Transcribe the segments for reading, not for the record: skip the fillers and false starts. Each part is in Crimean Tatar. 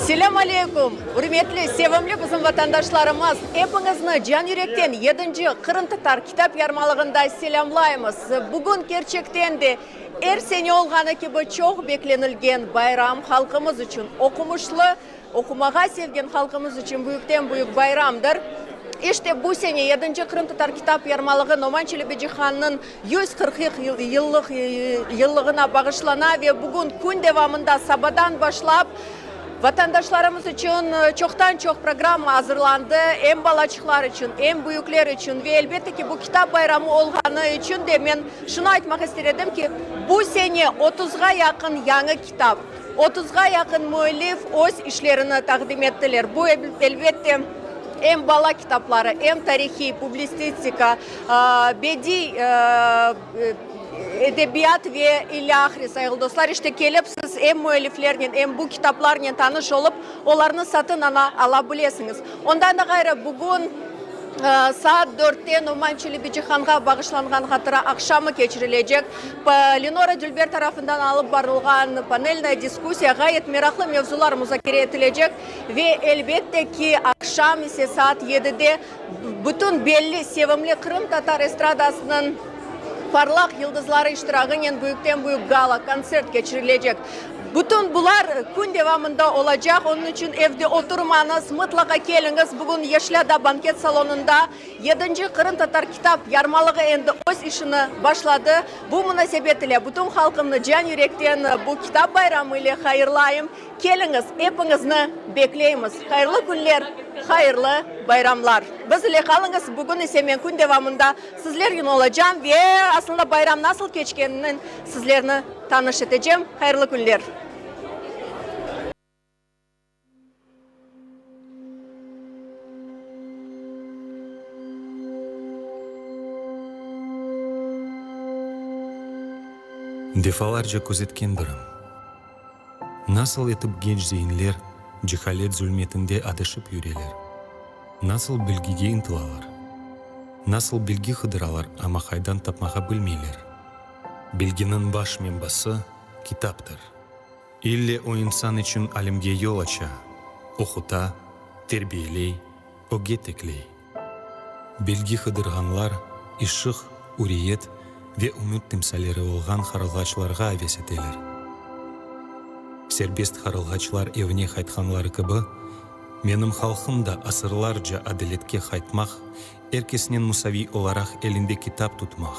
Selâm aleyküm, ürmetli, sevimli bizim vatandaşlarımız! Epiñizni can-yürekten yedinci Qırımtatar kitap yarmalığında selâmlaymız. Bugün kerçekten de er sene olğanı kibi çoq beklenilgen bayram halqımız içün, oqumışlı, Oqumağa sevgen halqımız içün büyükten-büyük bayramdır. İşte, bu sene yedinci Qırımtatar kitap yarmalığı Noman Çelebicihannıñ 140 yıllıq yıllığına bağışlana ve bugün kün devamında sabadan başlap vatandaşlarımız içün çoqtan-çoq programma azırlandı, em balaçıqlar içün, em büyükler içün ve, elbette ki, bu kitap bayramı olğanı içün de men şunı aytmaq ister edim ki, bu sene otuzğa yaqın yañı kitap, Otuzğa yaqın müellif öz işlerini taqdim ettiler. Bu, elbette, em bala kitapları, em tarihiy, publististika, bediy edebiyat ve ilâhre, sayğılı dostlar. İşte, kelip siz em müelliflernen, em bu kitaplarnen tanış olıp, olarnı satın ala bilesiñiz. Ondan da ğayrı, bugün saat dörtte Noman Çelebicihanğa bağışlanğan hatıra aqşamı keçirilecek. Lenora Dülber tarafından alıp barılğan panelnaya diskussiya, ğayet meraqlı mevzular muzakere etilecek ve, elbette ki, aqşam ise saat yedide bütün belli, sevimli qırımtatar estradasınıñ parlaq yıldızları iştirağınen büyükten-büyük gala-kontsert keçirilecek. Bütün bular kün devamında olacaq, onıñ içün evde oturmañız, mıtlaqa keliñiz. Bugün Yeşilada banket salonında Yedinci Qırımtatar kitap yarmalığı endi öz işini başladı. Bu munasebet ile bütün halqımnı can-yürekten bu kitap bayramı ile hayırlayım. Keliñiz, epiñizni bekleymiz. Hayırlı künler, hayırlı bayramlar. Biz ile qalıñız, bugün ise men kün devamında sizlernen olacam ve aslında bayram nasıl keçkeninen sizlerni tanış etecem. Hayırlı künler. Defalarca közetkendirim, nasıl etip genç zeinler cehalet zulmetinde adaşıp yüreler, nasıl bilgige ıntılalar, nasıl bilgi qıdıralar, amma qaydan tapmağa bilmeyler. Bilginiñ baş menbası, kitaptır. İlle o insan içün alimge yol aça, oquta, terbiyeley, ögge tekley. Bilgi qıdırğanlar ışıq, üriyet ve ümüt timsalleri olğan qarılğaçlarğa aves eteler. Serbest qarılğaçlar evine qaytqanları kibi, menim halqım da asırlarca adaletke qaytmaq, er kesnen musaviy olaraq elinde kitap tutmaq,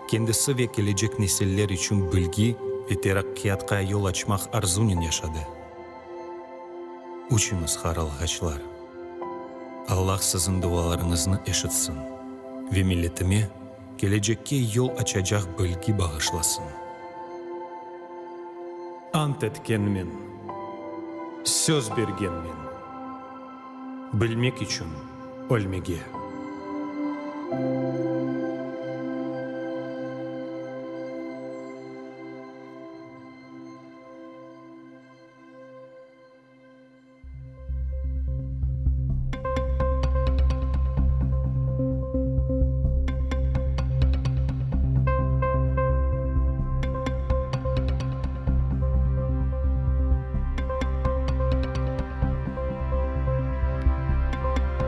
kendisi ve kelecek nesiller içün bilgi ve teraqqiyatqa yol açmaq arzunen yaşadı. Uçuñız, qarılğaçlar! Allah siziñ dualarıñıznı eşitsin ve milletime kelecekke yol açacaq bilgi bağışlasın. Ant etkenmen, söz bergenmen, bilmek içün ölmege.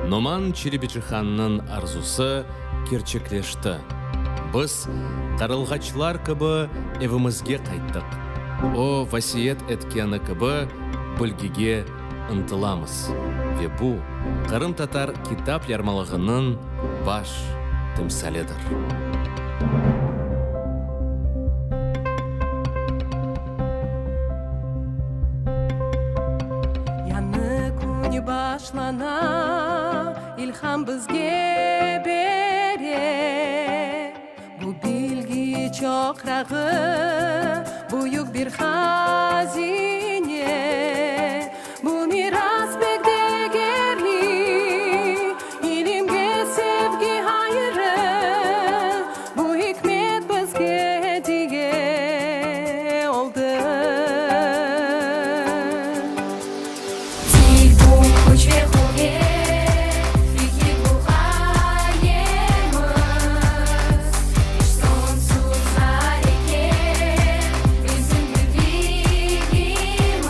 Noman Çelebicihannıñ arzusı kerçekleşti. Biz, qarılğaçlar kibi, evimizge qayttıq. O vasiyet etkeni kibi, bilgige ıntılamız. Ve bu, qırımtatar kitap yarmalığınıñ baş timsalidir. Yañı kün başlana, ilham bizge bere. Bu bilgi çoqrağı, büyük bir hazine. Bu miras pek degerli, ilimge sevgi ayrı. Bu ikmet bizge ediye oldı. Til bu küç ve quvet, fikir bu ğayemiz, İş soñsuz areket, bizim birligimiz.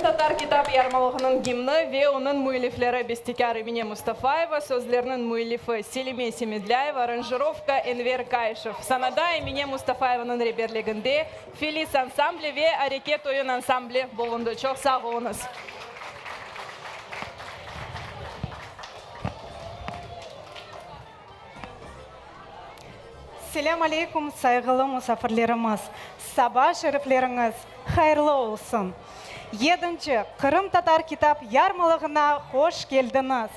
Qırımtatar kitap yarmalığınıñ gimni ve onıñ müellifleri bestekâr Emine Mustafayeva, sözlerniñ müellifi Selime Semedlâyeva, aranjirovka Enver Kayşev. Sanada Emine Mustafayevanıñ reberliginde Filiz ansambli ve Areket oyun ansambli bulundı. Çoq sağ oluñız. Selâm aleykum, sayğılı musafirlerimiz! Saba şerifleriñiz hayırlı olsun! Yedinci Qırımtatar kitap yarmalığına hoş keldiñiz!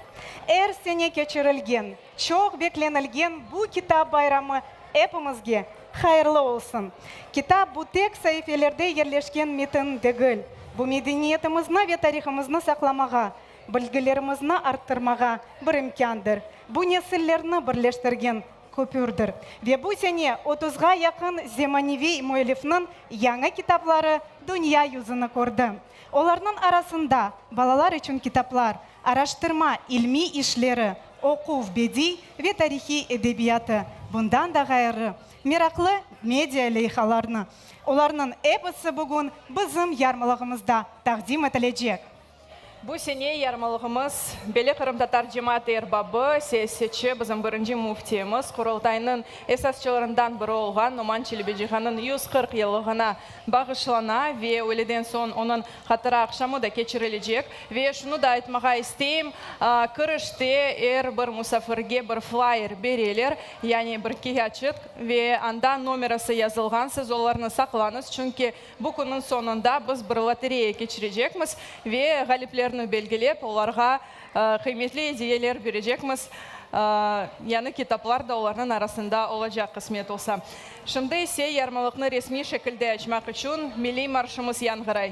Er sene keçirilgen, çoq beklenilgen bu kitap bayramı epimizge hayırlı olsun! Kitap, bu tek saifelerde yerleşken metin degil, bu medeniyetimizni ve tarihımıznı saqlamağa, Bilgilerimizni arttırmağa bir imkândır. Bu nesillerni birleştirgen köpürdir. Ve bu sene otuzğa yaqın zemaneviy müellifniñ yañı kitapları dünya yüzüni kördi. Olarnıñ arasında balalar içün kitaplar, araştırma, ilmiy işleri, oquv, bediy ve tarihiy edebiyatı, bundan da ğayrı, meraqlı media leyhalarnı. Olarnıñ episi bugün bizim yarmalığımızda taqdim etilecek. Bu sene yarmalığımız belli qırımtatar cemaat erbabı, siyasetçi, bizim birinci müftiyimiz, Qurultaynıñ esasçılarından biri olğan Noman Çelebicihannıñ 140 yıllığına bağışlana ve öyleden soñ onıñ hatıra aqşamı da keçirilecek. Ve şunı da aytmağa isteyim, kirişte er bir musafirge bir flayer bereler, yani bir kâğıtçıq ve anda nomerası yazılğan, siz olarnı saqlañız, çünki Bu künniñ soñunda biz bir lotereya keçirecekmiz ve ğaliplerni belgilep, olarğa qıymetli ediyeler berecekmiz, yañı kitaplar da olarnıñ arasında olacaq, qısmet olsa. Şimdi ise yarmalıqnı resmiy şekilde açmaq içün milliy marşımız yañğıray.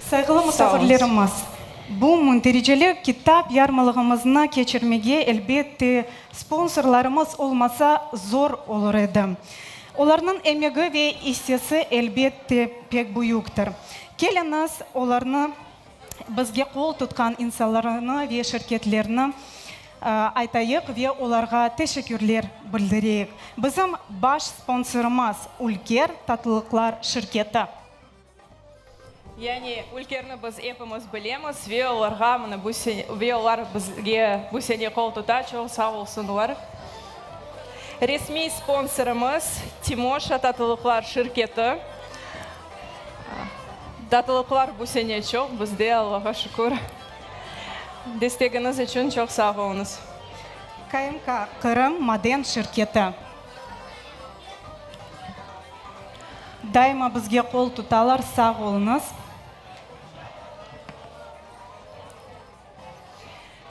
Sayğılı musafirlerimiz, bu mündericeli kitap yarmalığımıznı keçirmege, elbette, sponsorlarımız olmasa zor olur edi. Olarnıñ emegi ve issesi, elbette, pek büyüktir. Keliñiz, olarnı bizge qol tutqan insanlarnı ve şirketlerni aytayıq ve olarğa teşekkürler bildireyik. Bizim baş sponsorımız, Ülker tatlılıqlar şirketi. Yani Ülkerni biz epimiz bilemiz ve olarğa mına bu sene, ve olar bizge bu sene qol tuta, çoq sağ olsunlar. Resmiy sponsorımız, Timoşa tatlılıqlar şirketi. Tatlılıqlar bu sene çoq bizde, Allağa şükür. Destegiñiz içün çoq sağ oluñız. KMK, Qırım maden şirketi. Daima bizge qol tutalar, sağ oluñız.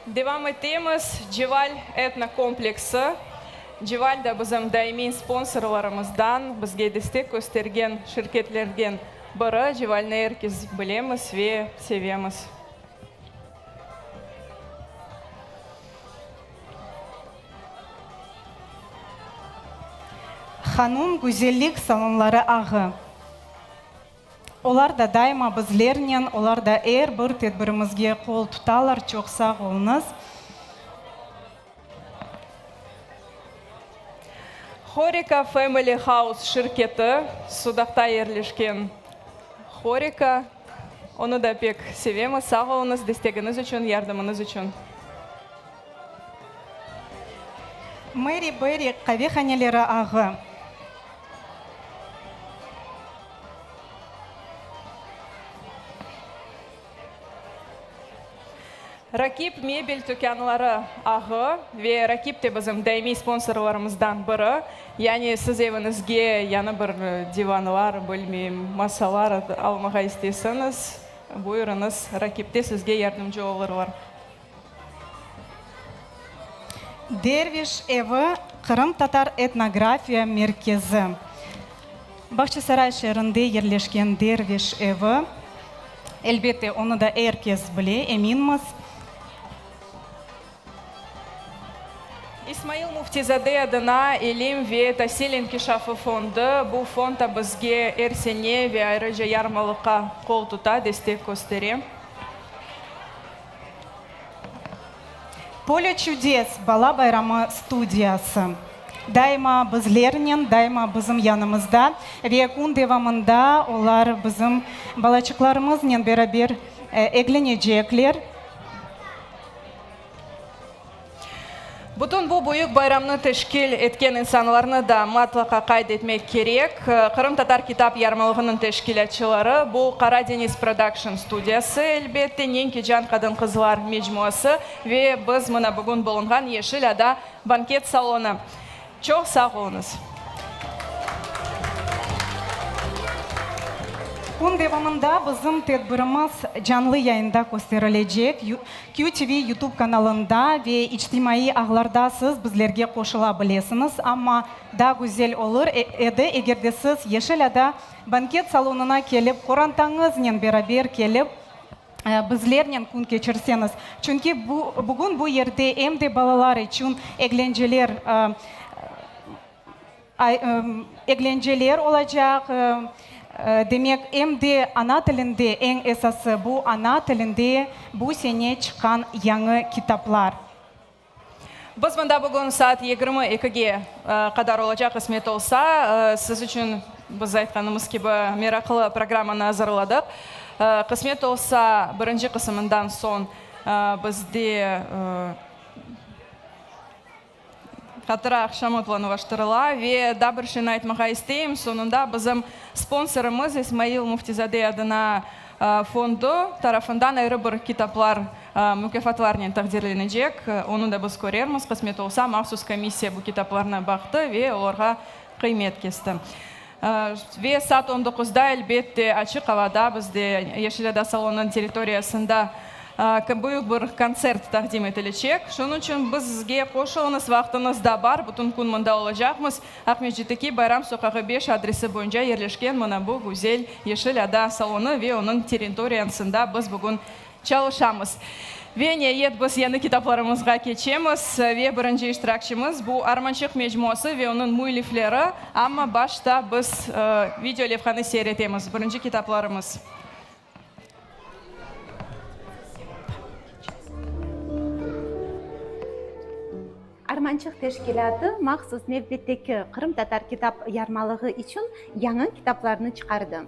Devam etemiz. Ceval etno kompleksi. Ceval da bizim daimiy sponsorlarımızdan, bizge destek köstergen şirketlerden biri. Cevalni er kes bilemiz ve sevemiz. Hanum güzellik salonları ağı. Olar da daima bizlernen, olar da er bir tedbirimizge qol tutalar, çoq sağ oluñız. Horeka Family House şirketi, Sudaqta yerleşken Horeka, onı da pek sevemiz, sağ oluñız destegiñiz içün, yardımıñız içün. Mary Berry qavehaneleri ağı. Rakip mebel tükânları ağı ve Rakip de bizim daimiy sponsorlarımızdan biri. Yani siz eviñizge yañı bir divanlar, bilmeyim, masalar almağa isteseñiz, buyurıñız, Rakipte sizge yardımcı olurlar. Derviş evi qırımtatar etnografiya merkezi. Bağçasaray şeerinde yerleşken Derviş evi, elbette, onı da er kes bile, eminmiz. İsmail Müftizade adına İlim ve tasil inkişafı fondu, bu fond da bizge er sene ve ayrıca yarmalıqqa qol tuta, destek köstere. Polâ çudes bala bayramı studiyası daima bizlernen, daima bizim yanımızda ve kün devamında olar bizim balaçıqlarımıznen beraber eglenecekler. Bütün bu büyük bayramnı teşkil etken insanlarnı da matlaqa qayd etmek kerek. Qırımtatar kitap yarmalığınıñ teşkilâtçıları, bu Qara deñiz prodakşn studiyası, elbette, Nenkecan qadın-qızlar mecmuası ve biz mına bugün bulunğan Yeşil ada banket salonı. Çoq sağ oluñız! Kün devamında bizim tedbirimiz canlı yayında kösterilecek. QTV YouTube kanalında ve içtimaiy ağlarda siz bizlerge qoşula bilesiñiz. Amma daa güzel olur edi, eger de siz Yeşil ada banket salonına kelip, qorantañıznen beraber kelip, bizlernen kün keçirseñiz. Çünki bu, bugün bu yerde em de balalar içün eglenceler, eglenceler olacaq, demek, em de ana tilinde, eñ esası, bu ana tilinde bu sene çıqqan yañı kitaplar. Biz mında bugün saat 22-ge qadar olacaq, qısmet olsa. Siz içün, biz aytqanımız kibi, meraqlı programmanı azırladıq. Qısmet olsa, birinci qısımından soñ bizde hatıra aqşamı planlaştırıla. Ve daa bir şeyni aytmağa isteyim, soñunda bizim sponsorımız İsmail Müftizade adına Fondu tarafından ayrı bir kitaplar mukâfatlarnen taqdirlenecek. Onı da biz körermiz, qısmet olsa, mahsus komissiya bu kitaplarnı baqtı ve olarğa qıymet kesti. Ve saat on doquzda, elbette, açıq avada, bizde Yeşil ada salonınıñ territoriyasında büyük bir kontsert taqdim etilecek. Şunıñ içün bizge qoşulıñız, vaqtıñız da bar, bütün kün mında olacaqmız. Aqmescitteki Bayram soqağı 5 adresi boyunca yerleşken mına bu güzel Yeşil ada salonı ve onıñ territoriyasında biz bugün çalışamız. Ve niayet biz yañı kitaplarımızğa keçemiz ve birinci iştirakçimiz bu Armançıq mecmuası ve onıñ müellifleri, amma başta biz video levhanı seyir etemiz, birinci kitaplarımız. Armançıq teşkilâtı mahsus nevbetteki qırımtatar kitap yarmalığı içün yañı kitaplarnı çıqardı.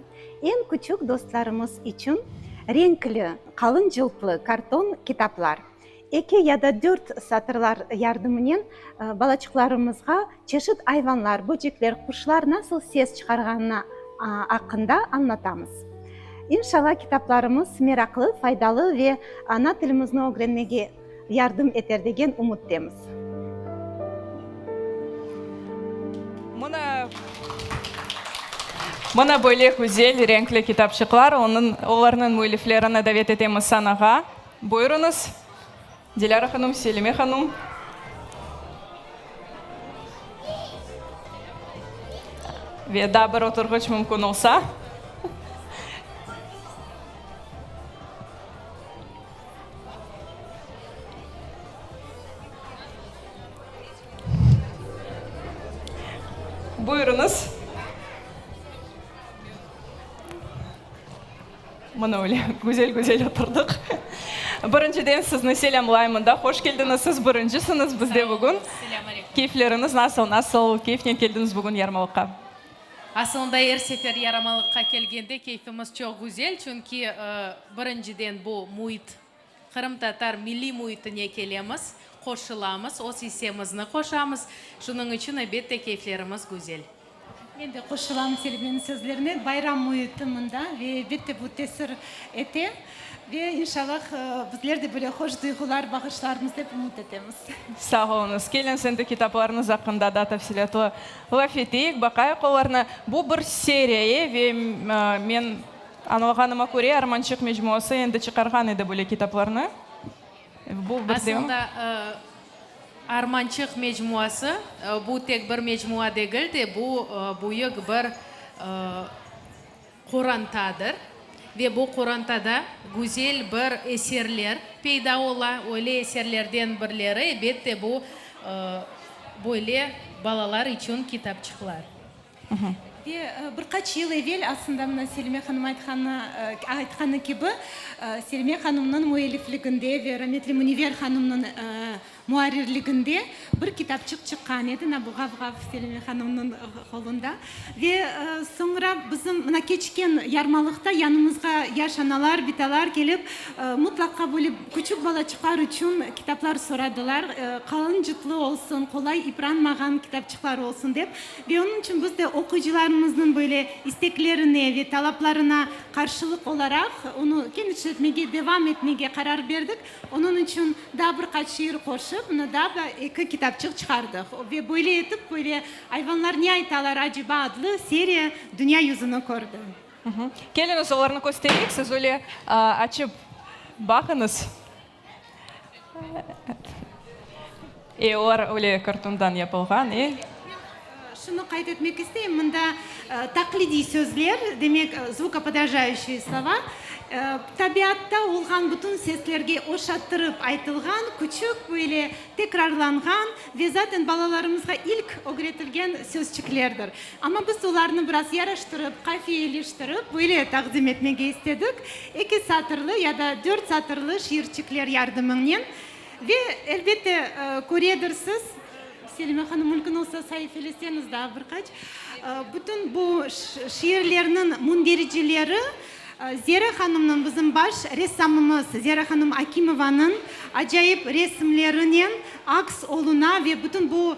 Eñ küçük dostlarımız içün renkli, qalın cıltlı karton kitaplar. Eki ya da dört satırlar yardımınen balaçıqlarımızğa çeşit ayvanlar, böcekler, quşlar nasıl ses çıqarğanını aqqında añlatamız. İnşallah kitaplarımız meraqlı, faydalı ve ana tilimizni ögrenmege yardım eter degen ümüttemiz. Mına, mına böyle güzel renkli kitapçıqlar, onıñ, olarnıñ müelliflerini davet etemiz sanağa. Buyurıñız. Dilâra hanım, Selime hanım. Ve daa bir oturğıç mümkün olsa. Buyurıñız. Mına öyle güzel-güzel oturdıq. Birinciden sizni selâmlayım mında. Hoş keldiñiz. Siz birincisiñiz bizde bugün. Keyfleriñiz nasıl? Nasıl keyfnen keldiñiz bugün yarmalıqqa? Asılında er sefer yarmalıqqa kelgende keyfimiz çoq güzel, çünki birinciden bu müit, qırımtatar milliy müitine kelemiz, qoşulamız, öz issemizni qoşamız, şunıñ içün, elbette, keyflerimiz güzel. Men de qoşulam Selimeniñ sözlerine. Bayram müiti mında ve elbette bu tesir ete. Ve inşallah bizler de böyle hoş duyğular bağışlarmız dep ümüt etemiz. Sağ oluñız. Keliñiz endi kitaplarıñız aqqında daa tafsilâtlı laf eteyik, baqayıq olarnı. Bu bir seriya ve men añlağanıma köre, Armançıq mecmuası endi çıqarğan edi böyle kitaplarnı. Bu bir devam. Aslında, Armançıq mecmuası, bu tek bir mecmua degil de, bu büyük bir qorantadır. Ve bu qorantada güzel bir eserler peyda ola. Öyle eserlerden birleri, elbette, bu böyle balalar içün kitapçıqlar. Ve bir qaç yıl evel, aslında, mına Selime hanım aytqanı, aytqanı kibi, Selime hanımnıñ müellifliginde ve rametli Münevver hanımnıñ muarrirliginde bir kitapçıq çıqqan edi, na bu Ğav-ğav Selime hanımnıñ qolunda. Ve soñra bizim mına keçken yarmalıqta yanımızğa yaş analar, bitalar kelip, mıtlaqa böyle küçük balaçıqlar içün kitaplar soradılar, qalın cıtlı olsun, qolay ipranmağan kitapçıqlar olsun dep. Ve onıñ içün biz de oquyıcılarımıznıñ böyle isteklerine ve talaplarına qarşılıq olaraq onı kenişletmege, devam etmege qarar berdik. Onıñ içün daa bir qaç şiir qoşıp, mına daa da eki kitapçıq çıqardıq. Ve böyle etip, böyle Ayvanlar ne aytalar aceba adlı seriya dünya yüzüni kördi. Keliñiz, olarnı köstereyik, siz öyle açıp baqıñız. E, olar öyle kartondan yapılğan, e. Şunı qayd etmek isteyim, mında taqlidiy sözler, demek, zvukopodражающие slova, tabiatta olğan bütün seslerge oşattırıp aytılğan, küçük, böyle tekrarlanğan ve zaten balalarımızğa ilk ögretilgen sözçiklerdir. Amma biz olarnı biraz yaraştırıp, qafiyeleştirip, böyle taqdim etmege istedik, eki satırlı ya da dört satırlı şiirçikler yardımınen. Ve, elbette, köredirsiz, Selime hanım, mümkün olsa saifeleseñiz daa bir qaç, bütün bu şiirlerniñ mündericileri Zera hanımnıñ, bizim baş ressamımız Zera hanım Akimovanıñ acayip resimlerinen aks oluna ve bütün bu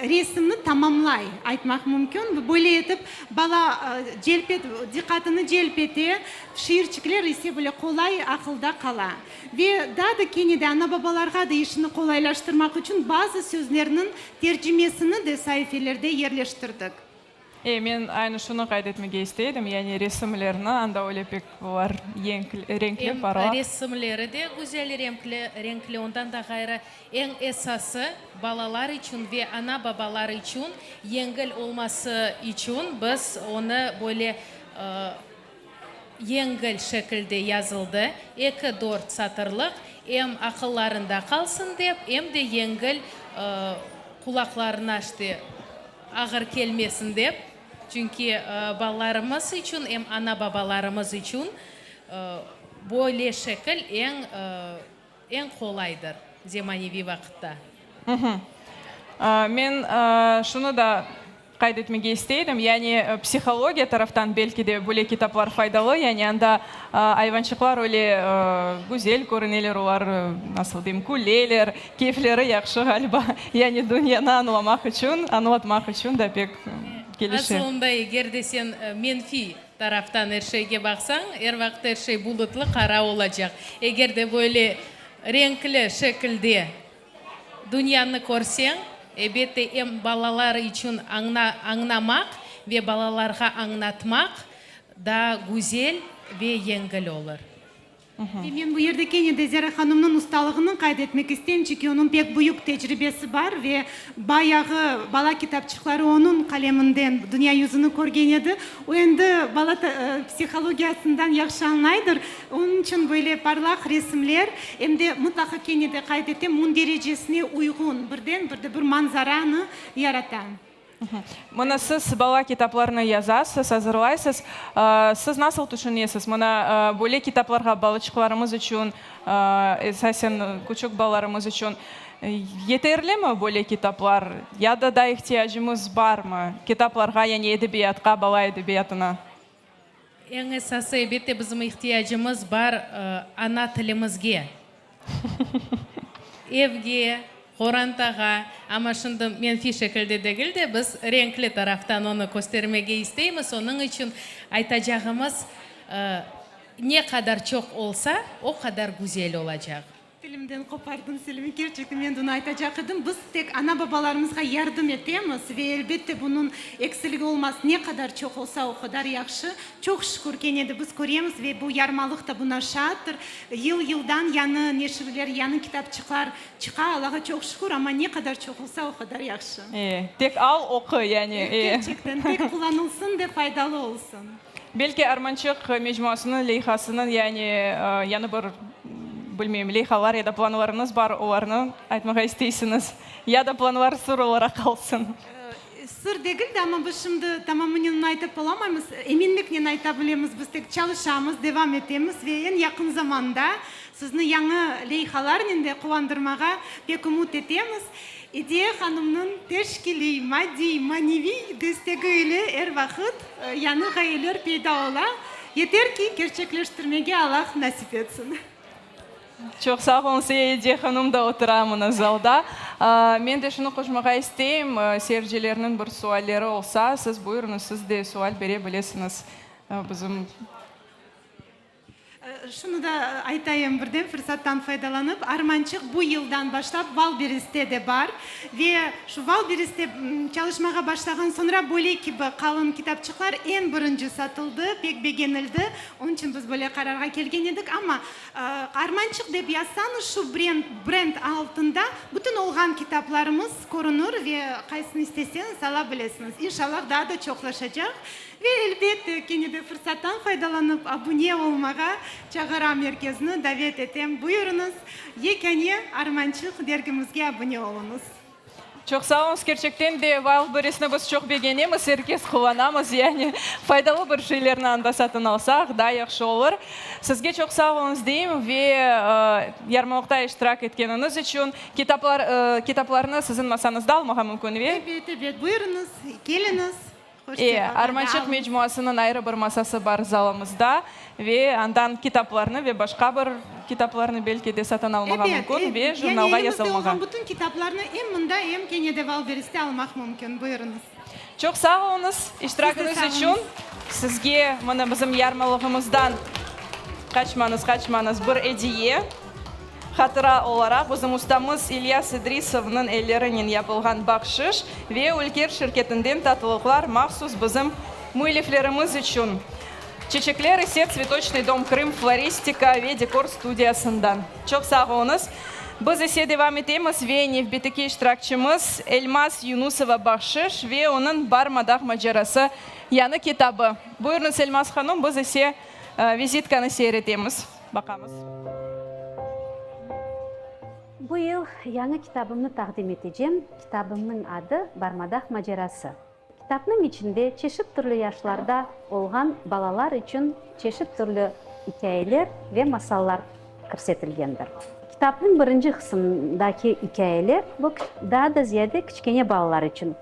resimni tamamlay, aytmaq mümkün. Böyle etip, bala celp et, diqqatını celp ete, şiirçikler ise böyle qolay aqılda qala. Ve daa da kene de ana-babalarğa da işini qolaylaştırmaq içün bazı sözlerniñ tercimesini de saifelerde yerleştirdik. E, men aynı şunı qayd etmege istey edim, yani resimlerni, anda öyle pek olar yenkli, renkli, Em parlaq. resimleri de güzel renkli, renkli, ondan da ğayrı, eñ esası, balalar içün ve ana-babalar içün yengil olması içün biz onı böyle yengil şekilde yazıldı, eki, dört satırlıq, em aqıllarında qalsın dep, em de yengil qulaqlarına işte ağır kelmesin dep, çünki balalarımız içün, em ana-babalarımız içün böyle şekil eñ eñ qolaydır zemaneviy vaqıtta. Men şunı da qayd etmege istey edim, yani psihologiya taraftan belki de böyle kitaplar faydalı, yani anda ayvançıqlar öyle güzel körüneler, olar, nasıl deyim, küleler, keyfleri yahşı ğaliba, yani dünyanı añlamaq içün, añlatmaq içün da pek kelişe. Asılında, eger de sen menfiy taraftan er şeyge baqsañ, er vaqıt er şey bulutlı, qara olacaq. Eger de böyle renkli şekilde Dünyanı körseñ, elbette, em balalar içün añlamaq ve balalarğa añlatmaq daa güzel ve yengil olur. Ve men bu yerde kene de Zera hanımnıñ ustalığını qayd etmek isteyim, çünki onıñ pek büyük tecribesi bar ve bayağı bala kitapçıqları onıñ qaleminden dünya yüzüni körgen edi. O endi bala psihologiyasından yahşı añlaydır. Onıñ içün böyle parlaq resimler, em de mıtlaqa kene de qayd etem, münderecesine uyğun birden bir de bir manzaranı yarata. Mına siz bala kitaplarını yazasız, azırlaysız. Siz nasıl tüşünesiz, mına böyle kitaplarğa balaçıqlarımız içün, esasen küçük balalarımız içün yeterlimi böyle kitaplar ya da daa ihtiyacımız barmı kitaplarğa, yani edebiyatqa, bala edebiyatına? Eñ esası, elbette, bizim ihtiyacımız bar ana tilimizge, evge, qorantağa. Amma şimdi menfiy şekilde degil de, biz renkli taraftan onı köstermege isteymiz. Onıñ içün aytacağımız, ne qadar çoq olsa, o qadar güzel olacaq. Tilimden qopardıñ, Selime, kerçekten men de onı aytacaq edim. Biz tek ana-babalarımızğa yardım etemiz ve elbette bunıñ eksiligi olmaz. Ne qadar çoq olsa, o qadar yahşı. Çoq şükür, kene de biz köremiz ve bu yarmalıq da buna şaattır. Yıl-yıldan yañı neşirler, yañı kitapçıqlar çıqa, Allağa çoq şükür, amma ne qadar çoq olsa, o qadar yahşı. E, tek al, oqu, yani, e. Kerçekten, tek qullanılsın de faydalı olsun. Belki Armançıq mecmuasınıñ leyhasınıñ, yani yañı bir, bilmeyim, leyhalar ya da planlarıñız bar, olarnı aytmağa isteysiñiz? Ya da planlar sır olaraq qalsın? Sır degil de, amma biz şimdi tamamınen onı aytıp olamaymız. Eminliknen ayta bilemiz, biz tek çalışamız, devam etemiz ve eñ yaqın zamanda sizni yañı leyhalarnen de quvandırmağa pek ümüt etemiz. Ediye hanımnıñ teşkiliy, maddiy, maneviy destegi ile er vaqıt yañı ğayeler peyda ola. Yeter ki, kerçekleştirmege Allah nasip etsin. Çoq sağ oluñız, Ediye hanım da otura mına zalda. Men de şunı qoşmağa isteyim, seyircilerniñ bir sualleri olsa, siz buyurıñız, siz de sual bere bilesiñiz bizim. Şunı da aytayım, birden fırsattan faydalanıp, Armançıq bu yıldan başlap Valberiste de bar ve şu Valberiste çalışmağa başlağan soñra böyle kibi qalın kitapçıqlar eñ birinci satıldı, pek begenildi. Onıñ içün biz böyle qararğa kelgen edik. Amma Armançıq dep yazsañız, şu brend, brend altında bütün olğan kitaplarımız körünir ve qaysını isteseñiz ala bilesiñiz. İnşallah, daa da çoqlaşacaq. Ve elbette, kene de fırsattan faydalanıp, abune olmağa çağıram er kezni, davet etem. Buyurıñız, yekâne Armançıq dergimizge abune oluñız. Çoq sağ oluñız, kerçekten de Wildberriesni biz çoq begenemiz, er kes qullanamız, yani faydalı bir şeylerni anda satın alsaq, daa yahşı olur. Sizge çoq sağ oluñız deyim ve yarmalıqta iştirak etkeniñiz içün. Kitaplar, kitaplarnı siziñ masañızda almağa mümkün ve. Ebet, ebet, buyurıñız, keliñiz. E, Armançıq mecmuasınıñ ayrı bir masası bar zalımızda ve andan kitaplarnı ve başqa bir kitaplarnı belki de satın almağa mümkün ve jurnalğa yazılmağa. Yani elimizde olğan bütün kitaplarnı em mında, em kene de Valberiste almaq mümkün. Buyurıñız. Çoq sağ oluñız iştirakiñiz içün. Sizge mına bizim yarmalığımızdan, qaçmañız, qaçmañız, bir ediye. Hatıra olaraq bizim ustamız İlyas İdrisovnıñ ellerinen yapılğan bahşış ve Ülker şirketinden tatlılıqlar mahsus bizim müelliflerimiz içün. Çeçekler ise Tsvetoçnıy dom Krım floristika ve dekor studiyasından. Çoq sağ oluñız. Biz ise devam etemiz ve nevbetteki iştirakçimiz Elmaz Yunusova Bahşış ve onıñ Barmadağ macerası yañı kitabı. Buyurıñız Elmaz hanım, biz ise vizitkanı seyir etemiz. Baqamız. Bu yıl yañı kitabımnı taqdim etecem. Kitabımnıñ adı Barmadağ macerası. Kitapnıñ içinde çeşit türlü yaşlarda olğan balalar içün çeşit türlü ikâyeler ve masallar kirsetilgendir. Kitapnıñ birinci qısımındaki ikâyeler bu daa da ziyade kiçkene balalar içün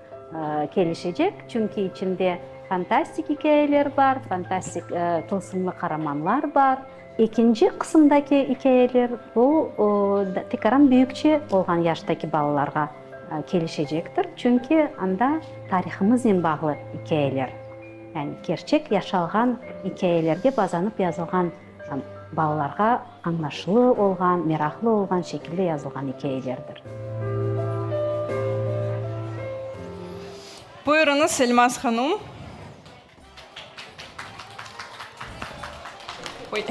kelişecek, çünki içinde fantastik ikâyeler bar, fantastik tılsımlı qaramanlar bar. Ekinci qısımdaki ikâyeler bu tekaran büyükçe olğan yaştaki balalarğa kelişecektir, çünki anda tarihımıznen bağlı ikâyeler, yani kerçek yaşalğan ikâyelerge bazanıp yazılğan, balalarğa añlaşılı olğan, meraqlı olğan şekilde yazılğan ikâyelerdir. Buyurıñız, Elmaz hanum. Oy.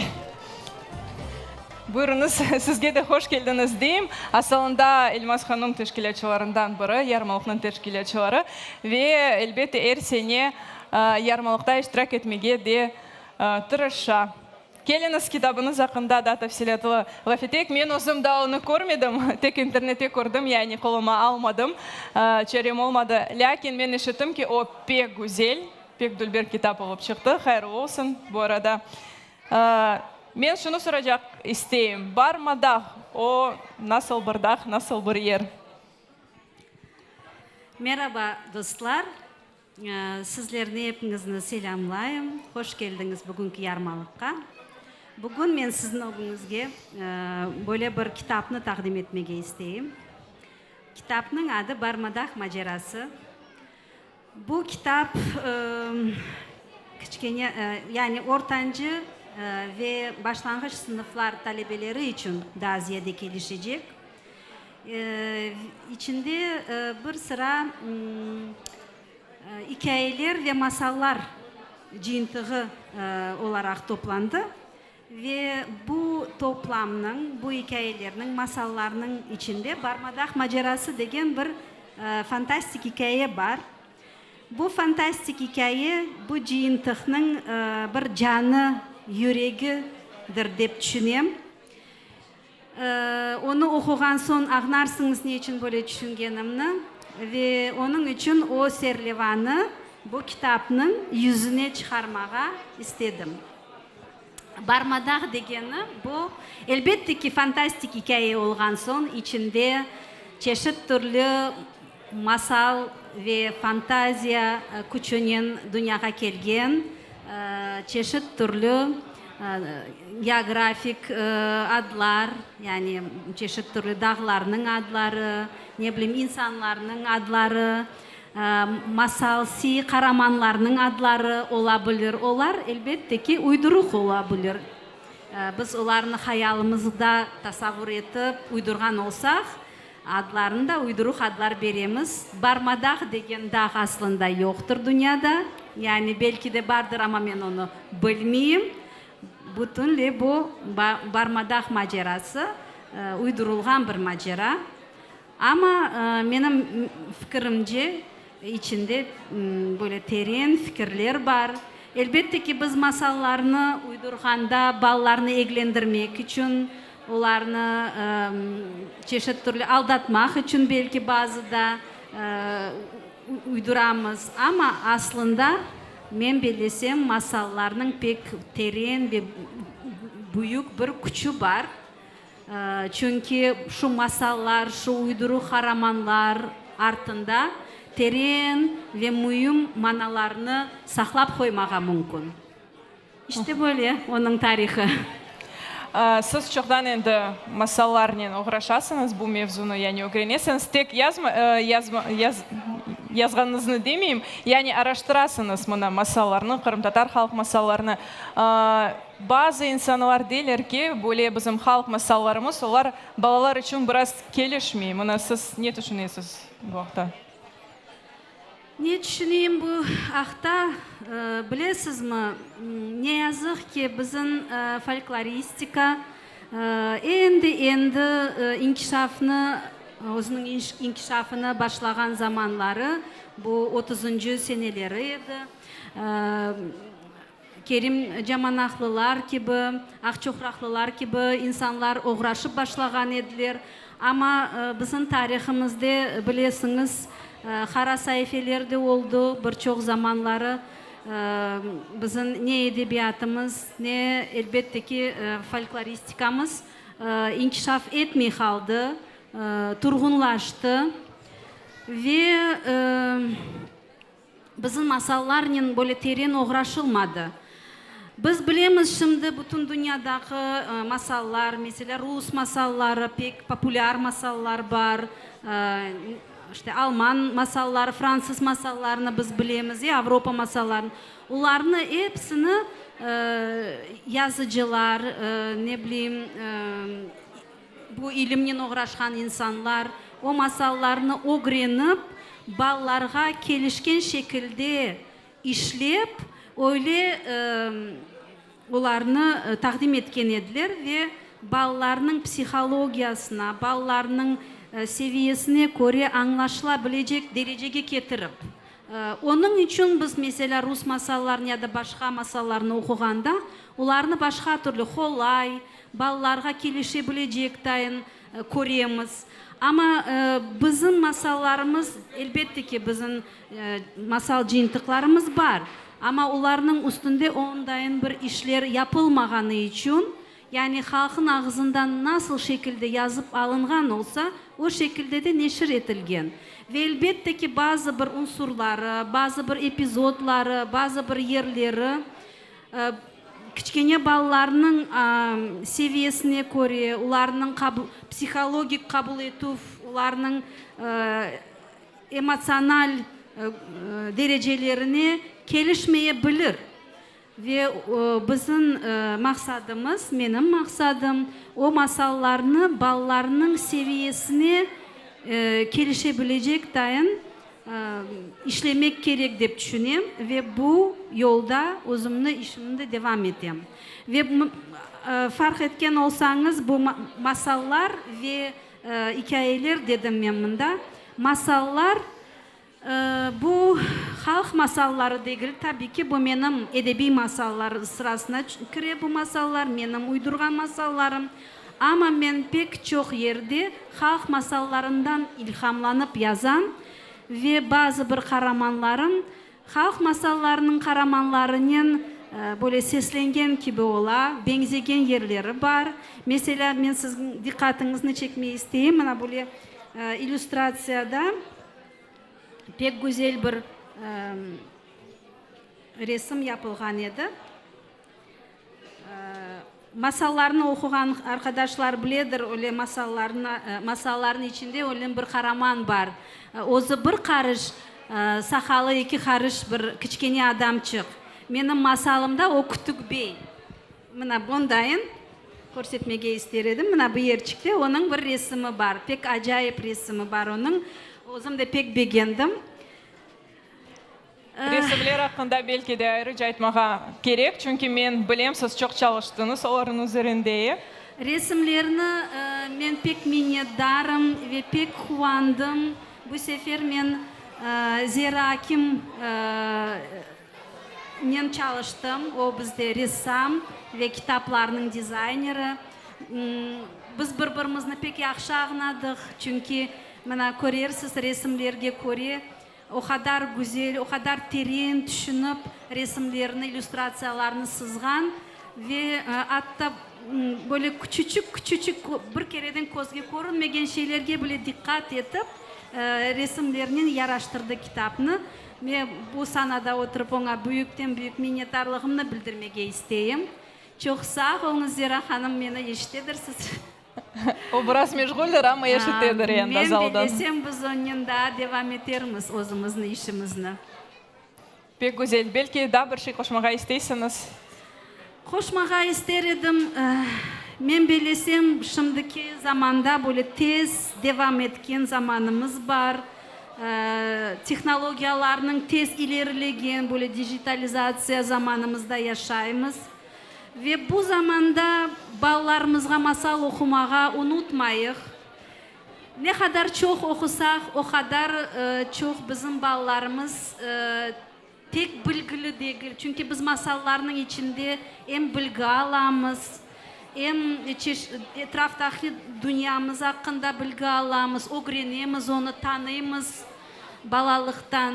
Buyurıñız, sizge de hoş keldiñiz deyim. Asılında Elmaz hanım teşkilâtçılarından biri, yarmalıqnıñ teşkilâtçıları ve, elbette, er sene yarmalıqta iştirak etmege de tırışa. Keliñiz, kitabıñız aqqında daa tafsilâtlı laf eteyik. Men özüm daa onı körmedim, tek internette kördim, yani qoluma almadım, çarem olmadı. Lâkin men eşittim ki, o pek güzel, pek dülber kitap olıp çıqtı. Hayırlı olsun, bu arada. Men şunı soracaq isteyim, Barma dağ, o nasıl bir dağ, nasıl bir yer? Meraba, dostlar! Sizlerni epiñizni selâmlayım. Hoş keldiñiz bugünki yarmalıqqa. Bugün men siziñ ögüñizge böyle bir kitapnı taqdim etmege isteyim. Kitapnıñ adı Barmadağ macerası. Bu kitap kiçkene, yani ortancı ve başlanğıç sınıflar talebeleri içün daa ziyade kelişecek. İçinde bir sıra ikâyeler ve masallar cıyıntığı olaraq toplandı ve bu toplamnıñ, bu ikâyelerniñ, masallarnıñ içinde Barmadağ macerası degen bir fantastik ikâye bar. Bu fantastik ikâye bu cıyıntıqnıñ bir canı, yüregidir dep tüşünem. Onı oquğan soñ añlarsıñız ne içün böyle tüşüngenimni ve onıñ içün o serlevanı bu kitapnıñ yüzüne çıqarmağa istedim. Barmadağ degeni bu, elbette ki, fantastik ikâye olğan soñ içinde çeşit türlü masal ve fantaziya küçünen dünyağa kelgen çeşit türlü geografik adlar, yani çeşit türlü dağlarnıñ adları, ne bileyim, insanlarnıñ adları, masalsiy qaramanlarnıñ adları ola bilir. Olar, elbette ki, uyduruq ola bilir. Biz olarnı hayalımızda tasavvur etip uydurğan olsaq, Adlarını da uyduruq adlar beremiz. Barmadağ degen dağ aslında yoqtır dünyada. Yani belki de bardır, amma men onı bilmeyim. Bütünley bu Barmadağ macerası uydurılğan bir macera. Amma menim fikirimce, içinde böyle teren fikirler bar. Elbette ki, biz masallarnı uydurğanda balalarnı eglendirmek içün, Olarnı çeşit türlü aldatmaq içün belki bazıda uyduramız, amma aslında, men bellesem, masallarnıñ pek teren ve büyük bir küçü bar. Çünki şu masallar, şu uyduruq qaramanlar artında teren ve müim manalarnı saqlap qoymağa mümkün. İşte böyle onıñ tarihı. Siz çoqtan endi masallarnen oğraşasıñız, bu mevzunı yani ögrenesiñiz. Tek yazma, yazma, yaz, yazğanıñıznı demeyim, yani araştırasıñız mına masallarnı, qırımtatar halq masallarını. Bazı insanlar deyler ki, böyle bizim halq masallarımız, olar balalar içün biraz kelişmey. Mına siz ne tüşünesiz bu aqta? Ne tüşüneyim bu aqta, bilesizmi, ne yazıq ki, bizim folkloristika endi-endi inkişafnı, özüniñ inkişafını başlağan zamanları, bu otuzıncı seneleri edi, Kerim Camanaqlılar kibi, Aqçoqraqlılar kibi insanlar oğraşıp başlağan ediler. Amma bizim tarihımızde, bilesiñiz, qara saifeler de oldu bir çoq zamanları. Bizim ne edebiyatımız, ne, elbette ki, folkloristikamız inkişaf etmey qaldı, turğunlaştı ve Bizim masallarnen böyle teren oğraşılmadı. Biz bilemiz, şimdi bütün dünyadaki masallar, meselâ, rus masalları, pek populâr masallar bar, işte, alman masalları, fransız masallarını biz bilemiz, e, avropa masallarını. Olarnı episini yazıcılar, ne bileyim, Bu ilimnen oğraşqan insanlar o masallarnı ögrenip, balalarğa kelişken şekilde işlep, öyle olarnı taqdim etken ediler ve. balalarnıñ psihologiyasına, balalarnıñ seviyesine köre añlaşıla bilecek derecege ketirip. Onıñ içün biz, meselâ, rus masallarını ya da başqa masallarnı oquğanda, olarnı başqa türlü, qolay, balalarğa kelişe bilecek tayın köremiz. Amma bizim masallarımız, elbette ki, bizim masal cıyıntıqlarımız bar, amma olarnıñ üstünde ondayın bir işler yapılmağanı içün, yani halqnıñ ağızından nasıl şekilde yazıp alınğan olsa, o şekilde de neşir etilgen. Ve elbette ki, bazı bir unsurları, bazı bir epizodları, bazı bir yerleri kiçkene balalarnıñ seviyesine köre, olarnıñ psihologik qabul etüv, olarnıñ emotsional derecelerine kelişmeye bilir. Ve bizim maqsadımız, menim maqsadım, o masallarnı balalarnıñ seviyesine kelişe bilecek tayın işlemek kerek dep tüşünem ve bu yolda özümni işimni de devam etem. Ve farq etken olsañız, bu masallar ve ikâyeler dedim men mında, masallar Bu halq masalları degil, tabiy ki, bu menim edebiy masallar sırasına kire bu masallar, menim uydurğan masallarım. Amma men pek çoq yerde halq masallarından ilhamlanıp yazam ve bazı bir qaramanlarım halq masallarınıñ qaramanlarınen böyle seslengen kibi ola, beñzegen yerleri bar. Meselâ, men sizniñ diqqatıñıznı çekmege isteyim, mına böyle illüstratsiyada. Pek güzel bir resim yapılğan edi. Masallarnı oquğan arqadaşlar biledir, öyle masallarnı, masallarnıñ içinde öyle bir qaraman bar. Özü bir qarış, saqalı eki qarış bir kiçkene adamçıq. Menim masalımda o Kütük bey. Mına bundayın körsetmege ister edim. Mına bu yerçikte onıñ bir resimi bar. Pek acayip resimi bar onıñ. Özüm de pek begendim. Resimler aqqında belki de ayrıca aytmağa kerek, çünki men bilem, siz çoq çalıştıñız olarnıñ üzerinde. Resimlerni men pek minnetdarım ve pek quvandım. Bu sefer men Zera Akim Nen çalıştım, o bizde ressam ve kitaplarnıñ dizayneri. Biz bir-birimizni pek yahşı añladıq, çünki, mına, körersiz, resimlerge köre, o qadar güzel, o qadar teren tüşünip resimlerni, illüstratsiyalarnı sızğan ve atta böyle küçüçik-küçüçik, bir kereden közge körünmegen şeylerge bile diqqat etip, resimlernen yaraştırdı kitapnı. Men bu sanada oturıp oña büyükten-büyük minnetdarlığımnı bildirmege isteyim. Çoq sağ oluñız, Zera hanım, meni eşitedirsiz. O biraz meşğuldir, amma eşitedir endi zaldan. Men bellesem, biz onnen daa devam etermiz özümizni işimizni. Pek güzel. Belki daa bir şey qoşmağa isteysiñiz? Qoşmağa ister edim. Men bellesem, şimdiki zamanda böyle tez devam etken zamanımız bar. Tehnologiyalarnıñ tez ilerilegen, böyle dijitalizatsiya zamanımızda yaşaymız. Ve bu zamanda balalarımızğa masal oqumağa unutmayıq. Ne qadar çoq oqusaq, o qadar çoq bizim balalarımız tek bilgili degil, çünki biz masallarnıñ içinde em bilgi alamız, em etraftaki dünyamız aqqında bilgi alamız, ögrenemiz onı, tanıymız balalıqtan.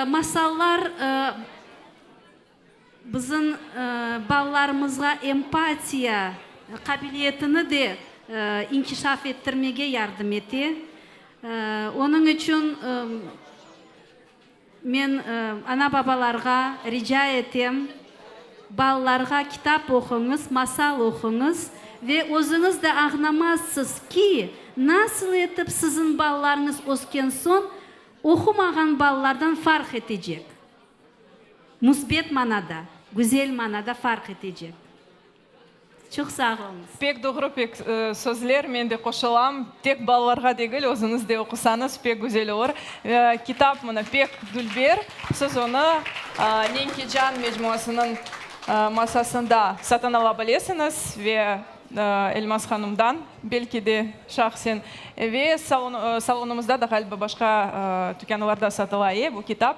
Masallar Bizim balalarımızğa empatiya qabiliyetini de inkişaf ettirmege yardım ete. Onıñ içün men ana-babalarğa rica etem, balalarğa kitap oquñız, masal oquñız ve özüñiz de añlamazsız ki, nasıl etip siziñ balalarıñız ösken soñ oqumağan balalardan farq etecek. Müsbet manada, güzel manada farq etecek. Çoq sağ oluñız. Pek doğru pek sözler, men de qoşulam, tek balalarğa degil, özüñiz de oqusañız pek güzel olur. Kitap mına pek dülber, siz onı Nenkecan mecmuasınıñ masasında satın ala bilesiñiz ve. Elmaz hanımdan, belki de şahsen. Ve salonımızda da, ğaliba, başqa tükânlarda satıla, e, bu kitap.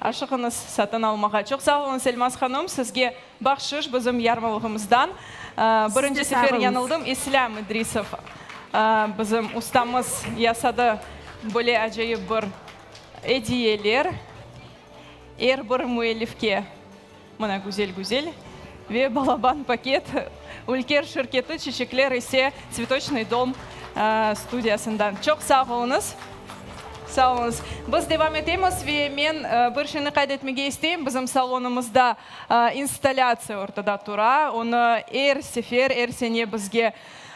Aşıqıñız satın almağa. Çoq sağ oluñız, Elmaz hanım, sizge bahşış bizim yarmalığımızdan. Birinci sefer yañıldım, İslâm İdrisov bizim ustamız yasadı böyle acayip bir ediyeler er bir müellifke. Mına güzel-güzel ve balaban paket. Ülker şirketi, çiçekler ise Tsvetoçnıy dom studiyasından. Çoq sağ oluñız. Sağ oluñız. Biz devam etemiz ve men bir şeyni qayd etmege isteyim, bizim salonımızda installâtsiya ortada tura. Onı er sefer, er sene bizge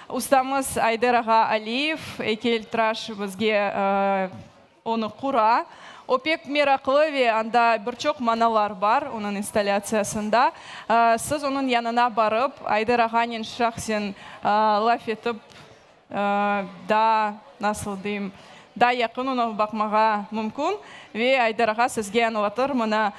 ustamız Ayder ağa Aliyev, eykeltıraş, bizge Onı qura. O pek meraqlı ve anda bir çoq manalar bar onıñ installâtsiyasında. Siz onıñ yanına barıp, Ayder ağanen şahsen laf etip, daa, nasıl deyim, daa yaqın onı baqmağa mümkün. Ve Ayder ağa sizge añlatır, mına,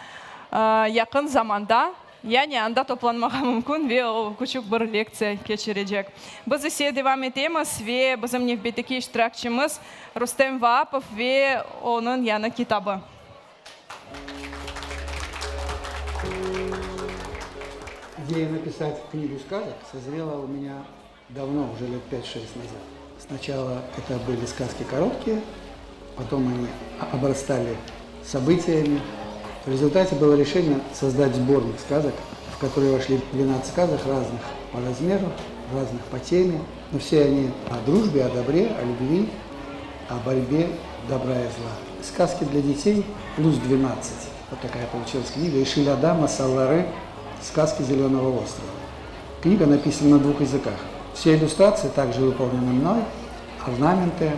yaqın zamanda Yani anda toplanmağa mümkün ve o küçük bir lektsiya keçirecek. Biz ise devam etemiz ve bizim nevbetteki iştirakçimiz Rustem Vaapov ve onıñ yañı kitabı. Идея написать книгу сказок созрела у меня давно, уже лет 5-6 назад. Сначала это были сказки короткие, потом они обрастали событиями. В результате было решение создать сборник сказок, в который вошли 12 сказок разных по размеру, разных по теме, но все они о дружбе, о добре, о любви, о борьбе добра и зла. Сказки для детей плюс 12. Вот такая получилась книга. Ишиль Адама, Саллары, сказки Зеленого острова. Книга написана на двух языках. Все иллюстрации также выполнены мной, орнаменты.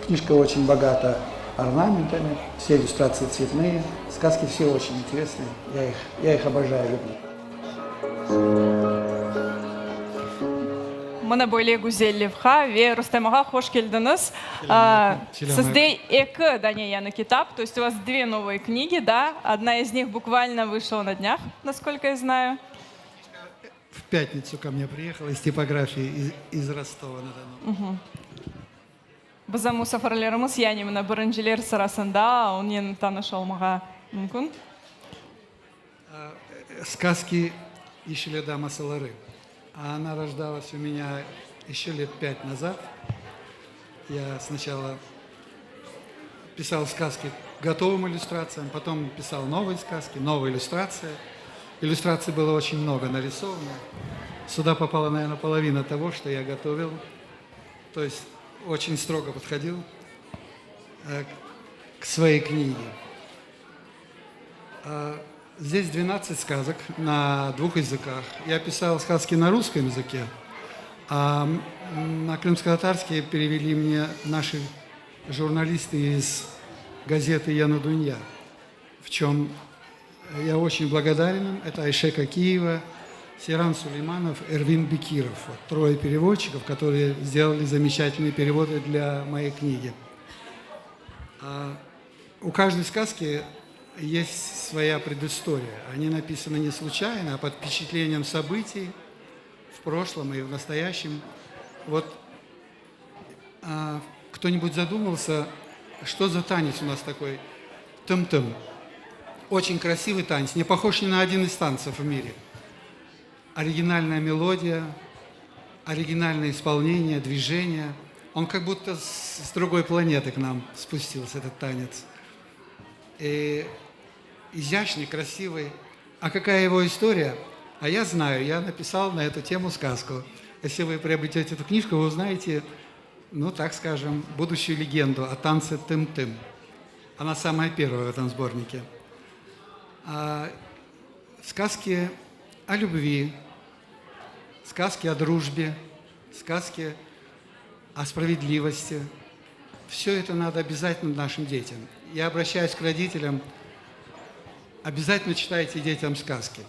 Книжка очень богата орнаментами, все иллюстрации цветные. Сказки все очень интересные, я их, я их обожаю, люблю. Mına böyle güzel levha ve Rustem ağa, hoş keldiñiz. Sizde eki dane yañı kitap, to есть у вас две новые книги, да? Одна из них буквально вышла на днях, насколько я знаю. В пятницу ко мне приехала из типографии из, из Ростова-на-Дону. Bizim musafirlerimiz, yani mına birinciler sırasında onen tanış olmağa mümkün. Сказки Yeşil ada masalları. Она рождалась у меня еще лет пять назад. Я сначала писал сказки готовым иллюстрациям, потом писал новые сказки, новые иллюстрации. Иллюстраций было очень много нарисовано. Сюда попала, наверное, половина того, что я готовил. То есть очень строго подходил э, к своей книге. А, здесь 12 сказок на двух языках. Я писал сказки на русском языке, а на крымско-татарский перевели мне наши журналисты из газеты «Яна Дунья», в чем я очень благодарен им. Это Айше Кокиева, Сейран Сулейманов, Эрвин Бекиров. Вот трое переводчиков, которые сделали замечательные переводы для моей книги. А у каждой сказки есть своя предыстория. Они написаны не случайно, а под впечатлением событий в прошлом и в настоящем. Вот а, кто-нибудь задумался, что за танец у нас такой тым-тым? Очень красивый танец, не похож ни на один из танцев в мире. Оригинальная мелодия, оригинальное исполнение, движение. Он как будто с, с другой планеты к нам спустился, этот танец. И изящный, красивый. А какая его история? А я знаю, я написал на эту тему сказку. Если вы приобретете эту книжку, вы узнаете, ну, так скажем, будущую легенду о танце Тым-Тым. Она самая первая в этом сборнике. А, сказки о любви, сказки о дружбе, сказки о справедливости. Все это надо обязательно нашим детям. Я обращаюсь к родителям. Обязательно читайте детям сказки.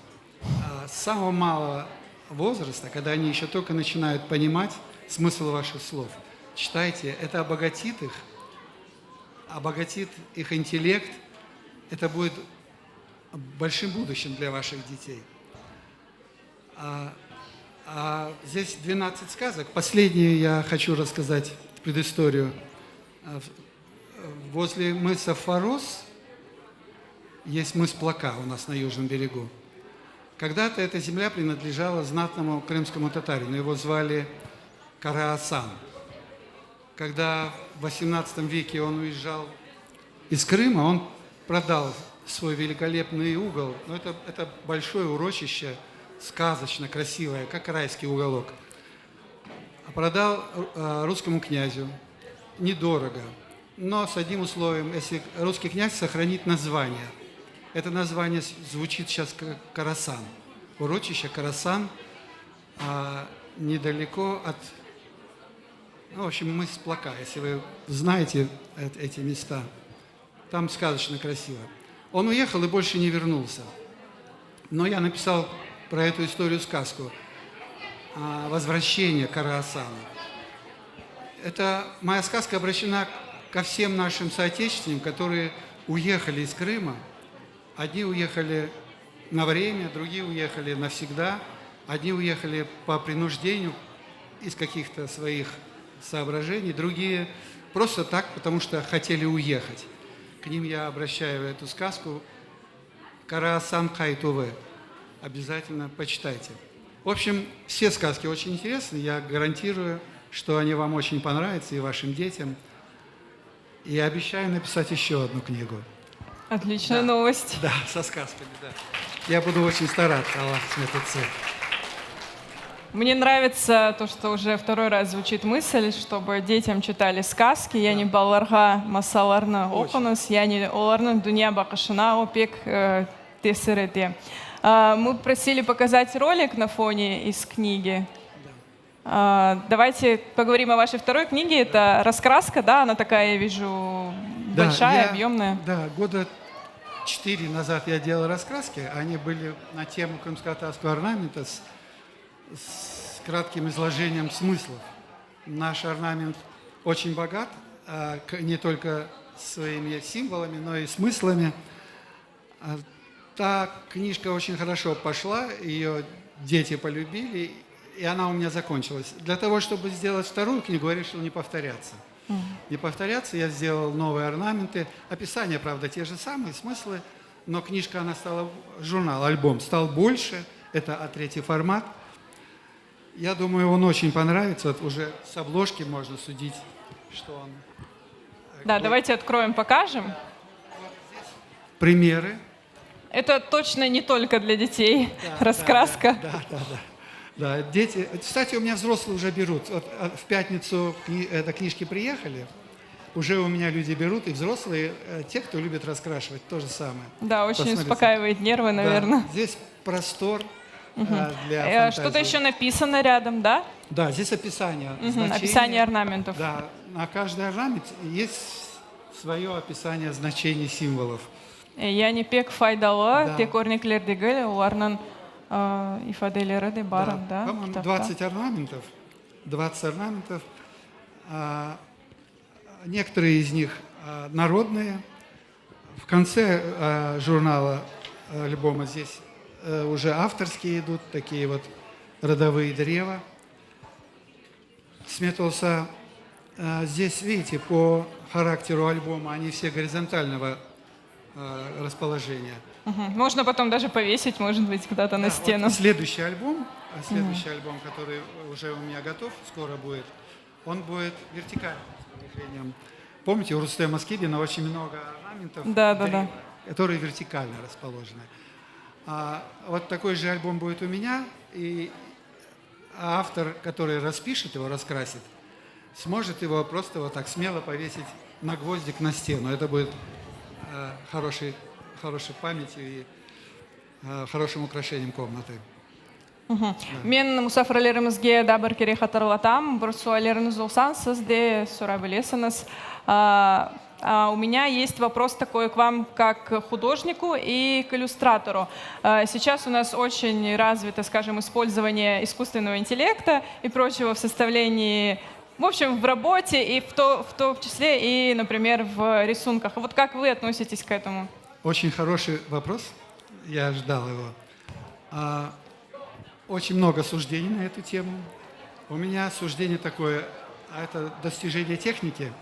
А с самого малого возраста, когда они еще только начинают понимать смысл ваших слов, читайте, это обогатит их, обогатит их интеллект, это будет большим будущим для ваших детей. А. А здесь 12 сказок. Последнюю я хочу рассказать предысторию. Возле мыса Форос есть мыс Плака у нас на южном берегу. Когда-то эта земля принадлежала знатному крымскому татарину. Его звали Караасан. Когда в 18 веке он уезжал из Крыма, он продал свой великолепный угол. Но это, это большое урочище, сказочно красивое, как райский уголок. Продал э, русскому князю недорого, но с одним условием, если русский князь сохранит название. Это название звучит сейчас как Карасан. Урочище Карасан а, недалеко от ну, в общем, мыс Плака, если вы знаете эти места. Там сказочно красиво. Он уехал и больше не вернулся. Но я написал про эту историю сказку «Возвращение Караасана». Это моя сказка обращена ко всем нашим соотечественникам, которые уехали из Крыма. Одни уехали на время, другие уехали навсегда, одни уехали по принуждению из каких-то своих соображений, другие просто так, потому что хотели уехать. К ним я обращаю эту сказку «Караасан Кайтуве». Обязательно почитайте. В общем, все сказки очень интересны. Я гарантирую, что они вам очень понравятся и вашим детям. И обещаю написать еще одну книгу. Отличная Да. новость. Да, со сказками, да. Я буду очень стараться, Allah qısmet etse. Мне нравится то, что уже второй раз звучит мысль, чтобы детям читали сказки. Yani balalarğa masallarnı oquñız, yani olarnıñ dünya baqışına o pek tesir ete. Мы просили показать ролик на фоне из книги. Давайте поговорим о вашей второй книге. Это раскраска, да? Она такая, я вижу, Да, большая, я- объемная. Да, года четыре назад я делал раскраски. Они были на тему крымско-татарского орнамента с, с кратким изложением смыслов. Наш орнамент очень богат, а, не только своими символами, но и смыслами. А, Та книжка очень хорошо пошла, ее дети полюбили, и она у меня закончилась. Для того, чтобы сделать вторую книгу, я решил не повторяться. Не повторяться, я сделал новые орнаменты. Описания, правда, те же самые, смыслы, но книжка, она стала, журнал, альбом стал больше, это А3 формат. Я думаю, он очень понравится. Вот уже с обложки можно судить, что он... Да, давайте откроем, покажем. Примеры. Это точно не только для детей. Раскраска. Да, да, да. Да, дети. Кстати, у меня взрослые уже берут. Вот, а, в пятницу кни, это, книжки приехали, уже у меня люди берут, и взрослые, э, те, кто любит раскрашивать, то же самое. Да, очень Посмотрите. успокаивает нервы, наверное. Да, здесь простор Угу. для Что-то фантазии. еще написано рядом, да? Да, здесь описание. Мгм, значения. описание орнаментов. Да, на каждый орнамент есть свое описание значений символов. Yani pek faydalı, Да. tek örnekler degil, olarnıñ ifadeleri de bar anda, По-моему, kitapta. 20 орнаментов. 20 орнаментов. А, Некоторые из них а, народные. В конце а, журнала а, альбома здесь э, уже авторские идут, такие вот родовые древа. Qısmet olsa, а, здесь, видите, по характеру альбома они все горизонтального а, расположения. Мгм. Можно потом даже повесить, может быть, куда-то на Да, вот стену. следующий альбом, а, следующий альбом, который уже у меня готов, скоро будет, он будет вертикальным расположением. Помните, у Рустема Скибина очень много орнаментов, Да, да, да. древа, которые вертикально расположены. А, вот такой же альбом будет у меня, и автор, который распишет его, раскрасит, сможет его просто вот так смело повесить на гвоздик на стену. Это будет э, хорошей, хорошей памятью и э, хорошим украшением комнаты. Men musafirlerimizge daa bir kere hatırlatam, bir sualleriñiz olsa, siz de sora bilesiñiz. А, а, У меня есть вопрос такой к вам как к художнику и к иллюстратору. А, Сейчас у нас очень развито, скажем, использование искусственного интеллекта и прочего в составлении, в общем, в работе и в, то, в том числе и, например, в рисунках. Вот как вы относитесь к этому? Очень хороший вопрос, я ждал его. А, Очень много суждений на эту тему. У меня суждение такое, а это достижение техники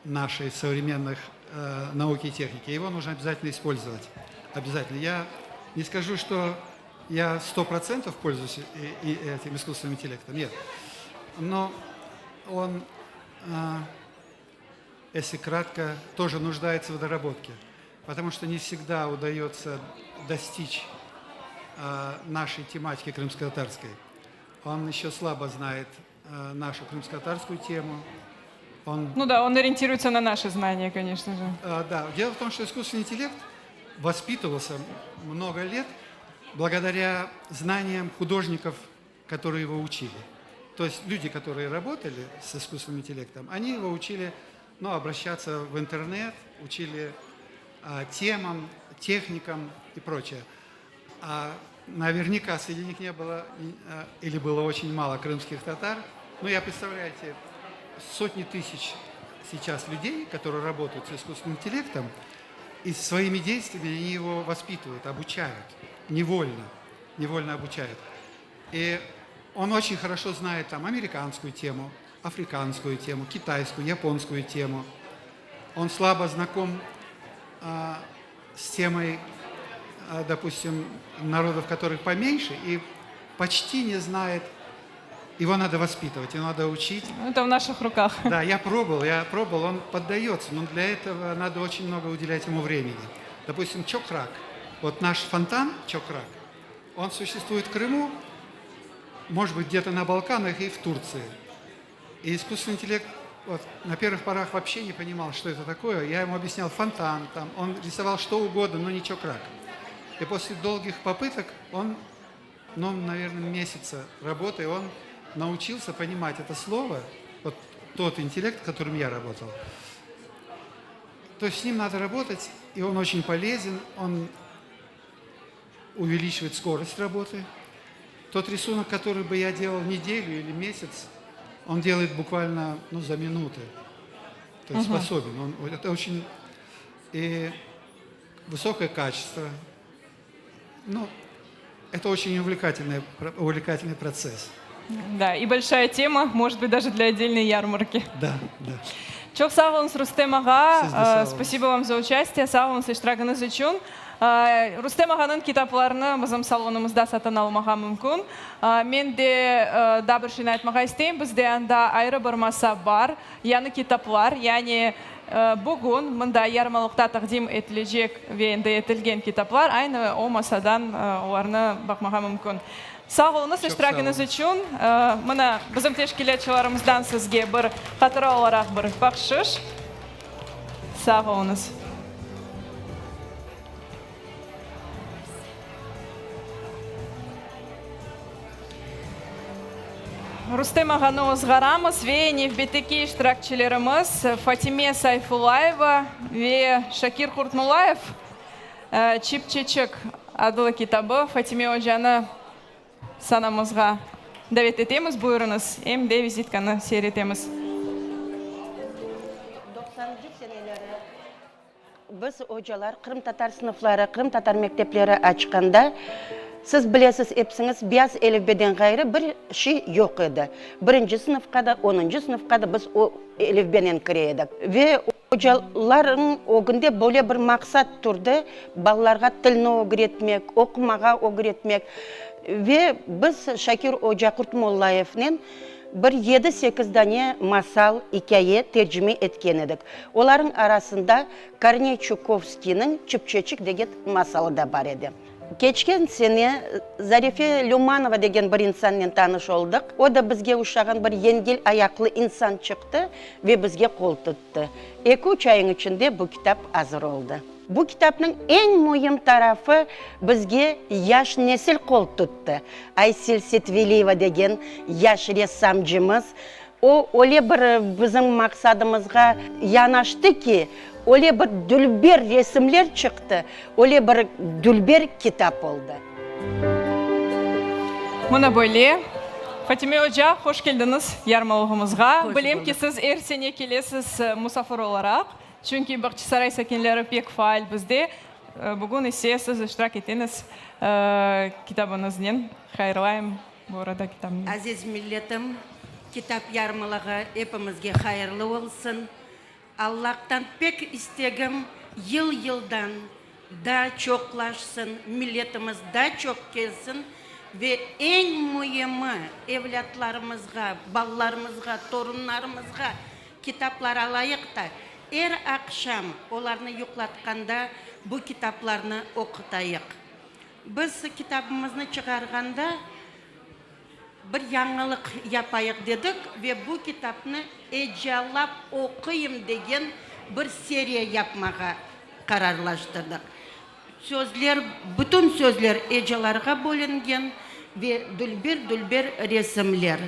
нашей современных э, науки и техники. Его нужно обязательно использовать. Обязательно. Я не скажу, что я 100% пользуюсь и, и этим искусственным интеллектом. Нет. Но он, э, если кратко, тоже нуждается в доработке. Потому что не всегда удается достичь э, нашей тематики крымско-татарской. Он еще слабо знает э, нашу крымско-татарскую тему. Он, Ну да, он ориентируется на наши знания, конечно же. А, да, дело в том, что искусственный интеллект воспитывался много лет благодаря знаниям художников, которые его учили. То есть люди, которые работали с искусственным интеллектом, они его учили ну, обращаться в интернет, учили а, темам, техникам и прочее. А наверняка среди них не было а, или было очень мало крымских татар. Ну, я представляете, сотни тысяч сейчас людей, которые работают с искусственным интеллектом, и своими действиями они его воспитывают, обучают, невольно, невольно обучают. И он очень хорошо знает там американскую тему, африканскую тему, китайскую, японскую тему. Он слабо знаком а, с темой, а, допустим, народов, которых поменьше, и почти не знает его надо воспитывать, его надо учить. Ну, это в наших руках. Да, я пробовал, я пробовал, он поддается, но для этого надо очень много уделять ему времени. Допустим, Чокрак. Вот наш фонтан Чокрак, он существует в Крыму, может быть, где-то на Балканах и в Турции. И искусственный интеллект вот, на первых порах вообще не понимал, что это такое. Я ему объяснял фонтан, там, он рисовал что угодно, но не Чокрак. И после долгих попыток он, ну, наверное, месяца работы, он научился понимать это слово, вот тот интеллект, которым я работал. То есть с ним надо работать, и он очень полезен, он увеличивает скорость работы. Тот рисунок, который бы я делал неделю или месяц, он делает буквально ну, за минуты. То есть угу. способен. Он, это очень и высокое качество. Ну, это очень увлекательный, увлекательный процесс. Да, и большая тема, может быть, даже для отдельной ярмарки. Да, да. Çoq sağ oluñız, Rustem ağa. Спасибо вам за участие. Sağ oluñız iştiragiñiz içün. Rustem ağanıñ kitaplarını bizim salonımızda satın almağa mümkün. Men de daa bir şeyni aytmağa isteyim, bizde anda ayrı bir masa bar, yañı kitaplar, yani bugün mında yarmalıqta taqdim etilecek ve endi etilgen kitaplar aynı o masadan olarnı baqmağa mümkün. Sağ oluñız iştiragiñiz içün. Mına, bizim teşkilâtçılarımızdan sizge bir hatıra olaraq bir bahşış. Sağ oluñız. Rustem ağanı ozğaramız ve nevbetteki iştirakçilerimiz Fatime Sayfullayeva ve Şakir Qurtmullayev Çipçeçik adlı kitabı Fatime ocanı sanamızğa davet etemiz. Buyurıñız, em de vizitkanı seyir etemiz. Doqsanıncı seneleri biz, ocalar, qırımtatar sınıfları, qırımtatar mektepleri açqanda, siz bilesiz episiñiz, beyaz elifbeden ğayrı bir şey yoq edi. Birinci sınıfqa da, onuncı sınıfqa da biz o elifbenen kire edik. Ve ocalarnıñ ögünde böyle bir maqsat turdı, balalarğa tilni ögretmek, oqumağa ögretmek. Ve biz Şakir oca Qurtmollayevnen bir yedi-sekiz dane masal, ikâye tercime etken edik. Olarnıñ arasında Korney Çukovskiyniñ Çipçeçik degen masalı da bar edi. Keçken sene Zarife Lümanova degen bir insannen tanış oldıq. O da bizge uşağan bir yengil ayaqlı insan çıqtı ve bizge qol tuttı. Eki-üç ayıñ içinde bu kitap azır oldı. Bu kitapnıñ eñ müim tarafı, bizge yaş nesil qol tuttı. Aysel Setveliyeva degen yaş ressamcımız, o öyle bir bizim maqsadımızğa yanaştı ki, öyle bir dülber resimler çıqtı, öyle bir dülber kitap oldı. Mına böyle. Fatime oca, hoş keldiñiz yarmalığımızğa. Bilem ki, siz er sene kelesiz musafir olaraq. Çünki Bağçasaray sakinleri pek faal bizde. Bugün ise siz iştirak eteñiz kitabıñıznen. Hayırlayım bu arada kitabıñız. Aziz milletim, kitap yarmalığı epimizge hayırlı olsun. Allahtan pek istegim, yıl-yıldan daa çoqlaşsın, milletimiz daa çoq kelsin ve eñ müimi, evlâtlarımızğa, balalarımızğa, torunlarımızğa kitaplar alayıq da, er aqşam olarnı yuqlatqanda bu kitaplarnı oqutayıq. Biz kitabımıznı çıqarğanda bir yañılıq yapayıq dedik ve bu kitapnı ecalap oquyım degen bir seriya yapmağa qararlaştırdıq. Sözler, bütün sözler ecalarğa bölüngen ve dülber-dülber resimler.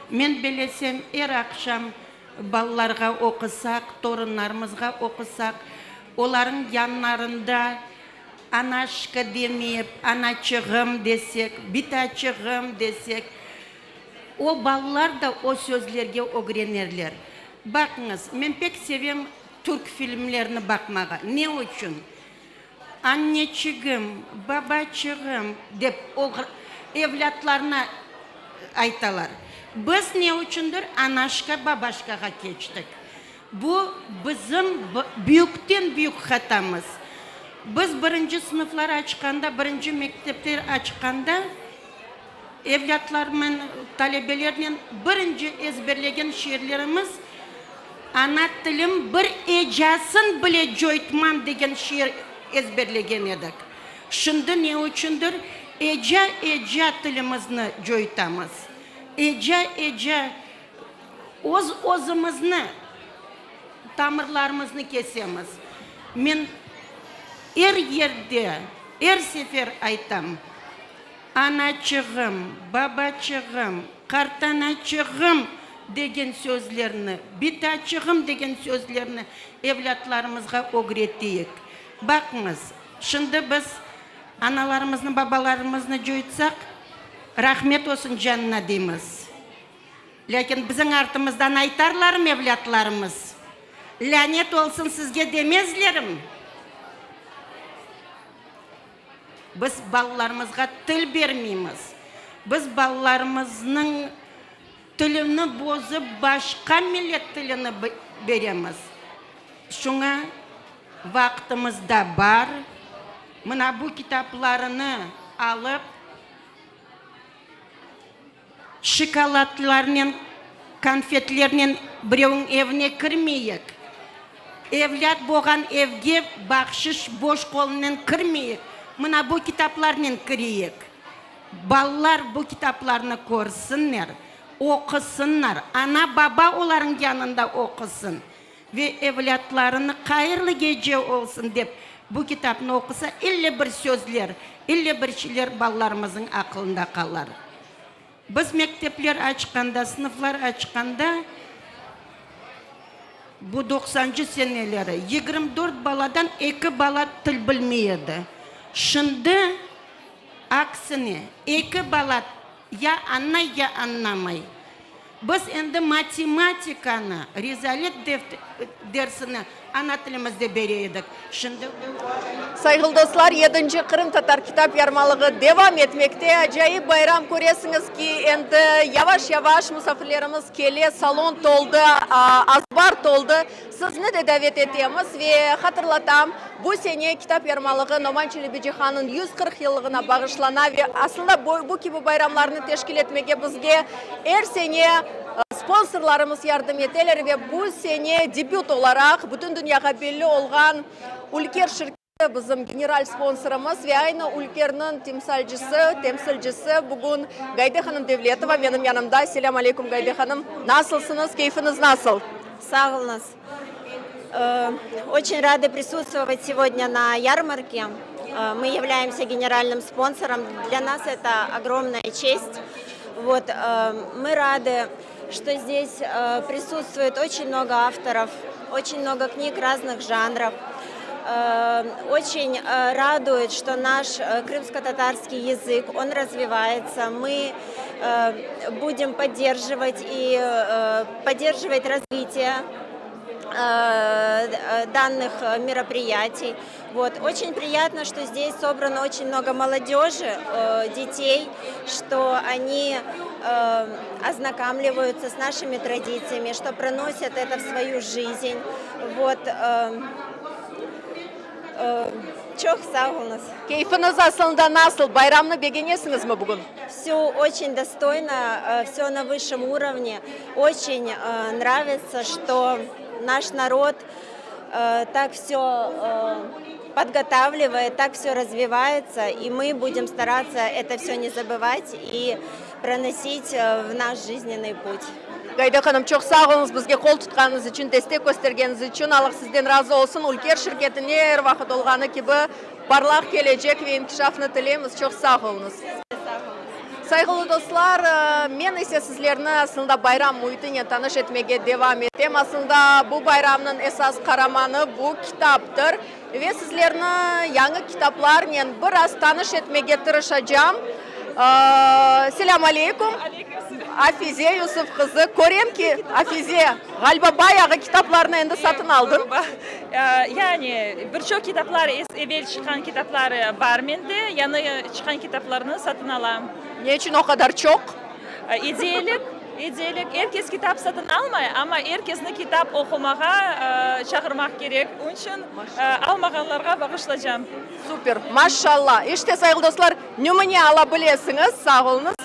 Men belesem, er aqşam balalarğa oqusaq, torunlarımızğa oqusaq, olarıñ yanlarında Anaşka demeyip, anaçığım desek, bitaçığım desek, o balalar da o sözlerge ögrenerler. Baqıñız, men pek sevem türk filmlerini baqmağa. Ne içün? Anneçigim, babaçığım dep evlâtlarına aytalar. Biz ne içündir anaşka, babaşkağa keçtik. Bu bizim büyükten-büyük hatamız. Biz birinci sınıflar açqanda, birinci mektepler açqanda, evlâtlarmen, talebelernen birinci ezberlegen şiirlerimiz Ana tilim bir ecasın bile coytmam degen şiir ezberlegen edik. Şimdi ne içündir eca-eca tilimizni coytamız. Eca-eca Öz-özümizni, tamırlarımıznı kesemiz. Men er yerde, er sefer aytam, anaçığım, babaçığım, qartanaçığım degen sözlerni, bitaçığım degen sözlerni evlâtlarımızğa ögreteyik. Baqıñız, şimdi biz analarımıznı, babalarımıznı coytsaq, rahmet olsun canına deymiz. Lâkin bizim artımızdan aytarlarmı evlâtlarımız, Lânet olsun sizge demezlermi? Biz balalarımızğa til bermeymiz. Biz balalarımıznıñ tilini bozıp, başqa millet tilini beremiz. Şuña vaqtımız da bar. Mına bu kitaplarını alıp. Şokoladlarnen, konfetlernen birevniñ evine kirmeyik. Evlât boğan evge bahşış boş qolnen kirmeyik. Mına bu kitaplarnen kireyik. Balalar bu kitaplarnı körsinler, oqusınlar, ana-baba olarnıñ yanında oqusın ve evlâtlarını hayırlı gece olsun dep bu kitapnı oqusa, ille bir sözler, ille bir şeyler balalarımızıñ aqlında qalar. Biz mektepler açqanda, sınıflar açqanda, bu doqsancı seneleri, 24 baladan eki bala til bilmey edi. Şimdi aksine, eki bala ya añlay, ya añlamay. Biz endi matematikanı, rezalet dersini ana tilimizde bere edik. Şimdi. Sayğılı dostlar, yedinci Qırımtatar kitap yarmalığı devam etmekte. Acayip bayram, köresiñiz ki, endi yavaş-yavaş musafirlerimiz kele, salon toldı, azbar toldı. Sizni de davet etemiz ve hatırlatam, bu sene kitap yarmalığı Noman Çelebicihannıñ 140 yıllığına bağışlana ve aslında bu kibi bayramlarnı teşkil etmege bizge er sene sponsorlarımız yardım eteler ve bu sene debüt olaraq bütün dünyağa belli olğan Ülker şirketi bizim general sponsorımız ve aynı Ülkerniñ timsalcisi, temsilcisi bugün Gayde hanım Devletova menim yanımda. Selâm aleyküm, Gayde hanım. Nasılsıñız, keyfiñiz nasıl? Sağ oluñız. Очень рады присутствовать сегодня на ярмарке. Мы являемся генеральным спонсором. Для нас это огромная честь. Вот, мы рады, что здесь присутствует очень много авторов, очень много книг разных жанров. Очень радует, что наш крымско-татарский язык, он развивается. Мы будем поддерживать и поддерживать развитие. данных мероприятий. Вот. Очень приятно, что здесь собрано очень много молодежи, детей, что они ознакомливаются с нашими традициями, что проносят это в свою жизнь. Вот. Çoq sağ oluñız. Keyfiñiz aslında nasıl? Bayramnı begenesiñizmi bugün? Все очень достойно, все на высшем уровне. Очень нравится, что наш народ так все подготавливает, так все развивается, и мы будем стараться это все не забывать и проносить в наш жизненный путь. Gayde hanım, çoq sağ oluñız bizge qol tutqanıñız içün, destek köstergeniñiz içün. Allah sizden razı olsun. Ülker şirketine er vaqıt olğanı kibi parlaq kelecek ve inkişafnı tileymiz. Çoq sağ oluñız. Sayğılı dostlar, men ise sizlerni aslında bayram müitinen tanış etmege devam etem. Aslında bu bayramnıñ esas qaramanı bu kitaptır. Ve sizlerni yañı kitaplarnen biraz tanış etmege tırışacam. Selâm aleyküm, Afize Yusuf qızı. Körem ki, Afize, ğaliba bayağı kitaplarnı endi satın aldıñ. Yani, bir çoq kitaplar, evel çıqqan kitaplar bar mende, yañı çıqqan kitaplarnı satın alam. Ne içün o qadar çoq? Ediyelik, ediyelik. Er kes kitap satın almay, amma er kesni kitap oqumağa çağırmaq kerek. Onıñ içün almağanlarğa bağışlacam. Super! Maşşalla! İşte, sayğılı dostlar, nümüne ala bilesiñiz. Sağ oluñız.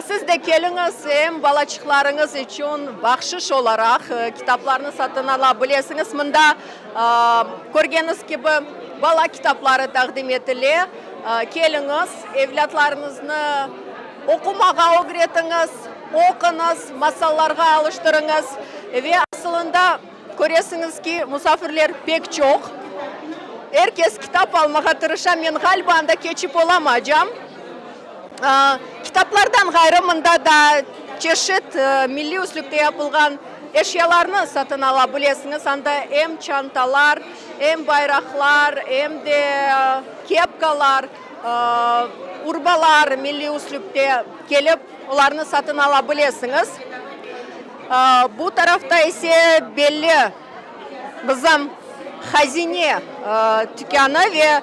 Siz de keliñiz, em balaçıqlarıñız içün bahşış olaraq kitaplarnı satın ala bilesiñiz. Mında, körgeniñiz kibi, bala kitapları taqdim etile. Keliñiz, evlâtlarıñıznı oqumağa ögretiñiz, oquñız, masallarğa alıştırıñız. Ve asılında, köresiñiz ki, musafirler pek çoq. Er kes kitap almağa tırışa. Men, ğaliba, anda keçip olamacam. Kitaplardan ğayrı, mında da çeşit milliy üslüpte yapılğan eşyalarnı satın ala bilesiñiz. Anda em çantalar, em bayraqlar, em de kepkalar, urbalar milliy üslüpte kelip, olarnı satın ala bilesiñiz. Bu tarafta ise belli bizim Hazine tükânı ve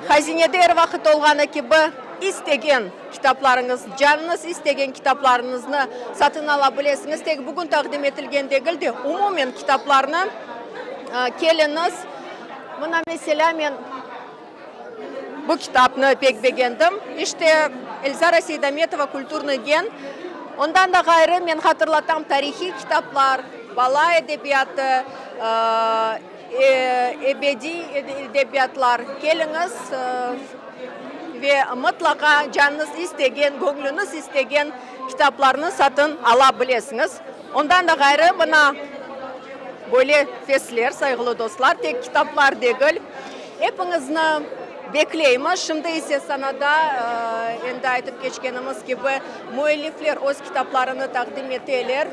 Hazinede er vaqıt olğanı kibi istegen kitaplarıñız, canıñız istegen kitaplarıñıznı satın ala bilesiñiz. Tek bugün taqdim etilgen degil de, umumen kitaplarnı keliñiz. Mına, meselâ, men bu kitapnı pek begendim. İşte, Elzara Seydametova Kulturnıy gen. Ondan da ğayrı, men hatırlatam, tarihiy kitaplar, bala edebiyatı, ebediy edebiyatlar. Keliñiz ve mıtlaqa canıñız istegen, göñlüñiz istegen kitaplarnı satın ala bilesiñiz. Ondan da ğayrı, mına böyle fesler, sayğılı dostlar, tek kitaplar degil. Epiñizni bekleymiz. Şimdi ise sanada, endi aytıp keçkenimiz kibi, müellifler öz kitaplarını taqdim eteler.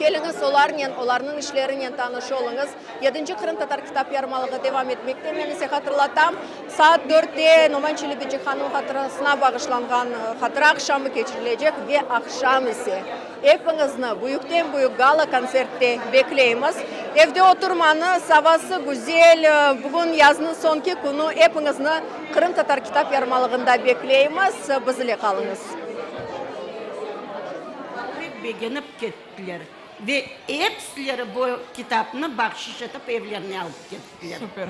Keliñiz, olarnen, olarnıñ işlerinen tanış oluñız. Yedinci Qırımtatar kitap yarmalığı devam etmekte. Men ise hatırlatam, saat dörtte Noman Çelebicihannıñ hatırasına bağışlanğan hatıra aqşamı keçirilecek ve aqşam ise epiñizni büyükten-büyük gala-kontsertte bekleymiz. Evde oturmañız, avası güzel, bugün yaznıñ soñki künü, epiñizni Qırımtatar kitap yarmalığında bekleymiz. Biz ile qalıñız. Pek begenip kettiler ve episileri bu kitapnı bahşiş etip evlerine alıp kettiler. Super.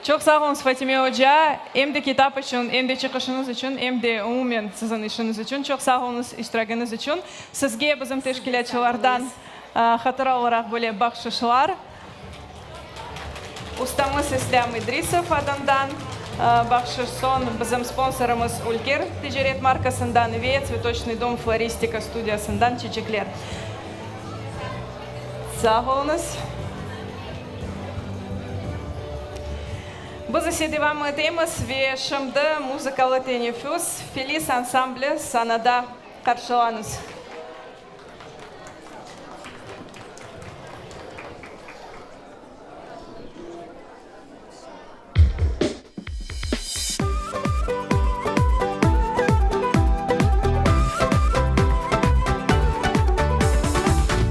Çoq sağ oluñız, Fatime oca, em de kitap içün, em de çıqışıñız içün, em de umumen siziñ işiñiz içün. Çoq sağ oluñız iştiragiñiz içün. Sizge bizim teşkilâtçılardan hatıra olaraq böyle bahşışlar. Ustamız İslâm İdrisov adından bahşış, soñ bizim sponsorımız Ülker ticaret markasından ve Tsvetoçnıy dom floristika studiyasından çiçekler. Sağ oluñız. Biz ise devam etemiz ve şimdi muzıkalı teneffüs, Feliz ansambli sanada qarşılañız.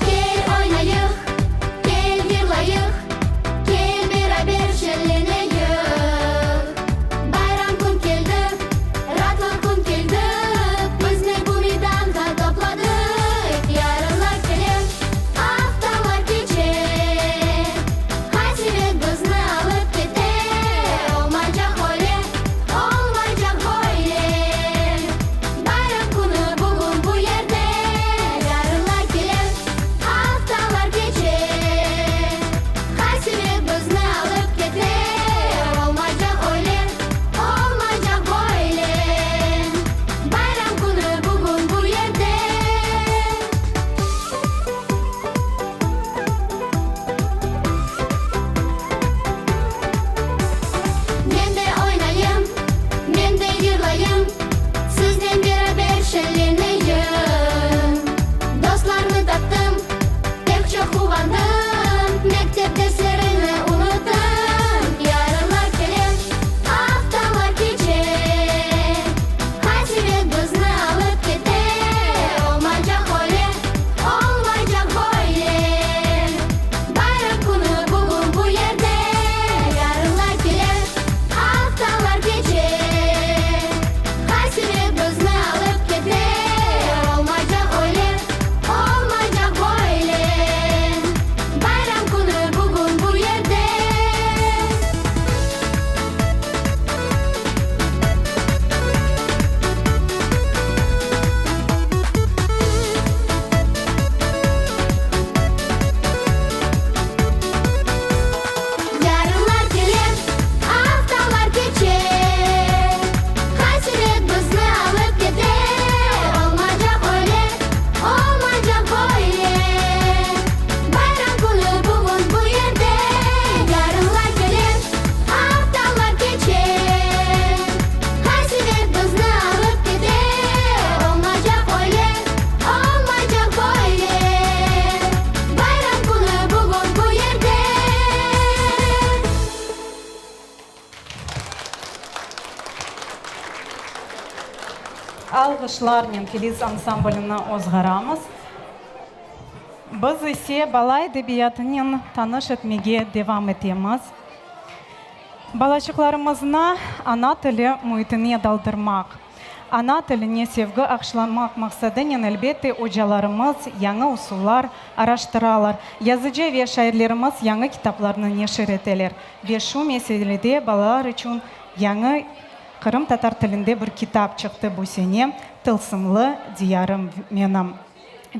Kel oynayıq, kel yırlayıq, kel. Alğışlarnen Filiz ansamblini ozğaramız. Biz ise bala edebiyatınen tanış etmege devam etemiz. Balaçıqlarımıznı ana tili müitine daldırmaq, ana tiline sevgi aqşlamaq maqsadınen, elbette, ocalarımız yañı usullar araştıralar, yazıcı ve şairlerimiz yañı kitaplarnı neşir eteler ve şu meselede balalar içün yañı qırımtatar tilinde bir kitap çıqtı bu sene, Tılsımlı diyarım menim.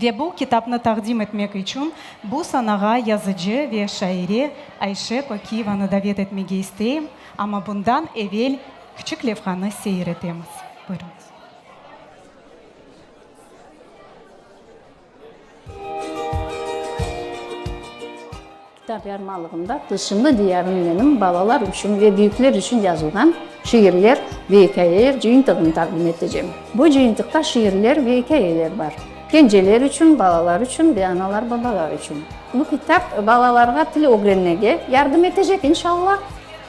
Ve bu kitapnı taqdim etmek içün bu sanağa yazıcı ve şaire Ayşe Kokiyevanı davet etmege isteyim, amma bundan evel kiçik levhanı seyir etemiz. Buyurıñız. Kitap yarmalığında Tılsımlı diyarım menim balalar içün ve büyükler içün yazılğan şiirler ve ikâyeler cıyıntığını taqdim etecem. Bu cıyıntıqta şiirler ve ikâyeler bar. Kenceler içün, balalar içün ve analar-babalar içün. Bu kitap balalarğa til ögrenmege yardım etecek, inşallah,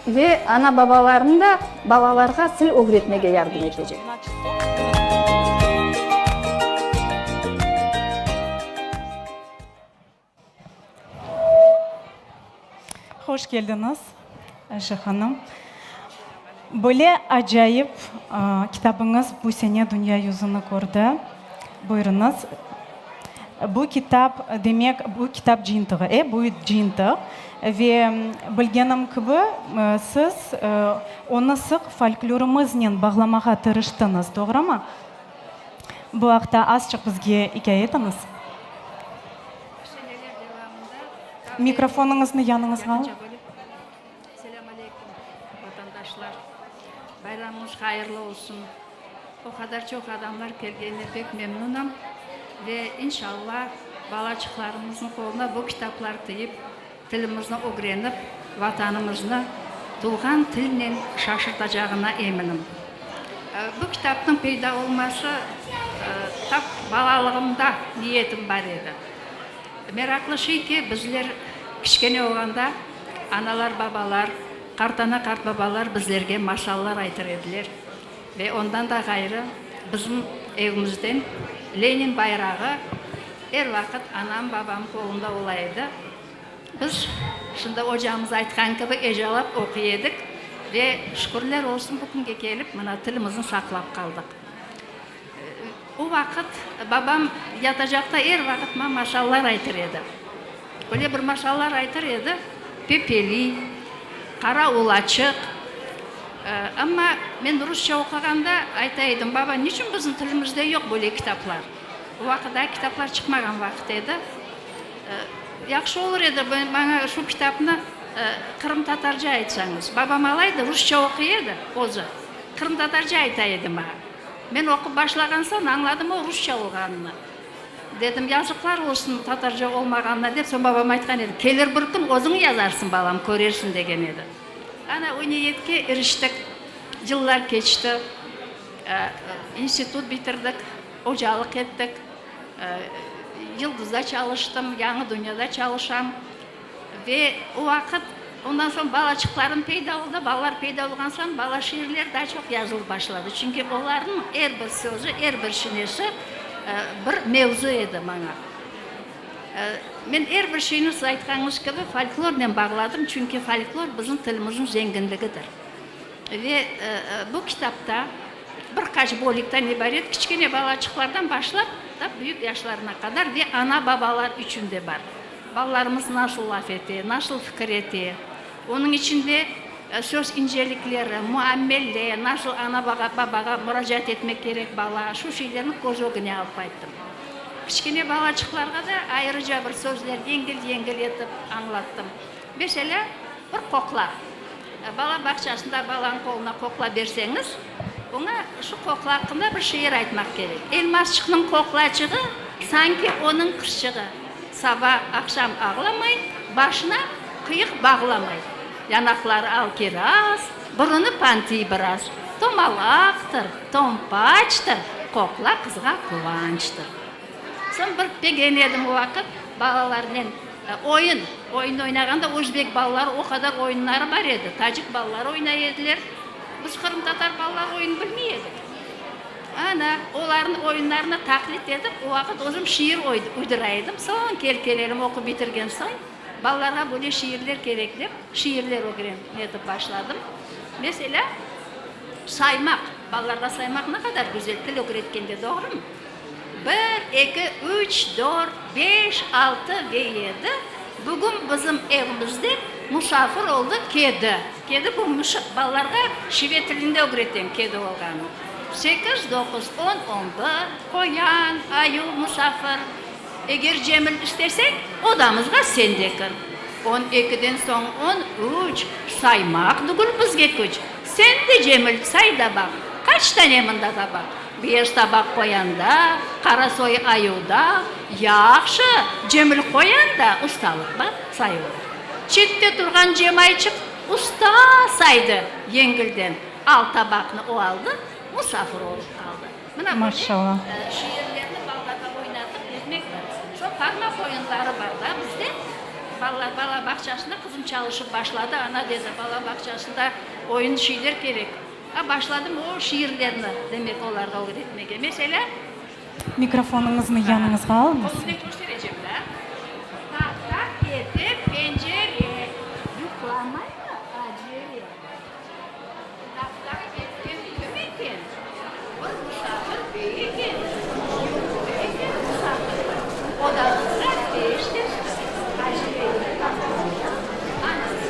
ve ana-babalarnı da balalarğa til ögretmege yardım etecek. Hoş keldiñiz, Ayşe hanım. Böyle acayip kitabıñız bu sene dünya yüzüni kördi. Buyurıñız. Bu kitap, demek, bu kitap cıyıntığı, e, bu cıyıntıq. Ve bilgenim kibi, siz onı sıq folklorımıznen bağlamağa tırıştıñız, doğrumı? Bu aqta azçıq bizge ikâye etiñiz. Mikrofonıñıznı yanıñızğa alıñ. Selâm aleyküm, vatandaşlar! Bayramıñız hayırlı olsun! O qadar çoq adamlar kelgenine pek memnunım ve inşallah balaçıqlarımıznıñ qoluna bu kitaplar tiyip, tilimizni ögrenip, Vatanımıznı tuvğan tilnen şaşırtacağına eminim. Bu kitapnıñ peyda olması tap balalığımda niyetim bar edi. Meraqlı şey ki, bizler kiçkene olğanda analar-babalar, qartana-qartbabalar bizlerge masallar aytır ediler ve ondan da ğayrı bizim evimizden Lenin bayrağı er vaqıt anam-babam qolunda ola edi. Biz, şimdi ocamız aytqan kibi, ecalap oquy edik ve şükürler olsun, bu künge kelip, mına, tilimizni saqlap qaldıq. O vaqıt babam yatacaqta er vaqıt maña masallar aytır edi. Öyle bir masallar aytır edi, Pepeli, Qara ulaçıq. Amma men rusça oquğanda ayta edim, Baba, niçün bizim tilimizde yoq böyle kitaplar? O vaqıt daa kitaplar çıqmağan vaqıt edi. Yahşı olur edi, maña şu kitapnı qırımtatarca aytsañız. Babam alay da rusça oquy edi özü, qırımtatarca ayta edi maña. Men oqup başlağan soñ añladım o rusça olğanını. Dedim, yazıqlar olsun tatarca olmağanına dep, soñ babam aytqan edi, kelir bir kün özüñ yazarsıñ, balam, körersiñ degen edi. Ana, o niyetke iriştik. Yıllar keçti, institut bitirdik, ocalıq ettik. Yıldızda çalıştım, Yañı dünyada çalışam. Ve o vaqıt, ondan soñ balaçıqlarım peyda oldı. Balalar peyda olğan soñ bala şiirler daa çoq yazılıp başladı. Çünki olarnıñ er bir sözü, er bir şinesi bir mevzu edi maña. Men er bir şeyni siz aytqanıñız kibi folklornen bağladım, çünki folklor bizim tilimizniñ zenginligidir. Ve bu kitapta bir qaç bölükten ibaret, kiçkene balaçıqlardan başlap ta büyük yaşlarına qadar ve ana-babalar içün de bar. Balalarımız nasıl laf ete, nasıl fikir ete, onıñ içinde söz incelikleri, muamele, nasıl ana-babağa muracaat etmek kerek bala, şu şeylerni köz ögüne alıp ayttım. Kiçkene balaçıqlarğa da ayrıca bir sözler yengil-yengil etip añlattım. Meselâ, bir qoqla. Bala bağçasında balanıñ qoluna qoqla berseñiz, oña şu qoqla aqqında bir şiir aytmaq kerek. Elmazçıqnıñ qoqlaçığı sanki onıñ qızçığı. Saba, aqşam ağlamay, başına qıyıq bağlamay. Yanaqları al kiraz, burunı pantiy biraz. Tomalaqtır, tompaçtır, qoqla qızğa quvançtır. Soñ bir pek enedim o vaqıt balalarnen. Oyun, oyun oynağanda özbek balaları o qadar oyunları bar edi, tacik balaları oynay ediler. Biz qırımtatar balaları oyun bilmey edik. Ana, olarnıñ oyunlarını taqlit etip, o vaqıt özüm şiir uydura edim. Soñ kel-kelerim oqup bitirgen soñ, balalarğa böyle şiirler kerek dep, şiirler ögrenetip başladım. Meselâ, saymaq. Balalarğa saymaq ne qadar güzel, til ögretkende, doğrumı? Bir, eki, üç, dört, beş, altı ve yedi. Bugün bizim evimizde musafir oldı kedi. Kedi bu mışıq. Balalarğa şive tilinde ögretem kedi olğanını. Sekiz, doquz, on, on bir. Qoyan, ayuv, musafir. Eger Cemil isteseñ, odamızğa sen de kir. On ekiden soñ on üç, saymaq tügül bizge küç. Sen de, Cemil, say da baq, qaç tane mında tabaq? Beyaz tabaq qoyanda, qara soy ayuvda, yahşı, Cemil qoyanda ustalıq bar, sayuvda. Çette turğan Cemayçıq usta saydı yengilden, al tabaqnı o aldı, musafir olıp qaldı. Mına böyle şiirlerni balalarğa oynatıp etmek bar. Şo parmaq oyunları bar da bizde. Balalar bala bağçasında qızım çalışıp başladı, ana dedi, bala bağçasında oyun şiyler kerek. A, başladım o şiirlerni, demek, olarğa ögretmege. Meselâ. Mikrofonıñıznı yanıñızğa alıñız. Qolumnen kösterecem da. Taq-taq ete pencere, yuqlamaymı Acire? Taq-taq etken kim eken? Bir musafir bey eken. Yoq eken musafir. Odamızğa tez-tez Acireni taqlağan anası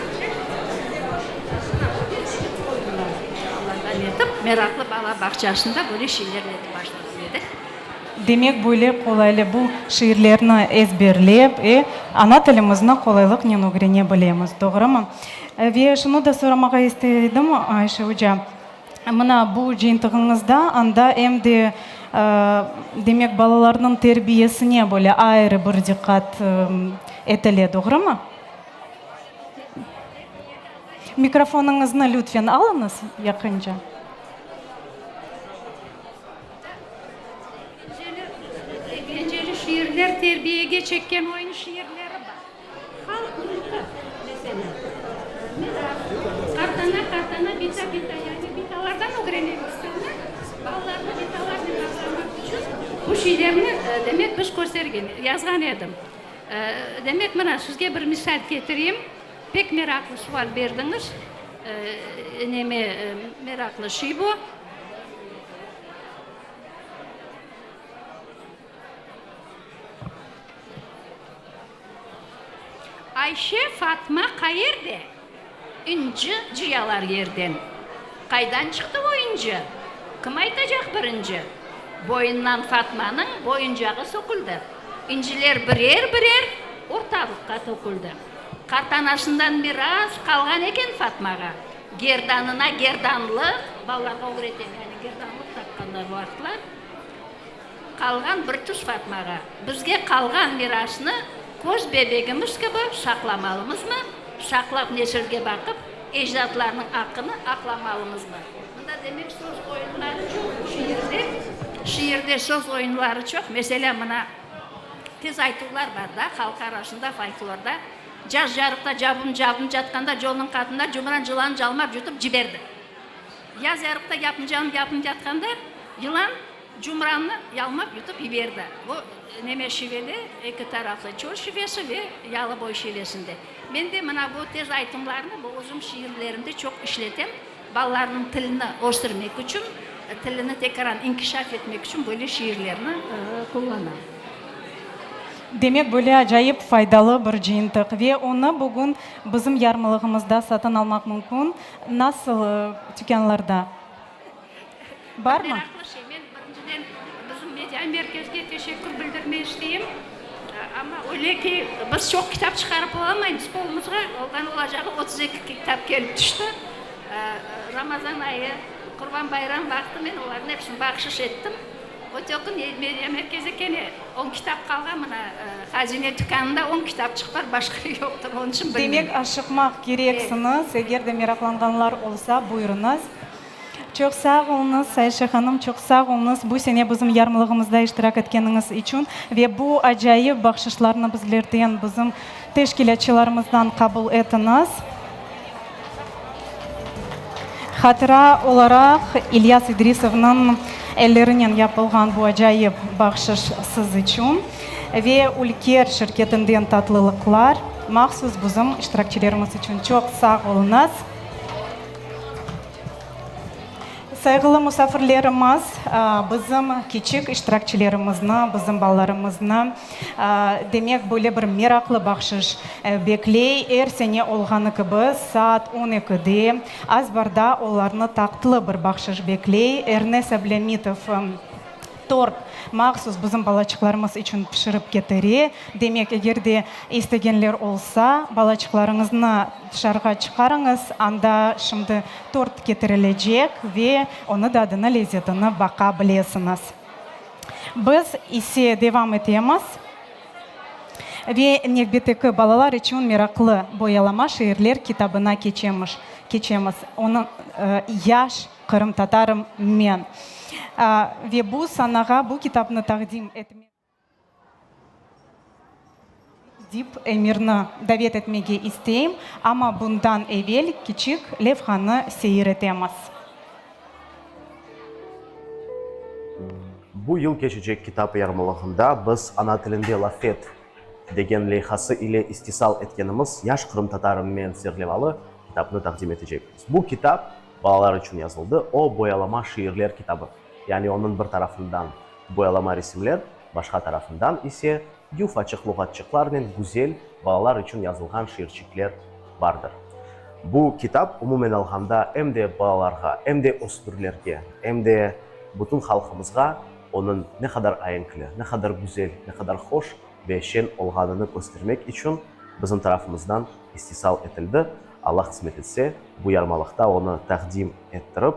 Etip, meraqlı bala bağçasında böyle şeyler etip başladım, dedi. Demek, böyle qolaylı bu şiirlerni ezberlep, e, ana tilimizni qolaylıqnen ögrene bilemiz, doğrumı? Ve şunı da soramağa istey edim, Ayşe oca, mına bu cıyıntığıñızda anda em de, demek, balalarnıñ terbiyesine böyle ayrı bir diqqat etile, doğrumı? Mikrofonıñıznı lütfen alıñız yaqınca. Eglenceli şiirler, terbiyege çekken oyun şiirleri bar. Halq mülki, meselâ, Miras, Qartana, qartana, bita, bita, yani bitalardan ögrenemiz sana, balalarnı bitalarnen bağlamaq içün bu şeylerni, demek, biz köstergen, yazğan edim. Demek, mına, sizge bir misal ketireyim. Pek meraqlı sual berdiñiz. Neme, meraqlı şey bu. Ayşe, Fatma qayerde? İnci cıyalar yerden. Qaydan çıqtı o inci? Kim aytacaq birinci? Boyundan Fatmanıñ boyuncağı söküldi. İnciler birer-birer ortalıqqa töküldi. Qartanasından miras qalğan eken Fatmağa. Gerdanına gerdanlıq, balalarğa ögretem, yani gerdanlıq taqqanlar o vaqıtlar, qalğan bir tüs Fatmağa. Bizge qalğan mirasnı köz bebegimiz kibi saqlamalımızmı? Saqlap nesilge baqıp, ecdatlarnıñ aqqını aqlamalımızmı? Mında demek söz oyunları çoq şiirde, şiirde söz oyunları çoq. Meselâ, mına tez aytuvlar bar da halq arasında, folklorda. Caz carıqta cabım-cabım catqanda yolnıñ qatında cumran cılan calmap yutıp ciberdi. Yaz yarıqta yapım-canım yapım yatqanda yılan cumrannı yalmap yutıp yiberdi. Bu neme şivede eki taraflı çöl şivesi ve yalıboy şivesinde. Men de mına bu tez aytımlarnı bu uzun şiirlerimde çoq işletem. Balalarnıñ tilini östürmek içün, tilini tekrar inkişaf etmek içün böyle şiirlerni qullanam. Demek, böyle acayip faydalı bir cıyıntıq ve onı bugün bizim yarmalığımızda satın almaq mümkün. Nasıl tükânlarda? Barmı? Meraqlı şey. Men birinciden bizim media merkezge teşekkür bildirmey isteyim. Amma öyle ki, biz çoq kitap çıqarıp olamaymız. Qolumızğa olğan olacağı 32 kitap kelip tüşti. Ramazan ayı, Qurban bayram vaqtı men olarnıñ episini bahşış ettim. Öteki media merkezde kene on kitap qalğan, mına Hazine tükânında on kitapçıq bar, başqa yoqtır, onıñ içün bilmeyim. Demek, aşıqmaq kereksiñiz, eger de meraqlanğanlar olsa, buyurıñız. Çoq sağ oluñız, Ayşe hanım, çoq sağ oluñız, bu sene bizim yarmalığımızda iştirak etkeniñiz içün ve bu acayip bahşışlarnı bizlerden, bizim teşkilâtçılarımızdan qabul etiñiz. Hatıra olaraq İlyas İdrisovnıñ. Ellerinen yapılğan bu acayip bahşış siz içün ve Ülker şirketinden tatlılıqlar mahsus bizim iştirakçilerimiz içün. Çoq sağ oluñız. Sayğılı musafirlerimiz, bizim kiçik iştirakçilerimizni, bizim balalarımıznı, demek, böyle bir meraqlı bahşış bekley. Er sene olğanı kibi, saat on ekide azbarda olarnı tatlı bir bahşış bekley. Ernes Ablâmitov Tort mahsus bizim balaçıqlarımız içün pişirip ketire. Demek, eger de istegenler olsa, balaçıqlarıñıznı tışarığa çıqarıñız, anda şimdi tort ketirilecek ve onı dadını, lezetini baqa bilesiñiz. Biz ise devam etemiz ve nevbetteki balalar içün meraqlı boyalama şiirler kitabına keçemiz. Onıñ Yaş Qırımtatarım men. Ve bu sanağa bu kitapnı taqdim etmek dip Emirni davet etmege isteyim, amma bundan evel kiçik levhanı seyir etemiz. Bu yıl keçecek kitap yarmalığında biz Ana tilinde laf et degen leyhası ile istisal etkenimiz Yaş qırımtatarım men serlevalı kitapnı taqdim etecekmiz. Bu kitap Balalar içün yazıldı. O, boyalama şiirler kitabı. Yani onıñ bir tarafından boyalama resimler, başqa tarafından ise yufaçıq luğatçıqlarnen güzel balalar içün yazılğan şiirçikler bardır. Bu kitap, umumen alğanda, em de balalarğa, em de ösmürlerge, em de bütün halqımızğa onıñ ne qadar aenkli, ne qadar güzel, ne qadar hoş ve şeñ olğanını köstermek içün bizim tarafımızdan istisal etildi. Allah qısmet etse, bu yarmalıqta onı taqdim ettirip,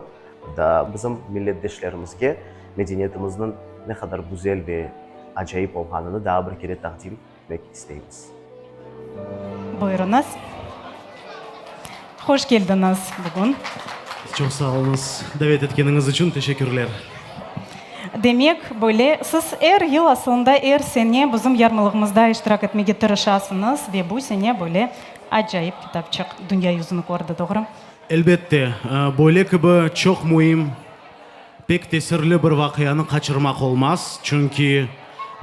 daa bizim milletdeşlerimizge medeniyetimizniñ ne qadar güzel ve acayip olğanını daa bir kere taqdim etmek isteymiz. Buyurıñız. Hoş keldiñiz bugün. Çoq sağ oluñız. Davet etkeniñiz içün teşekkürler. Demek, böyle, siz er yıl, asılında er sene bizim yarmalığımızda iştirak etmege tırışasıñız ve bu sene böyle Acayip kitapçıq dünya yüzüni kördi, doğru? Elbette, böyle kibi çoq müim, pek tesirli bir vaqianı qaçırmaq olmaz, çünki,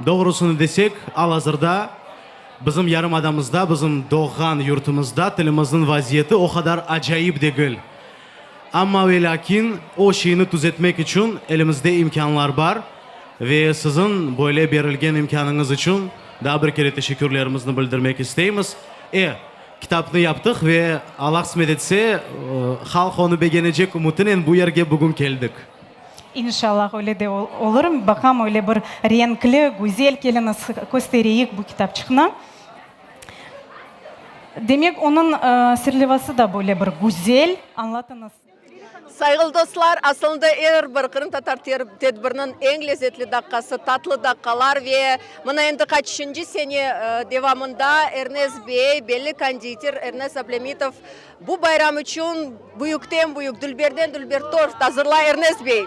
doğrusını desek, al-azırda bizim yarımadamızda, bizim doğğan yurtumızda tilimizniñ vaziyeti o qadar acayip degil. Amma ve lâkin o şeyni tüzetmek içün elimizde imkânlar bar ve siziñ böyle berilgen imkânıñız içün daa bir kere teşekkürlerimizni bildirmek isteymiz. E, kitapnı yaptıq ve, Allah qısmet etse, halq onı begenecek ümütinen bu yerge bugün keldik. İnşallah, öyle de olur. Baqam, öyle bir renkli, güzel, keliñiz, köstereyik bu kitapçıqnı. Demek, onıñ serlevası da böyle bir güzel. Añlatıñız. Sayğılı dostlar, asılında er bir qırımtatar tedbiriniñ eñ lezetli daqqası, tatlı daqqalar ve mına endi qaçıncı sene devamında Ernes bey, belli konditer Ernes Ablâmitov bu bayram içün büyükten büyük, dülberden dülber tort azırlay. Ernes bey,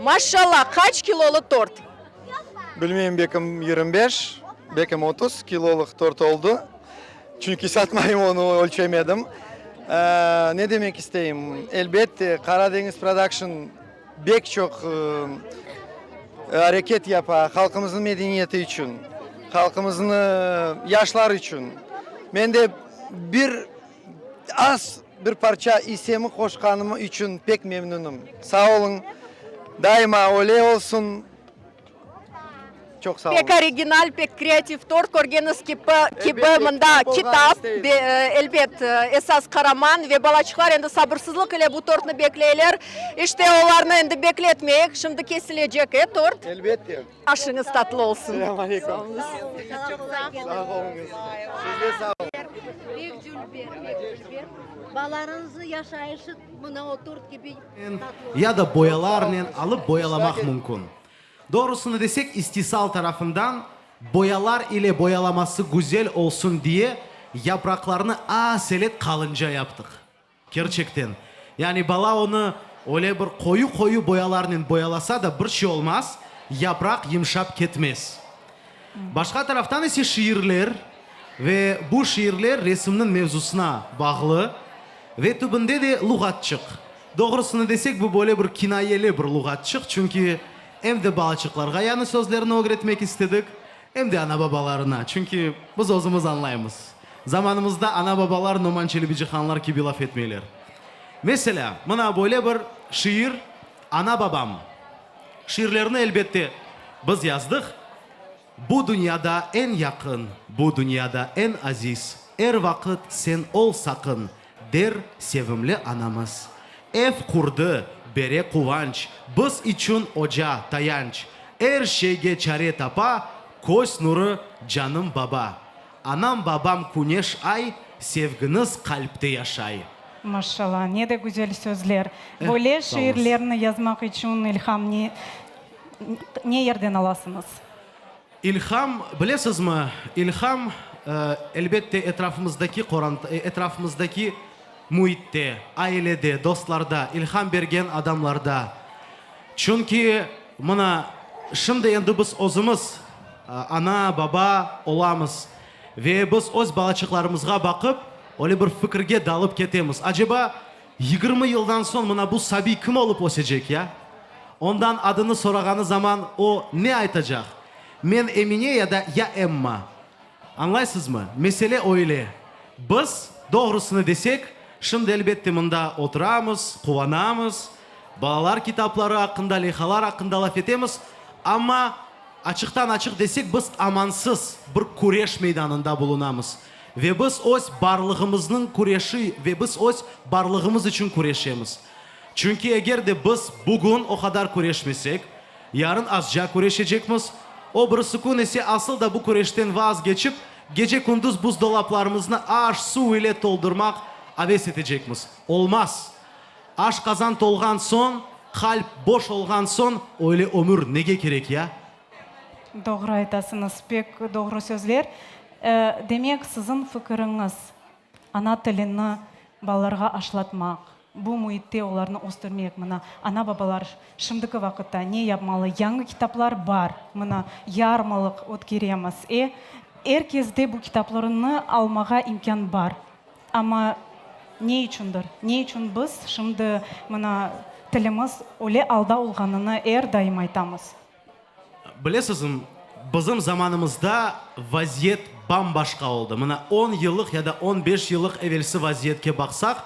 maşallah, qaç kilolı tort? Bilmeyim, belkim 25, belkim 30 kilolıq tort oldı. Çünki satmayım onı, ölçemedim. Ne demek isteyim? Elbette, Qara deñiz Production bek çoq areket yapa halqımıznıñ medeniyeti içün, halqımıznı yaşlar içün. Men de bir az bir parça issemi qoşqanım içün pek memnünim. Sağ oluñ, daima öyle olsun. Çoq sağ Pek oluñ. original, pek kreativ tort, körgeniz kibi, mında kitap, elbet, esas qaraman ve balaçıqlar endi sabırsızlıq ile bu tortnı bekleyler. İşte, olarnı endi bekletmeyik, şimdi kesilecek, e, tort? Elbette. Aşıñız tatlı olsun. Selâm aleyküm. Sağ oluñız. Siz de sağ oluñ. Pek dülber, pek dülber. Balalarıñıznıñ yaşayışı mına o tort kibi tatlı olsun. Ya da boyalarnen alıp boyalamaq mümkün. Doğrusını desek, istisal tarafından boyalar ile boyalaması güzel olsun diye yapraqlarnı aselet qalınca yaptıq. Kerçekten. Yani bala onı öyle bir qoyu-qoyu boyalarnen boyalasa da bir şey olmaz, yapraq yımşap ketmez. Başqa taraftan ise şiirler ve bu şiirler resimniñ mevzusına bağlı ve tübünde de luğatçıq. Doğrusını desek, bu böyle bir kinayeli bir luğatçıq, çünki em de balaçıqlarğa yañı sözlerni ögretmek istedik, em de ana-babalarına, çünki biz özümiz añlaymız, zamanımızda ana-babalar Noman Çelebicihanlar kibi laf etmeyler. Meselâ, mına böyle bir şiir Ana-babam. Şiirlerni, elbette, biz yazdıq. Bu dünyada eñ yaqın, bu dünyada eñ aziz, er vaqıt sen ol saqın, der sevimli anamız. Ev qurdı, bere quvanç, biz içün oca, tayanç, er şeyge çare tapa, köz nurı, canım baba. Anam, babam küneş, ay, sevgiñiz qalpte yaşay. Maşallah, ne de güzel sözler. Böyle şiirlerni yazmaq içün ilham ne Ne yerden alasıñız? İlham, bilesizmi, ilham, elbette, etrafımızdaki qoranta, etrafımızdaki müitte, ailede, dostlarda, ilham bergen adamlarda. Çünki, mına, şimdi endi biz özümiz ana, baba olamız ve biz öz balaçıqlarımızğa baqıp, öyle bir fikirge dalıp ketemiz, aceba, 20 yıldan soñ mına bu sabiy kim olıp ösecek, ya? Ondan adını sorağanı zaman o ne aytacaq? Men Emine ya da ya Emma? Añlaysızmı? Mesele öyle. Biz, doğrusını desek, şimdi elbette mında oturamız, quvanamız, balalar kitapları aqqında, leyhalar aqqında laf etemiz, amma açıqtan-açıq desek, biz amansız bir küreş meydanında bulunamız. Ve biz öz barlığımıznıñ küreşi, ve biz öz barlığımız içün küreşemiz. Çünki eger de biz bugün o qadar küreşmesek, yarın azca küreşecekmiz, o birisi kün ise asıl da bu küreşten vazgeçip, gece-kündüz buzdolaplarımıznı aş, suv ile toldurmaq aves etecekmiz. Olmaz! Aşqazan tolğan soñ, qalp boş olğan soñ öyle ömür nege kerek ya? Doğru aytasıñız, pek doğru sözler. Demek, siziñ fikiriñiz, ana tilini balalarğa aşlatmaq, bu müitte olarnı östürmek, mına, ana-babalar şimdiki vaqıtta ne yapmalı? Yañı kitaplar bar, mına, yarmalıq ötkeremiz, e, er kesde bu kitaplarnı almağa imkân bar. Amma ne içündir, ne içün biz şimdi, mına, tilimiz öyle alda olğanını er daim aytamız? Bilesizm, bizim zamanımızda vaziyet bam-başqa oldı. Mına on yıllıq ya da on beş yıllıq evelsi vaziyetke baqsaq,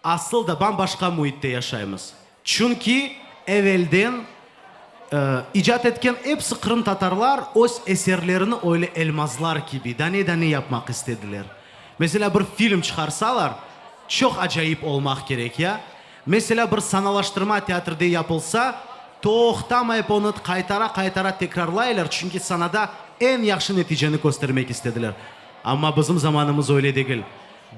asıl da bam-başqa müitte yaşaymız. Çünki evelden icat etken episi qırımtatarlar öz eserlerini öyle elmazlar kibi dane-dane yapmaq istediler. Meselâ, bir film çıqarsalar, çoq acayip olmaq kerek, ya? Meselâ, bir sanalaştırma teatrde yapılsa, toqtamayıp onı qaytara-qaytara tekrarlaylar, çünki sanada eñ yahşı neticeni köstermek istediler. Amma bizim zamanımız öyle degil.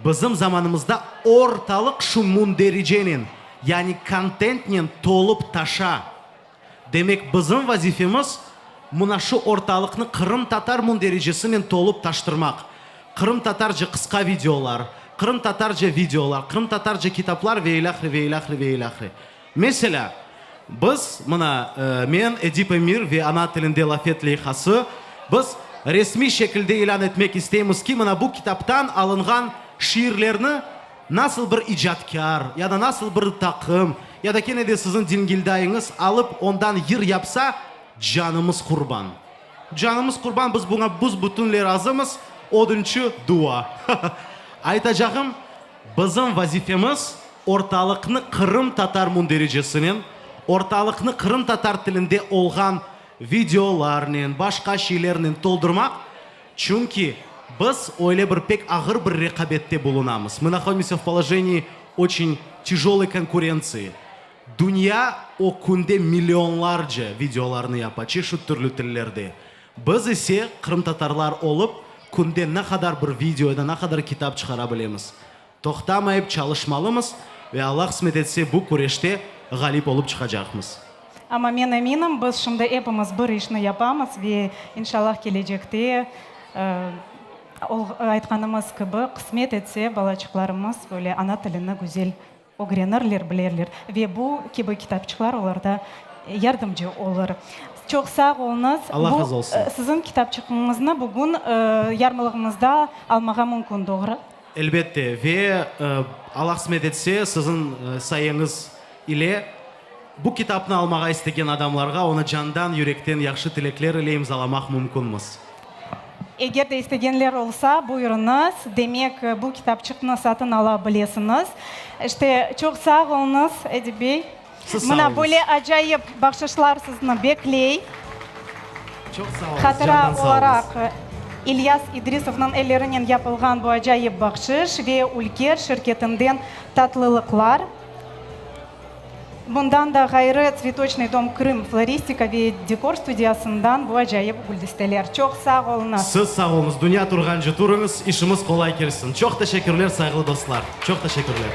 Bizim zamanımızda ortalıq şu mündericenen, yani kontentnen tolıp taşa. Demek, bizim vazifemiz, mına şu ortalıqnı qırımtatar mündericesinen tolıp taştırmaq. Qırımtatarca qısqa videolar, qırımtatarca videolar, qırımtatarca kitaplar ve ilâhre, ve ilâhre, ve ilâhre. Meselâ, biz, mına, men, Edip Emir ve Ana tilinde laf et leyhası, biz resmiy şekilde ilân etmek isteymiz ki, mına bu kitaptan alınğan şiirlerni nasıl bir icatkâr ya da nasıl bir taqım, ya da kene de siziñ dingildayıñız alıp ondan yır yapsa, canımız qurban. Canımız qurban, biz buña büs-bütünley razımız, odunçı, dua. Aytacağım, bizim vazifemiz, ortalıqnı qırımtatar mündericesinen, ortalıqnı qırımtatar tilinde olğan videolarnen, başqa şeylernen toldurmaq, çünki biz öyle bir pek ağır bir reqabette bulunamız, mı nahodimsâ v polojenii oçen tyajöloy konkurentsii. Dünya o künde millionlarca videolarnı yapa, çeşit türlü tillerde. Biz ise, qırımtatarlar olıp, künde ne qadar bir video ya da ne qadar kitap çıqara bilemiz? Toqtamayıp çalışmalımız ve Alla qısmet etse bu küreşte ğalip olıp çıqacaqmız. Amma men eminim, biz şimdi epimiz bir işni yapamız ve inşallah kelecekte, aytqanımız kibi, qısmet etse, balaçıqlarımız böyle ana tilini güzel Ögrenirler, bilerler ve bu kibi kitapçıqlar olarda yardımcı olur. Çoq sağ oluñız. Allah razı olsun. Bu siziñ kitapçıqıñıznı bugün yarmalığımızda almağa mümkün, doğru? Elbette, ve Alla qısmet etse, siziñ sayeñiz ile bu kitapnı almağa istegen adamlarğa onı candan, yürekten yahşı tilekler ile imzalamaq mümkünmiz. Eger de istegenler olsa, buyurıñız, demek, bu kitapçıqnı satın ala bilesiñiz. İşte, çoq sağ oluñız, Edip bey. Siz sağ Mına oluñız. böyle acayip bahşışlar sizni bekley. Çoq sağ oluñız, Hatıra candan sağ oluñız. olaraq İlyas İdrisovnıñ ellerinen yapılğan bu acayip bahşış ve Ülker şirketinden tatlılıqlar. Bundan da ğayrı, Tsvetoçnıy dom Krım floristika ve dekor studiyasından bu acayip güldisteler. Çoq sağ oluñız! Siz sağ oluñız, dünya turğance turıñız, işimiz qolay kelsin. Çoq teşekkürler, sayğılı dostlar, çoq teşekkürler.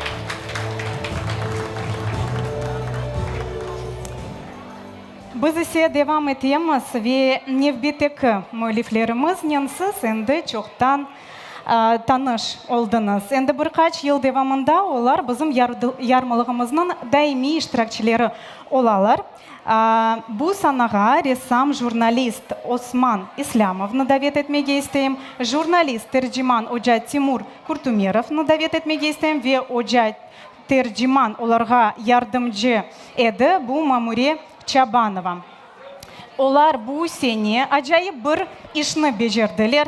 Biz ise devam etemiz ve nevbetteki müelliflerimiznen siz endi çoqtan tanış oldıñız. Endi bir qaç yıl devamında olar bizim yarmalığımıznıñ daimiy iştirakçileri olalar. Bu sanağa ressam, jurnalist Osman İslâmovnı davet etmege isteyim, jurnalist, terciman oca Timur Kurtumerovnı davet etmege isteyim ve oca, terciman olarğa yardımcı edi, bu Mamure Çabanova. Olar bu sene acayip bir işni becerdiler.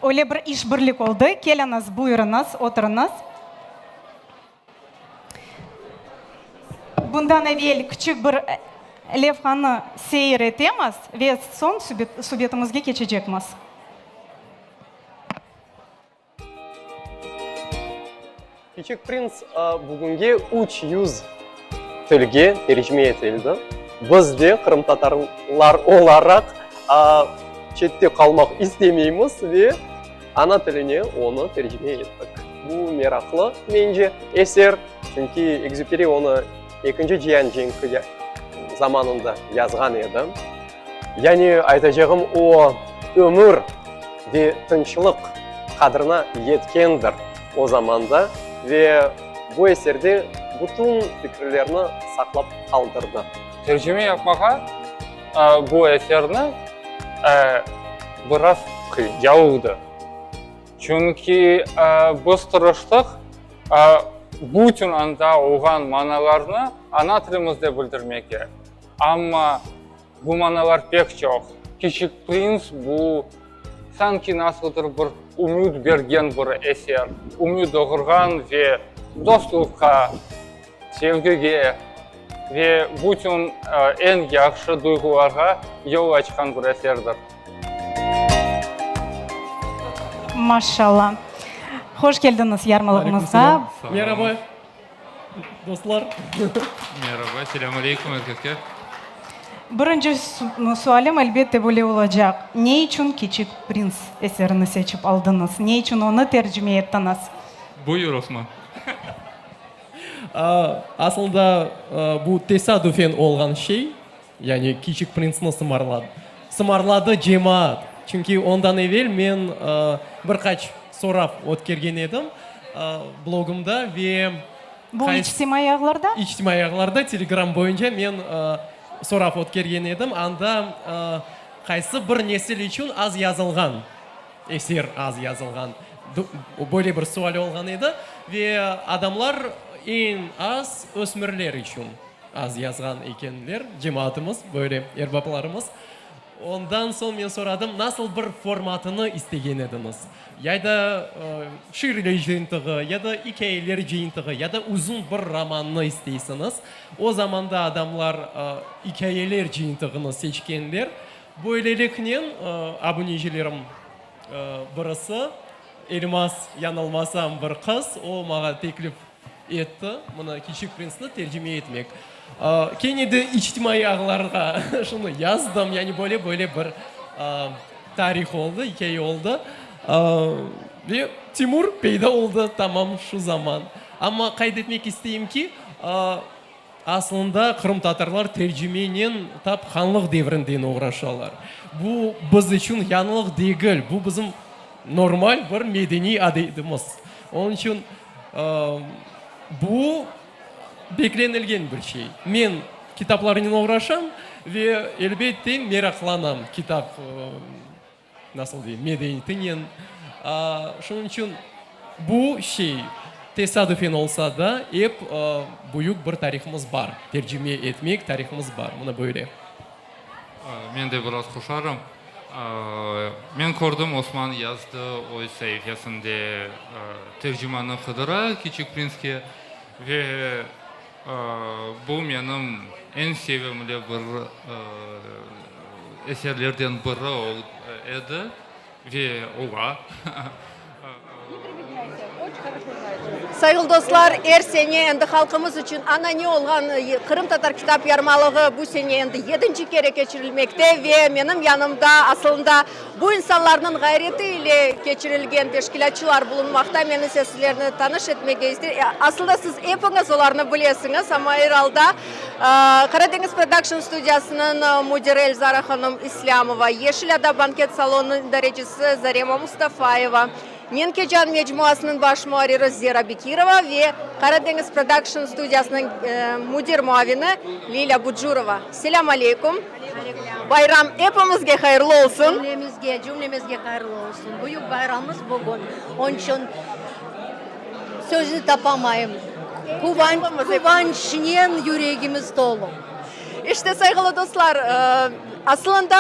Öyle bir işbirlik oldı. Keliñiz, buyurıñız, oturıñız. Bundan evel küçük bir levhanı seyir etemiz ve soñ subetimizge keçecekmiz. Kiçik prins bugünge 300 tilge tercime etildi. Biz de qırımtatarlar olaraq çette qalmaq istemeymiz ve ana tiline onı tercime ettik. Bu meraqlı, mence, eser, çünki Ekzüperi onı Ekinci cian cenki zamanında yazğan edi. Yani aytacağım, o, ömür ve tınçlıq qadrına yetkendir o zamanda ve bu eserde bütün fikirlerni saqlap qaldırdı. Tercime yapmağa bu eserni biraz qıyınca oldı. Çünki biz tırıştıq bütün anda olğan manalarnı ana tilimizde bildirmege. Amma bu manalar pek çoq. Kiçik prins bu, sanki nasıldır bir ümüt bergen bir eser, ümüt doğurğan ve dostluqqa, sevgige ve bütün eñ yahşı duyğularğa yol açqan bir eserdir. Maşallah. Hoş keldiñiz yarmalığımızğa. Meraba, dostlar. Meraba, selâm aleyküm er keske. Birinci sualim, elbette, böyle olacaq, ne içün Kiçik prins eserini seçip aldıñız? Ne içün onı tercime ettiñiz? Buyur, Osman. Aslında, bu tesadüfen olğan şey. Yani Kiçik printsni sımarladı. Sımarladı cemaat. Çünki ondan evel men bir qaç sorav ötkergen edim blogımda ve. Bu içtimaiy ağlarda? İçtimaiy ağlarda, Telegram boyunca men sorav ötkergen edim. Anda qaysı bir nesil içün az yazılğan eser az yazılğan, böyle bir sual olğan edi. Ve adamlar eñ az ösmürler içün. Az yazğan ekenler, cemaatımız, böyle erbaplarımız. Ondan soñ men soradım, nasıl bir formatını istegen ediñiz? Ya da şiirler cıyıntığı, ya da ikâyeler cıyıntığı, ya da uzun bir romannı isteysiñiz? O zamanda adamlar ikâyeler cıyıntığını seçkenler. Böyleliknen, abunecilerim birisi, Elmaz, yañılmasam, bir qız, o maña teklif etti, mına Kiçik printsni tercime etmek. Kene de içtimaiy ağlarğa şunı yazdım, yani böyle-böyle bir tarih oldı, ikâye oldı. Ve Timur peyda oldı tamam şu zaman. Amma qayd etmek isteyim ki, aslında qırımtatarlar tercimenen tap hanlıq devrinden oğraşalar. Bu biz içün yañılıq degil, bu bizim normal bir medeniy adetimiz. Onıñ içün Bu beklenilgen bir şey. Men kitaplarnen oğraşam ve, elbette, meraqlanam kitap, nasıl deyim, medeniyetinen. Şunıñ içün. Bu şey, tesadüfen olsa da, ep büyük bir tarihımız bar, tercime etmek tarihımız bar, mına böyle. Men de biraz qoşarım. Men kördim, Osman yazdı öz saifesinde tercimanı qıdıra Kiçik prinske ve bu menim eñ sevimli bir eserlerden biri edi ve ola. Sayğılı dostlar, er sene endi halqımız içün anane olğan Qırımtatar kitap yarmalığı bu sene endi yedinci kere keçirilmekte ve menim yanımda asılında bu insanlarnıñ ğayreti ile keçirilgen teşkilâtçılar bulunmaqta. Men ise sizlerni tanış etmege ister, asılında siz epiñiz olarnı bilesiñiz, amma er alda Qaradeñiz Production studiyasınıñ müdiri Elzara hanım İslâmova, Yeşil ada banket salonınıñ idarecisi Zarema Mustafayeva, Nenkecan mecmuasınıñ baş muarriri Zera Bekirova ve Qaradeñiz Production studiyasınıñ müdir muavini Lilâ Bucurova. Selâm aleyküm! Bayram epimizge hayırlı olsun! Cümlemizge, cümlemizge hayırlı olsun! Büyük bayramımız bugün, onıñ içün sözni tapamayım. Quvanç, quvançnen yüregimiz tolu. İşte, sayğılı dostlar, asılında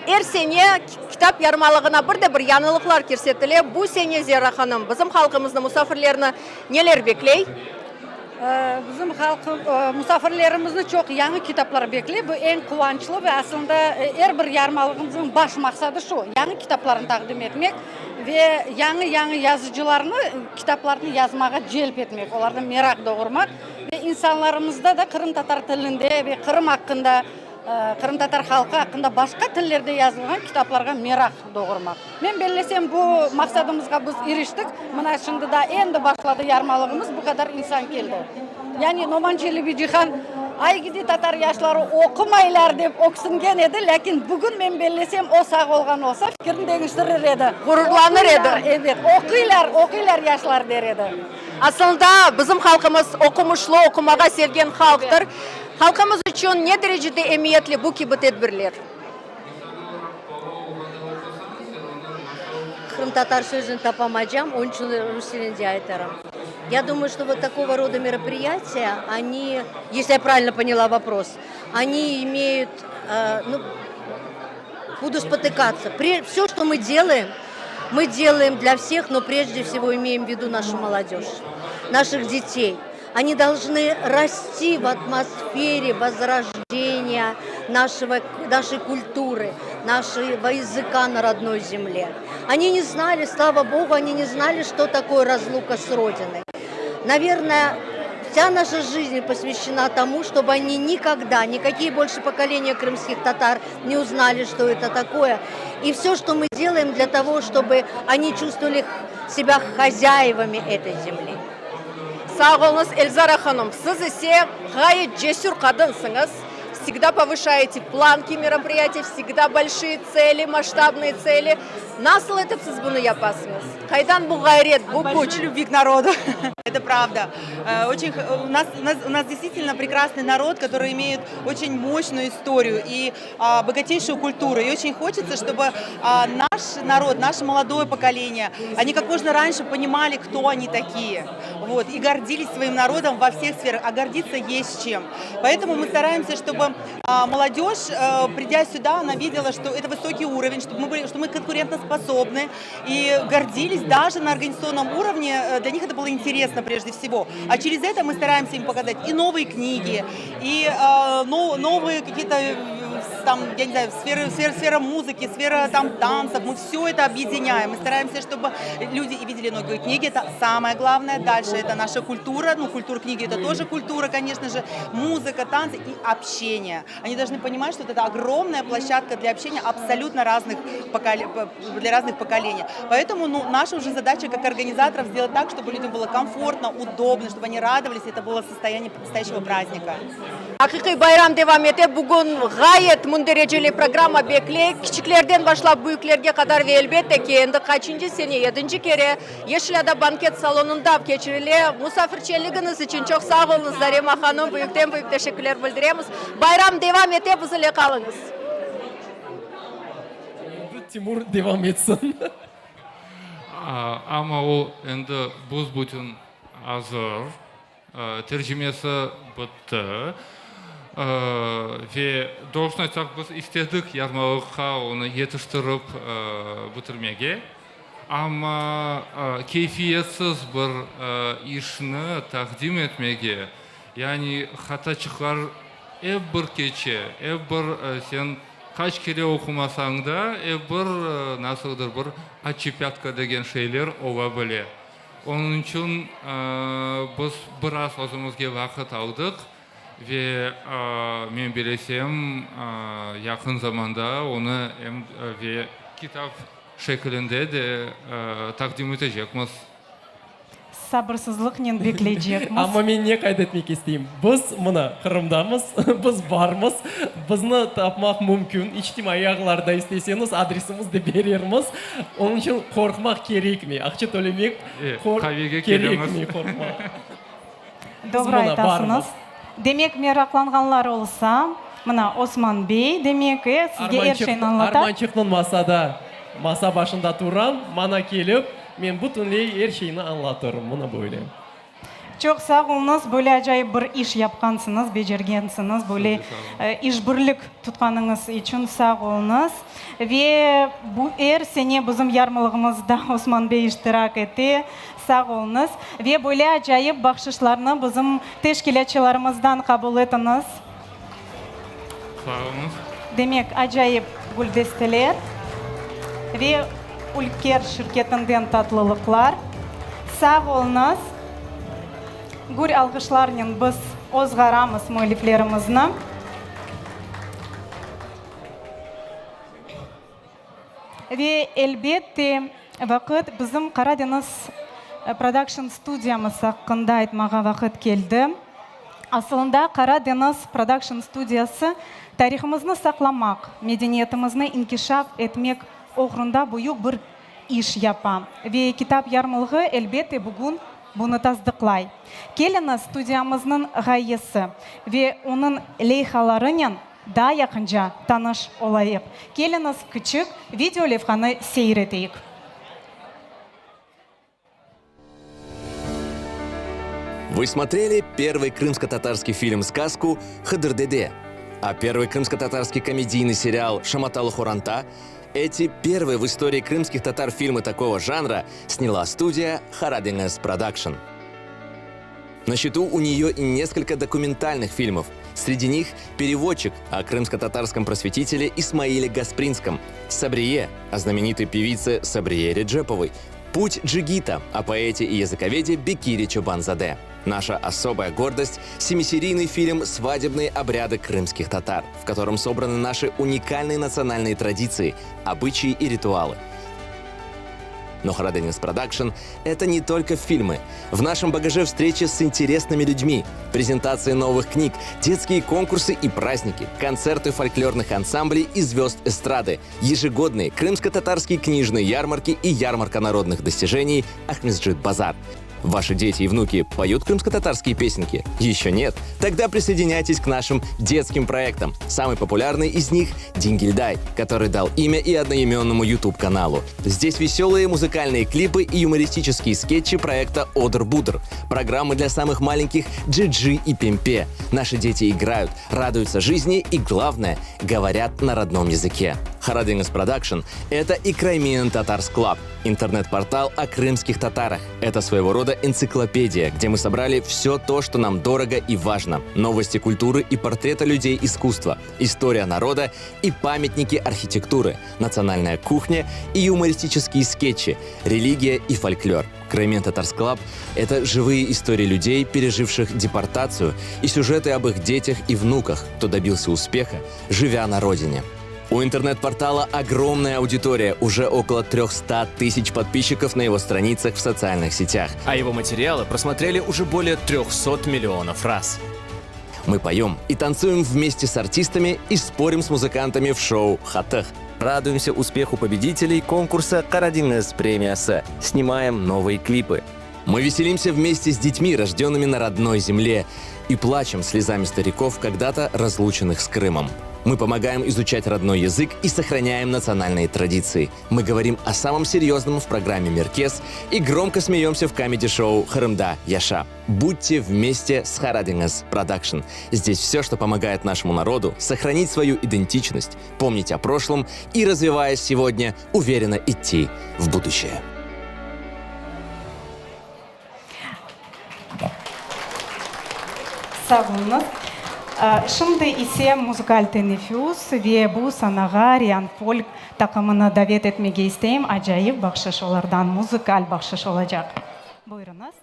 er sene kitap yarmalığına bir de bir yañılıqlar kirsetile. Bu sene, Zera hanım, bizim halqımıznı, musafirlerni neler bekley? Bizim halq, musafirlerimizni çoq yañı kitaplar bekley. Bu eñ quvançlı ve aslında er bir yarmalığımıznıñ baş maqsadı şu, yañı kitaplarnı taqdim etmek ve yañı-yañı yazıcılarnı kitaplarını yazmağa celp etmek, olarda meraq doğurmaq. Ve insanlarımızda da qırımtatar tilinde ve Qırım aqqında, qırımtatar halqı aqqında başqa tillerde yazılğan kitaplarğa meraq doğurmaq. Men bellesem, bu maqsadımızğa biz iriştik. Mına şimdi daa endi başladı yarmalığımız, bu qadar insan keldi. Yani Noman Çelebicihan, Ay gidi tatar yaşları oqumaylar dep öksüngen edi, lâkin bugün men bellesem, o sağ olğan olsa, fikirini deñiştirir edi. Ğururlanır edi. Ebet, oquylar, oquylar yaşlar der edi. Asılında, bizim halqımız oqumışlı, oqumağa sevgen halqtır. Halqımız içün ne derecede emiyetli bu kibi tedbirler? Qırımtatar sözüni tapamaycam, onıñ içün rus tilinde aytarım. Ya думаю, что вот такого рода мероприятия, они, если я правильно поняла вопрос, они имеют, ну, буду спотыкаться. Все, что мы делаем, мы делаем для всех, но прежде всего имеем в виду нашу молодежь, наших детей. Они должны расти в атмосфере возрождения нашего, нашей культуры, нашего языка на родной земле. Они не знали, слава Богу, они не знали, что такое разлука с Родиной. Наверное, вся наша жизнь посвящена тому, чтобы они никогда, никакие больше поколения крымских татар не узнали, что это такое. И все, что мы делаем для того, чтобы они чувствовали себя хозяевами этой земли. Sağ oluñız, Elzara hanım. Siz ise ğayet cesür qadınsıñız. Всегда повышаете планки мероприятий, всегда большие цели, масштабные цели. Nasıl etip siz bunı yapasıñız? Qaydan bu ğayret, bu От küç? большой любви к народу. Это правда. Э, очень, у нас, у нас, у нас действительно прекрасный народ, который имеет очень мощную историю и а, богатейшую культуру. И очень хочется, чтобы а, наш народ, наше молодое поколение, они как можно раньше понимали, кто они такие. Вот, и гордились своим народом во всех сферах. А гордиться есть чем. Поэтому мы стараемся, чтобы а, молодежь, э, придя сюда, она видела, что это высокий уровень, чтобы мы, были, что мы конкурентоспособны и гордились даже на организационном уровне. Э, для них это было интересно прежде всего. А через это мы стараемся им показать и новые книги, и э, новые какие-то там, я не знаю, сферы, сфера, сфера музыки, сфера там танцев. Мы все это объединяем. Мы стараемся, чтобы люди и видели новые книги. Это самое главное. Дальше это наша культура. Ну, культура книги это тоже культура, конечно же. Музыка, танцы и общение. Они должны понимать, что это огромная площадка для общения абсолютно разных поколе... для разных поколений. Поэтому ну, наша уже задача как организаторов сделать так, чтобы людям было комфортно, удобно, чтобы они радовались, это было состояние настоящего праздника. Aqiqiy bayram devam ete. Bugün ğayet mündereceli programma bekley. Kiçiklerden başlap büyüklerge qadar ve elbette ki, endi qaçıncı sene, yedinci kere Yeşil ada banket salonında keçirile. Musafirçenligiñiz içün çoq sağ oluñız, Zarema hanım, büyükten-büyük teşekkürler bildiremiz. Bayram devam ete, biz ile qalıñız. Endi Timur devam etsin. Amma o endi büs-bütün azır, tercimesi bitti. Ve doğrusını aytsaq, biz istedik yarmalıqqa onı yetiştirip bitirmege, amma keyfiyetsiz bir işni taqdim etmege, yani hataçıqlar ep bir keçe, ep bir sen Qaç kere oqumasañ da, ep bir nasıldır bir oçepâtka degen şeyler ola bile. Onıñ içün biz biraz özümizge vaqıt aldıq ve men bilesem, yaqın zamanda onı em ve kitap şekilinde de taqdim etecekmiz. Sabırsızlıqnen bekleycekmiz. Amma men ne qayd etmek isteyim, biz mına Qırımdamız, biz barmız, bizni tapmaq mümkün, içtimaiy ağlarda isteseñiz adresimiz de berermiz, onıñ içün qorqmaq kerekmey, aqça tölemek Qavege kerekmey, qorqmaq. Doğru aytasıñız. Demek, meraqlanğanlar olsa, mına Osman bey, demek, e, sizge er şeyni añlata. Armançıqnıñ masada, masa başında turam, maña kelip, men bütünley er şeyni añlatırım, mına böyle. Çoq sağ oluñız, böyle acayip bir iş yapqansıñız, becergensiñiz, böyle işbirlik tutqanıñız içün sağ oluñız. Ve bu er sene bizim yarmalığımızda Osman bey iştirak ete. Sağ oluñız. Ve böyle acayip bahşışlarnı bizim teşkilâtçılarımızdan qabul etiñiz. Sağ oluñız. Demek, acayip güldesteler ve Ülker şirketinden tatlılıqlar. Sağ oluñız. Gür alğışlarnen biz ozğaramız müelliflerimizni. Ve, elbette, vaqıt bizim Qara deñiz prodakşn studiyamız aqqında aytmağa vaqıt keldi. Asılında, Qara deñiz prodakşn studiyası tarihımıznı saqlamaq, medeniyetimizni inkişaf etmek oğrunda büyük bir iş yapa. Ve kitap yarmılğı, elbette, bugün bunı tasdıqlay. Keliñiz, studiyamıznıñ ğayesi ve onıñ leyhalarınen Daa yaqınca tanış olayıq. Keliñiz, kiçik video levhanı seyir eteyik. Вы смотрели первый крымско-татарский фильм-сказку «Хыдыр Деде», а первый крымско-татарский комедийный сериал «Шаматалы Хоранта» Эти первые в истории крымских татар фильмы такого жанра сняла студия «Харадинес Продакшн». На счету у нее и несколько документальных фильмов. Среди них «Переводчик» о крымско-татарском просветителе Исмаиле Гаспринском, «Сабрие» о знаменитой певице Сабрие Реджеповой, «Путь джигита» о поэте и языковеде Бекире Чобанзаде. Наша особая гордость – семисерийный фильм «Свадебные обряды крымских татар», в котором собраны наши уникальные национальные традиции, обычаи и ритуалы – но Хараденис Продакшн – это не только фильмы. В нашем багаже встречи с интересными людьми, презентации новых книг, детские конкурсы и праздники, концерты фольклорных ансамблей и звезд эстрады, ежегодные крымско-татарские книжные ярмарки и ярмарка народных достижений «Ахмесджит Базар». Ваши дети и внуки поют крымско-татарские песенки? Еще нет? Тогда присоединяйтесь к нашим детским проектам. Самый популярный из них – «Дингельдай», который дал имя и одноименному YouTube-каналу. Здесь веселые музыкальные клипы и юмористические скетчи проекта «Одр-Будр», программы для самых маленьких «Джиджи» и «Пемпе». Наши дети играют, радуются жизни и, главное, говорят на родном языке. Харадинес Продакшн – это и Crimean Tatars Club, интернет-портал о крымских татарах. Это своего рода энциклопедия, где мы собрали все то, что нам дорого и важно. Новости культуры и портреты людей искусства, история народа и памятники архитектуры, национальная кухня и юмористические скетчи, религия и фольклор. Crimean Tatars Club – это живые истории людей, переживших депортацию, и сюжеты об их детях и внуках, кто добился успеха, живя на родине. У интернет-портала огромная аудитория, уже около 300 тысяч подписчиков на его страницах в социальных сетях. А его материалы просмотрели уже более 300 миллионов раз. Мы поем и танцуем вместе с артистами и спорим с музыкантами в шоу «Хатах». Радуемся успеху победителей конкурса «Карадинес премиясы». Снимаем новые клипы. Мы веселимся вместе с детьми, рожденными на родной земле, и плачем слезами стариков, когда-то разлученных с Крымом. Мы помогаем изучать родной язык и сохраняем национальные традиции. Мы говорим о самом серьезном в программе «Меркес» и громко смеемся в камеди-шоу «Харымда Яша». Будьте вместе с Харадингас Продакшн. Здесь все, что помогает нашему народу сохранить свою идентичность, помнить о прошлом и, развиваясь сегодня, уверенно идти в будущее. Sağ oluñız. Şimdi ise muzıkal teneffüs ve bu sanağa Rian Folk taqımını davet etmege isteyim. Acayip bahşış olardan, muzıkal bahşış olacaq. Buyurıñız.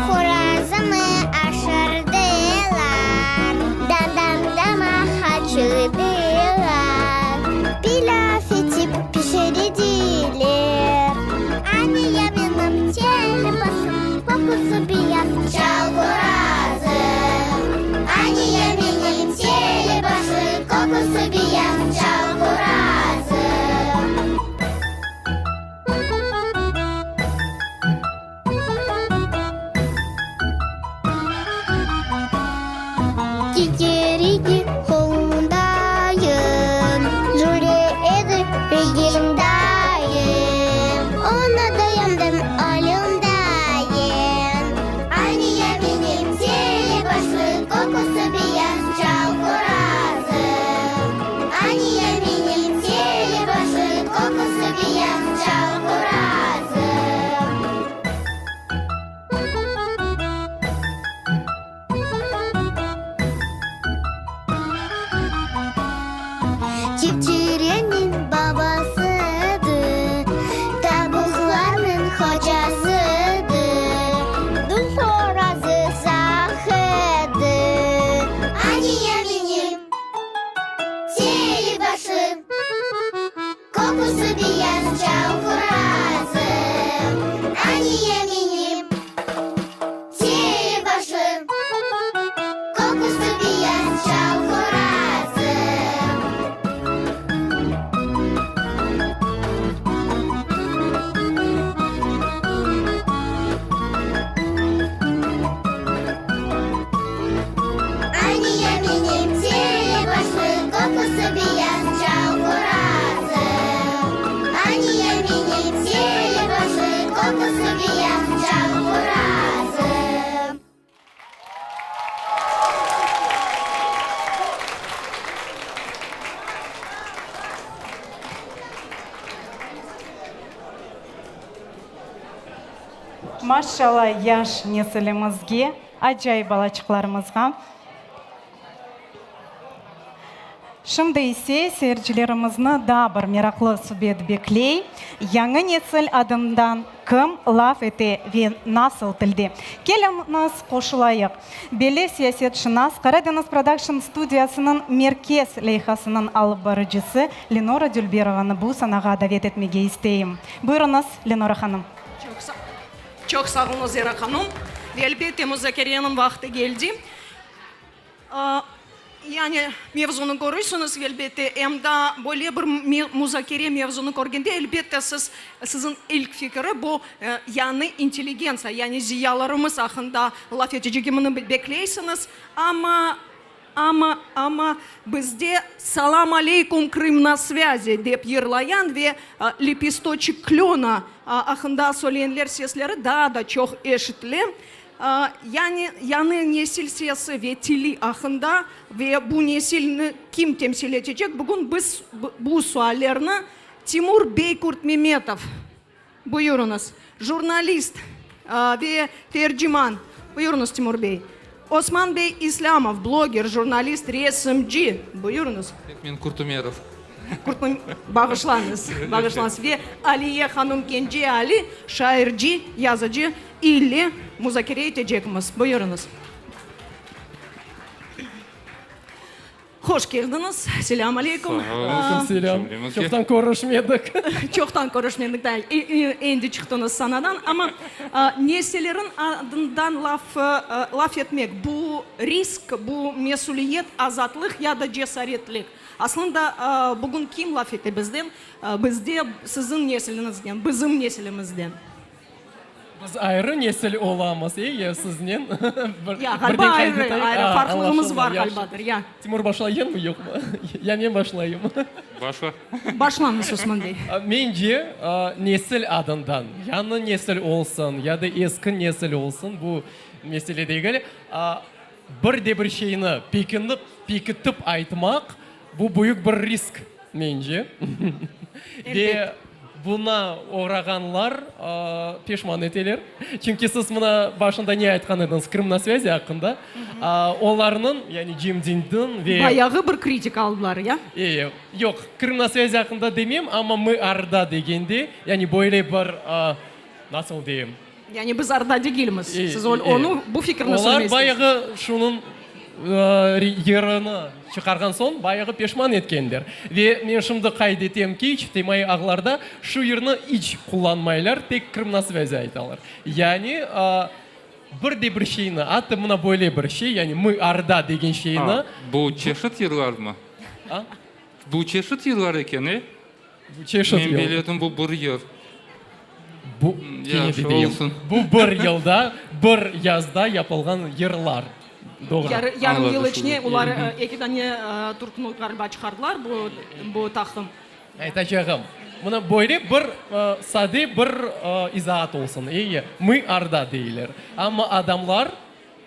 Horazımı aşırdılar, Dam-dam-dama haçırdılar, Pilâv etip pişirdiler. Aniye menim çeli başım, Köküsi beyaz çal horazım. Aniye menim çeli başım, Köküsi beyaz çal horazım. Kikiriki qolundayım, Jüre edi regimdayım, Onı dayandım ölümdayım. Aniye menim teli başlı, Köküsi beyaz çal horazım. Aniye menim teli başlı, Köküsi beyaz çal horazım. Çipçireniñ babasıdır, Tavuqlarnıñ hocasıdır, Dul horazı sahıdır. Aniye menim teli başım, Köküsi beyaz çal horazım. Aniye menim teli başım, Köküsi beyaz çal horazım. Aniye menim teli başlı, Köküsi beyaz çal horazım. Aniye menim teli başlı, Köküsi beyaz çal horazım. Maşşalla yaş nesilimizge, acayip balaçıqlarımızğa. Şimdi ise seyircilerimizni daa bir meraqlı subet bekley, Yañı nesil adından kim laf ete ve nasıl tilde? Keliñiz, qoşulayıq. Belli siyasetşınas, Karadeniz Production studiyasınıñ Merkez leyhasınıñ alıp barıcısı Lenora Dülberovanı bu sanağa davet etmege isteyim. Buyurıñız, Lenora hanım. Çoq sağ oluñız, Zera hanım. Ve elbette, muzakereniñ vaqtı keldi. Yani, mevzunı körüsiñiz, elbette, em daa böyle bir muzakere mevzunı körgende, elbette, siz, siziñ ilk fikiri bu yañı intelligentsiya, yani ziyalarımız aqqında laf etecegimini bekleysiñiz, amma, amma, amma bizde Salam aleykum, Krım na svâzi dep yırlayan ve Lepestoçek klöna aqqında söyleyenler sesleri daa da çoq eşitile. Yani, yañı nesil sesi ve tili aqqında ve bu nesilni kim temsil etecek, bugün biz bu suallerni Timur bey Kurtmemetov, buyurıñız, jurnalist ve terciman, buyurıñız, Timur bey, Osman bey İslâmov, bloger, jurnalist, resimci, buyurıñız. Men Kurtumerov. Bağışlañız, bağışlañız. Ve Aliye hanım Kence Ali, şairci, yazıcı, ile muzakere etecekmiz. Buyurıñız. Hoş keldiñiz! Selâm aleyküm! Aleyküm selâm! Çoqtan körüşmedik. Çoqtan körüşmedik, da. Endi çıqtıñız sanadan. Amma nesillerin adından laf laf etmek, bu risk, bu mesüliyet, azatlıq ya da cesaretlik? Aslında, bugün kim laf ete bizden? Bizde, siziñ nesiliñizden, bizim nesilimizden. Biz ayrı nesil olamız, e, ya siznen? Ya, ğaliba ayrı, ayrı, farqlılığımız bar ğalibadır, ya. Timur başlayayınmı, yoqmı? Ya men başlayım? Başla. Başlañız, Osman bey. Mence, nesil adından, yañı nesil olsun, ya da eski nesil olsun, bu mesele degil, bir de bir şeyni pekinip, pekitip aytmaq, bu büyük bir risk. Mence, ve buna oğrağanlar peşman eteler. Çünki siz mına başında ne aytqan ediñiz Krım na svâzi aqqında, olarnıñ, yani Cem Dindiñ ve. Bayağı bir kritika aldılar, ya? E, yoq, Krım na svâzi aqqında demem, amma mı Arda degende, yani böyle bir, nasıl deyim. Yani biz Arda degilmiz. Siz onı, bu fikirni söylemeysiñiz. Olar bayağı şunıñ yırını çıqarğan soñ bayağı peşman etkenler. Ve men şimdi qayd etem ki, içtimaiy ağlarda şu yırnı iç qullanmaylar, tek Krım na svâzi aytalar. Yani bir de bir şeyni, atta mına böyle bir şey, yani mı Arda degen şeyni. Bu çeşit yırlarmı? Bu çeşit yırlar eken, e? Bu çeşit yıl. Men biledim, bu bir yır. Bu, kene de deyim, bu bir yılda, bir yazda yapılğan yırlar. Doğru. Yarım yıl içine olar eki dane türküni ğaliba çıqardılar, bu, bu taqım. Aytacağım, mına böyle bir sade bir izaat olsun, eyi, mı arda deyler. Amma adamlar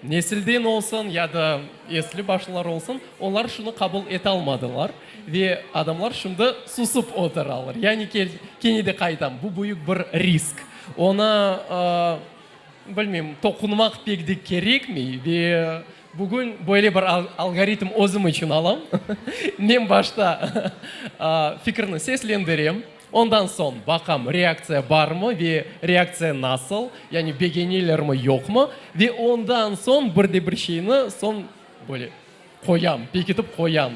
Nesilden olsun ya da esli başlılar olsun, olar şunı qabul etalmadılar ve adamlar şimdi susıp oturalar. Yani kene de qaytam, bu büyük bir risk. Onı, bilmeyim, toqunmaq pek de kerekmey ve bugün böyle bir algoritm özüm içün alam. Men başta fikirni seslendirem. Ondan soñ baqam, reaktsiya barmı ve reaktsiya nasıl, yani begenelermi, yoqmı, ve ondan soñ bir de bir şeyni soñ böyle qoyam, pekitip qoyam.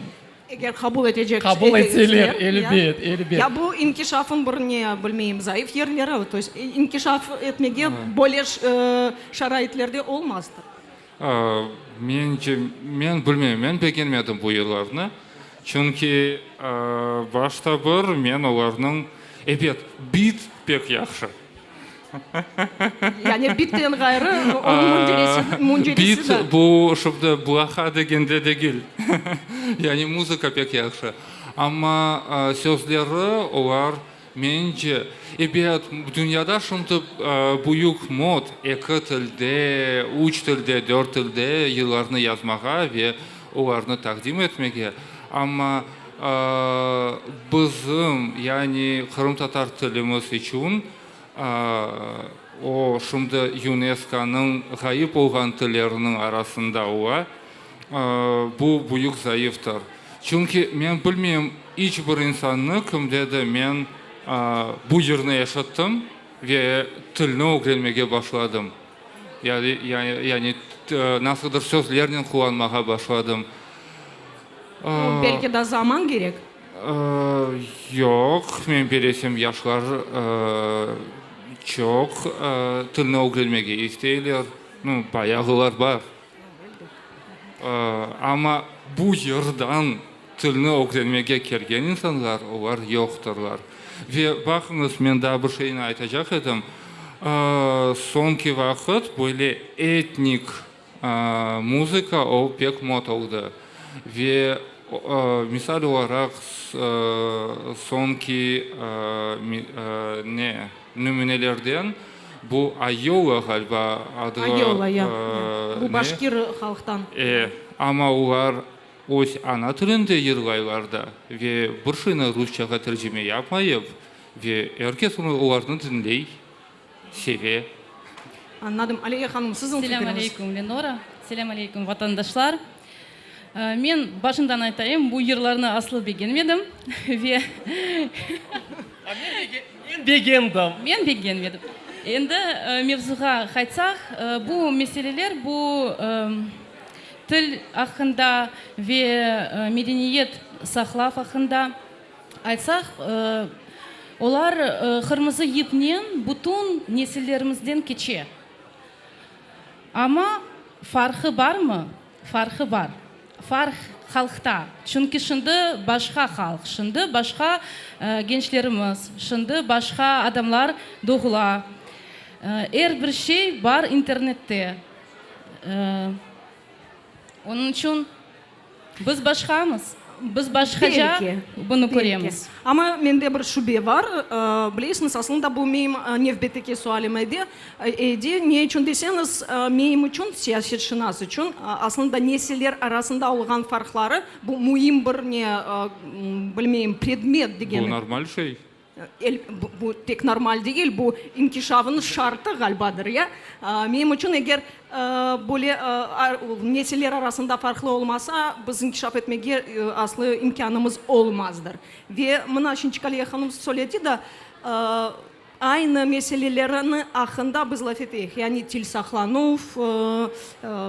Eger qabul etecek Qabul etseler, elbet, elbet. Ya bu inkişafıñ bir ne, bilmeyim, zayıf yerleri, to est inkişaf etmege böyle şaraitlerde olmazdır. Mence, men bilmeyim, men begenmedim bu yırlarnı. Çünki başta bir men olarnıñ, ebet, bit pek yahşı. Yani bitten ğayrı onıñ mündericesi de. Bit bu şimdi blaha degende degil. Yani muzıka pek yahşı. Amma sözleri olar Mence, ebet, dünyada şimdi büyük mod, eki tilde, üç tilde, dört tilde yırlarnı yazmağa ve olarnı taqdim etmege, amma bizim, yani qırımtatar tilimiz içün, o şimdi YUNESKOnıñ ğayıp olğan tilleriniñ arasında ola, bu büyük zayıftır. Çünki men bilmeyim iç bir insannı, kim dedi, men bu yırnı eşittim ve tilni ögrenmege başladım, yani nasıldır sözlernen qullanmağa başladım. Belki daa zaman kerek? Yoq, men bilesem, yaşlar çoq tilni ögrenmege isteyler, bayağılar bar. Amma bu yırdan tilni ögrenmege kelgen insanlar, olar yoqtırlar. Ve baqıñız, men daa bir şeyni aytacaq edim, soñki vaqıt böyle etnik muzıka, o pek mod oldı. Ve misal olaraq, soñki ne, nümünelerden Bu Ayola ğaliba adlı. Ayola, ya. Bu başkir halqtan. E, amma olar öz ana tilinde yırlaylar da ve bir şeyni rusçağa tercime yapmayıp, ve er kes olarnı diñley, seve. Añladım. Aliye hanım, siziñ fikiriñiz? Selâm aleyküm, Lenora. Selâm aleyküm, vatandaşlar. Men başından aytayım, bu yırlarnı aslı begenmedim ve. Men begendim. Men begenmedim. Endi mevzuğa qaytsaq, bu meseleler, bu. Til aqqında ve medeniyet saqlav aqqında aytsaq, olar qırmızı yipnen bütün nesillerimizden keçe. Amma farqı barmı? Farqı bar. Farq halqta. Çünki şimdi başqa halq, şimdi başqa gençlerimiz, şimdi başqa adamlar doğula. Er bir şey bar internette. Onıñ içün biz başqamız, biz başqaca bunı köremiz. Amma mende bir şübe bar, bilesiñiz, aslında bu menim nevbetteki sualim edi, edi. Ne içün deseñiz, menim içün, siyasetşınas içün, aslında nesiller arasında olğan farqları, bu müim bir ne, bilmeyim, predmet degeni. Bu normal şey. Bu tek normal degil, bu inkişafnıñ şartı ğalibadır, ya. Menim içün, eger böyle nesiller arasında farqlı olmasa, biz inkişaf etmege aslı imkânımız olmazdır. Ve mına şimdi Kaliye hanım söyledi da, aynı meselelerini aqqında biz laf eteyik, yani til saqlanuv,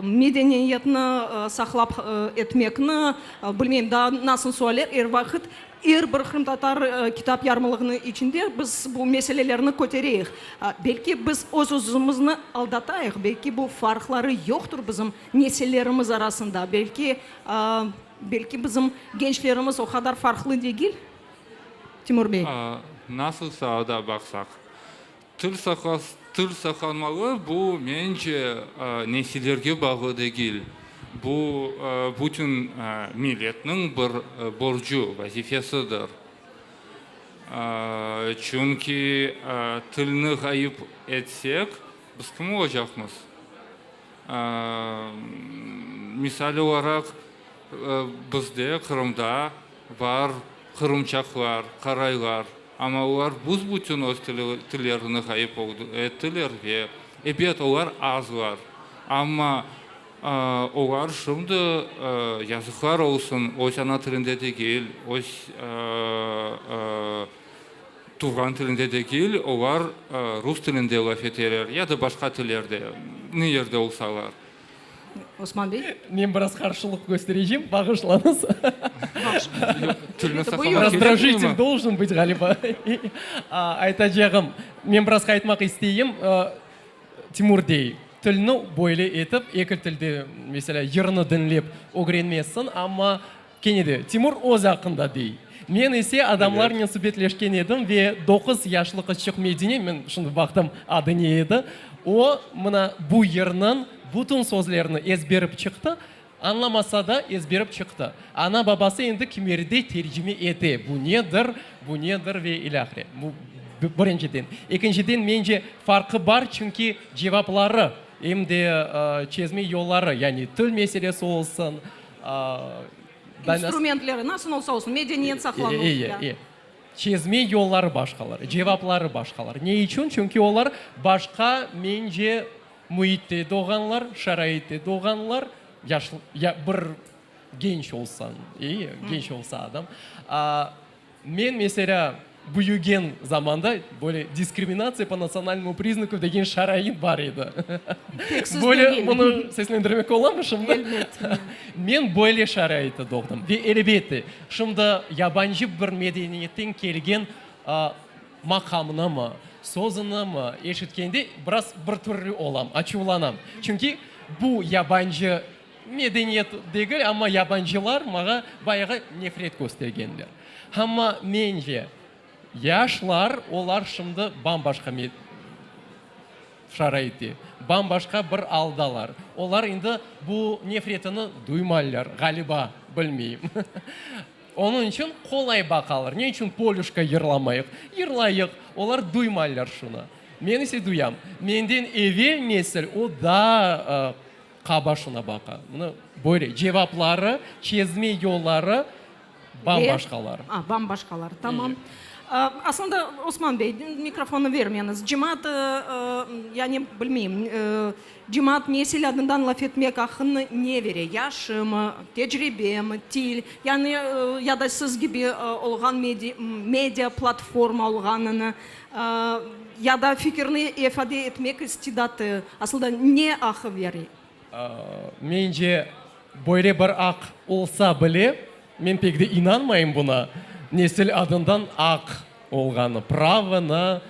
medeniyetni saqlap etmekni, bilmeyim, daa nasıl sualler er vaqıt Er bir qırımtatar kitap yarmalığınıñ içinde biz bu meselelerni kötereyik. Belki biz öz-özümizni aldatayıq, belki bu farqları yoqtır bizim nesillerimiz arasında, belki, belki bizim gençlerimiz o qadar farqlı degil, Timur bey? Nasıl saada baqsaq, til til saqlanmalı, bu, mence, nesillerge bağlı degil. Bu, bütün milletniñ bir borcu, vazifesidir. Çünki tilni ğayıp etsek, biz kim olacaqmız? Misal olaraq, bizde, Qırımda bar qırımçaqlar, qaraylar, amma olar büs-bütün öz tillerini ğayıp ettiler ve, ebet, olar azlar, amma olar şimdi, yazıqlar olsun, öz ana tilinde degil, öz tuvğan tilinde degil, olar rus tilinde laf eteler ya da başqa tillerde, ne yerde olsalar. Osman bey. Men biraz qarşılıq kösterecem, bağışlañız. Tilni saqlamaq kerekmimi? Razdражитель должен быть, ğaliba. Aytacağım, men biraz qaytmaq isteyim. Timur dey, tilni böyle etip, eki tilde, meselâ, yırnı diñlep ögrenmezsiñ, amma Kene de, Timur öz aqqında dey. Men ise adamlarnen subetleşken edim ve doquz yaşlı qızçıq Medine, men şimdi baqtım, adı ne edi, o, mına bu yırnıñ bütün sözlerini ezberip çıqtı, añlamasa da ezberip çıqtı. Ana-babası endi kimerde tercime ete, bu nedir, bu nedir ve ilâhre. Bu, birinciden. Ekinciden, mence, farqı bar, çünki cevapları, em de çezme yolları, yani til meselesi olsun, İnstrumentleri, nasıl olsa olsun, medeniyet saqlanuv. E, e, çezme yolları başqalar, cevapları başqalar. Ne içün? Çünki olar başqa, mence, müitte doğğanlar, şaraitte doğğanlar, yaş, ya bir genç olsañ, e, genç olsa adam. Men, meselâ, büyügen zamanda böyle diskriminatsiya po natsionalnomu priznaku degen şarait bar edi. Tek siz Böyle degil. bunı seslendirmek olamı şimdi? Elbet. Men böyle şaraitte doğdım. Ve elbette, şimdi yabancı bir medeniyetten kelgen maqamnımı, sözüni eşitkende biraz bir türlü olam, açuvlanam. Çünki bu yabancı Medeniyet degil, amma yabancılar maña bayağı nefret köstergenler. Amma mence, yaşlar, olar şimdi bam-başqa şaraitte, bam-başqa bir aldalar. Olar endi bu nefretini duymaylar, ğaliba, bilmeyim. Onıñ içün qolay baqalar. Ne içün Polüşka yırlamayıq? Yırlayıq, olar duymaylar şunı. Men ise duyam. Menden evel nesil, o daa Qaba şuna baqa. Mına böyle cevapları, çezme yolları bam-başqalar. A, bam-başqalar, tamam. Aslında, Osman bey, mikrofonnı vermeñiz. Cemaat, yani, bilmeyim, cemaat nesil adından laf etmek aqqını ne bere? Yaşımı, tecribemi, til, yani, ya da siz kibi olğan media platforma olğanını, Ya da fikirni ifade etmek istidatı, aslında ne aqı bere? Mence, Böyle bir aq olsa bile, men pek de inanmayım buna, nesil adından aq olğanı, pravo na.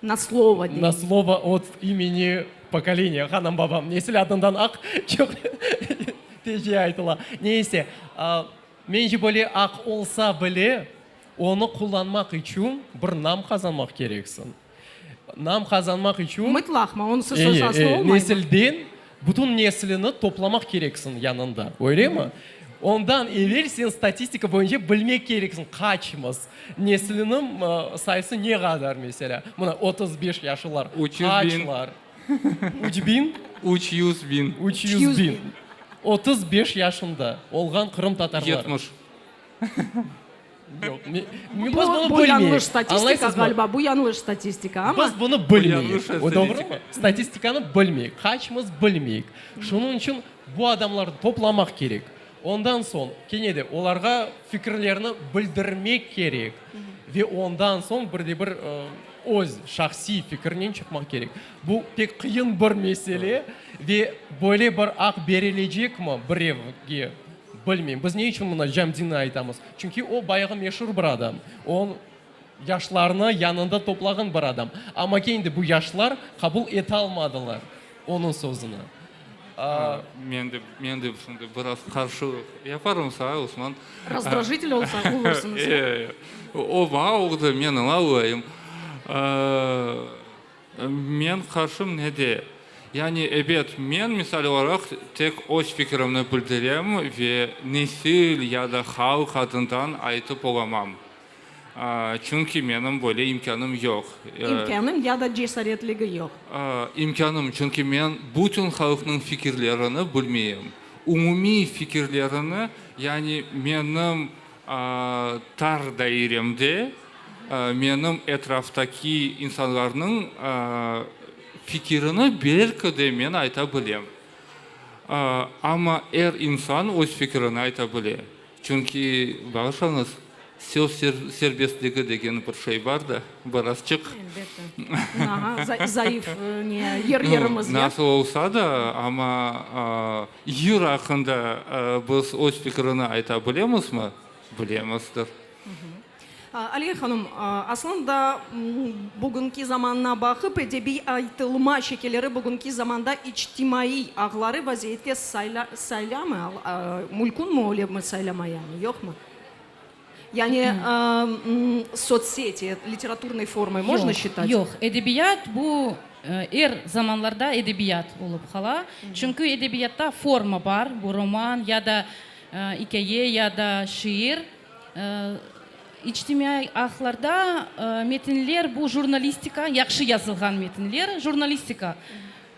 Na slovo Na slovo ot imeni pokoleniya, hanım babam, nesil adından aq çoq tece aytıla. Neyse, mence böyle aq olsa bile, onı qullanmaq içün bir nam qazanmaq kereksiñ. Nam qazanmaq içün. Mıtlaqmı? Onsız söz aslı olmaymı? Nesilden bütün neslini toplamaq kereksiñ yanında, öylemi? Ondan evel sen statistika boyunca bilmek kereksiñ, qaçmız, nesliniñ sayısı ne qadar, meselâ. Mına, 35 yaşlılar qaçlar? Üç biñ? 300 biñ. 300 biñ. 35 yaşında olğan qırımtatarlar. 70. Yoq, biz bunı Bu yañlış bilmeyik. statistika Añlaysızmı? ğaliba, bu yañlış statistika, amma. Biz bunı bilmeyik. O doğrumı? Statistikanı bilmeyik, qaçmız bilmeyik. Şunıñ içün bu adamlarnı toplamaq kerek. Ondan soñ kene de olarğa fikirlerini bildirmek kerek. Ve ondan soñ bir de bir öz şahsiy fikirnen çıqmaq kerek. Bu pek qıyın bir mesele ve böyle bir aq berilecekmi birevge? Bilmeyim, biz ne içün mına Camdinni aytamız? Çünki o bayağı meşur bir adam. O, yaşlarnı yanında toplağan bir adam. Amma kene de bu yaşlar qabul etalmadılar onıñ sözüni. Men de, men de şimdi biraz qarşılıq yaparım saña, Osman. Razdrajitel olsa, olursıñız. E, o maña oldı, men oña olayım. Men qarşım nede? Yani, ebet, men, misal olaraq, tek öz fikirimni bildirem ve nesil ya da halq adından aytıp olamam. Çünki menim böyle imkânım yoq. İmkânıñ ya da cesaretligi yoq. İmkânım, çünki men bütün halqnıñ fikirlerini bilmeyim. Umumiy fikirlerini, yani menim tar dairemde, Menim etraftaki insanlarnıñ fikirini belki de men ayta bilem. Amma er insan öz fikirini ayta bile. Çünki, bağışlañız, söz serbestligi degen bir şey bar da, birazçıq. Elbette. Zayıf yerlerimiz. Nasıl olsa da, amma yır aqqında biz öz fikirini ayta bilemizmi? Bilemizdir. Aliye hanım, aslında bugünki zamanına baqıp, edebiy aytılma şekilleri bugünki zamanda içtimaiy ağları vaziyette saylamı, mülkünmi öyle mi saylamayamı, yoqmı? Yani sotsseti literaturnıy formay mojno şitat? Yoq, edebiyat bu er zamanlarda edebiyat olıp qala. Çünki edebiyatta forma bar, bu roman ya da ikâye ya da şiir. İçtimaiy ağlarda metinler, bu jurnalistika, yahşı yazılğan metinler jurnalistika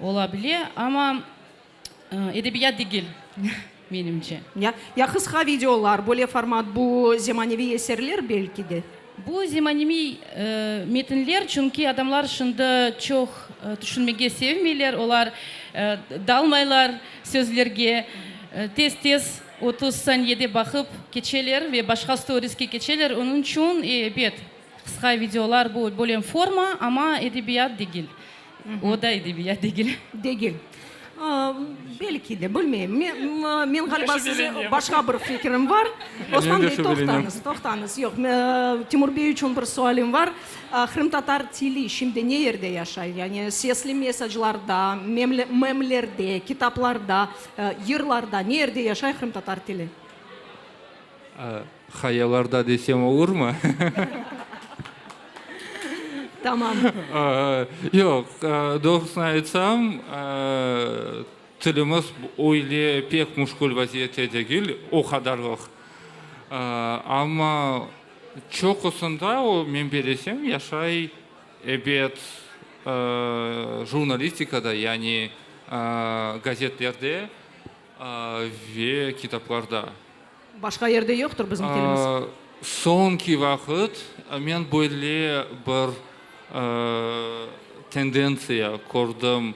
ola bile, amma edebiyat degil, menimce. Ya, ya qısqa videolar, böyle format, bu zemaneviy eserler belki de? Bu zemaneviy metinler, çünki adamlar şimdi çoq tüşünmege sevmeyler, olar dalmaylar sözlerge, tez-tez 30 saniyede baqıp keçeler ve başqa storiske keçeler, onıñ içün, ebet, qısqa videolar bu böyle forma, amma edebiyat degil, o da edebiyat degil. Degil. Belki de, bilmeyim. Men, ğaliba, size başqa bir fikirim bar. Osman bey, toqtañız, toqtañız. Yoq, Timur bey içün bir sualim bar. Qırımtatar tili şimdi ne yerde yaşay? Yani sesli mesaclarda, memlerde, kitaplarda, yırlarda ne yerde yaşay qırımtatar tili? Hayalarda desem olurmı? Tamam. Yoq, doğrusını aytsam, tilimiz öyle pek müşkül vaziyette degil, o qadarlıq. Amma çoqusında o, men bilesem, yaşay, ebet, jurnalistikada, yani gazetlerde ve kitaplarda. Başqa yerde yoqtır bizim tilimiz. Soñki vaqıt men böyle bir tendentsiya kördim,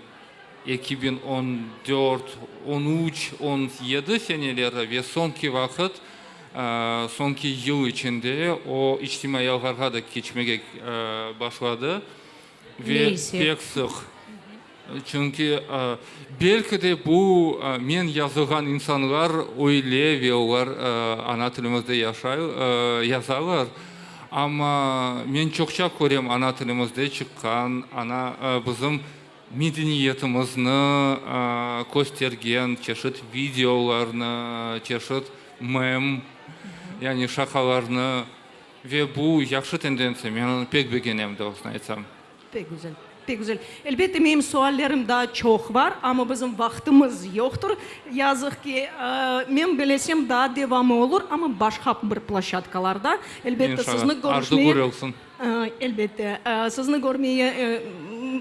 2014, on üç, on yedi seneleri ve soñki vaqıt, soñki yıl içinde o içtimaiy ağlarğa da keçmege başladı ve pek sıq. Çünki, belki de, bu men yazılğan insanlar öyle ve olar ana tilimizde yaşay, yazalar, amma men çoqça körem ana tilimizde çıqqan, ana, bizim medeniyetimizni köstergen çeşit videolarnı, çeşit mem, yani şaqalarnı ve bu yahşı tendentsiya, men onı pek begenem, doğrusını aytsam. Pek güzel, pek güzel. Elbette, menim suallerim daa çoq bar, amma bizim vaqtımız yoqtır, yazıq ki. Men bilesem, daa devamı olur, amma başqa bir ploşçadkalarda. Elbette, sizni körüşmeye. Arzu olsun. Elbette, sizni körmeye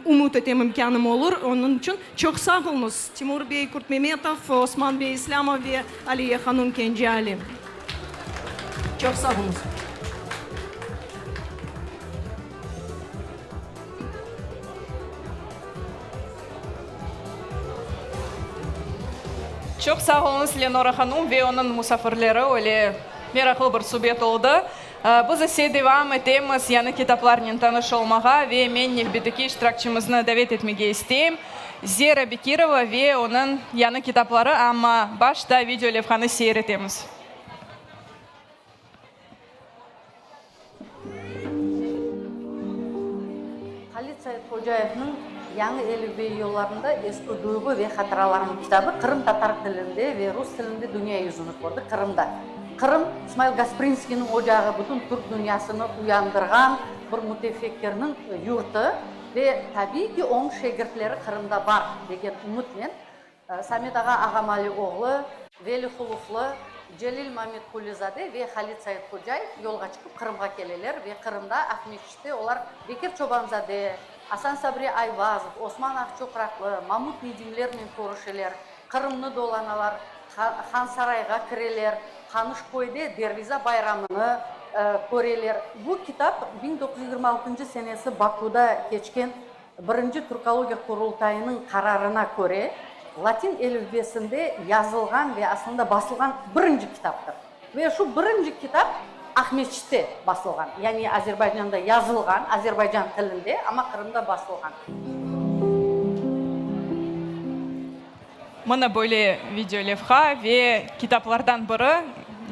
ümüt etem, imkânım olur. Onıñ içün çoq sağ oluñız, Timur bey Kurtmemetov, Osman bey İslâmov ve Aliye hanum Kence-Ali. Çoq sağ oluñız. Çoq sağ oluñız, Lenora hanum ve onıñ musafirleri, öyle meraqlı bir subet oldı. Biz ise devam etemiz yañı kitaplarnen tanış olmağa ve men nevbetteki iştirakçımıznı davet etmege isteyim, Zera Bekirova ve onıñ yañı kitapları, amma başta video levhanı seyir etemiz. Halid Saidhocayevniñ Yañı elifbe yollarında eski duyğu ve hatıralarım kitabı qırımtatar tilinde ve rus tilinde dünya yüzüni kördi, Qırımda. Qırım, İsmail Gasprinskiyniñ ocağı, bütün türk dünyasını uyandırğan bir mütefekkirniñ yurtı ve, tabiiy ki, onıñ şegirtleri Qırımda bar, degen ümütnen Samet ağa Ağamali oğlu, Veli Huluflı, Celil Mamedqulizade ve Halid Saidhocayev yolğa çıqıp Qırımğa keleler ve Qırımda, Aqmescitte olar Bekir Çobanzade, Asan Sabri Ayvazov, Osman Aqçoqraqlı, Mamut Nedimlernen körüşeler, Qırımnı dolanalar, Hansarayğa kireler, Qanışköyde Derviza bayramını köreler. Bu kitap 1926 senesi Bakuda keçken Birinci Türkologiya Qurultayınıñ qararına köre, latin elifbesinde yazılğan ve aslında basılğan birinci kitaptır. Ve şu birinci kitap Aqmescitte basılğan, yani Azerbaycanda yazılğan, azerbaycan tilinde, amma Qırımda basılğan. Mına böyle videolevha ve kitaplardan biri,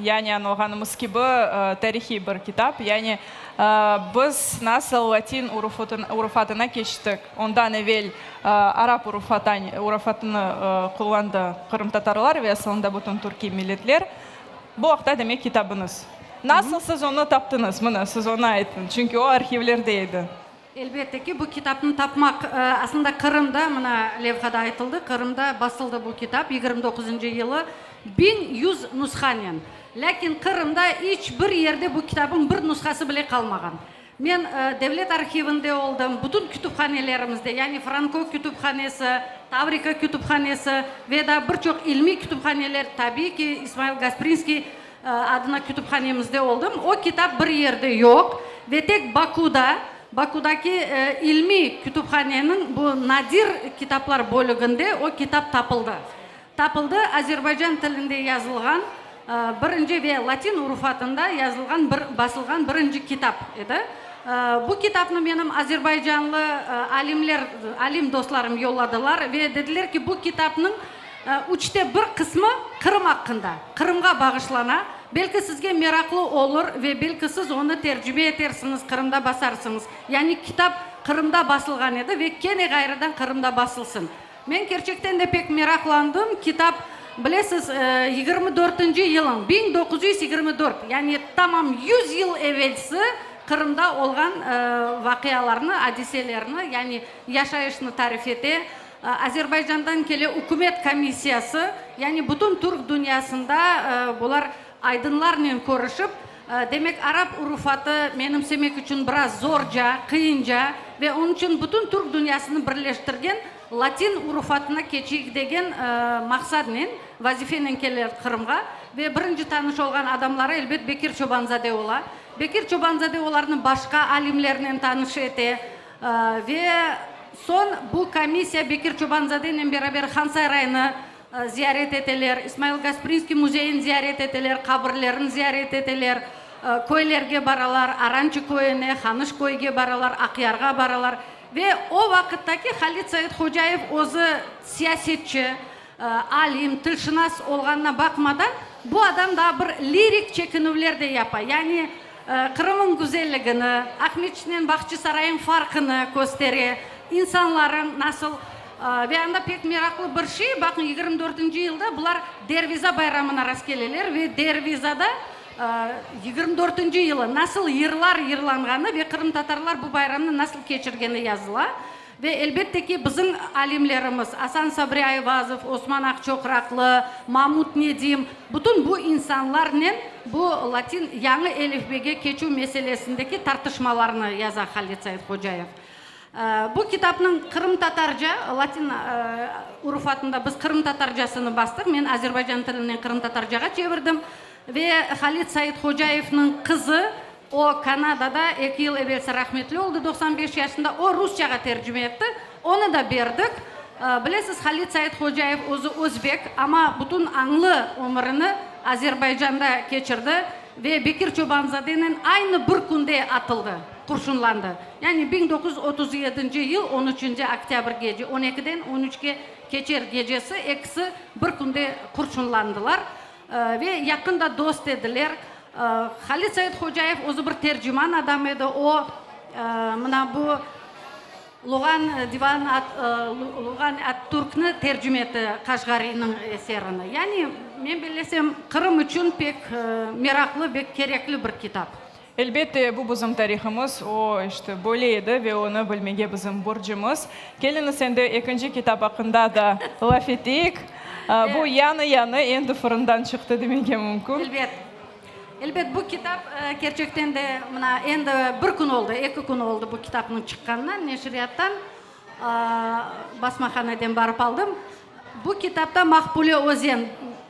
yani añlağanımız kibi, tarihiy bir kitap. Yani biz nasıl latin urufatına keçtik, ondan evel arap urufatını qullandı qırımtatarlar ve asılında bütün türkiy milletler. Bu aqta, demek, kitabıñız. Nasıl siz onı taptıñız? Mına, siz onı aytıñ, çünki o arhivlerde edi. Elbette ki, bu kitapnı tapmaq, aslında Qırımda, mına levhada aytıldı, Qırımda basıldı bu kitap 29-ncı yılı 1100 nushanen. Lâkin Qırımda iç bir yerde bu kitapnıñ bir nushası bile qalmağan. Men devlet arhivinde oldım, bütün kütüphanelerimizde, yani Franko kütüphanesi, Tavrika kütüphanesi ve daa bir çoq ilmiy kütüphaneler, tabiiy ki, İsmail Gasprinskiy adına kütüphanemizde oldım. O kitap bir yerde yoq ve tek Bakuda, Bakudaki ilmiy kütüphaneniñ bu nadir kitaplar bölüginde o kitap tapıldı. Tapıldı, Azerbaycan tilinde yazılğan birinci ve latin urufatında yazılğan bir, basılğan birinci kitap edi. Bu kitapnı menim azerbaycanlı alimler, alim dostlarım yolladılar ve dediler ki, bu kitapnıñ Üçte bir qısmı Qırım aqqında, Qırımğa bağışlana. Belki sizge meraqlı olur ve belki siz onı tercime etersiñiz, Qırımda basarsıñız. Yani kitap Qırımda basılğan edi ve kene ğayrıdan Qırımda basılsın. Men kerçekten de pek meraqlandım. Kitap, bilesiz, 24-nci yılıñ, 1924, yani tamam 100 yıl evelsi Qırımda olğan vaqialarnı, adiselerni, yani yaşayışnı tarif ete. Azerbaycandan kele ükümet komissiyası, yani bütün türk dünyasında bular aydınlarnen körüşip, demek, arap urufatı menimsemek içün biraz zorca, qıyınca ve onıñ içün bütün türk dünyasını birleştirgen latin urufatına keçeyik degen maqsadnen, vazifenen keleler Qırımğa ve birinci tanış olğan adamları, elbet, Bekir Çobanzade ola. Bekir Çobanzade olarnı başqa alimlernen tanış ete. Ve soñ bu komissiya Bekir Çobanzadenen beraber Hansaraynı ziyaret eteler, İsmail Gasprinskiy müzeyin ziyaret eteler, qabirlerini ziyaret eteler, köylerge baralar, Arançı köyüne, Hanış köyge baralar, Aqyarğa baralar. Ve o vaqıttaki Halid Saidhocayev özü siyasetçi, alim, tilşınas olğanına baqmadan, bu adam daa bir lirik çekinüvler de yapa, yani Qırımıñ güzelligini, Aqmescitnen Bağçasarayıñ farqını köstere, insanlarıñ nasıl ve anda pek meraqlı bir şey, baqıñ, 24-nci yılda bular Derviza bayramına rastkeleler ve Dervizada 24-nci yılı nasıl yırlar yırlanğanı ve qırımtatarlar bu bayramnı nasıl keçirgeni yazıla. Ve elbette ki, bizim alimlerimiz, Asan Sabri Ayvazov, Osman Aqçoqraqlı, Mamut Nedim, bütün bu insanlarnen bu latin yañı elifbege keçüv meselesindeki tartışmalarnı yaza Halid Saidhocayev. Bu kitapnıñ qırımtatarca, latin urufatında biz qırımtatarcasını bastıq, men azerbaycan tilinden qırımtatarcağa çevirdim, ve Halid Saidhocayevniñ qızı, O, Kanadada eki yıl evelsi rahmetli oldı, 95 yaşında, o, rusçağa tercime etti, onı da berdik. Bilesiz, Halid Saidhocayev özü özbek, amma bütün añlı ömürini Azerbaycanda keçirdi ve Bekir Çobanzadenen aynı bir künde atıldı, qurşunlandı. Yani 1937 yıl on üçünci oktâbr gece on ekiden on üçke keçer gecesi ekisi bir künde qurşunlandılar. Ve yaqın da dost ediler. Halid Saidhocayev özü bir terciman adam edi. O, mına bu Luğan divan Luğan at-Türkni tercime etti, Qaşğariyniñ eserini. Yani, men bellesem, Qırım içün pek meraqlı ve kerekli bir kitap. Elbette, bu bizim tarihımız, o, işte, böyle edi ve onı bilmege bizim borcumız. Keliñiz endi ekinci kitap aqqında da laf eteyik. Bu yañı-yañı, endi fırından çıqtı demege mümkün. Elbet. Elbet, bu kitap kerçekten de mına endi bir kün oldı, eki kün oldı bu kitapnıñ çıqqanına, neşriyattan, basmahaneden barıp aldım. Bu kitapta Mahpule Özen,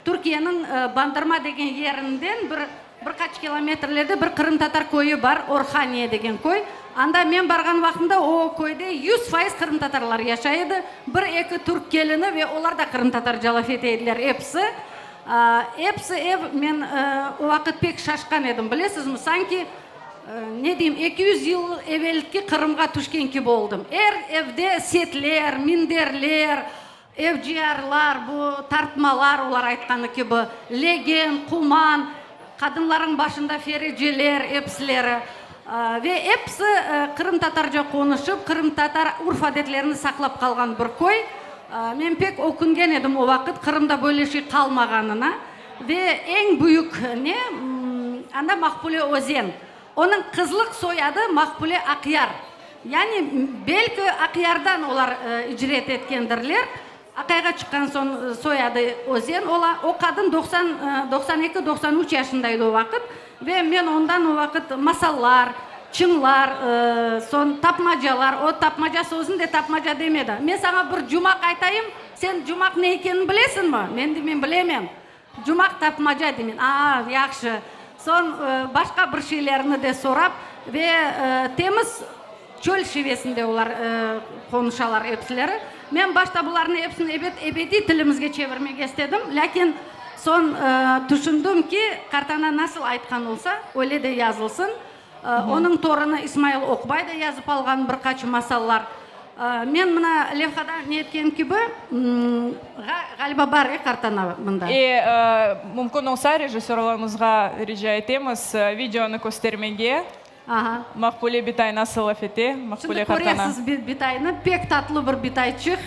Türkiyeniñ Bandırma degen yerinden bir bir qaç kilometrlerde bir qırımtatar köyü bar, Orhaniye degen köy. Anda men barğan vaqtımda o köyde 100% qırımtatarlar yaşay edi. Bir-eki türk kelini ve olar da qırımtatarca laf ete ediler episi. Episi ev, men o vaqıt pek şaşqan edim, bilesizmi, sanki, ne deyim, 200 yıl evelki Qırımğa tüşken kibi oldım. Er evde setler, minderler, evciyarlar, bu tartmalar, olar aytqanı kibi, legen, quman, qadınlarnıñ başında fereceler, episileri. Ve episi qırımtatarca qonuşıp, qırımtatar urf-adetlerini saqlap qalğan bir köy. Men pek öküngen edim o vaqıt, Qırımda böyle şey qalmağanına. Ve eñ büyük ne, anda Mahpule Özen. Onıñ qızlıq soyadı Mahpule Aqyar. Yani, belki Aqyardan olar icret etkendirler. Aqayğa çıqqan soñ soyadı Özen ola. O qadın doqsan, 92, 93 yaşında edi o vaqıt. Ve men ondan o vaqıt masallar, çıñlar, soñ tapmacalar, o tapmaca sözüni de tapmaca demedi. Men saña bir cumaq aytayım, sen cumaq ne ekenini bilesiñmi? Men deymen, bilemen. Cumaq tapmaca deymen. A-a, yahşı. Soñ başqa bir şeylerni de sorap ve temiz çöl şivesinde olar qonuşalar episileri. Men başta bularnı episini ebet ebediy tilimizge çevirmege istedim, lâkin soñ tüşündim ki, qartana nasıl aytqan olsa, öyle de yazılsın. Onıñ torunı İsmail Oqbay da yazıp alğan bir qaç masallar. Men mına levhada ne etkenim kibi, ğaliba bar, e, qartana mında? E, mümkün olsa, rejissörlarımızğa rica etemiz, videonı köstermege. Aha. Maqbule bitay nasıl laf ete, Maqbule Şimdi qartana. köresiz bitaynı, pek tatlı bir bitayçıq.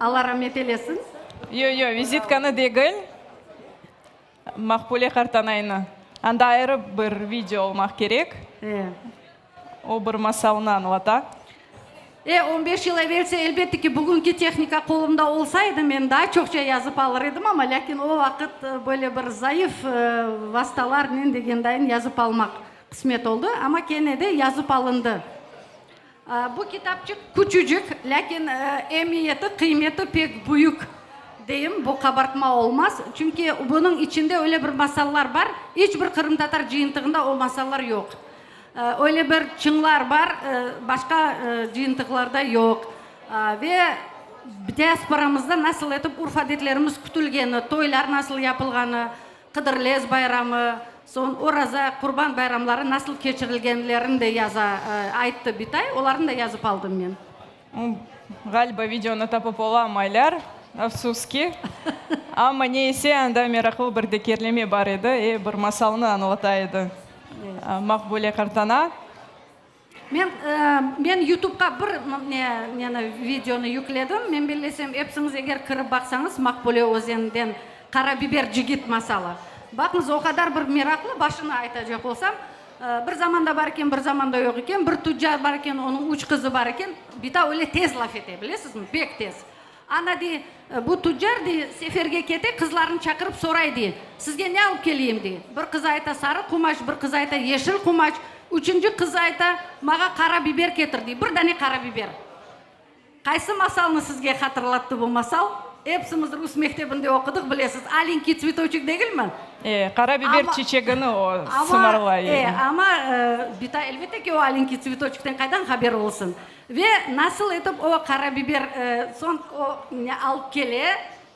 Alla ramet eylesin. Yo, yo, vizitkanı degil, Maqbule qartanaynı. Anda ayrı bir video olmaq kerek. E. O bir masalnı añlata. E, on beş yıl evelsi, elbette ki, bugünki tehnika qolumda olsaydı, men daa çoqça yazıp alır edim, amma lâkin o vaqıt böyle bir zayıf vastalarnen degendayın yazıp almaq qısmet oldı, amma kene de yazıp alındı. Bu kitapçıq küçücik, lâkin emiyeti, qıymeti pek büyük, deyim, bu qabartma olmaz, çünki bunıñ içinde öyle bir masallar bar, iç bir qırımtatar cıyıntığında o masallar yoq. Öyle bir çıñlar bar, başqa cıyıntıqlarda yoq. Ve diasporamızda nasıl etip urf-adetlerimiz kütülgeni, toylar nasıl yapılğanı, Qıdırlez bayramı. Soñ Oraza, Qurban bayramları nasıl keçirilgenlerini de yaza, ayttı bitay, olarnı da yazıp aldım men. Ğaliba videonı tapıp olamaylar, afsus ki. Amma ne ise, anda meraqlı bir dekerleme bar edi, e, bir masalnı añlata edi Maqbule qartana. Men, men YouTubeqa bir ne, neni, videonı yükledim. Men bellesem, episiñiz eger kirip baqsañız, Maqbule özeninden Qara biber cigit masalı. Baqıñız, o qadar bir meraqlı, başını aytacaq olsam, bir zamanda bar eken, bir zamanda yoq eken, bir tuccar bar eken, onıñ üç qızı bar eken. Bita öyle tez laf ete, bilesizmi, pek tez. Ana, dey, bu tuccar, dey, seferge kete, qızlarını çaqırıp soray, dey, sizge ne alıp keleyim, dey. Bir qızı ayta, sarı qumaç, bir qızı ayta, yeşil qumaç, üçünci qızı ayta, mağa qara biber ketir, dey, bir dane qara biber. Qaysı masalnı sizge hatırlattı bu masal? Epsimiz rus mektebinde oqudıq, bilesiz, Alenkiy tsvetoçek degilmi? E, qara biber çiçegini o sımarlay. E, amma bita, elbette ki, o Alenkiy tsvetoçekten qaydan haberi olsun? Ve nasıl etip o qara biber, soñ o alıp kele,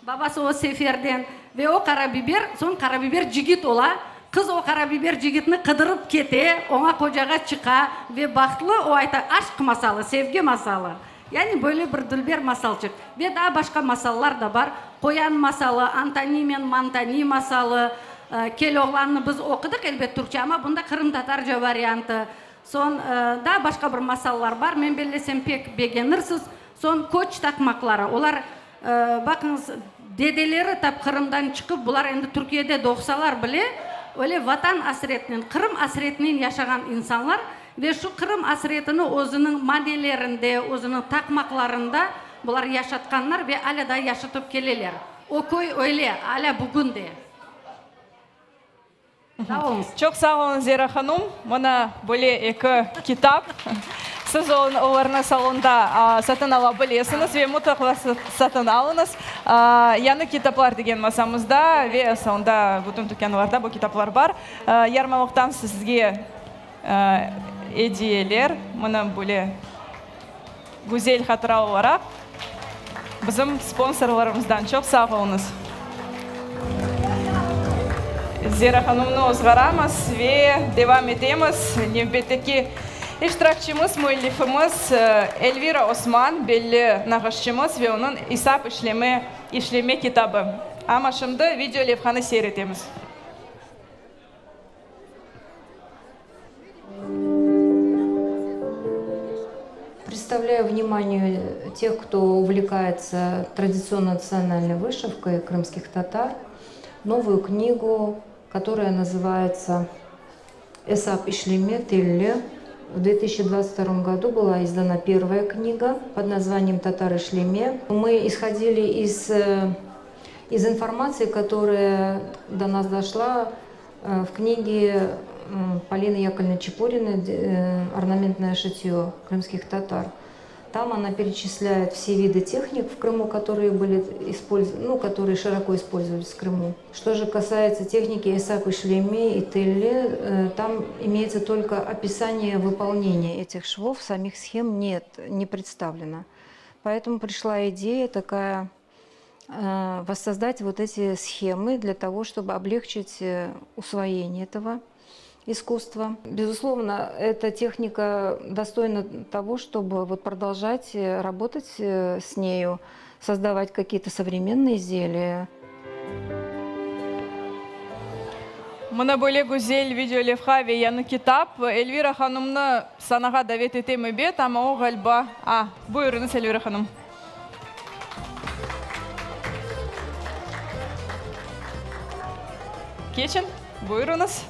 babası o seferden, ve o qara biber, soñ qara biber cigit ola, qız o qara biber cigitni qıdırıp kete, oña qocağa çıqa ve bahtlı, o ayta, aşq masalı, sevgi masalı. Yani böyle bir dülber masalçıq. Ve daa başqa masallar da bar, Qoyan masalı, Antoniymen Mantoniy masalı, Keloğlannı biz oqudıq, elbet, türkçe, amma bunda qırımtatarca variantı. Soñ, daa başqa bir masallar bar, men bellesem, pek begenirsiz. Soñ, köç taqmaqları, olar, baqıñız, dedeleri tap Qırımdan çıqıp, bular endi Türkiyede doğsalar bile, öyle Vatan asretinen, Qırım asretinen yaşağan insanlar ve şu Qırım asretini özüniñ manelerinde, özüniñ taqmaqlarında bular yaşatqanlar ve alâ daa yaşatıp keleler. O köy öyle, alâ bugün de. Sağ oluñız. Çoq sağ oluñ, Zera hanum. Mına böyle eki kitap. Siz olarnı salonda satın ala bilesiñiz ve mıtlaqa satın alıñız. Yañı kitaplar degen masamızda ve salonda bütün tükânlarda bu kitaplar bar. Yarmalıqtan sizge ediyeler. Mına böyle güzel hatıra olaraq. Bizim sponsorlarımızdan çoq sağ oluñız. Zera hanımnı ozğaramız ve devam etemiz. Nevbetteki iştirakçimiz, müellifimiz Elvira Osman, belli nağışçımız ve onıñ İsap işleme, işleme kitabı. Amma şimdi video levhanı seyir etemiz. Представляю вниманию тех, кто увлекается традиционной национальной вышивкой крымских татар, новую книгу, которая называется «Эсап Ишлеме Телле». В 2022 году была издана первая книга под названием «Татар Ишлеме». Мы исходили из, э, из информации, которая до нас дошла э, в книге Полины Яковлевны Чепуриной э, «Орнаментное шитье крымских татар». Там она перечисляет все виды техник в Крыму, которые, были использ... ну, которые широко использовались в Крыму. Что же касается техники Исаак и Шлеме и Телле, э, там имеется только описание выполнения этих швов, самих схем нет, не представлено. Поэтому пришла идея такая э, воссоздать вот эти схемы для того, чтобы облегчить э, усвоение этого искусства. Безусловно, эта техника достойна того, чтобы вот продолжать э, работать с нею, создавать какие-то современные изделия. Mına böyle güzel video levha ve yañı kitap. Elvira hanımnı sanağa davet etem ebet, amma o ğaliba. A, buyurıñız, Elvira hanım. Keçin, buyurıñız.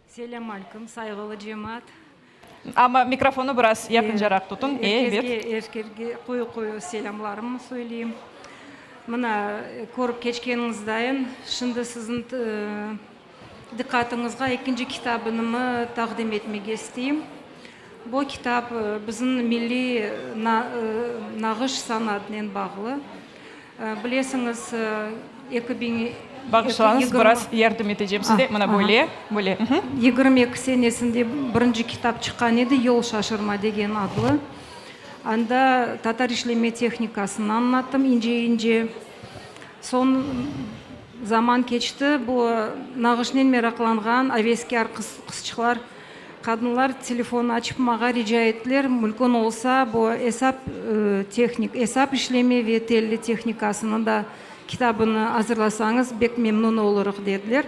Selâm alküm, sayğılı cemaat. Amma mikrofonnı biraz yaqıncaraq tutuñ. Ebet. Erkezge qoyu-qoyu selâmlarımnı söyleyim. Mına, körip keçkeniñizdayın, şimdi siziñ diqqatıñızğa ekinci kitabınımı taqdim etmege isteyim. Bu kitap bizim milliy nağış sanatınen bağlı. Bilesiñiz, 2000. Bağışlañız, biraz yardım etecem size. Mına böyle, böyle. 22 senesinde birinci kitap çıqqan edi, Yol şaşırma degen adlı. Anda tatar işleme tehnikasını añlattım ince-ince. Soñ. Zaman keçti, bu nağışnen meraqlanğan aveskâr qızçıqlar, qadınlar telefon açıp mağa rica ettiler, mülkün olsa, bu esap tehnik, esap işleme ve telli tehnikasını da kitabını azırlasañız, bek memnün olurıq, dediler.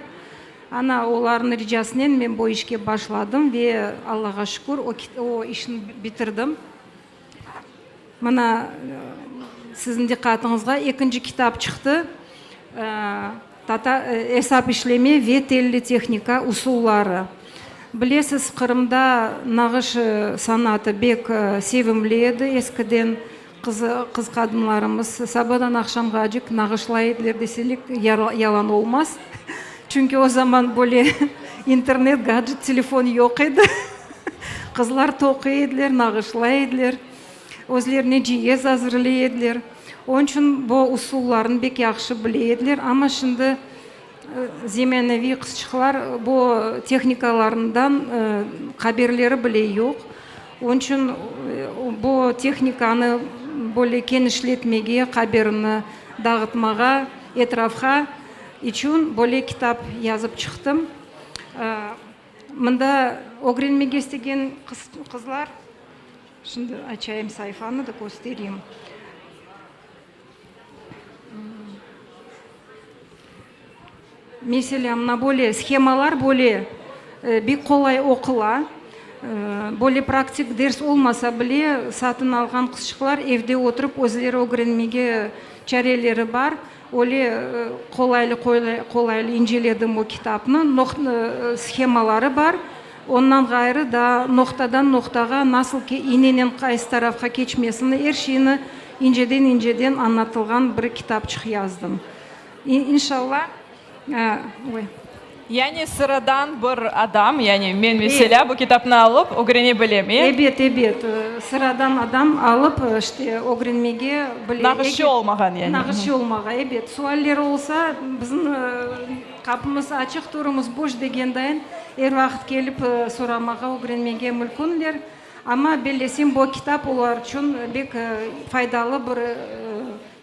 Ana, olarnıñ ricasınen men bu işke başladım ve, Allağa şükür, o işni bitirdim. Mına, siziñ diqqatıñızğa ekinci kitap çıqtı, Esap işleme ve telli tehnika usulları. Bilesiz, Qırımda nağış sanatı bek sevimli edi eskiden. Qız-qadınlarımız sabadan aqşamğacık nağışlay ediler deselik, yalan olmaz. Çünki o zaman böyle internet, gadjet, telefon yoq edi. Qızlar toquy ediler, nağışlay ediler, özlerine ciyez azırlay ediler. Onıñ içün bu usullarnı bek yahşı bile ediler. Amma şimdi zemaneviy qızçıqlar bu tehnikalarından haberleri bile yoq. Onıñ içün bu tehnikanı böyle kenişletmege, haberini dağıtmağa etrafqa içün böyle kitap yazıp çıqtım. Mında ögrenmege istegen qızlar, şimdi açayım sayfanı da köstereyim. Meselâ, mına böyle shemalar böyle bek qolay oqula. Böyle praktik ders olmasa bile, satın alğan qızçıqlar evde oturıp özleri ögrenmege çareleri bar. Öyle qolaylı, qolaylı inceledim o kitapnı. Shemaları bar. Ondan ğayrı daa noqtadan noqtağa nasıl inenen qaysı tarafqa keçmesini, er şeyni inceden-inceden añlatılğan bir kitapçıq yazdım. İnşallah, oy. Yani sıradan bir adam, yani men meselâ, bu kitapnı alıp ögrene bilem, e? Ebet, ebet. Sıradan adam alıp, işte, ögrenmege bile. Nağışçı olmağan, yani. Nağışçı olmağa, ebet. Sualleri olsa, bizim qapımız açıq, törümiz boş degendayın, er vaqıt kelip soramağa, ögrenmege mülkünler. Amma bellesem, bu kitap olar içün bek faydalı bir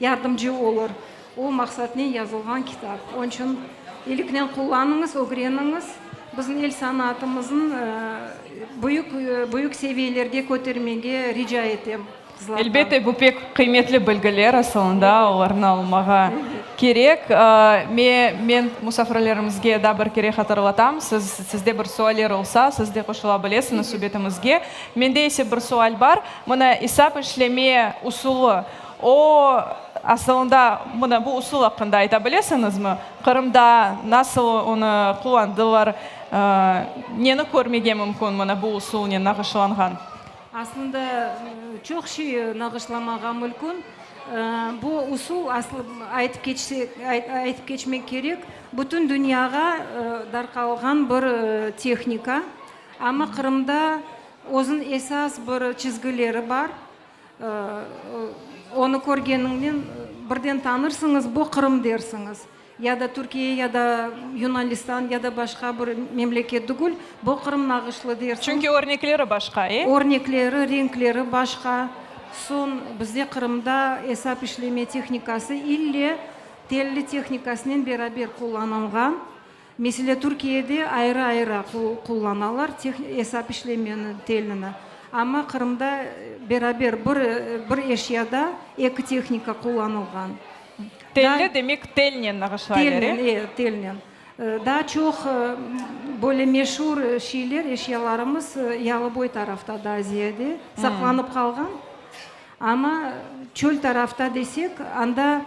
yardımcı olur. O maqsatnen yazılğan kitap. Onıñ içün iliknen qullanıñız, ögreniñiz, bizim el sanatımıznı büyük, büyük seviyelerge kötermege rica etem qızlardan. Elbette, bu pek qıymetli bilgiler, asılında olarnı almağa kerek. Men musafirlerimizge daa bir kere hatırlatam, siz, sizde bir sualler olsa, siz de qoşula bilesiñiz subetimizge. Mende ise bir sual bar. Mına, esap işleme usulı, O, asılında, mına bu usul aqqında ayta bilesiñizmi? Qırımda nasıl onı qullandılar, neni körmege mümkün mına bu usulnen nağışlanğan? Aslında, çoq şey nağışlamağa mülkün. Bu usul, aslı, aytıp keçsek, aytıp keçmek kerek, bütün dünyağa darqalğan bir tehnika. Amma Qırımda özüniñ esas bir çizgileri bar. Onı körgeniñnen birden tanırsıñız, bu Qırım dersiñiz. Ya da Türkiye, ya da Yunanistan, ya da başqa bir memleket tügül, bu Qırım nağışlı dersiñ. Çünki örnekleri başqa, e? Örnekleri, renkleri başqa. Soñ bizde Qırımda esap işleme tehnikası ille telli tehnikasınen beraber qullanılğan. Meselâ, Türkiyede ayrı-ayrı qullanalar esap işlemeni, telini. Amma Qırımda beraber bir bir eşyada eki tehnika qullanılğan. Telli, demek, telnen nağışlaylar, e? Telnen, e, telnen. Daa çoq böyle meşur şeyler, eşyalarımız Yalıboy tarafta daa ziyade saqlanıp qalğan. Amma çöl tarafta desek, anda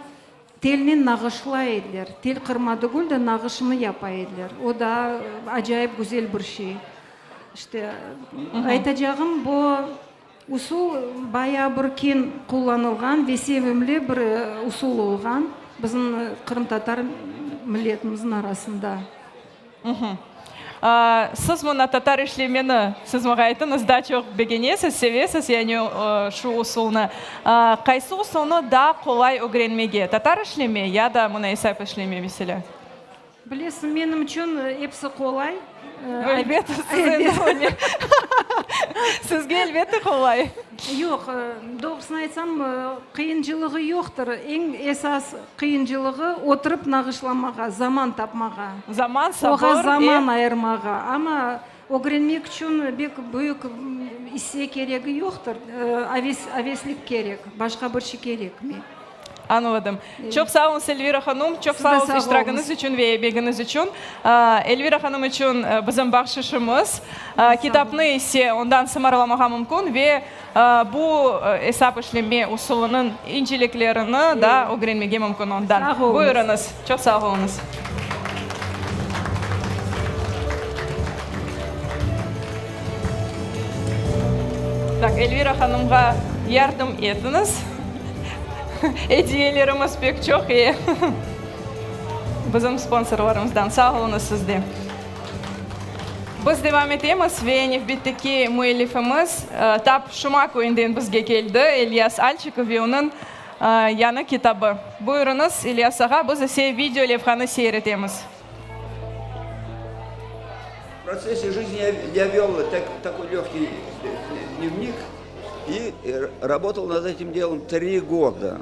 Telnen nağışlay ediler. Tel qırma tügül de, nağışını yapa ediler. O daa acayip güzel bir şey. İşte, aytacağım, bu usul bayağı bir keñ qullanılğan ve sevimli bir usul olğan bizim qırımtatar milletimizniñ arasında. Siz mına tatar işlemeni, siz maña aytıñız, daa çoq begenesiz, sevesiz, yani şu usulnı. Qaysı usulnı daa qolay ögrenmege, tatar işleme ya da mına esap işleme, meselâ? Bilesiñ, menim içün episi qolay. Elbet, siz endi öyle. Sizge elbette qolay. Yoq, doğrusını aytsam, qıyıncılığı yoqtır. Eñ esas qıyıncılığı, oturıp nağışlamağa, zaman tapmağa. Zaman, sabır. Oğa zaman ayırmağa. Amma ögrenmek içün bek büyük isse keregi yoqtır. Aveslik kerek, başqa bir şey kerekmey. Añladım. Çoq sağ oluñız, Elvira hanum. Çoq sağ oluñız iştiragiñiz içün ve emegiñiz içün. Elvira hanım içün bizim bahşışımız. Kitapnı ise ondan sımarlamağa mümkün ve bu esap işleme usulınıñ inceliklerini da ögrenmege mümkün ondan. Buyurıñız. Çoq sağ oluñız. Tak, Elvira hanımğa yardım etiñiz. Ediyelerimiz pek çoq, e. Bizim sponsorlarımızdan. Sağ oluñız siz de. Biz devam etemiz ve nevbetteki müellifimiz tap Şuma köyünden bizge keldi, İlyas Alçikov ve onıñ yañı kitabı. Buyurıñız, İlyas ağa, biz ise video levhanı seyir etemiz. В процессе жизни я вел такой легкий дневник и работал над этим делом три года,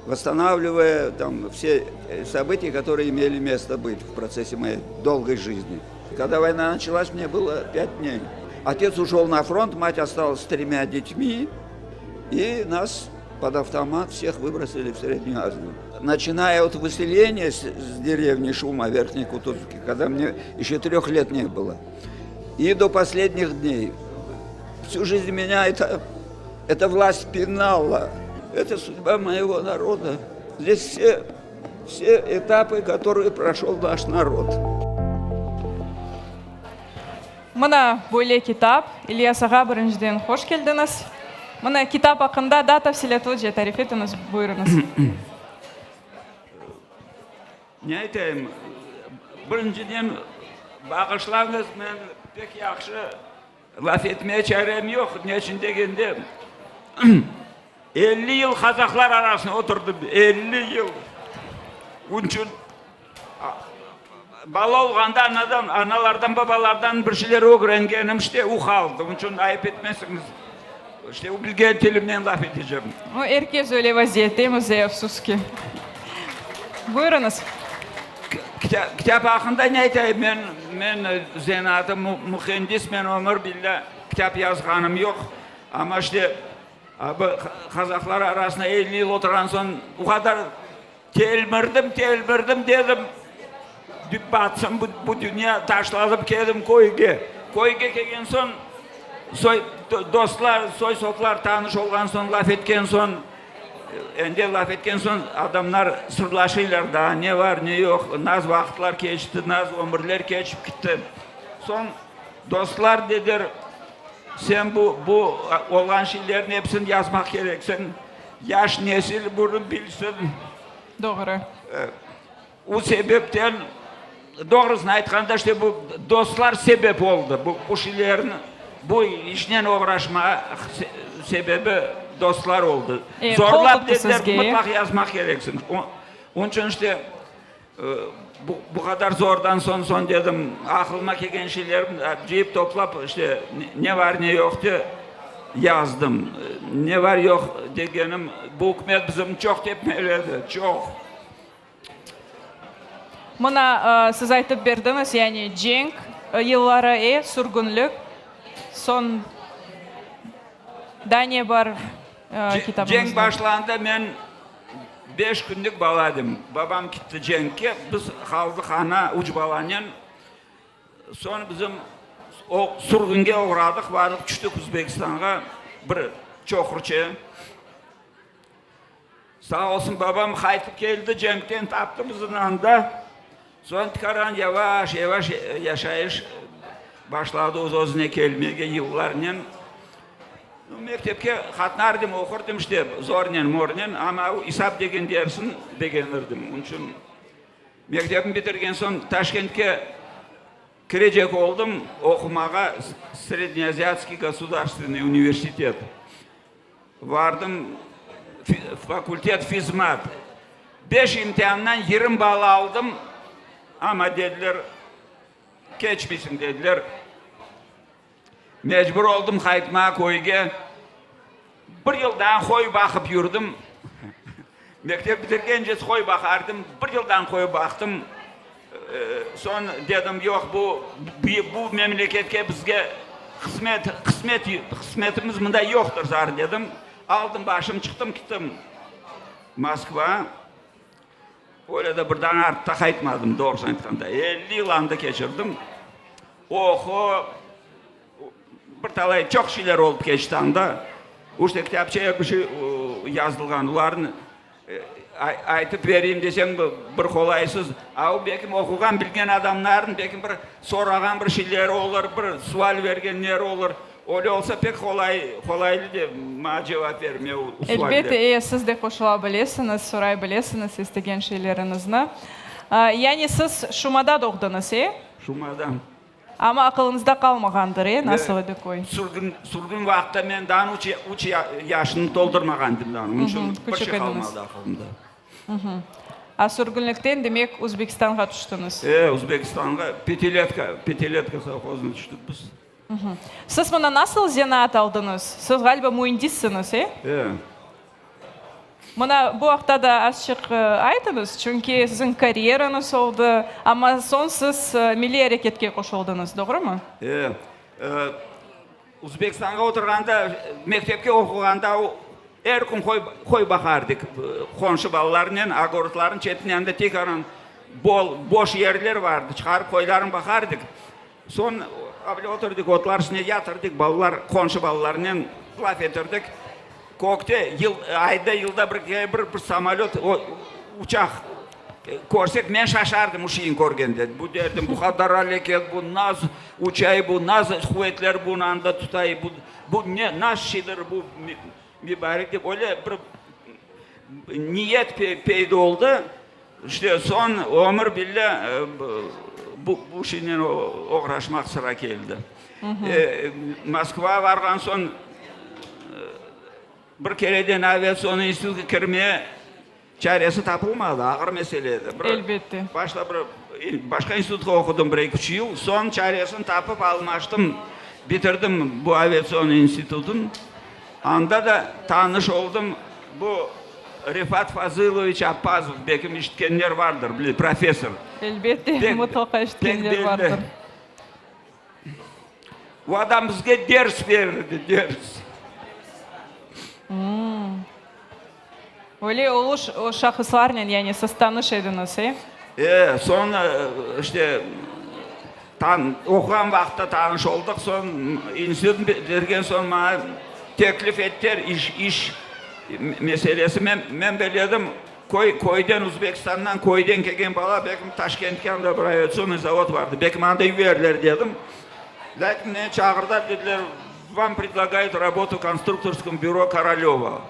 восстанавливая там все события, которые имели место быть в процессе моей долгой жизни. Когда война началась, мне было пять дней. Отец ушел на фронт, мать осталась с тремя детьми, и нас под автомат всех выбросили в Среднюю Азию. Начиная от выселения с, с деревни Шума Верхней Кутузовки, когда мне еще трех лет не было, и до последних дней. Всю жизнь меня это, эта власть пинала. Это судьба моего народа. Здесь все, все этапы, которые прошел наш народ. Mına böyle kitap. İlyas ağa, birinciden hoş keldiñiz. Mına kitap aqqında daa tafsilâtlıca tarif etiñiz, buyurıñız. Ne aytayım, birinciden bağışlañız, men pek yahşı laf etmeye çarem yoq, ne içün degende, 50 yıl qazahlar arasında oturdım, 50 yıl. Onıñ içün Bala olğanda anadan, analardan, babalardan bir şeyler ögrengenim, işte, u qaldı. Onıñ içün ayıp etmesiñiz, işte, u bilgen tilimnen laf etecem. O, er kes öyle vaziyettemiz, ey, afsus ki. Buyurıñız. Kitap aqqında ne aytayım? Men, men zenaatım mühendis, men ömür billâ kitap yazğanım yoq. Amma, işte, qazahlar arasında 50 yıl oturğan soñ, o qadar Telmirdim, telmirdim, dedim, batsın bu dünya, taşladım keldim köyge. Köyge kelgen soñ, soy, dostlar, soy-soplar tanış olğan soñ, laf etken soñ, endi laf etken soñ adamlar sırlaşıylar daa, ne var, ne yoq, naz vaqıtlar keçti, naz ömürler keçip gitti. Soñ dostlar dediler, sen bu, bu olğan şeylerniñ episini yazmaq kereksiñ. Yaş nesil bunı bilsin. Doğru. O sebepten, doğrusını aytqanda, işte bu dostlar sebep oldı. Bu, bu şeylerni, bu işnen oğraşmağa sebebi dostlar oldı. E, Zorlap qol tuttı dediler, sizge. mıtlaq yazmaq kereksiñ. Onıñ içün işte bu, bu qadar zordan soñ, soñ dedim, aqılıma kelgen şeylerni cıyıp toplap, işte ne var, ne yoq de yazdım. Ne var, yoq degenim, bu ükümet bizim çoq tepmeledi, çoq. Mına, siz aytıp berdiñiz, yani cenk yılları, e, sürgünlik, soñ daa ne bar kitabıñızda? Cenk başlandı, men Beş künlük bala edim. Babam kitti cenkke, biz qaldıq ana üç balanen. Soñ bizim o sürgünge oğradıq, bardıq tüştik Özbekistanğa, bir çoqurçe. Sağ olsun babam qaytıp keldi cenkten, taptı bizni anda. Soñ tikaran yavaş yavaş yaşayış başladı öz özüne kelmege yıllarnen. Mektepke qatnardım, oqurdım işte zornen mornen, amma o isap degen dersin begenirdim. Onıñ içün mektepni bitirgen soñ Taşkentke kirecek oldım oqumağa, Sredneaziatskiy gosudarstvenniy universitet. Vardım, fakultet fizmat. Beş imtiandan 20 ball aldım, amma dediler, keçmeysiñ dediler. Mecbur oldım qaytmağa köyge. Bir yıldan qoy baqıp yürdim. Mektep bitirgence qoy baqardım. Bir yıldan qoy baqtım. Soñ dedim, yoq, bu, bu memleketke bizge qısmet, qısmet, qısmetimiz mında yoqtır zar dedim. Aldım başım, çıqtım kittim Moskva. Öyle de birden artta qaytmadım, doğrusını aytqanda. 50 yıl anda keçirdim. Oqu, bir talay çoq şeyler olıp keçti anda. İşte kitapçaya bir şey yazılğan, olarnı aytıp bereyim desem, bir qolaysız. A o belkim oquğan, bilgen adamlarnıñ belkim bir sorağan bir şeyleri olur, bir sual bergenleri olur. Öyle olsa pek qolay, qolaylı de maña cevap berme o sualler. Elbette, e, siz de qoşula bilesiñiz, soray bilesiñiz istegen şeyleriñizni. Yani siz Şumada doğdıñız, e? Şumada. Amma aqılıñızda qalmağandır, e, nasıl edi köy? Sürgün, sürgün vaqıtta men daa üç, üç yaşını toldurmağan edim daa, onıñ içün bir Küçük şey ediñiz. qalmadı aqılımda. A sürgünlikten, demek, Özbekistanğa tüştiñiz? E, Özbekistanğa, Pâtiletka, Pâtiletka sovhozına tüştik biz. Siz mına nasıl zenaat aldıñız? Siz, ğaliba, müendissiñiz, e? E. Mına bu aqta da azçıq aytıñız, çünki siziñ karyerañız oldı, amma soñ siz milliy areketke qoşuldıñız, doğrumı? E. Uzbekistanğa oturğanda, mektepke oquğanda er kün qoy, qoy baqardık qonşu balalarnen, ogorodlarnıñ çetinen anda tekaran bol, boş yerler vardı, çıqarıp qoylarnı baqardık. Soñ avle oturdık, otlar üstüne yatırdık, balalar, qonşu balalarnen laf etirdik. Kökte yıl, ayda, yılda bir kere bir, bir samolöt, o, uçaq körsek, men şaşardım uşiyin körgende. Bu derdim, bu qadar aleket, bu naz uçay, bu naz quvetler bunı anda tutay, bu, bu ne, naz şeydir bu, mübarek dep, öyle bir niyet peyda oldı. İşte, soñ ömür billâ bu bu şeynen oğraşmaq sıra keldi. Moskvağa barğan soñ bir kereden aviatsion institutqa kirmeye çaresi tapılmadı, ağır mesele edi. Elbette. Başta bir başqa institutqa oqudım bir eki üç yıl, soñ çaresini tapıp almaştım, bitirdim bu aviatsion institutın. Anda da tanış oldım bu Refat Fazıloviç Appazov, belkim işitkenler vardır, bile, professor. Elbette, mıtlaqa işitkenler vardır. O adam bizge ders berdi, ders. Öyle ulu şahıslarnen, yani siz tanış ediñiz, e? E, soñ, işte, tan, oquğan vaqıtta tanış oldıq, soñ institutnı bitirgen soñ maña teklif ettiler iş, iş meselesi. Men, men beledim, köy, köyden, Uzbekistandan köyden kelgen bala, belkim Taşkentke anda bir aviatsionnıy zavod vardı, belkim anda yiberler dedim. Lâkin meni çağırdılar, dediler, vam predlagayut rabotu konstruktorskom büro Korolöva.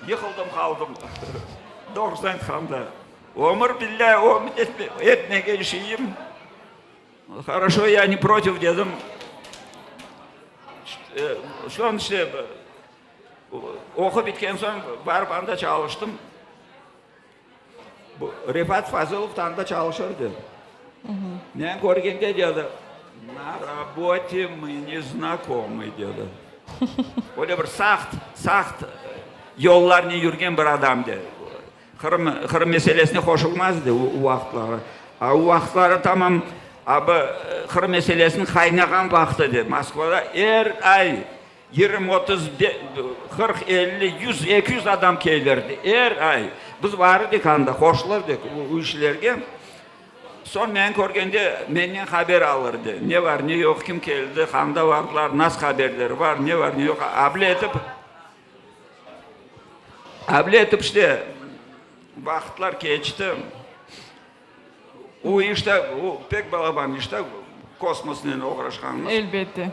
Yıqıldım qaldım. Doğrusını aytqanda, ömür billâ ümüt etmegen şeyim. Horoşo, ya ne protiv dedim. Soñ işte oqup bitken soñ barıp anda çalıştım. Bu Refat Fazılov da anda çalışırdı. Meni körgende dedi, Na rabote mı ne znakomı, dedi. Öyle bir saqt, saqt yollarnen yürgen bir adam dedi. Qırım, Qırım meselesine qoşulmaz edi o vaqıtları. A o vaqıtları tamam a bu Qırım meselesiniñ qaynağan vaqtı edi. Moskvada er ay 20, 30, 40, 50, 100, 200 adam kelirdi er ay. Biz bar edik anda, qoşulır edik o işlerge. Soñ meni körgende menden haber alırdı. Ne bar, ne yoq, kim keldi, qanda bardılar, nas haberleri bar, ne bar, ne yoq, able etip, able etip işte vaqıtlar keçti. O işte, o pek balaban iş da, kosmosnen oğraşqanımız. Elbette.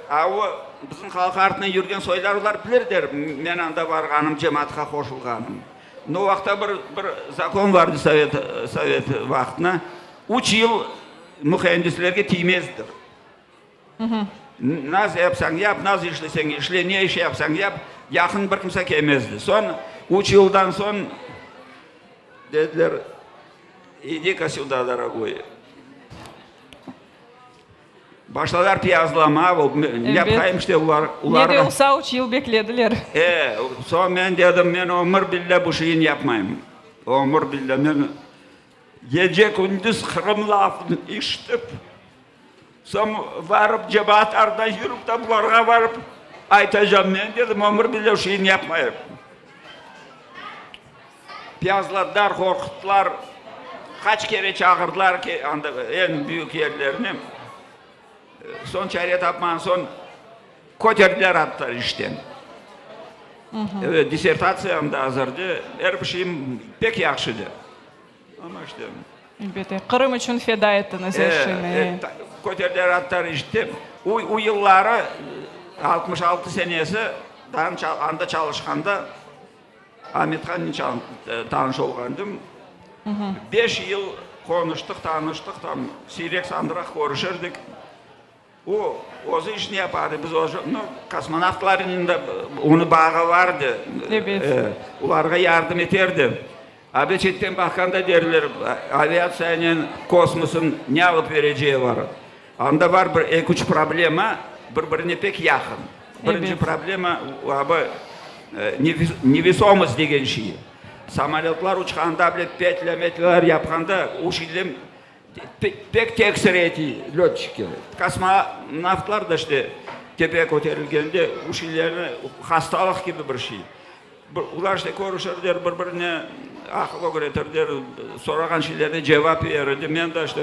A o bizim halq artına yürgen soylar, olar bilirler men anda barğanım, cemaatqa qoşulğanım. No vaqıtta bir, bir zakon vardı sovet, sovet vaqtına, üç yıl mühendislerge tiymezdir. Naz yapsañ yap, naz işleseñ işle, ne iş yapsañ yap, yaqın bir kimse kelmezdi. Soñ üç yıldan soñ dediler, idi-ka süda, dorogoy. Başladılar piyazlama, yapayım işte olar, Ne de olsa üç yıl beklediler. E, soñ men dedim, men ömür billâ bu şeyni yapmayım. Ömür billâ men gece-kündüz Qırım lafını işitip, soñ varıp cemaat arda yürip de bularğa varıp aytacam, men dedim, ömür billâ bu şeyni yapmayım. Piyazladılar, qorquttılar, qaç kere çağırdılar ki, anda eñ büyük yerlerni. Soñ çare tapmağan soñ köterdiler attılar işten. Evet, dissertatsiyam da azırdı, er bir şeyim pek yahşı edi. Amma işte. Elbette, Qırım içün feda ettiñiz er şeyni. Köterdiler attılar işten. O yılları, 66 senesi, anda çalışqanda, Amethannen tanış olğandım. Beş yıl qonuştıq, tanıştıq, tam siyrek-sandıraq körüşirdik. O, özü işini yapardı, biz özü, no, kosmonavtlarnen de onıñ bağı vardı. Ebet. Olarğa yardım eterdi. A bir çetten baqqanda derler, aviatsiyanen kosmosnıñ ne alıp vereceği bar. Anda bar bir eki-üç problema, bir-birine pek yaqın. Birinci problema, abi, nevesomost degen şey. Samolötlar uçqanda bile petlâ-metlâlar yapqanda, o şeyler pek tesir ete lötçikke. Kosmonavtlar da işte tepeye köterilgende o şeylerni hastalıq kibi bir şey. Olar işte körüşirler, bir-birine aqıl ögretirler, sorağan şeylerine cevap berirdi. Men de işte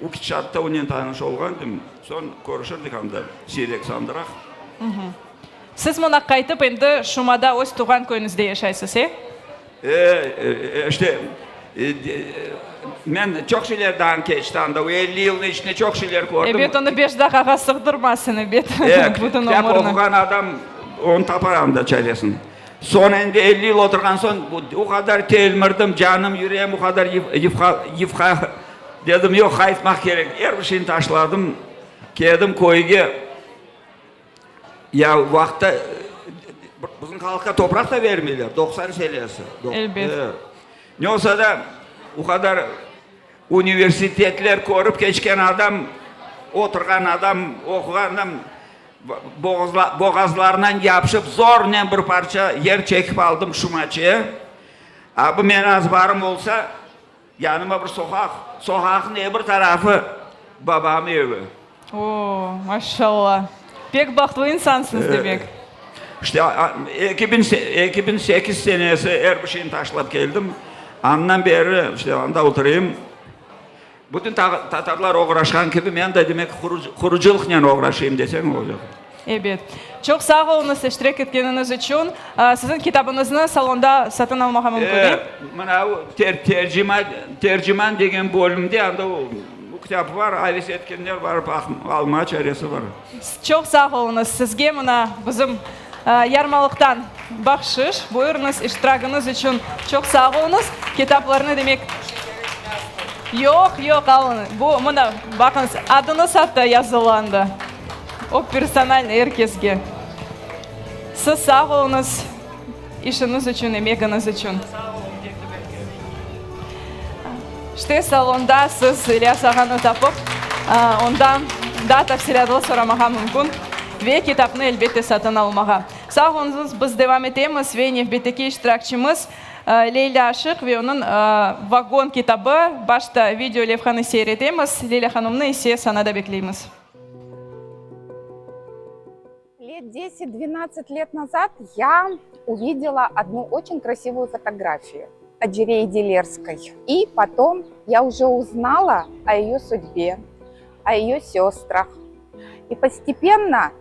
o ketişatta onen tanış olğan edim. Soñ körüşirdik anda siyrek-sandıraq. Siz mına qaytıp endi Şumada öz tuvğan köyüñizde yaşaysız, e? E, işte, men çoq şeyler daa keçti anda, o 50 yılnıñ içinde çoq şeyler kördim. Ebet, onı beş daqağa sığdırmasın, ebet, bütün ömürni. Kitap oquğan adam onı tapar anda çaresini. Soñ endi 50 yıl oturğan soñ, o qadar telmirdim, canım, yüreğim o qadar yıfqa, dedim, yoq, qaytmaq kerek. Er bir şeyni taşladım, keldim köyge. Ya vaqıtta bizim halqqa topraq da vermeyler, 90 senesi. Elbet. Ne olsa da, o qadar universitetler körip keçken adam, oturğan adam, oquğan adam boğazlarından yapışıp zornen bir parça yer çekip aldım Şumaçe. A bu menim azbarım olsa, Yanıma bir soqaq, soqaqnıñ ebir tarafı babam evi. O, maşallah! Pek bahtlı insansıñız, demek. İşte, 2008 senesi er bir şeyni taşlap keldim. Andan beri, işte, anda oturayım. Bütün tatarlar oğraşqan kibi, men de, demek, qurucılıqnen oğraşayım desem olacaq. Ebet. Çoq sağ oluñız iştirak etkeniñiz içün. Siziñ kitabıñıznı salonda satın almağa mümkün, e? Mına o Terciman degen bölümde anda o kitap bar, aves etkenler barıp alma çaresi bar. Çoq sağ oluñız. Sizge mına bizim yarmalıqtan bahşış. Buyurıñız, iştiragıñız içün çoq sağ oluñız. Kitaplarnı demek. Yoq, yoq, alıñ. Bu, mına, baqıñız, adıñız atta yazılı anda. O personal er kesge. Siz sağ oluñız işiñiz içün, emegiñiz içün. İşte, salonda siz İlyas ağanı tapıp, ondan daa tafsilâtlı soramağa mümkün ve kitapnı, elbette, satın almağa. Sağ oluñız, biz devam etemiz ve nevbetteki iştirakçimiz Leylâ Aşıq ve onıñ Vagon kitabı. Başta video levhanı seyir etemiz, Leylâ hanımnı ise sanada bekleymiz. Лет 10-12 лет назад я увидела одну очень красивую фотографию Аджиреи Делерской. И потом я уже узнала о ее судьбе, о ее сестрах. И постепенно,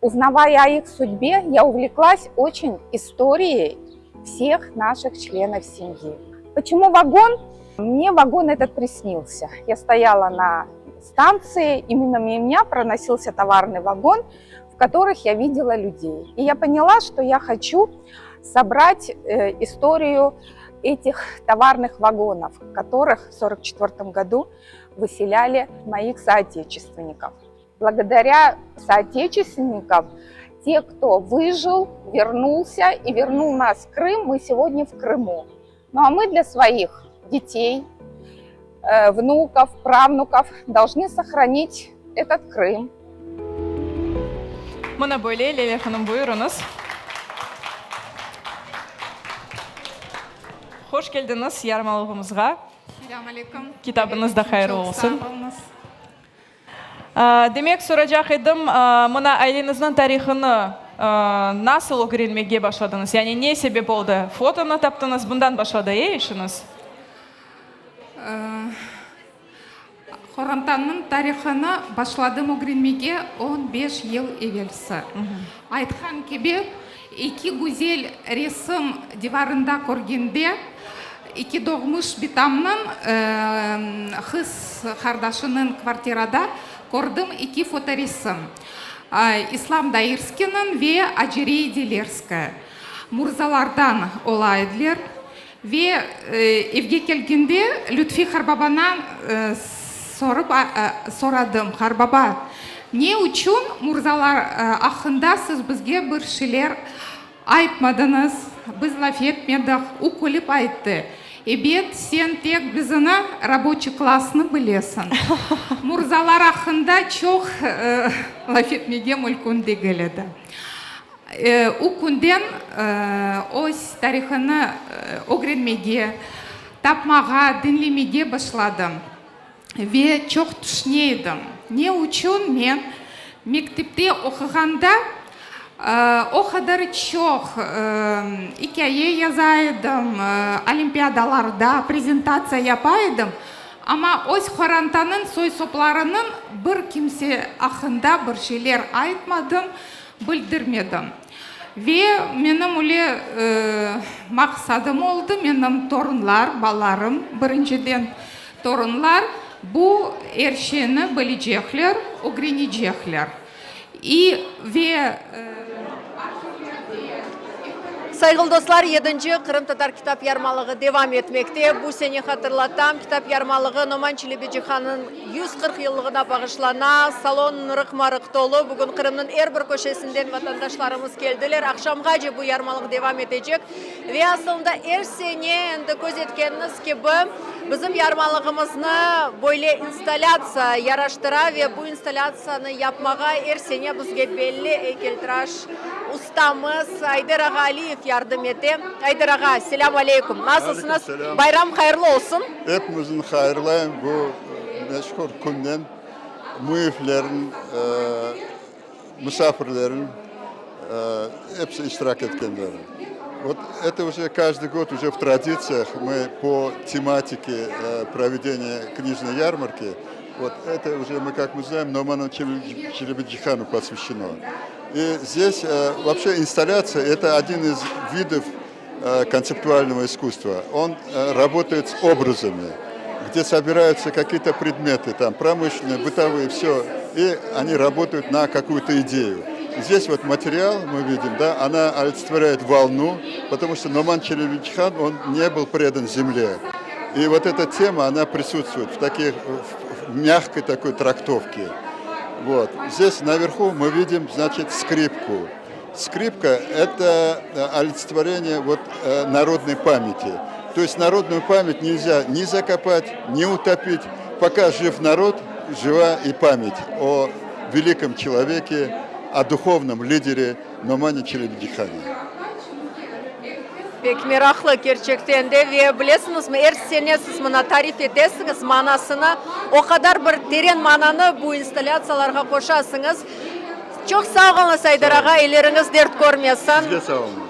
узнавая о их судьбе, я увлеклась очень историей всех наших членов семьи. Почему вагон? Мне вагон этот приснился. Я стояла на станции, и мимо меня проносился товарный вагон, в которых я видела людей. И я поняла, что я хочу собрать э, историю этих товарных вагонов, в которых в 1944 году выселяли моих соотечественников. Благодаря соотечественникам, те, кто выжил, вернулся и вернул нас в Крым, мы сегодня в Крыму. Ну а мы для своих детей, э, внуков, правнуков должны сохранить. этот Крым. Mına böyle, Leyla hanım, buyurıñız. Hoş keldiñiz yarmalığımızğa. Selâm aleyküm. Kitabıñız da hayırlı Çoq olsun. sağ oluñız. Demek, soracaq edim, mına aileñizniñ tarihını nasıl ögrenmege başladıñız? Yani ne sebep oldı? Fotonı taptıñız, bundan başladı, e, işiñiz? Qorantamnıñ tarihını başladım ögrenmege on beş yıl evelsi. Aytqan kibi, eki güzel resim divarında körgende, eki doğmuş bitamnıñ qız qardaşınıñ kvartirada kördim eki fotoresim, İslam Dairskiyniñ ve Acire Dilerskaya. Murzalardan ola ediler. Ve evge kelgende Lütfi qarbabanan sorıp soradım, Qarbaba, ne içün murzalar aqqında siz bizge bir şeyler aytmadıñız, biz laf etmedik? O külip ayttı, Ebet, sen tek bizini, raboçiy klassnı bilesiñ. Murzalar aqqında çoq laf etmege mülkün degil edi. O künden öz tarihını ögrenmege, tapmağa, diñlemege başladım ve çoq tüşüne edim, ne içün men mektepte oquğanda o qadar çoq ikâye yaza edim, olimpiadalarda prezentatsiya yapa edim, amma öz qorantanıñ soy-soplarınıñ bir kimse aqqında bir şeyler aytmadım, Bildirmedim. Ve menim öyle maqsadım oldı, menim torunlar, balalarım, birinciden torunlar bu er şeyni bilecekler, ögrenecekler. İ ve. Sayğılı dostlar, yedinci Qırımtatar kitap yarmalığı devam etmekte. Bu sene, hatırlatam, kitap yarmalığı Noman Çelebicihannıñ 140 yıllığına bağışlana. Salon rıqma-rıq tolu. Bugün Qırımnıñ er bir köşesinden vatandaşlarımız keldiler. Aqşamğace bu yarmalıq devam etecek. Ve asılında er sene, endi köz etkeniñiz kibi, bizim yarmalığımıznı böyle installâtsiya yaraştıra ve bu installâtsiyanı yapmağa er sene bizge belli eykeltıraş ustamız Ayder ağa Aliyev yardım ete. Ayder ağa, selâm aleyküm! Nasılsıñız? Bayram hayırlı olsun! Epimizniñ hayırlayım bu meşhur künnen, müiflerin, musafirlerin, episi iştirak etkenlerin. Vot eto uje каждый год uje v traditsiyah mı po tematike provedeniya knijnoy yarmarki, vot eto uje mı kak mı znaem Nomanu Çelebicihanu posvyaşçeno. İ zdes voobşe installâtsiya eto odin iz vidov kontseptualnogo iskusstva. On rabotayet s obrazami, gde sobirayutsya kakiye-to predmetı, tam, promışlennıye, bıtovıye, vsyo, i oni rabotayut na kakuyu-to ideyu. Zdes vot material, mı vidim, da, ona olitsetvorâet volnu, potomu çto Noman Çelebicihan, on ne byl predan zemle. I vot eta tema, ona prisutstvuet v takih, v mâgkoy takoy traktovke. Vot. Zdes naverhu mı vidim, znaçit, skripku. Skripka, eto olitsetvoreniye vot narodnoy pamyati. To est narodnuyu pamyat nelzâ ni zakopat, ni utopit. Poka jiv narod, jiva i pamyat o velikom çeloveke, o duhovnom lidere Nomane Çelebicihane. Pek meraqlı kerçekten de ve bilesiñizmi, er sene siz mına tarif etesiñiz manasını, o qadar bir teren mananı bu installâtsiyalarğa qoşasıñız. Çoq sağ oluñız, Ayder ağa, elleriñiz dert körmesin. Sizge sağ oluñız.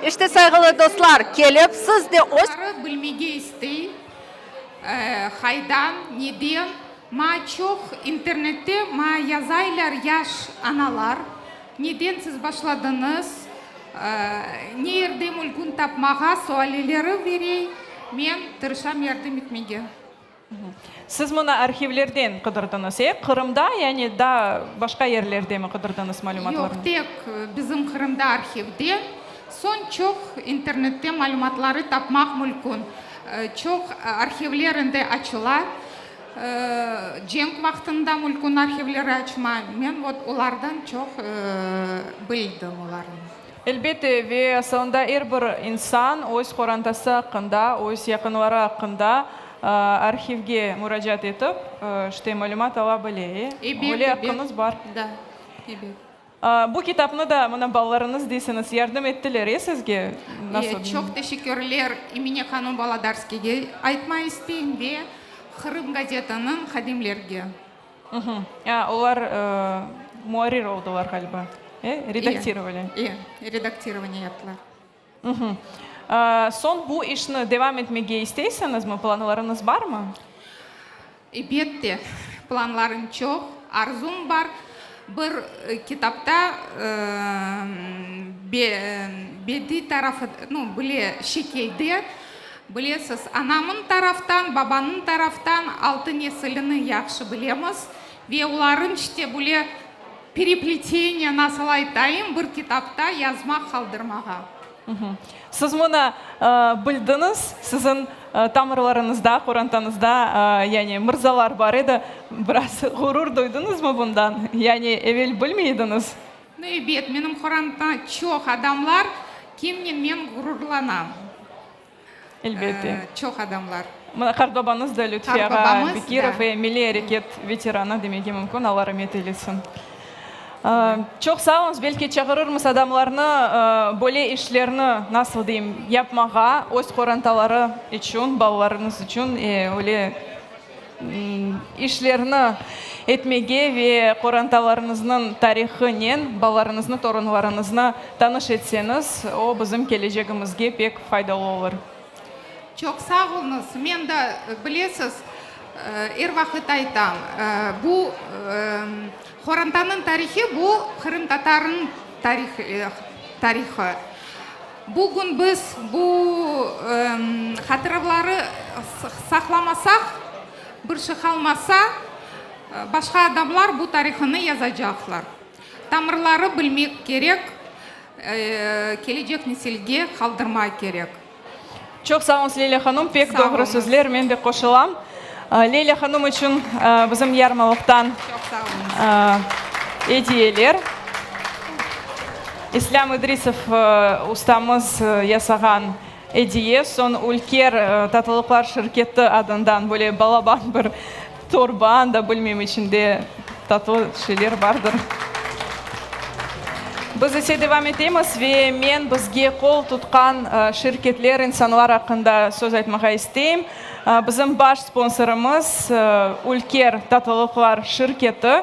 İşte, sayğılı dostlar, kelip siz de öz. Bilmege istey, qaydan, neden, ma çoq internette ma yazaylar yaş analar, neden siz başladıñız, ne yerde mülkün tapmağa sualeleri berey, men tırışam yardım etmege. Siz munı arhivlerden qıdırdıñız, e? Qırımda, yani daa başqa yerlerdemi qıdırdıñız malümatlarnı? Yoq, tek bizim Qırımda arhivde. Soñ çoq internette malümatları tapmaq mülkün. Çoq arhivler endi açıla. Cenk vaqtında mülkün arhivleri açma. Men vot olardan çoq bildim olarnı. Elbette, ve asılında er bir insan öz qorantası aqqında, öz yaqınları aqqında. Arhivge muracaat etip, işte, malümat ala bile, e? Ebet, Öyle ebet. aqqıñız bar. Da, ebet. Bu kitapnı da, mına, balalarıñız deysiñiz, yardım ettiler, e, sizge? Nasıl? E, çoq teşekkürler Emine hanım Volodarskiyge aytma isteyim ve Qırım gazetanıñ hadimlerge. A, olar muarrir oldılar, ğaliba, e, redaktirovali. E, redaktirovaniye yaptılar. Soñ bu işni devam etmege isteysiñizmi, planlarıñız barmı? Elbette, planlarım çoq, arzum bar. Bir kitapta bediy tarafı, nu, bile şekilde, bilesiz, anamıñ taraftan, babanıñ taraftan altı nesilini yahşı bilemiz ve olarıñ işte böyle Perepleteniye nasıl aytayım, bir kitapta yazmaq qaldırmağa. Siz mına bildiñiz, siziñ tamırlarıñızda, qorantañızda, yani mırzalar bar edi, biraz ğurur duydıñızmı bundan? Yani evel bilmey ediñiz? Nu, ebet, menim qoranta çoq adamlar, kimnen men ğururlanam. Elbette. Çoq adamlar. Mına qartbabañız da Lütfi ağa Bekirov, e, milliy areket veteranı demege mümkün, Alla ramet eylesin. Çoq sağ oluñız, belki çağırırmız adamlarnı böyle işlerni, nasıl deyim, yapmağa, öz qorantaları içün, balalarıñız içün, e, öyle işlerni etmege ve qorantalarıñıznıñ tarihınen balalarıñıznı, torunlarıñıznı tanış etseñiz, o bizim kelecegimizge pek faydalı olur. Çoq sağ oluñız. Men de, bilesiz, er vaqıt aytam, bu qorantanıñ tarihi, bu qırımtatarnıñ tarihı. Bugün biz bu hatıravları saqlamasaq, bir şey qalmasa, başqa adamlar bu tarihını yazacaqlar. Tamırları bilmek kerek, kelecek nesilge qaldırmaq kerek. Çoq sağ oluñız, Leyla hanım, pek doğru sözler, men de qoşulam. Leyla hanım içün bizim yarmalıqtan ediyeler. İslâm İdrisov ustamız yasağan ediye, soñ Ülker tatlılıqlar şirketi adından böyle balaban bir torba, anda bilmeyim içinde tatlı şeyler bardır. Biz ise devam etemiz ve men bizge qol tutqan şirketler, insanlar aqqında söz aytmağa isteyim. Bizim baş sponsorımız Ülker tatlılıqlar şirketi.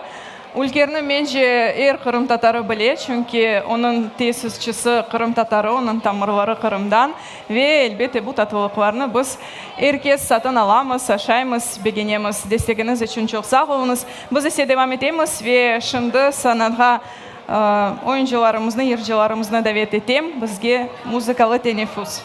Ülkerni, mence, er qırımtatarı bile, çünki onıñ tesisçisi qırımtatarı, onıñ tamırları Qırımdan. Ve, elbette, bu tatlılıqlarnı biz er kes satın alamız, aşaymız, begenemiz. Destegiñiz içün çoq sağ oluñız. Biz ise devam etemiz ve şimdi sanağa oyuncılarımıznı, yırcılarımıznı davet etem, bizge muzıkalı teneffüs.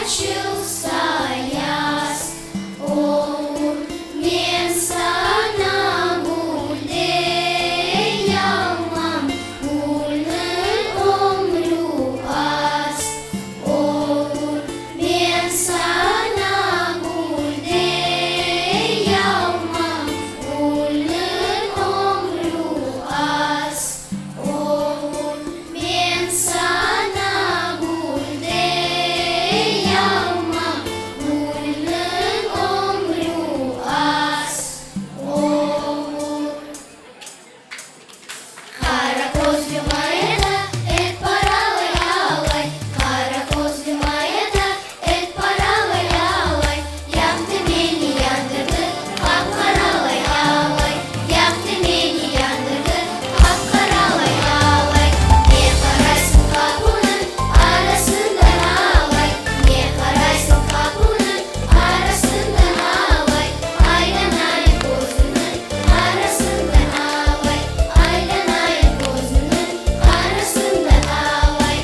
Açılsa yaz olur, Men saña gül deyalmam, Gülniñ ömrü az olur, Men saña gül deyalmam, Gülniñ ömrü az olur, Men saña gül deyalmam, Gülniñ ömrü az olur. Qara közlüm ayada et paralay alay, Qara közlüm ayada et paralay alay, Yaqtı meni yandırdı qap-qaralay alay, Yaqtı meni yandırdı qap-qaralay alay. Ne qaraysıñ qapunıñ arasından alay, Ne qaraysıñ qapunıñ arasından alay, Aylanayım közüniñ qarasından alay, Aylanayım közüniñ qarasından alay.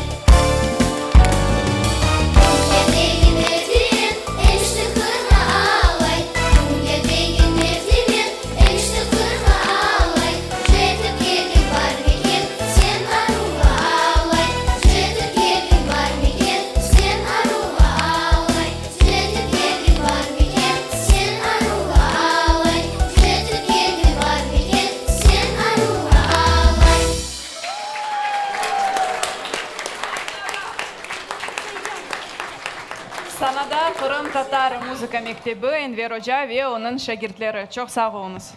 Dünya degen merdiven, enişti qırğa alay, Dünya degen merdiven, enişti qırğa alay, Jetip keldiñ barmeken sen aruvğa alay, Jetip keldiñ barmeken sen aruvğa alay, Jetip keldiñ barmeken sen aruvğa alay, Jetip keldiñ barmeken sen aruvğa alay. Sanada Qırımtatar muzıka mektebi, Enver oca ve onıñ şagirtleri. Çoq sağ oluñız.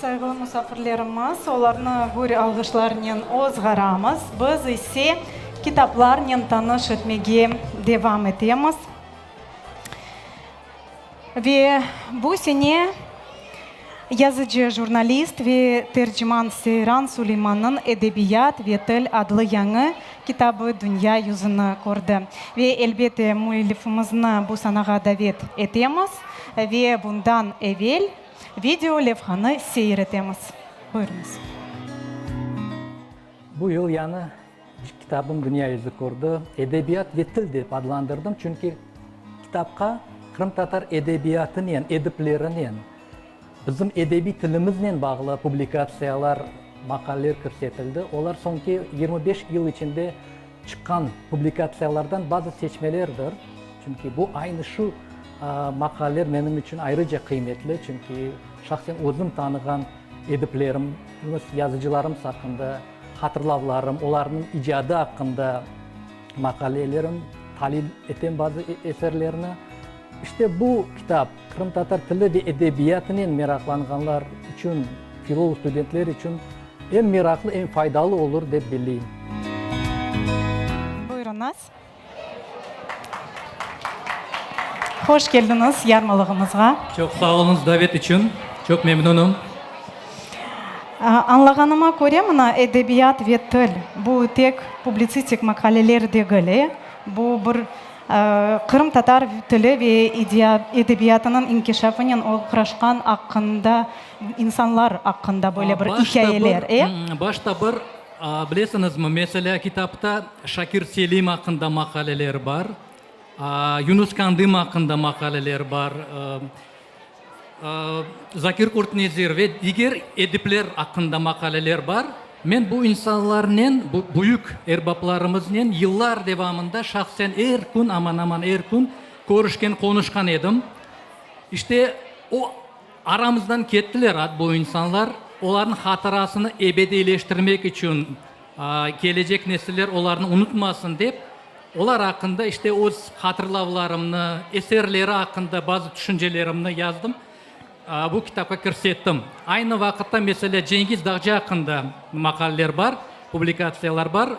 Sayğılı musafirlerimiz, olarnı gür alğışlarnen ozğaramız. Biz ise kitaplarnen tanış etmege devam etemiz. Ve bu sene yazıcı, jurnalist ve terciman Seyran Suleymannıñ Edebiyat ve til adlı yañı kitabı dünya yüzüni kördi. Ve, elbette, müellifimizni bu sanağa davet etemiz ve bundan evel video levhanı seyir etemiz. Buyurıñız. Bu yıl yañı kitabım dünya yüzü kördi. Edebiyat ve til dep adlandırdım, çünki kitapqa qırımtatar edebiyatınen, ediplerinen, bizim edebiy tilimiznen bağlı publikatsiyalar, maqaleler kirsetildi. Olar soñki 25 yıl içinde çıqqan publikatsiyalardan bazı seçmelerdir. Çünki bu aynı şu maqaleler menim içün ayrıca qıymetli, çünki şahsen özüm tanığan ediplerimiz, yazıcılarımız aqqında hatırlavlarım, olarnıñ icadı aqqında maqalelerim, talil etem bazı eserlerni. İşte bu kitap qırımtatar tili ve edebiyatınen meraqlanğanlar içün, filolog studentler içün em meraqlı, em faydalı olur, dep belleyim. Buyurıñız. Hoş keldiñiz yarmalığımızğa. Çoq sağ oluñız davet içün. Çoq memnunım. Añlağanıma köre, mına edebiyat ve til, bu tek publitsistik maqaleler degil, e? Bu bir qırımtatar tili ve edebiyatınıñ inkişafınen oğraşqan aqqında insanlar aqqında böyle bir ikâyeler, e? Başta bir, bilesiñizmi, meselâ, kitapta Şakir Selim aqqında maqaleler bar, Yunus Kandım aqqında maqaleler bar, Zakir Qurtnezir ve diger edipler aqqında maqaleler bar. Men bu insanlarnen, bu büyük erbaplarımıznen yıllar devamında şahsen er kün, aman-aman er kün körüşken, qonuşqan edim. İşte, o aramızdan kettiler bu insanlar. Olarnıñ hatırasını ebediyleştirmek içün, kelecek nesiller olarnı unutmasın dep, olar aqqında işte öz hatırlavlarımnı, eserleri aqqında bazı tüşüncelerimni yazdım, bu kitapqa kirsettim. Aynı vaqıtta, meselâ, Cengiz Dağcı aqqında maqaleler bar, publikatsiyalar bar.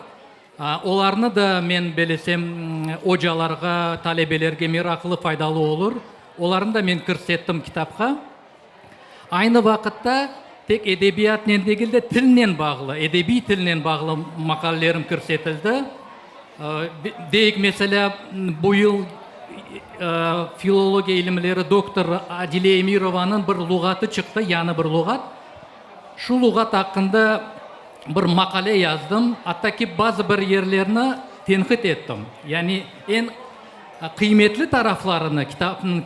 Olarnı da, men belesem, ocalarğa, talebelerge meraqlı, faydalı olur. Olarnı da men kirsettim kitapqa. Aynı vaqıtta, tek edebiyatnen degil de, tilnen bağlı, edebiy tilnen bağlı maqalelerim kirsetildi. Deyik, meselâ, bu yıl filologiya ilimleri doktorı Adile Emirovanıñ bir luğatı çıqtı, yañı bir luğat. Şu luğat aqqında bir maqale yazdım, atta ki bazı bir yerlerni. Tenqit ettim. Yani eñ qıymetli taraflarını, kitapnıñ,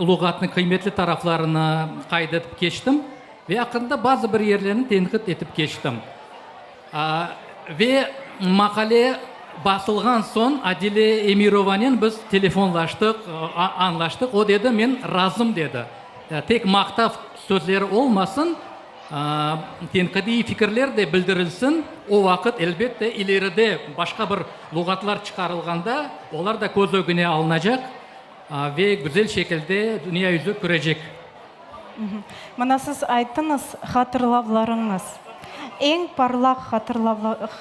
luğatnıñ qıymetli taraflarını qayd etip keçtim ve aqqında bazı bir yerlerini tenqit etip keçtim. Ve maqale basılğan soñ Adile Emirovanen biz telefonlaştıq, añlaştıq. O dedi, men razım, dedi. Tek maqtav sözleri olmasın, Tenqidiy fikirler de bildirilsin, o vaqıt, elbette, ileride başqa bir luğatlar çıqarılğanda, olar da köz ögüne alınacaq ve güzel şekilde dünya yüzü körecek. Mına siz ayttıñız, hatırlavlarıñız. Eñ parlaq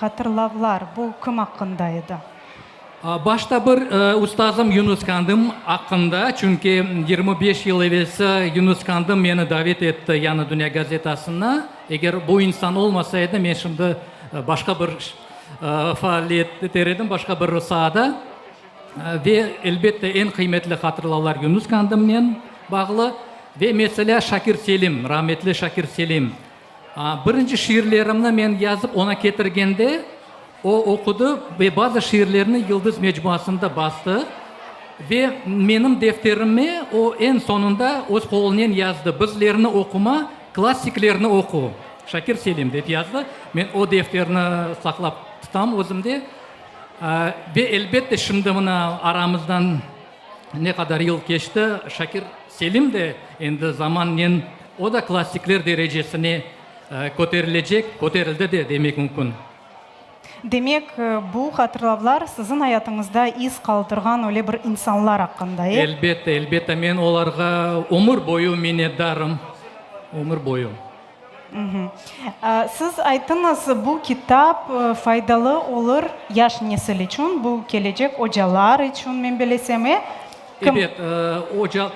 hatırlavlar bu kim aqqında edi? Başta bir ustazım Yunus Kandım aqqında, çünki 25 yıl evelsi Yunus Kandım meni davet etti Yañı dünya gazetasına. Eger bu insan olmasa edi, men şimdi başqa bir faaliyet eter edim, başqa bir saada. Ve, elbette, eñ qıymetli hatırlavlar Yunus Kandımnen bağlı. Ve, meselâ, Şakir Selim, rametli Şakir Selim. Birinci şiirlerimni men yazıp oña ketirgende, o oqudı ve bazı şiirlerini Yıldız mecmuasında bastı. Ve menim defterime o eñ soñunda öz qolunen yazdı, Bizlerni oquma, klassiklerni oqu, Şakir Selim, dep yazdı. Men o defterni saqlap tutam özümde. Ve elbette şimdi mına aramızdan Ne qadar yıl keçti, Şakir Selim de endi zamannen o da klassikler derecesine köterilecek, köterildi de demek mümkün. Demek, bu hatırlavlar siziñ ayatıñızda iz qaldırğan öyle bir insanlar aqqında, e? Elbette, elbette, men olarğa ömür boyu minnetdarım, ömür boyu. Siz ayttıñız, bu kitap faydalı olur yaş nesil içün, bu kelecek ocalar içün, men bilesem, e? Kim? Ebet, oca,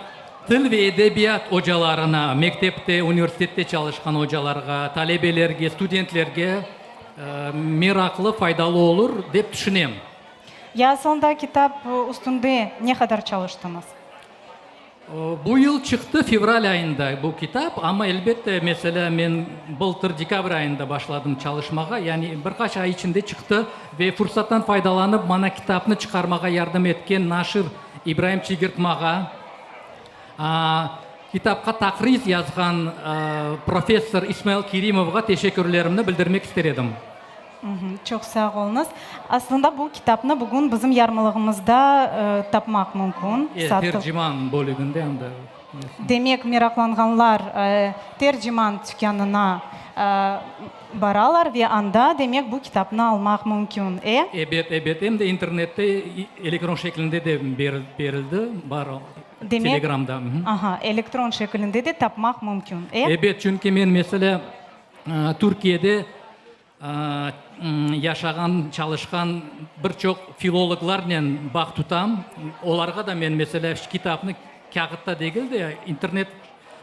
til ve edebiyat ocalarına, mektepte, universitette çalışqan ocalarğa, talebelerge, studentlerge meraqlı, faydalı olur, dep tüşünem. Ya soñda kitap üstünde ne qadar çalıştıñız? Bu yıl çıqtı, fevral ayında bu kitap, amma elbette, meselâ, men bıltır dekabr ayında başladım çalışmağa, yani bir qaç ay içinde çıqtı ve fursattan faydalanıp, maña kitapnı çıqarmağa yardım etken naşir İbraim Çigirtmağa, kitapqa taqriz yazğan professor İsmail Kerimovğa teşekkürlerimni bildirmek ister edim. Çoq sağ oluñız. Aslında bu kitapnı bugün bizim yarmalığımızda tapmaq mümkün. Terciman bölüginde anda. Demek, meraqlanğanlar Terciman tükânına baralar ve anda, demek, bu kitapnı almaq mümkün, e? Ebet, ebet. Em de internette elektron şeklinde de berildi, bar Telegramda. Aha, elektron şeklinde de tapmaq mümkün, e? Ebet, çünki men, meselâ, Türkiyede yaşağan, çalışqan bir çoq filologlarnen bağ tutam. Olarğa da men, meselâ, kitapnı kâğıtta degil de, internet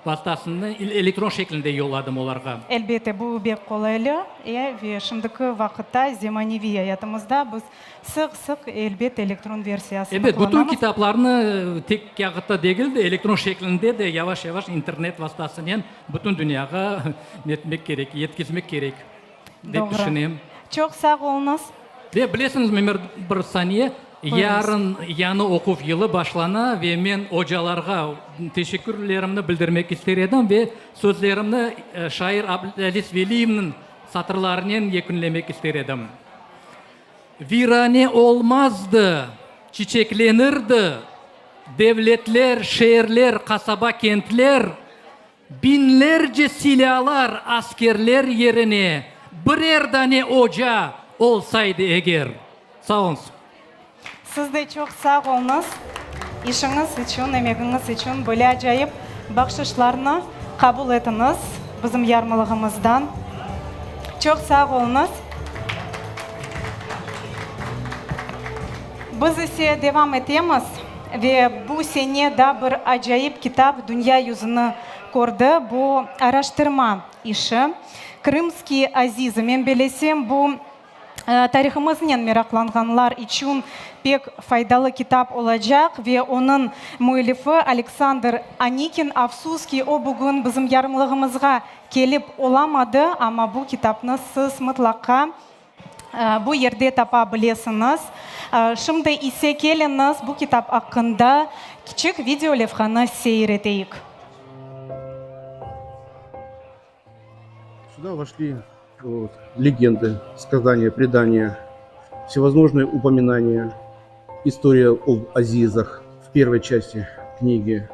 vastasında, elektron şeklinde yolladım olarğa. Elbette, bu bek qolaylı, e, ve şimdiki vaqıtta, zemaneviy ayatımızda biz Sıq-sıq, elbet, elektron versiyasını Ebet, bütün qullanamız. kitaplarnı tek kâğıtta degil de, elektron şeklinde de yavaş-yavaş internet vastasınen bütün dünyağa netmek kerek, yetkizmek kerek, dep Doğru. tüşünem. Çoq sağ oluñız. Ve bilesiñizmi, Mer, bir saniye, Buyurıñız. yarın yañı oquv yılı başlana ve men ocalarğa teşekkürlerimni bildirmek ister edim ve sözlerimni şair Ablâziz Veliyevniñ satırlarınen yekünlemek ister edim. Virane olmazdı, çiçeklenirdi, devletler, şeerler, qasaba, kentler, biñlerce silâlar, askerler yerine birer dane oca olsaydı eger. Sağ oluñız. Siz de çoq sağ oluñız, işiñiz içün, emegiñiz içün, böyle acayip bahşışlarnı qabul etiñiz bizim yarmalığımızdan. Çoq sağ oluñız. Biz ise devam etemiz ve bu sene da bir acayip kitap dünya yüzüni kördi, bu araştırma işi, Krımskiye azizı. Men belesem, bu Tarihımıznen meraqlanğanlar içün pek faydalı kitap olacaq ve onıñ müellifi Aleksandr Anikin. Afsus ki, o bugün bizim yarımlığımızğa kelip olamadı, amma bu kitapnı siz mıtlaqa. Bu yerde tapa bilesiñiz. Şimdi ise keliñiz bu kitap aqqında kiçik video levhanı seyir eteyik. Сюда вошли вот, легенды, сказания, предания, всевозможные упоминания, история об Азизах в первой части книги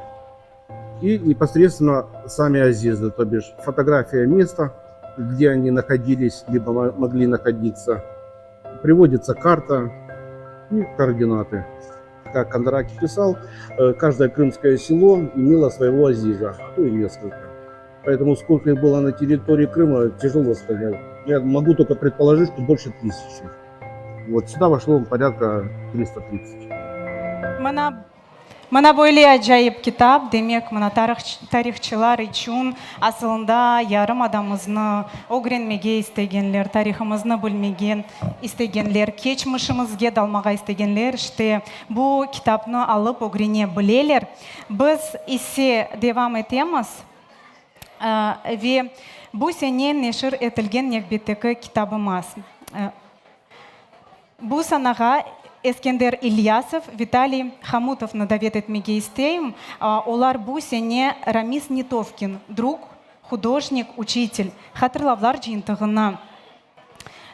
и непосредственно сами Азизы, то бишь фотография места, где они находились, либо могли находиться. Приводится карта и координаты. Как Кондраки писал, э, каждое крымское село имело своего Азиза, а то и несколько. Поэтому сколько их было на территории Крыма, тяжело сказать. Я могу только предположить, что больше тысячи. Вот сюда вошло порядка 330. Mına, mına böyle acayip kitap, demek, mına tarihçılar içün, asılında yarımadamıznı ögrenmege istegenler, tarihımıznı bilmege istegenler, keçmişimizge dalmağa istegenler, işte, bu kitapnı alıp ögrene bileler. Biz ise devam etemiz ve bu sene neşir etilgen nevbetteki kitabımız. Bu sanağa Eskender İlyasov, Vitaliy Hamutovnı davet etmege isteyim. Olar bu sene Ramiz Netovkin, drug, hudojnik, uçitel hatırlavlar cıyıntığını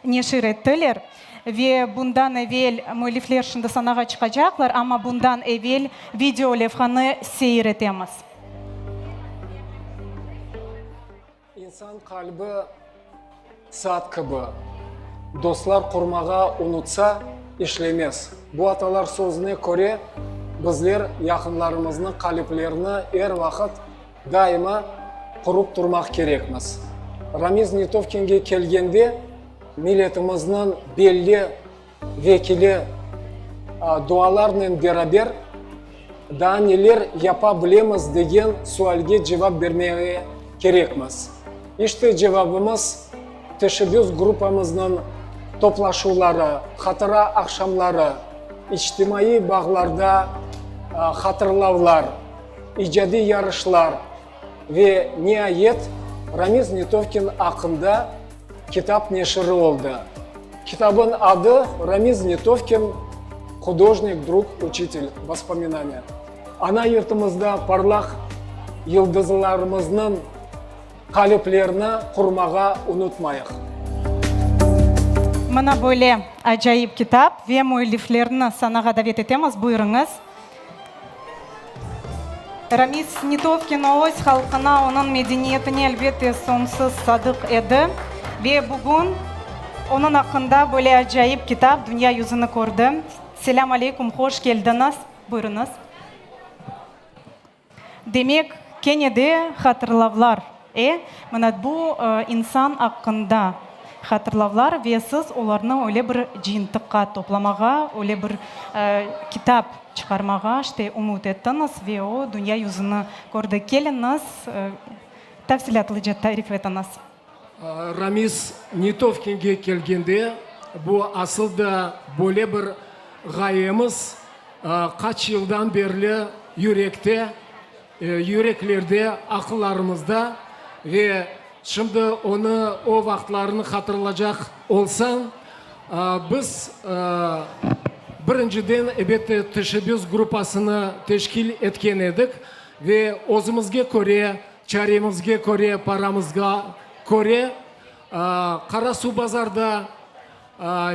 neşir ettiler. Ve bundan evel müellifler şimdi sanağa çıqacaqlar, amma bundan evel video levhanı seyir etemiz. İnsan qalbi saat kibi, dostlar qurmağa unutsa, işlemez. Bu atalar sözüne köre, bizler yaqınlarımıznıñ qaliplerini er vaqıt, daima qurup turmaq kerekmiz. Ramiz Netovkinge kelgende, milletimizniñ belli vekili dualarnen beraber daa neler yapa bilemiz degen sualge cevap bermege kerekmiz. İşte cevabımız, teşebbüs gruppamıznıñ toplaşuvları, hatıra aqşamları, içtimaiy bağlarda hatırlavlar, icadiy yarışlar ve niayet Ramiz Netovkin aqqında kitap neşiri oldı. Kitabın adı Ramiz Netovkin, hudojnik, drug, uçitel. Vospominaniya. Ana yurtumızda parlaq yıldızlarımıznıñ qaliplerini qurmağa unutmayıq. Mına böyle acayip kitap ve müelliflerini sanağa davet etemiz, buyurıñız. Ramiz Netovkin öz halqına, onıñ medeniyetine, elbette, soñsuz sadıq edi. Ve bugün onıñ aqqında böyle acayip kitap dünya yüzüni kördi. Selâm aleykum, hoş keldiñiz. Buyurıñız. Demek, kene de hatırlavlar, e? Mına bu insan aqqında hatırlavlar ve siz olarnı öyle bir cıyıntıqqa toplamağa, öyle bir kitap çıqarmağa, işte, ümüt ettiñiz ve o dünya yüzüni kördi. Keliñiz, tafsilâtlıca tarif etiñiz. Ramiz Netovkinge kelgende, bu asıl da böyle bir ğayemiz qaç yıldan berli yürekte, yüreklerde, aqıllarımızda ve şimdi onı, o vaqıtlarnı hatırlacaq olsañ, biz birinciden, ebette, teşebbüs gruppasını teşkil etken edik ve özümizge köre Çaremizge köre, paramızğa köre Qarasuvbazarda,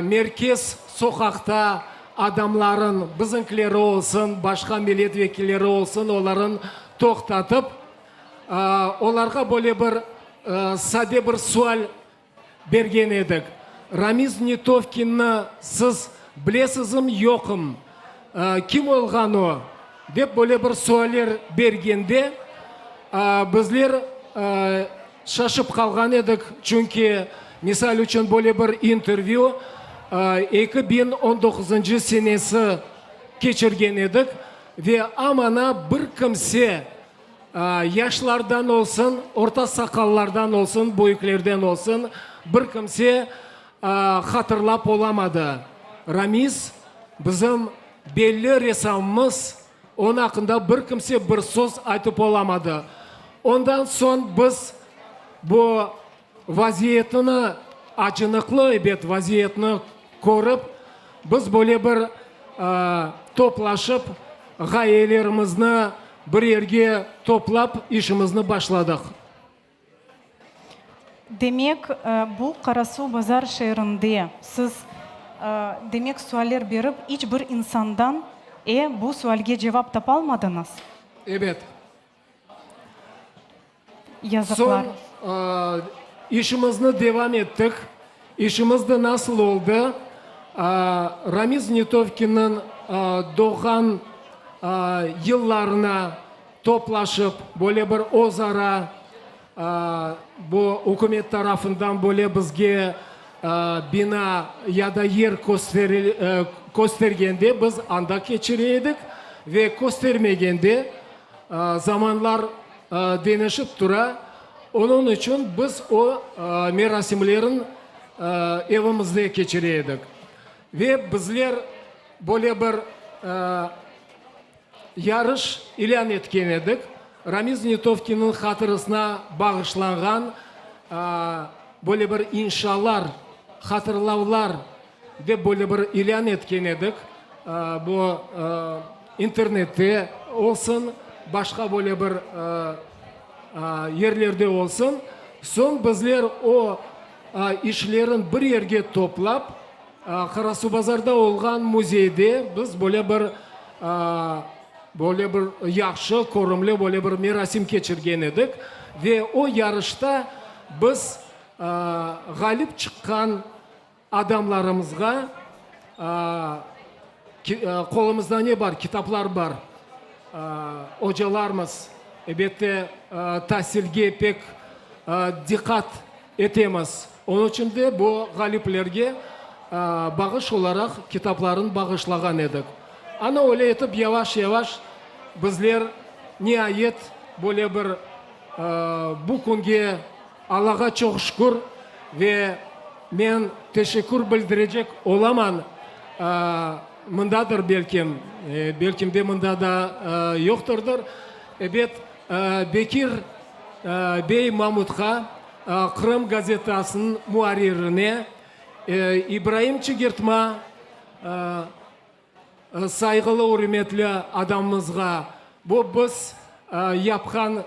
merkez soqaqta adamların, bizimkileri olsun, başqa millet vekilleri olsun, oların toqtatıp, olarğa böyle bir sade bir sual bergen edik, Ramiz Netovkinni siz bilesizmi, yoqmı, kim olğan o, dep böyle bir sualler bergende, bizler şaşıp qalğan edik, çünki, misal içün, böyle bir intervyü 2019-ncı senesi keçirgen edik ve amana bir kimse Yaşlardan olsun, orta saqallardan olsun, büyüklerden olsun, bir kimse hatırlap olamadı. Ramiz, bizim belli ressamımız, onıñ aqqında bir kimse bir söz aytıp olamadı. Ondan soñ biz bu vaziyetini. acınıqlı, ebet, vaziyetni körip, biz böyle bir toplaşıp, ğayelerimizni bir yerge toplap, işimizni başladıq. Demek, bu Qarasuvbazar şeerinde siz, demek, sualler berip, iç bir insandan, e, bu sualge cevap tapalmadıñız? Ebet. Yazıqlar. Soñ işimizni devam ettik. İşimiz de nasıl oldı? Ramiz Netovkinniñ doğğan yıllarına toplaşıp, böyle bir özara bu ükümet tarafından böyle bizge bina ya da yer köstergende biz anda keçire edik ve köstermegende Zamanlar deñişip tura, onıñ içün biz o merasimlerin evimizde keçire edik. Ve bizler böyle bir yarış ilân etken edik, Ramiz Netovkinniñ hatırasına bağışlanğan böyle bir inşalar, hatırlavlar dep böyle bir ilân etken edik. Bu internette olsun, başqa böyle bir yerlerde olsun. Soñ bizler o işlerin bir yerge toplap, Qarasuvbazarda olğan müzeyde biz böyle bir böyle bir yahşı, körümli böyle bir merasim keçirgen edik. Ve o yarışta biz ğalip çıqqan Adamlarımızğa qolumızda ne bar, kitaplar bar, ocalarmız, ebette, tasilge pek diqqat etemiz, onıñ içün de bu ğaliplerge bağış olaraq kitaplarını bağışlağan edik. Ana öyle etip yavaş-yavaş bizler niayet böyle bir bu künge Allağa çoq şükür ve men teşekkür bildirecek olaman, mındadır belkim, belkim de mında da yoqtırdır, ebet, Bekir bey Mamutqa, Qırım gazetasınıñ muarririne, İbraim Çigirtma, Sayğılı, ürmetli adamımızğa bu biz yapqan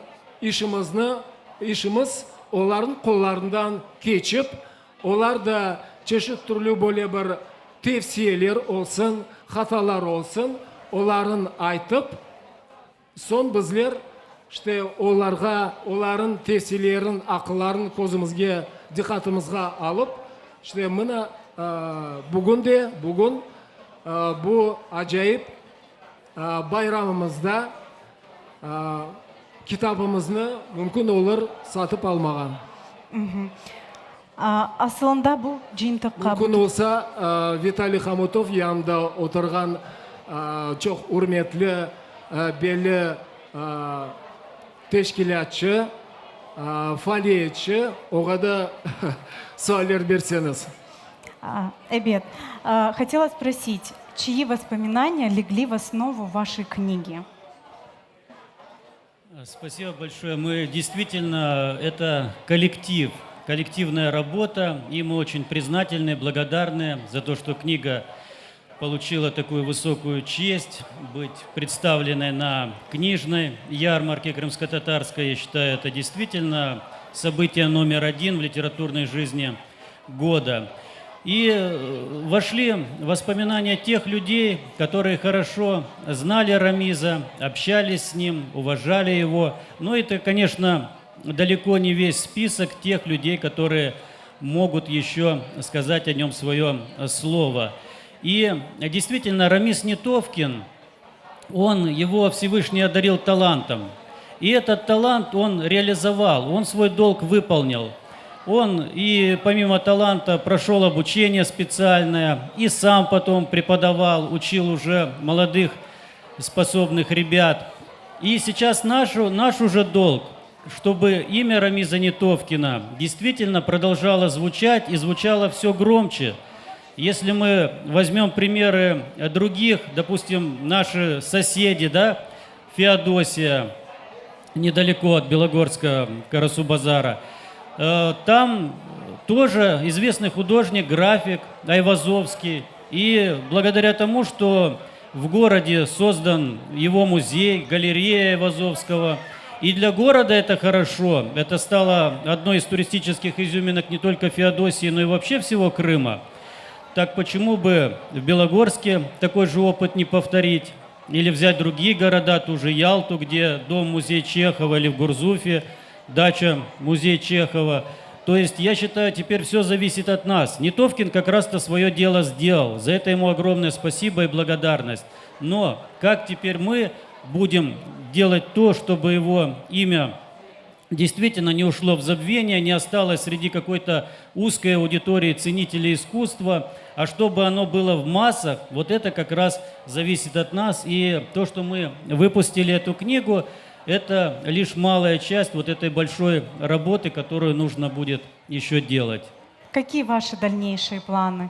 işimizni, işimiz olarnıñ qollarından keçip, olar da çeşit türlü böyle bir tevsiyeler olsun, hatalar olsun, oların aytıp, Soñ bizler, işte, olarğa, olarıñ tevsiyelerin, aqılların közümizge, diqqatımızğa alıp, işte, mına, bugün de, bugün bu acayip bayramımızda kitabımıznı mümkün olur satıp almağa. Asılında bu cıyıntıqqa. Mümkün olsa, Vitaliy Homutov yanında oturğan çoq ürmetli, belli teşkilâtçı, faaliyetçi, oña da sualler berseñiz. Ebet. Hotela sprosit, çyi vospominaniya legli v osnovu vaşey knigi? Спасибо большое. Мы действительно, это коллектив, коллективная работа, и мы очень признательны, благодарны за то, что книга получила такую высокую честь быть представленной на книжной ярмарке крымско-татарской. Я считаю, это действительно событие номер один в литературной жизни года. И э, вошли воспоминания тех людей, которые хорошо знали Рамиза, общались с ним, уважали его. Но это, конечно, далеко не весь список тех людей, которые могут еще сказать о нем свое слово. И действительно, Рамис Нетовкин, он, его Всевышний одарил талантом. И этот талант он реализовал, он свой долг выполнил. Он и помимо таланта прошел обучение специальное, и сам потом преподавал, учил уже молодых способных ребят. И сейчас наш, наш уже долг, чтобы имя Рамиза Нетовкина действительно продолжало звучать и звучало все громче. Если мы возьмем примеры других, допустим, наши соседи, да, Феодосия, недалеко от Белогорска, Карасу-Базара, э, там. Тоже известный художник, график Айвазовский. И благодаря тому, что в городе создан его музей, галерея Айвазовского, и для города это хорошо. Это стало одной из туристических изюминок не только Феодосии, но и вообще всего Крыма. Так почему бы в Белогорске такой же опыт не повторить? Или взять другие города, ту же Ялту, где дом-музей Чехова, или в Гурзуфе дача музей Чехова. То есть, я считаю, теперь все зависит от нас. Нитовкин как раз-то свое дело сделал. За это ему огромное спасибо и благодарность. Но как теперь мы будем делать то, чтобы его имя действительно не ушло в забвение, не осталось среди какой-то узкой аудитории ценителей искусства, а чтобы оно было в массах, вот это как раз зависит от нас. И то, что мы выпустили эту книгу, это лишь малая часть вот этой большой работы, которую нужно будет еще делать. Какие ваши дальнейшие планы?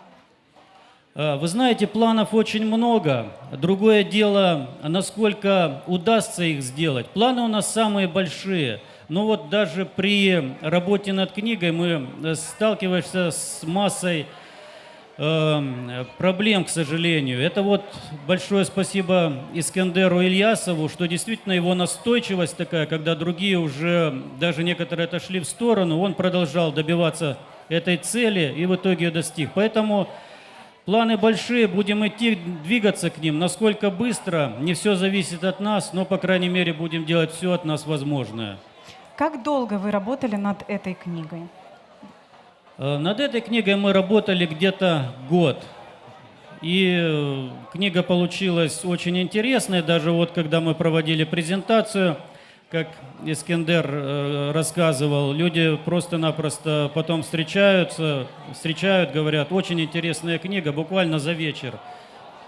Э, вы знаете, планов очень много. Другое дело, насколько удастся их сделать. Планы у нас самые большие. Но вот даже при работе над книгой мы э, сталкиваемся с массой э, проблем, к сожалению. Это вот большое спасибо Искандеру Ильясову, что действительно его настойчивость такая, когда другие уже, даже некоторые отошли в сторону, он продолжал добиваться этой цели и в итоге ее достиг. Поэтому планы большие, будем идти, двигаться к ним. Насколько быстро, не все зависит от нас, но, по крайней мере, будем делать все от нас возможное. Как долго вы работали над этой книгой? Э, над этой книгой мы работали где-то год. И э, книга получилась очень интересная. Даже вот когда мы проводили презентацию, как Искендер э, рассказывал, люди просто-напросто потом встречаются, встречают, говорят, очень интересная книга, буквально за вечер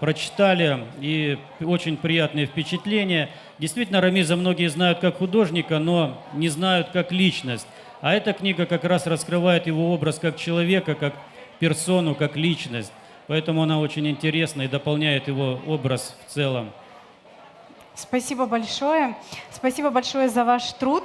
прочитали, и очень приятные впечатления. Действительно, Рамиза многие знают как художника, но не знают как личность. А эта книга как раз раскрывает его образ как человека, как персону, как личность. Поэтому она очень интересна и дополняет его образ в целом. Спасибо большое. Спасибо большое за ваш труд.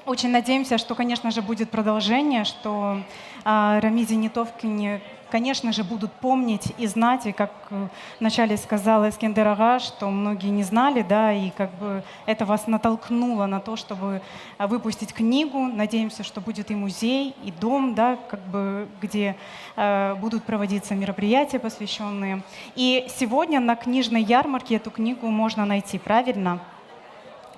Очень надеемся, что, конечно же, будет продолжение, что а, Рамизе Нетовкине, конечно же, будут помнить и знать, и как э, вначале сказала Эскендер ağa, что многие не знали, да, и как бы это вас натолкнуло на то, чтобы а, выпустить книгу. Надеемся, что будет и музей, и дом, да, как бы, где э, будут проводиться мероприятия, посвященные. И сегодня на книжной ярмарке эту книгу можно найти, правильно?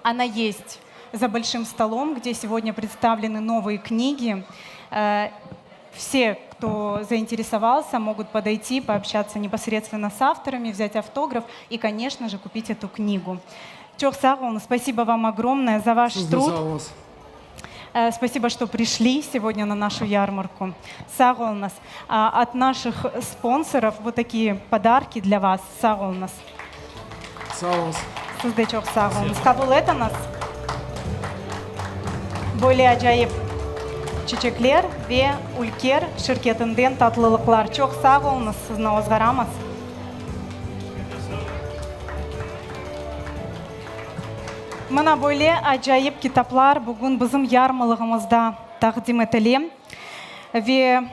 Она есть за большим столом, где сегодня представлены новые книги. Э, все, кто заинтересовался, могут подойти, пообщаться непосредственно с авторами, взять автограф и, конечно же, купить эту книгу. Çoq sağ oluñ, спасибо вам огромное за ваш труд. Э, спасибо, что пришли сегодня на нашу ярмарку. Sağ oluñız. А, от наших спонсоров вот такие подарки для вас. Sağ oluñız. Sağ oluñız. Siz de çoq sağ oluñız. Qabul etiñiz. Böyle acayip çiçekler ve Ülker şirketinden tatlılıqlar. Çoq sağ oluñız, sizni ozğaramız. Mına böyle acayip kitaplar bugün bizim yarmalığımızda taqdim etile. Ve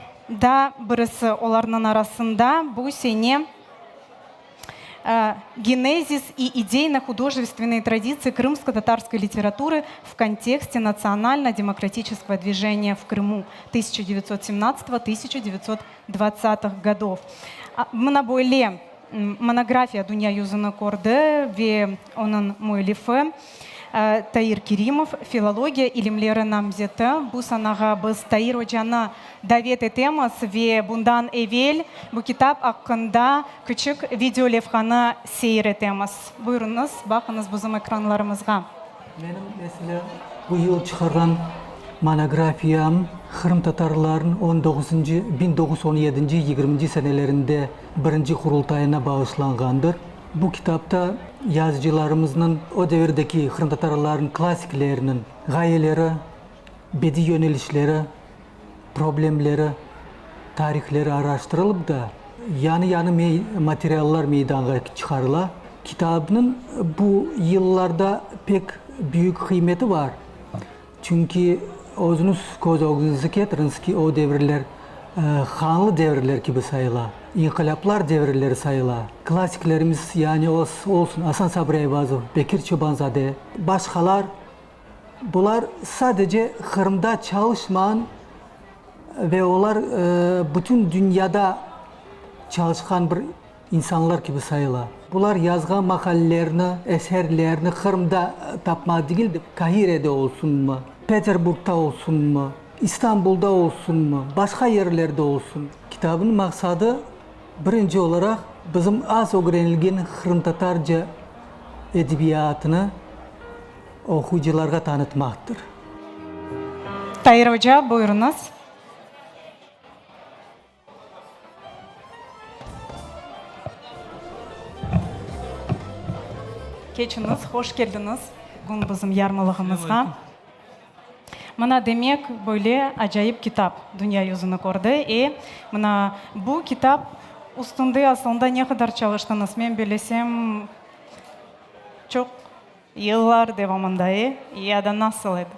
daa birisi olarnıñ arasında bu sene Генезис и идейно-художественные традиции крымско-татарской литературы в контексте национально-демократического движения в Крыму 1917-1920-х годов. Mına böyle monografiya dünya yüzüni kördi ve onıñ müellifi Tair Kerimov, filologiya ilimleri namzeti. Bu sanağa biz Tair ocanı davet etemiz ve bundan evel bu kitap aqqında küçük video levhanı seyir etemiz. Buyurıñız, baqıñız bizim ekranlarımızğa. Menim, meselâ, bu yıl çıqarğan monografiyam qırımtatarlarnıñ on doquzıncı, 1917 yigirminci senelerinde birinci Qurultayına bağışlanğandır. Bu kitapta yazıcılarımıznıñ, o devirdeki qırımtatarlarnıñ klassikleriniñ ğayeleri, bediy yönelişleri, problemleri, tarihleri araştırılıp da, yañı-yañı materiallar meydanğa çıqarıla. Kitapnıñ bu yıllarda pek büyük qıymeti bar, çünki Özüñiz köz ögüñizge ketiriñiz ki, o devirler qanlı devirler kibi sayıla, inqilâplar devirleri sayıla. Klassiklerimiz, yani olsun Asan Sabri Ayvazov, Bekir Çoban-zade, başqalar, bular sadece Qırımda çalışmağan ve olar bütün dünyada çalışqan bir insanlar kibi sayıla. Bular yazğan maqalelerni, eserlerni Qırımda tapmaq degil de, Kahirede olsunmı, Peterburgda olsunmı, İstanbulda olsunmı, başqa yerlerde olsun. Kitabnıñ maqsadı, birinci olaraq, bizim az ögrenilgen qırımtatarca edebiyatını oquyıcılarğa tanıtmaqtır. Tair oca, buyurıñız. Keçiñiz, hoş keldiñiz bugün bizim yarmalığımızğa. Mına, demek, böyle acayip kitap dünya yüzüni kördi. E, mına, bu kitap üstünde asılında ne qadar çalıştıñız? Men bilesem, çoq yıllar devamında, e? Ya da nasıl edi?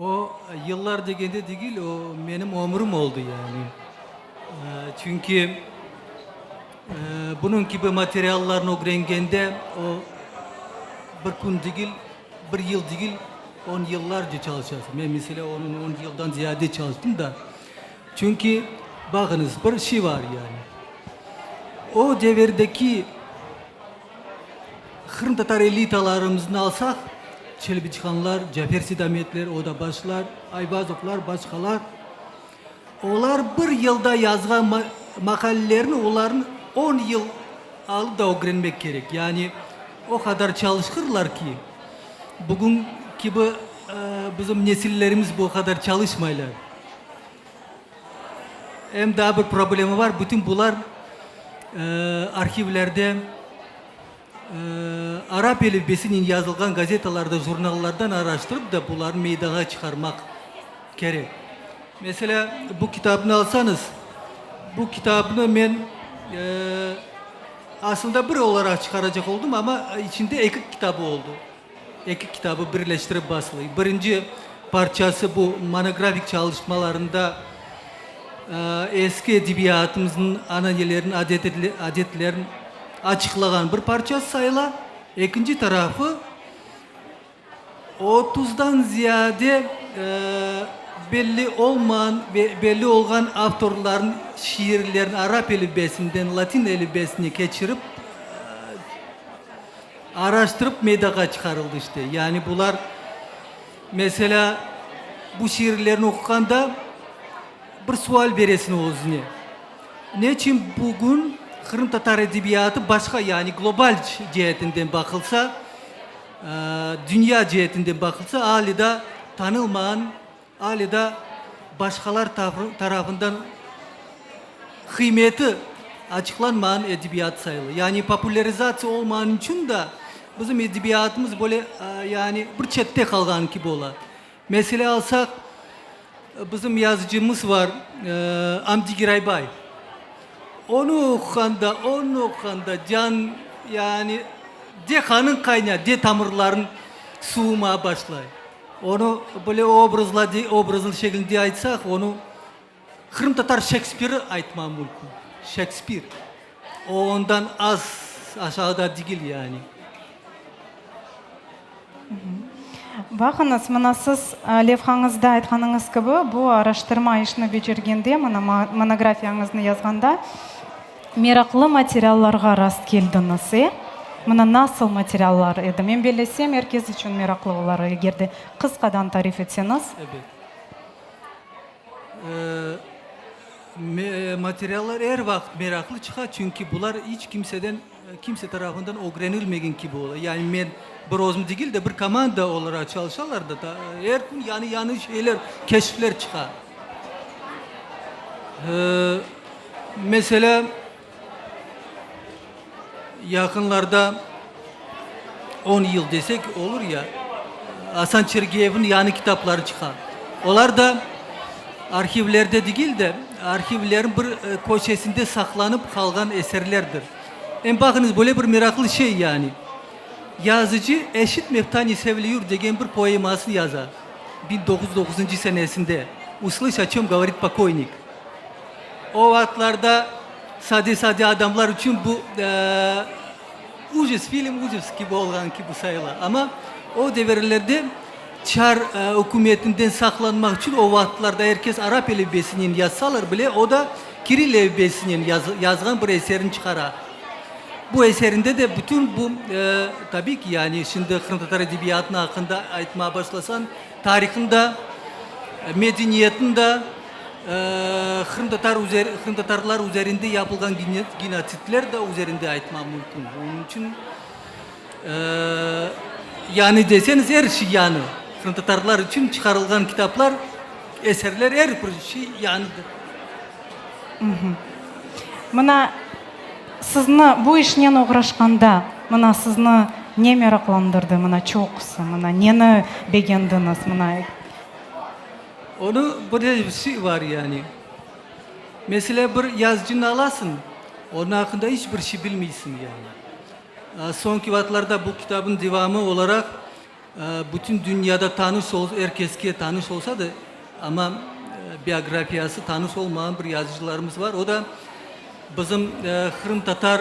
O, yıllar degende degil, o, menim ömrüm oldı yani. Çünki bunıñ kibi materiallarnı ögrengende, o, bir kün degil, bir yıl degil, on yıllarca çalışasıñ. Men, meselâ, onıñ on yıldan ziyade çalıştım da. Çünki, baqıñız, bir şey bar yani. O devirdeki Qırımtatar elitalarımıznı alsaq, Çelebicihanlar, Cafer Seydametler, Odabaşlar, Ayvazovlar, başqalar, olar bir yılda yazğan maqalelerini olarnı on yıl alıp da ögrenmek kerek. Yani o qadar çalışqırlar ki, bugün kibi bizim nesillerimiz bu qadar çalışmaylar. Em daa bir problema bar, bütün bular arhivlerde arap elifbesinen yazılğan gazetalarda, jurnallardan araştırıp da bularnı meydanğa çıqarmaq kerek. Meselâ, bu kitabnı alsañız, bu kitabnı men aslında bir olaraq çıqaracaq oldım, amma içinde eki kitabı oldı. Eki kitabı birleştirip basıldı. Birinci parçası bu monografik çalışmalarında eski edebiyatımıznıñ ananelerini, adetlerini açıqlağan bir parçası sayıla. Ekinci tarafı otuzdan ziyade belli olmağan ve belli olğan avtorlarnıñ şiirlerini arap elifbesinden latin elifbesine keçirip, Araştırıp meydağa çıqarıldı işte. Yani bular, meselâ, bu şiirlerni oquğanda bir sual beresiñ özüne, neçün bugün qırımtatar edebiyatı başqa, yani global ceetinden baqılsa, dünya ceetinden baqılsa, alâ da tanılmağan, alâ da başqalar tarafından qıymeti açıqlanmağan edebiyat sayıla. Yani populârizatsiya olmağanı içün da bizim edebiyatımız böyle yani bir çette qalğan kibi ola. Meselâ alsaq, bizim yazıcımız var Amdi Giraybay. Onı oquğanda, onı oquğanda can yani de qanıñ qayna, de tamırlarıñ suvumağa başlay. Onı böyle obrazla, obrazlı şekilde aytsaq, onı qırımtatar Şekspiri aytma mümkün. Şekspir. O ondan az aşağıda degil yani. Baqıñız, mına siz levhañızda aytqanıñız kibi, bu araştırma işini becergende, mına monografiyañıznı yazğanda, Meraqlı materiallarğa rast keldiñiz, e? Mına nasıl materiallar edi? Men bellesem, er kes içün meraqlı olar, eger de qısqadan tarif etseñiz. Ebet. Materiallar er vaqıt meraqlı çıqa, çünki bular iç kimseden, kimse tarafından ögrenilmegen kibi ola. Yani men bir özüm degil de, bir komanda olaraq çalışalar da, er kün yañı-yañı şeyler, keşifler çıqa. Meselâ, yaqınlarda on yıl desek olur ya, Asan Çergeyevniñ yañı kitapları çıqa. Olar da arhivlerde degil de, arhivlerniñ bir köşesinde saqlanıp qalğan eserlerdir. Em baqıñız, böyle bir meraqlı şey yani. Yazıcı Eşit meftani sevliyur degen bir poemasını yaza. 1909 senesinde Услышь, o çöm govorit pokойnik. O vaqıtlarda sade-sade adamlar içün bu ujus, film ujus kibi olğan kibi sayıla. Amma o devirlerde çar ükümetinden saqlanmaq içün o vaqıtlarda er kes arap elifbesinen yazsalar bile, o da kiril elifbesinen yazğan bir eserini çıqara. Bu eserinde de bütün bu, tabiy ki, yani şimdi qırımtatar edebiyatını aqqında aytmağa başlasañ, tarihını da, medeniyetini de, qırımtatar qırımtatarlar üzerinde yapılğan genotsidler de üzerinde aytmaq mümkün. Onıñ içün, yani deseñiz, er şey yañı. Qırımtatarlar içün çıqarılğan kitaplar, eserler, er bir şey yañıdır. Mına sizni bu işnen oğraşqanda, mına sizni ne meraqlandırdı, mına çoqusı, mına neni begendiñiz, mına? Onı bir de bir şey bar yani. Meselâ, bir yazıcını alasıñ, onıñ aqqında iç bir şey bilmeysiñ yani. Soñki vaqıtlarda bu kitabıñ devamı olaraq bütün dünyada tanış, er keske tanış olsa da, amma biografiyası tanış olmağan bir yazıcılarımız bar. O da bizim qırımtatar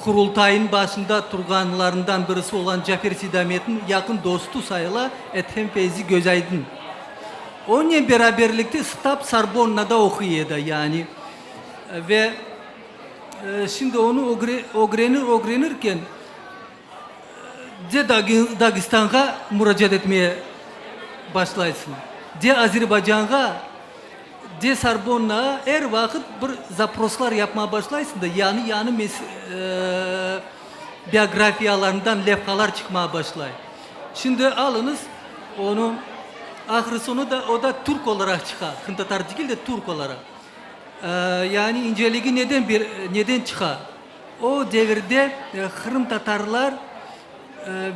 Qurultayınıñ başında turğanlarından birisi olğan Cafer Seydametniñ yaqın dostu sayıla Ethem Feyzi Gözaydın. Onen beraberlikte Stap Sorbonnada oquy edi, yani ve şimdi onı ögrenir ögrenirken de Dagestanğa muracaat etmeye başlaysıñ, de Azerbaycanğa, de Sorbonnağa er vaqıt bir zaproslar yapmağa başlaysıñ da, yañı-yañı biografiyalarından levhalar çıqmağa başlay. Şimdi alıñız onı, ahır soñu da o da türk olaraq çıqa, qırımtatar degil de, türk olaraq. Yani inceligi neden neden çıqa? O devirde qırımtatarlar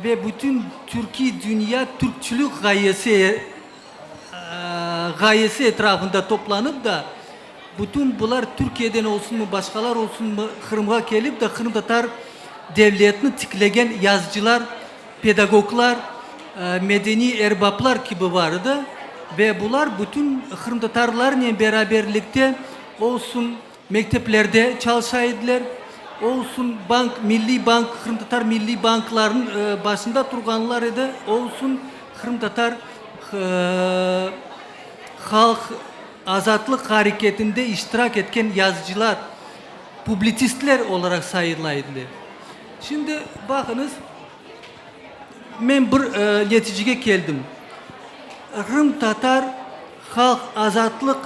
ve bütün türkiy dünya türkçülük ğayesi ğayesi etrafında toplanıp da, bütün bular Türkiyeden olsunmı, başqalar olsunmı, Qırımğa kelip de qırımtatar devletini tiklegen yazıcılar, pedagoglar, medeniy erbaplar kibi bar edi ve bular bütün qırımtatarlarnen beraberlikte olsun Mekteplerde çalışa ediler. Olsun bank, milliy bank, qırımtatar milliy banklarnıñ başında turğanlar edi, olsun qırımtatar halq azatlıq areketinde iştirak etken yazıcılar, publitsistler olaraq sayıla ediler. Şimdi baqıñız, men bir neticege keldim, qırımtatar Halq azatlıq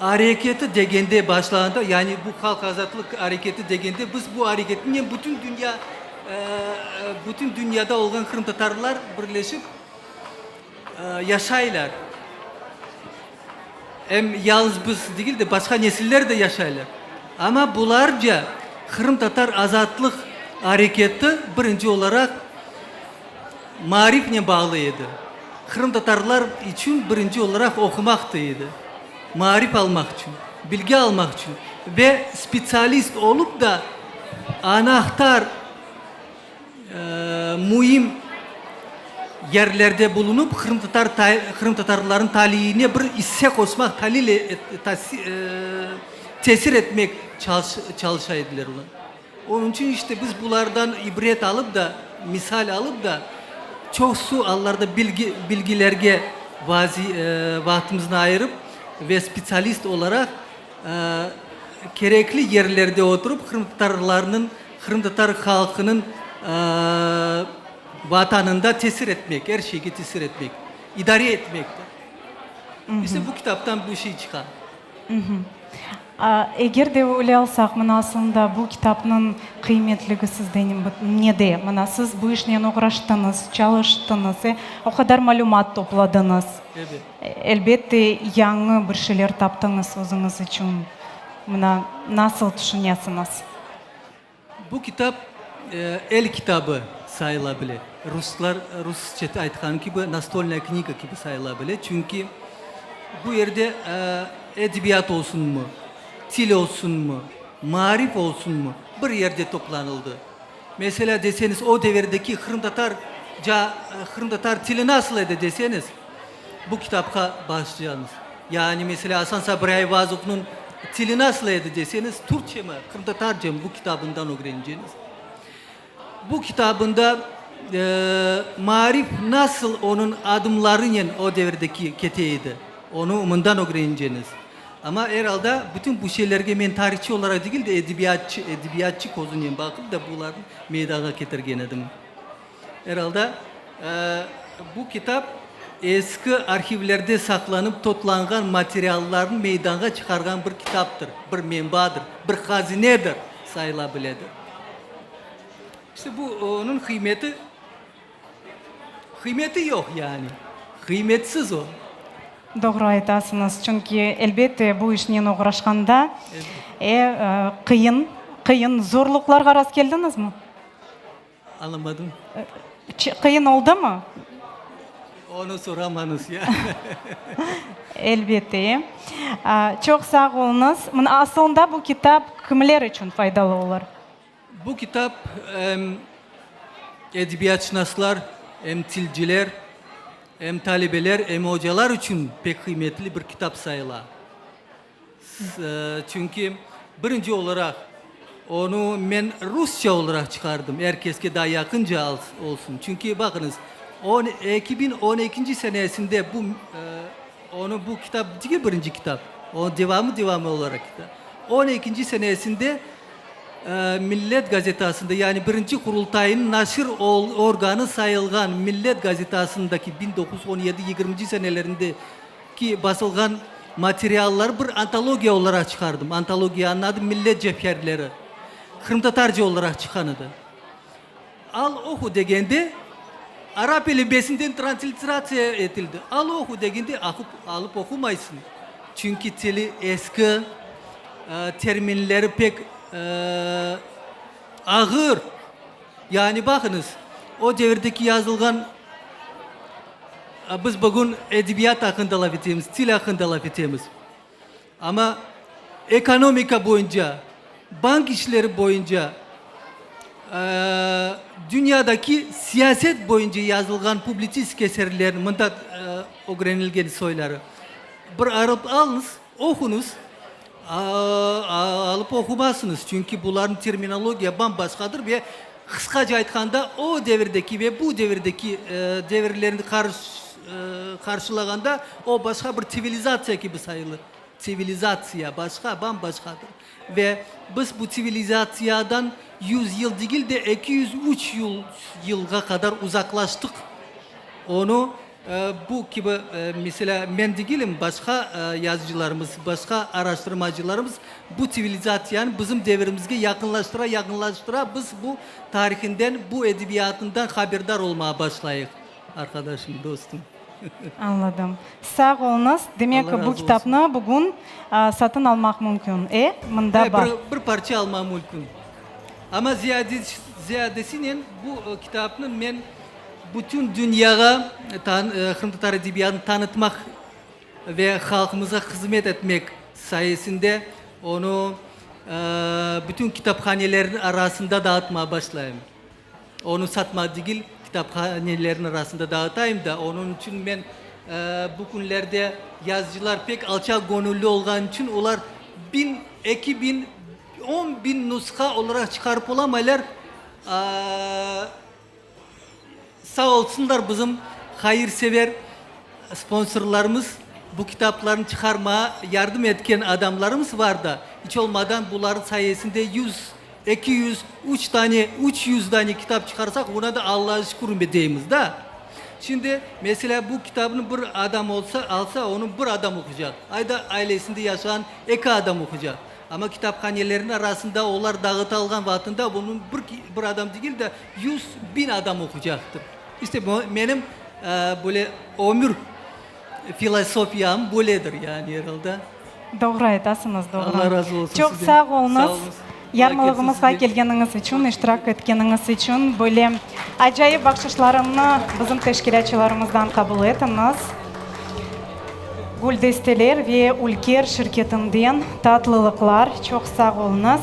areketi degende başlandı, yani bu halq azatlıq areketi degende biz bu areketnen bütün dünya, bütün dünyada olğan qırımtatarlar birleşip yaşaylar. Em yalıñız biz degil de, başqa nesiller de yaşaylar. Amma bularca qırımtatar azatlıq areketi birinci olaraq Maarifnen bağlı edi. Qırımtatarlar içün birinci olaraq oqumaqtı edi. Maarif almaq içün, bilgi almaq içün ve spetsialist olıp da anahtar, müim yerlerde bulunıp, qırımtatar qırımtatarlarnıñ taliyine bir isse qoşmaq, talil tesir etmek çalışa ediler olar. Onıñ içün işte biz bulardan ibret alıp da, misal alıp da, çoqsu allarda bilgi, bilgilerge vazi, vaqtımıznı ayırıp ve spetsialist olaraq kerekli yerlerde oturıp, qırımtatarlarnıñ, qırımtatar halqınıñ Vatanında tesir etmek, er şeyge tesir etmek, idare etmek. İşte bu kitaptan bu şey çıqa. Eger de öyle alsaq, mına aslında bu kitapnıñ qıymetligi sizde nede? Mına siz bu işnen oğraştıñız, çalıştıñız, e, o qadar malümat topladıñız. Ebet. Elbette, yañı bir şeyler taptıñız özüñiz içün. Mına nasıl tüşünesiñiz? Bu kitap el kitabı sayıla bile, ruslar rusça aytqanı kibi, nastolnaya kniga kibi sayıla bile, çünki bu yerde edebiyat olsunmı, til olsunmı, maarif olsunmı, bir yerde toplanıldı. Meselâ, deseñiz, o devirdeki qırımtatar. Ca qırımtatar tili nasıl edi deseñiz, bu kitapqa başlayañız. Yani, meselâ, Asan Sabri Ayvazovnıñ tili nasıl edi deseñiz, türkçemi, qırımtatarcamı bu kitabından ögreneceñiz. Bu kitabında maarif nasıl onıñ adımlarınen o devirdeki kete edi, onı mından ögreneceñiz. Amma er alda bütün bu şeylerge men tarihçı olaraq degil de, edebiyatçı, edebiyatçı közünen baqıp da bularnı meydanğa ketirgen edim. Er alda bu kitap eski arhivlerde saqlanıp totlanğan materiallarnı meydanğa çıqarğan bir kitaptır, bir menbadır, bir hazinedir sayıla biledir. İşte bu onıñ qıymeti, qıymeti yoq yani, qıymetsiz o. Doğru aytasıñız, çünki, elbette, bu işnen oğraşqanda e, qıyın, qıyın zorluqlarğa rast keldiñizmi? Añlamadım. Qıyın oldımı? Onı soramañız ya. Elbette. Çoq sağ oluñız. Mına asılında bu kitap kimler içün faydalı olur? Bu kitap em edebiyatşınaslar, em tilciler, em talebeler, em ocalar içün pek qıymetli bir kitap sayıla. Çünki, birinci olaraq, onı men rusça olaraq çıqardım, er keske daa yaqınca olsun. Çünki, baqıñız, on 2012 senesinde bu, onı bu kitap degil birinci kitap, o devamı devamı olaraq kitap. On ekinci senesinde Millet gazetasında, yani birinci Qurultaynıñ naşir organı sayılğan Millet gazetasındaki 1917 yigirminci senelerinde ki basılğan materialları bir antologiya olaraq çıqardım. Antologiyanıñ adı Millet cevherleri. Qırımtatarca olaraq çıqqan edi. Al oqu degende, arap elifbesinden transliteratsiya etildi. Al oqu degende, aqıp alıp oqumaysıñ. Çünki tili eski, terminleri pek ağır. Yani baqıñız, o devirdeki yazılğan, biz bugün edebiyat aqqında laf etemiz, til aqqında laf etemiz. Amma ekonomika boyunca, bank işleri boyunca, dünyadaki siyaset boyunca yazılğan publitsistik eserlerni, mında ögrenilgen soyları, bir alıp alıñız, oquñız, alıp oqumazsıñız, çünki bularnıñ terminologiya bam-başqadır ve qısqaca aytqanda, o devirdeki ve bu devirdeki devirlerni qarşılağanda, o başqa bir tsivilizatsiya kibi sayılır. Tsivilizatsiya başqa, bam-başqadır. Ve biz bu tsivilizatsiyadan yüz yıl degil de, 203 yılğa qadar uzaqlaştıq. Onı Bu kibi, meselâ, men degilim, başqa yazıcılarımız, başqa araştırmacılarımız bu tsivilizatsiyanı bizim devirimizge yaqınlaştıra, yaqınlaştıra, biz bu tarihinden, bu edebiyatından haberdar olmağa başlayıq, arqadaşım, dostum. Añladım. Sağ oluñız. Demek, Allah razı bu olsun. kitapnı bugün satın almaq mümkün, e? Mında E, bar. bir, bir parça almaq mümkün. Amma ziyadesinen bu kitapnı men Bütün dünyağa qırımtatar edebiyatını tanıtmaq ve halqımızğa hızmet etmek sayesinde onı bütün kitaphanelerniñ arasında dağıtmağa başlayım. Onı satmaq degil, kitaphanelerniñ arasında dağıtayım da, onıñ içün men bu künlerde yazıcılar pek alçaqgöñülli olğanı içün olar biñ, 2000, 10 biñ nusha olaraq çıqarıp olamaylar. Sağ olsunlar bizim hayırsever sponsorlarımız, bu kitaplarnı çıqarmağa yardım etken adamlarımız var da, iç olmadan bularnıñ sayesinde yüz, 200, üç tane, 300 dane kitap çıqarsaq, buna da Allağa şükür deymiz da. Şimdi, meselâ, bu kitapnı bir adam olsa, alsa, onı bir adam oquycaq, ayda ailesinde yaşağan eki adam oquycaq. Amma kitaphanelerniñ arasında olar dağıtılğan vaqtında bunı bir bir adam degil de, 100.000 adam oquycaqtır. İşte, bu menim böyle ömür filosofiyam böyledir, yani, er alda. Doğru aytasıñız, doğru. Allah razı olsun Çoq sizden. sağ oluñız, Sağ oluñız. yarmalığımızğa kelgeniñiz içün, iştirak etkeniñiz içün. Böyle acayip bahşışlarımnı bizim teşkilâtçılarımızdan qabul etiñiz. Güldesteler ve Ülker şirketinden tatlılıqlar. Çoq sağ oluñız.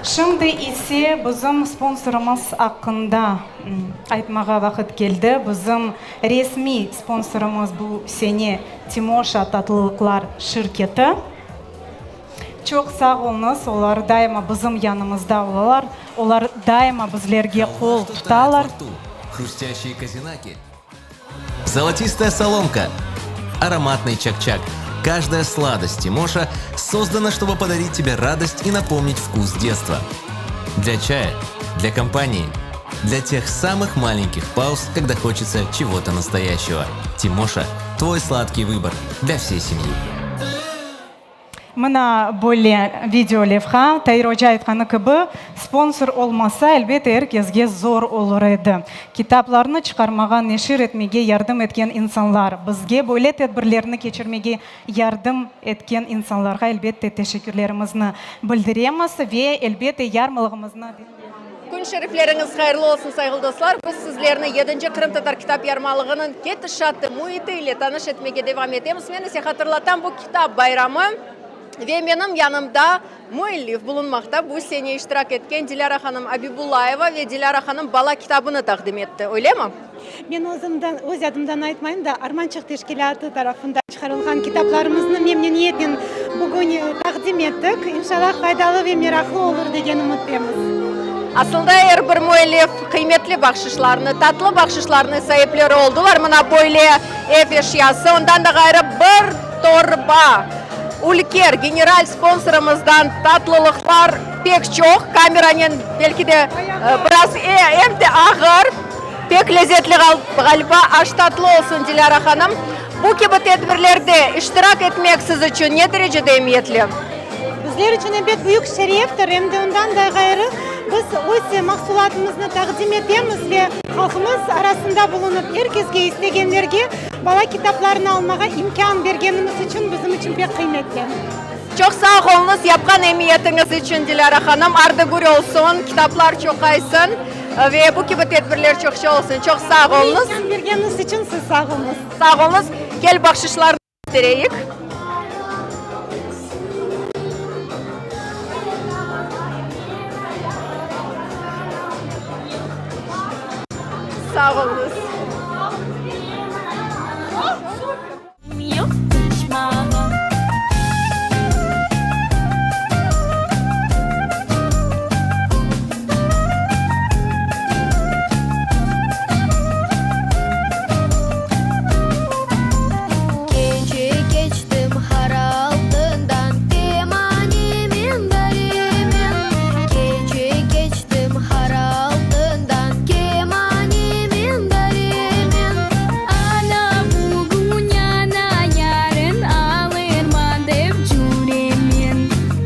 Şimdi ise bizim sponsorımız aqqında aytmağa vaqıt keldi. Bizim resmiy sponsorımız bu sene Timoşa tatlılıqlar şirketi. Çoq sağ oluñız, olar daima bizim yanımızda olalar, olar daima bizlerge qol tutalar. Hrustящие kozinaki, Zolotistая соломка, aromatный чак-чак. Каждая сладость Тимоша создана, чтобы подарить тебе радость и напомнить вкус детства. Для чая, для компании, для тех самых маленьких пауз, когда хочется чего-то настоящего. Тимоша – твой сладкий выбор для всей семьи. Mına böyle video levha, Tair oca aytqanı kibi, sponsor olmasa, elbette, er kesge zor olur edi. Kitaplarnı çıqarmağa, neşir etmege yardım etken insanlar, bizge böyle tedbirlerni keçirmege yardım etken insanlarğa, elbette, teşekkürlerimizni bildiremiz ve, elbette, yarmalığımıznı. Kün şerifleriñiz hayırlı olsun, sayğılı dostlar! Biz sizlerni yedinci Qırımtatar kitap yarmalığınıñ ketişatı, müiti ile tanış etmege devam etemiz. Men ise hatırlatam, bu kitap bayramı ve menim yanımda müellif bulunmaqta, bu sene iştirak etken Dilâra hanım Abibullayeva ve Dilâra hanım bala kitabını taqdim etti, öylemi? Men özümden, öz adımdan aytmayım da, Armançıq teşkilâtı tarafından çıqarılğan kitaplarımıznı memnüniyetnen bugün taqdim ettik. İnşallah, faydalı ve meraqlı olur degen ümüttemiz. Aslında er bir müellif qıymetli bahşışlarnı, tatlı bahşışlarnı saipleri oldular. Mına böyle ev eşyası, ondan da ğayrı bir torba Ülker general sponsorımızdan tatlılıqlar pek çoq. Kameranen belki de biraz em de ağır. Pek lezetli ğaliba, aş tatlı olsun, Dilâra hanım. Bu kibi tedbirlerde iştirak etmek siz içün ne derecede emiyetli? Bizler içün ebet büyük şereftir, em de ondan da ğayrı biz öz mahsulatımıznı taqdim etemiz ve halqımız arasında bulunıp, er kesge, istegenlerge bala kitaplarını almağa imkân bergenimiz içün bizim içün pek qıymetli. Çoq sağ oluñız yapqan emiyetiñiz içün, Dilâra hanım. Ardı-gür olsun, kitaplar çoqaysın ve bu kibi tedbirler çoqça olsun. Çoq sağ oluñız. Bu imkân bergeniñiz içün siz sağ oluñız. Sağ oluñız. Kel bahşışlarnı köstereyik. Sağ oluñız. Gece keçtim qar altından, Kemanemen daremen. Gece keçtim qar altından, Kemanemen daremen. Ana bugün, ana yarın alırman dep cüremen.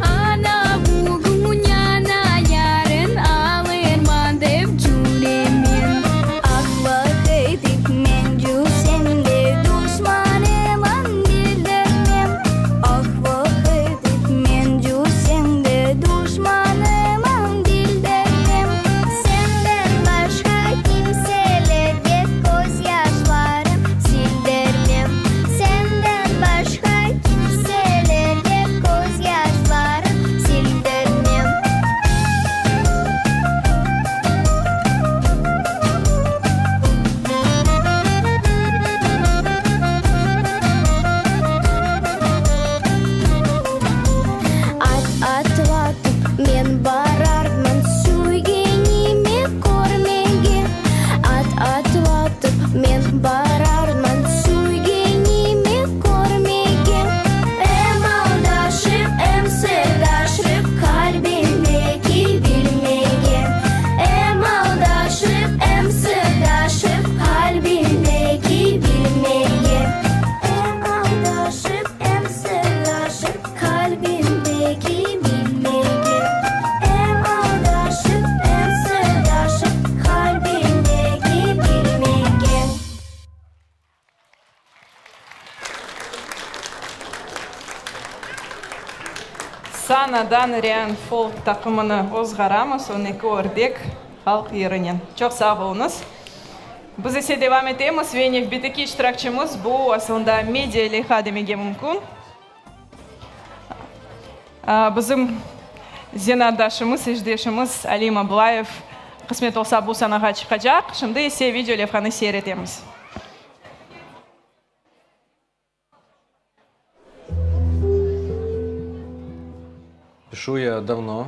Ana bugün, ana yarın alırman dep cüremen. Ah-vah etip men cürsem de duşmanıma bildirmem. Ah-vah etip men cürsem de duşmanıma bildirmem. Senden başqa kimselerge közyaşlarım sildirmem. Senden başqa kimselerge közyaşlarım sildirmem. At atlatıp men bararman süygenimi körmege. At atlatıp men bararman süygenimi körmege. Em aldaşıp, em sırdaşıp qalbimdeki bilmege. Em aldaşıp, em sırdaşıp qalbimdeki bilmege. Em aldaşıp, em sırdaşıp qalbimdeki bilmege. Em aldaşıp, em sırdaşıp qalbimdeki bilmege. Sanadan Rean folk taqımını ozğaramız, 12 ördek halq yırınen. Çoq sağ oluñız. Biz ise devam etemiz ve nevbetteki iştirakçımız, bu asılında media leyha demege mümkün. Bizim. Zenaatdaşımız, işdeşimiz Alim Ablayev qısmet olsa bu sanağa çıqacaq. Şimdi ise video levhanı seyir etemiz. Пишу я давно,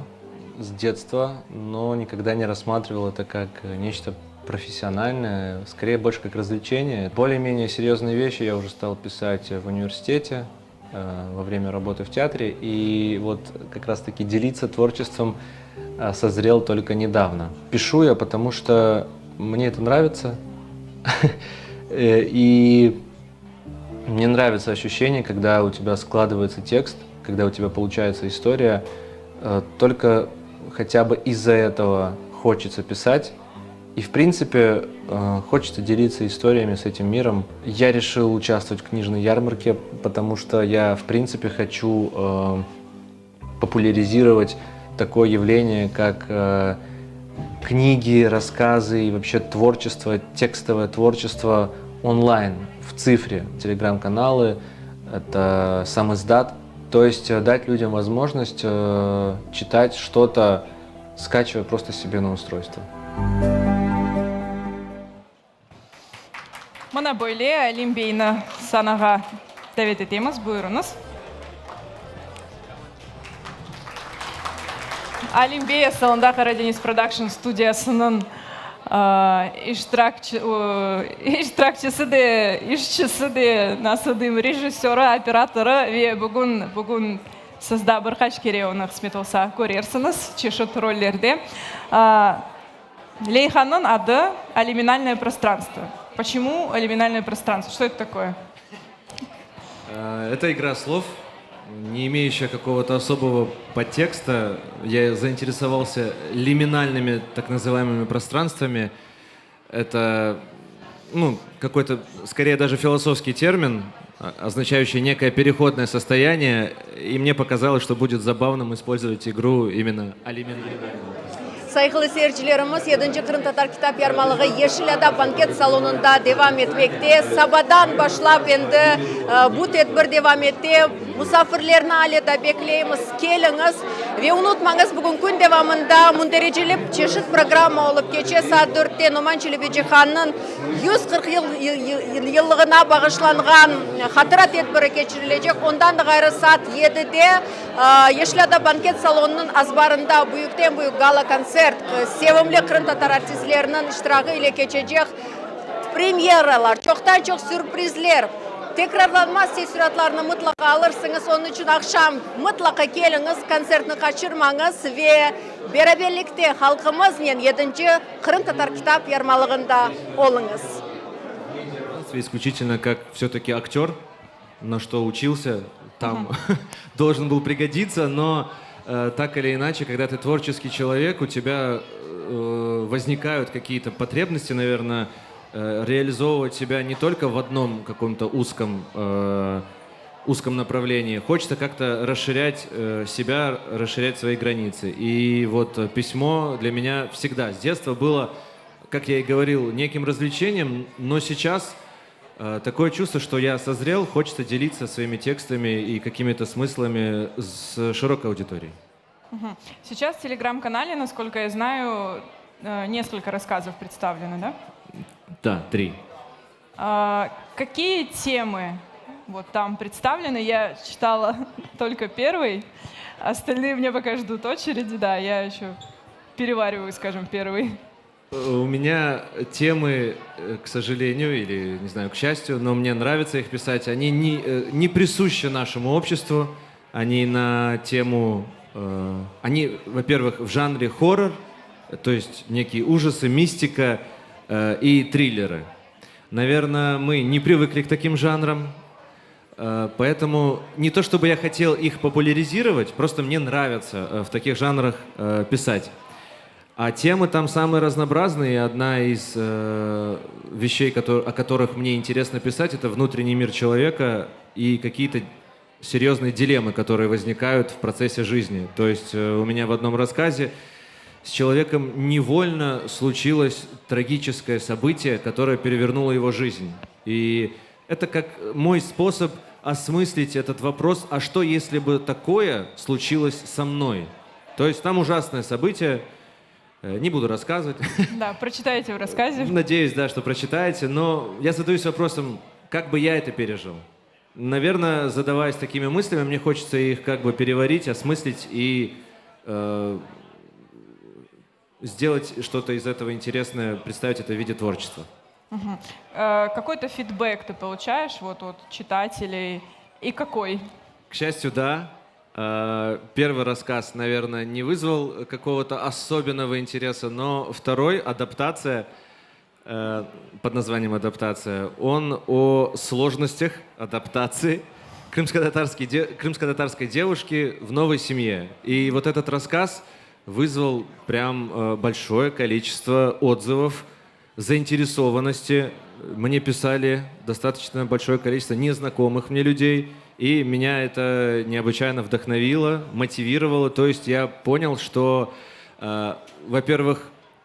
с детства, но никогда не рассматривал это как нечто профессиональное, скорее больше как развлечение. Более-менее серьезные вещи я уже стал писать в университете, э, во время работы в театре, и вот как раз-таки делиться творчеством э, созрел только недавно. Пишу я, потому что мне это нравится, э, и мне нравится ощущение, когда у тебя складывается текст, когда у тебя получается история, только хотя бы из-за этого хочется писать. И, в принципе, э, хочется делиться историями с этим миром. Я решил участвовать в книжной ярмарке, потому что я, в принципе, хочу э, популяризировать такое явление, как э, книги, рассказы и вообще творчество, текстовое творчество онлайн, в цифре. Телеграм-каналы, это самиздат. То есть дать людям возможность читать что-то, скачивая просто себе на устройство. Mına böyle Alim beyni sanağa davet etemiz. Buyurıñız. Alim bey asılında Karadeniz Production studiyasınıñ iştirakçisi de, işçisi de, nasıl deyim, rejissörı, operatorı ve bugün, bugün siz daa bir qaç kere onı, qısmet olsa, körersiñiz çeşit rollerde. Leyhanıñ adı Aliminalnoye prostranstvo. Почему Алиминальное пространство? Что это такое? Это игра слов, не имеющая какого-то особого подтекста. Я заинтересовался лиминальными так называемыми пространствами. Это ну, какой-то, скорее даже философский термин, означающий некое переходное состояние. И мне показалось, что будет забавным использовать игру именно алиминального. Sayğılı seyircilerimiz, yedinci Qırımtatar kitap yarmalığı Yeşil ada banket salonında devam etmekte. Sabadan başlap endi bu tedbir devam ete. Musafirlerni ale da bekleymiz, keliñiz. Ve unutmañız, bugün kün devamında mündericeli çeşit programma olıp keçe. Saat dörtte Noman Çelebicihannıñ 140 yıllığına bağışlanğan hatıra tedbiri keçirilecek. Ondan da ğayrı saat yedide Yeşil ada banket salonınıñ azbarında büyükten-büyük gala-kontsert, sevimli qırımtatar artistleriniñ iştirağı ile keçecek premyeralar, çoqtan-çoq sürprizler, tekrarlanmaz teessüratlarnı mıtlaqa alırsıñız. Onıñ içün aqşam mıtlaqa keliñiz, kontsertni qaçırmañız ve beraberlikte halqımıznen yedinci Qırımtatar kitap yarmalığında oluñız. Исключительно как все-таки актер, на что учился, там должен был пригодиться, но э, так или иначе, когда ты творческий человек, у тебя э, возникают какие-то потребности, наверное, э, реализовывать себя не только в одном каком-то узком, э, узком направлении. Хочется как-то расширять э, себя, расширять свои границы. И вот э, письмо для меня всегда с детства было, как я и говорил, неким развлечением, но сейчас э, такое чувство, что я созрел, хочется делиться своими текстами и какими-то смыслами с широкой аудиторией. Мгм. Сейчас в телеграм-канале, насколько я знаю, э, несколько рассказов представлены, да? Да, три. А, какие темы вот там представлены? Я читала только первый, остальные мне пока ждут очереди, да, я еще перевариваю, скажем, первый. У меня темы, э, к сожалению, или, не знаю, к счастью, но мне нравится их писать, они не, э, не присущи нашему обществу, они на тему, э, они, во-первых, в жанре хоррор, то есть некие ужасы, мистика и триллеры. Наверное, мы не привыкли к таким жанрам, поэтому не то чтобы я хотел их популяризировать, просто мне нравится в таких жанрах писать. А темы там самые разнообразные. Одна из э, вещей, которые, о которых мне интересно писать, это внутренний мир человека и какие-то серьезные дилеммы, которые возникают в процессе жизни. То есть э, у меня в одном рассказе с человеком невольно случилось трагическое событие, которое перевернуло его жизнь. И это как мой способ осмыслить этот вопрос, а что если бы такое случилось со мной? То есть там ужасное событие, э, не буду рассказывать. Да, прочитайте в рассказе. Надеюсь, да, что прочитаете, но я задаюсь вопросом, как бы я это пережил? Наверное, задаваясь такими мыслями, мне хочется их как бы переварить, осмыслить и э, сделать что-то из этого интересное, представить это в виде творчества. Угу. Э, какой-то фидбэк ты получаешь вот от читателей и какой? К счастью, да. Э, первый рассказ, наверное, не вызвал какого-то особенного интереса, но второй, адаптация, э, под названием «Адаптация», он о сложностях адаптации крымско-татарской, крымско-татарской девушки в новой семье. И вот этот рассказ вызвал прям э, большое количество отзывов, заинтересованности. Мне писали достаточно большое количество незнакомых мне людей, и меня это необычайно вдохновило, мотивировало. То есть я понял, что, э, во-первых,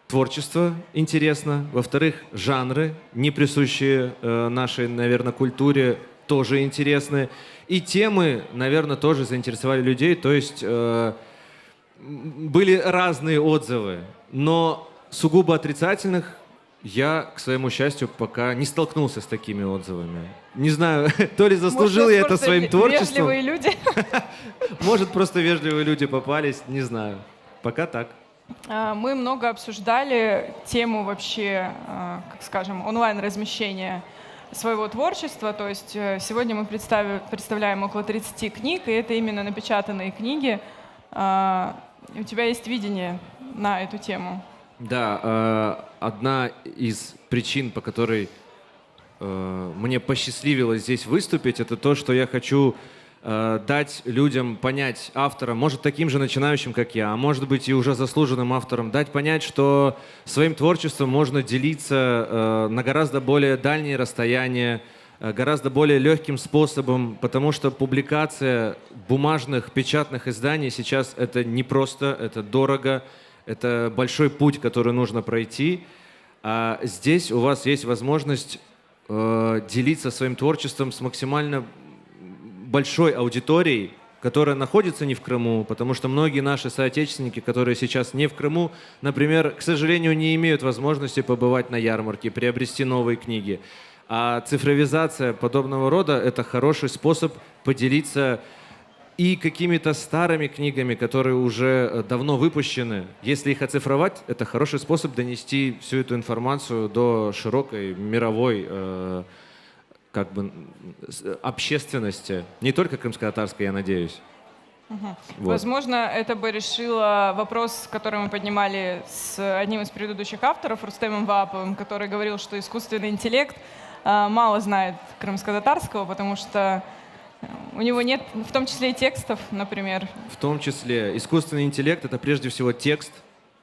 творчество интересно, во-вторых, жанры, не присущие э, нашей, наверное, культуре, тоже интересны. И темы, наверное, тоже заинтересовали людей. То есть э, были разные отзывы, но сугубо отрицательных я, к своему счастью, пока не столкнулся с такими отзывами. Не знаю, то ли заслужил Может, я это просто своим творчеством. Вежливые люди. Может, просто вежливые люди попались, не знаю. Пока так. А, Мы много обсуждали тему вообще, а, как скажем, онлайн-размещения своего творчества. То есть э, сегодня мы представи- представляем около 30 книг, и это именно напечатанные книги. А, У тебя есть видение на эту тему? Да, э, одна из причин, по которой э, мне посчастливилось здесь выступить, это то, что я хочу э, дать людям понять, авторам, может, таким же начинающим, как я, а может быть и уже заслуженным авторам, дать понять, что своим творчеством можно делиться на гораздо более дальние расстояния, гораздо более легким способом, потому что публикация бумажных печатных изданий сейчас это непросто, это дорого, это большой путь, который нужно пройти. А здесь у вас есть возможность э, делиться своим творчеством с максимально большой аудиторией, которая находится не в Крыму, потому что многие наши соотечественники, которые сейчас не в Крыму, например, к сожалению, не имеют возможности побывать на ярмарке, приобрести новые книги. А цифровизация подобного рода – это хороший способ поделиться и какими-то старыми книгами, которые уже э, давно выпущены. Если их оцифровать, это хороший способ донести всю эту информацию до широкой мировой э, как бы общественности, не только крымско-татарской, я надеюсь. Мгм. Вот. Возможно, это бы решило вопрос, который мы поднимали с одним из предыдущих авторов, Рустемом Вааповым, который говорил, что искусственный интеллект э, мало знает крымско-татарского, потому что у него нет, в том числе и текстов, например. В том числе искусственный интеллект — это прежде всего текст,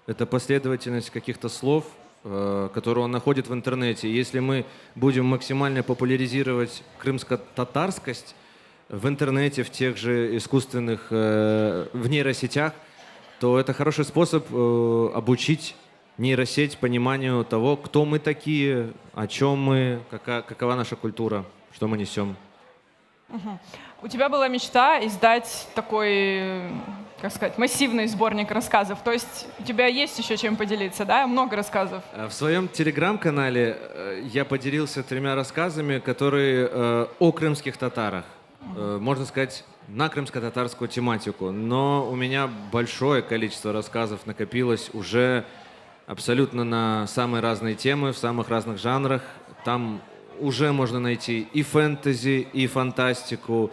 это последовательность каких-то слов, э, которые он находит в интернете. Если мы будем максимально популяризировать крымско-татарскость в интернете, в тех же искусственных, э, в нейросетях, то это хороший способ э, обучить нейросеть пониманию того, кто мы такие, о чем мы, кака- какова наша культура, что мы несем. Мгм. У тебя была мечта издать такой, как сказать, массивный сборник рассказов. То есть у тебя есть еще чем поделиться, да? Много рассказов. Э, В своем телеграм-канале э, я поделился тремя рассказами, которые э, о крымских татарах. Можно сказать, на крымско-татарскую тематику. Но у меня большое количество рассказов накопилось уже абсолютно на самые разные темы, в самых разных жанрах. Там уже можно найти и фэнтези, и фантастику.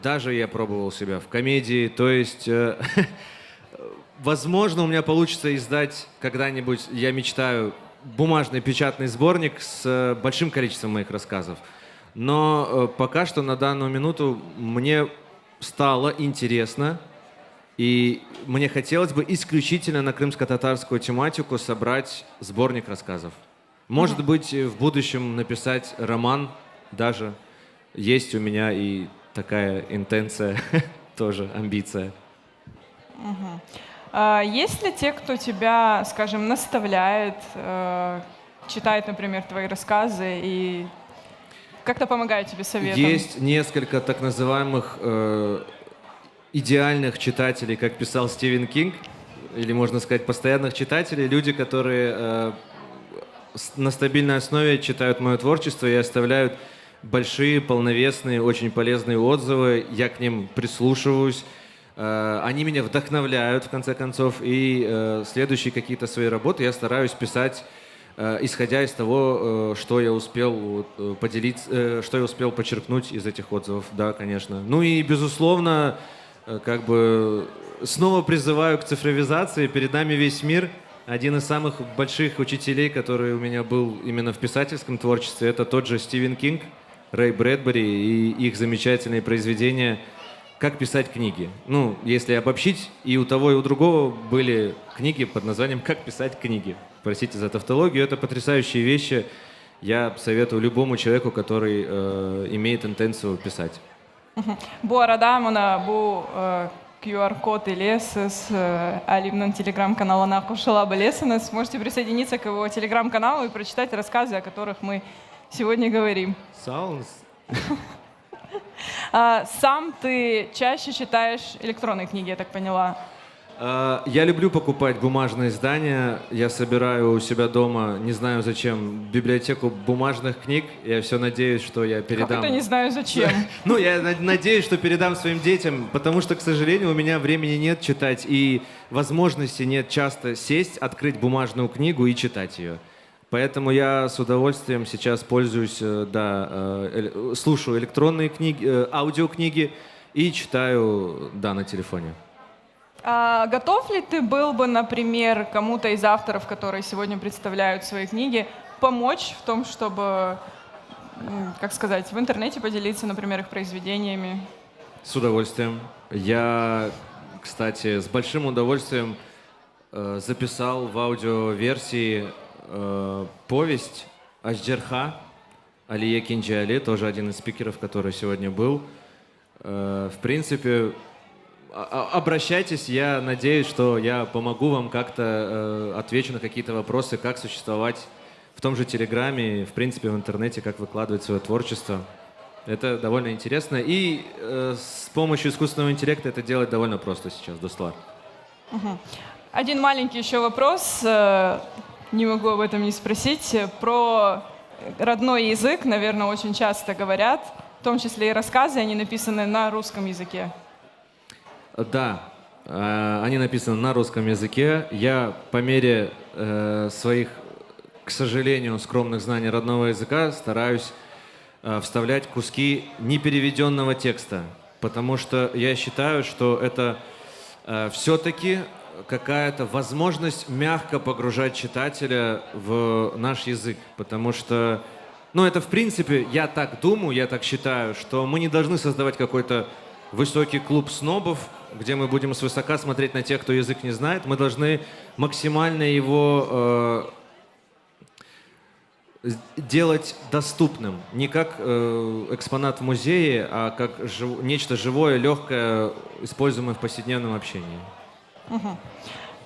Даже я пробовал себя в комедии. То есть, э, возможно, у меня получится издать когда-нибудь, я мечтаю, бумажный печатный сборник с э, большим количеством моих рассказов. Но э, пока что на данную минуту мне стало интересно, и мне хотелось бы исключительно на крымско-татарскую тематику собрать сборник рассказов. Может быть, э, в будущем написать роман даже. Есть у меня и такая интенция, тоже амбиция. Мгм. А есть ли те, кто тебя, скажем, наставляет, э, читает, например, твои рассказы и как-то помогает тебе советом? Есть несколько так называемых э, идеальных читателей, как писал Стивен Кинг, или, можно сказать, постоянных читателей, люди, которые э, на стабильной основе читают мое творчество и оставляют большие, полновесные, очень полезные отзывы. Я к ним прислушиваюсь. Э, они меня вдохновляют, в конце концов, и э, следующие какие-то свои работы я стараюсь писать, э, исходя из того, что я успел поделиться, что я успел почерпнуть из этих отзывов, да, конечно. Ну и, безусловно, как бы снова призываю к цифровизации. Перед нами весь мир. Один из самых больших учителей, который у меня был именно в писательском творчестве, это тот же Стивен Кинг, Рэй Брэдбери и их замечательные произведения «Как писать книги». Ну, если обобщить, и у того, и у другого были книги под названием «Как писать книги». Простите за тавтологию, это потрясающие вещи. Я советую любому человеку, который э, имеет интенцию писать. Bu arada mına bu QR-kod ile siz Alimniñ Telegram kanalına qoşula bilesiñiz. Можете присоединиться к его Telegram-каналу и прочитать рассказы, о которых мы сегодня говорим. Sağ oluñız. Сам ты чаще читаешь электронные книги, я так поняла. Я люблю покупать бумажные издания. Я собираю у себя дома, не знаю зачем, библиотеку бумажных книг. Я все надеюсь, что я передам. Как это не знаю зачем? Ну, я надеюсь, что передам своим детям, потому что, к сожалению, у меня времени нет читать и возможности нет часто сесть, открыть бумажную книгу и читать ее. Поэтому я с удовольствием сейчас пользуюсь, э, да, э, слушаю электронные книги, э, аудиокниги и читаю, да, на телефоне. А готов ли ты был бы, например, кому-то из авторов, которые сегодня представляют свои книги, помочь в том, чтобы, как сказать, в интернете поделиться, например, их произведениями? С удовольствием. Я, кстати, с большим удовольствием э, записал в аудиоверсии э, повесть Аждерха Алие Кенджеали, тоже один из спикеров, который сегодня был. Э, в принципе, обращайтесь, я надеюсь, что я помогу вам как-то, э, отвечу на какие-то вопросы, как существовать в том же Телеграме, в принципе, в интернете, как выкладывать свое творчество. Это довольно интересно. И э, с помощью искусственного интеллекта это делать довольно просто сейчас, dostlar. Угу. Один маленький еще вопрос, э, не могу об этом не спросить. Про родной язык, наверное, очень часто говорят, в том числе и рассказы, они написаны на русском языке. Да, э, они написаны на русском языке. Я по мере э, своих, к сожалению, скромных знаний родного языка стараюсь э, вставлять куски непереведенного текста, потому что я считаю, что это все-таки какая-то возможность мягко погружать читателя в наш язык, потому что, ну, это в принципе, я так думаю, я так считаю, что мы не должны создавать какой-то высокий клуб снобов, где мы будем свысока смотреть на тех, кто язык не знает. Мы должны максимально его э, делать доступным. Не как э, экспонат в музее, а как жив, нечто живое, легкое, используемое в повседневном общении.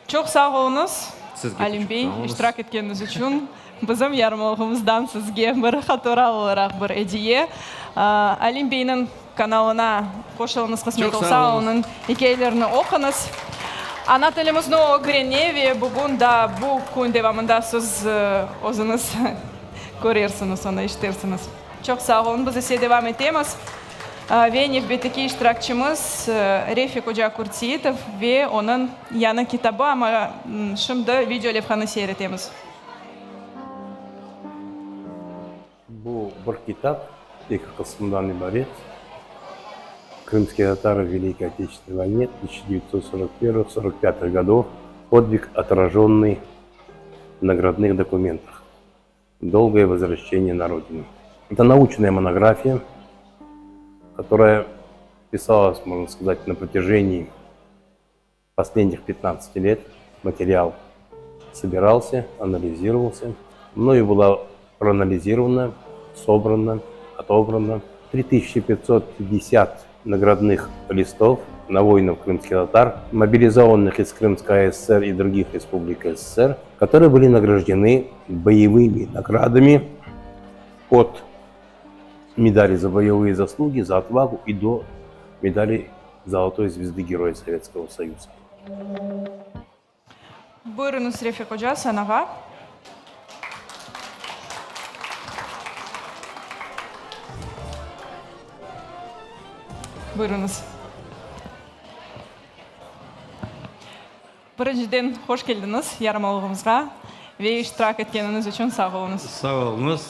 Çoq sağ oluñız, Alim bey, iştirak etkeniñiz içün. Bizim yarmalığımızdan sizge bir hatıra olaraq bir ediye. Alim beyniñ kanalına qoşulıñız, qısmet olsa, onıñ ikâyelerini oquñız. Ana tilimizni ögrene ve bugün da bu kün devamında siz özüñiz körersiñiz onı, eşitersiñiz. Çoq sağ oluñ. Biz ise devam etemiz. Ve nevbetteki iştirakçimiz Refik oca Kurtseitov ve onıñ yañı kitabı, amma şimdi video levhanı seyir etemiz. Bu bir kitap eki qısımdan ibaret, Крымские татары в Великой Отечественной войне 1941-45 годов. Подвиг, отраженный в наградных документах. Долгое возвращение на родину. Это научная монография, которая писалась, можно сказать, на протяжении последних 15 лет. Материал собирался, анализировался. Мною была проанализирована, собрана, отобрана 3550 наградных листов на воинов крымских татар, мобилизованных из Крымской АССР и других республик СССР, которые были награждены боевыми наградами от медали за боевые заслуги, за отвагу и до медали Золотой звезды Героя Советского Союза. Buyurıñız, Refiq oca, sanağa. Buyurıñız. Birinciden, hoş keldiñiz yarmalığımızğa ve iştirak etkeniñiz içün sağ oluñız. Sağ oluñız.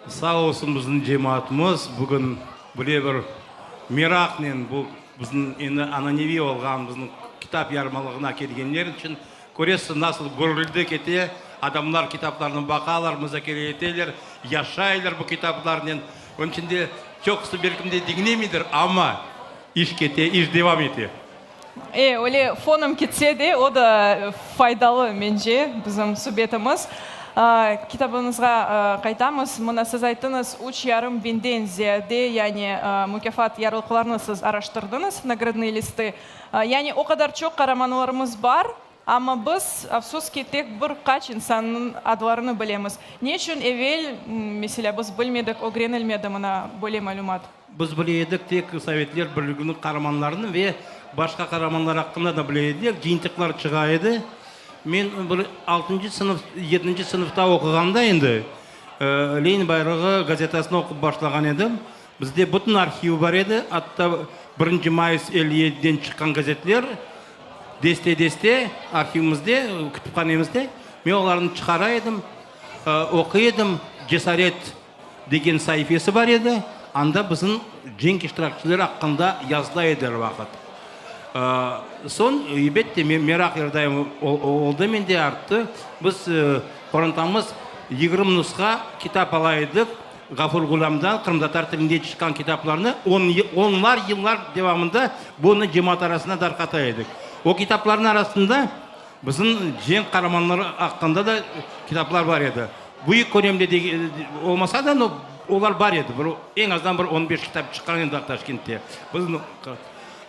Sağ olsun bizim cemaatımız bugün böyle bir meraqnen bu bizim endi ananeviy olğan bizim kitap yarmalığına kelgenler içün. Köresiz, nasıl gürüldi kete, adamlar kitaplarnı baqalar, muzakere eteler, yaşaylar bu kitaplarnen. Onıñ içün de çoqusı belkim de diñlemeydir, amma iş kete, iş devam ete. E, öyle fonom ketse de, o da faydalı, mence, bizim subetimiz. Kitabıñızğa qaytamız. Mına siz ayttıñız, üç yarım biñden ziyade, yani mukâfat yarlıqlarını siz araştırdıñız, nagradnıye listı. Yani o qadar çoq qaramanlarımız bar, amma biz, afsus ki, tek bir qaç insannıñ adlarını bilemiz. Ne içün evel, meselâ, biz bilmedik, ögrenilmedi mına böyle malümat? Biz bile edik tek Sovetler Birliginiñ qaramanlarını ve başqa qaramanlar aqqında da bile ediler, cıyıntıqlar çığa edi. Men bir altıncı sınıf, yedinci sınıfta oquğanda endi Lenin bayrağı gazetasını oqup başlağan edim. Bizde bütün arhivi bar edi, atta birinci mayıs 57-den çıqqan gazetler deste-deste arhivimizde, kütüphanemizde. Men olarnı çıqara edim, oquy edim, Cesaret Degen saifesi bar edi, anda bizim cenk iştirakçileri aqqında yazıla edi er vaqıt. Soñ, elbette, meraq er daim oldı mende, arttı. Biz, qorantamız, 20 nusha kitap ala edik Ğafur Ğulâmdan, qırımtatar tilinde çıqqan kitaplarnı, onlar yıllar devamında bunı cemaat arasında darqata edik. O kitaplarnıñ arasında Bizim cenk qaramanları aqqında da kitaplar bar edi. Büyük kölemde olmasa da, no, olar bar edi. Bir, eñ azdan bir on beş kitap çıqqan edi Taşkentte. Bizim,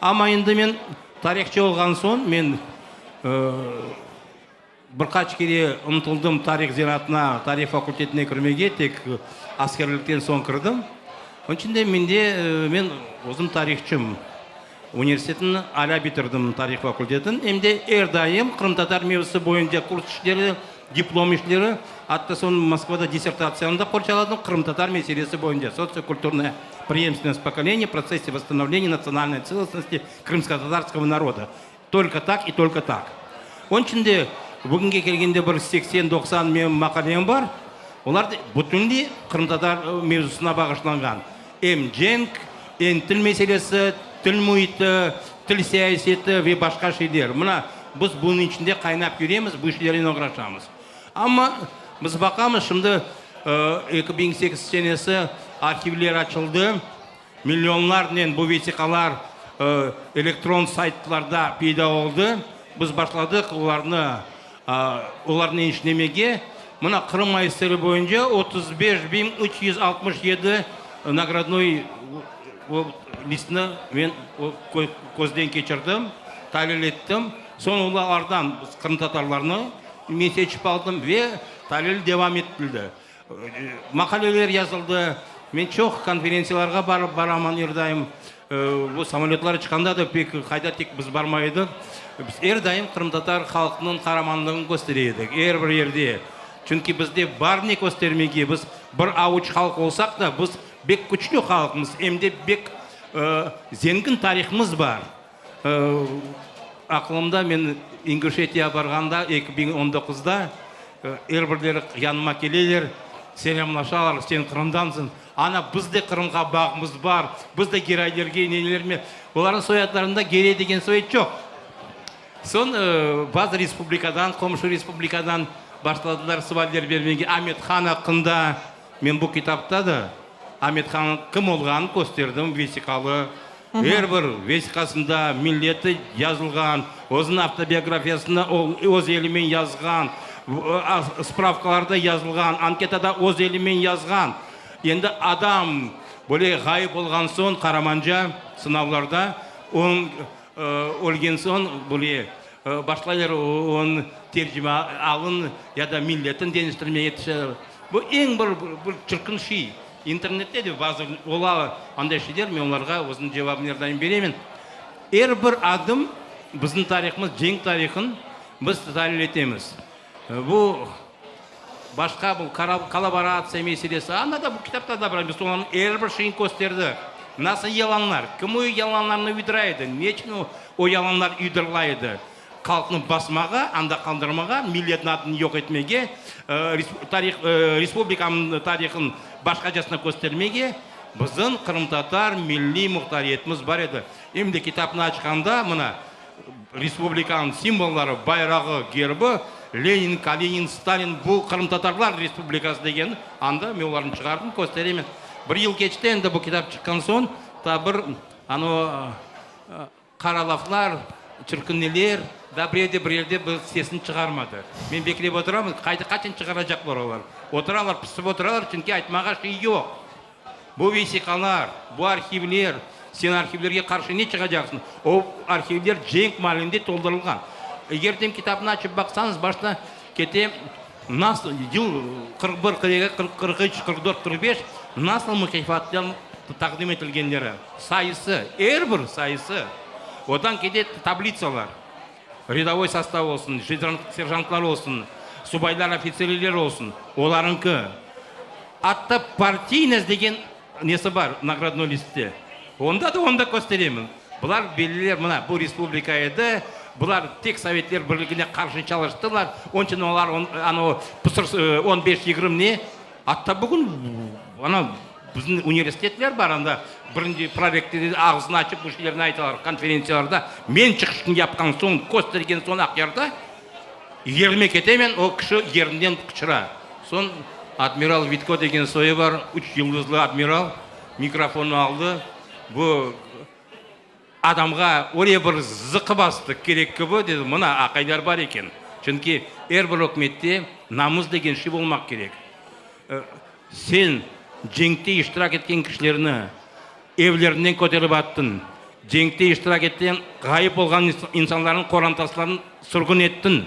amma endi men tarihçı olğan soñ, men bir qaç kere ıntıldım tarih zenaatına, tarih fakultetine kirmege, tek askerlikten soñ kirdim. Onıñ içün de mende, men özüm tarihçım. Universitetni alâ bitirdim, tarih fakultetin, em de er daim qırımtatar mevzusı boyunca kurs işleri, diplom işleri, atta soñ Moskvada dissertatsiyamnı da qorçaladım qırımtatar meselesi boyunca, Sotsiokультурная преемственность поколений в процессе восстановления национальной целостности крымскотатарского народа. Только так и только так. Onıñ içün de bugünge kelgende bir seksen, 90 menim maqalem bar, olar bütünley qırımtatar mevzusına bağışlanğan. Em cenk, em til meselesi, til müiti, til siyaseti ve başqa şeyler. Mına, biz bunıñ içinde qaynap yüremiz, bu işlernen oğraşamız. Amma biz baqamız, şimdi 2008 senesi arhivler açıldı, millionlarnen bu vesiqalar elektron saytlarda peyda oldı. Biz başladıq olarnı, olarnen işlemege. Mına, Qırım ASSR boyunca 35367 nagradnoy listni men közden keçirdim, talil ettim. Soñ olardan qırımtatarlarnı men seçip aldım ve talil devam etildi. Maqaleler yazıldı. Men çoq konferentsiyalarğa barıp baraman er daim. Bu samolötlar çıqqanda da pek qayda tek biz barmay edik. Biz er daim qırımtatar halqınıñ qaramanlığını köstere edik, er bir yerde. Çünki bizde bar ne köstermege, biz bir avuç halq olsaq da, biz bek küçlü halqmız, em de bek zengin tarihımız bar. Aqlımda, men İnguşetiyağa barğanda, 2019-da, er birleri yanıma keleler, selâmlaşalar, sen Qırımdansıñ. Ana, biz de Qırımğa bağımız bar, biz de Geraylerge, nelerme, olarnıñ soyadlarında Gerey degen soyad çoq. Soñ bazı respublikadan, qomşu respublikadan başladılar sualler bermege Amet han aqqında. Men bu kitapta da Amet hannıñ kim olğanını kösterdim, vesiqalı. Er bir vesiqasında milleti yazılğan, özüniñ avtobiografiyasında o öz elimen yazğan, spravkalarda yazılğan, anketada öz elimen yazğan. Endi adam böyle ğayıp olğan soñ, qaramanca sınavlarda, onıñ ölgen soñ böyle başlaylar onıñ tercime alın ya da milletini deñiştirmege tırışalar. Bu eñ bir bir çirkin şey. İnternette de bazı ola anday şeyler, men olarğa özümniñ cevabını er daim beremen. Er bir adım bizim tarihımız, cenk tarihın biz talil etemiz. Bu başqa bu kollaboratsiya meselesi, anda da bu kitapta da bar, biz olarnıñ er bir şeyini kösterdik. Nasıl yalanlar, kim o yalanlarnı uydura edi, neçün o yalanlar uydurıla edi? Halqnı basmağa, anda qaldırmağa, milletniñ adını yoq etmege, tarih, respublikanıñ tarihın başqacasına köstermege bizim qırımtatar milliy muhtariyetimiz bar edi. Em de kitapnı açqanda, mına, respublikanıñ simvolları, bayrağı, gerbi, Lenin, Kalinin, Stalin, bu qırımtatarlar respublikası degen, anda men olarnı çıqardım, kösteremen. Bir yıl keçti endi bu kitap çıqqan soñ, ta bir, anavı, Qara laflar, çirkinliler da bir yerde, bir yerde bir sesini çıqarmadı. Men beklep oturam, qayda, qaçan çıqaracaqlar olar? Oturalar, pısıp oturalar, çünki aytmağa şey yoq. Bu vesiqalar, bu arhivler, sen arhivlerge qarşı ne çıqacaqsıñ? O arhivler cenk maalinde toldurılğan. Eger de kitapnı açıp baqsañız, başta kete nasıl, yıl 41, 42, 43, 44, 45 nasıl mukâfatlar taqdim etilgenleri. Sayısı, er bir sayısı. Odan kete tablitsalar, redovoy sostav olsun, serjantlar olsun, subaylar, ofitserler olsun, olarıñki. Atta partiynost degen nesi bar nagradnoy listte. Onda da, onda kösteremiz. Bular belliler, mına, bu respublika edi, bular tek Sovetler Birligine qarşı çalıştılar, onıñ içün olar anavı pısır on beş, yigirmi ne, atta bugün, ana, Bizim universitetler bar, anda birinci prorektor ağzını açıp bu şeylerni aytalar konferentsiyalarda. Men çıqışımnı yapqan soñ, köstergen soñ Aqyarda, yerime ketemen, o kişi yerinden qıçıra. Soñ admiral Vitko degen soyu bar, üç yıldızlı admiral, mikrofonnı aldı, bu Adamğa öyle bir zıqı bastı, kerek kibi, dedi, mına, aqaylar bar eken. Çünki er bir ükümette namus degen şey olmaq kerek. Sen cenkte iştirak etken kişilerni evlerinden köterip attıñ, cenkte iştirak etken ğayıp olğan insanlarnıñ qorantasılarını sürgün ettiñ.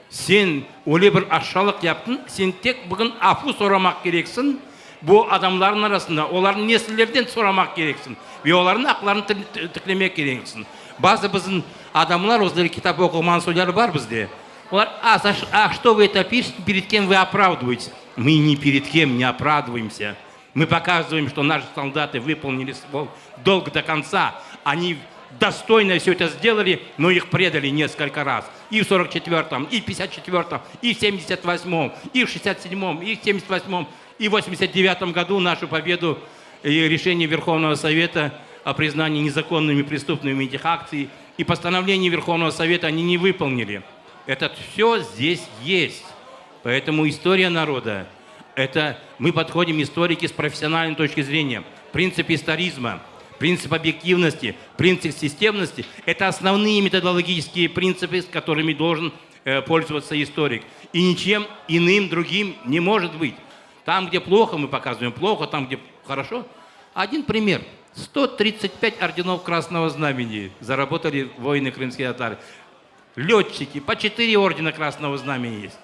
Sen öyle bir aşşalıq yaptıñ, sen tek bugün afu soramaq kereksiñ, bu adamlarnıñ arasında, olarnıñ nesillerden soramaq kereksiñ ve olarnıñ aqlarını tiklemek kereksiñ. Bazı bizim adamlar, özleri kitap oquğan soyları bar bizde, olar, a, za, a çto vı eto pişete, pered kem vı opravduvaytes? Mı ni pered kem ne opravdıvaemsâ, mı pokazıvaem, çto naşı soldatı vıpolnili svoy dolg do kontsa, oni dostoyno vse eto sdelali, no ih predali neskolko raz, i v sorok çetvertom, i v pятьдесят çetvertom, i v semdesят vosmom, i v şestdesят sedmom, i v semdesят vosmom, i v vosemdesят devyatom godu našu pobedu i rešeniye Verhovnogo Soveta o priznanии nezakonnymi prestupnymi etih aktsiy i postanovleniye Verhovnogo Soveta oni ne vypolnili. Eto vse zdes est. Poetomu istoriya naroda, eto mı podhodim istoriki s professionalnoy toçki zreniya, printsip istorizma, printsip obyektivnosti, printsip sistemnosti, eto osnovnıye metodologiçeskiye printsipı, s kotorymi doljen polzovatsya istorik. I niçem inym drugim ne možet byt. Tam, gde ploho, mı pokazıvaem ploho, tam, gde horoşo. Odin primer, 135 ordenov Krasnogo Znameni zarabotali voinı krımskiye tatarı. Lötçiki, po çetıre ordena Krasnogo Znameni est.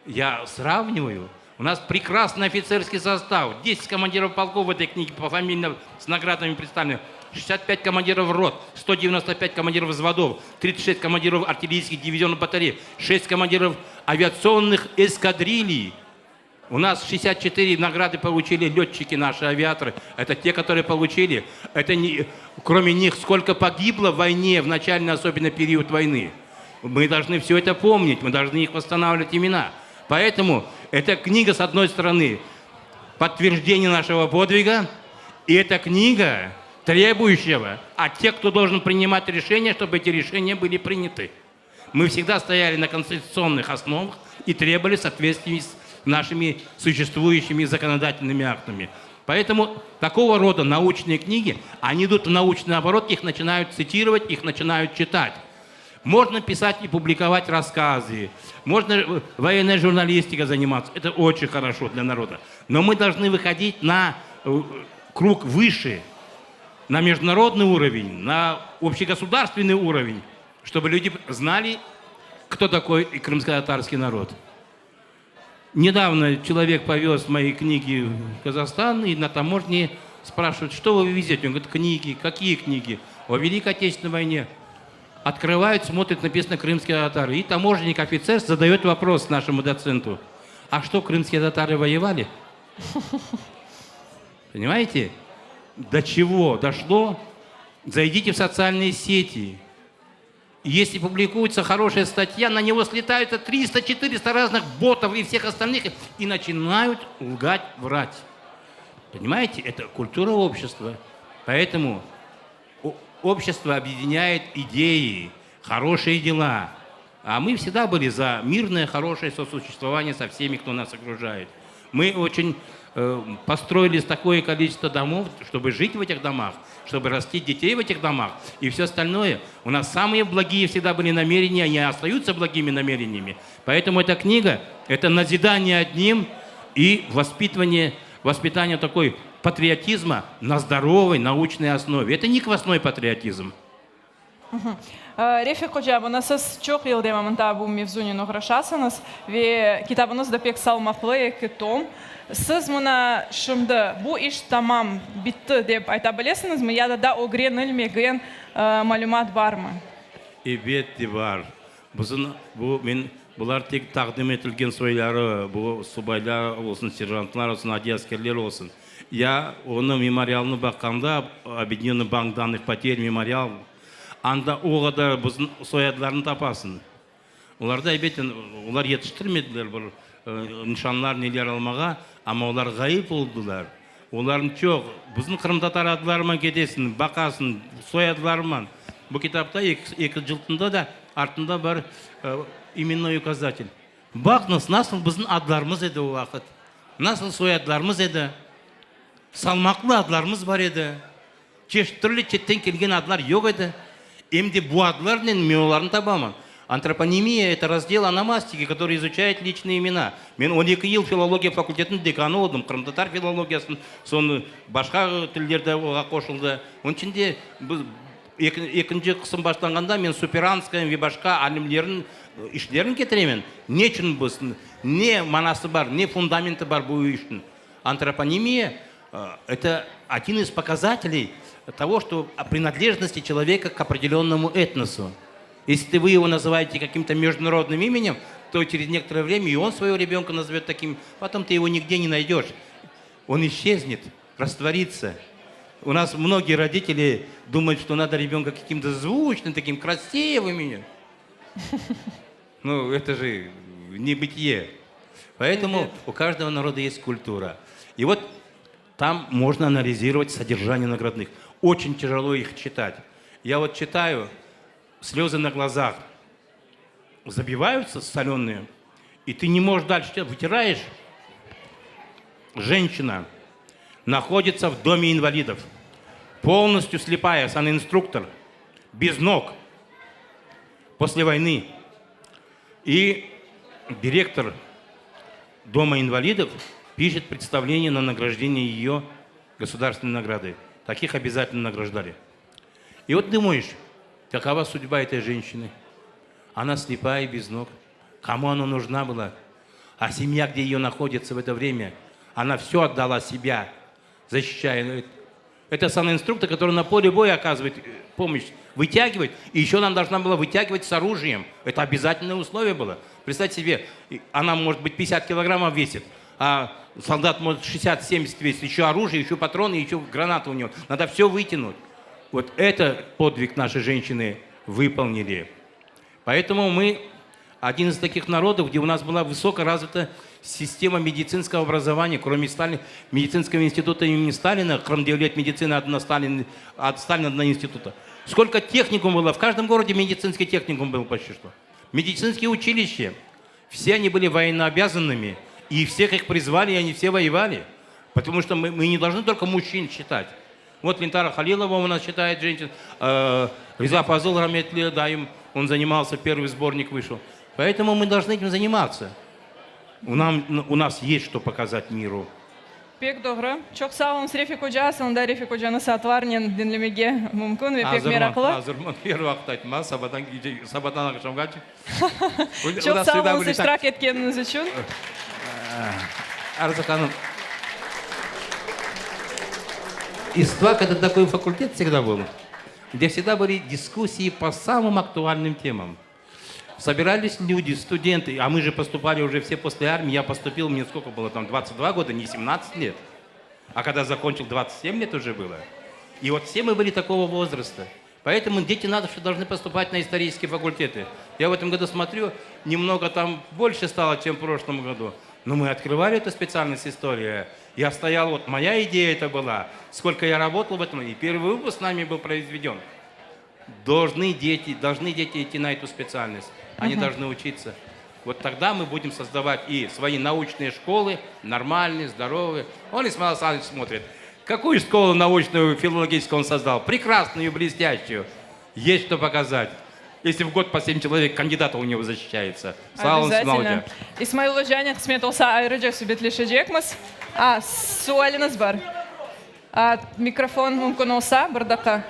Ya sravnivаю, u nas prekrasnyy ofitserskiy sostav, deset komandirov polkov v etoy knige pofamilno s nagradami predstavleny, 65 komandirov rot, 195 komandirov vzvodov, 36 komandirov artilleriyskih divizionov batarey, şest komandirov aviatsionnıh eskadriliy. U nas 64 nagrady poluçili lötçiki naşı, aviatorı. Eto te, kotorıye poluçili. Eto ne, krome nih skolko pogiblo v voyne, v načalnyy osobennı period voynı. Mı dolžnı vse eto pomnit, mı dolžnı ih vosstanavlivat imena. Poetomu eta kniga, s odnoy storony, podtverjdeniye našego podviga, i eta kniga trebuyuşçego ot teh, kto dolžen prinimat rešeniya, çtoby eti rešeniya byli prinâty. Mı vsegda stoyali na konstitutsionnyh osnovah i trebovali v sootvetstvii s našimi suşestvuyuşimi zakonodatelnymi aktami. Poetomu takogo roda nauçnıye knigi, oni idut v nauçnyy oborot, ih načinayut tsitirovat, ih načinayut çitat. Mojno pisat i publikovat rasskazy, mojno voyennoy jurnalistika zanimatsya, eto oçen horoşo dlâ naroda, no mı dolžnı vıhodit na krug vıše, na mejdunarodnyy uroven, na obşçegosudarstvennyy uroven, çtoby lüdi znali, kto takoy krımskotatarskiy narod. Nedavno çelovek povez moi knigi v Kazahstan i na taможне spraşivayut, çto vı vezete? On govorit, knigi. Kakiye knigi? О Великой Отечественной войне. Открывают, смотрят, написано «Крымские татары». И таможенник, офицер задает вопрос нашему доценту. А что, крымские татары воевали? Понимаете? До чего дошло? Зайдите в социальные сети. Если публикуется хорошая статья, на него слетаются 300-400 разных ботов и всех остальных и начинают лгать, врать. Понимаете, это культура общества. Поэтому общество объединяет идеи, хорошие дела. А мы всегда были за мирное, хорошее сосуществование со всеми, кто нас окружает. Мы очень э, построили такое количество домов, чтобы жить в этих домах, чтобы растить детей в этих домах и все остальное. У нас самые благие всегда были намерения, они остаются благими намерениями. Поэтому эта книга – это назидание одним и воспитывание, воспитание такой патриотизма на здоровой научной основе. Это не квасной патриотизм. Refik oca, mına siz çoq yıl devamında bu mevzunen oğraşasıñız ve kitabıñız da pek salmaqlı, eki tom. Siz mına şimdi bu iş tamam, bitti dep ayta bilesiñizmi ya da daa ögrenilmegen malümat barmı? Elbette bar. Bizim bu men bular tek taqdim etilgen soyları, bu subaylar olsun, serjantlar olsun, adiy askerler olsun. Ya onı memorialnı baqqanda, Obedinennoy bank dannıh poter memorial, anda o qadar bizim soyadlarnı tapasıñ. Olarda, elbette, olar yetiştirmediler bir nişanlar, neler almağa, amma olar ğayıp oldılar. Olarnıñ çoq, bizim qırımtatar adlarıman ketesiñ, baqasıñ, soyadlarıman. Bu kitapta eki cıltında da artında bar imennoy ukazatel. Baqıñız, nasıl bizim adlarımız edi o vaqıt, nasıl soyadlarımız edi, salmaqlı adlarımız bar edi, çeşit türlü çetten kelgen adlar yoq edi. Em de bu adlarnen men olarnı tabaman. Antroponimiya, это razdel onomastiki, который izuçaet liçnıye imena. Men on eki yıl filologiya fakultetiniñ dekanı oldım, qırımtatar filologiyasınıñ, soñ başqa tiller de oğa qoşuldı. Onıñ içün de biz Ekinci qısım başlanğanda men Superanskaya ve başqa alimlerniñ işlerini ketiremen. Ne içün biz, ne manası bar, ne fundamenti bar bu işniñ? Antroponimiya, это один из показателей того, что принадлежности человека к определенному этносу. Если вы его называете каким-то международным именем, то через некоторое время и он своего ребенка назовет таким, потом ты его нигде не найдешь. Он исчезнет, растворится. У нас многие родители думают, что надо ребенка каким-то звучным, таким красивым именем. Ну, это же небытие. Поэтому у каждого народа есть культура. И вот там можно анализировать содержание наградных. Очень тяжело их читать. Я вот читаю, слезы на глазах забиваются соленые, и ты не можешь дальше читать, вытираешь. Женщина находится в доме инвалидов, полностью слепая, санинструктор, без ног, после войны. И директор дома инвалидов пишет представление на награждение ее государственной награды. Таких обязательно награждали. И вот думаешь, какова судьба этой женщины? Она слепая и без ног. Кому она нужна была? А семья, где ее находится в это время, она все отдала себя, защищая. Это санинструктор, который на поле боя оказывает помощь, вытягивает. И еще она должна была вытягивать с оружием. Это обязательное условие было. Представьте себе, она может быть 50 килограммов весит, а солдат может 60-70 весит. Еще оружие, еще патроны, еще гранаты у него. Надо все вытянуть. Вот это подвиг наши женщины выполнили. Поэтому мы один из таких народов, где у нас была высоко развита система медицинского образования, кроме Сталина, медицинского института имени Сталина, Qırım devlet meditsina adına Сталин, от Сталина adına института. Сколько техникум было, в каждом городе медицинский техникум был почти что. Медицинские училища. Все они были военнообязанными, и всех их призвали, и они все воевали. Потому что мы, мы не должны только мужчин считать. Вот Лентара Халилова у нас считает женщин, э, Риза Фазыл rametli dayım, он занимался, первый сборник вышел. Поэтому мы должны этим заниматься. У, нам, у нас есть что показать миру. Pek doğru. Çoq sağ oluñız, Refik oca. Soñunda Refik ocanı saatlarnen diñlemege mümkün ve pek meraqlı. Azırman, er vaqıt aytmaz, sabadan gece, sabadan aqşamğace. Çoq sağ oluñız iştirak etkeniñiz içün. Arzı hanım, İSTFAK это такой факультет всегда был. Где всегда были дискуссии по самым актуальным темам. Собирались люди, студенты, а мы же поступали уже все после армии. Я поступил, мне сколько было там, 22 года, не 17 лет. А когда закончил, 27 лет уже было. И вот все мы были такого возраста. Поэтому дети надо, что должны поступать на исторические факультеты. Я в этом году смотрю, немного там больше стало, чем в прошлом году. Но мы открывали эту специальность история. Я стоял, вот моя идея это была, сколько я работал в этом, и первый выпуск с нами был произведен. Должны дети, должны дети идти на эту специальность. Они Мгм. должны учиться. Вот тогда мы будем создавать и свои научные школы, нормальные, здоровые. Он Исмаил Александрович смотрит. Какую школу научную, филологическую он создал? Прекрасную, блестящую. Есть что показать. Если в год по 7 человек кандидатов у него защищается. Sağ oluñ, Обязательно. Исмаил İsmail ocanen qısmet olsa ayrıca subetleşecekmiz. A, sualiñiz bar. A, mikrofon mümkün olsa, bir daqqa.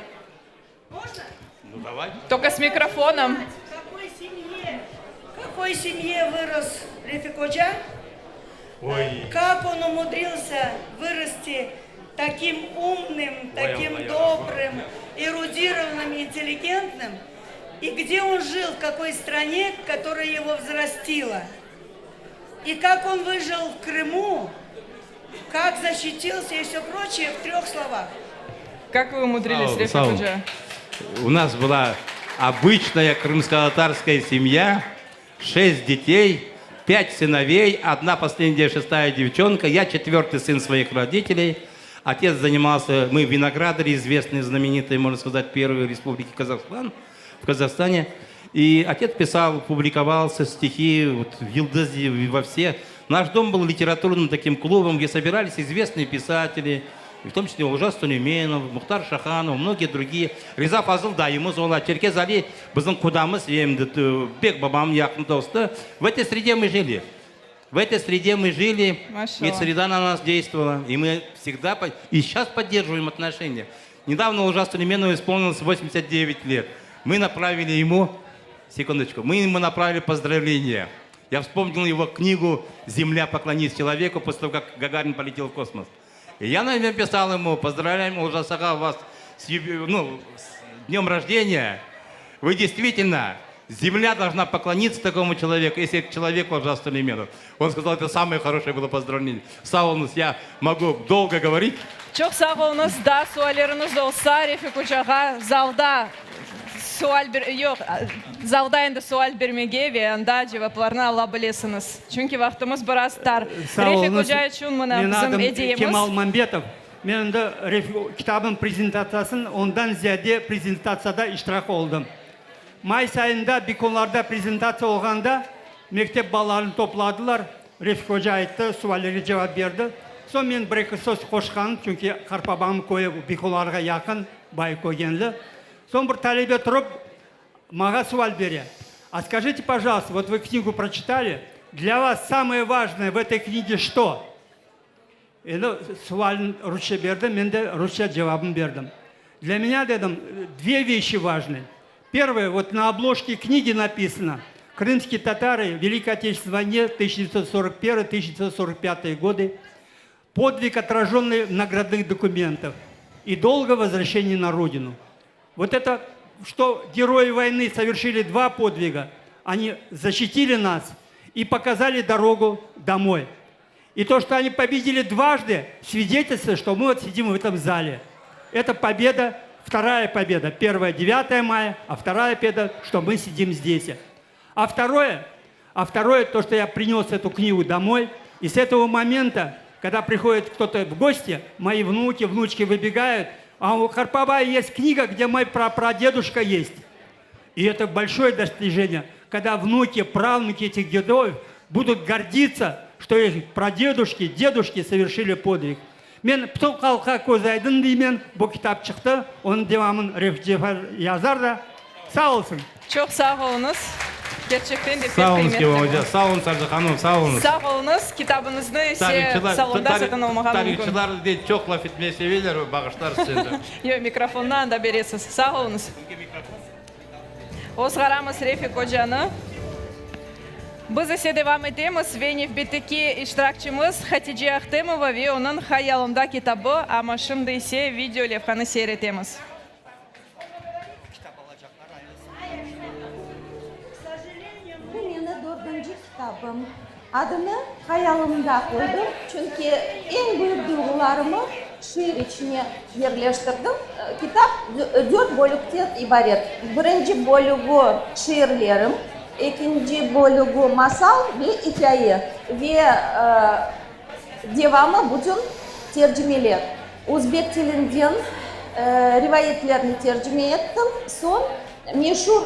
Ну, давай. Только с mikrofonom. В какой семье, в какой семье вырос Рефик Оджа? Ой. Как он умудрился вырасти таким умным, таким Ой, добрым, эрудированным, интеллигентным? И где он жил, в какой стране, которая его взрастила? И как он выжил в Крыму, как защитился и все прочее в трех словах. Как вы умудрились, Sağ ol, Рефик sağ ol. Оджа? У нас была обычная крымско-татарская семья, шесть детей, пять сыновей, одна последняя шестая девчонка, я четвертый сын своих родителей. Отец занимался, мы виноградари, известные, знаменитые, можно сказать, первые в Республике Казахстан, в Казахстане. И отец писал, публиковался стихи вот, в Йылдызе, во все. Наш дом был литературным таким клубом, где собирались известные писатели, в том числе Олжас Сулейменов, Мухтар Шаханов, многие другие. Риза Фазыл, да, ему звала Черкез Али, bizim qudamız, endi, pek babam yaqın dostu. В этой среде мы жили. В этой среде мы жили, и Maşallah. среда на нас действовала. И мы всегда, по- и сейчас поддерживаем отношения. Недавно Олжасу Сулейменову исполнилось 89 лет. Мы направили ему, секундочку, мы ему направили поздравления. Я вспомнил его книгу «Земля поклонись человеку» после того, как Гагарин полетел в космос. И я написал ему, поздравляем, Олжас ağa, вас с, юби- ну, с днем рождения. Вы действительно, земля должна поклониться такому человеку, если это человек Олжас Сулейменов. Он сказал, это самое хорошее было поздравление. Sağ oluñız, я могу долго говорить. Çoq sağ oluñız daa sualleriñiz olsa Refik ocağa zalda sual ber yoq zalda endi sual bermege ve anda cevaplarnı ala bilesiñiz. Çünki vaqtımız biraz tar. Sağ Refik oluñız. oca içün mına Menim bizim adım ediyemiz. Kemal Mambetov. Men endi Refik kitabınıñ prezentatsiyasın ondan ziyade prezentatsiyada iştirak oldım. Mayıs ayında Bikonlarda prezentatsiya olğanda mektep balalarını topladılar. Refik oca ayttı, suallerge cevap berdi. Soñ men bir eki söz qoşqanım, çünki qartbabamnıñ köyü Bikonlarğa yaqın, Baykögenli. Soñ bir talebe turıp maña sual bere. А скажите, пожалуйста, вот вы книгу прочитали, для вас самое важное в этой книге что? Endi sualni rusça berdi, men de rusça cevabın berdim. Для меня, dedim, две вещи важны. Первое, вот на обложке книги написано «Крымские татары в Великой Отечественной войне 1941-1945 годы. Подвиг, отраженный в наградных документах и долгое возвращение на родину». Вот это, что герои войны совершили два подвига. Они защитили нас и показали дорогу домой. И то, что они победили дважды, свидетельствует, что мы вот сидим в этом зале. Это победа, вторая победа. Первая 9 мая, а вторая победа, что мы сидим здесь. А второе, а второе, то, что я принес эту книгу домой, и с этого момента, когда приходит кто-то в гости, мои внуки, внучки выбегают, а у qartbaba есть книга, где мой прапрадедушка есть. И это большое достижение, когда внуки, правнуки этих героев будут гордиться, что их прадедушки, дедушки совершили подвиг. Men bütün halqqa köz aydın deymen, bu kitap çıqtı, onıñ devamın Refik Cefar yazar da. Sağ olsun. Çoq sağ oluñız. Kerçekten de pek Sağ oluñız, qıymetli Kemal bu. oca. Sağ oluñ, Sarca hanım, sağ oluñız. Sağ oluñız. Kitabıñıznı ise Tarihçılar, salonda tarih- satın almağa mümkün. tarihçılar de çoq laf etmege seveler, bağışlarsız endi. Yoq, mikrofonnı anda beresiz. Sağ oluñız. Ozğaramız Refik ocanı. Biz ise devam etemiz ve nevbetteki iştirakçimiz Hatice Ahtemova ve onıñ Hayalımda kitabı, amma şimdi ise video levhanı seyir etemiz. kitabım. Adını Hayalımda qoydım, çünki eñ büyük duyğularımı şiir içine yerleştirdim. Kitap dört bölükten ibaret. Birinci bölügi şiirlerim, ekinci bölügi masal ve ikâye ve devamı bütün tercimeler. Özbek tilinden rivayetlerni tercime ettim. Soñ meşur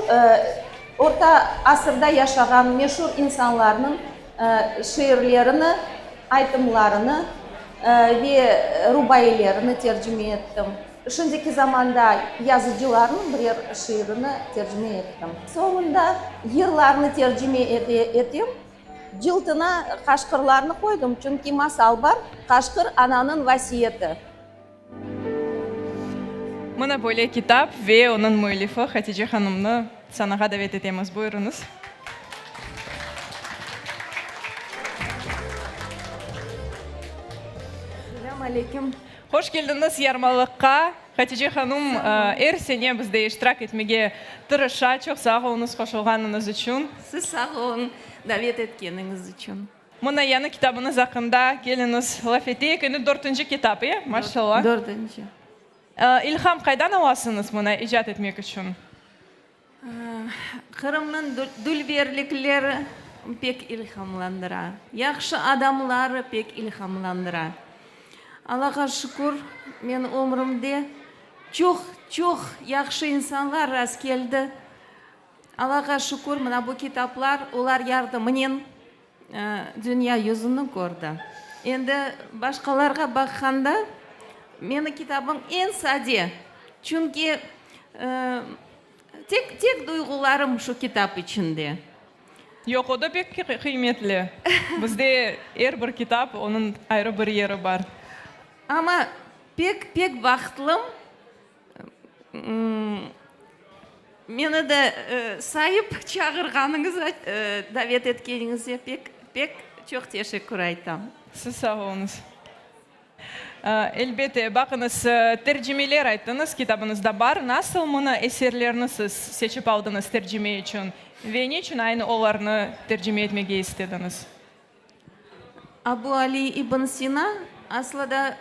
Orta asırda yaşağan meşur insanlarnıñ şiirlerini, aytımlarını ve rubailerini tercime ettim. Şimdiki zamanda yazıcılarnıñ birer şiirini tercime ettim. Soñunda yırlarnı tercime etem. Cıltına qaşqırlarnı qoydım, çünki masal bar, Qaşqır ananıñ vasiyeti. Mına böyle kitap ve onıñ müellifi Hatice hanımnı sanağa davet etemiz. Buyurıñız. Selâm aleyküm. Hoş keldiñiz yarmalıqqa. Hatice hanım er sene bizde iştirak etmege tırışa. Çoq sağ oluñız qoşulğanıñız içün. Siz sağ oluñ davet etkeniñiz içün. Mına yañı kitabıñız aqqında keliñiz laf eteyik. Endi dörtünci kitap, e? Maşallah. Dörtünci. İlham qaydan alasıñız mına icat etmek içün? Qırımnıñ dülberlikleri pek ilhamlandıra. Yahşı adamları pek ilhamlandıra. Allağa şükür, men ömrümde çoq, çoq yahşı insanlar rastkeldi. Allağa şükür, mına bu kitaplar olar yardımınen dünya yüzüni kördi. Endi başqalarğa baqqanda, meni kitabım eñ sade, çünki tek, tek duyğularım şu kitap içinde. Yoq, o da pek qıymetli. Bizde er bir kitap, onıñ ayrı bir yeri bar. Amma pek, pek bahtlım. Meni de sayıp çağırğanıñız, davet etkeniñizge pek, pek çoq teşekkür aytam. Siz sağ oluñız. Elbette, baqıñız, tercimeler ayttıñız, kitabıñızda bar. Nasıl mına eserlerni siz seçip aldıñız tercime içün ve neçün aynı olarnı tercime etmege istediñiz? Abu Ali ibn Sina, aslı da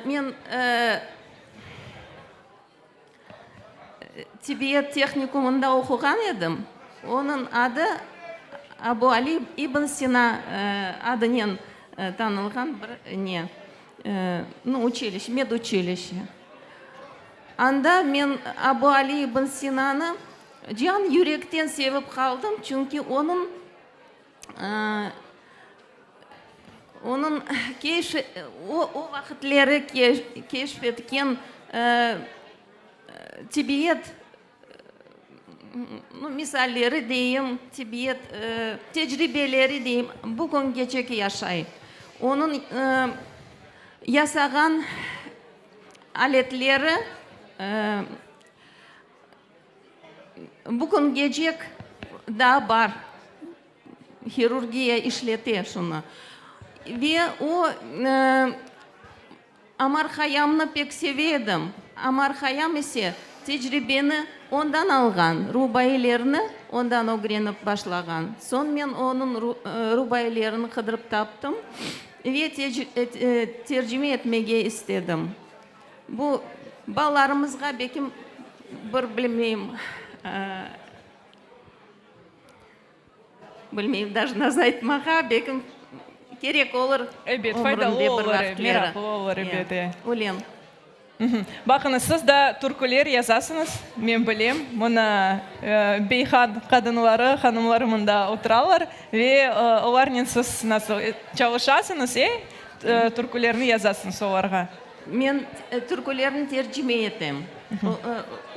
men tibbiyet tehnikumında oquğan edim, onıñ adı Abu Ali ibn Sina adınen tanılğan bir ne, nu, uçilişe, meduçilişe. Anda men Abu Ali ibn Sinanı can yürekten sevip qaldım, çünki onıñ Onıñ o vaqıtları keşf etken tibbiyet misalleri deyim, tibbiyet tecribeleri deyim, bugüngece yaşay. Onıñ yasağan aletleri bugüngece daa bar. Hirurgiya işlete şunı. Ve o, Omar Hayyamnı pek seve edim. Omar Hayyam ise tecribeni ondan alğan, rubailerni ondan ögrenip başlağan. Soñ men onıñ rubailerini qıdırıp taptım ve tercime etmege istedim. Bu balalarımızğa belki bir bilmeyim. Bilmeyim, daje nasıl aytmağa, belki kerek olur. Ebet, faydalı olur, meraqlı olur, ebet. Öyle. Baqıñız, siz da türküler yazasıñız, men bilem. Mına, Beyhan qadınları, hanımları mında oturalar ve olarnen siz nasıl çalışasıñız, e? Türkülerni yazasıñız olarğa. Men türkülerni tercime etem.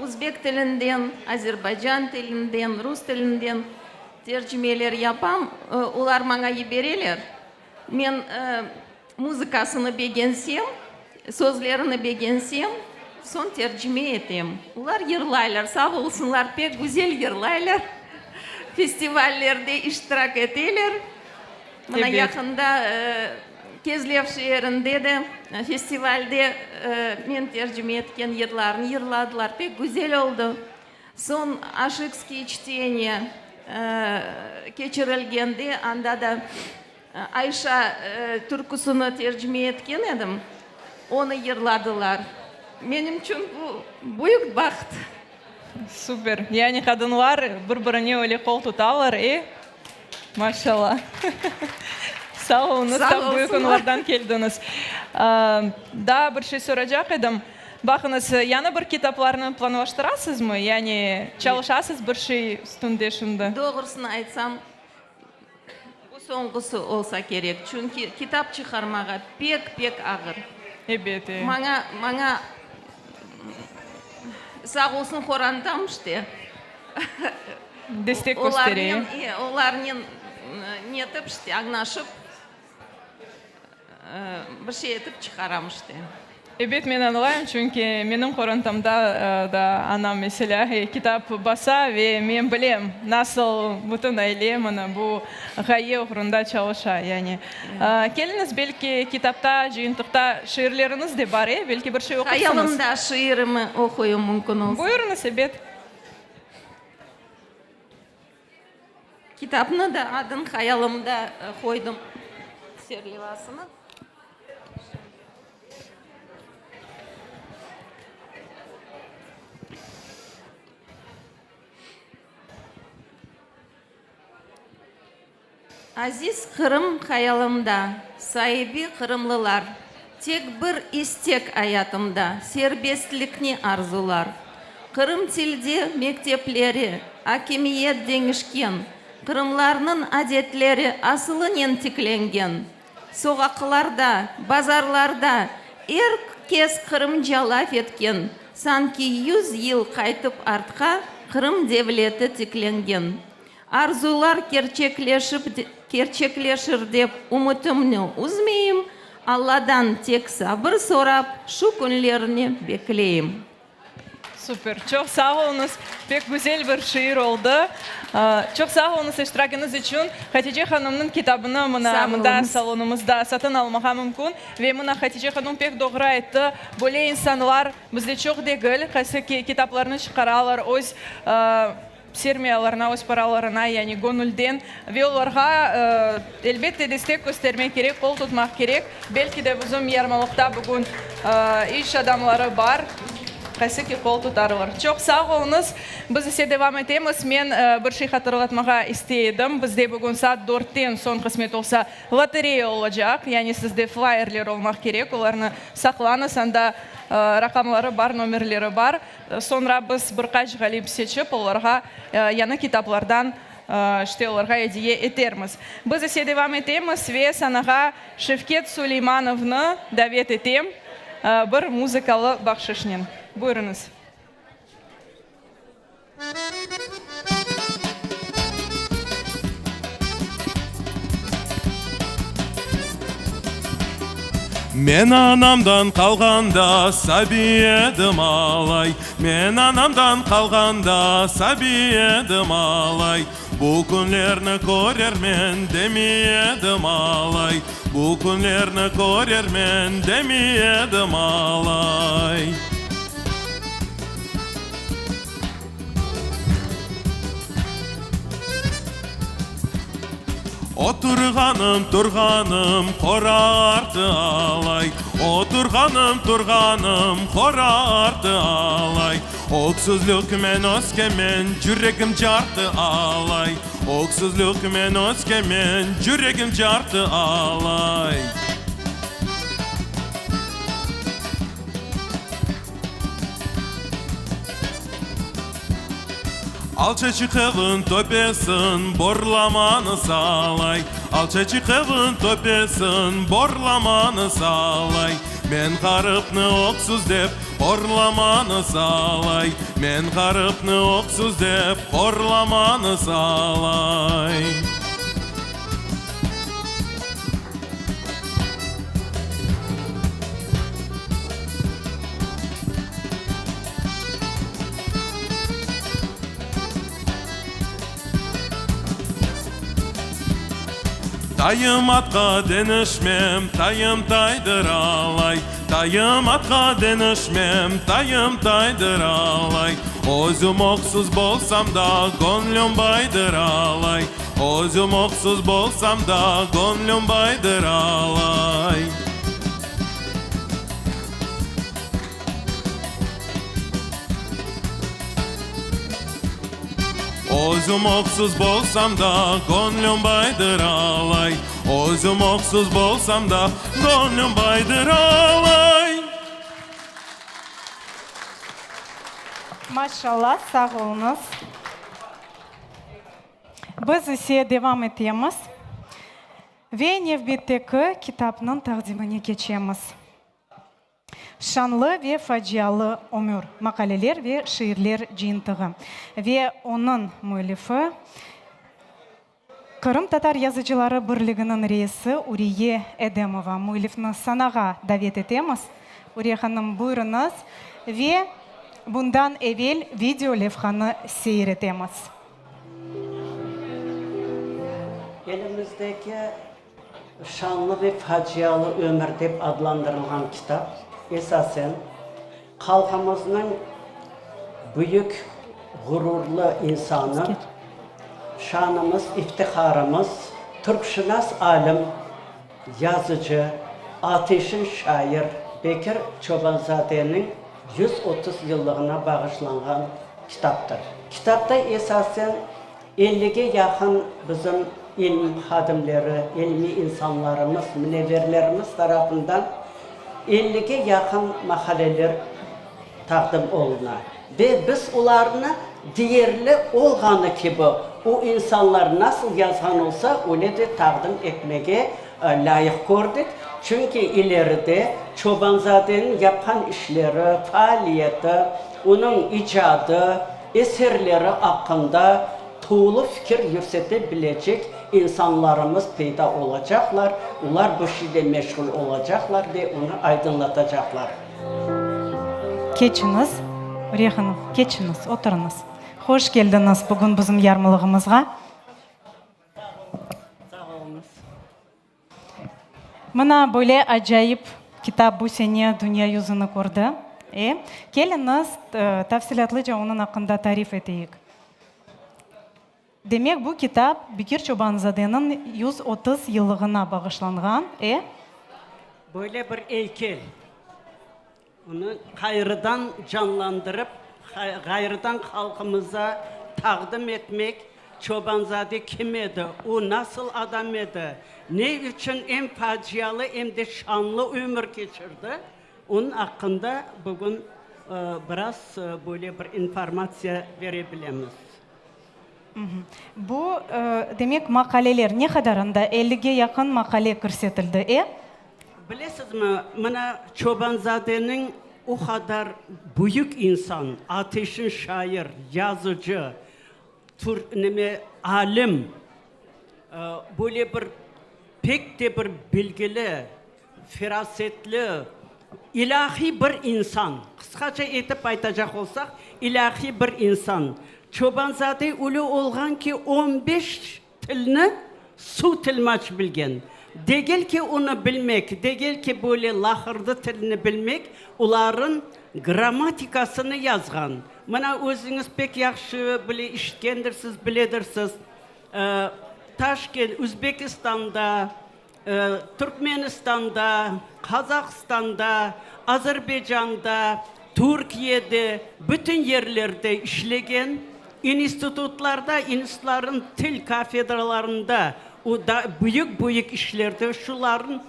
Uzbek tilinden, azerbaycan tilinden, rus tilinden tercimeler yapam. Olar maña yibereler. Men muzıkasını begensem, sözlerini begensem, soñ tercime etem. Olar yırlaylar, sağ olsunlar, pek güzel yırlaylar. Festivallerde iştirak eteler. Mına yaqında Kezlev şeerinde de festivalde men tercime etken yırlarnı yırladılar, pek güzel oldı. Soñ Aşıkskiye çteniya. keçirilgende anda da Ayşa türküsini tercime etken edim, onı yırladılar. Menim içün bu büyük baht. Super! Yani qadınlar bir-birine öyle qol tutalar, e? Maşallah! Sağ oluñız, ta büyük onlardan keldiñiz. Daa bir şey soracaq edim. Baqıñız, yañı bir kitaplarnı planlaştırasızmı? Yani çalışasız bir şey üstünde şimdi? Doğrusını aytsam, Bu soñğusı olsa kerek, çünki kitap çıqarmağa pek-pek ağır. Ebet, e. Maña, maña sağ olsun qorantam işte. Destek köstere, e. Olarnen, e, olarnen netip işte, añlaşıp. Bir şey etip çıqaram işte. Ebet, men añlayım, çünki menim qorantamda da anam, meselâ, kitap basa ve men bilem, nasıl bütün aile mına bu ğaye oğrunda çalışa. Yani, keliñiz, belki, kitapta, cıyıntıqta şiirleriñiz de bar, e? Belki bir şey oqursıñız? Hayalımda şiirimi oquyım mümkün olsa. Buyurıñız, ebet. Kitapnı da adın hayalımda qoydım serlevasını. Aziz Qırım hayalımda, saibi qırımlılar, Tek bir istek ayatımda, serbestlikni arzular. Qırım tilde mektepleri, akimiyet deñişken, Qırımlarnıñ adetleri asılınen tiklengen. Soqaqlarda, bazarlarda er kes qırımca laf etken, Sanki yüz yıl qaytıp artqa Qırım devleti tiklengen. Arzular kerçekleşip kerçekleşir dep ümütimni üzmeyim, Alladan tek sabır sorap şu künlerni bekleyim. Super! Çoq sağ oluñız! Pek güzel bir şiir oldı. Çoq sağ oluñız iştirakiñiz içün. Hatice hanımnıñ kitabını mına mında salonımızda satın almağa mümkün. Ve mına Hatice hanım pek doğru ayttı, böyle insanlar bizde çoq degil, qaysı ki kitaplarnı çıqaralar, öz Sermiyalarına, öz paralarına, yani göñülden ve olarğa, elbette, destek köstermek kerek, qol tutmaq kerek. Belki de bizim yarmalıqta bugün iş adamları bar, qaysı ki qol tutarlar. Çoq sağ oluñız. Biz ise devam etemiz. Men bir şey hatırlatmağa istey edim. Bizde bugün saat dörtten soñ, qısmet olsa, lotereya olacaq. Yani sizde flayerler olmaq kerek, olarnı saqlañız, anda raqamları bar, nomerleri bar. Soñra biz bir qaç ğalip seçip, olarğa yañı kitaplardan, işte, olarğa ediye etermiz. Biz ise devam etemiz ve sanağa Şevket Suleymanovnı davet etem bir muzıkalı bahşışnen. Buyurıñız. Men anamdan qalğanda sabiy edim alay, Men anamdan qalğanda sabiy edim alay, Bu künlerni körermen demiy edim alay, Bu künlerni körermen demiy edim alay. Oturğanım, turğanım, qora artı alay, Oturğanım, turğanım, qora artı alay, Öksüzlükmen öskenmen, cüregim cartı alay, Öksüzlükmen öskenmen, cüregim cartı alay. Alçaçıq evin töpesin borlamanı salay, Alçaçıq evin töpesin borlamanı salay, Men ğaripni öksüz dep horlamanı salay, Men ğaripni öksüz dep horlamanı salay. Tayım atqa deñişmem, tayım taydır alay. Tayım atqa deñişmem, tayım taydır alay. Özüm öksüz bolsam da, göñlüm baydır alay. Özüm öksüz bolsam da, göñlüm baydır alay. Özüm öksüz bolsam da, göñlüm baydır alay. Özüm öksüz bolsam da, göñlüm baydır alay. Maşallah, sağ oluñız. Biz ise devam etemiz ve nevbetteki kitapnıñ taqdimine keçemiz. Şanlı ve facialı ömür, maqaleler ve şiirler cıyıntığı ve onıñ müellifi, Qırımtatar yazıcıları birliginiñ reisi Uriye Edemova. Müellifni sanağa davet etemiz. Uriye hanım, buyurıñız ve bundan evel video levhanı seyir etemiz. Elimizdeki Şanlı ve facialı ömür dep adlandırılğan kitap, esasen, halqımıznıñ büyük, ğururlı insanı, şanımız, iftiharımız, türkşınas alim, yazıcı, ateşin şair Bekir Çobanzadeniñ 130 yıllığına bağışlanğan kitaptır. Kitapta esasen Ellige yaqın bizim ilm hadimleri, ilmiy insanlarımız, münevverlerimiz tarafından ellige yaqın maqaleler taqdim oluna. Ve biz olarnı deyerli olğanı kibi, o insanlar nasıl yazğan olsa, öyle de taqdim etmege lâyıq kördik. Çünki ileride Çobanzadeniñ yapqan işleri, faaliyeti, onıñ icadı, eserleri aqqında tolu fikir yürsete bilecek insanlarımız peyda olacaqlar, olar bu şeyle meşğul olacaqlar ve onı aydınlatacaqlar. Keçiñiz, Uriye hanım, keçiñiz, oturıñız. Hoş keldiñiz bugün bizim yarmalığımızğa. Sağ oluñız. Mına böyle acayip kitap bu sene dünya yüzüni kördi. E, keliñiz, tafsilâtlıca onıñ aqqında tarif eteyik. Demek, bu kitap Bekir Çobanzadeniñ 130 yıllığına bağışlanğan. E. Böyle bir eykel. Onı ğayrıdan canlandırıp, ğayrıdan halqımıza taqdim etmek, Çobanzade kim edi, o nasıl adam edi, ne içün em facialı, em de şanlı ömür keçirdi, onıñ aqqında bugün biraz böyle bir informatsiya bere bilemiz. Bu, demek, maqaleler ne qadar anda? Ellige yaqın maqale kirsetildi, e? Bilesizmi, mına Çobanzadeniñ o qadar büyük insan, ateşin şair, yazıcı, tur, neme, alim, böyle bir pek de bir bilgili, ferasetli, ilâhiy bir insan, qısqaca etip aytacaq olsaq, ilâhiy bir insan. Çobanzade öyle olğan ki, on beş Tilni suv tilmaç bilgen. Degil ki, onı bilmek, degil ki, böyle laqırdı tilini bilmek, oların grammatikasını yazğan. Mına, özüñiz pek yahşı bile işitkendirsiz, biledirsiz, Taşkent, Özbekistanda, Türkmenistanda, Qazahstanda, Azerbaycanda, Türkiyede, bütün yerlerde işlegen, institutlarda, institutlarnıñ til kafedralarında o da büyük-büyük işlerde şularnıñ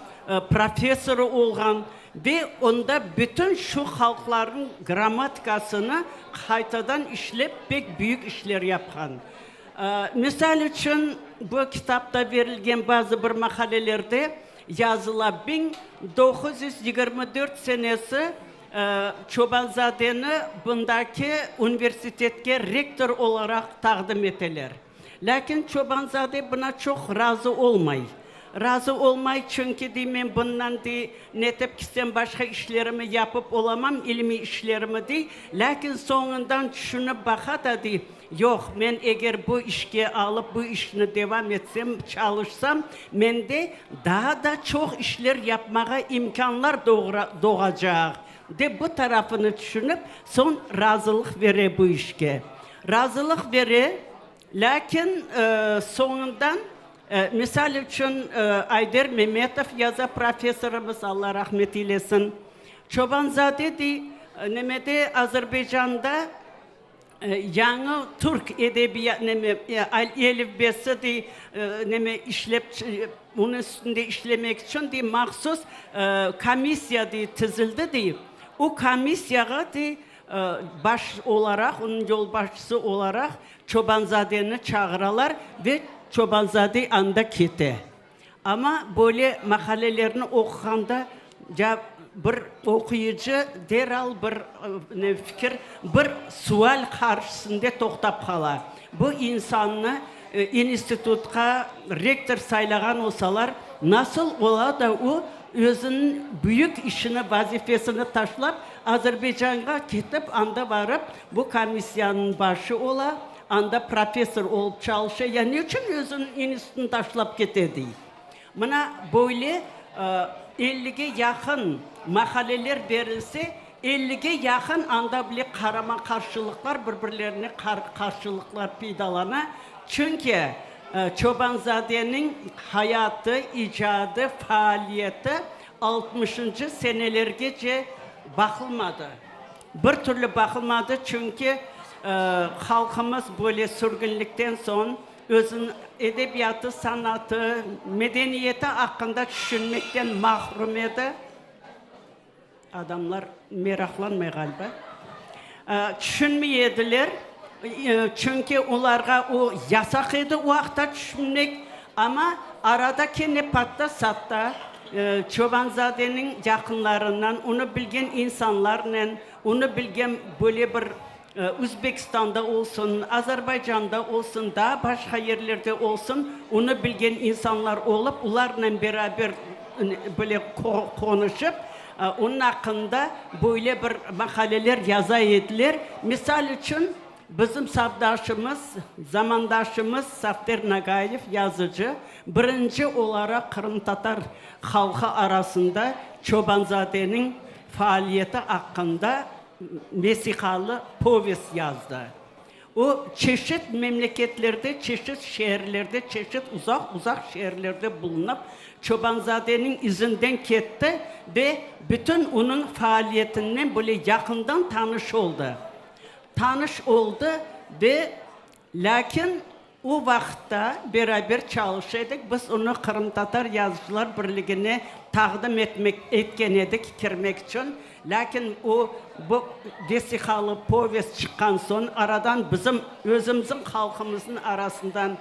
professorı olğan ve onda bütün şu halqlarnıñ grammatikasını qaytadan işlep pek büyük işler yapqan. Misal içün, bu kitapta berilgen bazı bir maqalelerde yazıla, 1924 senesi Çobanzadeni bundaki universitetke rektor olaraq taqdim eteler. Lâkin Çobanzade buna çoq razı olmay. Razı olmay, çünki, dey, men bundan, dey, netip kitsem, başqa işlerimi yapıp olamam, ilmiy işlerimi, dey. Lâkin soñundan tüşünip baqa da, dey, yoq, men eger bu işke alıp, bu işni devam etsem, çalışsam, mende daa da çoq işler yapmağa imkânlar doğacaq, dep bu tarafını tüşünip, soñ razılıq bere bu işke. Razılıq bere, lâkin soñundan, misal içün, Ayder Memetov yaza, professorımız, Alla rahmet eylesin, Çobanzade, dey, nemede, Azerbaycanda yañı türk edebiyat, neme, elifbesi, dey, neme, işlep, onıñ üstünde işlemek içün, dey, mahsus komissiya, dey, tizildi, dey. O komissiyağa, dey, Baş olaraq, onıñ yolbaşçısı olaraq Çobanzadeni çağıralar ve Çobanzade anda kete. Amma böyle maqalelerni oquğanda ya bir oquyıcı deral bir fikir, bir sual qarşısında toqtap qala. Bu insannı institutqa rektor saylağan olsalar, nasıl ola da o özüniñ büyük işini, vazifesini taşlap, Azerbaycanğa ketip, anda barıp, bu komissiyanıñ başı ola, anda professor olıp çalışa, ya ne içün özüniñ institutını taşlap kete, dey. Mına böyle ellige yaqın maqaleler berilse, ellige yaqın anda bile qarama-qarşılıqlar, bir-birlerine qarşılıqlar peydalana, çünki Çobanzadeniñ hayatı, icadı, faaliyeti altmışıncı senelergece baqılmadı. Bir türlü baqılmadı, çünki halqımız böyle sürgünlikten soñ özüniñ edebiyatı, sanatı, medeniyeti aqqında tüşünmekten mahrum edi. Adamlar meraqlanmay ğaliba. Tüşünmey ediler, çünki olarğa o yasaq edi o aqta tüşünmek. Amma arada kene patta-satta Çobanzadeniñ yaqınlarından, onı bilgen insanlarnen, onı bilgen böyle bir Özbekistanda olsun, Azerbaycanda olsun, daa başqa yerlerde olsun, onı bilgen insanlar olıp, olarnen beraber böyle qonuşıp, onıñ aqqında böyle bir maqaleler yaza ediler. Misal içün, bizim safdaşımız, zamandaşımız Safter Nagayev, yazıcı, birinci olaraq qırımtatar halqı arasında Çobanzadeniñ faaliyeti aqqında vesiqalı povest yazdı. O, çeşit memleketlerde, çeşit şeerlerde, çeşit uzaq-uzaq şeerlerde bulunıp, Çobanzadeniñ izinden ketti ve bütün onıñ faaliyetinen böyle yaqından tanış oldı. Tanış oldı ve lâkin O vaqıtta beraber çalışa edik, biz onı Qırımtatar yazıcılar birligine taqdim etmek etken edik kirmek içün, lâkin o bu vesiqalı povest çıqqan soñ aradan bizim özümizniñ halqımıznıñ arasından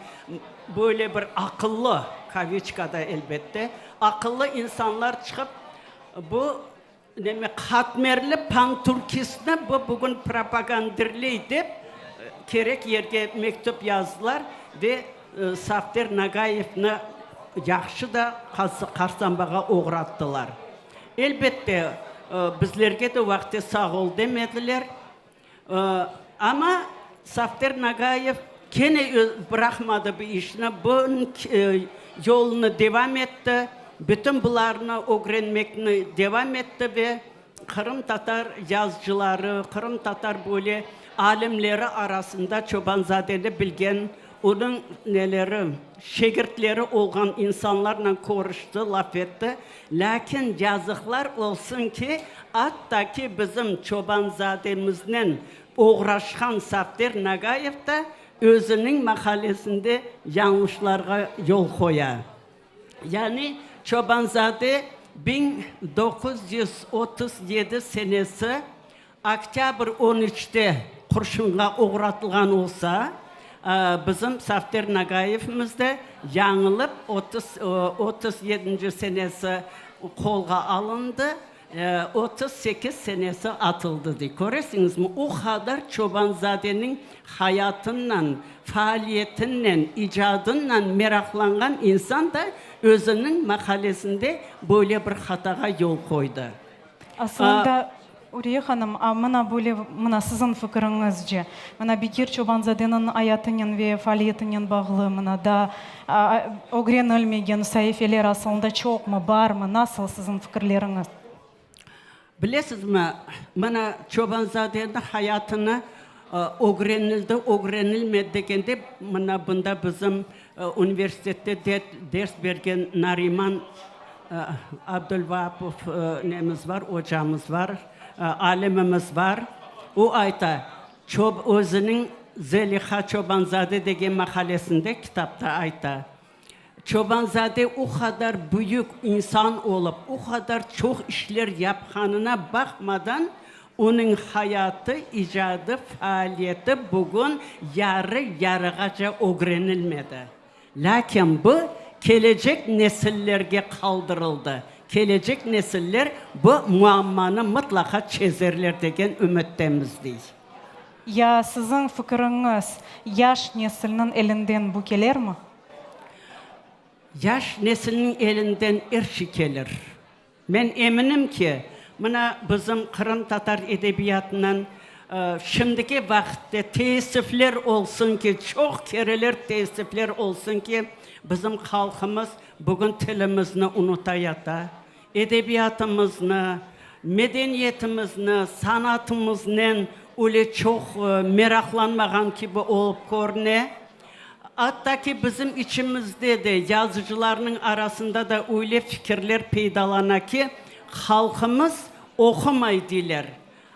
böyle bir aqıllı, kaviçkada elbette, aqıllı insanlar çıqıp bu Demek, qatmerli panturkistni bu bugün propagandirley dep, kerek yerge mektüp yazdılar ve Safter Nagayevni yahşı da qarsanbağa oğrattılar. Elbette, bizlerge de o vaqıtte sağ ol demediler. Amma Safter Nagayev kene bıraqmadı bu işni, bu yolunı devam etti, bütün bularnı ögrenmekni devam etti ve qırımtatar yazıcıları, qırımtatar böyle alimleri arasında Çobanzadeni bilgen, onıñ neleri, şegirtleri olğan insanlarnen körüşti, laf etti. Lâkin yazıqlar olsun ki, atta ki bizim Çobanzademiznen oğraşqan Safter Nagayev da özüniñ maqalesinde yañlışlarğa yol qoya. Yani Çobanzade 1937 senesi Oktâbr on üçte qurşunğa oğratılğan olsa, bizim Safter Nagayevimiz de yañılıp 37 senesi qolğa alındı. 38 senesi atıldı, dey. Köresiñizmi, o qadar Çoban-zadeniñ hayatınnen, faaliyetinen, icadınnen meraqlanğan insan da özüniñ maqalesinde böyle bir hatağa yol qoydı. Aslında, Uriye hanım, a mına böyle, mına siziñ fikiriñizce, mına Bekir Çoban-zadeniñ ayatınen ve faaliyetinen bağlı mına daa ögrenilmegen saifeler asılında çoqmı, barmı, nasıl siziñ fikirleriñiz? Bilesizmi, mına Çoban-zadeniñ hayatını ögrenildi, ögrenilmedi degende, mına bunda bizim universitette ders bergen Nariman Abdulvaapov nemiz bar, ocamız bar, alimimiz bar. O ayta, özüniñ Zeliha Çoban-zade degen maqalesinde, kitapta ayta, Çoban-zade o qadar büyük insan olıp, o qadar çoq işler yapqanına baqmadan, onıñ hayatı, icadı, faaliyeti bugün yarı-yarığaca ögrenilmedi. Lâkin bu kelecek nesillerge qaldırıldı. Kelecek nesiller bu muammanı mıtlaqa çezerler degen ümüttemiz, dey. Ya siziñ fikiriñiz, yaş nesilniñ elinden bu kelermi? Yaş nesilniñ elinden er şey kelir. Men eminim ki, mına bizim qırımtatar edebiyatınıñ şimdiki vaqıtte teessüfler olsun ki, çoq kereler teessüfler olsun ki, bizim halqımız bugün tilimizni unutayata, edebiyatımıznı, medeniyetimizni, sanatımıznen öyle çoq meraqlanmağan kibi olıp körüne. Atta ki, bizim içimizde de, yazıcılarnıñ arasında da öyle fikirler peydalana ki, halqımız oqumay deyler.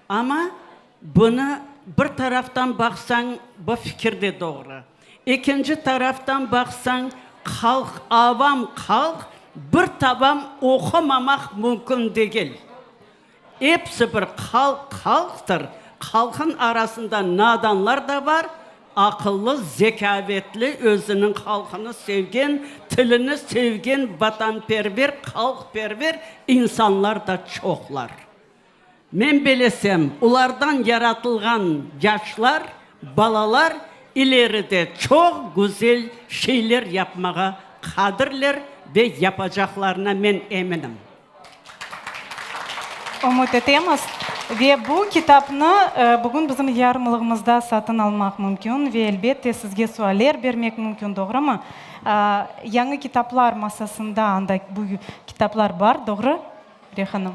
Amma bunı bir taraftan baqsañ, bu fikir de doğru. Ekinci taraftan baqsañ, halq, avam halq bir taban oqumamaq mümkün degil. Episi bir halq halqtır, halqın arasında nadanlar da bar, aqıllı, zekâvetli, özüniñ halqını sevgen, tilini sevgen vatanperver, halqperver insanlar da çoqlar. Men belesem, olardan yaratılğan yaşlar, balalar ileride çoq güzel şeyler yapmağa qadirler ve yapacaqlarına men eminim. Ümüt etemiz. Ve bu kitapnı bugün bizim yarmılığımızda satın almaq mümkün ve, elbette, sizge sualler bermek mümkün, doğrumı? Yañı kitaplar masasında anda bu kitaplar bar, doğru, Uriye hanım?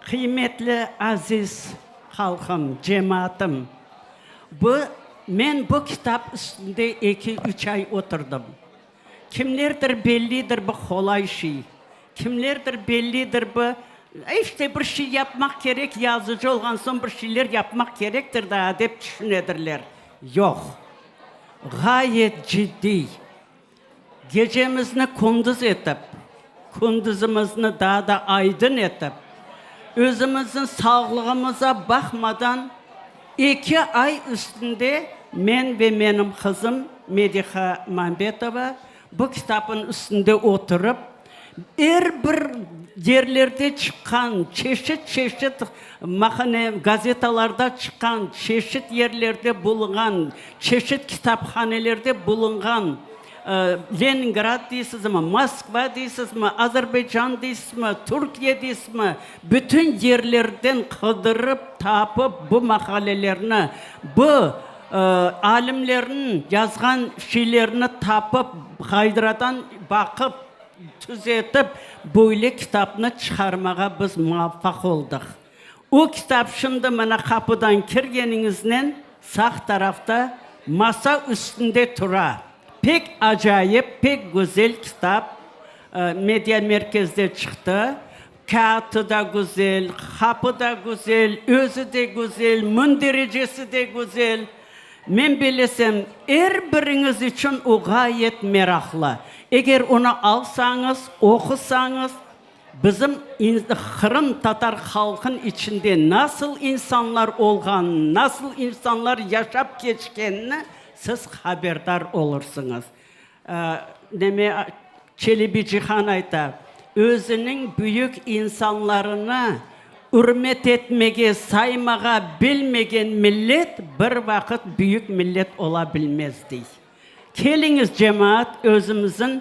Qıymetli aziz halqım, cemaatım! Bu, men bu kitap üstünde eki-üç ay oturdım. Kimlerdir bellidir bu qolay şey, kimlerdir bellidir bu, işte bir şey yapmaq kerek, yazıcı olğan soñ bir şeyler yapmaq kerektir daa dep tüşünedirler. Yoq. Ğayet ciddiy. Gecemizni kündüz etip, kündüzimizni daa da aydın etip, özümizniñ sağlığımıza baqmadan eki ay üstünde men ve menim qızım Mediha Mambetova bu kitapnıñ üstünde oturıp, er bir yerlerde çıqqan, çeşit-çeşit maqale, gazetalarda çıqqan, çeşit yerlerde bulunğan, çeşit kitaphanelerde bulunğan, Leningrad deysizmi, Moskva deysizmi, Azerbaycan deysizmi, Türkiye deysizmi, bütün yerlerden qıdırıp tapıp bu maqalelerni, bu alimlerniñ yazğan şeylerini tapıp, ğayrıdan baqıp, tüzetip, böyle kitapnı çıqarmağa biz muvaffaq oldıq. O kitap şimdi mına qapıdan kirgeniñiznen sağ tarafta masa üstünde tura. Pek acayip, pek güzel kitap, mediamerkezde çıqtı. Kâğıtı da güzel, qapı da güzel, özü de güzel, mündericesi de güzel. Men bilesem, er biriñiz içün o ğayet meraqlı. Eger onı alsañız, oqusañız, bizim qırımtatar halqın içinde nasıl insanlar olğanını, nasıl insanlar yaşap keçkenini siz haberdar olursıñız. Neme, Çelebi Cihan ayta. Özüniñ büyük insanlarını ürmet etmege, saymağa bilmegen millet bir vaqıt büyük millet ola bilmez, dey. Keliñiz, cemaat, özümizniñ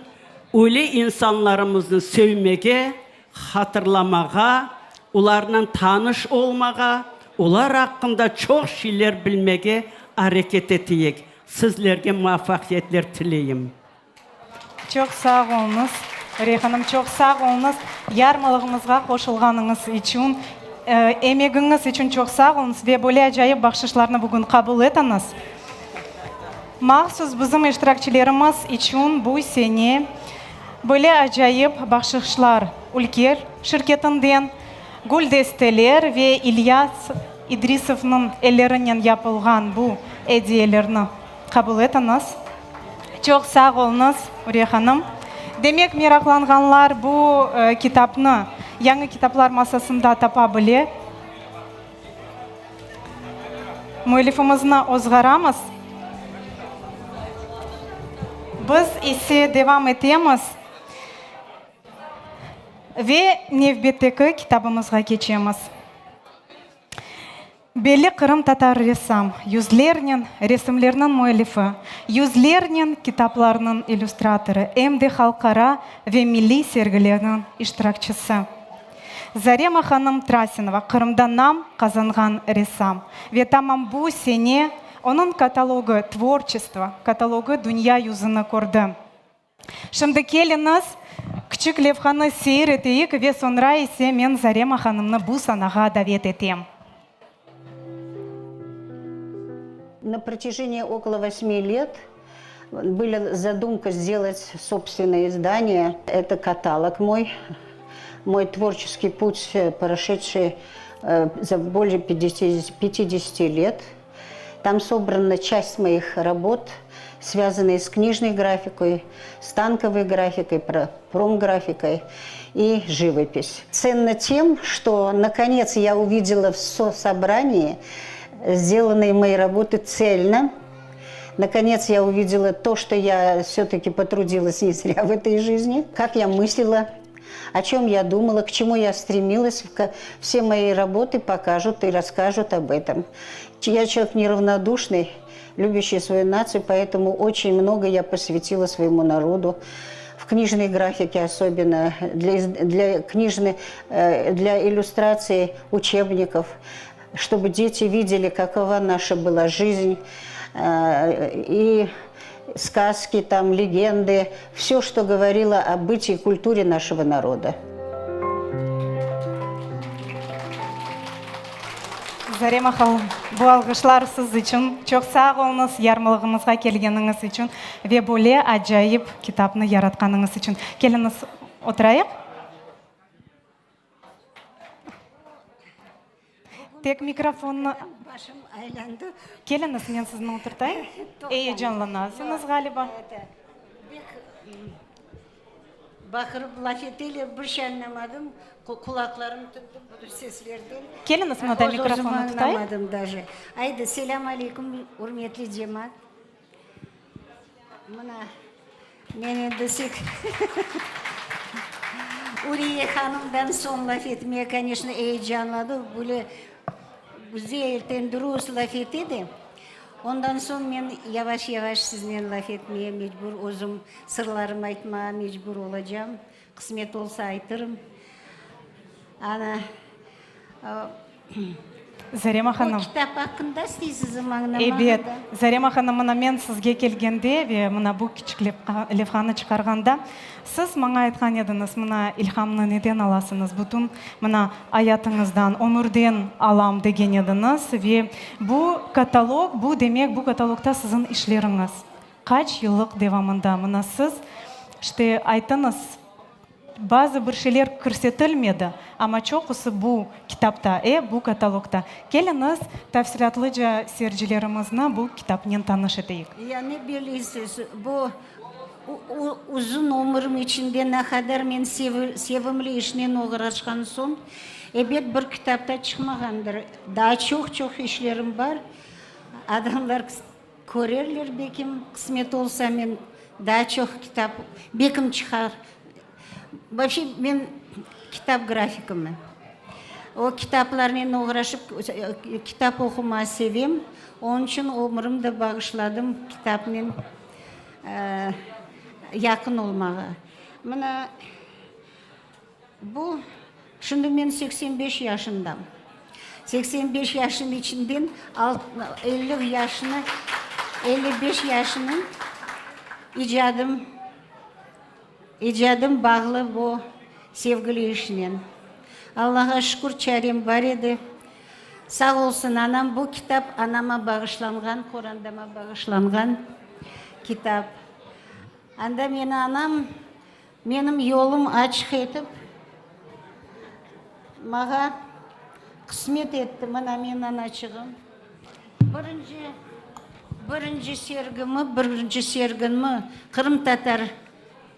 ulu insanlarımıznı söymege, hatırlamağa, olarnen tanış olmağa, olar aqqında çoq şeyler bilmege areket eteyik. Sizlerge muvafaqiyetler tileyim. Çoq sağ oluñız, Uriye hanım, çoq sağ oluñız, yarmalığımızğa qoşulğanıñız içün, emegiñiz içün çoq sağ oluñız ve böyle acayip bahşışlarnı bugün qabul etiñiz. Mahsus bizim iştirakçilerimiz içün bu sene böyle acayip bahşışlar Ülker şirketinden, güldesteler ve İlyas İdrisovnıñ ellerinen yapılğan bu ediyelerni qabul etiñiz. Çoq sağ oluñız, Uriye hanım. Demek, meraqlanğanlar bu kitapnı yañı kitaplar masasında tapa bile. Müellifimizni ozğaramız. Biz ise devam etemiz ve nevbetteki kitabımızğa keçemiz. Belli qırımtatar ressam, yüzlernen resimlerniñ müellifi, yüzlernen kitaplarnıñ illüstratorı, em de halqara ve milliy sergilerniñ iştirakçisi. Zarema hanım Trasinova Qırımda nam qazanğan ressam ve tamam bu sene onıñ katalogı, Tvorçestvo katalogı dünya yüzüni kördi. Şimdi keliñiz, küçük levhanı seyir eteyik ve soñra ise men Zarema hanımnı bu sanağa davet etem. На протяжении около восьми лет была задумка сделать собственное издание. Это каталог мой, мой творческий путь, прошедший за более 50, 50 лет. Там собрана часть моих работ, связанные с книжной графикой, с танковой графикой, промграфикой и живопись. Ценно тем, что наконец я увидела в собрании сделанные мои работы цельно. Наконец я увидела то, что я все-таки потрудилась не зря в этой жизни, как я мыслила, о чем я думала, к чему я стремилась. Все мои работы покажут и расскажут об этом. Я человек неравнодушный, любящий свою нацию, поэтому очень много я посвятила своему народу. В книжной графике особенно, для, для, книжной, э, для иллюстрации учебников, чтобы дети видели, какова наша была жизнь. Э, и сказки, там, легенды, все, что говорило о бытии и культуре нашего народа. Zarema hanım, bu alğışlar siz içün. Çoq sağ oluñız yarmalığımızğa kelgeniñiz içün ve böyle acayip kitapnı yaratqanıñız içün. Keliñiz, oturayıq. Tek mikrofonnı. Başım aylandı. Keliñiz, men sizni oturtayım. Eyecanlanasıñız, ğaliba. Bek baqırıp laf eteler, bir şey añlamadım. Qulaqlarım tındı bu seslerden. Keliñiz, mına da mikrofonnı tutayım. Öz-özümi añlamadım daje. Aydı, selâm aleyküm, ürmetli cemaat. Mına, men endi sek Uriye hanımdan soñ laf etmege, koneçno, eyecanladı. Böyle güzel, tendürüst laf ete de. Ondan soñ men yavaş-yavaş siznen laf etmege mecbur, özüm sırlarımı aytmağa mecbur olacağım. Qısmet olsa aytırım. Ana, Zarema hanım. Bu kitap aqqında isteysiz añlamağa Ebet. Zarema hanım, mına men sizge kelgende ve mına bu kiçik levhanı çıqarğanda, siz maña aytqan ediñiz, mına ilhamnı neden alasıñız, bütün mına ayatıñızdan, ömürden alam degen ediñiz ve bu katalog, bu demek, bu katalogda siziñ işleriñiz. Qaç yıllıq devamında mına siz, işte, aytıñız, Bazı bir şeyler kirsetilmedi, amma çoqusı bu kitapta, e, bu katalogda. Keliñiz, tafsilâtlıca seyircilerimizni bu kitapnen tanış eteyik. Ya ne bilesiz, bu uzun ömürim içinde ne qadar men sevimli işnen oğraşqan soñ, ebet, bir kitapta çıqmağandır. Daa çoq-çoq işlerim bar. Adamlar Körerler bekim, qısmet olsa men daa çoq kitap bekim çıqar. Voobşe men kitap grafikimmen. O kitaplarnen oğraşıp, kitap oqumağa sevem. Onıñ içün ömürim de bağışladım kitapnen yaqın olmağa. Mına bu, şimdi men 85 yaşındam. 85 yaşım içinden 50 yaşını, 55 yaşını icadım, icadım bağlı bu sevgili işnen. Allağa şükür, çarem bar edi. Sağ olsun anam, bu kitap anama bağışlanğan, qorandama bağışlanğan kitap. Anda meni anam menim yolum açıq etip, mağa qısmet etti. Mına menim anaçığım. Birinci, birinci sergimi, birinci sergimi qırımtatar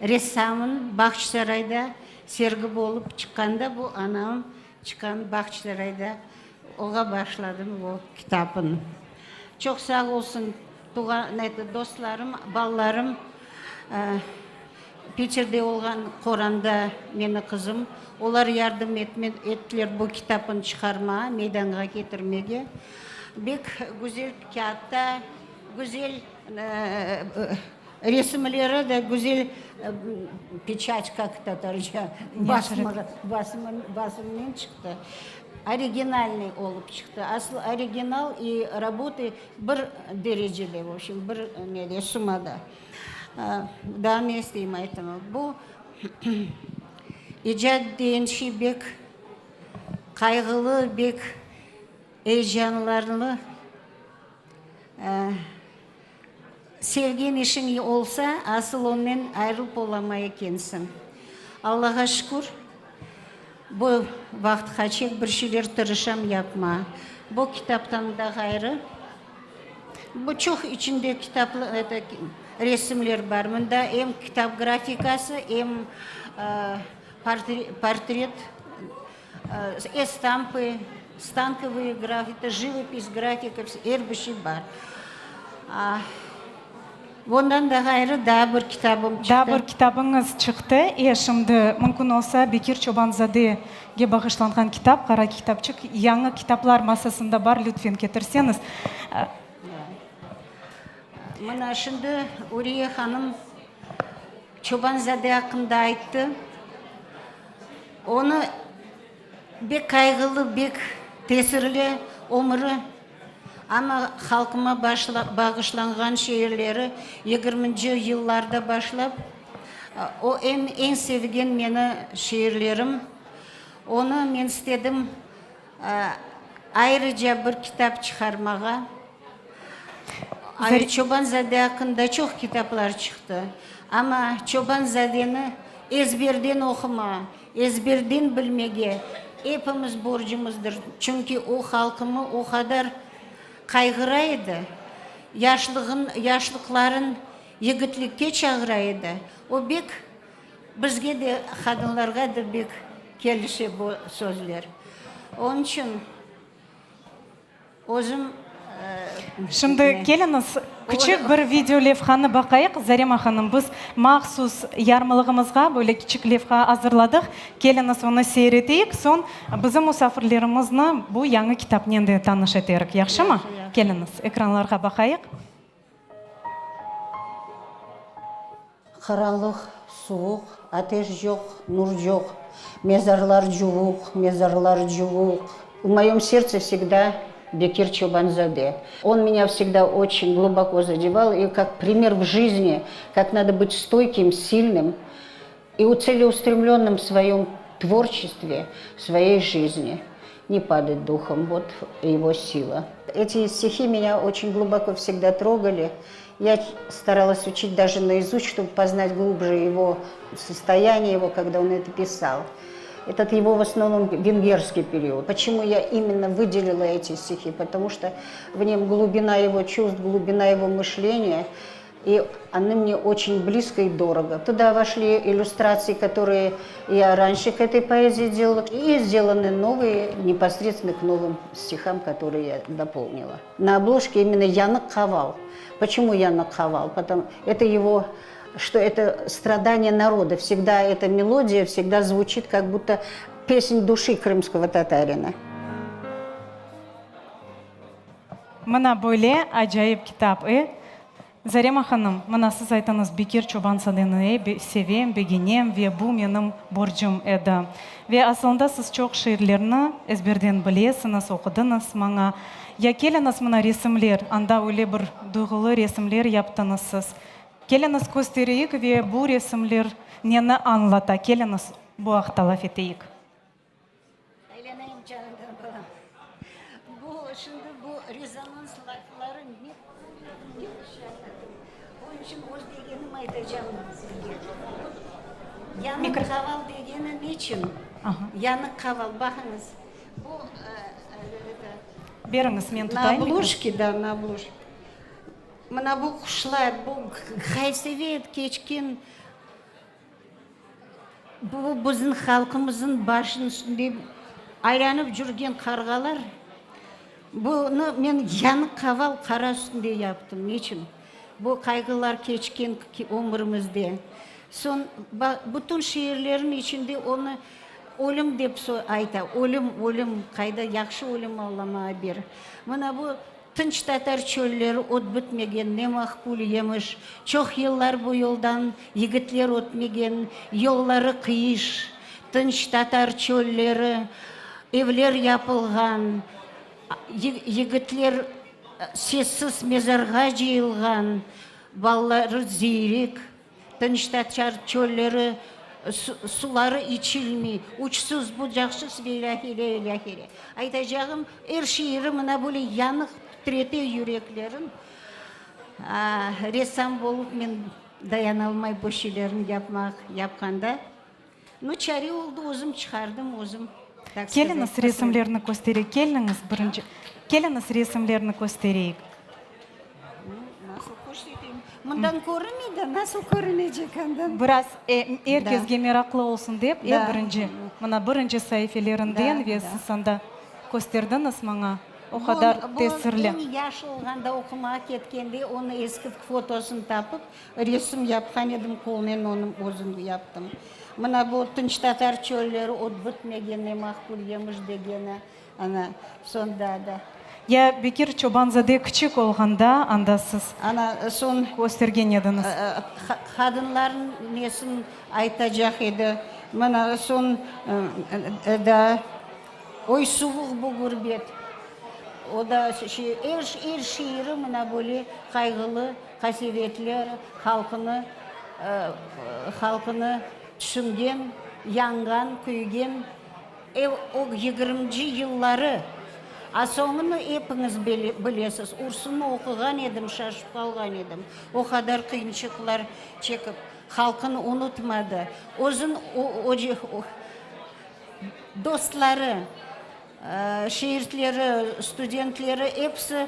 ressamın Bağçasarayda sergi bolıp çıqqanda bu anam Çıqan Bağçasarayda oğa başladım bu kitabın. Çoq sağ olsun tuğan dostlarım, balalarım, Piterde olğan qoranda meni qızım, olar yardım ettiler bu kitabın çıqarmağa, meydanğa ketirmege. Bek güzel kâğıtta, güzel Resimleri de güzel peçat, kak tatarca, basımnen çıqtı. Originalnıy olıp çıqtı. Asıl original i rabotı bir derecede, v obşem, bir nede, sumada. Daa ne isteyim aytım. Bu icat degen şey bek qayğılı, bek eyecanlarlı. Sevgen işiñ olsa, asıl onnen ayırılıp olamay ekensiñ. Allağa şükür, bu vaqıtqaçek bir şeyler tırışam yapma. Bu kitaptan da ğayrı, bu çoq içinde kitaplı, eto, resimler bar. Mında em kitap grafikası, em portret, estampı, stankovıye grafika, jivopis, grafika, er bir şey bar. Ondan da ğayrı daa bir kitabım çıqtı. Daa bir kitabıñız çıqtı. E, şimdi, mümkün olsa, Bekir Çoban-zadege bağışlanğan kitap, qara kitapçıq, yañı kitaplar masasında bar, lütfen ketirseñiz. Mına şimdi Uriye hanım Çoban-zade aqqında ayttı. Onı bek qayğılı, bek tesirli ömüri, amma halqıma bağışlanğan şiirleri yigirminci yıllarda başlap, o eñ, eñ sevgen meni şiirlerim. Onı men istedim ayrıca bir kitap çıqarmağa. Çoban-zade aqqında çoq kitaplar çıqtı. Amma Çoban-zadeni ezberden oquma, ezberden bilmege epimiz borcumızdır. Çünki o halqımı o qadar qayğıra edi, yaşlığın, yaşlıqların yigitlikke çağıra edi. O bek bizge de, qadınlarğa da bek kelişe bu sözler. Onıñ içün. Özüm. Şimdi keliñiz, küçük bir video levhanı baqayıq. Zarema hanım, biz mahsus yarmalığımızğa böyle kiçik levha azırladıq. Keliñiz, onı seyir eteyik, soñ bizim musafirlerimizni bu yañı kitapnen de tanış eterik. Yahşımı? Keliñiz, ekranlarğa baqayıq. Qaranlıq, suvuq, ateş yoq, nur yoq, Mezarlar cuvuq, mezarlar cuvuq. В моем сердце всегда Бекир Чобанзаде. Он меня всегда очень глубоко задевал, и как пример в жизни, как надо быть стойким, сильным и целеустремленным в своем творчестве, в своей жизни. Не падать духом, вот его сила. Эти стихи меня очень глубоко всегда трогали. Я старалась учить даже наизусть, чтобы познать глубже его состояние, его, когда он это писал. Этот его в основном венгерский период. Почему я именно выделила эти стихи? Потому что в нем глубина его чувств, глубина его мышления, и они мне очень близко и дорого. Туда вошли иллюстрации, которые я раньше к этой поэзии делала, и сделаны новые, непосредственно к новым стихам, которые я дополнила. На обложке именно Yanıq Qaval. Почему Yanıq Qaval? Потому это его... что это страдание народа. Всегда эта мелодия всегда звучит, как будто песнь души крымского татарина. Mına böyle acayip kitap, e? Zarema hanım, mına siz aytıñız, Bekir Çoban-zadeni sevem, begenem ve bu menim borcum edi. Ve asılında siz çoq şiirlerni ezberden bilesiñiz, oqudıñız maña. Ya keliñiz mına resimler, anda öyle bir duyğulı resimler yaptıñız siz. Keliñiz köstereyik ve bu resimler neni añlata, keliñiz bu aqta laf eteyik. Aylanayım canından balam. Bu şimdi bu rezonans lafları ne yanlış aytadım. Onıñ içün öz degenim aytacağım sizge. Yanıq qaval degeni neçün? Yanıq qaval, baqıñız. Bu Beriñiz, men tutayım. Na obложке, da, na obложке. Mına bu quşlar, bu qaysevet keçken Bu bizim halqımıznıñ başınıñ üstünde aylanıp cürgen qarğalar. Bunı men yanıq qaval qara üstünde yaptım. Neçün? Bu qayğılar keçken ömürimizde. Soñ, bütün şiirlerim içinde onı ölüm dep ayta. Ölüm, ölüm, qayda yahşı ölüm Alla maña ber. Mına bu Tınç tatar çölleri ot bitmegen, ne maqbul yemiş, Çoq yıllar bu yoldan yigitler ötmegen, yolları qıyış. Tınç tatar çölleri, evler yapılğan, yigitler sessiz mezarğa cıyılğan, balaları ziyrek. Tınç tatar çölleri, suları içilmey, uçsuz-bucaqsız ve ilâhre, ilâhre. Aytacağım, er şiiri mına böyle yanıq titrete yüreklerin. Ressam bolıp men dayanalmay bu şeylerni yapmaq, yapqanda. Nu, çare oldı, özüm çıqardım, özüm, tak skazat. Keliñiz, resimlerni köstereyik. Keliñiz, birinci. Keliñiz, resimlerni köstereyik. Nasıl körseteyim? Mından körünmey de, nasıl körünecek andan? Biraz er kesge meraqlı olsun dep, e, birinci, mına birinci saifelerinden ve siz anda kösterdiñiz maña, o qadar tesirli. Bu eñ yaş olğanda oqumağa ketkende onıñ eski fotosını tapıp, Resim yapqan edim, qolnen onı özüm yaptım. Mına bu tınç tatar çölleri ot bitmegen, ne maqbul yemiş degeni, ana, soñ daa da. Ya Bekir Çoban-zade kiçik olğanda anda siz Ana, soñ köstergen ediñiz. Qadınlarnıñ nesin aytacaq edi. Mına, soñ daa Oy suvuq bu gurbet. O da şey, er, er şiiri mına böyle qayğılı. Qasevetli halqını halqını tüşüngen, yanğan, küygen ev o yigirminci yılları, a soñunı epiñiz bilesiz, Ursunı oquğan edim, şaşıp qalğan edim, o qadar qıyınçıqlar çekip, halqını unutmadı, özün dostları, şiirtleri, studentleri episi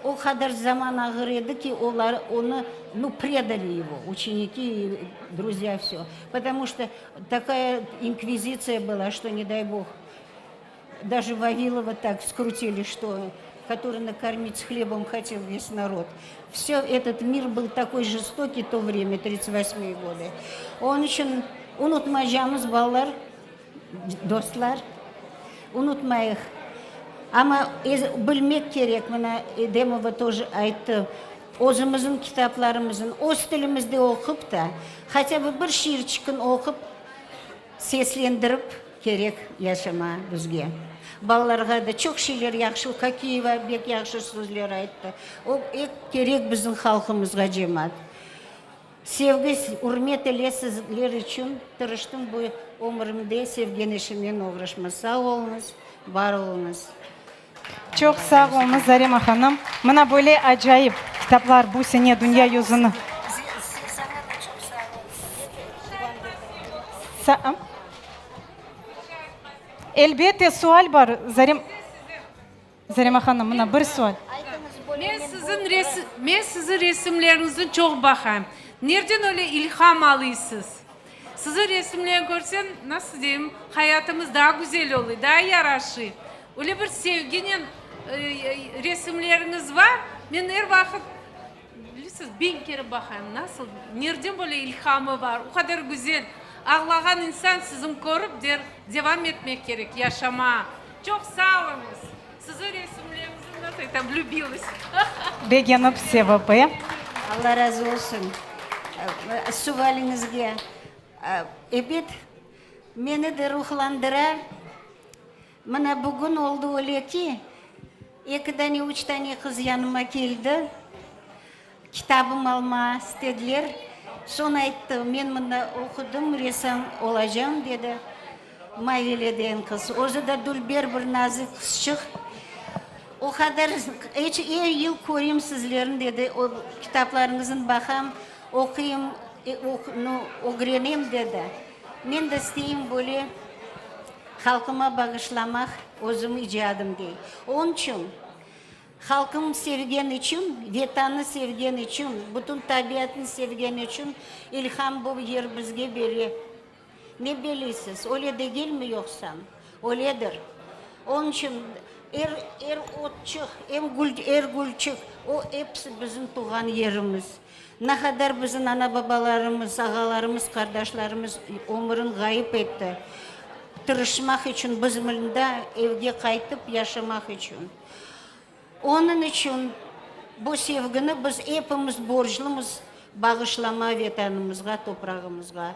O qadar zaman ağır edi ki, olar onı, nu, predali ego, uçeniki, druzya, vsё. Potomu çto takaya inkvizitsiya byla, çto ne day bog. Daje Vavilova tak skrutili, çto, kotoryy nakormit s hlebom hotel ves narod. Vsё, etot mir byl takoy jestokiy to vremya, tridtsat vosmoye godı. Onıñ içün unutmaycamız, balalar. Dostlar, unutmayıq, amma bilmek kerek, mına Edemova тоже ayttı, özümizniñ kitaplarımıznı öz tilimizde oqup ta, hatâ bı bir şiirçikni oqup, seslendirip kerek yaşama bizge. Balalarğa da çoq şeyler yahşı, Kokiyeva bek yahşı sözler ayttı, o pek kerek bizim halqımızğa cemaat. Sevgi, ürmet ile sizler içün tırıştım bu ömürimde sevgen işimnen oğraşma. Sağ oluñız, bar oluñız. Çoq sağ oluñız, Zarema hanım. Mına böyle acayip kitaplar bu sene dünya yüzüni. Elbette, sual bar, Zarem. Zarema hanım, mına bir sual. Men siziñ resi, men siziñ resimleriñizni çoq baqayım. Nerden öyle ilham alıysız? Siziñ resimlerini körsem, nasıl deyim, hayatımız daa güzel oluy, daa yaraşıy. Öyle bir sevginen resimleriñiz bar, men er vaqıt. Bilesiz, biñ kere baqayım, nasıl, nerden böyle ilhamı bar, o qadar güzel. Ağlağan insan siziñ körip der, devam etmek kerek, yaşama. Çoq sağ oluñız. Siziñ resimleriñizni, nasıl aytam, влюбилась. Begenip sevip, e? Alla razı olsun suvaliñizge. Ebet, meni de ruhlandıra. Mına bugün oldı öyle ki, eki dane, üç dane qız yanıma keldi, kitabım alma istediler. Soñ ayttı, men mında oqudım, ressam olacam, dedi. Mavile degen qız. Özü de dülber bir nazik qızçıq. O qadar eç er yıl körem sizlerni, dedi, o kitaplarıñıznı baqam, oquyım, nu, ögrenem, dedi. Men de isteyim böyle Halqıma bağışlamaq özüm icadım, dey. Onıñ içün, halqım sevgen içün, Vetannı sevgen içün, bütün tabiatnı sevgen içün ilham bu yer bizge bere. Ne belisiz, öyle degilmi yoqsa? Öyledir. Onıñ içün er, er otçıq, em gül, er gülçik, o episi bizim tuvğan yerimiz. Ne qadar bizim ana-babalarımız, ağalarımız, qardaşlarımız ömürin ğayıp etti, tırışmaq içün, biz mında evge qaytıp yaşamaq içün. Onıñ içün bu sevgini biz epimiz borclumız bağışlama Vetanımızğa, toprağımızğa.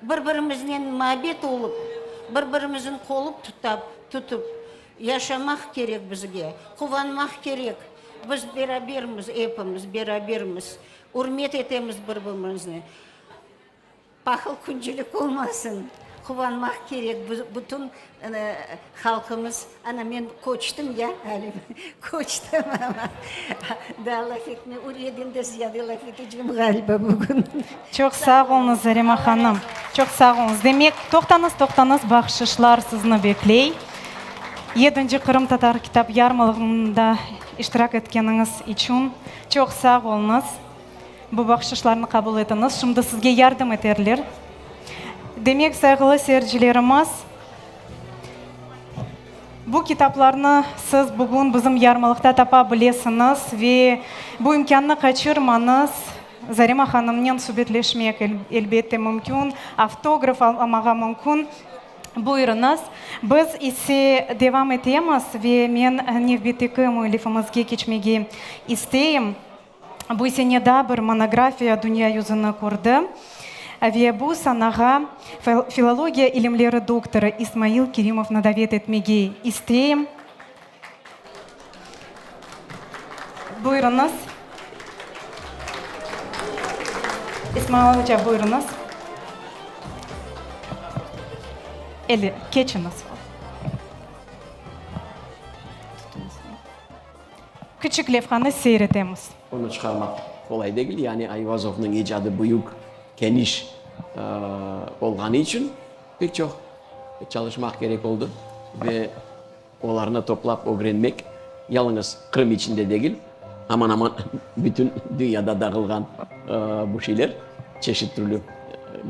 Bir-birimiznen muabbet olıp, bir-birimizin qolup tutap, tutıp yaşamaq kerek bizge, quvanmaq kerek. Biz berabermiz, epimiz berabermiz, ürmet etemiz bir-birimizni. Pahıl küncülik olmasın, quvanmaq kerek bütün halqımız. Ana, men köçtim ya, Alim, köçtim amma, daa laf etme, Üriyeden de ziyade laf etecem ğaliba bugün. Çoq sağ oluñız, Zarema hanım, çoq sağ oluñız. Demek, toqtañız, toqtañız, bahşışlar sizni bekley. Yedinci Qırımtatar kitap yarmalığında iştirak etkeniñiz içün çoq sağ oluñız. Bu bahşışlarnı qabul etiñiz. Şimdi sizge yardım eterler. Demek, sayğılı seyircilerimiz, bu kitaplarnı siz bugün bizim yarmalıqta tapa bilesiñiz ve bu imkânnı qaçırmañız. Zarema hanımnen subetleşmek, elbette, mümkün, avtograf almağa mümkün. Buyurıñız. Biz ise devam etemiz ve men nevbetteki müellifimizge keçmege isteyim. Bu sene daa bir monografiya dünya yüzüni kördi ve bu sanağa filologiya ilimleri doktorı İsmail Kerimovnı davet etmege isteyim. Buyurıñız. İsmail oca, buyurıñız. Eli, keçiñiz. Küçük levhanı seyir etemiz. Onı çıqarmaq qolay degil, yani Ayvazovnıñ icadı büyük, keniş olğanı içün pek çoq çalışmaq kerek oldı ve olarnı toplap ögrenmek yalıñız Qırım içinde degil, aman-aman bütün dünyada dağılğan bu şeyler çeşit türlü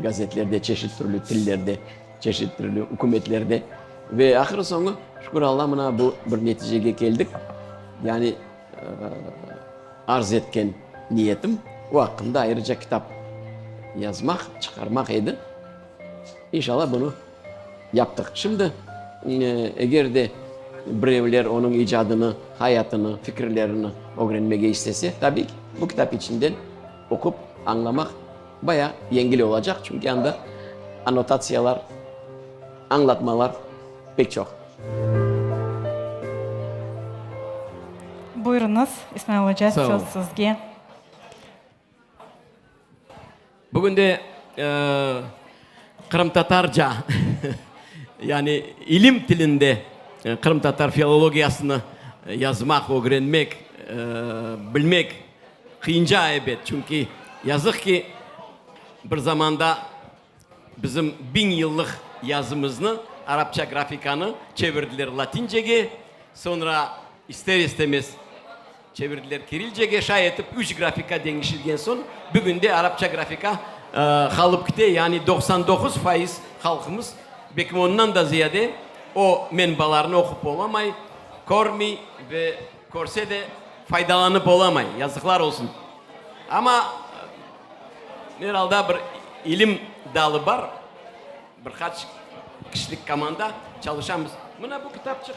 gazetlerde, çeşit türlü tillerde, çeşit türlü ükümetlerde ve ahır-soñu, şükür Alla, mına bu bir neticege keldik. Yani arz etken niyetim o aqqında ayrıca kitap yazmaq, çıqarmaq edi. İnşallah bunı yaptıq. Şimdi, eger de birevler onıñ icadını, hayatını, fikirlerini ögrenmege istese, tabiy ki, bu kitap içinden oqup añlamaq Bayağı yengil olacaq, çünki anda annotatsiyalar, añlatmalar pek çoq. Buyurıñız, İsmail oca, söz sizge. Bugün de qırımtatarca, yani ilim tilinde qırımtatar filologiyasını yazmaq, ögrenmek, bilmek Qıyınca, ebet, çünki, yazıq ki, bir zamanda bizim biñ yıllıq yazımıznı, arapça grafikanı çevirdiler latincege, soñra ister-istemez çevirdiler kirilcege, şay etip üç grafika deñişilgen soñ, bugün de arapça grafika qalıp kite, yani 99% halqımız, belkim ondan da ziyade, o menbalarnı oqup olamay, körmey ve körse de, Faydalanıp olamay, yazıqlar olsun. Amma, er alda bir ilim dalı bar, bir qaç kişilik komanda çalışamız. Mına bu kitapçıq.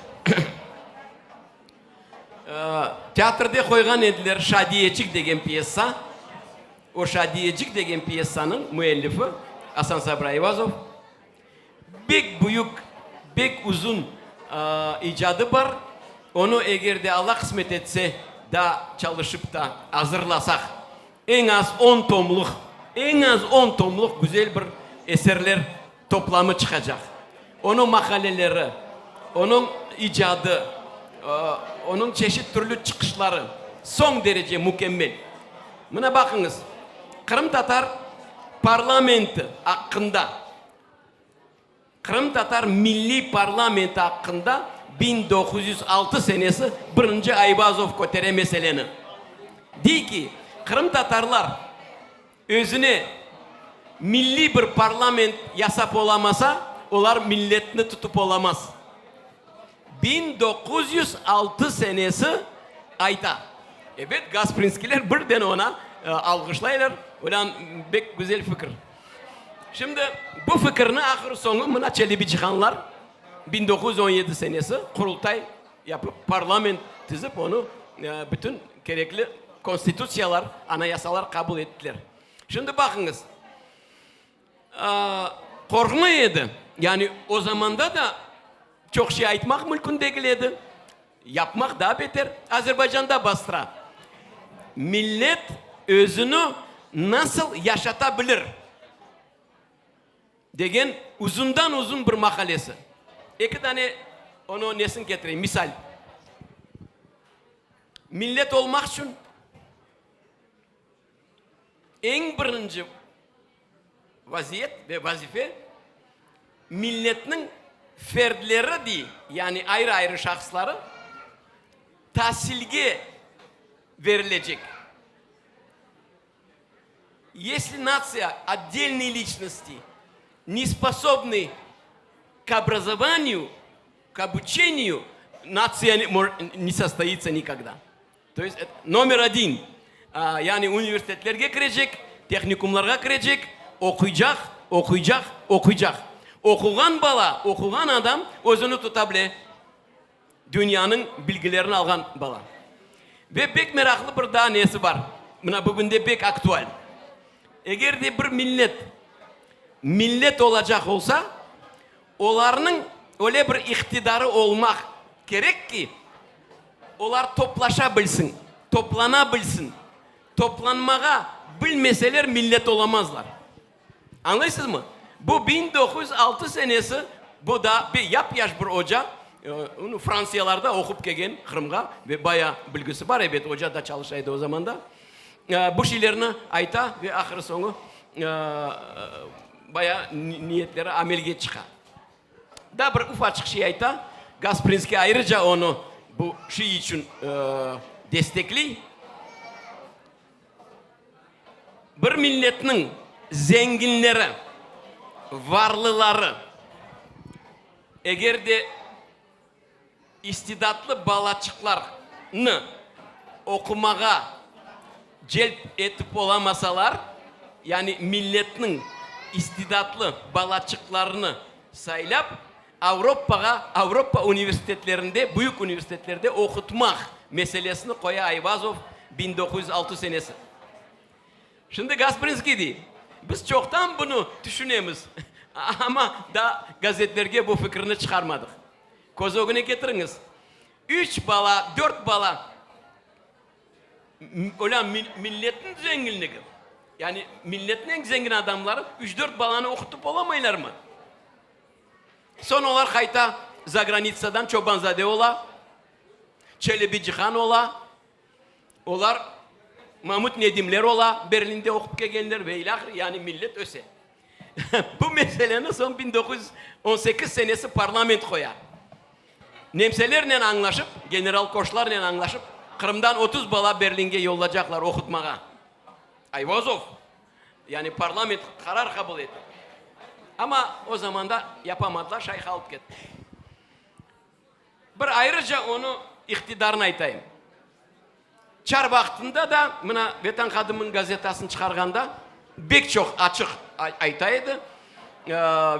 Teatrde qoyğan ediler Şadiyeçik degen pyesa. O Şadiyecik degen pyesanıñ müellifi Asan Sabri Ayvazov. Bek büyük, bek uzun icadı bar. Onı eger de Alla qısmet etse, daa çalışıp da azırlasaq, eñ az on tomluq, eñ az on tomluq güzel bir eserler toplamı çıqacaq. Onıñ maqaleleri, onıñ icadı, onıñ çeşit türlü çıqışları soñ derece mükemmel. Mına baqıñız, qırımtatar parlamenti aqqında, qırımtatar milliy parlamenti aqqında 1906 senesi birinci Ayvazov kötere meseleni. Dey ki, qırımtatarlar özüne milliy bir parlament yasap olamasa, olar milletni tutıp olamaz. 1906 senesi ayta. Ebet, gasprinskiyler birden oña alğışlaylar, olân bek güzel fikir. Şimdi bu fikirni ahır-soñu mına Çelebicihanlar 1917 senesi Qurultay yapıp, parlament tizip, onı bütün kerekli konstitutsiyalar, anayasalar qabul ettiler. Şimdi baqıñız. Qorqmay edi. Yani o zamanda da çoq şey aytmaq mülkün degil edi, yapmaq daa beter. Azerbaycanda bastıra. Millet özüni nasıl yaşata bilir? Degen uzundan-uzun bir maqalesi. Eki dane onı nesin ketireyim, misal. Millet olmaq içün Eñ birinci vaziyet ve vazife, milletniñ ferdleri, dey, yani ayrı-ayrı şahısları tasilge verilecek. Yesli natsiya, otdelnıye liçnosti, ne sposobnı k obrazovaniyu, k obuçeniyu, natsiya ne sostoitsa nikogda. To est, nomer odin, yani universitetlerge kirecek, tehnikumlarğa kirecek, oquycaq, oquycaq, oquycaq. Oquğan bala, oquğan adam özüni tuta bile, dünyanıñ bilgilerini alğan bala. Ve pek meraqlı bir daa nesi bar, mına bugünde pek aktual. Eger de bir millet millet olacaq olsa, olarnıñ öyle bir iqtidarı olmaq kerek ki, Olar toplaşa bilsin, toplana bilsin. Toplanmağa bilmeseler millet olamazlar. Añlaysızmı? Bu 1906 senesi, bu da bir yap-yaş bir oca, onı Fransiyalarda oqup kelgen Qırımğa ve baya bilgisi bar, ebet, oca da çalışa edi o zamanda, bu şeylerni ayta ve ahırı-soñu baya niyetleri amelge çıqa. Daa bir ufaçıq şey ayta, Gasprinskiy ayrıca onı bu şey içün destekley, Bir milletniñ zenginleri, varlıları, eger de istidatlı balaçıqlarnı oqumağa celp etip olamasalar, yani milletniñ istidatlı balaçıqlarını saylap, Avropağa, Avropa universitetlerinde, büyük universitetlerde oqutmaq meselesini qoya Ayvazov 1906 senesi. Şimdi Gasprinskiy dey, biz çoqtan bunı tüşünemiz, amma daa gazetlerge bu fikirni çıqarmadıq. Köz ögüne ketiriñiz, üç bala, dört bala, öyle milletniñ zenginligi, yani milletniñ eñ zengin adamları üç-dört balanı oqutıp olamaylarmı? Soñ olar qayta zagranitsadan Çobanzade ola, Çelebicihan ola, Olar Mamut Nedimler ola, Berlinde oqup kelgenler ve ilâhre, yani millet öse. Bu meseleni soñ 1918 senesi parlament qoya. Nemselernen añlaşıp, general Koşlarnen añlaşıp, Qırımdan 30 bala Berlinge yollacaqlar oqutmağa. Ayvazov, yani parlament qarar qabul etti. Amma o zamanda yapamadılar, şayqalıp ketti. Bir ayrıca onı iqtidarını aytayım. Çar vaqtında da, mına, Vetan Hadımınıñ gazetasını çıqarğanda bek çoq açıq ayta edi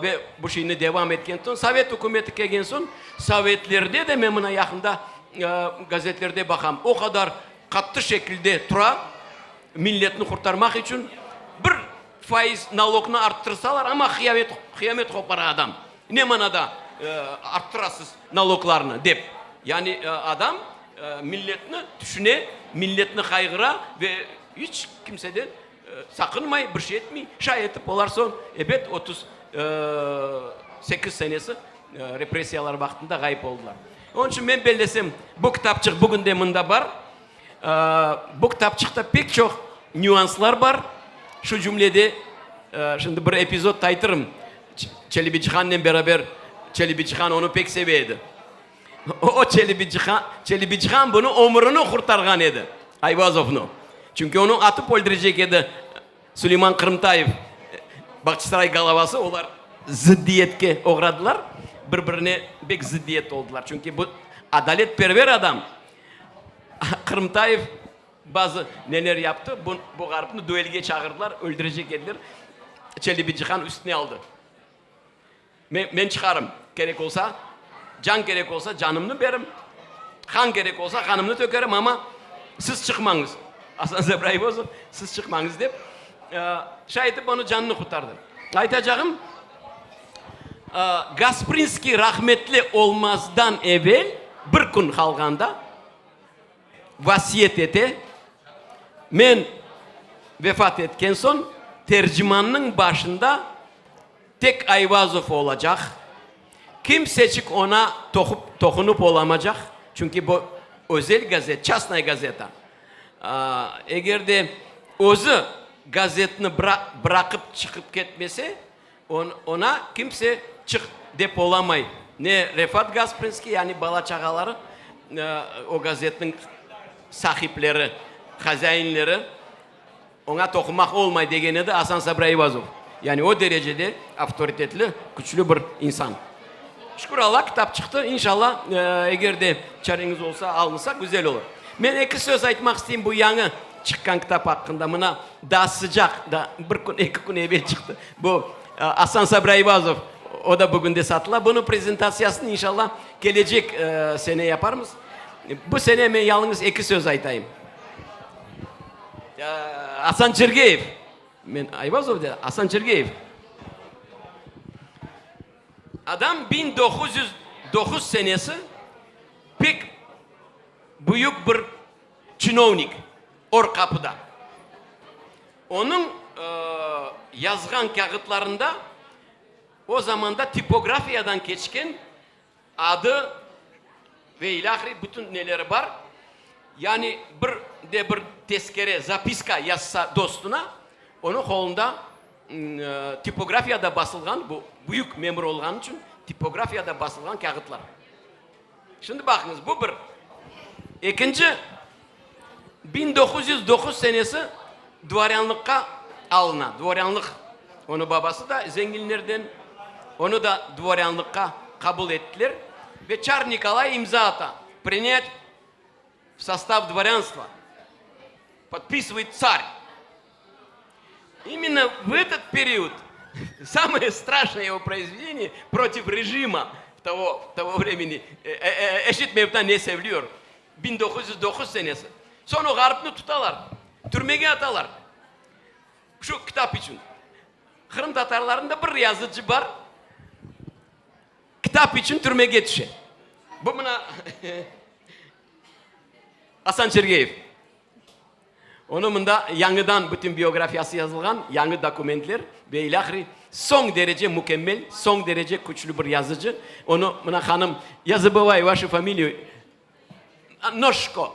ve bu şeyni devam etken soñ, sovet ükümeti kelgen soñ, sovetlerde de men mına yaqında gazetlerde baqam, o qadar qattı şekilde tura milletni qurtarmaq içün, bir faiz nalognı arttırsalar, amma qıyamet, qıyamet qopara adam. Ne manada arttırasız naloglarnı dep. Yani adam milletni tüşüne, milletni qayğıra ve iç kimseden saqınmay, bir şey etmey. Şay etip olar soñ, ebet, 38 senesi repressiyalar vaqtında ğayıp oldılar. Onıñ içün men bellesem, bu kitapçıq bugün de mında bar. Bu kitapçıqta pek çoq nüanslar bar. Şu cümlede, şimdi bir epizod aytırım, Çelebicihannen beraber, Çelebicihan onı pek seve edi. O Çelebicihan, Çelebicihan bunı ömrüni qurtarğan edi, Ayvazovnı. Çünki onı atıp öldürecek edi Suleyman Qırımtayev, Bağçasaray galavası, olar zıddiyetke oğradılar, bir-birine bek zıddiyet oldılar. Çünki bu adaletperver adam, Qırımtayev bazı neler yaptı, bu, bu ğaripni duelge çağırdılar, öldürecek ediler, Çelebicihan üstüne aldı. Men, men çıqarım, kerek olsa, can kerek olsa, canımnı berim, qan kerek olsa, qanımnı tökerim, amma siz çıqmañız, Asan Sabri Ayvazov, siz çıqmañız dep, şay etip onı canını qurtardı. Aytacağım, Gasprinskiy rahmetli olmazdan evel, bir kün qalğanda, vasiyet ete, Men vefat etken soñ, Tercimannıñ başında tek Ayvazov olacaq, kimseçik oña toqup, toqunıp olamacaq, çünki bu özel gazet, çastnaya gazeta. Eger de özü gazetni bıraqıp çıqıp ketmese, oña kimse çıq dep olamay, ne Refat Gasprinskiy, yani bala-çağaları, o gazetniñ sahipleri, hazainleri, Oña toqunmaq olmay, degen edi Asan Sabri Ayvazov. Yani o derecede avtoritetli, küçlü bir insan. Şükür Alla, kitap çıqtı. İnşalla, eger de çareñiz olsa, alınsa, güzel olur. Men eki söz aytmaq isteyim bu yañı çıqqan kitap aqqında. Mına, daa sıcaq, daa bir kün, eki kün evel çıqtı. Bu Asan Sabri Ayvazov, o da bugün de satıla. Bunıñ prezentatsiyasını, inşalla, kelecek sene yaparmız. Bu sene men yalıñız eki söz aytayım. Asan Çergeyev, men Ayvazov de, Asan Çergeyev. Adam 1909 senesi pek büyük bir çinovnik Or Qapıda. Onıñ yazğan kâğıtlarında o zamanda tipografiyadan keçken Adı ve ilâhre bütün neleri bar. Yani bir de bir tezkere, zapiska, yazsa dostuna, onıñ qolunda tipografiyada basılğan, bu büyük memur olğanı içün, tipografiyada basılğan kâğıtlar. Şimdi baqıñız, bu bir. Ekinci, 1909 senesi dvorânlıqqa alına, dvorânlıq, onı babası da zenginlerden, onı da dvorânlıqqa qabul ettiler ve çar Nikolay imza ata, Prinyat v sostav dvorânstva, podpisıvaet tsar. Именно в этот период самое страшное его произведение против режима того, того времени Eşit mevta ne sevliyor 1909 senesi. Soñ o ğaripni tutalar, türmege atalar şu kitap içün. Qırımtatarlarında bir yazıcı bar, kitap içün türmege tüşe. Bu mına Asan Çergeyev. Onı mında yañıdan bütün biografiyası yazılğan, yañı dokumentler ve ilâhre. Soñ derece mükemmel, soñ derece küçlü bir yazıcı. Onı mına hanım, ya zabıvayu vaşu familiyu, Noşko,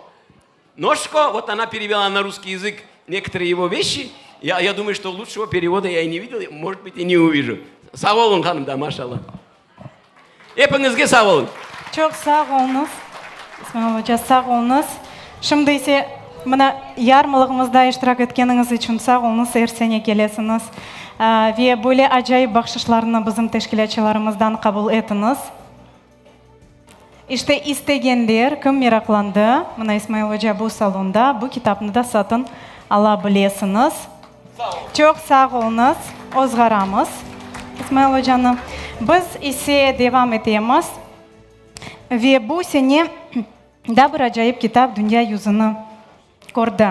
Noşko, vot ona perevela na russkiy yazık некоторые его вещи, ya, ya думаю, что лучшего перевода я и не видел, может быть, и не увижу. Sağ oluñ, hanım da, maşallah. Epiñizge sağ oluñ. Çoq sağ oluñız, İsmail oca, sağ oluñız. Şimdi ise mına yarmalığımızda iştirak etkeniñiz içün sağ oluñız, er sene kelesiñiz ve böyle acayip bahşışlarnı bizim teşkilâtçılarımızdan qabul etiñiz. İşte, istegenler, kim meraqlandı, mına İsmail oca bu salonda, bu kitapnı da satın ala bilesiñiz. Çoq sağ oluñız, ozğaramız İsmail ocanı. Biz ise devam etemiz ve bu sene daa bir acayip kitap dünya yüzüni kördi.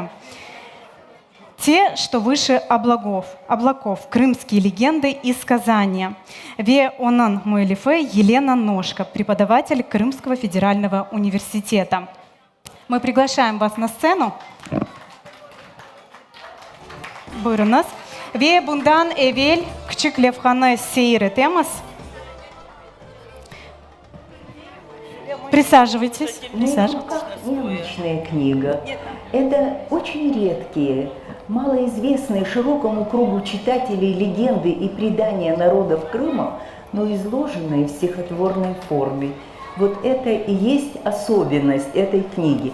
Te, что выше oblagov, oblakov, Krımskiye legendı i skazaniya ve onıñ müellifi Yelena Noşko, prepodavatel Krımskogo federalnogo universiteta. Мы приглашаем вас на сцену. Buyurıñız. Ve bundan evel küçük levhanı seyir etemiz. Присаживайтесь, присаживайтесь. Необычная книга. Это очень редкие, малоизвестные широкому кругу читателей легенды и предания народов Крыма, но изложенные в стихотворной форме. Вот это и есть особенность этой книги.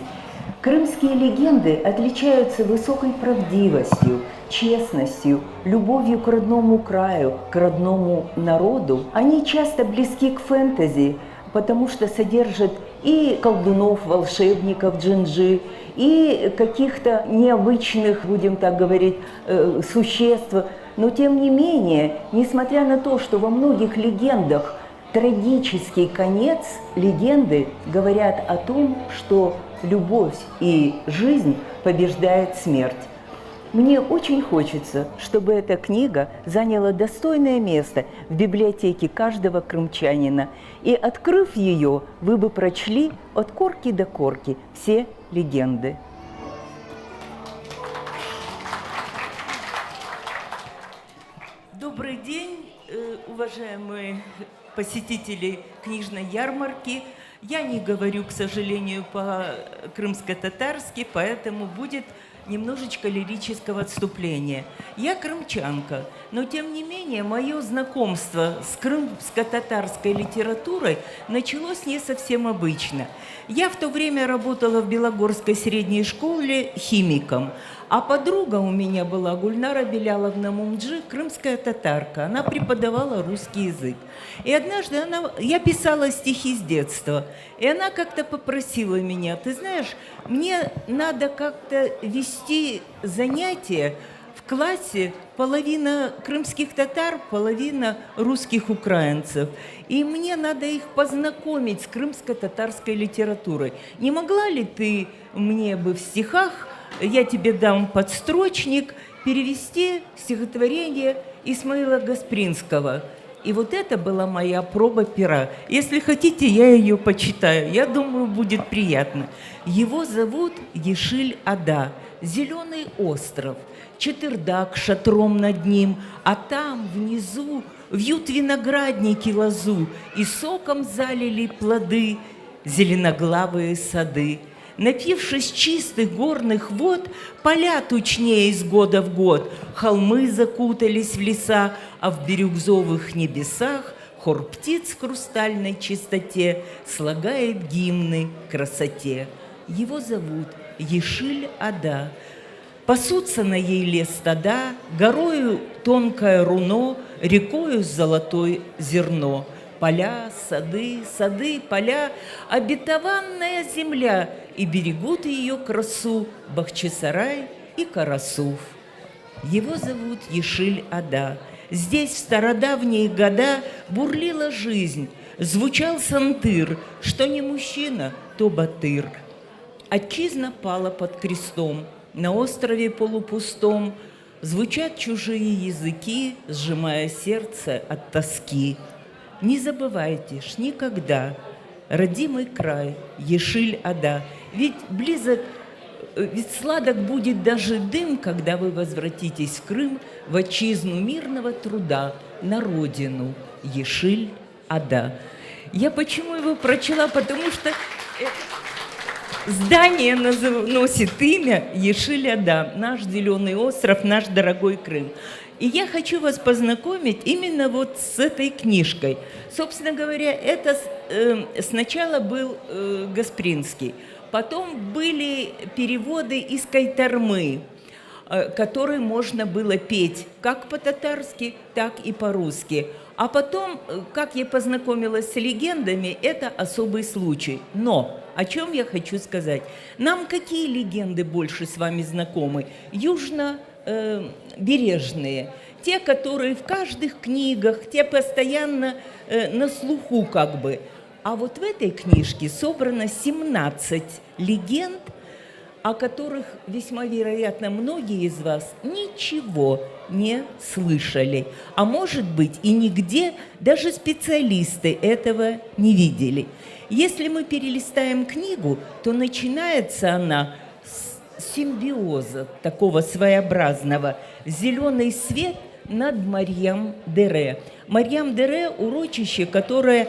Крымские легенды отличаются высокой правдивостью, честностью, любовью к родному краю, к родному народу. Они часто близки к фэнтези, потому что содержат и колдунов, волшебников, джинджи, и каких-то необычных, будем так говорить, э, существ. Но тем не менее, несмотря на то, что во многих легендах трагический конец, легенды говорят о том, что любовь и жизнь побеждает смерть. Мне очень хочется, чтобы эта книга заняла достойное место в библиотеке каждого крымчанина. И открыв ее, вы бы прочли от корки до корки все легенды. Добрый день, э, уважаемые посетители книжной ярмарки. Я не говорю, к сожалению, по-крымско-татарски, поэтому будет немножечко лирического отступления. Я крымчанка, но тем не менее мое знакомство с крымско-татарской литературой началось не совсем обычно. Я в то время работала в Белогорской средней школе химиком, а подруга у меня была Гульнара Беляловна Мумджи, крымская татарка. Она преподавала русский язык. И однажды она, я писала стихи с детства, и она как-то попросила меня, ты знаешь, мне надо как-то вести занятия в классе половина крымских татар, половина русских украинцев. И мне надо их познакомить с крымско-татарской литературой. Не могла ли ты мне бы в стихах, я тебе дам подстрочник, перевести стихотворение Исмаила Гаспринского – и вот это была моя проба пера. Если хотите, я ее почитаю. Я думаю, будет приятно. Его зовут Ешиль Ада, Зеленый остров, Четырдак шатром над ним, а там внизу вьют виноградники лозу, и соком залили плоды зеленоглавые сады. Напившись чистых горных вод, поля тучнее из года в год, холмы закутались в леса, а в бирюзовых небесах хор птиц в хрустальной чистоте слагает гимны красоте. Его зовут Ешиль Ада. Пасутся на ей стада, горою тонкое руно, рекою золотой зерно – поля, сады, сады, поля, обетованная земля, и берегут ее красу Бахчисарай и Карасув. Его зовут Ешиль Ада. Здесь в стародавние года бурлила жизнь, звучал сантыр, что не мужчина, то батыр. Отчизна пала под крестом, на острове полупустом звучат чужие языки, сжимая сердце от тоски. Не забывайте ж никогда родимый край, Ешиль-Ада. Ведь близок, э, ведь сладок будет даже дым, когда вы возвратитесь в Крым, в отчизну мирного труда, на родину Ешиль-Ада. Я почему его прочла? Потому что э, здание носит имя Ешиль-Ада, наш зеленый остров, наш дорогой Крым. И я хочу вас познакомить именно вот с этой книжкой. Собственно говоря, это э, сначала был э, Гаспринский, потом были переводы из Кайтармы, э, которые можно было петь как по-татарски, так и по-русски. А потом, э, как я познакомилась с легендами, это особый случай. Но о чем я хочу сказать? Нам какие легенды больше с вами знакомы? Южно-бережные. Те, которые в каждых книгах, те постоянно э, на слуху как бы. А вот в этой книжке собрано 17 легенд, о которых весьма вероятно многие из вас ничего не слышали. А может быть и нигде даже специалисты этого не видели. Если мы перелистаем книгу, то начинается она с симбиоза такого своеобразного. Зеленый свет над Марьям-Дере. Марьям-Дере – урочище, которое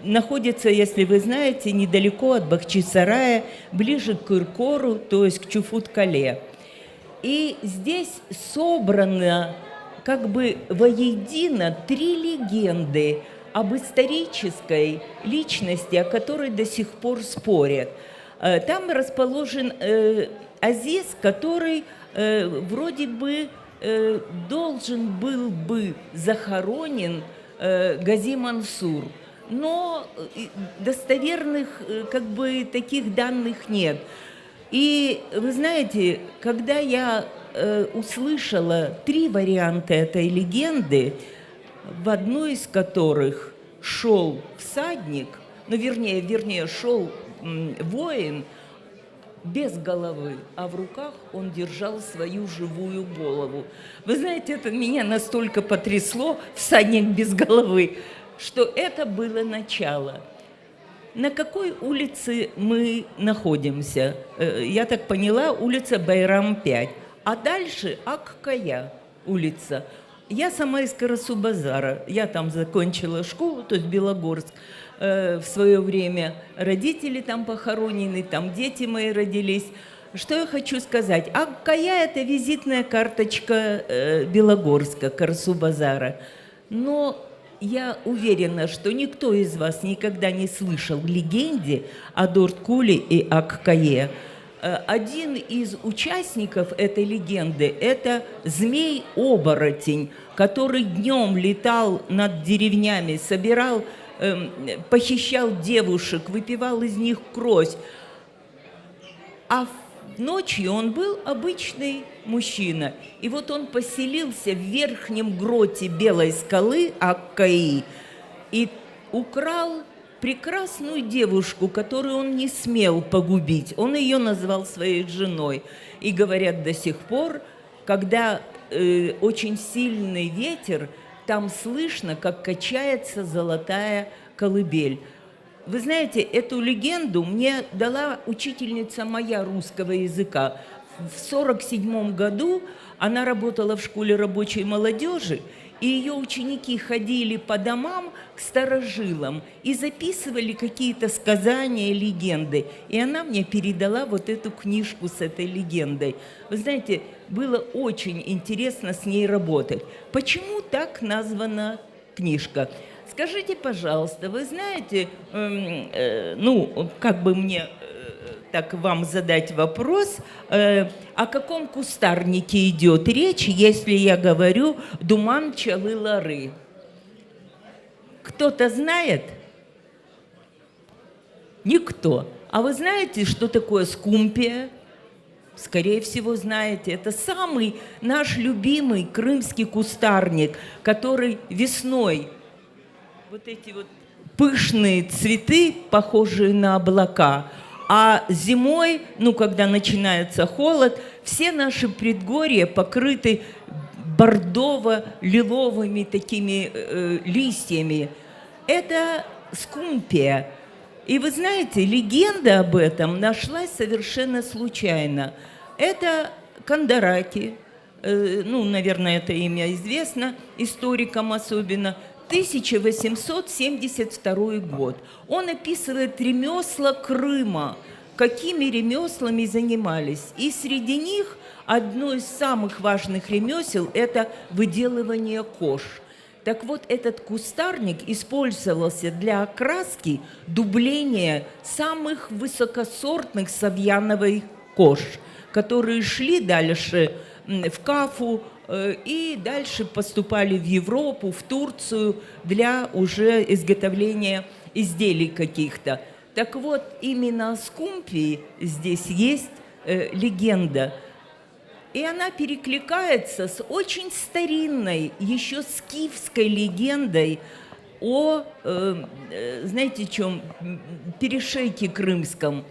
находится, если вы знаете, недалеко от Бахчисарая, ближе к Кыркору, то есть к Чуфут-Кале. И здесь собрано как бы воедино три легенды об исторической личности, о которой до сих пор спорят. Э, там расположен э, Азиз, который э, вроде бы должен был бы захоронен Гази Мансур, но достоверных как бы таких данных нет. И вы знаете, когда я услышала три варианта этой легенды, в одной из которых шел всадник, ну вернее, вернее, шел воин без головы, а в руках он держал свою живую голову. Вы знаете, это меня настолько потрясло, всадник без головы, что это было начало. На какой улице мы находимся? Э, я так поняла, улица Байрам-5. А дальше Аккая улица. Я сама из Карасу-Базара. Я там закончила школу, то есть Белогорск э, в свое время. Родители там похоронены, там дети мои родились. Что я хочу сказать? Аккая – это визитная карточка э, Белогорска, Карасу-Базара. Но я уверена, что никто из вас никогда не слышал легенде о Дорткуле и Аккае. Э, один из участников этой легенды – это змей-оборотень, который днем летал над деревнями, собирал, эм, похищал девушек, выпивал из них кровь. А ночью он был обычный мужчина. И вот он поселился в верхнем гроте Белой скалы Аккаи и украл прекрасную девушку, которую он не смел погубить. Он ее назвал своей женой. И говорят до сих пор, когда э, очень сильный ветер, там слышно, как качается золотая колыбель. Вы знаете, эту легенду мне дала учительница моя русского языка. В 1947 году она работала в школе рабочей молодежи, и ее ученики ходили по домам к старожилам и записывали какие-то сказания, легенды. И она мне передала вот эту книжку с этой легендой. Вы знаете, было очень интересно с ней работать. Почему так названа книжка? Скажите, пожалуйста, вы знаете, э, э, ну, как бы мне э, так вам задать вопрос, э, о каком кустарнике идет речь, если я говорю «Думан Чалы-Лары»? Кто-то знает? Никто. А вы знаете, что такое скумпия? Скорее всего, знаете. Это самый наш любимый крымский кустарник, который весной вот эти вот пышные цветы, похожие на облака, а зимой, ну, когда начинается холод, все наши предгорья покрыты бордово-лиловыми такими э, листьями. Это скумпия. И вы знаете, легенда об этом нашлась совершенно случайно. Это Кандараки, э, ну, наверное, это имя известно историкам особенно, 1872 год. Он описывает ремесла Крыма, какими ремеслами занимались. И среди них одно из самых важных ремесел – это выделывание кож. Так вот, этот кустарник использовался для окраски дубления самых высокосортных савьяновых кож, которые шли дальше в Кафу, И дальше поступали в Европу, в Турцию для уже изготовления изделий каких-то. Так вот, именно о скумпии здесь есть легенда. И она перекликается с очень старинной, еще скифской легендой о, знаете чем, перешейке крымском.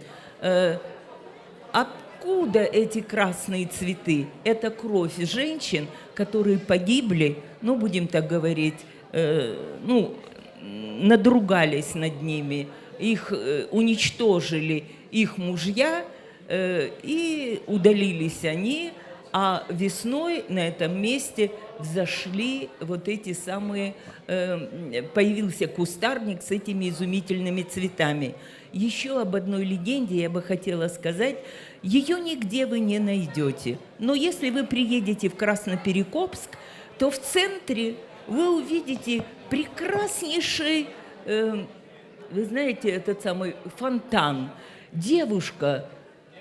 Откуда эти красные цветы? Это кровь женщин, которые погибли, ну, будем так говорить, ну, надругались над ними, их уничтожили их мужья, и удалились они, а весной на этом месте взошли вот эти самые, появился кустарник с этими изумительными цветами. Еще об одной легенде я бы хотела сказать. Ее нигде вы не найдете. Но если вы приедете в Красноперекопск, то в центре вы увидите прекраснейший, вы знаете, этот самый фонтан. Девушка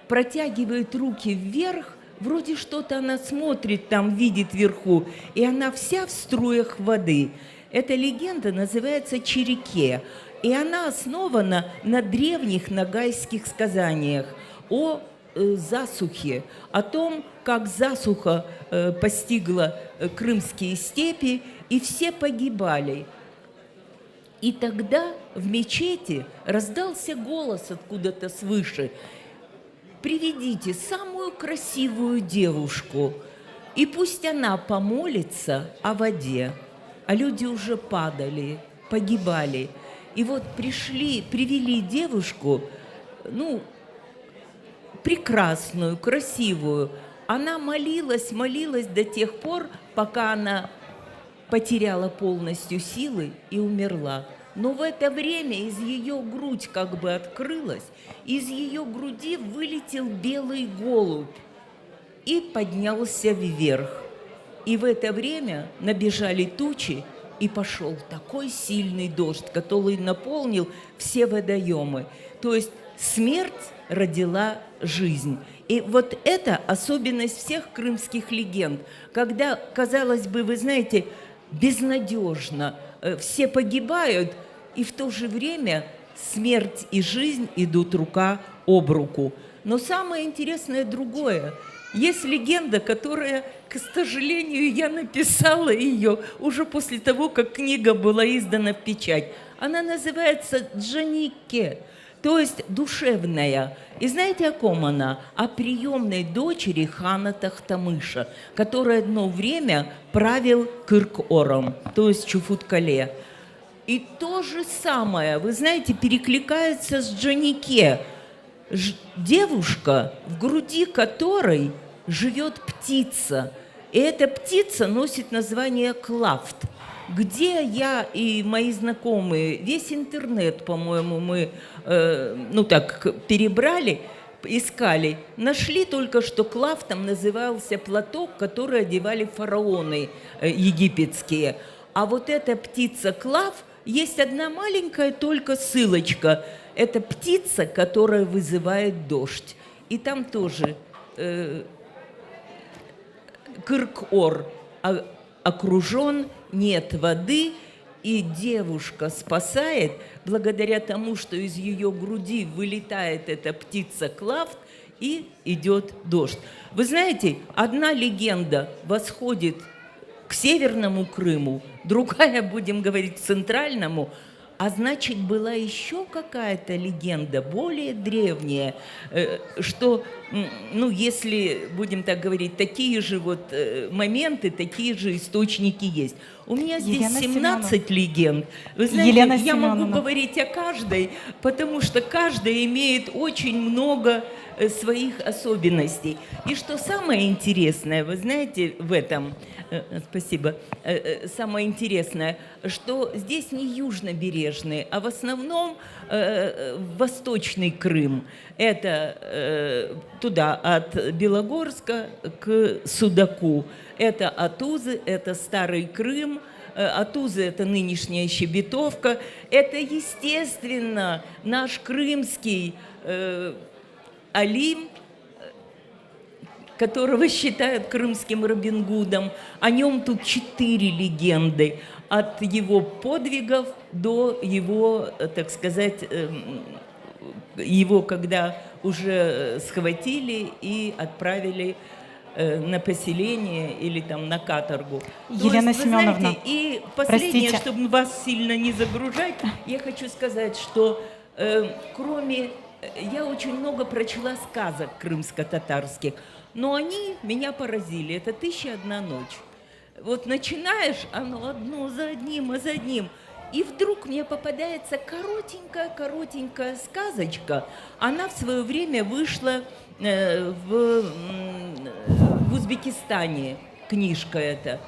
протягивает руки вверх, вроде что-то она смотрит там, видит вверху, и она вся в струях воды. Эта легенда называется «Череке», и она основана на древних ногайских сказаниях о засухе, о том, как засуха постигла крымские степи, и все погибали. И тогда в мечети раздался голос откуда-то свыше: приведите самую красивую девушку, и пусть она помолится о воде. А люди уже падали, погибали. И вот пришли, привели девушку, прекрасную, красивую. Она молилась, молилась до тех пор, пока она потеряла полностью силы и умерла. Но в это время из ее грудь как бы открылась, из ее груди вылетел белый голубь и поднялся вверх. И в это время набежали тучи, и пошел такой сильный дождь, который наполнил все водоемы. То есть смерть родила жизнь. И вот это особенность всех крымских легенд, когда, казалось бы, безнадежно, все погибают, и в то же время смерть и жизнь идут рука об руку. Но самое интересное другое. Есть легенда, которая, к сожалению, я написала ее уже после того, как книга была издана в печать. Она называется «Джанике», то есть душевная. И знаете, о ком она? О приемной дочери хана Тахтамыша, который одно время правил Кырк-Ором, то есть Чуфут-Кале. И то же самое, перекликается с Джанике. Девушка, в груди которой живет птица. И эта птица носит название Клафт. Где я и мои знакомые, весь интернет, по-моему, мы перебрали, искали, нашли только, что клафтом назывался платок, который одевали фараоны египетские. А вот эта птица клаф, есть одна маленькая только ссылочка. Это птица, которая вызывает дождь. И там тоже Кырк-Ор окружен, нет воды, и девушка спасает, благодаря тому, что из ее груди вылетает эта птица Клафт, и идет дождь. Вы знаете, одна легенда восходит к Северному Крыму, другая, будем говорить, к Центральному, а значит, была еще какая-то легенда, более древняя, что, если, будем так говорить, такие же моменты, такие же источники есть. У меня здесь Елена 17 Семеновна. легенд. Вы знаете, Елена я могу Семеновна. говорить о каждой, потому что каждая имеет очень много своих особенностей. И что самое интересное, вы знаете, в этом, спасибо, самое интересное, что здесь не южнобережный, а в основном восточный Крым. Это туда, от Белогорска к Судаку. Это Отузы, это Старый Крым. Отузы — это нынешняя Щебетовка. Это, естественно, наш крымский Олимп. Которого считают крымским Робин Гудом. О нем тут четыре легенды. От его подвигов до его, так сказать, эм, его когда уже схватили и отправили э, на поселение или там на каторгу. Елена То есть, Семеновна, знаете, и последнее, простите. чтобы вас сильно не загружать, я хочу сказать, что э, кроме... Э, я очень много прочла сказок крымско-татарских, но они меня поразили. Это «Тысяча одна ночь». Вот начинаешь, оно одно за одним, а за одним. И вдруг мне попадается коротенькая-коротенькая сказочка. Она в свое время вышла э, в, в Узбекистане, книжка эта.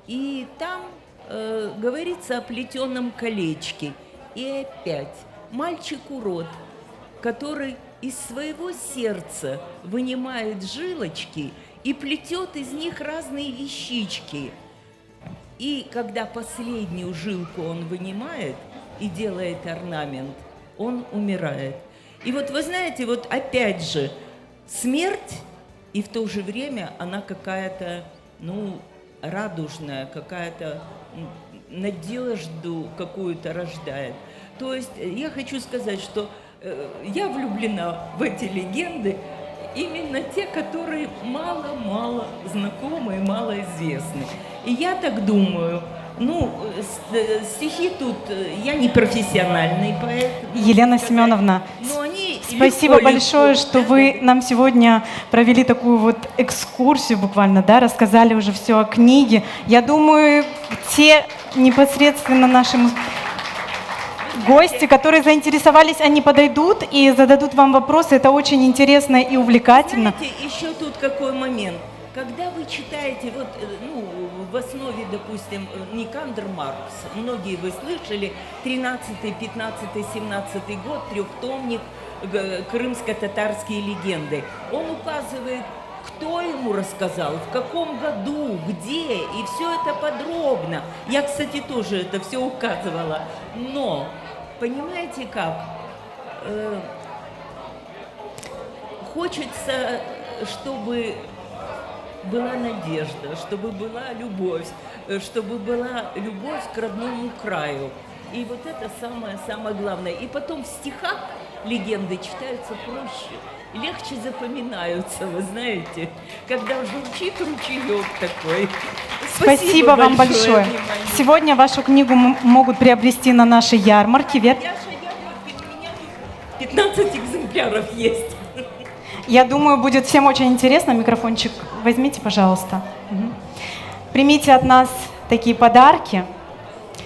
И там э, говорится о плетеном колечке. И опять мальчик-урод, который из своего сердца вынимает жилочки и плетет из них разные вещички. И когда последнюю жилку он вынимает и делает орнамент, он умирает. И вот вы знаете, вот опять же, смерть, и в то же время она какая-то, ну, радужная, какая-то надежду какую-то рождает. То есть э, я хочу сказать, что э, я влюблена в эти легенды, именно те, которые мало-мало знакомы и мало известны. И я так думаю, ну, э, стихи тут, я не профессиональный поэт. Елена Семеновна, но они спасибо легко, большое, легко. что вы нам сегодня провели такую вот экскурсию буквально, да, рассказали уже все о книге. Я думаю, те непосредственно наши гости, которые заинтересовались, они подойдут и зададут вам вопросы. Это очень интересно и увлекательно. Знаете, еще тут какой момент. Когда вы читаете, вот, э, ну, в основе, допустим, э, Никандр Маркс, многие вы слышали, 13, 15, 17 год, трехтомник «Крымско-татарские легенды». Он указывает, кто ему рассказал, в каком году, где, и все это подробно. Я, кстати, тоже это все указывала. Но, понимаете как, э, хочется, чтобы была надежда, чтобы была любовь, э, чтобы была любовь к родному краю. И вот это самое-самое главное. И потом в стихах легенды читаются проще, легче запоминаются, вы знаете, когда журчит ручеек такой. Спасибо, Спасибо вам большое. большое. Сегодня вашу книгу могут приобрести на нашей ярмарке. Вер... Я же ярмарке, у меня 15 экземпляров есть. Я думаю, будет всем очень интересно. Микрофончик возьмите, пожалуйста. Угу. Примите от нас такие подарки.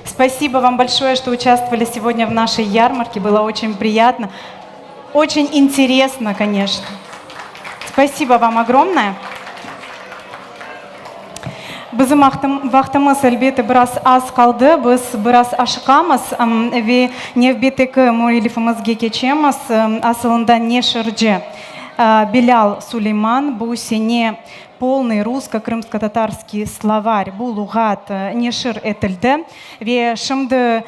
Спасибо вам большое, что участвовали сегодня в нашей ярмарке. Было очень приятно. Очень интересно, конечно. Спасибо вам огромное. Bizim vaqtımız elbette biraz az qaldı, biz biraz aşıqamız ve nevbetteki müellifimizge keçemiz, asılında neşirci Bilâl Suleyman bu sene Polnıy russko-krımsko-tatarskiy slovar, bu luğat neşir etildi. Ve şimdi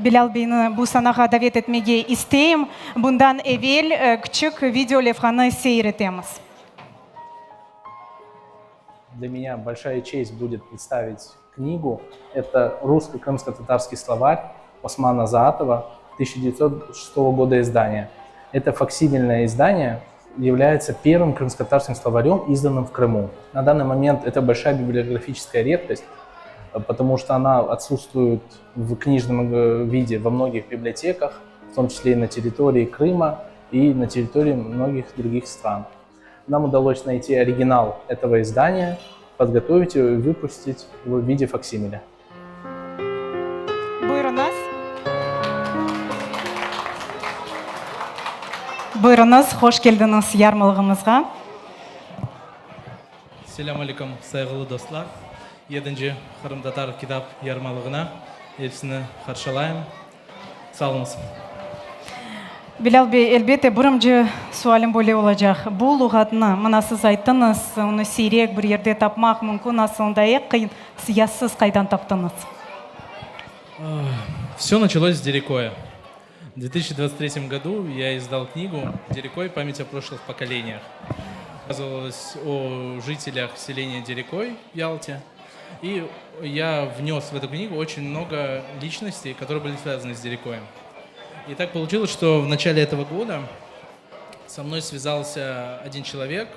Bilâl beyni bu sanağa davet etmege isteyim. Bundan evel küçük video levhanı seyir etemiz. Для меня большая честь будет представить книгу. Это русско-крымско-татарский словарь Османа Заатова 1906 года издания. Это факсимильное издание является первым крымско-татарским словарем, изданным в Крыму. На данный момент это большая библиографическая редкость, потому что она отсутствует в книжном э, виде во многих библиотеках, в том числе и на территории Крыма и на территории многих других стран. Нам удалось найти оригинал этого издания, подготовить его и выпустить в виде факсимиля. Buyurıñız. Buyurıñız, hoş keldiñiz yarmalığımızğa. Selâm aleyküm, sayğılı dostlar! Yedinci Qırımtatar kitap yarmalığına episini qarşılayım. Sağ oluñız. Bilâl bey, elbette, birinci sualim böyle olacaq. Bu luğatnı, mına siz ayttıñız, onı siyrek bir yerde tapmaq mümkün, asılında eñ qıyın, ya siz qaydan taptıñız? Все началось с Дерекоя. В 2023 году я издал книгу «Дерекой. Память о прошлых поколениях». Рассказывалось о жителях селения Дерекой в Ялте. И я внес в эту книгу очень много личностей, которые были связаны с Дерекоем. И так получилось, что в начале этого года со мной связался один человек,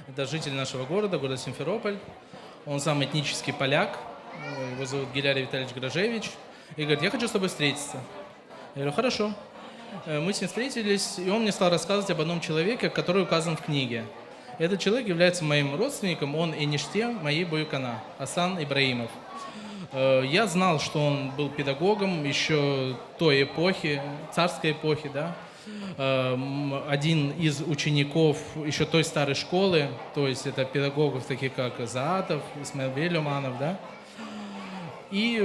это житель нашего города, города Симферополь. Он сам этнический поляк, его зовут Гилярий Витальевич Грожевич. И говорит, я хочу с тобой встретиться. Я говорю, хорошо. Э, мы с ним встретились, и он мне стал рассказывать об одном человеке, который указан в книге. Этот человек является моим родственником, он enişte моей büyükana, Асан Ибраимов. Э, я знал, что он был педагогом еще той эпохи, царской эпохи, да. Э, один из учеников еще той старой школы, то есть это педагогов таких как Заатов, Исмаил Бей Люманов, да. И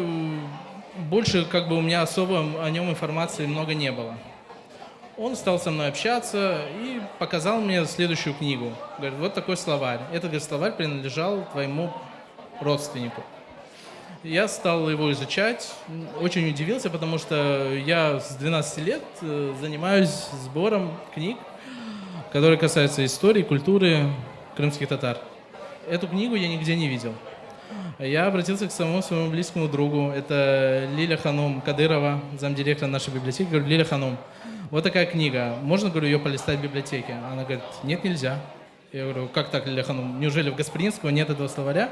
больше как бы у меня особо о нем информации много не было. Он стал со мной общаться и показал мне следующую книгу. Говорит, вот такой словарь. Этот говорит, словарь принадлежал твоему родственнику. Я стал его изучать, очень удивился, потому что я с 12 лет э, занимаюсь сбором книг, которые касаются истории, культуры крымских татар. Эту книгу я нигде не видел. Я обратился к самому своему близкому другу, это Лиля Ханум Кадырова, замдиректора нашей библиотеки. Говорю, Лиля Ханум, вот такая книга, можно, говорю, ее полистать в библиотеке? Она говорит, нет, нельзя. Я говорю, как так, Лиля Ханум, неужели в Гаспринского нет этого словаря?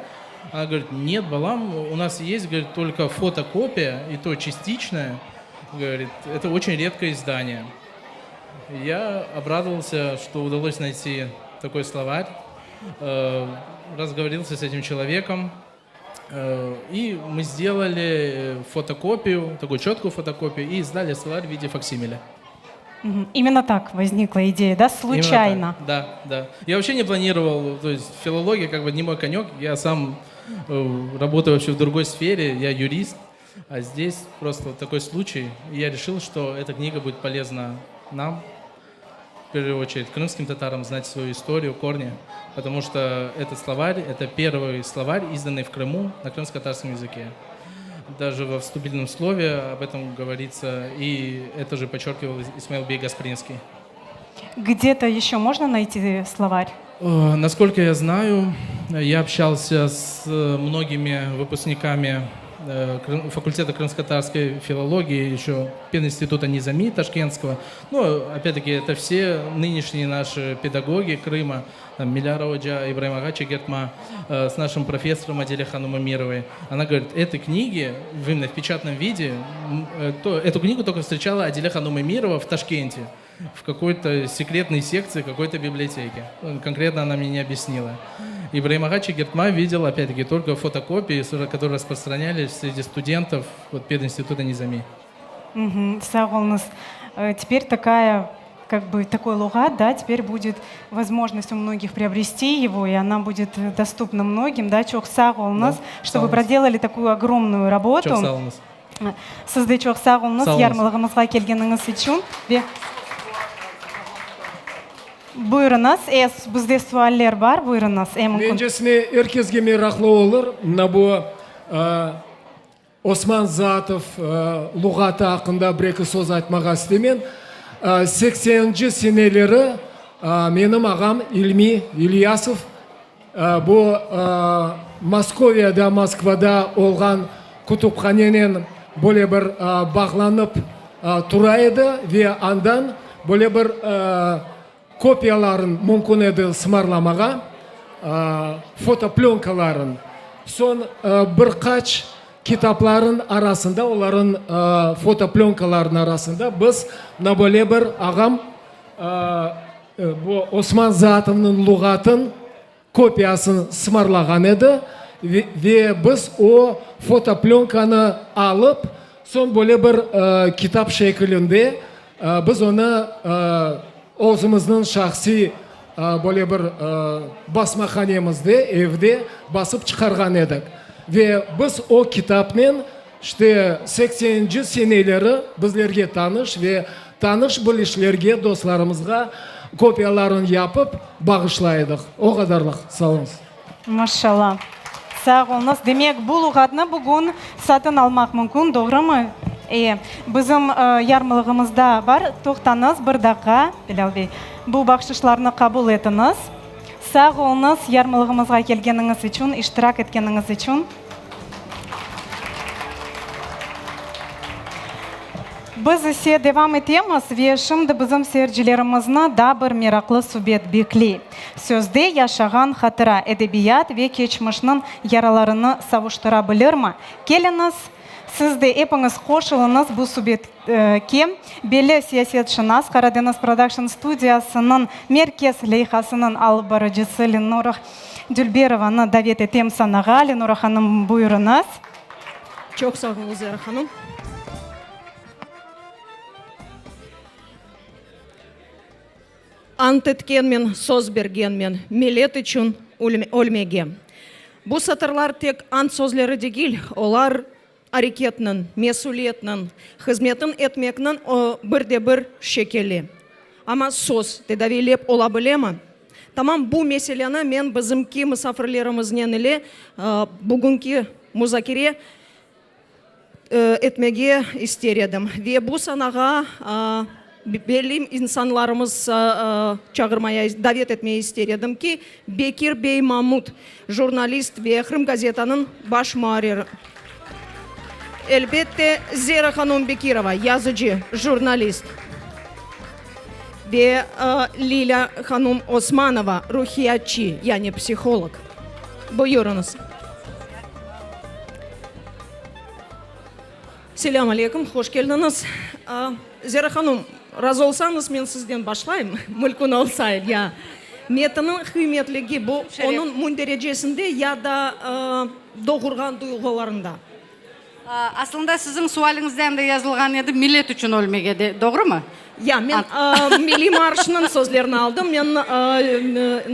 Она говорит, нет, balam, у нас есть, говорит, только фотокопия, и то частичная. Говорит, это очень редкое издание. Я обрадовался, что удалось найти такой словарь. Э, разговорился с этим человеком. Э, и мы сделали фотокопию, такую четкую фотокопию, и издали словарь в виде факсимиля. Именно так возникла идея, да? Случайно. Да, да. Я вообще не планировал, то есть филология как бы не мой конек. Я сам э, работаю вообще в другой сфере, я юрист. А здесь просто вот такой случай. И я решил, что эта книга будет полезна нам, в первую очередь, крымским татарам знать свою историю, корни, потому что этот словарь – это первый словарь, изданный в Крыму на крымско-татарском языке. Даже во вступительном слове об этом говорится, и это же подчеркивал Исмаил Бей Гаспринский. Где-то еще можно найти словарь? Э, насколько я знаю, я общался с многими выпускниками э, факультета крымско-татарской филологии, еще пединститута Низами Ташкентского. Ну, опять-таки, это все нынешние наши педагоги Крыма, там, Миляра Оджа, Ибраим ağa Чегертма, э, с нашим профессором Аделя Ханум Эмировой. Она говорит, этой книги, именно в печатном виде, э, то, эту книгу только встречала Аделя Ханум Эмирова в Ташкенте, в какой-то секретной секции какой-то библиотеки. Ну, конкретно она мне не объяснила. Ибраим ağa Чегертма видел, опять-таки, только фотокопии, которые распространялись среди студентов вот, пединститута Низами. Угу. Sağ oluñız. Э, теперь такая как бы такой luğat, да, теперь будет возможность у многих приобрести его, и она будет доступна многим, да, Çoq sağ oluñız, да, что вы проделали такую огромную работу. Çoq sağ oluñız. Siz de çoq sağ oluñız yarmalığımızğa kelgeniñiz içün. Ve buyurıñız, es, bizde sualler bar, buyurıñız, e, mümkün. Mencesine er kesge meraqlı olur, mına bu Osman Zaatov luğatı aqqında bir-eki söz aytmağa istemen. Sekseninci seneleri menim ağam İlmi İlyasov bu Moskoviyada, Moskvada olğan kütüphanenen böyle bir bağlanıp tura edi ve andan böyle bir Kopiyaların mümkün edi sımarlamağa, fotoplönkaların. Soñ bir qaç kitapların arasında, oların fotoplönkaların arasında biz mına böyle bir ağam bu Osman Zaatovnıñ luğatın kopiyasını sımarlağan edi ve biz o fotoplönkanı alıp, soñ böyle bir kitap şekilinde biz onı özümizniñ şahsiy böyle bir basmahanemizde, evde basıp çıqarğan edik. Ve biz o kitapnen işte sekseninci seneleri bizlerge tanış ve tanış-bilişlerge, dostlarımızğa kopiyalarını yapıp bağışlay edik. O qadarlıq. Sağ oluñız. Maşallah. Sağ oluñız. Demek, bu luğatnı bugün satın almaq mümkün, doğrumı? E, bizim yarmalığımızda bar. Toqtañız bir daqqa, Bilâl bey. Bu bahşışlarnı qabul etiñiz. Sağ oluñız, yarmalığımızğa kelgeniñiz içün, iştirak etkeniñiz içün. Biz ise devam etemiz ve şimdi bizim seyircilerimizni daa bir meraqlı subet bekley. Sözde yaşağan hatıra, edebiyat ve keçmişniñ yaralarını savuştıra bilirmi? Keliñiz, siz de epiñiz qoşulıñız bu subetke. Belli siyasetşınas, Qaradeñiz Production studiyasınıñ merkez leyhasınıñ alıp barıcısı Lenora Dülberovanı davet etem sanağa. Lenora hanım, buyurıñız. Çoq sağ oluñız, Zera hanım. Ant etkenmen, söz bergenmen, millet içün ölmege. Bu satırlar tek ant sözleri degil, olar areketniñ, mesüliyetniñ, hızmetin etmekniñ bir de bir şekili. Amma söz tedaviylep ola bilemi? Tamam bu meseleni men bizimki musafirlerimiznen ile bugünki muzakere etmege ister edim. Ve bu sanağa belli insanlarımız çağırmaya, davet etmeye ister edim ki, Bekir bey Mamut, jurnalist ve Krım gazetanıñ baş muarriri. Elbette, Zera hanum Bekirova, yazıcı, jurnalist. Ve Lilâ hanum Osmanova, ruhiyatçı, yani psiholog. Buyurıñız. Selâm aleyküm, hoş keldiñiz. Zera hanum, razı olsañız, men sizden başlayım, mülkün olsa, ya. Metinniñ qıymetligi bu onıñ münderecesinde ya da doğurğan duyğularında? Aslında siziñ sualiñizde anda yazılğan edi, millet içün ölmege de, doğrumı? Ya, men Milliy marşnıñ sözlerini aldım. Men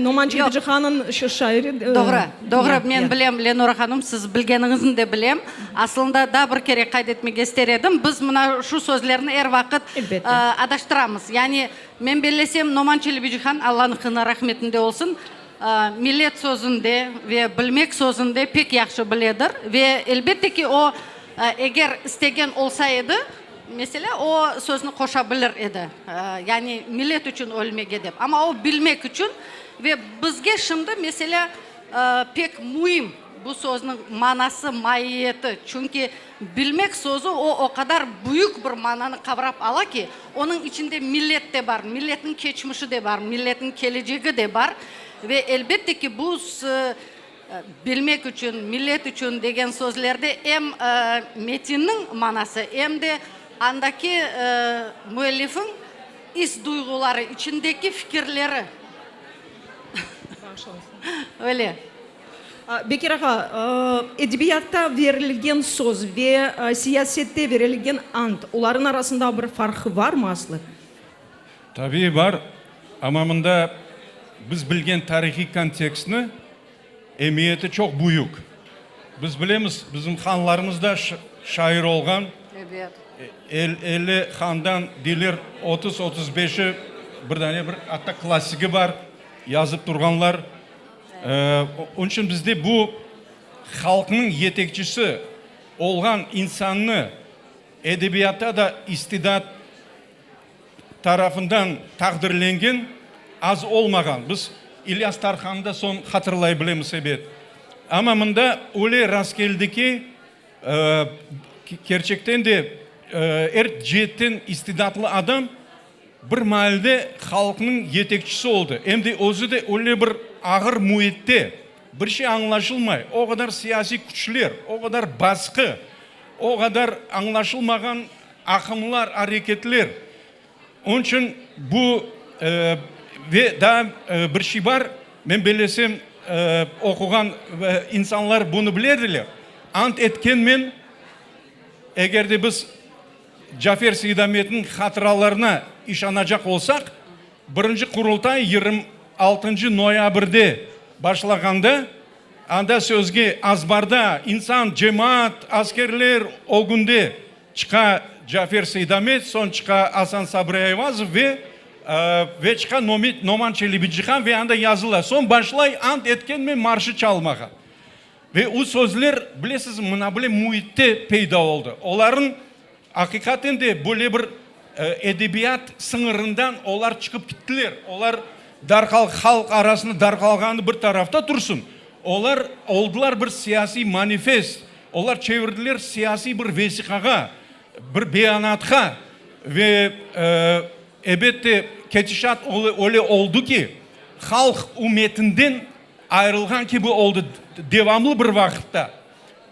Noman Çelebicihannıñ şairi. Doğru, doğru. Men bilem, Lenora hanım, siz bilgeniñizni de bilem. Aslında daa bir kere qayd etmege ister edim, biz mına şu sözlerni er vaqıt adaştıramız. Yani, men bellesem, Noman Çelebicihan, Allanıñ rahmetinde olsun, Millet sözüni de ve bilmek sözüni de pek yahşı biledir ve elbette ki, o, eger istegen olsa edi, meselâ, o sözni qoşa bilir edi, yani millet içün ölmege dep. Amma o bilmek içün ve bizge şimdi, meselâ, pek müim bu sözniñ manası, maiyeti, çünki bilmek sözü o, o qadar büyük bir mananı qavrap ala ki, onıñ içinde millet de bar, milletniñ keçmişi de bar, milletniñ kelecegi de bar. Ve elbette ki, bu bilmek içün, millet içün degen sözlerde em metinniñ manası, em de andaki müellifiñ is-duyğuları, içindeki fikirleri. Öyle. Bekir ağa, edebiyatta verilgen söz ve siyasette verilgen ant, olarnıñ arasında bir farq varmı aslı? Tabiiy bar, amma mında biz bilgen tarihiy kontekstni emiyeti çoq büyük. Biz bilemiz, bizim hanlarımız da şair olğan. Ebet. 50 handan deyler otuz-otuz beşi bir dane bir atta klassigi bar, yazıp turğanlar. Onıñ içün bizde bu halqnıñ yetekçisi olğan insannı edebiyatta da istidat tarafından taqdirlengen az olmağan. Biz İlyas Tarhannı da soñ hatırlay bilemiz, ebet. Amma mında öyle rastkeldi ki, kerçekten de er ceetten istidatlı adam Bir maalde halqnıñ yetekçisi oldı, em de özü de öyle bir ağır müitte, bir şey añlaşılmay, o qadar siyasiy küçler, o qadar basqı, o qadar añlaşılmağan aqımlar, areketler. Onıñ içün bu ve daa bir şey bar, men bellesem, oquğan insanlar bunı bilediler, ant etkenmen, eger de biz Cafer Seydametniñ hatıralarına işanacaq olsaq, birinci Qurultay 26 noyabrde başlağanda, anda sözge azbarda insan, cemaat, askerler ögünde çıqa Cafer Seydamet, soñ çıqa Asan Sabri Ayvazov ve ve çıqa Noman Çelebicihan ve anda yazıla. Soñ başlay Ant etkenmen marşı çalmağa. Ve o sözler, bilesiz, mına böyle müitte peyda oldı. Olarnıñ, aqiqaten de, böyle bir edebiyat sıñırından olar çıqıp kittiler. Olar. Darqal halq arasında darqalğanı bir tarafta tursın, olar oldılar bir siyasiy manifest, olar çevirdiler siyasiy bir vesiqağa, bir beyanatqa ve, ebette, ketişat öyle oldı ki, halq ümetinden ayırılğan kibi oldı devamlı bir vaqıtta.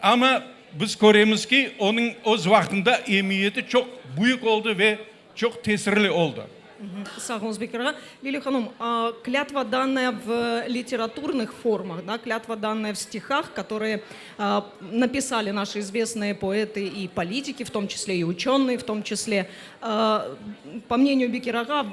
Amma biz köremiz ki, onıñ öz vaqtında emiyeti çoq büyük oldı ve çoq tesirli oldı. Sağ oluñız, Bekir ağa. Liliya hanım, klâtva dannaya v literaturnıh formah, da, klâtva dannaya v stihah, kotorıye napisali naşı izvestnıye poetı i politiki, v tom çisle i uçenıye v tom çisle, po mneniyu Bekir ağa,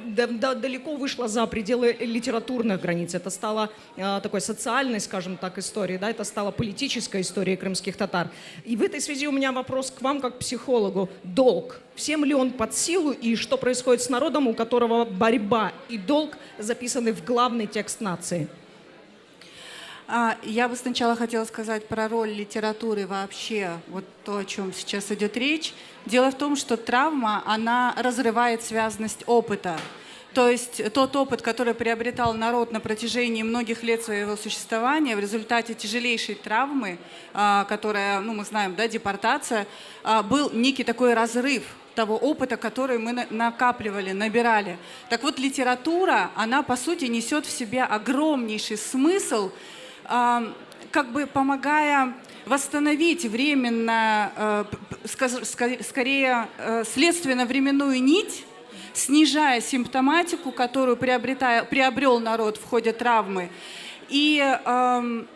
daleko vışla za predelı literaturnıh granits, eto stalo takoy sotsialnoy, skajem tak, istoriey, da, eto stalo politiçeskoy istoriey krımskih tatar. I v etoy svyazi u menya vopros k vam kak psihologu, dolg, Всем ли он под силу и что происходит с народом, у которого борьба и долг записаны в главный текст нации? А, я бы сначала хотела сказать про роль литературы вообще, вот то, о чем сейчас идет речь. Дело в том, что травма, она разрывает связность опыта. То есть тот опыт, который приобретал народ на протяжении многих лет своего существования, в результате тяжелейшей травмы, а, которая, ну мы знаем, да, депортация, а, был некий такой разрыв того опыта, который мы накапливали, набирали. Так вот, литература, она, по сути, несет в себе огромнейший смысл, а, как бы помогая восстановить временно, э, скорее, э, следственно-временную нить, снижая симптоматику, которую приобретая, приобрел народ в ходе травмы, и эм,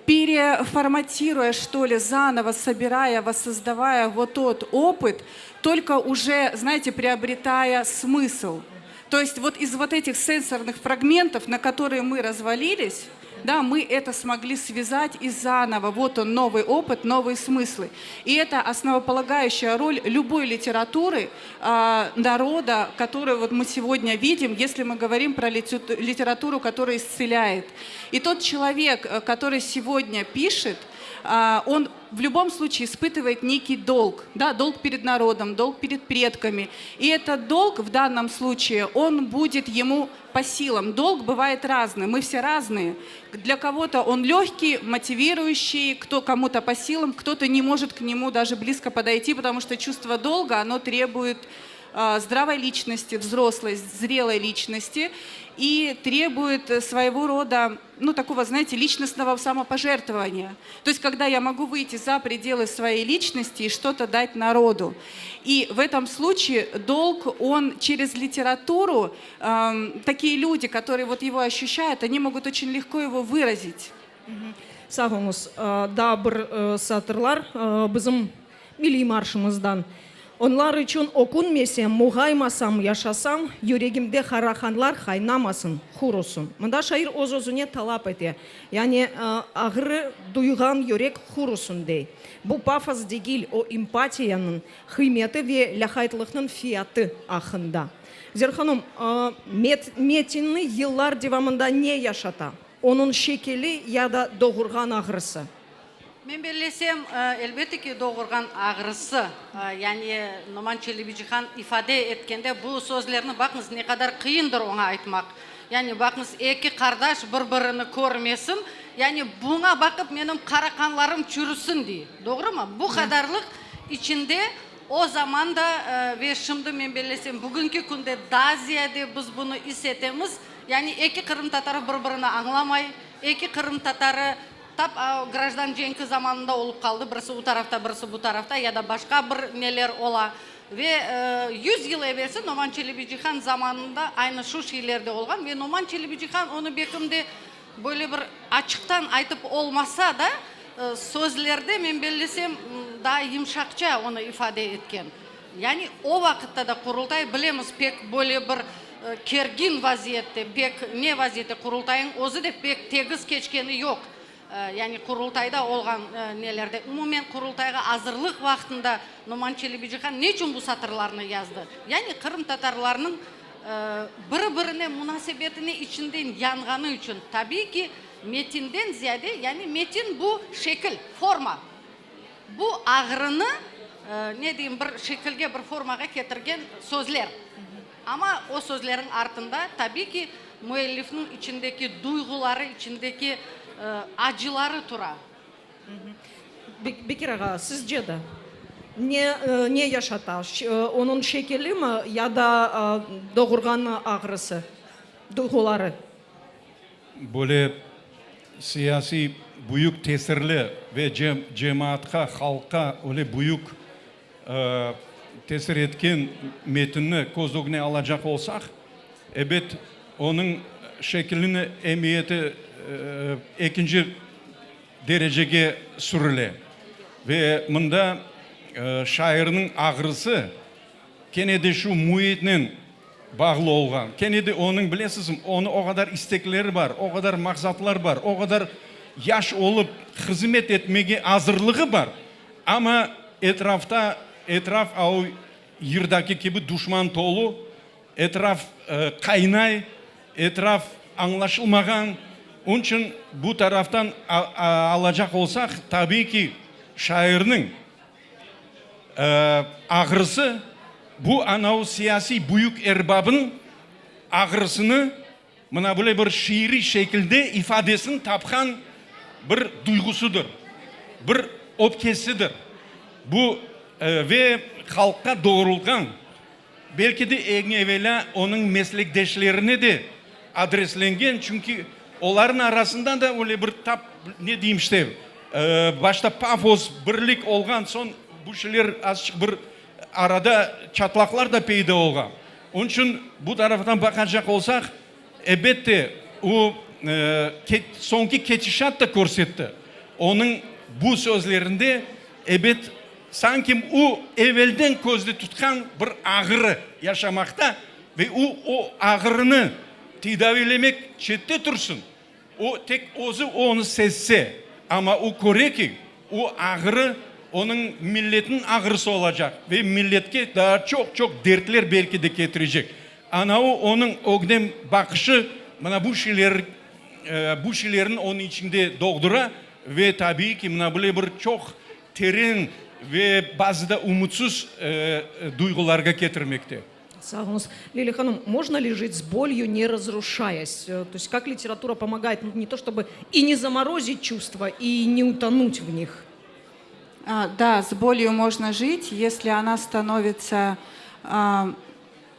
переформатируя, что ли, заново собирая, воссоздавая вот тот опыт, только уже, знаете, приобретая смысл. То есть вот из вот этих сенсорных фрагментов, на которые мы развалились, да, мы это смогли связать и заново. Вот он, новый опыт, новые смыслы. И это основополагающая роль любой литературы э, народа, которую вот мы сегодня видим, если мы говорим про литературу, которая исцеляет. И тот человек, э, который сегодня пишет, э, он в любом случае испытывает некий долг, да, долг перед народом, долг перед предками. И этот долг в данном случае, он будет ему по силам. Долг бывает разный, мы все разные. Для кого-то он легкий, мотивирующий, кто кому-то по силам, кто-то не может к нему даже близко подойти, потому что чувство долга, оно требует э, здравой личности, взрослой, зрелой личности и требует своего рода, ну, такого, знаете, личностного самопожертвования. То есть, когда я могу выйти за пределы своей личности и что-то дать народу. И в этом случае долг, он через литературу, э, такие люди, которые вот его ощущают, они могут очень легко его выразить. Sağ oluñız. Daa bir satırlar bizim milliy marşımızdan. Onlar içün ökünmesem, muğaymasam, yaşasam, yüregimde qarahanlar qaynamasın, qurusın. Mında şair öz-özüne talap ete, yani ağrı duyğan yürek qurusın, dey. Bu pafos degil, o empatiyanıñ qıymeti ve lâqaytlıqnıñ fiyatı aqqında. Zera hanım, metinni yıllar devamında ne yaşata? Onıñ şekili ya da doğurğan ağrısı? Men bellesem, elbette ki, doğurğan ağrısı. Yani Noman Çelebicihan ifade etkende bu sözlerni, baqıñız, ne qadar qıyındır oña aytmaq. Yani baqıñız, eki qardaş bir-birini körmesin, yani buña baqıp menim qara qanlarım çürüsin, dey. Doğrumı? Bu qadarlıq içinde o zaman da ve şimdi, men bellesem, bugünki künde daa ziyade biz bunı is etemiz, yani eki qırımtatarı bir-birini añlamay, eki qırımtatarı Tap grajdan cenki zamanında olıp qaldı, birisi u tarafta, birisi bu tarafta ya da başqa bir neler ola. Ve yüz yıl evelsi Noman Çelebicihan zamanında aynı şu şeyler de olğan ve Noman Çelebicihan onı bekim de böyle bir açıqtan aytıp olmasa da, sözlerde, men bellesem, daa yımşaqça onı ifade etken. Yani o vaqıtta da Qurultay, bilemiz, pek böyle bir kergin vaziyette, pek ne vaziyette, Qurultayıñ özü de pek tegiz keçkeni yoq. Yani Qurultayda olğan nelerde, umumen Qurultayğa azırlıq vaqtında Noman Çelebicihan ne içün bu satırlarnı yazdı? Yani qırımtatarlarnıñ biri-birine munasebetine içinden yanğanı içün. Tabiiy ki, metinden ziyade, yani metin bu şekil, forma. Bu ağrını, ne deyim, bir şekilge, bir formağa ketirgen sözler. Amma o sözleriñ artında, tabiy ki, müellifniñ içindeki duyğuları, içindeki acıları tura. Bekir ağa, sizce de ne ne yaşata, onıñ şekilimi ya da doğurğan ağrısı, duyğuları? Böyle siyasiy büyük tesirli ve cemaatqa, halqqa öyle büyük tesir etken metinni köz ögüne alacaq olsaq, ebet, onıñ şekiliniñ emiyeti ekinci derecege sürüle. Ve mında şairniñ ağrısı kene de şu müitnen bağlı olğan. Kene de onıñ, bilesizmi, onıñ o qadar istekleri bar, o qadar maqsatlar bar, o qadar yaş olıp hızmet etmege azırlığı bar, amma etrafta, etraf av yırdaki kibi duşman tolu, etraf qaynay, etraf añlaşılmağan. Onıñ içün bu taraftan alacaq olsaq, tabiiy ki, şairniñ Ağrısı, bu anavı siyasiy büyük erbabınıñ ağrısını mına böyle bir şiiriy şekilde ifadesini tapqan bir duyğusıdır, bir öpkesidir. Bu ve halqqa doğrulğan, belki de eñ evelâ onıñ meslekdeşlerine de adreslengen, çünki olarnıñ arasında da öyle bir tap, ne deyim işte, başta pafos, birlik olğan soñ bu şeyler azçıq bir arada çatlaqlar da peyda olğan. Onıñ içün bu taraftan baqacaq olsaq, Ebette, o, soñki ketişat da körsetti. Onıñ bu sözlerinde, ebet, sanki o, evelden közde tutqan bir ağrı yaşamaqta ve o, o ağrını tedaviylemek çette tursın, o, tek özü onı sezse, amma o köre ki, o ağrı onıñ milletiniñ ağrısı olacaq ve milletke daa çoq-çoq dertler belki de ketirecek. Ana o, onıñ ögden baqışı mına bu şeyler, bu şeylerni onıñ içinde doğdura ve tabiiy ki, mına böyle bir çoq teren ve bazıda ümütsiz duyğularğa ketirmekte. Sağ oluñız. Lilâ hanım, можно ли жить с болью, не разрушаясь? То есть как литература помогает, ну, не то чтобы и не заморозить чувства, и не утонуть в них? Да, с болью можно жить, если она становится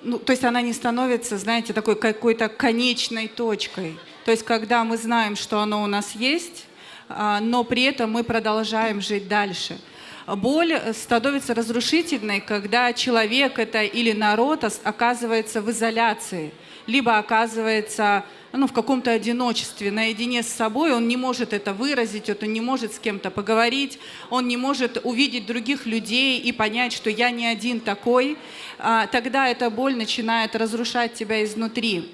ну, то есть она не становится, знаете, такой какой-то конечной точкой. То есть когда мы знаем, что оно у нас есть, но при этом мы продолжаем жить дальше. Боль становится разрушительной, когда человек это или народ оказывается в изоляции, либо оказывается ну, в каком-то одиночестве, наедине с собой, он не может это выразить, он не может с кем-то поговорить, он не может увидеть других людей и понять, что я не один такой, тогда эта боль начинает разрушать тебя изнутри.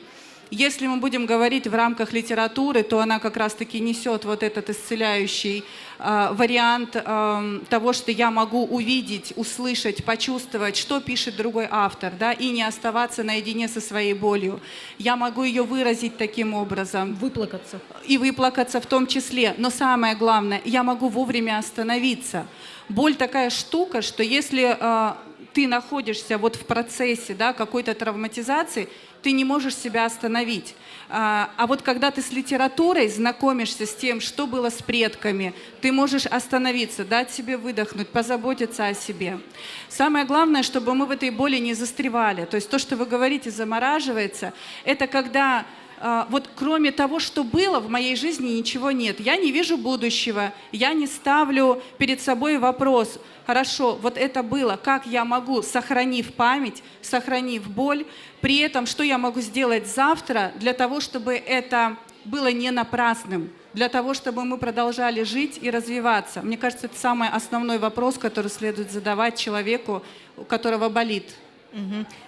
Если мы будем говорить в рамках литературы, то она как раз-таки несет вот этот исцеляющий э, вариант э, того, что я могу увидеть, услышать, почувствовать, что пишет другой автор, да, и не оставаться наедине со своей болью. Я могу ее выразить таким образом. Выплакаться. И выплакаться в том числе. Но самое главное, я могу вовремя остановиться. Боль такая штука, что если э, ты находишься вот в процессе да, какой-то травматизации, ты не можешь себя остановить. А, а вот когда ты с литературой знакомишься с тем, что было с предками, ты можешь остановиться, дать себе выдохнуть, позаботиться о себе. Самое главное, чтобы мы в этой боли не застревали. То есть то, что вы говорите, замораживается, это когда а, вот кроме того, что было в моей жизни, ничего нет. Я не вижу будущего, я не ставлю перед собой вопрос, хорошо, вот это было, как я могу, сохранив память, сохранив боль, при этом, что я могу сделать завтра для того, чтобы это было не напрасным, для того, чтобы мы продолжали жить и развиваться. Мне кажется, это самый основной вопрос, который следует задавать человеку, у которого болит.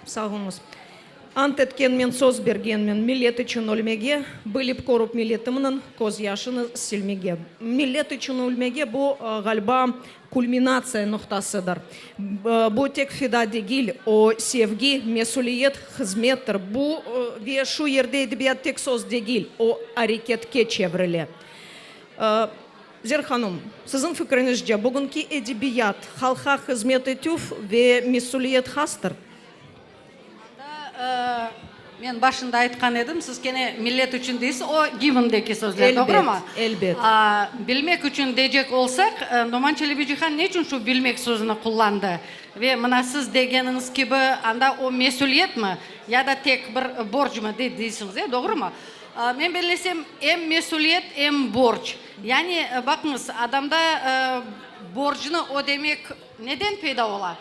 Sağ oluñız. Ant etkenmen, söz bergenmen, millet içün ölmege, Bilip körip milletimniñ közyaşını silmege. Millet içün ölmege, bu, ğaliba, kulminatsiya noqtasıdır. Bu tek fida degil, o, sevgi, mesüliyet, hızmettir. Bu ve şu yerde edebiyat tek söz degil, o, areketke çevirile. Zer hanım, siziñ fikriñizce, bugünki edebiyat halqqa hızmet etüv ve mesüliyet hastır? Men başında aytqan edim, siz kene millet içün deysiz, o gimndeki sözler, doğrumı? Elbet, elbet. Bilmek içün deycek olsaq, Noman Çelebicihan ne içün şu bilmek sözüni qullandı? Ve mına siz degeniñiz kibi, anda o mesüliyetmi, ya da tek bir borcmı deysiñiz, e, doğrumı? Men bellesem, em mesüliyet, em borc. Yani, baqıñız, adamda borcnı ödemek neden peyda ola?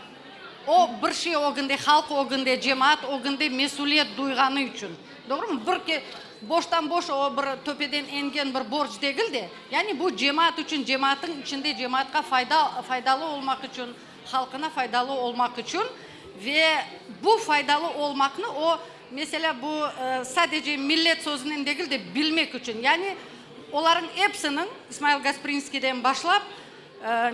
O, bir şey ögünde, halq ögünde, cemaat ögünde mesüliyet duyğanı içün. Doğrumı? Bir ke, boştan-boş o bir töpeden engen bir borc degil de, yani bu cemaat içün, cemaatın içinde cemaatqa fayda, faydalı olmaq içün, halqına faydalı olmaq içün ve bu faydalı olmaqnı o, meselâ, bu sadece millet sözünen degil de, bilmek içün, yani olarıñ epsiniñ, İsmail Gasprinskiyden başlap,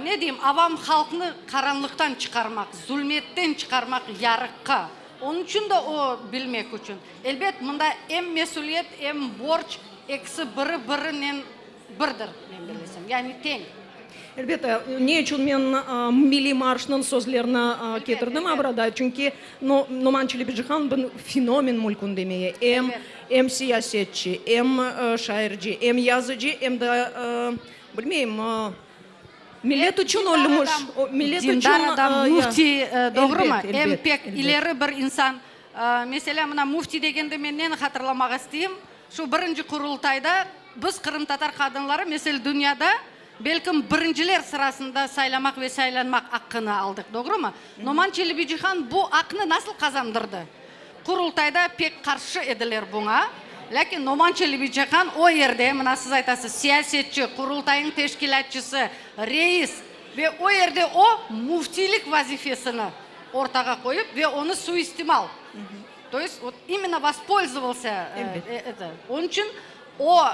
Ne deyim, avam halqnı qaranlıqtan çıqarmaq, zulmetten çıqarmaq yarıqqa. Onıñ içün de o bilmek içün. Elbet, mında em mesüliyet, em borc, ekisi biri-birinen birdir, men bellesem, yani teñ. Elbette, ne içün men Milliy marşnıñ sözlerini ketirdim abrada, çünki Noman Çelebicihan bir fenomen mülkün demeye, em em siyasetçi, em şairci, em yazıcı, em de Bilmeyim, millet içün ölmüş, millet içün. Dindar adam, müfti, doğrumı? Em pek ileri bir insan. Meselâ, mına müfti degende men neni hatırlamağa isteyim, şu birinci Qurultayda biz, qırımtatar qadınları, mesel, dünyada, belkim, birinciler sırasında saylamaq ve saylanmaq aqqını aldıq, doğrumı? Noman Çelebicihan bu aqnı nasıl qazandırdı? Qurultayda pek qarşı ediler buña, lâkin Noman Çelebicihan o yerde, mına siz aytasız, siyasetçi, Qurultayıñ teşkilâtçısı, reis ve o yerde o, müftiylik vazifesini ortağa qoyıp ve onı suistimal, to est, vot imенно vospolzovalsâ, eto, onıñ içün o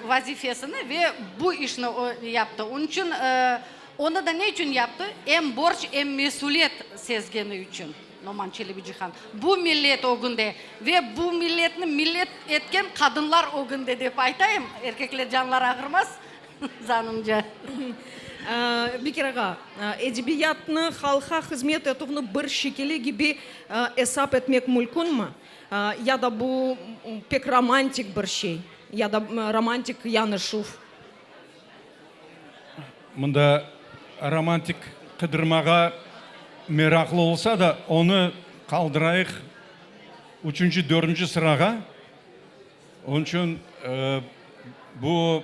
vazifesini ve bu işni o yaptı. Onıñ içün onı da ne içün yaptı? Em borc, em mesüliyet sezgeni içün. Noman Çelebicihan, bu millet ögünde ve bu milletni millet etken qadınlar ögünde dep aytayım, erkekler canları ağırmaz, zanımca. Bekir ağa, edebiyatnı halqqa hızmet etüvni bir şekili kibi esap etmek mülkünmi? Ya da bu pek romantik bir şey, ya da romantik yanaşuv? Mında romantik qıdırmağa meraqlı olsa da, onı qaldırayıq üçünci, dördünci sırağa. Onıñ içün bu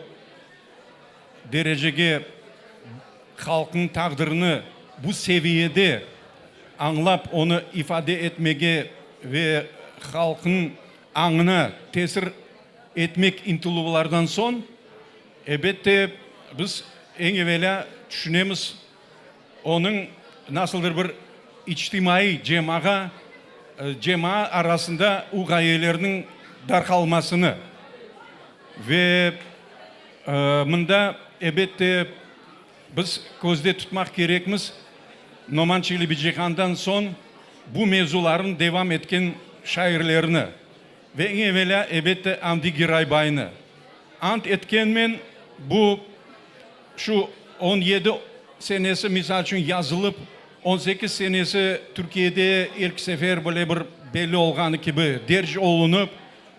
derecege halqnıñ taqdirini bu seviyede añlap, onı ifade etmege ve halqnıñ añına tesir etmek ıntıluvlardan soñ, Ebette, biz eñ evelâ tüşünemiz, onıñ nasıldır bir içtimaiy cemağa, cemaa arasında u ğayelerniñ darqalmasını. Ve mında, ebette, biz közde tutmaq kerekmiz, Noman Çelebicihandan soñ bu mevzularnı devam etken şairlerni ve eñ evelâ, ebette, Amdi Giraybaynı. Ant etkenmen, bu şu 17 senesi, misal içün, yazılıp, 18 senesi Türkiyede ilk sefer böyle bir belli olğanı kibi derc olunıp,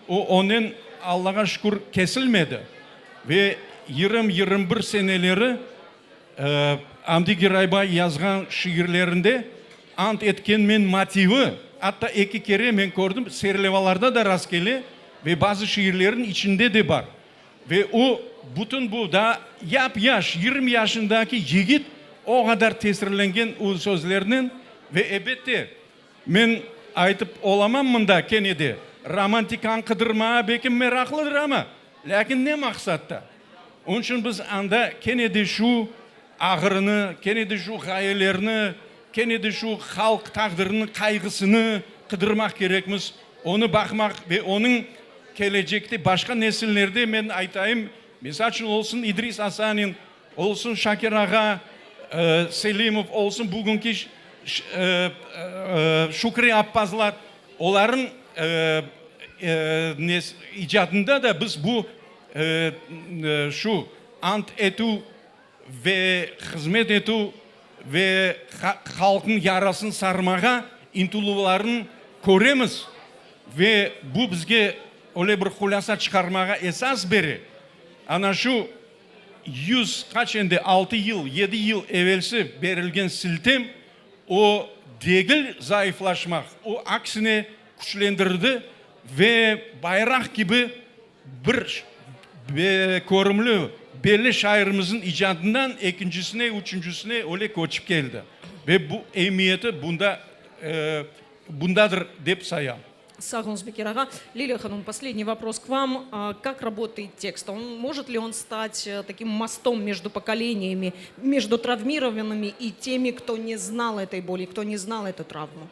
o onen, Allağa şükür, kesilmedi ve yirmi, 21 seneleri Amdi Giraybay yazğan şiirlerinde Ant etkenmen motivi, atta eki kere men kördim, serlevalarda da rastkele ve bazı şiirlerniñ içinde de bar. Ve o, bütün bu daa yap-yaş, 20 yaşındaki yigit o qadar tesirlengen o sözlernen ve ebette, Men aytıp olamam mında kene de, romantikanı qıdırmağa belki meraqlıdır amma, lâkin ne maqsatta? Onıñ içün biz anda kene de şu ağrını, kene de şu ğayelerni, kene de şu halq taqdiriniñ qayğısını qıdırmaq kerekmiz, onı baqmaq ve onıñ kelecekte başqa nesillerde, men aytayım, misal içün, olsun İdris Asanin, Olsun Şakir ağa Selimov, olsun bugünki Şükri Appazlar, olarnıñ icadında da biz bu şu ant etüv ve hızmet etüv ve halqnıñ yarasını sarmağa ıntıluvlarını köremiz. Ve bu bizge öyle bir hulâsa çıqarmağa esas bere, ana şu yüz, qaç endi, altı yıl, yedi yıl evelsi berilgen siltem, o, degil zayıflaşmaq, o, aksine küçlendirdi ve bayraq kibi bir körümli, belli şairimizniñ icadından ekincisine, üçüncisine öyle köçip keldi. Ve bu emiyeti bunda bundadır dep sayam. Sağ oluñız, Bekir ağa. Liliya hanım, последний вопрос к вам. Как работает текст? Он, может ли он стать таким мостом между поколениями, между травмированными и теми, кто не знал этой боли, кто не знал эту травму?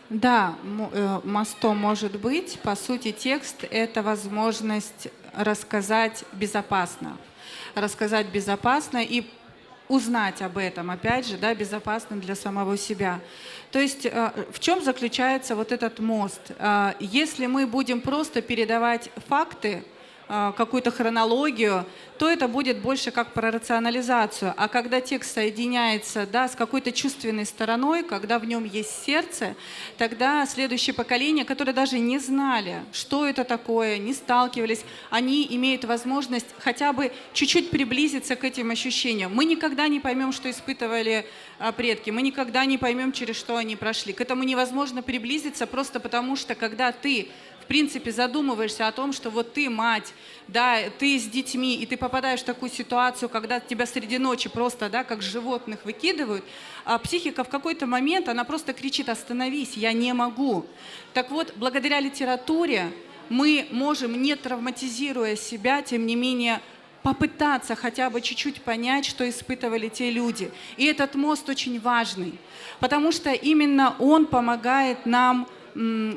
Да, мостом может быть. По сути, текст – это возможность рассказать безопасно. Рассказать безопасно и узнать об этом, опять же, да, безопасно для самого себя. То есть в чем заключается вот этот мост? Если мы будем просто передавать факты, какую-то хронологию, то это будет больше как про рационализацию. А когда текст соединяется да, с какой-то чувственной стороной, когда в нем есть сердце, тогда следующее поколение, которое даже не знали, что это такое, не сталкивались, они имеют возможность хотя бы чуть-чуть приблизиться к этим ощущениям. Мы никогда не поймем, что испытывали предки, мы никогда не поймем, через что они прошли. К этому невозможно приблизиться просто потому, что когда ты в принципе задумываешься о том, что вот ты мать, да, ты с детьми, и ты попадаешь в такую ситуацию, когда тебя среди ночи просто, да, как животных выкидывают, а психика в какой-то момент, она просто кричит «остановись, я не могу». Так вот, благодаря литературе мы можем, не травматизируя себя, тем не менее, попытаться хотя бы чуть-чуть понять, что испытывали те люди. И этот мост очень важный, потому что именно он помогает нам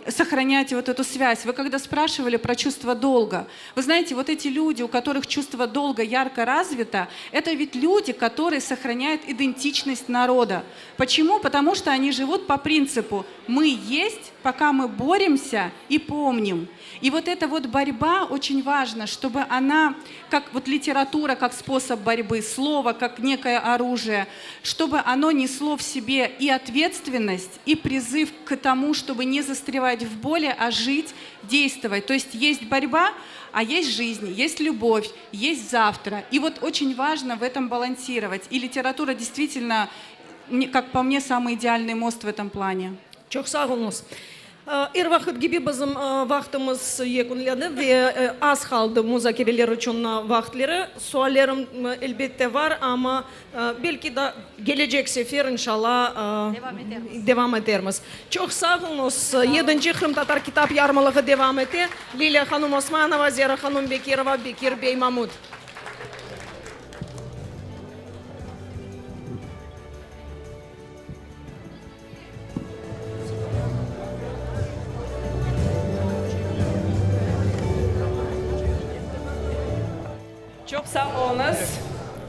сохранять вот эту связь. Вы когда спрашивали про чувство долга, вы знаете, вот эти люди, у которых чувство долга ярко развито, это ведь люди, которые сохраняют идентичность народа. Почему? Потому что они живут по принципу «мы есть, пока мы боремся и помним». И вот эта вот борьба очень важна, чтобы она, как вот литература, как способ борьбы, слово, как некое оружие, чтобы оно несло в себе и ответственность, и призыв к тому, чтобы не застревать в боли, а жить, действовать. То есть есть борьба, а есть жизнь, есть любовь, есть завтра. И вот очень важно в этом балансировать. И литература действительно, как по мне, самый идеальный мост в этом плане. Çoq sağ oluñız. Er vaqıt kibi bizim vaqtımız yekünlendi ve az qaldı muzakereler içün vaqıtları. Suallerim, elbette, bar, amma belki da kelecek sefer, inşalla, devam etermiz. Çoq sağ oluñız. Yedinci Qırımtatar kitap yarmalığı devam ete. Liliya hanım Osmanova, Zera hanım Bekirova, Bekir bey Mamut. Çoq sağ oluñız.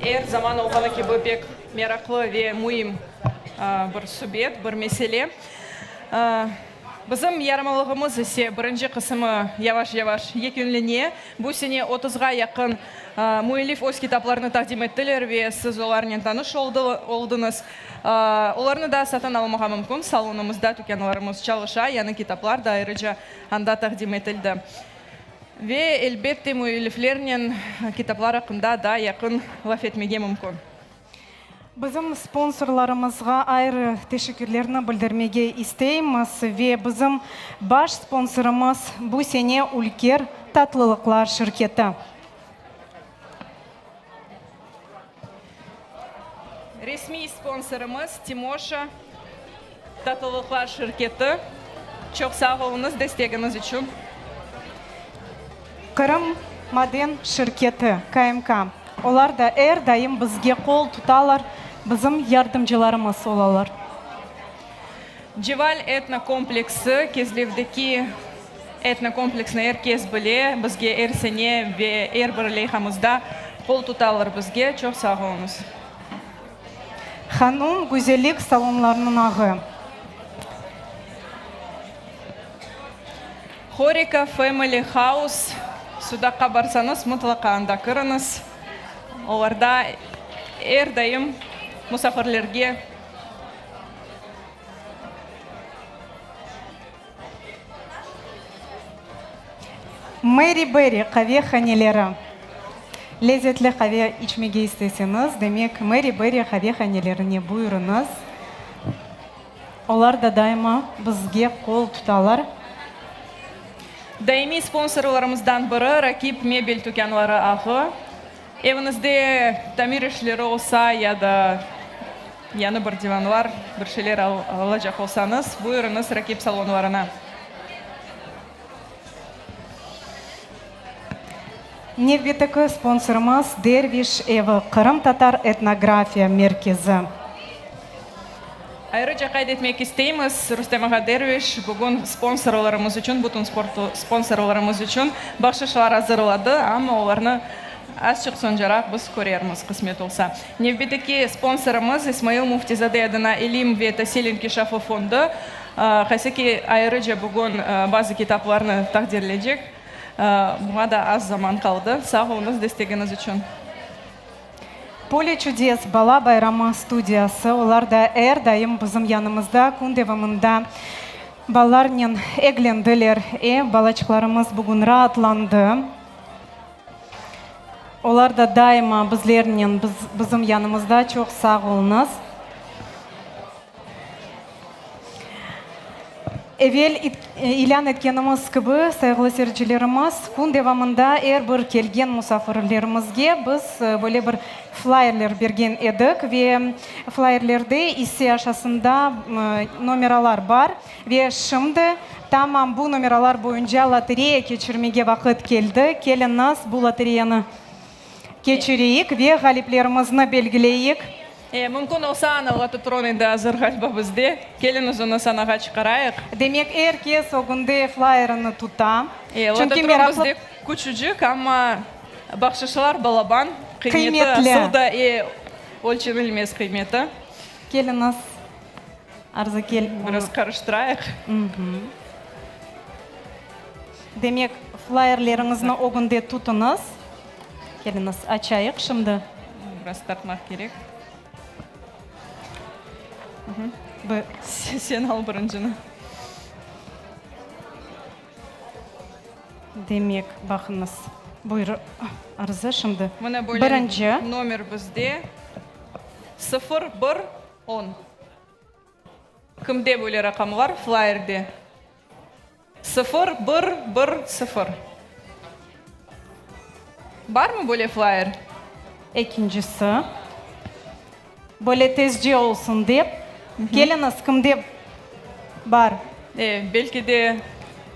Er zaman olğanı kibi pek meraqlı ve müim bir subet, bir mesele. Bizim yarmalığımız ise birinci qısımı yavaş-yavaş yekünlene. Bu sene otuzğa yaqın müellif öz kitaplarını taqdim ettiler ve siz olarnen tanış oldıñız. Olarnı da satın almağa mümkün, salonımızda tükânlarımız çalışa, yañı kitaplar da ayrıca anda taqdim etildi. Ve, elbette, müelliflernen kitaplar aqqında daa yaqın laf etmege mümkün. Bizim sponsorlarımızğa ayrı teşekkürlerni bildirmege isteymiz ve bizim baş sponsorımız bu sene Ülker tatlılıqlar şirketi. Resmiy sponsorımız Timoşa tatlılıqlar şirketi. Çoq sağ oluñız destegiñiz içün. Qırım maden şirketi, KMK. Olar da er daim bizge qol tutalar, bizim yardımcılarımız olalar. Ceval etnokompleksi, Kezlevdeki etnokompleksni er kes bile, bizge er sene ve er bir leyhamızda qol tutalar bizge, çoq sağ oluñız. Hanum güzellik salonlarınıñ ağı. Horeka Family House, Sudaqqa barsañız, mıtlaqa anda kiriñiz, olarda er daim musafirlerge. Mary Berry qavehaneleri. Lezetli qave içmege isteseñiz, demek, Mary Berry qavehanelerine buyurıñız. Olar da daima bizge qol tutalar. Daimiy sponsorlarımızdan biri, Rakip mebel tükânları ağı. Eviñizde tamir işleri olsa ya da yañı bir divanlar, bir şeyler alacaq olsañız, buyurıñız Rakip salonlarına. Nevbetteki sponsorımız, Derviş evi qırımtatar etnografiya merkezi. Ayrıca qayd etmek isteymiz, Rustem ağa Derviş bugün sponsorlarımız içün, bütün sponsorlarımız içün bahşışlar azırladı, amma olarnı azçıq soñcaraq biz körermiz, qısmet olsa. Nevbetteki sponsorımız, İsmail Müftizade adına İlim ve tasil inkişafı fondu, qaysı ki ayrıca bugün bazı kitaplarnı taqdirleycek. Buña da az zaman qaldı. Sağ oluñız destegiñiz içün. Pole çudes bala bayramı studiyası, olar da er daim bizim yanımızda, kün devamında balalarnen eglendiler, e, balaçıqlarımız bugün raatlandı. Olar da daima bizlernen, bizim yanımızda, çoq sağ oluñız. Evel ilân etkenimiz kibi, sayğılı seyircilerimiz, kün devamında er bir kelgen musafirlerimizge biz böyle bir flayerler bergen edik ve flayerlerde isse aşasında nomeralar bar ve şimdi tamam bu nomeralar boyunca lotereya keçirmege vaqıt keldi. Keliñiz, bu lotereyanı keçireyik ve ğaliplerimizni belgileyik. E, mümkün olsa, ana lototron endi azır ğaliba bizde. Keliñiz, onı sanağa çıqarayıq. Demek, er kes ögünde flayerini tuta. E, lototron bizde küçücik, amma bahşışlar balaban, qıymeti asıl da, e, ölçenilmez qıymeti. Keliñiz, Arzı, kel. Biraz qarıştırayıq. Demek, flayerleriñizni ögünde tutıñız. Keliñiz, açayıq şimdi. Biraz tartmaq kerek. Sen al birincini. Demek, baqıñız. Buyur, Arzı, şimdi. Mına böyle Birinci. nomer bizde. Sıfır, bir, on. Kimde böyle raqamlar flayerde? Sıfır, bir, bir, sıfır. Barmı böyle flayer? Ekincisi, böyle tezce olsun dep, keliñiz, kimde bar? E, belki de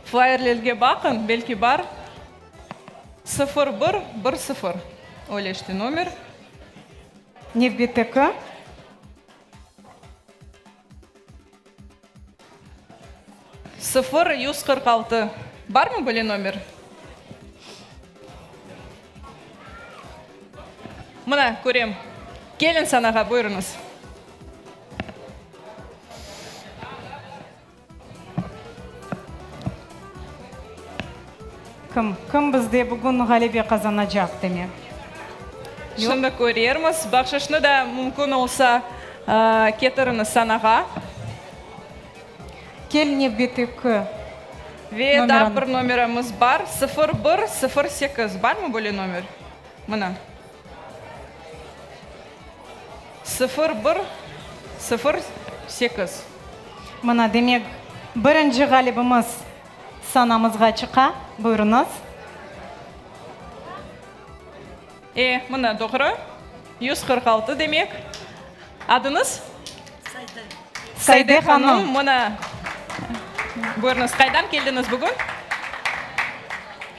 flayerlerge baqıñ, belki bar. Sıfır, bir, bir, sıfır. Öyle işte nomer. Nevbetteki. Sıfır 146. Barmı böyle nomer? Mına, körem. Keliñ sanağa, buyurıñız. Kim, kim bizde bugün ğalebe qazanacaq, demek? Yoq. Şimdi körermiz. Bahşışnı da mümkün olsa ketiriñiz sanağa. Kel nevbetteki Ve daa bir nomeramız bar, sıfır bir 08. Barmı böyle nomer? Mına. Sıfır bir 08. Mına, demek, birinci ğalibimiz sanamızğa çıqa. Buyurıñız. E, mına, doğru. 146, demek. Adıñız? Sayde. Sayde hanım. Mına, buyurıñız. Qaydan keldiñiz bugün?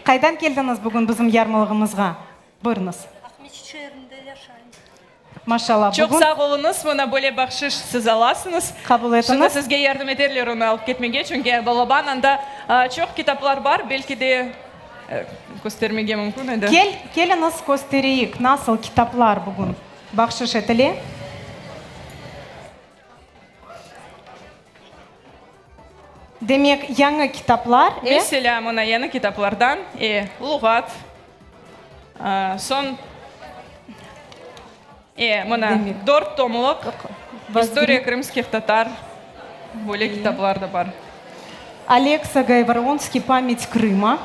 Qaydan keldiñiz bugün bizim yarmalığımızğa? Buyurıñız. Aqmescit şeerinde yaşayım. Maşallah, Çoq bugün. sağ oluñız, mına böyle bahşış siz alasıñız. Qabul etiñiz. Şimdi sizge yardım eterler onı alıp ketmege, çünki balaban anda çoq kitaplar bar, belki de köstermege mümkün edi. Kel, keliñiz köstereyik, nasıl kitaplar bugün bahşış etile. Demek, yañı kitaplar, e? Meselâ, mına yañı kitaplardan, e, luğat, soñ, e, mına dört tomluq İstoriya krımskih tatar, böyle kitaplar da bar. Oleksa Gayvoronskiy Pamять Krıma.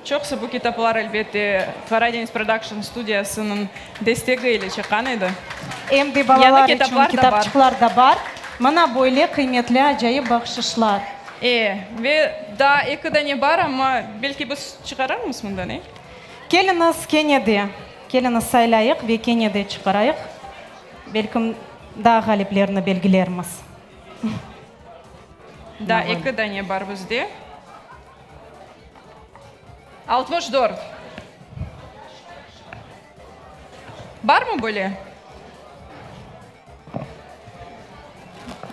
Çoqusı bu kitaplar, elbette, Karadeniz Production studiyasınıñ destegi ile çıqqan edi. Em de Yañı balalar içün kitaplar da bar. kitapçıqlar da bar. Mına böyle qıymetli acayip bahşışlar. E, ve daa eki dane bar, amma belki biz çıqararmız mından, e? Keliñiz kene de, keliñiz saylayıq ve kene de çıqarayıq. Belkim, daa ğaliplerni belgilermiz. Daa eki dane bar bizde. 64. Barmı böyle?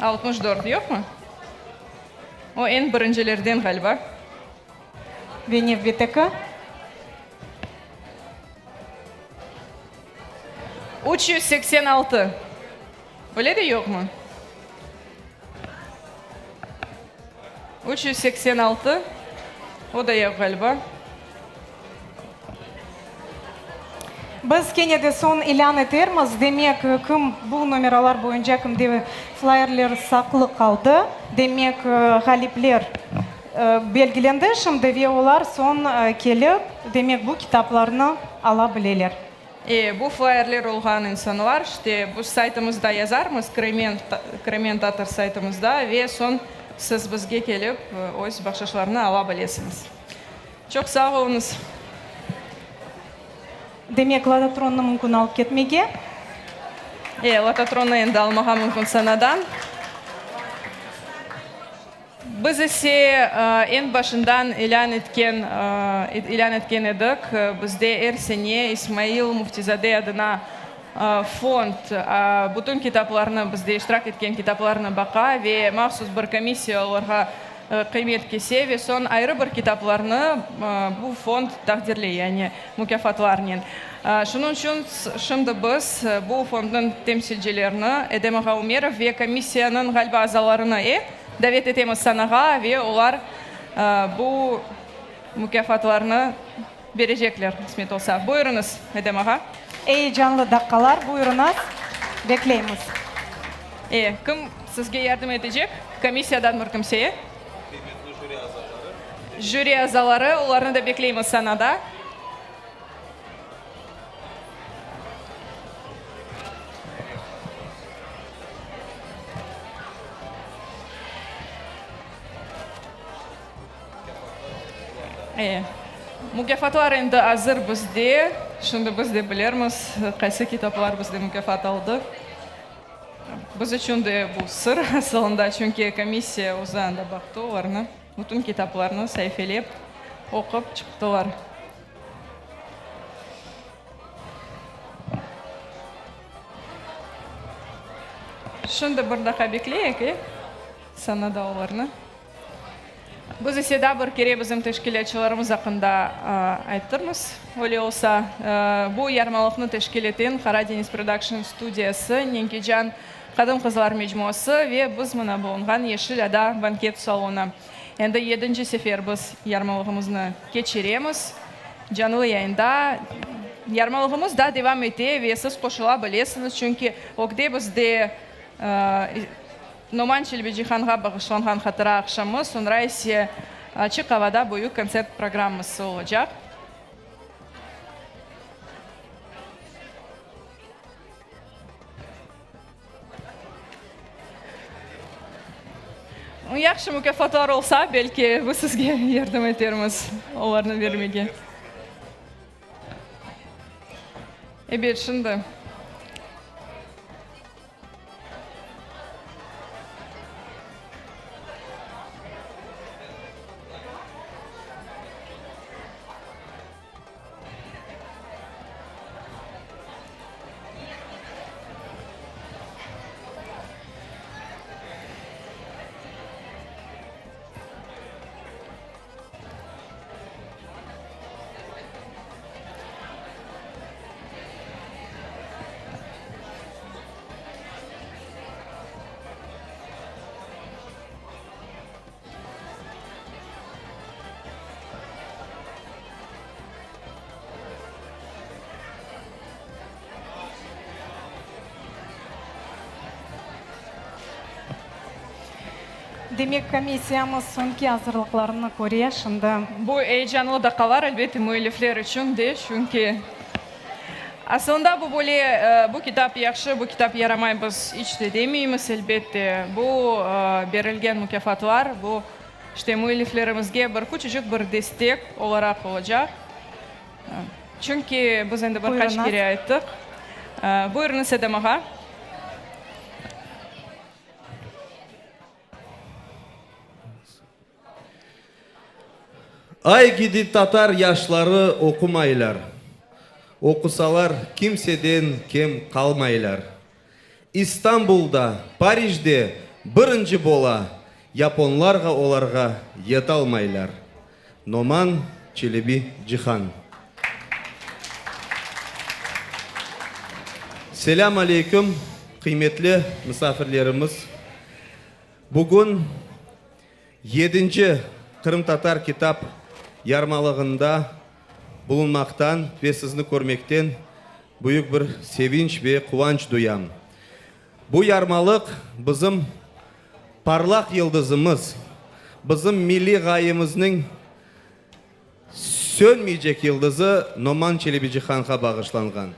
64 yoqmı? O eñ birincilerden ğaliba. Ve nevbetteki. 386. Öyle de yoqmı? 386, o da yoq ğaliba. Biz kene de soñ ilân etermiz. Demek, kim bu nomeralar boyunca kimde flayerler saqlı qaldı, demek, ğalipler belgilendi şimdi ve olar soñ kelip, demek, bu kitaplarnı ala bileler. E, bu flayerler olğan insanlar, işte, biz saytımızda yazarmız, Crimean, Crimean Tatar saytımızda ve soñ siz bizge kelip öz bahşışlarnı ala bilesiñiz. Çoq sağ oluñız. Demek, lototronnı mümkün alıp ketmege? E, lototronnı endi almağa mümkün sanadan. Biz ise eñ başından ilân etken ilân etken edik, bizde er sene İsmail Müftizade adına fond bütün kitaplarnı, bizde iştirak etken kitaplarnı baqa ve mahsus bir komissiya olarğa qıymet kese ve soñ ayrı bir kitaplarnı bu fond taqdirley, yani mukâfatlarnen. Şunıñ içün şimdi biz bu fondnıñ temsilcilerini, Edem ağa Ümerov ve komissiyanıñ ğaliba azalarını, e, Davet etemiz sanağa ve olar bu mukâfatlarnı berecekler, qısmet olsa. Buyurıñız, Edem ağa. Eyecanlı daqqalar, buyurıñız, bekleymiz. E, kim sizge yardım etecek? Komissiyadan bir kimse, e? Qıymetli jüri azaları. Jüri azaları, olarnı da bekleymiz sanada. E, mukâfatlar endi azır bizde. Şimdi biz de bilermiz, qaysı kitaplar bizde mukâfat aldı. Biz içün de bu sır asılında, çünki komissiya özü anda baqtı olarnı, bütün kitaplarnı saifelep, oqup çıqtılar. Şimdi bir daqa bekleyik, e, sanada olarnı. Biz ise daa bir kere bizim teşkilâtçılarımız aqqında ayttırmız. Öyle olsa, bu yarmalıqnı teşkil eten Qara deñiz Production studiyası, Nenkecan qadın-qızlar mecmuası ve biz mına bulunğan Yeşil ada banket salonı. Endi yedinci sefer biz yarmalığımıznı keçiremiz. Canlı yayında yarmalığımız da devam ete ve siz qoşula bilesiñiz, çünki ögde bizde Noman Çelebicihanğa bağışlanğan hatıra aqşamı, soñra ise açıq avada büyük kontsert programması olacaq. Yahşı mukâfatlar olsa, belki biz sizge yardım etermiz olarnı bermege. Ebet, şimdi. Demek, komissiyamız soñki azırlıqlarını köre şimdi. Bu eyecanlı daqqalar, elbette, müellifler içün de, çünki asılında bu böyle, bu kitap yahşı, bu kitap yaramay biz iç de demeymiz, elbette. Bu berilgen mukâfatlar, bu, işte, müelliflerimizge bir küçücik bir destek olaraq olacaq. Çünki biz endi bir qaç kere ayttıq. Buyurıñız, Edem ağa. Ay gidi tatar yaşları oqumaylar, Oqusalar kimseden kem qalmaylar. İstanbulda, Parijde birinci bola, Yaponlarğa olarğa yetalmaylar. Noman Çelebi Cihan. Selâm aleyküm, qıymetli misafirlerimiz! Bugün yedinci Qırımtatar kitap yarmalığında bulunmaqtan ve sizni körmekten büyük bir sevinç ve quvanç duyam. Bu yarmalıq bizim parlaq yıldızımız, bizim milliy ğayemizniñ sönmeycek yıldızı Noman Çelebicihanğa bağışlanğan.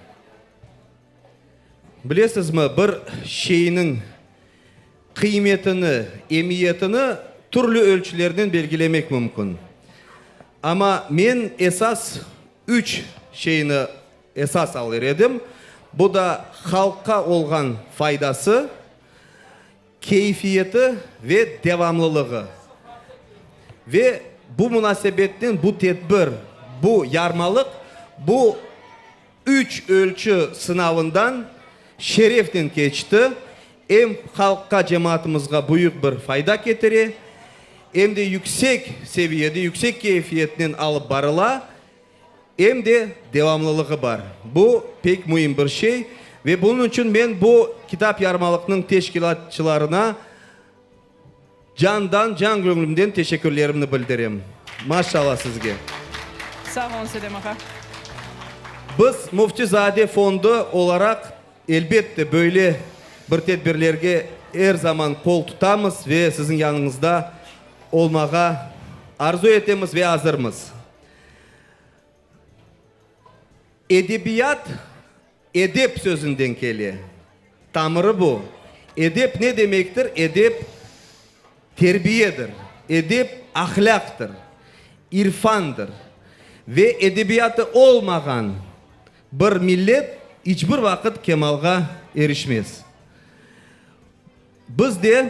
Bilesizmi, bir şeyniñ qıymetini, emiyetini türlü ölçülernen belgilemek mümkün. Amma men esas üç şeyni esas alır edim, bu da halqqa olğan faydası, keyfiyeti ve devamlılığı. Ve bu munasebetnen bu tedbir, bu yarmalıq, bu üç ölçü sınavından şerefnen keçti, em halqqa, cemaatımızğa büyük bir fayda ketire, em de yüksek seviyede, yüksek keyfiyetnen alıp barıla, Em de devamlılığı bar. Bu pek müim bir şey ve bunıñ içün men bu kitap yarmalıqnıñ teşkilâtçılarına candan, can-göñlümden teşekkürlerimni bildirem. Maşallah sizge! Sağ oluñ, Edem ağa. Biz Müfti-zade fondu olaraq, elbette, böyle bir tedbirlerge er zaman qol tutamız ve siziñ yanıñızda olmağa arzu etemiz ve azırmız. Edebiyat edep sözünden kele. Tamırı bu. Edep ne demektir? Edep terbiyedir. Edep ahlâqtır, irfandır. Ve edebiyatı olmağan bir millet iç bir vaqıt kemalğa erişmez. Biz de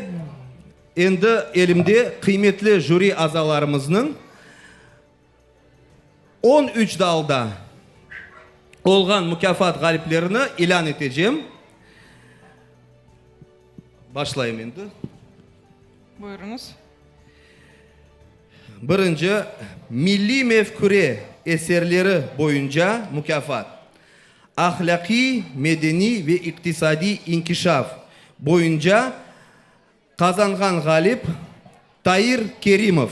endi elimde qıymetli jüri azalarımıznıñ 13 dalda olğan mukâfat ğaliplerini ilân etecem. Başlayım endi. Buyurıñız. Birinci, milliy mefküre eserleri boyunca mukâfat. Ahlâqiy, medeniy ve iqtisadiy inkişaf boyunca qazanğan ğalip Tair Kerimov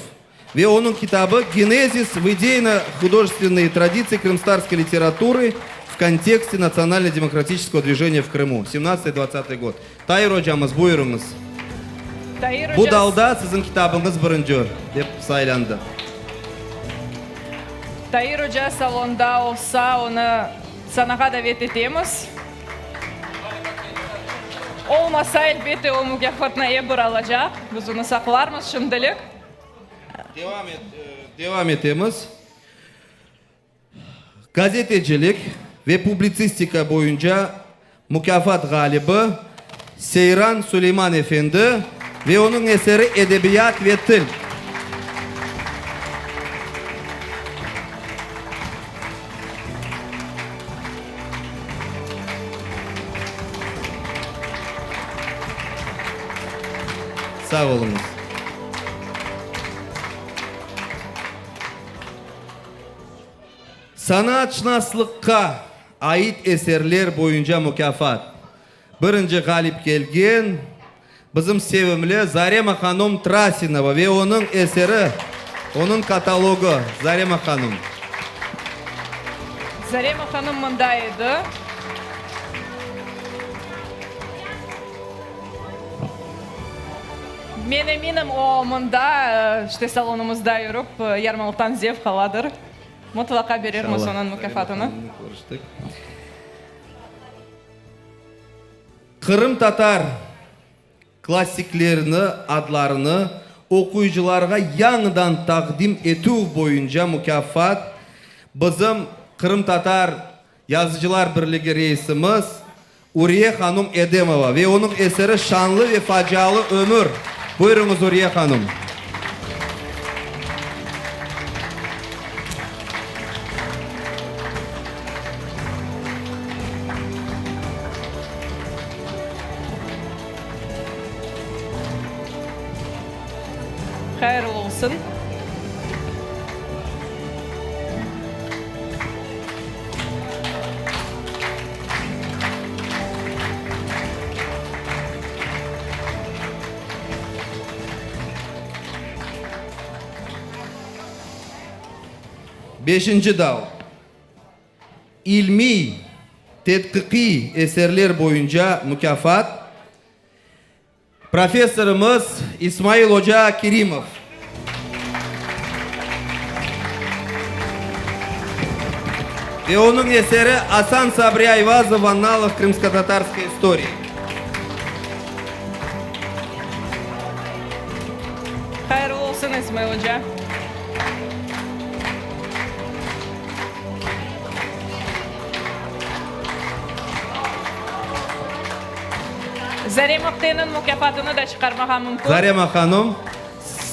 ve onıñ kitabı Genezis v ideyno-hudojestvennıy traditsii krımstarskoy literaturı v kontekste natsionalno-demokratiçeskogo dvijeniya v Krımu, semnadtsatый-dvadtsatый god. Tair ocamız, buyurıñız. Tair Bu oca. dalda siziñ kitabıñız birinci dep saylandı. Tair oca salonda olsa, onı sanağa davet etemiz. Olmasa, elbette, o mukâfatnı ep bir alacaq. Biz onı saqlarmız şimdilik. Devam et, devam etemiz. Gazetecilik ve publitsistika boyunca mukâfat ğalibi Seyran Suleyman efendi ve onıñ eseri Edebiyat ve til. Sağ oluñız. Sanatşınaslıqqa ait eserler boyunca mukâfat. Birinci ğalip kelgen bizim sevimli Zarema hanum Trasinova ve onıñ eseri, onıñ katalogı. Zarema hanum. Zarema hanım mında edi. Men eminim, o mında, işte, salonımızda yürip, yarmalıqtan zevq aladır. Mutlaqa berermiz onıñ mukâfatını. Qırımtatar klassiklerini adlarını oquyıcılarğa yañıdan taqdim etüv boyunca mukâfat bizim Qırımtatar Yazıcılar birligi reisimiz Uriye hanum Edemova ve onıñ eseri Şanlı ve facialı ömür. Buyurıñız, Uriye hanum. Hayırlı olsun. Beşinci dal. İlmiy, tedqiqiy eserler boyunca mukâfat. Professorımız İsmail oca Kerimov. Ve onıñ eseri Asan Sabri Ayvazov v annalah krımskotatarskoy istorii. Hayırlı olsun, İsmail oca. Zarema apteniñ mukâfatını da çıqarmağa mümkün. Zarema hanım,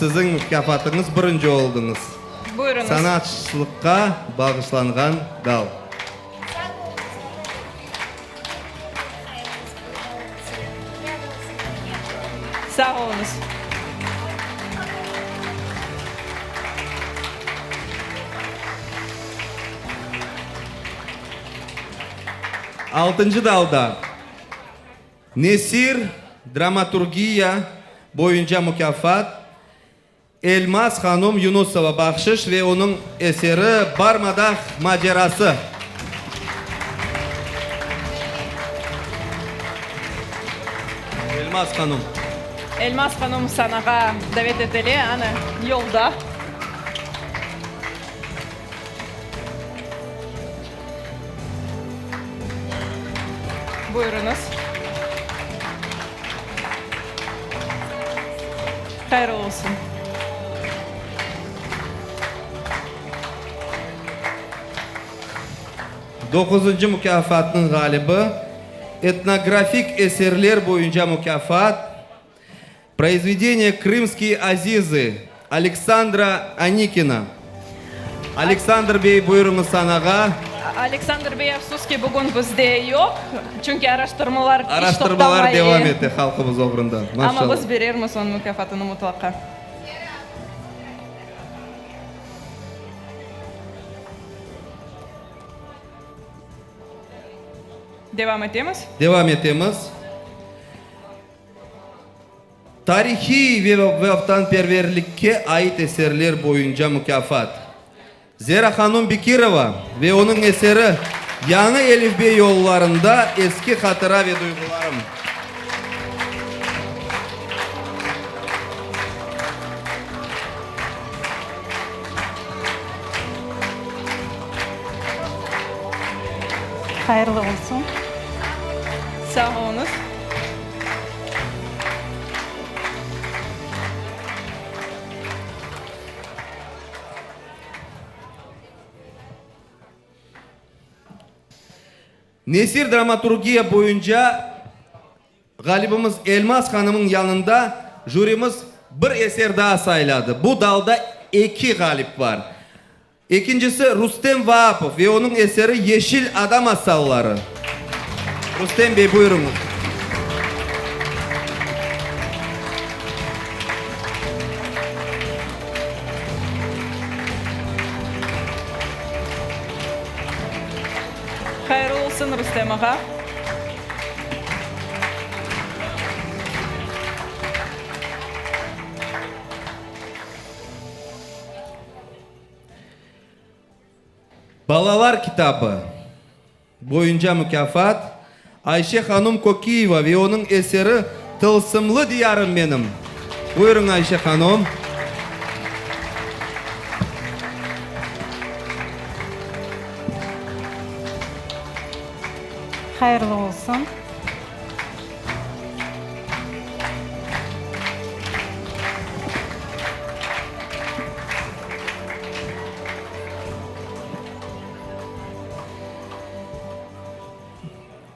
siziñ mukâfatıñız, birinci oldıñız. Buyurıñız. Sanatçılıqqa bağışlanğan dal. Sağ oluñız. Altıncı dalda Nesir, dramaturgiya, boyunca mukâfat Elmaz hanum Yunusova bahşış ve onıñ eseri Barmadağ macerası. Elmaz hanum. Elmaz hanum sanağa davet etile, ana, yolda. Buyurıñız. Hayır olsun. Doquzıncı mukâfatnıñ ğalibi, etnografik eserler boyunca mukâfat, Proizvedeniye Krımskiye azizı Aleksandra Anikina. Aleksandr bey, buyurıñız sanağa. Aleksandr bey, afsus ki, bugün bizde yoq, çünki araştırmalar iç Araştırmalar toqtamay. devam ete halqımız oğrunda. Amma Maşallah. biz berermiz onıñ mukâfatını mutlaqa. Devam etemiz. Devam etemiz. Tarihiy ve vatanperverlikke ait eserler boyunca mukâfat. Zera hanum Bekirova ve onıñ eseri Yañı elifbe yollarında eski hatıra ve duyğularım. Hayırlı olsun. Sağ oluñız. Nesir dramaturgiya boyunca ğalibimiz Elmaz hanımnıñ yanında jürimiz bir eser daa sayladı. Bu dalda eki ğalip bar. Ekincisi, Rustem Vaapov ve onıñ eseri Yeşil ada masalları. Rustem bey, buyurıñız. Hayırlı olsun, Rustem ağa. Balalar kitabı boyunca mukâfat, Ayşe hanum Kokiyeva ve onıñ eseri Tılsımlı diyarım menim. Buyurıñ, Ayşe hanım. Hayırlı olsun.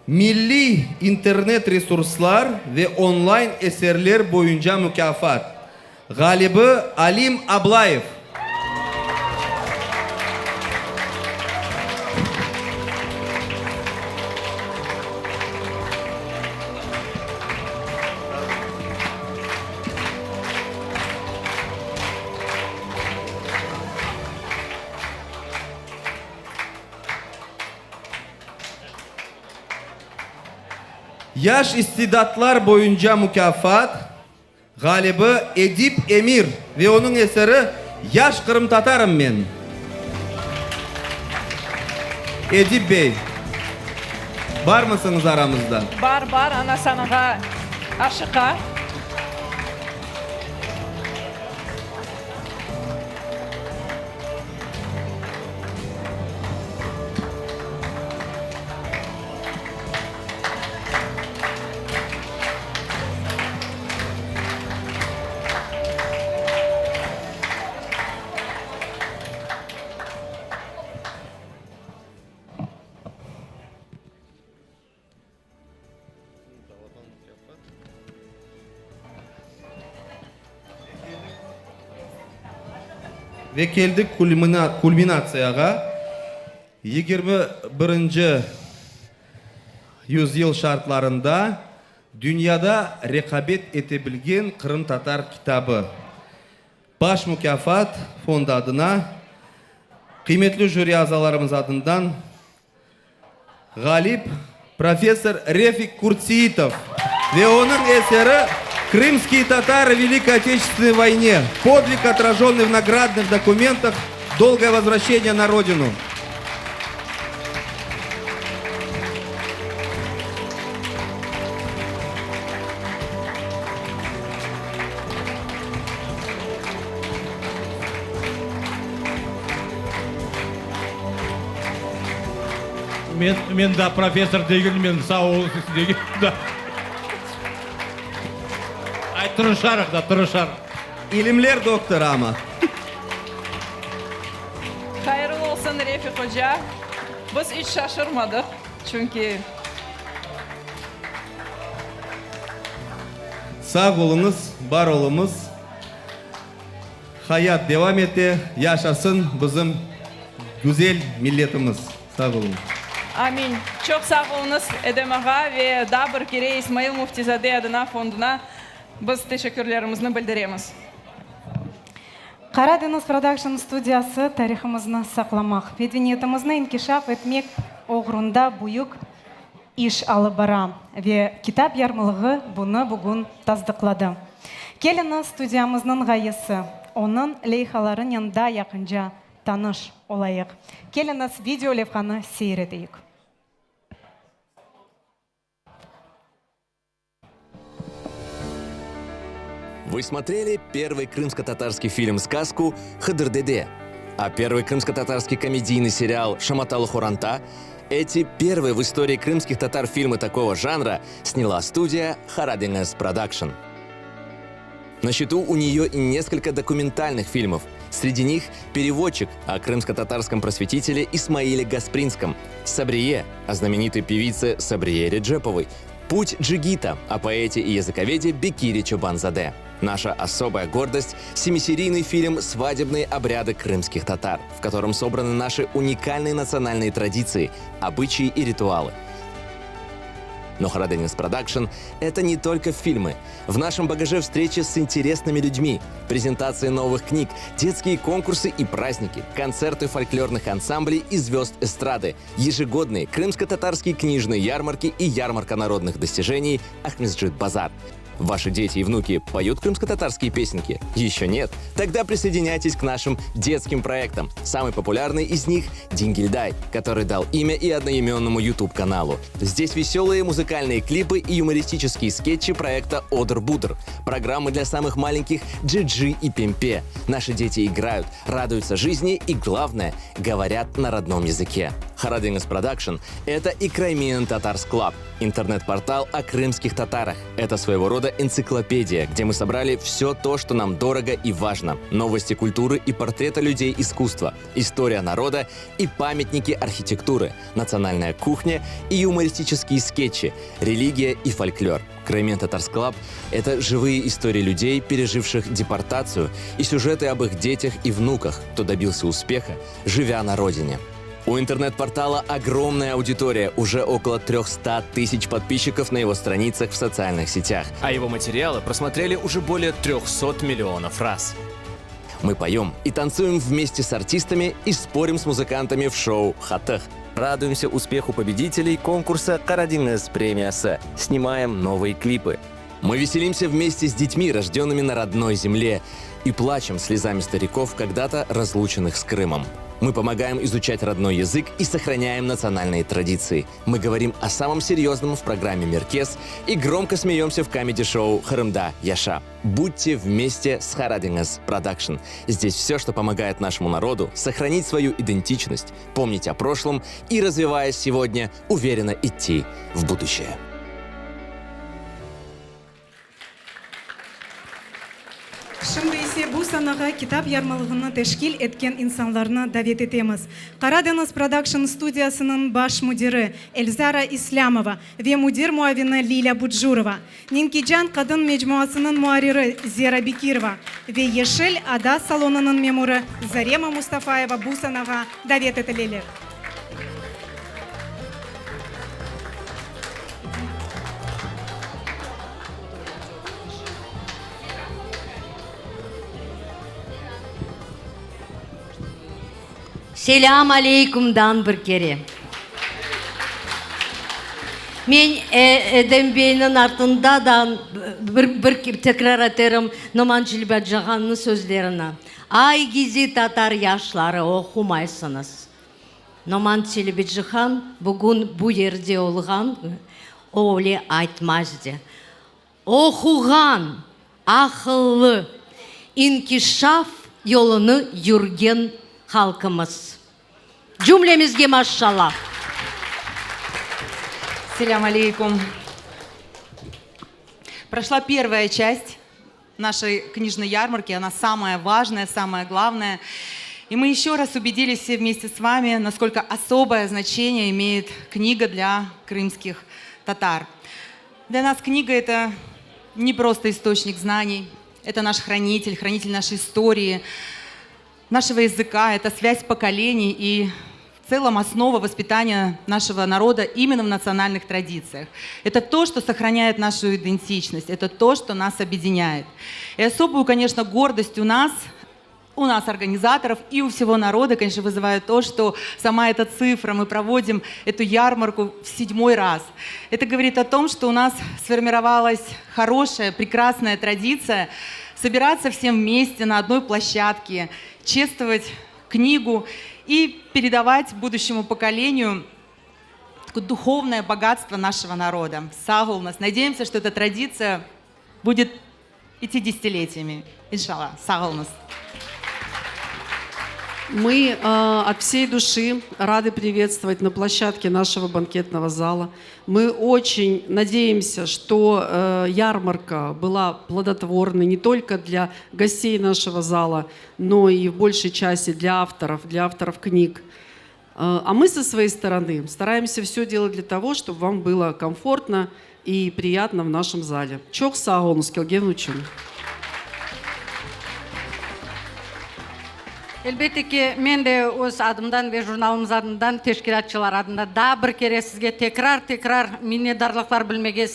Milliy internet-resurslar ve onlayn eserler boyunca mukâfat. Ğalibi Alim Ablayev. Yaş istidatlar boyunca mukâfat. Ğalibi Edip Emir ve onıñ eseri Yaş qırımtatarım men. Edip bey, barmısıñız aramızda? Bar, bar, ana sanağa aşıqa. Ve keldik kulminatsiyağa. 21-nci yüzyıl şartlarında dünyada reqabet ete bilgen qırımtatar kitabı. Baş mukâfat fondu adına, qıymetli jüri azalarımız adından ğalip professor Refik Kurtseitov ve onıñ eseri Krımskiye tatarı v Великой Отечественной войне. Подвиг, отраженный в наградных документах. Долгое возвращение на родину. Men, men daa professor degilmen, sağ oluñ degen da. Ay, tırışarıq da, tırışarıq. İlimler doktorı amma. Hayırlı olsun, Refik oca. Biz iç şaşırmadıq, çünki. Sağ oluñız, bar oluñız. Hayat devam ete, yaşasın bizim güzel milletimiz. Sağ oluñız. Amin. Çoq sağ oluñız, Edem ağa, ve daa bir kere İsmail Müftizade adına fonduna biz teşekkürlerimizni bildiremiz. Qara deñiz prodakşn studiyası tarihımıznı saqlamaq, medeniyetimizni inkişaf etmek oğrunda büyük iş alıp bara ve kitap yarmalığı bunı bugün tasdıqladı. Keliñiz, studiyamıznıñ ğayesi, onıñ leyhalarınen daa yaqınca tanış olayıq. Keliñiz, video levhanı seyir eteyik. Вы смотрели первый крымско-татарский фильм-сказку «Хыдыр-деде», а первый крымско-татарский комедийный сериал «Шаматалы Хоранта» Эти первые в истории крымских татар фильмы такого жанра сняла студия «Харадинес Продакшн». На счету у нее и несколько документальных фильмов. Среди них «Переводчик» о крымско-татарском просветителе Исмаиле Гаспринском, «Сабрие» о знаменитой певице Сабрие Реджеповой, «Путь джигита» о поэте и языковеде Бекире Чобанзаде. Наша особая гордость – семисерийный фильм «Свадебные обряды крымских татар», в котором собраны наши уникальные национальные традиции, обычаи и ритуалы. Но Хараденис Продакшн – это не только фильмы. В нашем багаже встречи с интересными людьми, презентации новых книг, детские конкурсы и праздники, концерты фольклорных ансамблей и звезд эстрады, ежегодные крымско-татарские книжные ярмарки и ярмарка народных достижений «Ахмесджит Базар». Ваши дети и внуки поют крымско-татарские песенки? Еще нет? Тогда присоединяйтесь к нашим детским проектам. Самый популярный из них – «Дингельдай», который дал имя и одноименному YouTube-каналу. Здесь веселые музыкальные клипы и юмористические скетчи проекта «Одер-Будер», программы для самых маленьких «Джиджи и Пемпе». Наши дети играют, радуются жизни и, главное, говорят на родном языке. Qaradeñiz Production – это и Crimean Tatars Club, интернет-портал о крымских татарах. Это своего рода энциклопедия, где мы собрали все то, что нам дорого и важно. Новости культуры и портреты людей искусства, история народа и памятники архитектуры, национальная кухня и юмористические скетчи, религия и фольклор. Crimean Tatars Club – это живые истории людей, переживших депортацию, и сюжеты об их детях и внуках, кто добился успеха, живя на родине. У интернет-портала огромная аудитория, уже около 300 тысяч подписчиков на его страницах в социальных сетях. А его материалы просмотрели уже более 300 миллионов раз. Мы поем и танцуем вместе с артистами и спорим с музыкантами в шоу «Хатах». Радуемся успеху победителей конкурса «Qaradeñiz премиясы». Снимаем новые клипы. Мы веселимся вместе с детьми, рожденными на родной земле, и плачем слезами стариков, когда-то разлученных с Крымом. Мы помогаем изучать родной язык и сохраняем национальные традиции. Мы говорим о самом серьезном в программе «Меркез» и громко смеемся в камеди-шоу «Qırımda yaşa». Будьте вместе с Qaradeñiz Production. Здесь все, что помогает нашему народу сохранить свою идентичность, помнить о прошлом и, развиваясь сегодня, уверенно идти в будущее. Şimdi ise bu sanağa kitap yarmalığını teşkil etken insanlarnı davet etemiz. Qaradeñiz Production studiyasınıñ baş müdiri Elzara İslâmova ve müdir muavini Lilâ Bucurova, Nenkecan qadın mecmuasınıñ muarriri Zera Bekirova ve Yeşil ada salonınıñ memurı Zarema Mustafayeva bu sanağa davet etileler. Selâm aleykümdan bir kere. Men Edem beyniñ artında da bir bir tekrar eterim Noman Çelebicihannıñ sözlerini, Ay, gizi tatar yaşları, oqumaysıñız. Noman Çelebicihan bugün bu yerde olğan, o öyle aytmazdı. Oquğan, aqıllı, inkişaf yolunı yürgen halqımız. Cümlemizge maşşalla! Selâm aleyküm. Прошла первая часть нашей книжной ярмарки, она самая важная, самая главная. И мы еще раз убедились все вместе с вами, насколько особое значение имеет книга для крымских татар. Для нас книга – это не просто источник знаний, это наш хранитель, хранитель нашей истории, нашего языка, это связь поколений и в целом основа воспитания нашего народа именно в национальных традициях. Это то, что сохраняет нашу идентичность, это то, что нас объединяет. И особую, конечно, гордость у нас у нас, организаторов, и у всего народа, конечно, вызывает то, что сама эта цифра, мы проводим эту ярмарку в седьмой раз. Это говорит о том, что у нас сформировалась хорошая, прекрасная традиция собираться всем вместе на одной площадке, чествовать книгу и передавать будущему поколению такое духовное богатство нашего народа. Sağ oluñız. Надеемся, что эта традиция будет идти десятилетиями. İnşalla. Sağ oluñız. Мы э, от всей души рады приветствовать на площадке нашего банкетного зала. Мы очень надеемся, что э, ярмарка была плодотворной не только для гостей нашего зала, но и в большей части для авторов, для авторов книг. Э, а мы со своей стороны стараемся все делать для того, чтобы вам было комфортно и приятно в нашем зале. Çoq sağ oluñız kelgen içün. Elbette ki, men de öz adımdan ve jurnalımız adından, teşkilâtçılar adından daa bir kere sizge tekrar-tekrar minnetdarlıqlar bilmege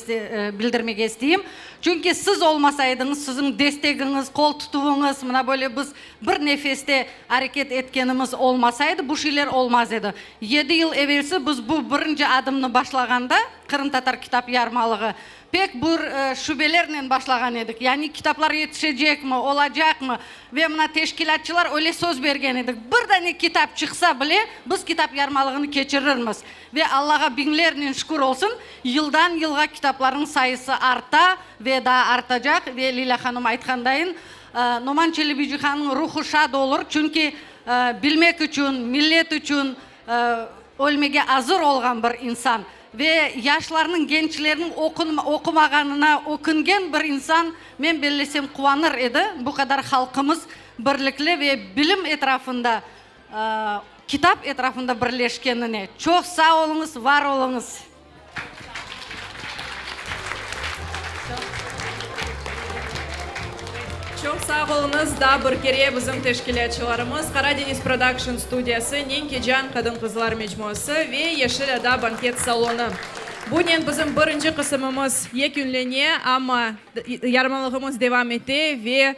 bildirmege isteyim. Çünki siz olmasaydıñız, siziñ destegiñiz, qol tutuvıñız, mına böyle biz bir nefeste areket etkenimiz olmasaydı, bu şeyler olmaz edi. Yedi yıl evelsi biz bu birinci adımnı başlağanda, Qırımtatar kitap yarmalığı. Pek bir şübelernen başlağan edik, yani kitaplar yetişecekmi, olacaqmı? Ve mına teşkilâtçılar öyle söz bergen edik, bir dane kitap çıqsa bile, biz kitap yarmalığını keçirirmiz. Ve Allağa biñlernen şükür olsun, yıldan yılğa kitaplarnıñ sayısı arta ve daa artacaq. Ve Lilâ hanım aytqandayın, Noman Çelebicihannıñ ruhu şad olur, çünki bilmek içün, millet içün ölmege azır olğan bir insan. Ve yaşlarnıñ, gençlerniñ oqumağanına öküngen bir insan, men bellesem, quvanır edi, bu qadar halqımız birlikli ve bilim etrafında, kitap etrafında birleşkenine. Çoq sağ oluñız, var oluñız! Çoq sağ oluñız daa bir kere bizim teşkilâtçılarımız, Karadeniz Production studiyası, Nenkecan qadın-qızlar mecmuası ve Yeşil Ada banket salonı. Bunen bizim birinci qısımımız yekünlene, amma yarmalığımız devam ete ve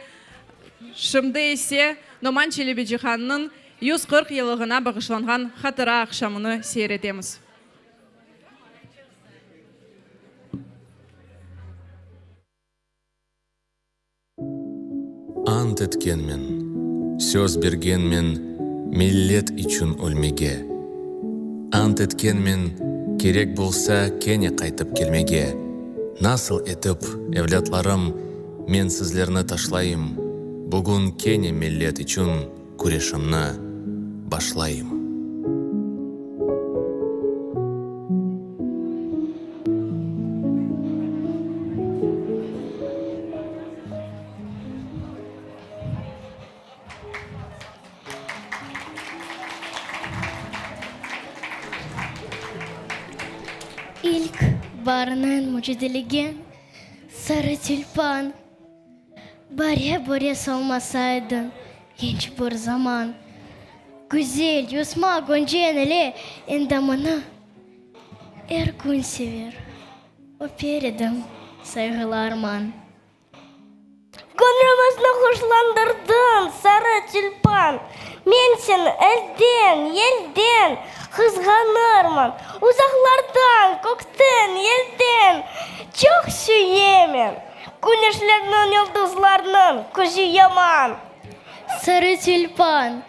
şimdi ise Noman Çelebicihannıñ 140 yıllığına bağışlanğan hatıra aqşamını seyir etemiz. Ant etkenmen, söz bergenmen millet içün ölmege. Ant etkenmen, kerek bolsa kene qaytıp kelmege. Nasıl etip, evlâtlarım, men sizlerni taşlayım, Bugün kene millet içün küreşimni başlayım. İlk baarniñ mücedelegen sarı tülpan. Bare-bore solmasaydıñ genç bir zaman, Güzel yosma gönceñ ile endamını Er kün sever, öper edim sayğılı arman. Göñlümizni hoşlandırdıñ, sarı tülpan, Men seni elden, yelden qızğanırman, Uzaqlardan, kökten, yelden çoq süyemen. Küneşlerniñ, yıldızlarnıñ közü yaman. Sarı tülpan,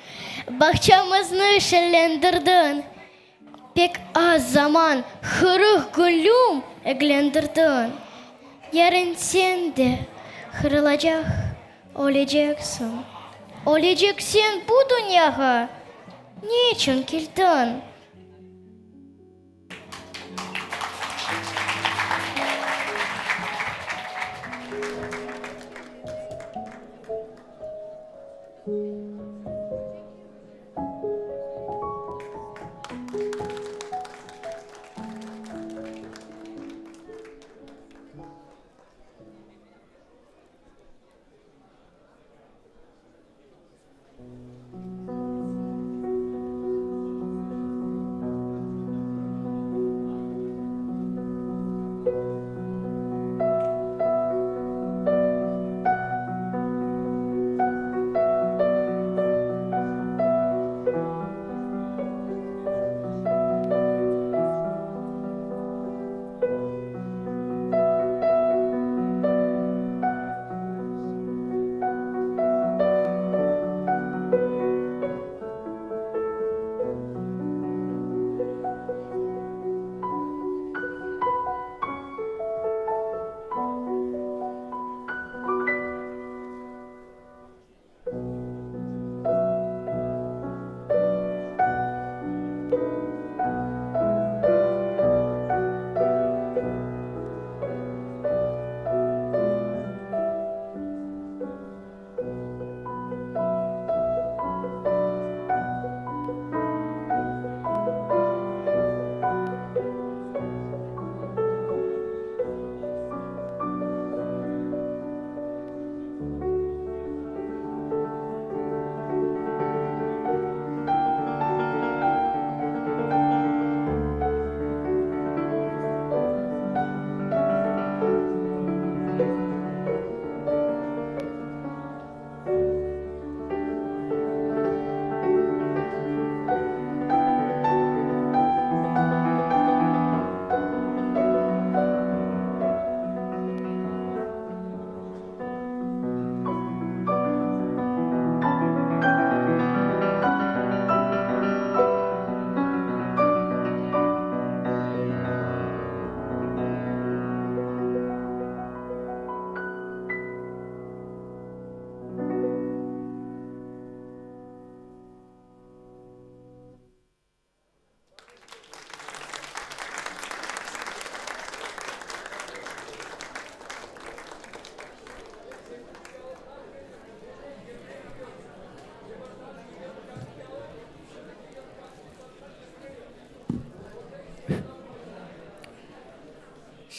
bağçamıznı şenlendirdiñ, Pek az zaman qırıq gülüm eglendirdiñ. Yarın sen de qırılacaq, öleceksiñ. Öleceksiñ, bu dünyağa ne içün keldiñ?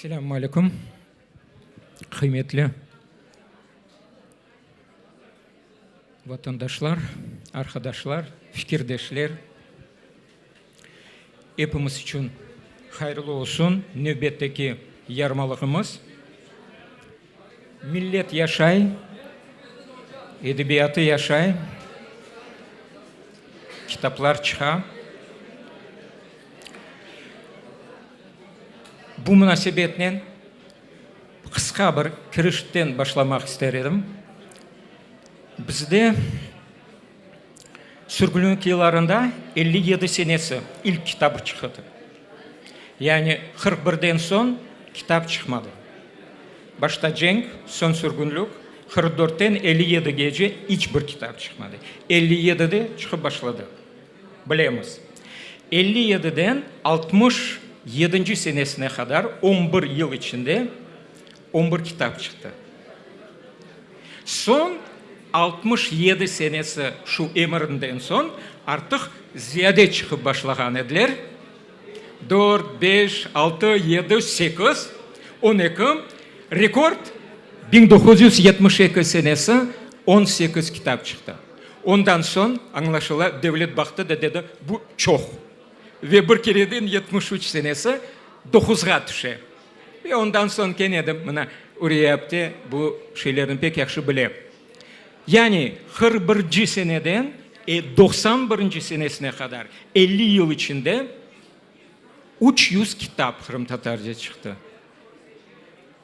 Selâmü aleyküm, qıymetli vatandaşlar, arqadaşlar, fikirdeşler. Epimiz içün hayırlı olsun nevbetteki yarmalığımız. Millet yaşay, edebiyatı yaşay, kitaplar çıqa. Bu munasebetnen qısqa bir kirişten başlamaq ister edim. Bizde sürgünlik yıllarında 57 senesi ilk kitabı çıqtı. Yani 41-den soñ kitap çıqmadı. Başta cenk, soñ sürgünlik, 44-ten 57-gece iç bir kitap çıqmadı. 57-de çıqıp başladı. Bilemiz. 57-den 67-nci senesine qadar on bir yıl içinde on bir kitap çıqtı. Soñ 67 senesi şu emirinden soñ artıq ziyade çıqıp başlağan ediler, dört, beş, altı, yedi, sekiz, on eki, rekord 1972 senesi 18 kitap çıqtı. Ondan soñ, añlaşıla, devlet baqtı da dedi, bu çoq. Ve bir kereden 73 senesi doquzğa tüşe. Ve ondan soñ kene de mına Uriye apte bu şeylerni pek yahşı bile. Yani 41-ci seneden 91-nci senesine qadar 50 yıl içinde 300 kitap qırımtatarca çıqtı.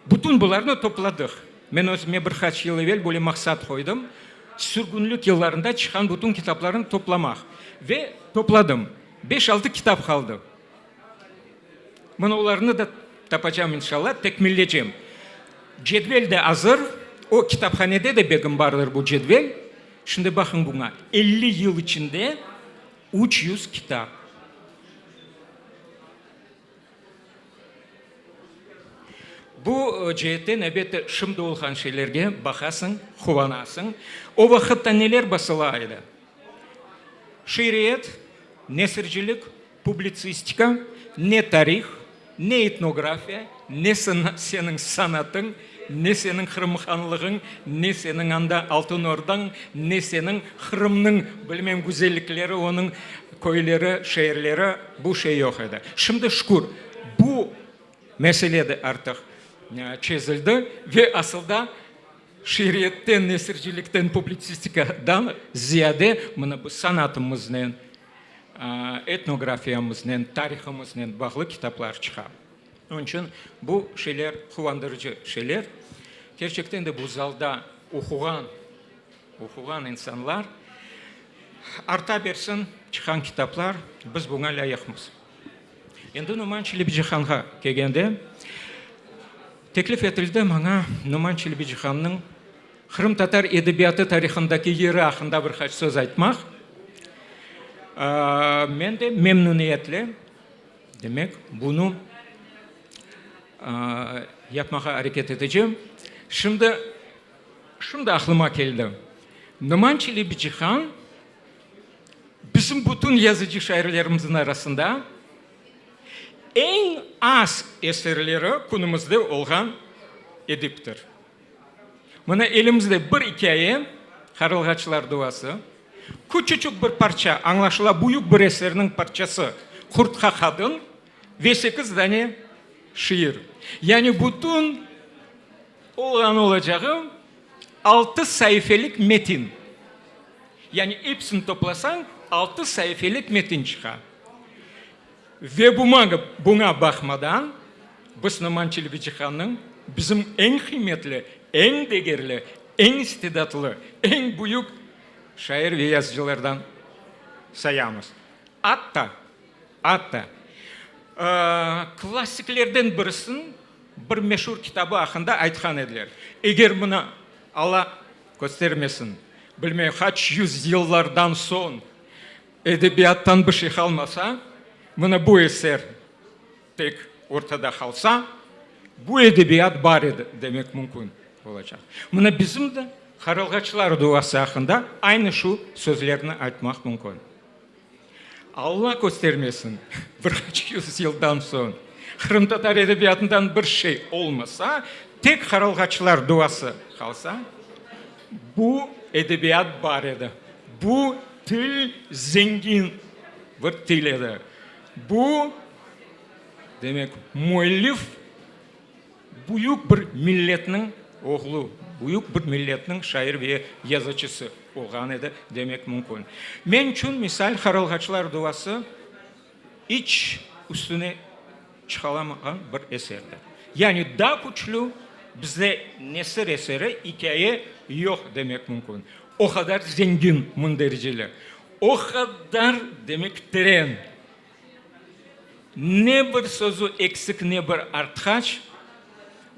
Bütün bularnı topladıq. Men özüme bir qaç yıl evel böyle maqsat qoydım, sürgünlik yıllarında çıqqan bütün kitaplarnı toplamaq. Ve topladım. Beş-altı kitap qaldı. Mına olarnı da tapacam, inşallah, tekmillecem. Cedvel de azır. O, kitaphanede de begim bardır bu cedvel. Şimdi baqıñ buña, 50 yıl içinde 300 kitap. Bu ceetten, elbette, şimdi olğan şeylerge baqasıñ, quvanasıñ. O vaqıtta neler basıla edi? Şiiriyet, nesircilik, publitsistika, ne tarih, ne etnografiya, ne seniñ sanatıñ, ne seniñ Qırım hanlığıñ, ne seniñ anda Altın Ordañ, ne seniñ Qırımnıñ, bilmem, güzellikleri, onıñ köyleri, şeerleri, bu şey yoq edi. Şimdi, şükür, bu mesele de artıq çezildi ve asılda şiiriyetten, nesircilikten, publitsistikadan ziyade mına bu sanatımıznen, etnografiyamıznen, tarihımıznen bağlı kitaplar çıqa. Onıñ içün bu şeyler quvandırıcı şeyler. Kerçekten de bu zalda oquğan, oquğan insanlar arta bersin, çıqqan kitaplar, biz buña lâyıqmız. Endi Noman Çelebicihanğa kelgende, teklif etildi maña Noman Çelebicihannıñ qırımtatar edebiyatı tarihındaki yeri aqqında bir qaç söz aytmaq. Men de memnüniyetle, demek, bunı yapmağa areket etecem. Şimdi, şimdi aqlıma keldi, Noman Çelebicihan bizim bütün yazıcı-şairlerimizniñ arasında eñ az eserleri künümizde olğan ediptir. Mına elimizde bir ikâye, Qarılğaçlar duası, küçüçük bir parça, añlaşıla büyük bir eserniñ parçası, Qurtqa qadın ve sekiz dane şiir. Yani bütün olğan olacağı altı saifelik metin. Yani episini toplasañ, altı saifelik metin çıqa. Ve buña baqmadan, biz Noman Çelebicihannıñ bizim eñ qıymetli, eñ degerli, eñ istidatlı, eñ büyük şair ve yazıcılardan sayamız. Atta, atta, klassiklerden birisiniñ bir meşur kitabı aqqında aytqan ediler, Eger mına Alla köstermesin, bilmeyim, qaç yüz yıllardan soñ Edebiyattan bir şey qalmasa, mına bu eser tek ortada qalsa, bu edebiyat bar edi demek mümkün olacaq. Mına bizim de Qarılğaçlar duası aqqında aynı şu sözlerni aytmaq mümkün. Alla köstermesin, bir qaç yüz yıldan soñ. Qırımtatar edebiyatından bir şey olmasa, tek Qarılğaçlar duası qalsa, bu edebiyat bar edi. Bu til zengin bir til edi. Bu, demek, müellif büyük bir milletniñ oğlu, büyük bir milletniñ şair ve yazıcısı olğan edi, demek mümkün. Men içün, misal, Qarılğaçlar duası iç üstüne çıqalamağan bir eserdir. Yani daa küçlü bizde nesir eseri, ikâye yoq demek mümkün. O qadar zengin mündericeli, o qadar, demek, teren. Ne bir sözü eksik, ne bir artqaç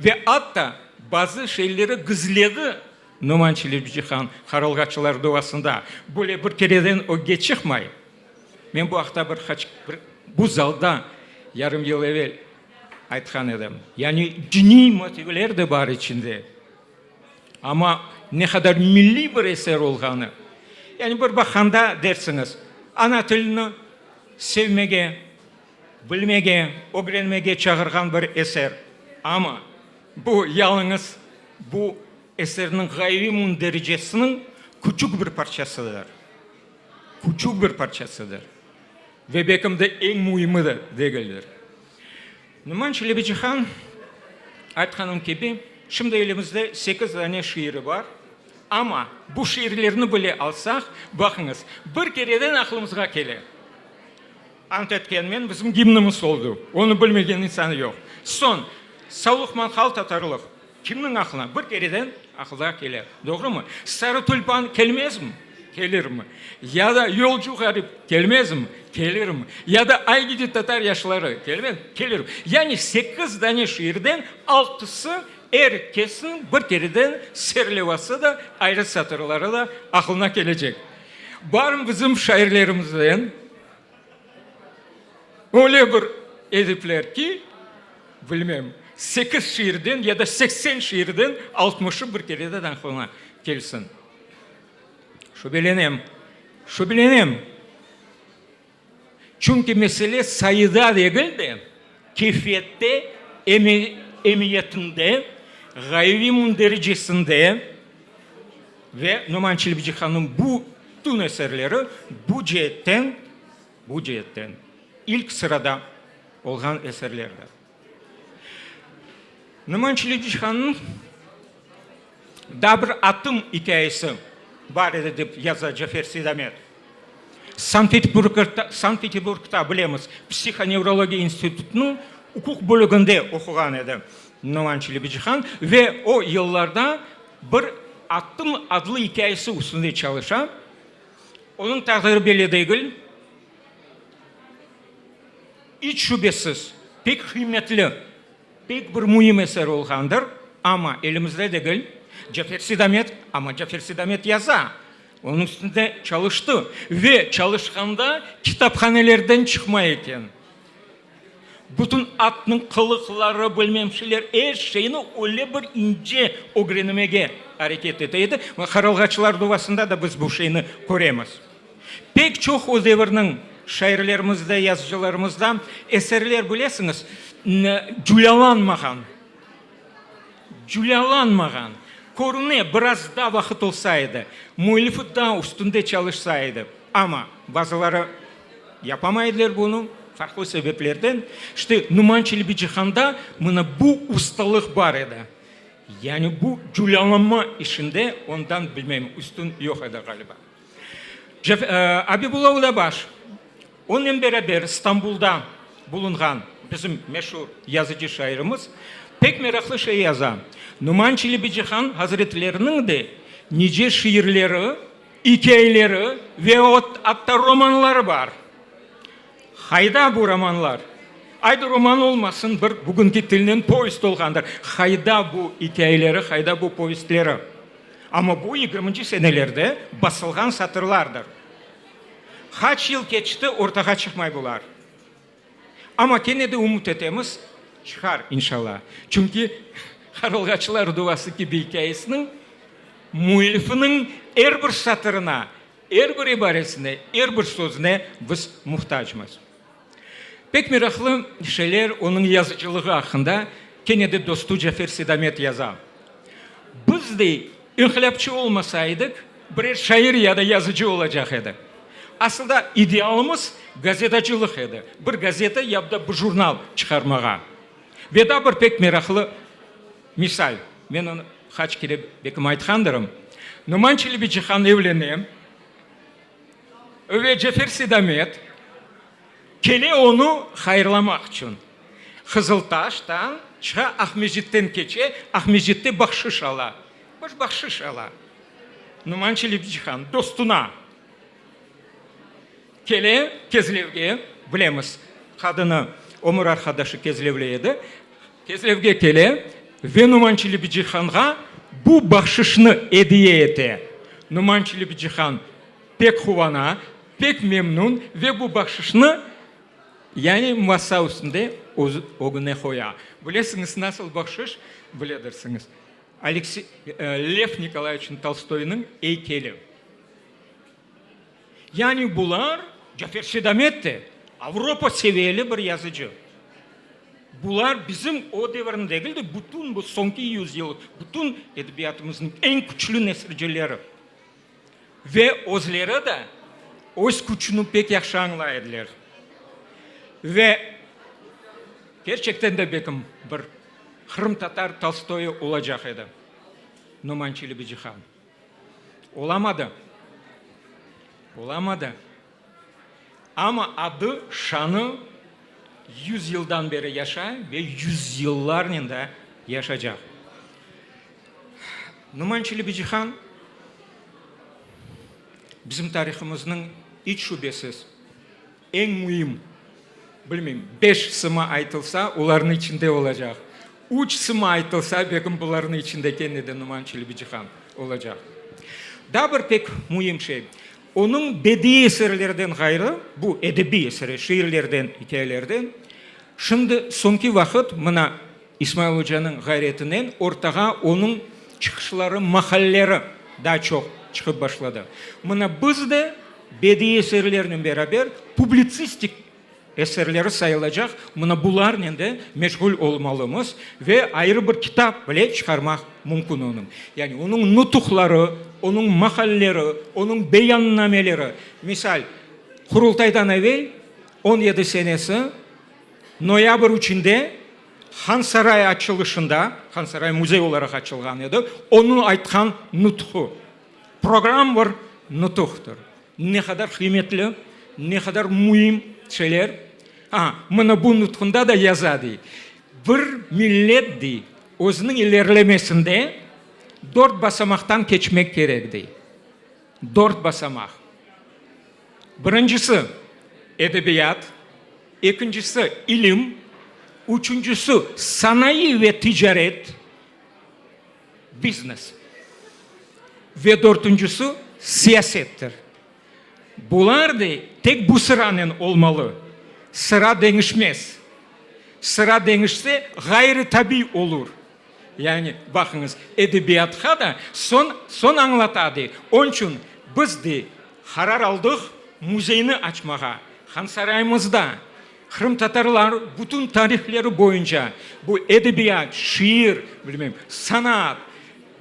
ve atta bazı şeyleri gizledi Noman Çelebicihan Qarılğaçlar duasında. Böyle bir kereden ögge çıqmay. Men bu aqta bir qaç, bir, bu zalda yarım yıl evel aytqan edim. Yani diniy motivler de bar içinde. Amma ne qadar milliy bir eser olğanı, yani bir baqqanda dersiñiz, ana tilini sevmege, bilmege, ögrenmege çağırğan bir eser. Amma bu yalıñız bu eserniñ ğayeviy mündericesiniñ küçük bir parçasıdır. Küçük bir parçasıdır. Ve belkim de eñ müimi de degildir. Numan Çelebicihan, aytqanım kibi, şimdi elimizde sekiz dane şiiri bar. Amma bu şiirlerni bile alsaq, baqıñız, bir kereden aqlımızğa kele. Ant etkenmen, bizim gimnimiz oldu. Onı bilmegen insan yoq. Soñ, Savluqman qal tatarlıq. Kimniñ aqlına? Bir kereden aqılğa kele. Doğrumı? Sarı tülpan kelmezmi? Kelirmi? Ya da Yolcu ğarip kelmezmi? Kelirmi? Ya da Ay gidi tatar yaşları kelmezmi? Kelirmi? Yani sekiz dane şiirden altısı er kesniñ bir kereden serlevası da, ayrı satırları da aqlına kelecek. Barmı bizim şairlerimizden öyle bir edipler ki, bilmem, sekiz şiirden ya da 80 şiirden altmışı bir kereden aqlına kelsin? Şübelenem, şübelenem. Çünki mesele sayıda degil de, keyfiyette, emiyetinde, ğayeviy mündericesinde ve Noman Çelebicihannıñ bütün eserleri bu ceetten, bu ceetten ilk sırada olğan eserlerdir. Noman Çelebicihannıñ daa bir atım ikâyesi bar edi, dep yaza Cafer Seydamet. Sankt-Peterburgta, bilemiz, psixonevrologiya institutınıñ uquq bölüginde oquğan edi Noman Çelebicihan ve o yıllarda bir Atım adlı ikâyesi üstünde çalışa. Onıñ taqdiri belli degil. İç şübesiz, pek qıymetli, pek bir müim eser olğandır, amma elimizde degil. Cafer Seydamet, amma Cafer Seydamet yaza, onıñ üstünde çalıştı ve çalışqanda kitaphanelerden çıqmay eken. Bütün atnıñ qılıqları, bilmem şeyler, er şeyni öyle bir ince ögrenmege areket ete edi. Qarılğaçlar duvasında da biz bu şeyni köremiz. Pek çoq o devirniñ şairlerimizde, yazıcılarımızda eserler, bilesiñiz, culâlanmağan, culâlanmağan. Körüne, biraz daa vaqıt olsa edi, müellifi daa üstünde çalışsa edi. Amma bazıları yapamay ediler bunı, farqlı sebeplerden. İşte, Numan Çelebicihanda mına bu ustalıq bar edi. Yani bu culâlanma işinde ondan, bilmeyim, üstün yoq edi, ğaliba. Abibulla Odabaş, onen beraber İstanbulda bulunğan bizim meşur yazıcı-şairimiz pek meraqlı şey yaza. Numan Çelebicihan hazretleriniñ de nice şiirleri, ikâyeleri ve atta romanları bar. Qayda bu romanlar? Aydı roman olmasın, bir bugünki tilnen povest olğandır. Qayda bu ikâyeleri, qayda bu povestleri? Amma bu yigirminci senelerde basılğan satırlardır. Qaç yıl keçti, ortağa çıqmay bular. Amma kene de ümüt etemiz, çıqar, inşallah. Çünki Qarılğaçlar duvası kibi ikâyesiniñ müellifiniñ er bir satırına, er bir ibaresine, er bir sözüne biz muhtacmız. Pek meraqlı şeyler onıñ yazıcılığı aqqında kene de dostu Cafer Seydamet yaza. Biz, dey, inqilâpçı olmasa edik, birer şair ya da yazıcı olacaq edik. Asılda idealımız gazetacılıq edi, bir gazeta ya da bir jurnal çıqarmağa. Ve daa bir pek meraqlı misal, men onı qaç kere belkim aytqandırım, Noman Çelebicihan evlene ve Cafer Seydamet Kele onı hayırlamaq içün. Qızıltaştan çıqa, Aqmescitten keçe, Aqmescitte bahşış ala. Bir bahşış ala. Numan Çelebicihan dostuna kele Kezlevge, bilemiz, qadını, ömür arqadaşı Kezlevli edi, Kezlevge kele ve Numan Çelebicihanğa bu bahşışnı ediye ete. Numan Çelebicihan Pek quvana, pek memnün ve bu bahşışnı, yani masa üstünde öz ögüne qoya. Bilesiñiz, nasıl bahşış? Biledirsiñiz. Aleksey, Lev Nikolayeviç Tolstoynıñ eykeli. Yani bular, Cafer Seydamet de Avropa seviyeli bir yazıcı. Bular bizim o devirniñ degil de, bütün bu soñki yüzyıl, bütün edebiyatımıznıñ eñ küçlü nesircileri. Ve özleri de öz küçüni pek yahşı añlay ediler. Ve kerçekten de belkim bir qırımtatar Tolstoyı olacaq edi Noman Çelebicihan. Olamadı. Olamadı. Amma adı, şanı yüzyıldan beri yaşay ve yüzyıllarnen de yaşacaq. Numan Çelebicihan bizim tarihımıznıñ iç şübesiz eñ müim, bilmeyim, beş sıma aytılsa, olarnıñ içinde olacaq. Üç sıma aytılsa, belkim bularnıñ içinde kene de Numan Çelebicihan olacaq. Daa bir pek müim şey, Onıñ bediiy eserlerden ğayrı, bu edebiy eseri, şiirlerden, ikâyelerden, şimdi soñki vaqıt mına İsmail ocanıñ ğayretinen ortağa onıñ çıqışları, maqaleleri daa çoq çıqıp başladı. Mına biz de bediiy eserlernen beraber publitsistik eserleri sayılacaq mına bularnen de meşğul olmalımız ve ayrı bir kitap bile çıqarmaq mümkün onıñ. Yani onıñ nutuqları, onıñ maqaleleri, onıñ beyannameleri. Misal, Qurultaydan evel, 17 senesi, noyabr üçünde Hansaray açılışında, Hansaray müzey olaraq açılğan edi, onıñ aytqan nutqu, program bir nutuqtır. Ne qadar qıymetli, ne qadar müim şeyler. A, mına bu nutqunda da yaza, dey, bir millet, dey, özüniñ ilerlemesinde dört basamaqtan keçmek kerek, dey. Dört basamaq. Birincisi, edebiyat, ekincisi, ilim, üçüncisi, sanayı ve ticaret, biznes, ve dörtüncisi, siyasettir. Bular, dey, tek bu sıranen olmalı, sıra deñişmez. Sıra deñişse, ğayrı-tabiy olur. Yani, baqıñız, edebiyatqa da soñ, soñ añlata, dey. Onıñ içün biz, dey, qarar aldıq müzeyni açmağa, Hansarayımızda Qırımtatarlar bütün tarihleri boyunca bu edebiyat, şiir, bilmem, sanat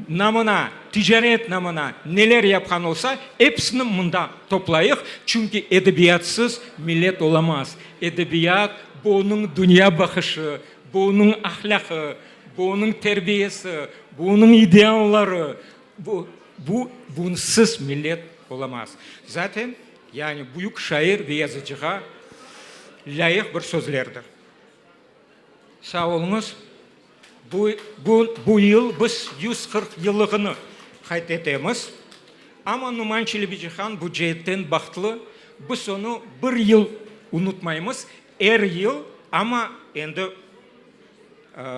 namına, ticaret namına neler yapqan olsa, episini mında toplayıq, çünki edebiyatsız millet olamaz. Edebiyat, bu onıñ dünya baqışı, bu onıñ ahlâqı, bu onıñ terbiyesi, bu onıñ idealları, bu, bu, bunsız millet olamaz. Zaten, Yani büyük şair ve yazıcığa lâyıq bir sözlerdir. Sağ oluñız. Bu, bu, bu yıl biz 140 yıllığını qayd etemiz. Amma Numan Çelebicihan bu ceetten bahtlı, biz onı bir yıl unutmaymız, er yıl, amma endi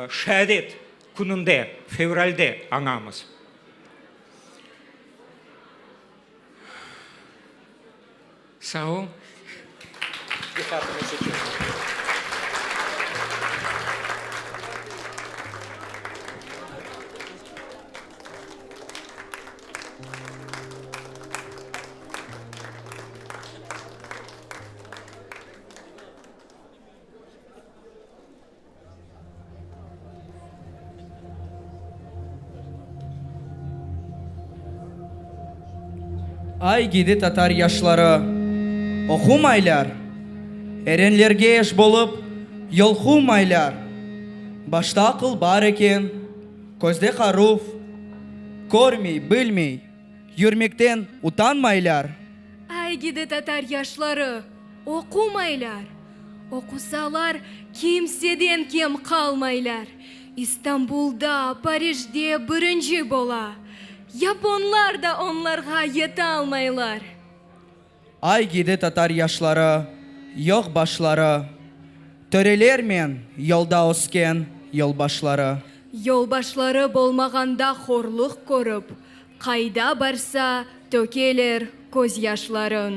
şeadet kününde, fevralde añamız. Sağ ol. Diqqatıñız içün. Ay gidi tatar yaşları, oqumaylar, Erenlerge eş bolıp yol qumaylar. Başta aqıl bar eken, közde qaruv, Körmey, bilmey, yürmekten utanmaylar. Ay gidi tatar yaşları, oqumaylar, Oqusalar, kimseden kem qalmaylar. İstanbulda, Parijde birinci bola, Yaponlar da onlarğa yetalmaylar. Ay gidi tatar yaşları, yoq başları, Törelermen yolda ösken yolbaşları. Yolbaşları bolmağanda horluq körip, Qayda barsa tökeler közyaşların.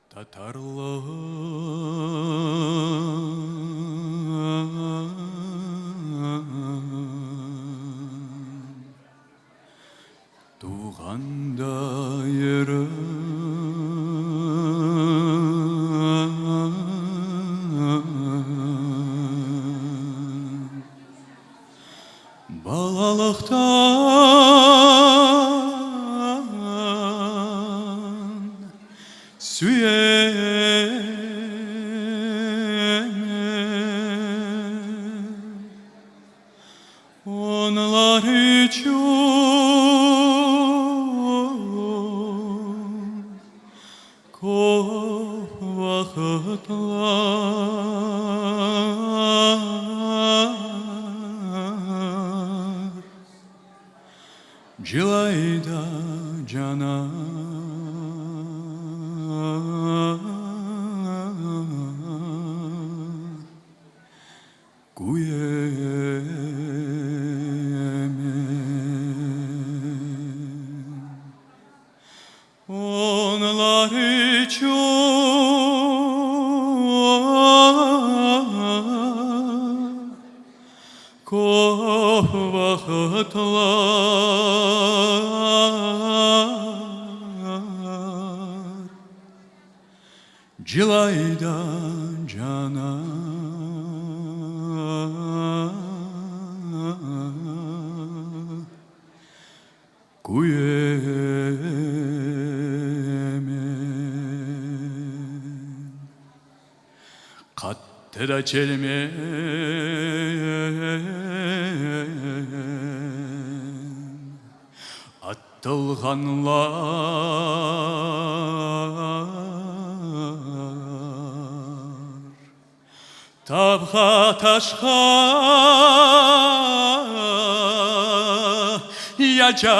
Tatarlıq tuvğanda yeri. Balalıqtan süyemen, Onlar içün köp vaqıtlar. Cılayda cana. Küyemen. Onlar içün köp vaqıtlar Cılaydan cana. Küyemen. Qattı da çelmen, Atılğanlar Tavğa, taşqa ya cayğa.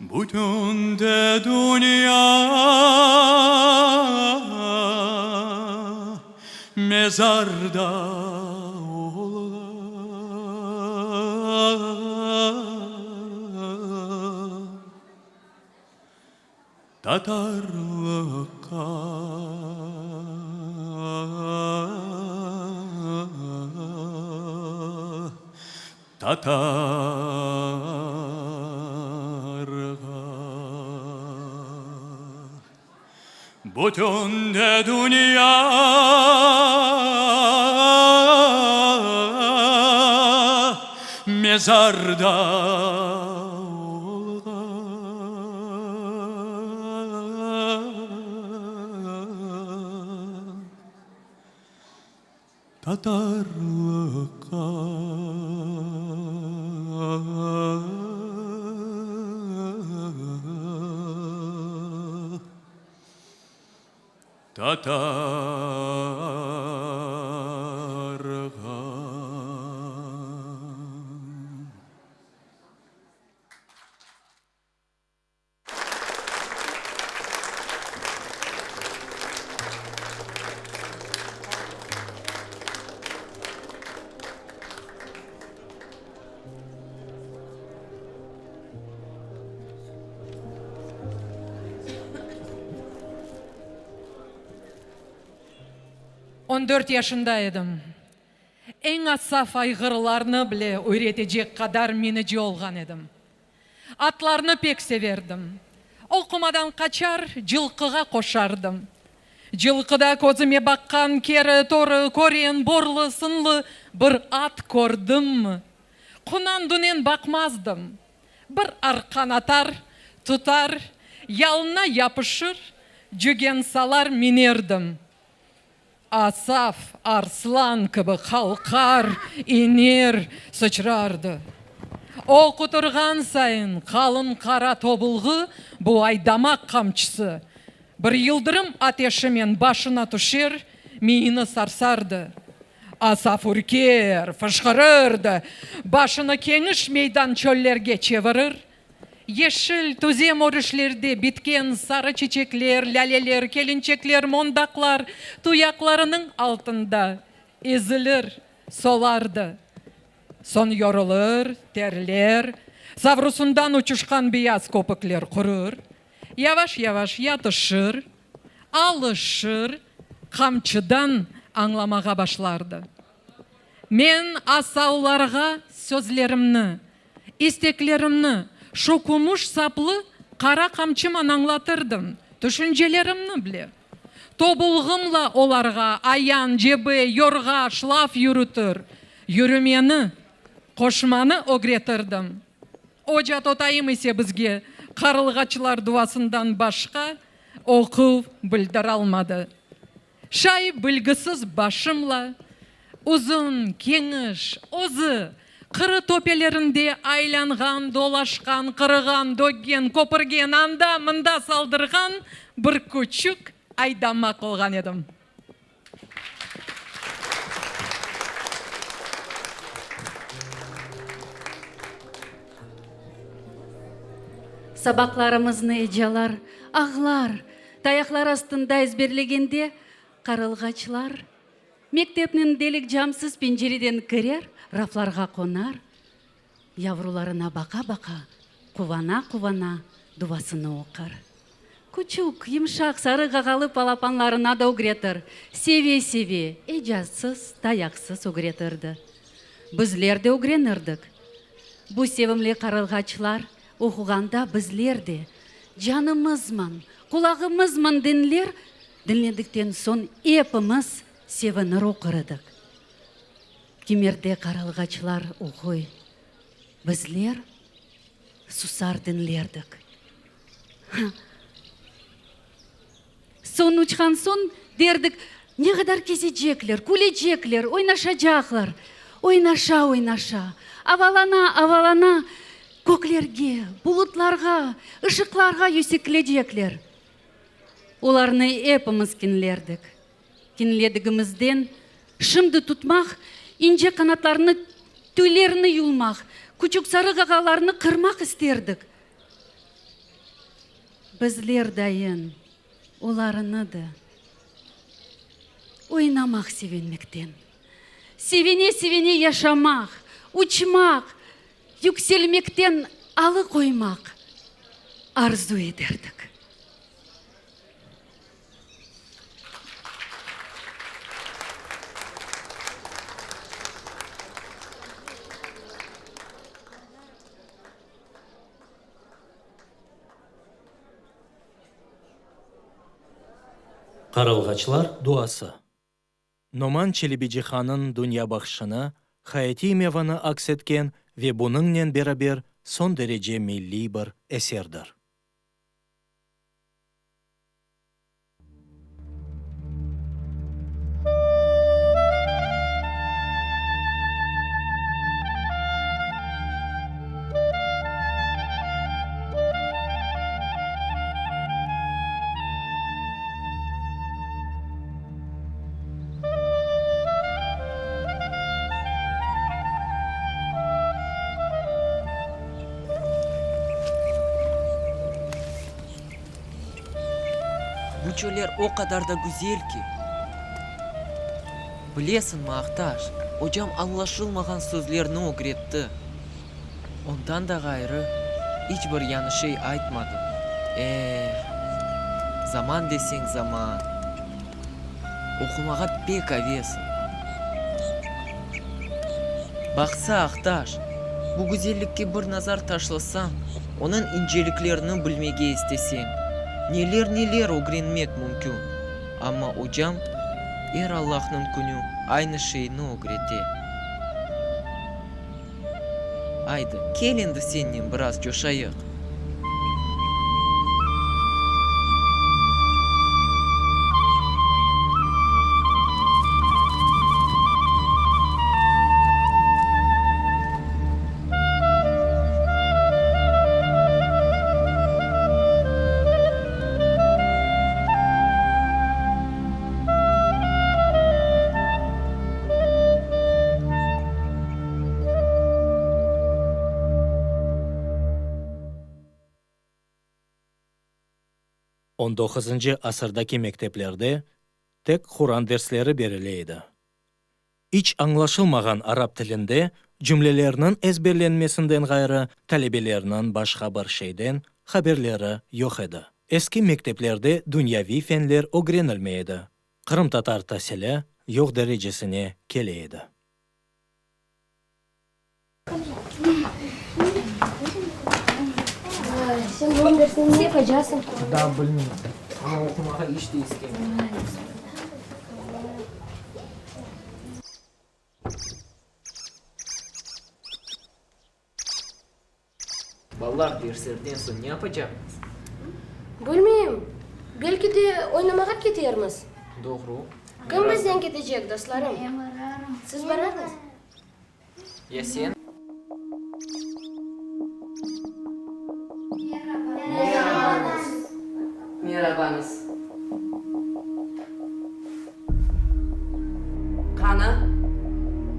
Bütün de dünya mezarda olğan. Tatarlıqqa Tatarğa Bütün de dünya mezarda olğan Tatarlıqqa. Tatarğa. On dört yaşında edim. Eñ asaf ayğırlarnı bile öğretecek qadar minici olğan edim. Atlarnı pek severdim. Oqumadan qaçar, cılqığa qoşardım. Cılqıda közüme baqqan keri, torı, kören, borlı, sınlı bir at kördimmi, qunan-dünen baqmazdım. Bir arqan atar, tutar, yalına yapışır, cügen salar minerdim. Asaf arslan kibi qalqar, iner, sıçrardı. O quturğan sayın qalın qara tobulğı, bu aydamaq qamçısı, bir yıldırım ateşimen başına tüşer, miyini sarsardı. Asaf ürker, fışqırırdı, başını keniş meydan çöllerge çevirir, Yeşil tüzem örüşlerde bitken sarı çiçekler, lâleler, kelinçekler, mondaqlar tuyaqlarınıñ altında ezilir, solardı. Soñ yorulır, terler, savrusından uçuşqan beyaz köpükler qurur, yavaş-yavaş yatışır, alışır, qamçıdan añlamağa başlardı. Men asavlarğa sözlerimni, isteklerimni şu kümüş saplı qara qamçıman añlatırdım, tüşüncelerimni bile. Tobulğımla olarğa ayan, cebe, yorğa, şlaf yürütir, yürümeni, qoşmanı ögretirdim. Oca totayım ise bizge qarılğaçlar duasından başqa oquv bildiralmadı. Şay bilgisiz başımla, uzun, keniş, özü, qırı töpelerinde aylanğan, dolaşqan, qırığan, döggen, köpürgen, anda, mında saldırğan bir küçük aydamaq olğan edim. Sabaqlarımıznı ecalar ağlar, Tayaqlar astında ezberlegende, qarılğaçlar mektepniñ delik camsız pencereden kirer, raflarğa qonar, yavrularına baqa-baqa, quvana-quvana duvasını oqur. Küçük, yımşaq, sarı ğağalı palapanlarına da ögretir, seve-seve, ecazsız, tayaqsız ögretirdi. Bizler de ögrenirdik. Bu sevimli qarılğaçlar Oquğanda bizler de canımızman, qulağımızman diñler, diñledikten soñ epimiz sevinir oqur edik. Kimerde qarılğaçlar oquy, bizler susar diñlerdik. Soñ uçqan soñ derdik, ne qadar kezecekler, külecekler, oynaşacaqlar. Oynaşa-oynaşa, avalana-avalana köklerge, bulutlarğa, ışıqlarğa yüseklecekler. Olarnı epimiz kinlerdik. Kinledigimizden şimdi tutmaq, ince qanatlarını, tüylerini yulmaq, küçük sarı ğağalarını qırmaq isterdik. Bizler dayın olarnı da oynamaq sevenmekten, sevene-sevene yaşamaq, uçmaq, yükselmekten alıqoymaq arzu ederdik. Qarılğaçlar duası. Noman Çelebicihanıñ dünyabaqışını, hayatiy mevanı aks etken ve bunıñnen beraber soñ derece milliy bir eserdir. Bu çöller o qadar da güzel ki! Bilesiñmi, Aqtaş, ocam añlaşılmağan sözlerni ögretti. Ondan da ğayrı, iç bir yañı şey aytmadı. Eh, zaman deseñ zaman! Oqumağa pek avesim. Baqsa, Aqtaş, bu güzellikke bir nazar taşlasañ, onıñ inceliklerini bilmege isteseñ, neler-neler ögrenmek mümkün. Amma ocam er Allahnıñ künü aynı şeyni ögrete. Aydı, kel endi sennen biraz coşayıq. On doquzıncı asırdaki mekteplerde tek Quran dersleri berile edi. İç añlaşılmağan arap tilinde cümlelerniñ ezberlenmesinden ğayrı talebelerniñ başqa bir şeyden haberleri yoq edi. Eski mekteplerde dünyaviy fenler ögrenilmey edi. Qırımtatar tasili yoq derecesine kele edi. Daa bilmeyim, amma oqumağa iç de istemeyim. Balalar, derslerden soñ ne yapacaqmız? Bilmeyim, belki de oynamağa ketermiz. Doğru. Kim biznen ketecek, dostlarım? Siz bararmız? Ya sen? Merabañız. Qanı,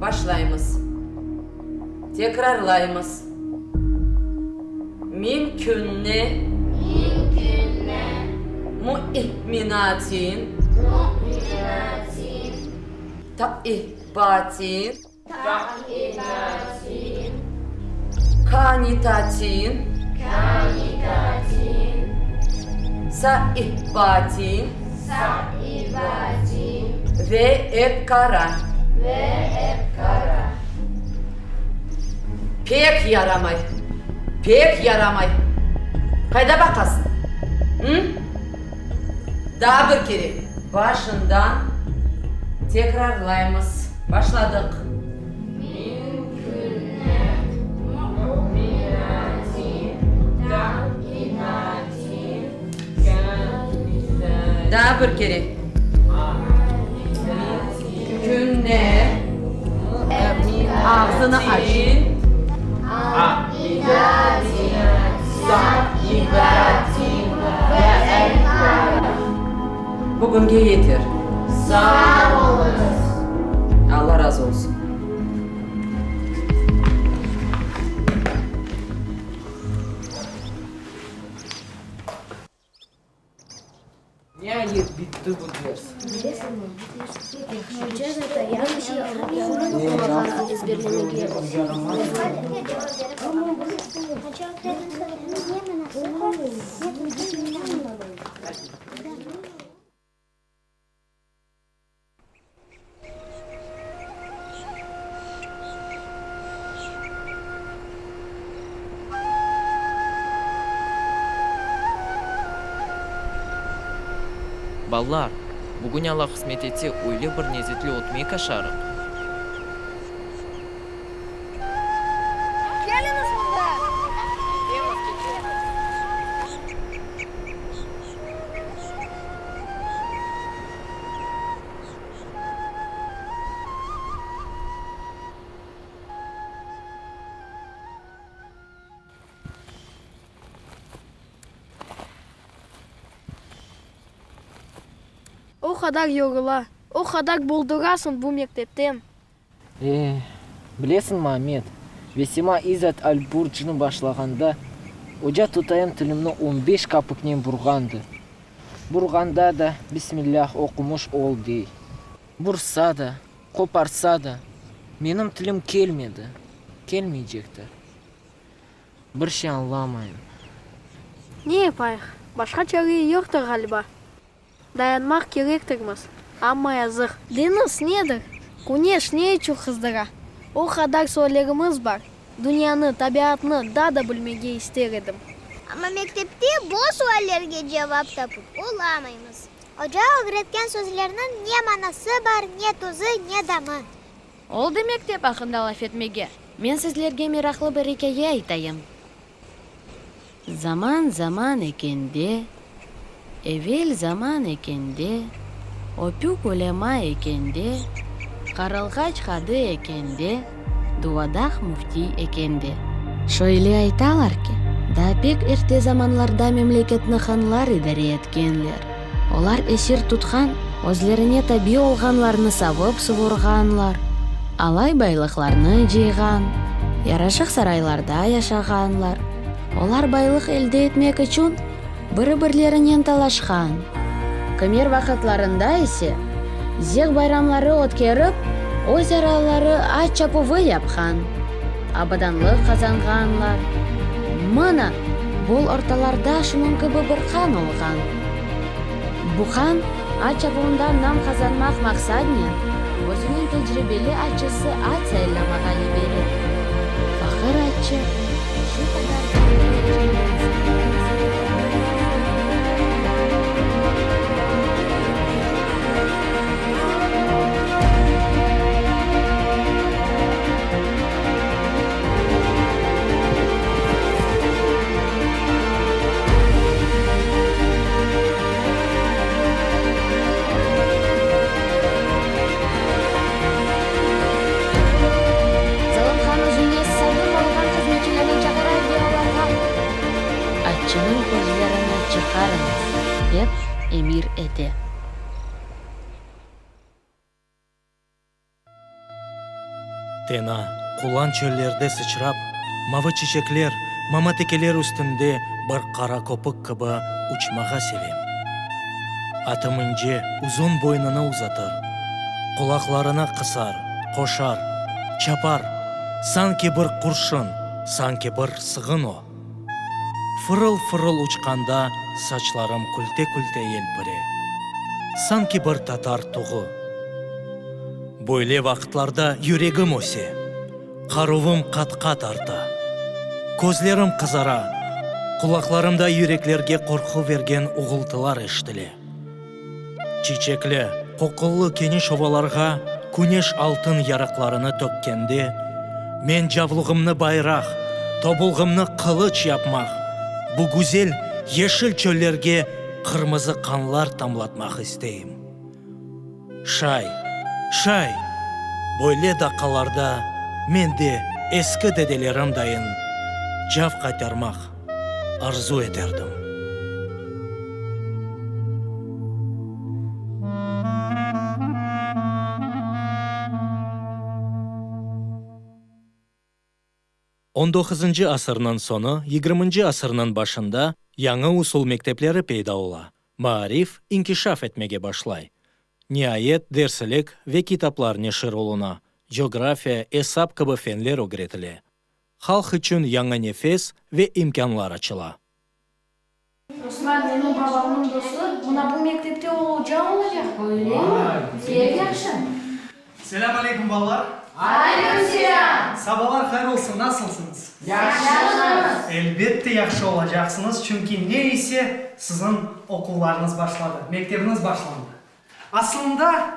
başlaymız. Tekrarlaymız. Mümkünni. Mümkünni. Mü'minatin. Mü'minatin. Taibatin. Taibatin. Kanitatin. Kanitatin. Saibatin. Saibatin. Ve ebkara. Ve ebkara. Pek yaramay, pek yaramay. Qayda baqasıñ? Hı? Daa bir kere. Başından tekrarlaymız. Başladıq. Mümkünni, mu'minatin, ta'inatin, kânizatin. Daa bir kere. Mümkünni, ağzını aç. Bugünge yeter. Sağ oluñız. Alla razı olsun. Niayet, bitti bu ders. Ballar, bugün Alla qısmet etse, öyle bir lezetli ötmek aşarıq. Keliñiz mında! Ketemiz, ketemiz. O qadar yorula, o qadar boldurasıñ bu mektepten. Eh, bilesiñmi, Amet, Vesima İzat al-Burcnı başlağanda, oca tutayım tilimni on beş kapiknen burğandı. Burğanda da, Bismillâh oqumış ol, dey. Bursa da, qoparsa da, menim tilim kelmedi, kelmeycektir. Bir şey añlamayım. Ne yapayıq, başqa çare yoqtır ğaliba. Dayanmaq kerektirmiz. Amma yazıq. Deñiz nedir? Küneş ne içün qızdıra? O qadar suallerimiz bar. Dünyanı, tabiatnı daa da bilmege ister edim. Amma mektepte bu suallerge cevap tapıp olamaymız. Oca ögretken sözlerniñ ne manası bar, ne tuzu, ne damı. Oldı mektep aqqında laf etmege. Men sizlerge meraqlı bir ikâye aytayım. Zaman zaman ekende, evel zaman ekende, öpük ülema ekende, Qarılğaç qadı ekende, Duvadaq müftiy ekende. Şöyle aytalar ki, daa pek erte zamanlarda memleketni hanlar idare etkenler. Olar esir tutqan, özlerine tabi olğanlarnı savıp suvurğanlar, alay baylıqlarnı cıyğan, yaraşıq saraylarda yaşağanlar. Olar baylıq elde etmek içün biri-birlerinen talaşqan. Kimer vaqıtlarında ise zevq bayramları ötkerip, öz araları at çapuvı yapqan, abadanlıq qazanğanlar. Mına, bol ortalarda şunıñ kibi bir han olğan. Bu han at çapuvında nam qazanmaq maqsadnen özüniñ tecribeli atçısı at saylamağa yibere. Faqır atçı şu qadar Zalım han özüne sadıq olğan hızmetçilerni çağıra ve olarğa. Atçınıñ közlerini çıqarıñız, dep emir ete. Tena, qulan çöllerde sıçrap, mavı çiçekler, mama tekeler üstünde bir qara köpük kibi uçmağa sevem. Atım ince, uzun boynunı uzatır, qulaqlarını qısar, qoşar, çapar, sanki bir qurşun, sanki bir sığın o. Fırıl-fırıl uçqanda saçlarım külte-külte yelpire. Sanki bir tatar tuğı. Böyle vaqıtlarda yüregim öse, qaruvım qat-qat arta. Közlerim qızara, qulaqlarımda yüreklerge qorqu vergen uğultılar eşitile. Çiçekli, qoqullı keniş ovalarğa küneş altın yarıqlarını tökkende, men cavluğımnı bayraq, tobulğımnı qılıç yapmaq, bu güzel yeşil çöllerge qırmızı qanlar tamlatmaq isteyim. Şay, şay, böyle daqqalarda men de eski dedelerim dayın cav qaytarmaq arzu eterdim. On doquzıncı asırnıñ soñu, yigirminci asırnıñ başında yañı usul mektepleri peyda ola, maarif inkişaf etmege başlay. Niayet, dersilik ve kitaplar neşir oluna, cografiya, esap kibi fenler ögretile. Halq içün yañı nefes ve imkânlar açıla. Osman, menim babamnıñ dostu, mına bu mektepte o oca olacaq, öylemi? Pek yahşı. Selâm aleyküm, balalar! Aleyküm selâm! Sabalar hayır olsun, nasılsıñız? Yahşımız! Elbette yahşı olacaqsıñız, çünki ne ise siziñ oquvlarıñız başladı, mektebiñiz başlandı. Aslında,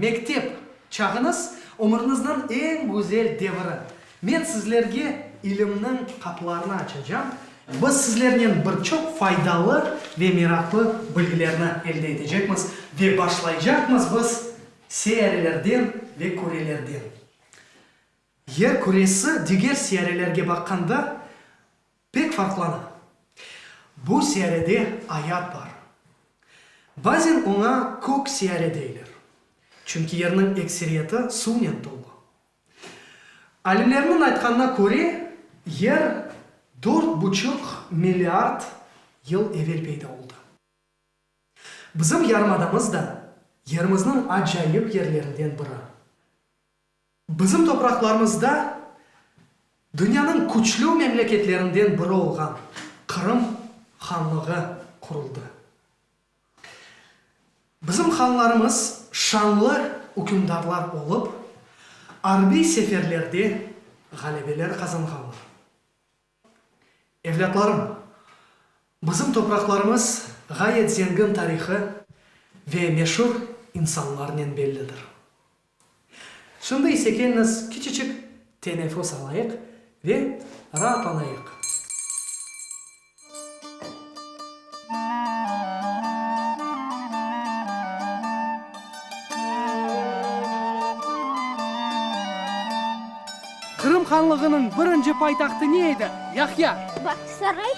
mektep çağıñız ömüriñizniñ eñ güzel devri. Men sizlerge ilimniñ qapılarını açacam. Biz sizlernen bir çoq faydalı ve meraqlı bilgilerni elde etecekmiz ve başlaycaqmız biz seyarelerden ve kürelerden. Yer küresi diger seyarelerge baqqanda pek farqlana. Bu seyarede ayat bar. Bazen oña kök seyare deyler, çünki yerniñ ekseriyeti suvnen tolu. Alimlerniñ aytqanına köre, yer dört buçuq milliard yıl evel peyda oldı. Bizim yarımadamız da yerimizniñ acayip yerlerinden biri. Bizim topraqlarımızda dünyanıñ küçlü memleketlerinden biri olğan Qırım hanlığı quruldı. Bizim hanlarımız şanlı ükümdarlar olıp, arbiy seferlerde ğalebeler qazanğanlar. Evlâtlarım, bizim topraqlarımız ğayet zengin tarihı ve meşur insanlarnen bellidir. Şimdi ise keliñiz kiçiçik teneffüs alayıq ve raatlanayıq. Qırım hanlığınıñ birinci paytahtı ne edi, Yahya? Bağçasaray.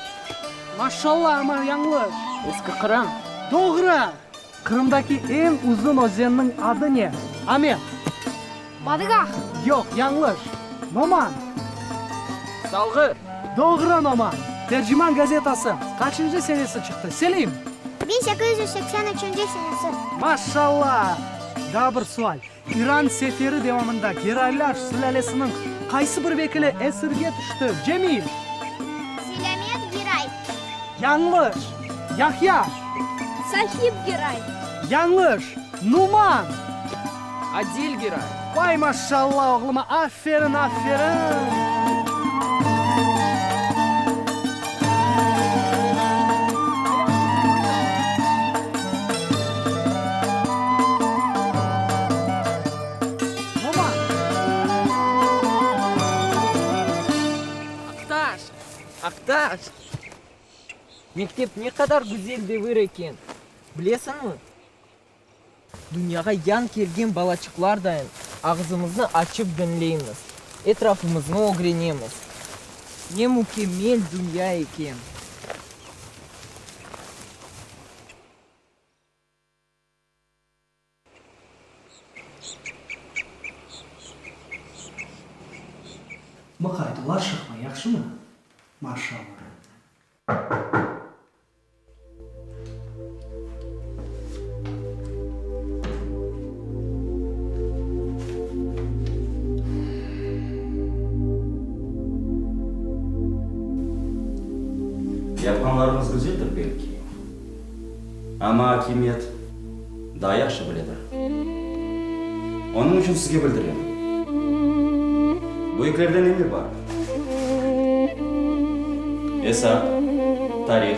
Maşallah, amma yañlış. Eski Qırım. Doğru! Qırımdaki eñ uzun özenniñ adı ne, Amet? Badraq. Yoq, yañlış. Noman. Salğır. Doğru, Noman. Terciman gazetası qaçıncı senesi çıqtı, Selim? 1883 senesi. Maşallah! Daa bir sual. İran seferi devamında Geraylar sülâlesiniñ qaysı bir vekili esirge tüşti, Cemil? Selâmet Geray. Yañlış! Yahya! Sahib Geray. Yañlış! Numan! Adil Geray. Vay maşallah oğluma, aferin, aferin! Aqtaş! Aqtaş! Mektep ne qadar güzel devir eken, bilesiñmi? Dünyağa yañ kelgen balaçıqlardayın ağzımıznı açıp diñleymiz, etrafımıznı ögrenemiz. Ne mükemmel dünya eken! Mıqayt, ulaşıqma, yahşımı? Maşallah. Yapqanlarıñız güzeldir belki, amma akimiyet daa yahşı biledir. Onıñ içün sizge bildirem, büyüklerden emir bar, esap, tarih,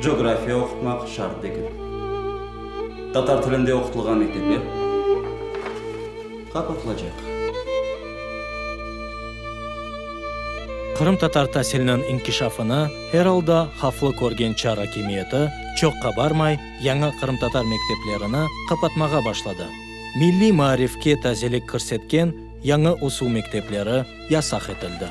cografiya oqutmaq şart degil. Tatar tilinde oqutılğan mektepler qapatılacaq. Qırımtatar tasiliniñ inkişafını er alda havflı körgen çar akimiyeti çoqqa barmay yañı qırımtatar mekteplerini qapatmağa başladı. Milliy maarifke tazelik kirsetken yañı usul mektepleri yasaq etildi.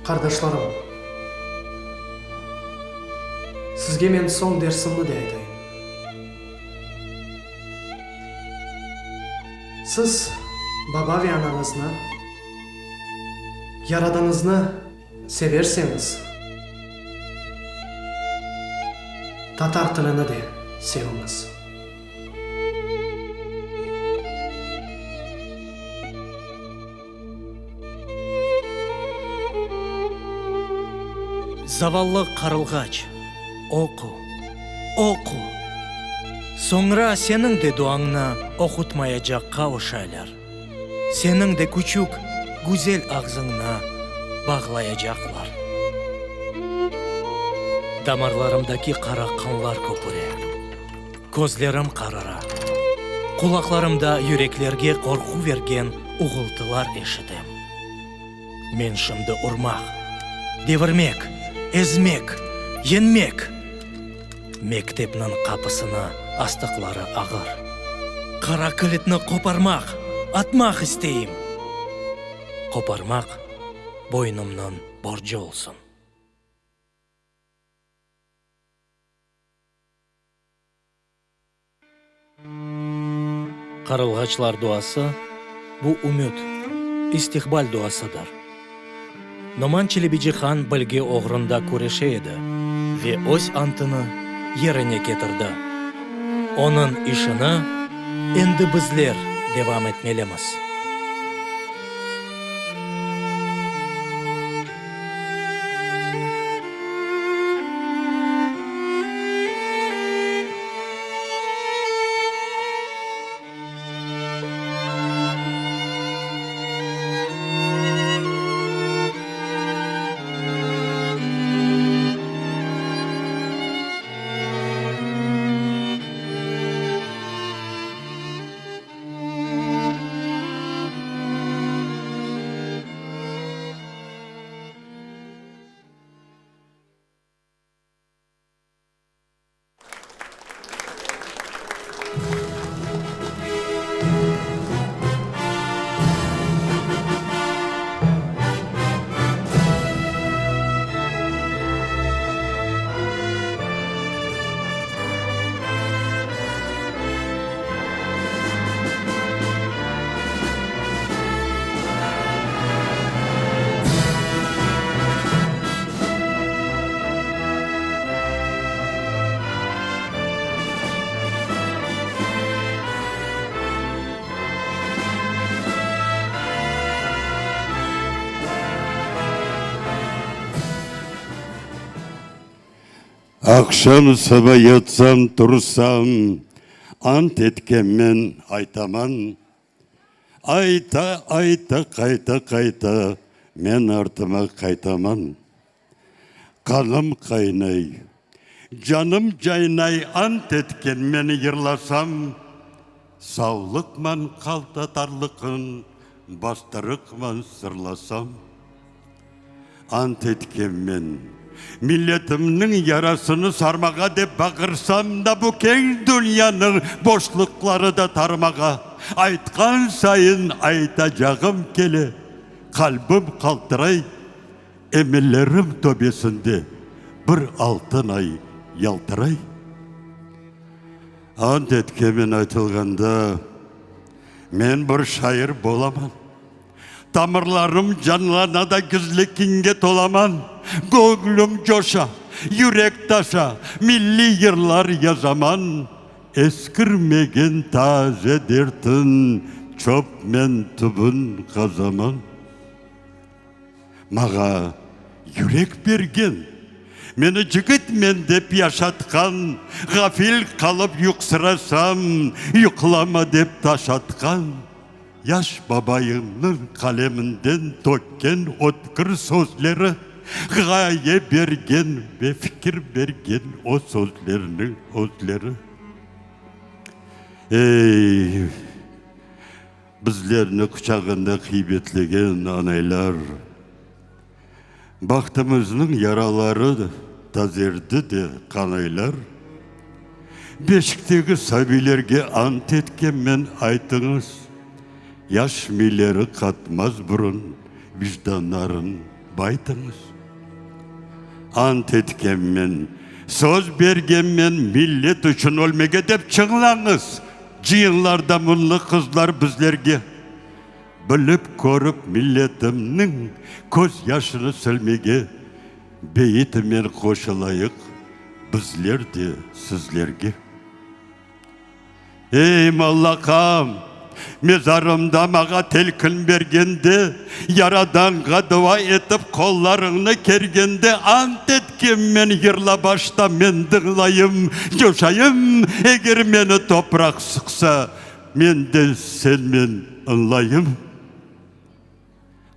Qardaşlarım, sizge men soñ dersimni de aytayım. Siz baba ve anañıznı, Yaradanıñıznı severseñiz, tatar tilini de seviñiz. Zavallı qarılğaç, oqu, oqu! Soñra seniñ de duañnı oqutmayacaqqa oşaylar. Seniñ de küçük, güzel ağzıñnı bağlayacaqlar. Damarlarımdaki qara qanlar köpüre. Közlerim qarara. Qulaqlarımda yüreklerge qorqu bergen uğultılar eşitem. Men şimdi urmaq, devirmek, ezmek, yeñmek. Mektepniñ qapısını astıqları ağır. Qara kilitni qoparmaq, atmaq isteyim. Qoparmaq boynumnıñ borcu olsun. Qarılğaçlar duası, bu ümüt, istiqbal duasıdır. Noman Çelebicihan bilgi oğrunda küreşe edi ve öz antını yerine ketirdi. Onıñ işini endi bizler devam etmelimiz. Aqşam saba yatsam tursam, Ant etkenmen aytaman. Ayta, ayta, qayta, qayta, Men artıma qaytaman. Qanım qaynay, canım caynay Ant etkenmen yırlasam, Savlıqman qalta tarlıqın Bastırıqman sırlasam. Ant etkenmen, milletimniñ yarasını sarmağa dep bağırsam da bu keñ dünyanıñ boşluqları da tarmağa, aytqan sayın aytacağım kele, qalbim qaltıray, emellerim töbesinde bir altın ay yaltıray. Ant etkenmen aytılğanda, men bir şair bolaman. Tamırlarım canlana da gizli kinge tolaman, Göñlüm coşa, yürek taşa, milliy yırlar yazaman. Eskirmegen taze dertin çöpmen tübün qazaman. Mağa yürek bergen, meni cigitmen dep yaşatqan, Ğafil qalıp yuqsırasam, yuqlama dep taş atqan. Yaş babayımnıñ qaleminden tökken ötkür sözleri, ğaye bergen ve fikir bergen o sözlerniñ özleri. Ey, bizlerni quçağında qıymetlegen anaylar! Bahtımıznıñ yaraları tazerdi de qanaylar. Beşiktegi sabiylerge ant etkenmen, aytıñız, Yaş miyleri qatmaz burun, vicdanların baytıñız. Ant etkenmen, söz bergenmen millet içün ölmege dep çıñlañız, cıyınlarda munlı qızlar bizlerge. Bilip, körip milletimniñ köz yaşını silmege Beyitimen qoşulayıq bizler de sizlerge. Ey, mollaqam, mezarımda mağa telkin bergende, Yaradanğa dua etip qollarıñnı kergende Ant etkenmen yırla başta men dıñlayım, coşayım, Eger meni topraq sıqsa, Men de senmen ıñlayım.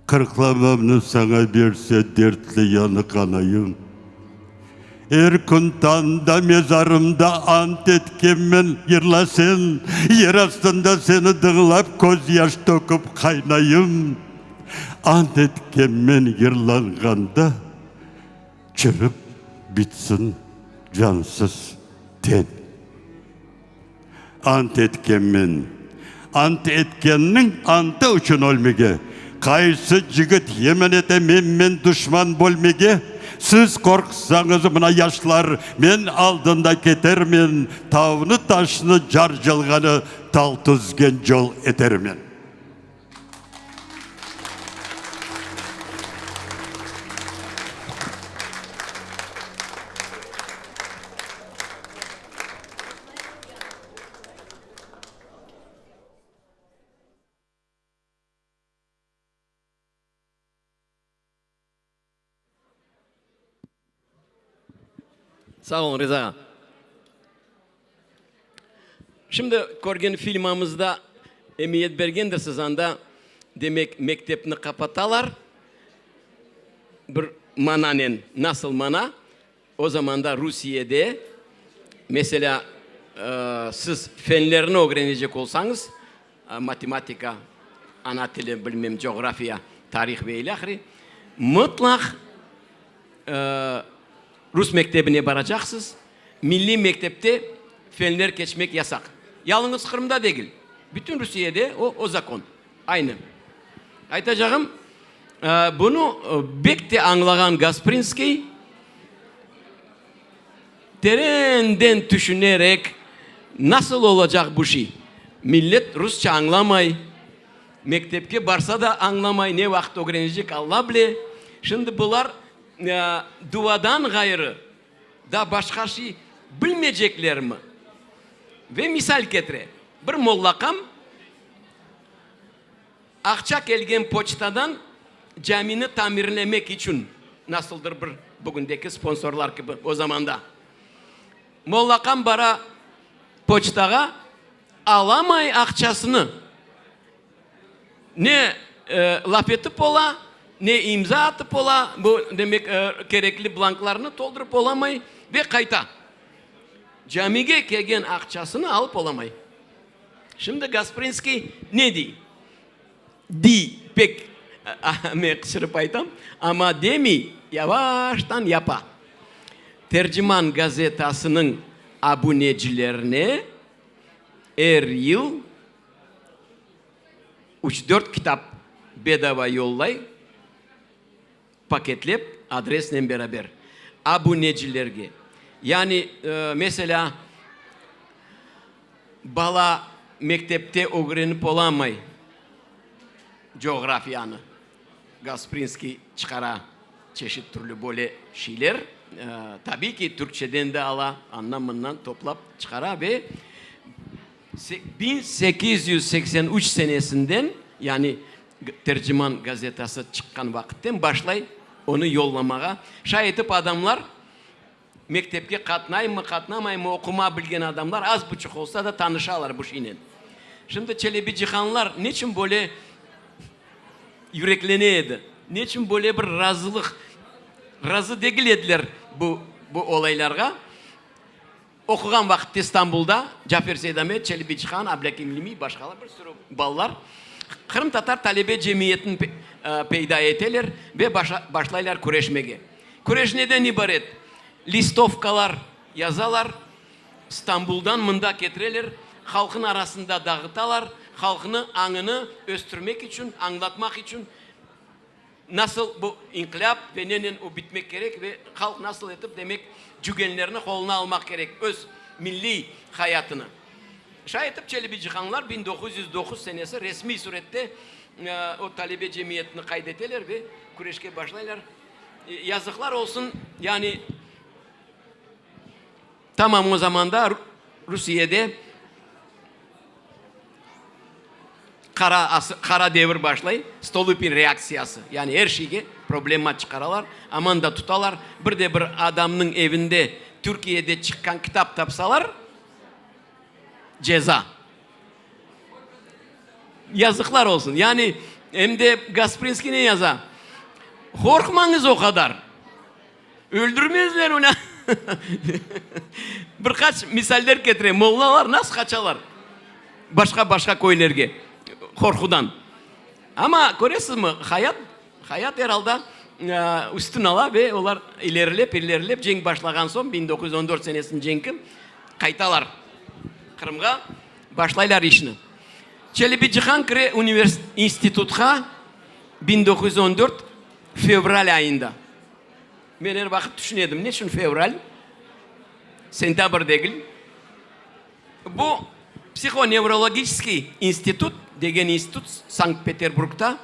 Qırqlamamnı saña berse dertli yanıq anayım. Er kün tañda mezarımda ant etkenmen yırla sen, Yer astında seni dıñlap közyaş töküp qaynayım. Ant etkenmen yırlanğanda çürip bitsin cansız ten. Ant etkenmen, ant etkenniñ antı içün ölmege, Qaysı cigit yemin ete menmen duşman bölmege? Siz qorqsañız, mına yaşlar, men aldında ketermen, Tavnı-taşnı car cılğanı. Tal tüzgen col etermen. Sağ oluñ, Riza ağa. Şimdi körgen filmamızda emiyet bergendirsiz, anda, demek, mektepni qapatalar bir mananen. Nasıl mana? O zamanda Rusiyede, meselâ, siz fenlerni ögrenecek olsañız, matematika, ana tili, bilmem, coğrafiya, tarih ve ilâhre, mıtlaq rus mektebine baracaqsız, milliy mektepte fenler keçmek yasaq. Yalıñız Qırımda degil, bütün Rusiyede o, o zakon. Aynı. Aytacağım, bunı bek te añlağan Gasprinskiy terenden tüşünerek, nasıl olacaq bu şey, millet rusça añlamay, mektepke barsa da añlamay, ne vaqıt ögrenecek, Alla bile, şimdi bular duadan ğayrı da başqa şey bilmeyceklermi? Ve misal ketire, bir mollaqam Aqça kelgen poçtadan camini tamirlemek içün, nasıldır bir bugündeki sponsorlar kibi o zamanda, mollaqam bara poçtağa, alamay aqçasını, ne laf etip ola, ne imza atıp ola, bu, demek, kerekli blanklarnı toldurıp olamay ve qayta. Camige kelgen aqçasını alıp olamay. Şimdi Gasprinskiy ne dey? Dey, pek men qıçırıp aytam, amma demey, yavaştan yapa. Terciman gazetasınıñ abunecilerine er yıl üç-dört kitap bedava yollay. Paketlep, adresnen beraber abunecilerge, yani, meselâ, bala mektepte ögrenip olamay coğrafiyanı, Gasprinskiy çıqara çeşit türlü böyle şeyler, tabiiy ki, türkçeden de ala, andan-mından toplap çıqara ve 1883 senesinden, yani Terciman gazetası çıqqan vaqıtten başlay onı yollamağa. Şay etip adamlar, mektepke qatnaymı, qatnamaymı, oquma bilgen adamlar az buçuq olsa da tanışalar bu şeynen. Şimdi Çelebicihanlar neçün böyle yüreklene edi? Neçün böyle bir razılıq, razı degil ediler bu, bu olaylarğa? Oquğan vaqıtta İstanbulda Cafer Seydamet, Çelebicihan, Ablâkim İlmiy, başqalar bir sürü balalar Qırımtatar talebe cemiyetini peyda eteler ve başlaylar küreşmege. Küreş neden ibaret? Listovkalar yazalar, İstanbuldan mında ketireler, halqın arasında dağıtalar, halqnı añını östürmek içün, añlatmaq içün. Nasıl bu inqilâp ve nenen o bitmek kerek ve halq nasıl etip, demek, cügenlerni qoluna almaq kerek, öz milliy hayatını. Şay etip Çelebicihanlar 1909 senesi resmiy sürette o talebe cemiyetini qayd eteler ve küreşke başlaylar. Yazıqlar olsun, yani tamam o zamanda Rusiyede Qara asır, qara devir başlay, Stolıpin reaktsiyası, yani er şeyge problema çıqaralar, aman da tutalar, bir de bir adamnıñ evinde Türkiyede çıqqan kitap tapsalar, ceza. Yazıqlar olsun. Yani em de Gasprinskiy ne yaza? Qorqmañız o qadar. Öldürmezler onı. Bir qaç misaller ketirem. Mollalar nasıl qaçalar başqa-başqa köylerge qorqudan. Amma köresizmi, hayat, hayat er alda üstün ala ve olar ilerilep, ilerilep cenk başlağan soñ, 1914 senesiniñ cenki, qaytalar Qırımğa, başlaylar işni. Çelebicihan kire institutqa 1914 fevral ayında. Men er vaqıt tüşüne edim, neçün fevral, sentâbr degil? Bu. Psihonevroologiçeskiy institut degen institut Sankt-Peterburgda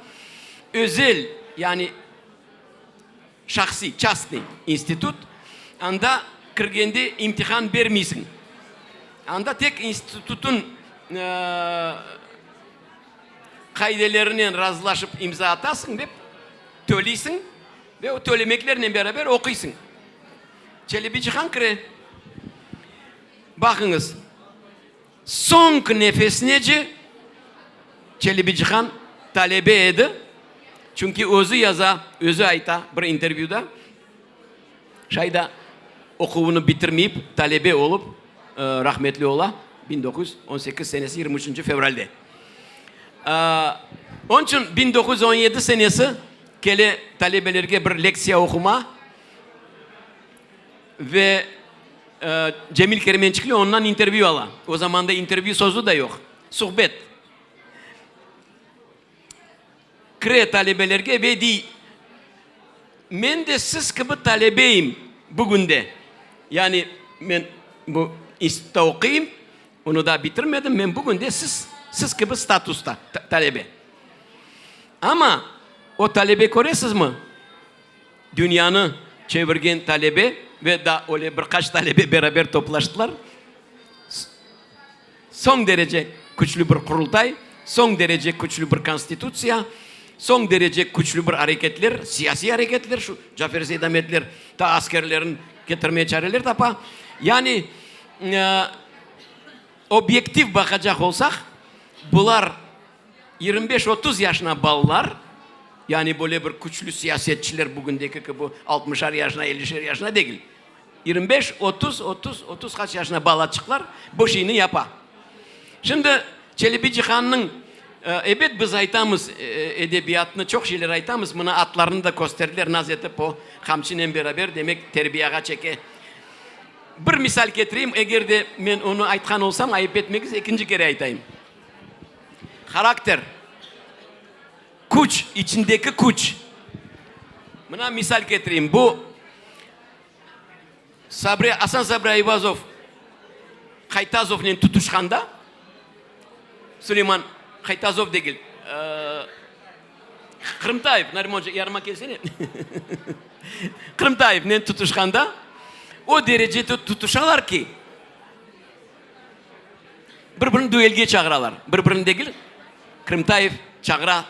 özel, yani şahsiy, çastnıy, institut, anda kirgende imtihan bermeysiñ. Anda tek institutın qaidelerinen razılaşıp imza atasıñ ve töleysiñ ve o tölemeklernen beraber oquysıñ. Çelebicihan kire. Baqıñız, soñki nefesinece Çelebicihan talebe edi, çünki özü yaza, özü ayta bir intervyuda, şay da oquvını bitirmeyip, talebe olıp rahmetli ola, 1918 senesi 23 fevralde. Onıñ içün 1917 senesi kele talebelerge bir lektsiya oquma. Ve Cemil Kermençikli ondan intervyü ala. O zamanda intervyü sözü de yoq. Suhbet. Kire talebelerge ve dey, Men de siz kibi talebeyim bugün de. Yani men bu institutta oquyım, onı daa bitirmedim, men bugün de siz, siz kibi statusta talebe. Amma o talebe köresizmi? Dünyanı çevirgen talebe ve daa öyle bir qaç talebe beraber toplaştılar. Soñ derece küçlü bir Qurultay, soñ derece küçlü bir Konstitutsiya, soñ derece küçlü bir areketler, siyasiy areketler, şu Cafer Seydametler ta askerlerin ketirmeye çareler tapa. Yani, obyektiv baqacaq olsaq, bular 25, 30 yaşına balalar, yani böyle bir küçlü siyasetçiler bugündeki kibi altmışar yaşına, ellişer yaşına degil. 25, 30, 30, 30 qaç yaşına balaçıqlar bu şeyni yapa. Şimdi Çelebi Cihannıñ, ebet biz aytamız, edebiyatnı çoq şeyler aytamız, mına atlarını da kösterdiler, naz etip o qamçınen beraber, demek, terbiyağa çeke. Bir misal ketireyim, eger de men onı aytqan olsam, ayıp etmeñiz, ekinci kere aytayım. Harakter, küç, içindeki küç. Mına misal ketireyim, bu Sabri, Asan Sabri Ayvazov Qaytazovnen tutuşqanda, Suleyman Qaytazov degil, Qırımtayev, Nariman oca, yarıma kelsene, Qırımtayevnen tutuşqanda o derecede tutuşalar ki, Bir-birini duelge çağıralar. Bir-birini degil, Krımtayev çağıra.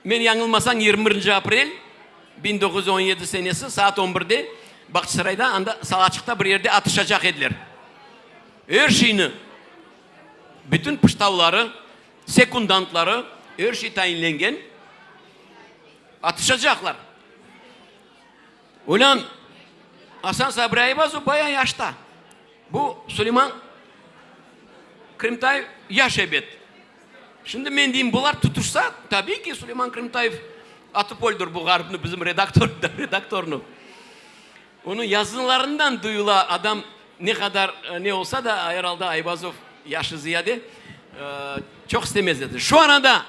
Men yañılmasañ, 21 aprel 1917 senesi saat on birde Bağçasarayda, anda Salaçıqta bir yerde atışacaq ediler. Er şeyni, bütün pıştavları, sekundantları, er şey tayinlengen, atışacaqlar. Olân, Asan Sabri Ayvazov bayağı yaşta. Bu Suleyman Krımtayev yaş ebet. Şimdi men deyim, bular tutuşsa, tabiiy ki, Suleyman Krımtayev atıp öldür bu ğaripni, bizim redaktor, redaktornı. Onıñ yazılarından duyula, adam ne qadar ne olsa da, er alda Ayvazov yaşı ziyade, çoq istemez edi. Şu arada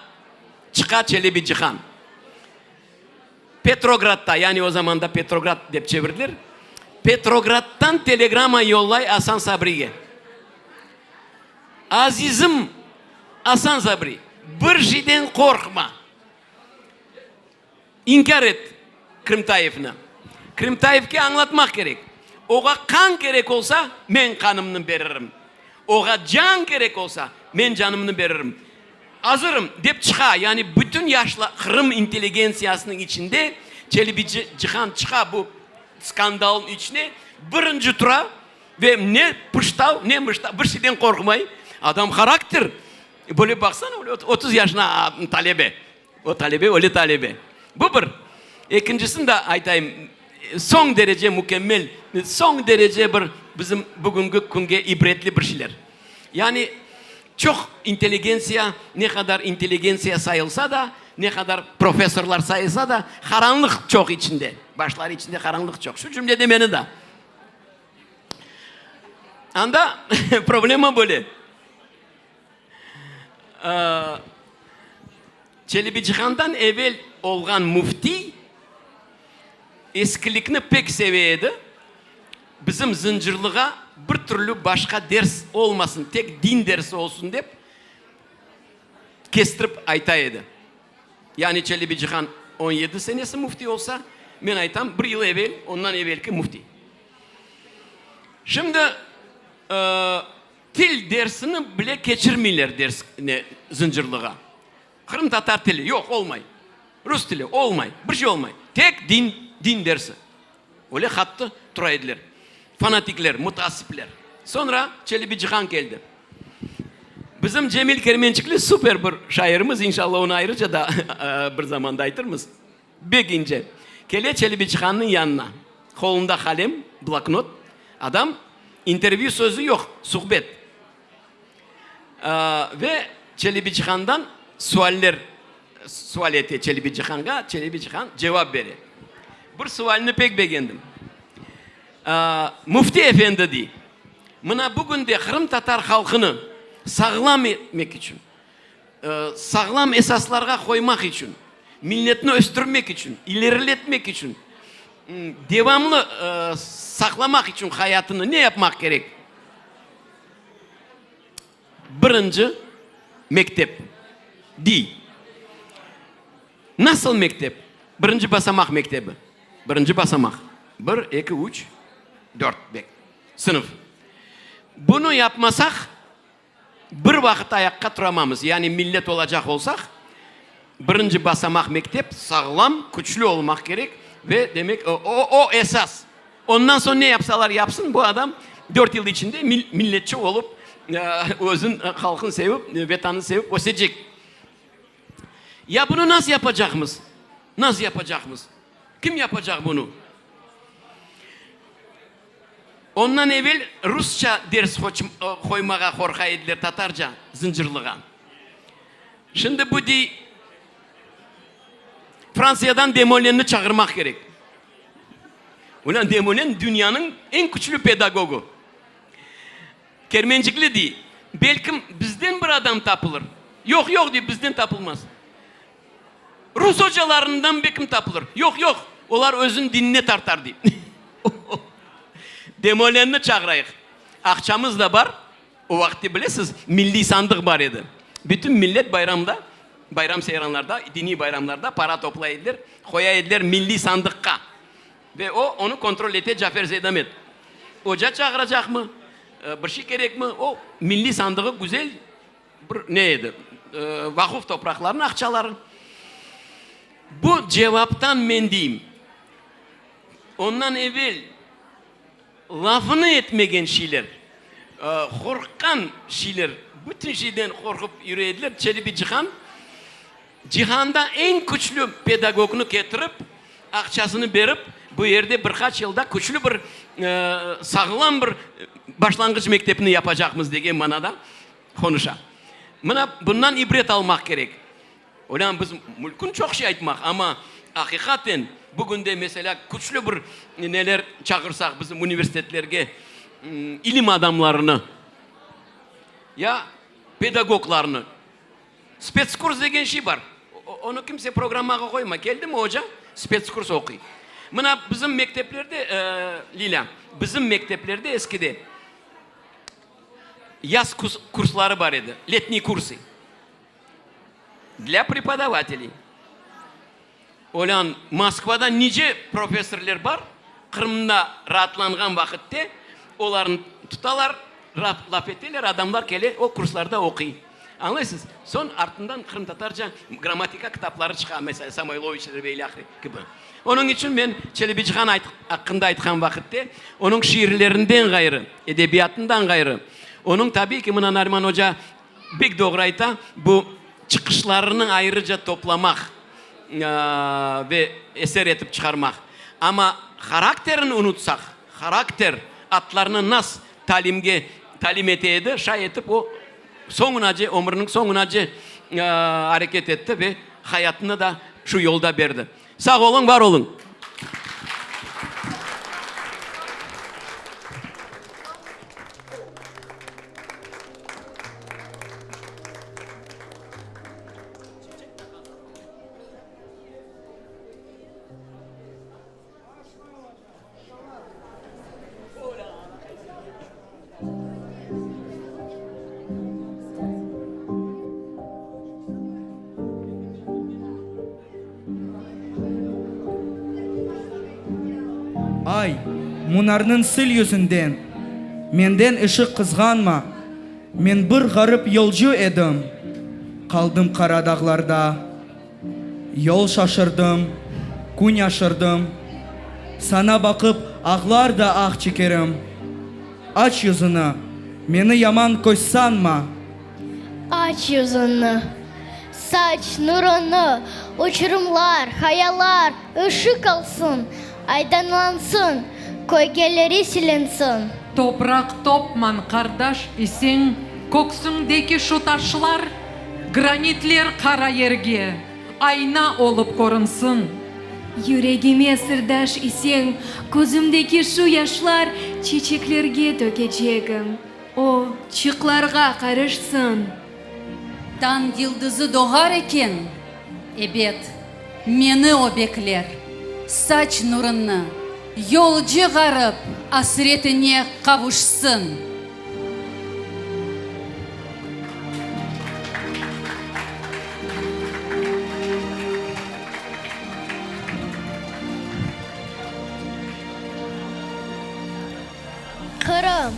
çıqa Çelebi Cihan. Petrogradda, yani o zamanda Petrograd dep çevirdiler, Petrograddan telegramma yollay Asan Sabrige. Azizim Asan Sabri, bir şeyden qorqma. İnkâr et Krımtayevni. Krımtayevge añlatmaq kerek, oğa qan kerek olsa, men qanımnı beririm. Oğa can kerek olsa, men canımnı beririm. Azırım, dep çıqa, yani bütün yaşlı Qırım intelligentsiyasınıñ içinde Çelebi Cihan çıqa bu skandalnıñ içine, birinci tura ve ne pıştav, ne mıştav, bir şeyden qorqmay. Adam harakter, böyle baqsana, öyle 30 yaşına talebe. O talebe öyle talebe. Bu bir. Ekincisini de aytayım, soñ derece mükemmel, soñ derece bir bizim bugünki künge ibretli bir şeyler. Yani çoq intelligentsiya, ne qadar intelligentsiya sayılsa da, ne qadar professorlar sayılsa da, qaranlıq çoq içinde, başları içinde qaranlıq çoq. Şu cümlede meni de. Anda problema böyle. Çelebicihandan evel olğan müftiy eskilikni pek seve edi. Bizim Zıncırlığa. bir türlü başqa ders olmasın, tek din dersi olsun dep kestirip ayta edi. Yani Çelebi Cihan on yedi senesi müfti olsa, men aytam, bir yıl evel, ondan evelki müfti. Şimdi til dersini bile keçirmeyler ders ne Zıncırlığa. Qırımtatar tili, yoq, olmay. Rus tili, olmay. Bir şey olmay. Tek din, din dersi. Öyle qattı tura ediler. Fanatikler, mutaassipler. Soñra Çelebi Cihan keldi. Bizim Cemil Kermençikli super bir şairimiz, inşallah onı ayrıca da bir zamanda aytırmız. Bek ince. Kele Çelebi Cihannıñ yanına. Qolunda qalem, bloknot. Adam, intervyu sözü yoq, suhbet. Ve Çelebi Cihandan sualler sual ete Çelebi Cihanğa, Çelebi Cihan cevap bere. Bir sualni pek begendim. Müfti efendi dey, mına bugün de qırımtatar halqını sağlam etmek içün, sağlam esaslarğa qoymaq içün, milletni östürmek içün, ileriletmek içün, devamlı saqlamaq içün hayatını ne yapmaq kerek? Birinci mektep, dey. Nasıl mektep? Birinci basamaq mektebi. Birinci basamaq. Bir, eki, üç, dört, bek, sınıf. Bunı yapmasaq, bir vaqıt ayaqqa turamamız. Yani millet olacaq olsaq, birinci basamaq mektep sağlam, küçlü olmaq kerek ve, demek, o, o esas. Ondan soñ ne yapsalar yapsın, bu adam dört yıl içinde milletçi olıp, özün, halqın sevip, Vetanını sevip ösecek. Ya bunı nasıl yapacaqmız? Nasıl yapacaqmız? Kim yapacaq bunı? Ondan evel rusça ders qoymağa qorqa ediler, tatarca, Zıncırlığa. Şimdi bu dey, Fransiyadan Demolenni çağırmaq kerek. Ulan Demolen dünyanıñ eñ küçlü pedagogı. Kermencikli dey, belkim bizden bir adam tapılır. Yoq, yoq, dey, bizden tapılmaz. Rus ocalarından belkim tapılır. Yoq, yoq, olar özüni dinine tartar, dey. Demolenni çağırayıq. Aqçamız da bar. O vaqıtte bilesiz, milliy sandıq bar edi. Bütün millet bayramda, bayram-seyranlarda, diniy bayramlarda para toplay ediler, qoya ediler milliy sandıqqa. Ve o, onı kontrol ete Cafer Seydamet. Oca çağıracaqmı, bir şey kerekmi, o, milliy sandığı güzel bir ne edi, vaquf topraqlarnıñ aqçaları. Bu cevaptan men deyim, ondan evel Lafını etmegen şeyler, qorqqan şeyler, bütün şeyden qorqıp yüre ediler. Çelebi Cihan, cihanda eñ küçlü pedagognı ketirip, aqçasını berip, bu yerde bir qaç yılda küçlü bir, sağlam bir başlanğıç mektepni yapacaqmız degen manada qonuşa. Mına bundan ibret almaq kerek. Olân, biz mülkün çoq şey aytmaq, amma aqiqaten bugünde, meselâ, küçlü bir neler çağırsaq bizim universitetlerge ilim adamlarını ya pedagoglarnı, spetskurs degen şey bar, onı kimse programmağa qoymay, keldimi oca, spetskurs oquy. Mına bizim mekteplerde, Lilâ, bizim mekteplerde eskide yaz kursları bar edi, letniy kursı. Dlâ prepodavateley. Olân, Moskvada nice professorler bar, Qırımda raatlanğan vaqıtte olarnı tutalar, laf eteler, adamlar kele, o kurslarda oquy. Añlaysız? Soñ artından qırımtatarca grammatika kitapları çıqa, meselâ, Samoyloviçler ve ilâhre kibi. Onıñ içün men Çelebicihan aqqında aytqan vaqıtte, onıñ şiirlerinden ğayrı, edebiyatından ğayrı, onıñ, tabiiy ki, mına Nariman oca Bek doğru ayta, bu çıqışlarını ayrıca toplamaq ve eser etip çıqarmaq. Amma harakterini unutsaq, harakter atlarnı nas talimge talim ete edi, şay etip o soñunace, ömrüniñ soñunace areket etti ve hayatını da şu yolda berdi. Sağ oluñ, var oluñ! Munarnıñ sil yüzünden. Menden ışıq qızğanma, Men bir ğarip yolcu edim, Qaldım qara dağlarda. Yol şaşırdım, kün aşırdım, Saña baqıp ağlar da ah çekerim. Aç yüzüni, meni yaman köz sanma. Aç yüzüni, saç nurunı, uçurımlar, hayalar ışıq alsın, aydınlansın, kölgeleri silinsin. Topraq topman qardaş iseñ, köksüñdeki şu taşlar, granitler qara yerge ayna olıp körünsin. Yüregime sırdaş iseñ, közümdeki şu yaşlar çeçeklerge tökecegim. O, çıqlarğa qarışsın. Tañ yıldızı doğar eken, ebet, meni o bekler. Saç nurıñnı, yolcu ğarip asretine qavuşsın. Qırım,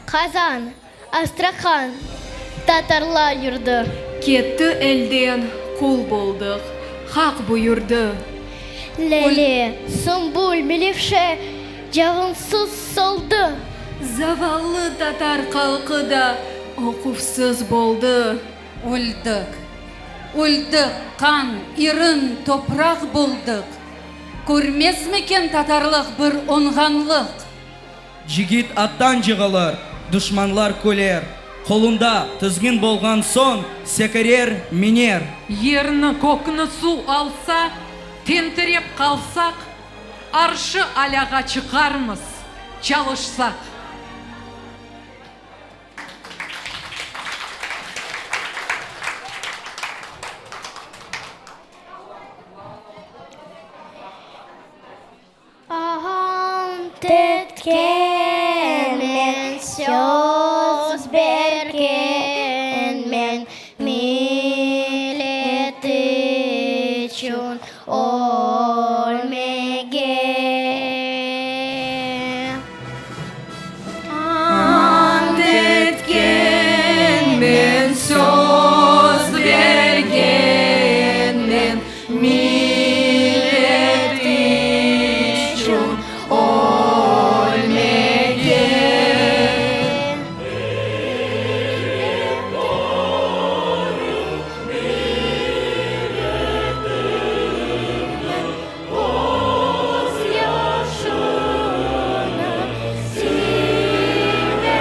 Qazan, Astrahan, tatarlar yurdu. Ketti elden, qul boldıq, Haq buyurdı. Lâle, sümbül, melevşe cavınsız soldı. Zavallı tatar halqı da oquvsız boldı. Öldik, öldik, qan, irin, topraq boldıq. Körmezmiken tatarlıq bir oñğanlıq? Cigit attan cığılır, duşmanlar küler, Qolunda tizgin bolğan soñ sekirer, miner. Yerni, kökni suv alsa, tentirep qalsaq, Arşı alâğa çıqarmız, çalışsaq. Ant etkenmen, söz bergenmen, Millet içün ölmege. Ant etkenmen, söz bergenmen, Millet içün ölmege. Közyaşını silmege.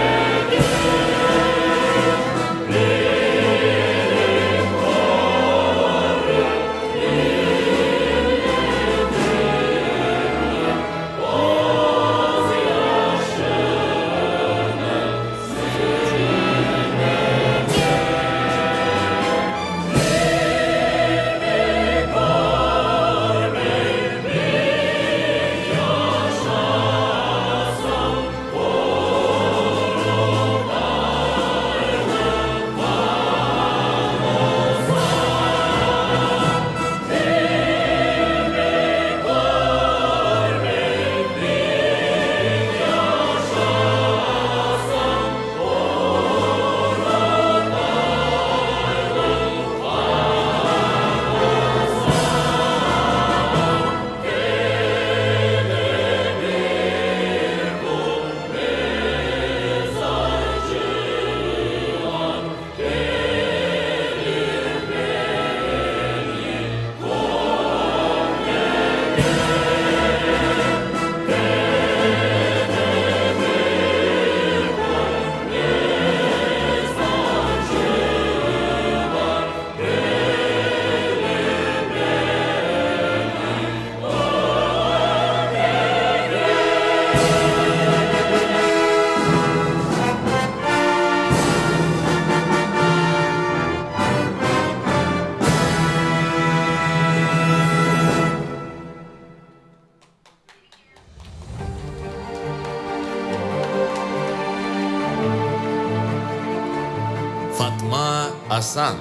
Fatma Asan,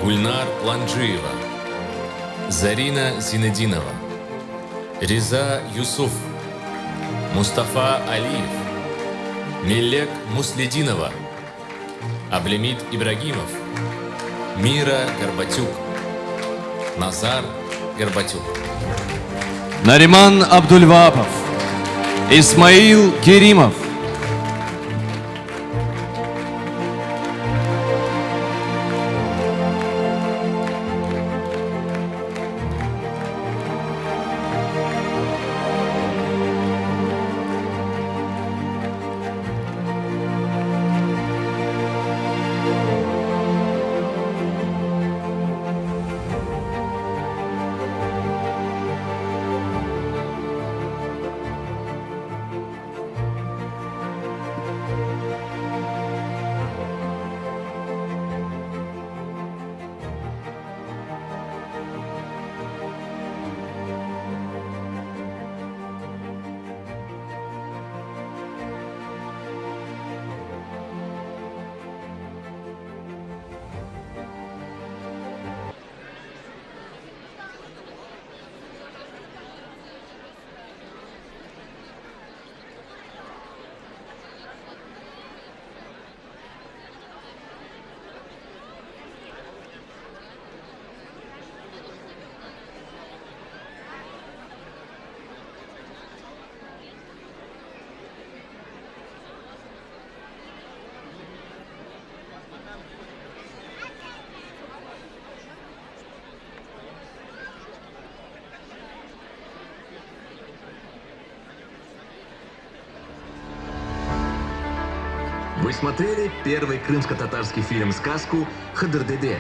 Gülnar Plancıyeva, Zarina Zinedinova, Riza Yusuf. Mustafa Aliyev, Melek Musledinova, Ablemit İbragimov, Mira Gorbatük, Nazar Gorbatük. Nariman Abdulvaapov, İsmail Kerimov. Вы смотрели первый крымско-татарский фильм-сказку «Хыдыр-деде»,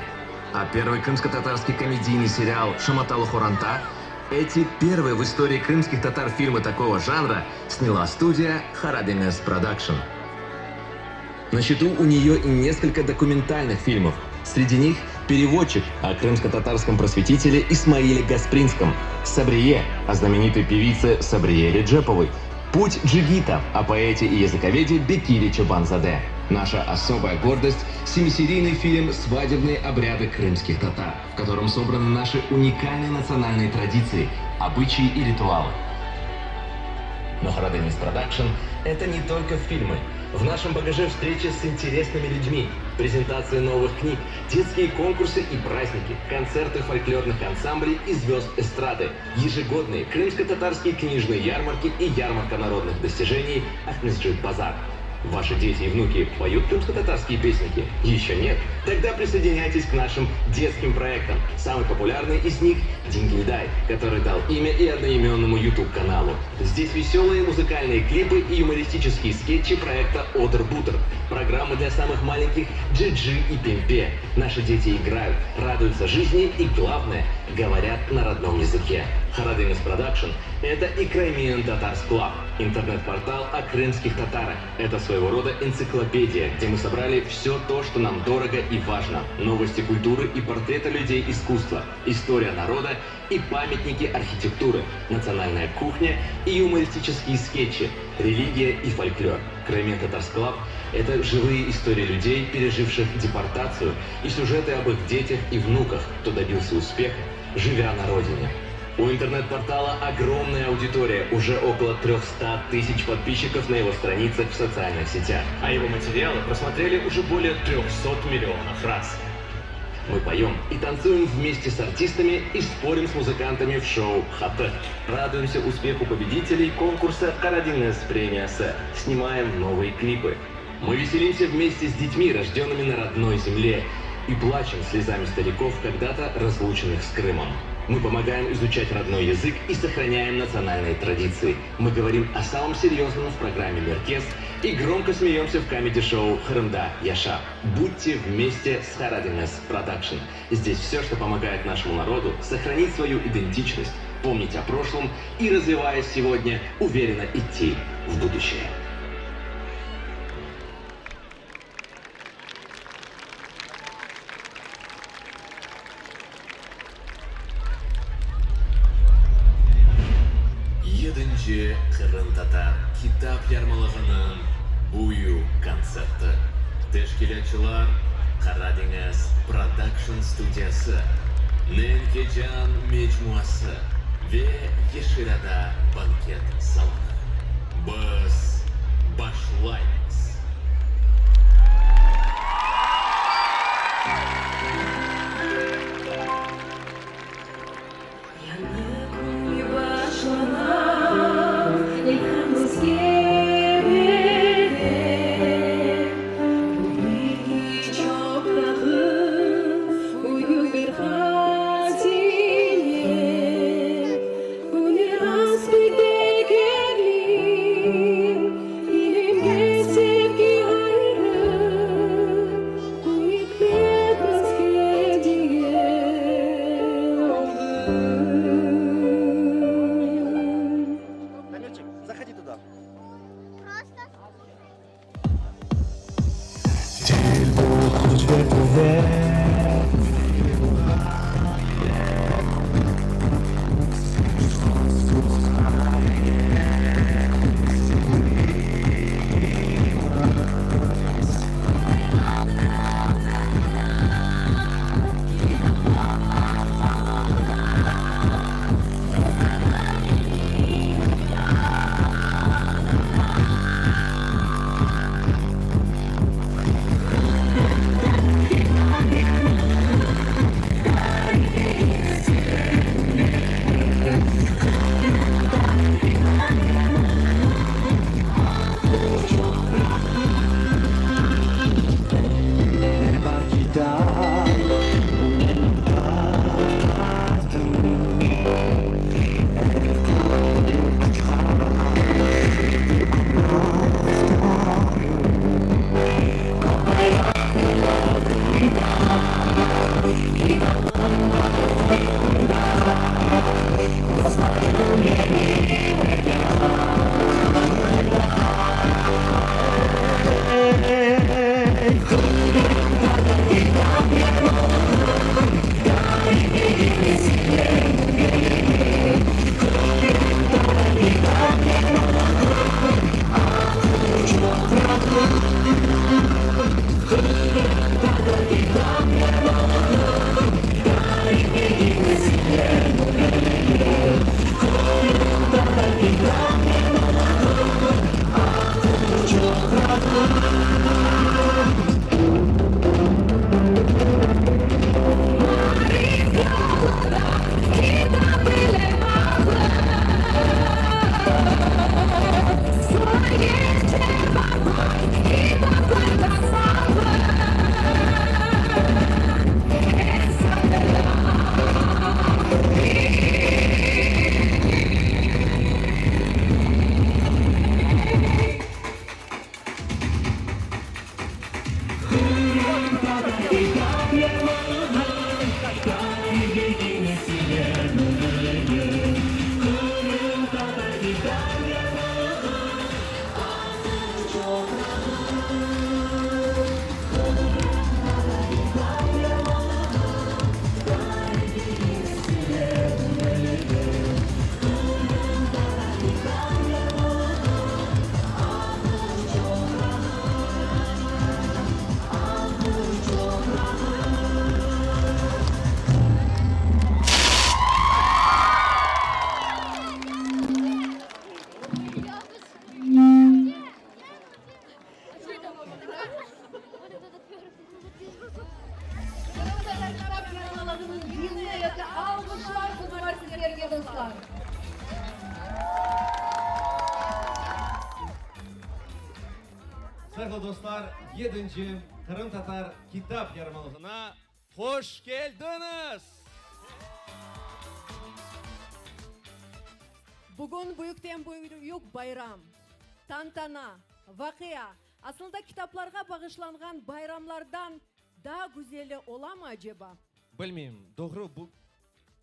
а первый крымско-татарский комедийный сериал «Шаматалы Хоранта» Эти первые в истории крымских татар фильмы такого жанра сняла студия «Харадинес Продакшн». На счету у нее и несколько документальных фильмов. Среди них «Переводчик» о крымско-татарском просветителе Исмаиле Гаспринском, «Сабрие» о знаменитой певице Сабрие Реджеповой, «Путь джигита» о поэте и языковеде Бекире Чобан-заде. Наша особая гордость – семисерийный фильм «Свадебные обряды крымских татар», в котором собраны наши уникальные национальные традиции, обычаи и ритуалы. Но Хараденис Продакшн – это не только фильмы. В нашем багаже встречи с интересными людьми, презентации новых книг, детские конкурсы и праздники, концерты фольклорных ансамблей и звезд эстрады, ежегодные крымско-татарские книжные ярмарки и ярмарка народных достижений Ахмесджит Базар. Ваши дети и внуки поют крымско-татарские песенки? Еще нет? Тогда присоединяйтесь к нашим детским проектам. Самый популярный из них – Дингельдай, который дал имя и одноименному YouTube-каналу. Здесь веселые музыкальные клипы и юмористические скетчи проекта Одер Бутер. Программы для самых маленьких Джиджи и Пемпе. Наши дети играют, радуются жизни и, главное, говорят на родном языке. Харадынес Продакшн – это и Crimean Tatars Club, интернет-портал о крымских татарах. Это своего рода энциклопедия, где мы собрали все то, что нам дорого и важно. Новости культуры и портреты людей искусства, история народа и памятники архитектуры, национальная кухня и юмористические скетчи, религия и фольклор. Crimean Tatars Club – это живые истории людей, переживших депортацию, и сюжеты об их детях и внуках, кто добился успеха, живя на родине. У интернет-портала огромная аудитория, уже около 300 тысяч подписчиков на его страницах в социальных сетях. А его материалы просмотрели уже более 300 миллионов раз. Мы поем и танцуем вместе с артистами и спорим с музыкантами в шоу «Хатэ». Радуемся успеху победителей конкурса «Карадинес премия С». Снимаем новые клипы. Мы веселимся вместе с детьми, рожденными на родной земле, и плачем слезами стариков, когда-то разлученных с Крымом. Мы помогаем изучать родной язык и сохраняем национальные традиции. Мы говорим о самом серьезном в программе «Меркез» и громко смеемся в камеди-шоу «Хрымда Яша». Будьте вместе с Харадинес Продакшн. Здесь все, что помогает нашему народу сохранить свою идентичность, помнить о прошлом и, развиваясь сегодня, уверенно идти в будущее. Yedinci Qırımtatar kitap yarmalığınıñ büyük kontserti. Teşkilâtçılar, Qara deñiz prodakşn studiyası, Nenkecan mecmuası ve Yeşil ada banket salonı. Biz başlaymız! Yañı kün başlana, ilham bizge bere. Bu bilgi çoqrağı, büyük bir hazine. Küne rast pek degerli, ilimge sevgi ayrı, bu ikmet bizge diye oldı. Дамирчик, заходи туда. Sayğılı dostlar, yedinci Qırımtatar kitap yarmalığına hoş keldiñiz! Bugün büyükten büyük bayram, tantana, vaqia, aslında kitaplarğa bağışlanğan bayramlardan daa güzeli olamı aceba? Bilmeyim, doğru, bu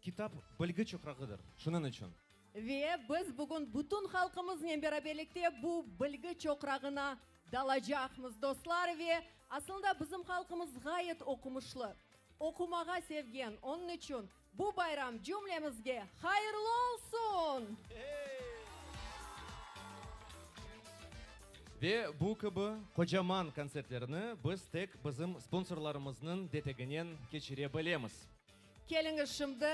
kitap bilgi çoqrağıdır, şunıñ içün. Ve biz bugün bütün halqımıznen beraberlikte bu bilgi çoqrağına dalacaqmız, dostlar. Ve aslında bizim halqımız ğayet oqumışlı, oqumağa sevgen, onıñ içün bu bayram cümlemizge hayırlı olsun! Ve bu kibi qocaman kontsertlerni biz tek bizim sponsorlarımıznıñ deteginen keçire bilemiz. Keliñiz şimdi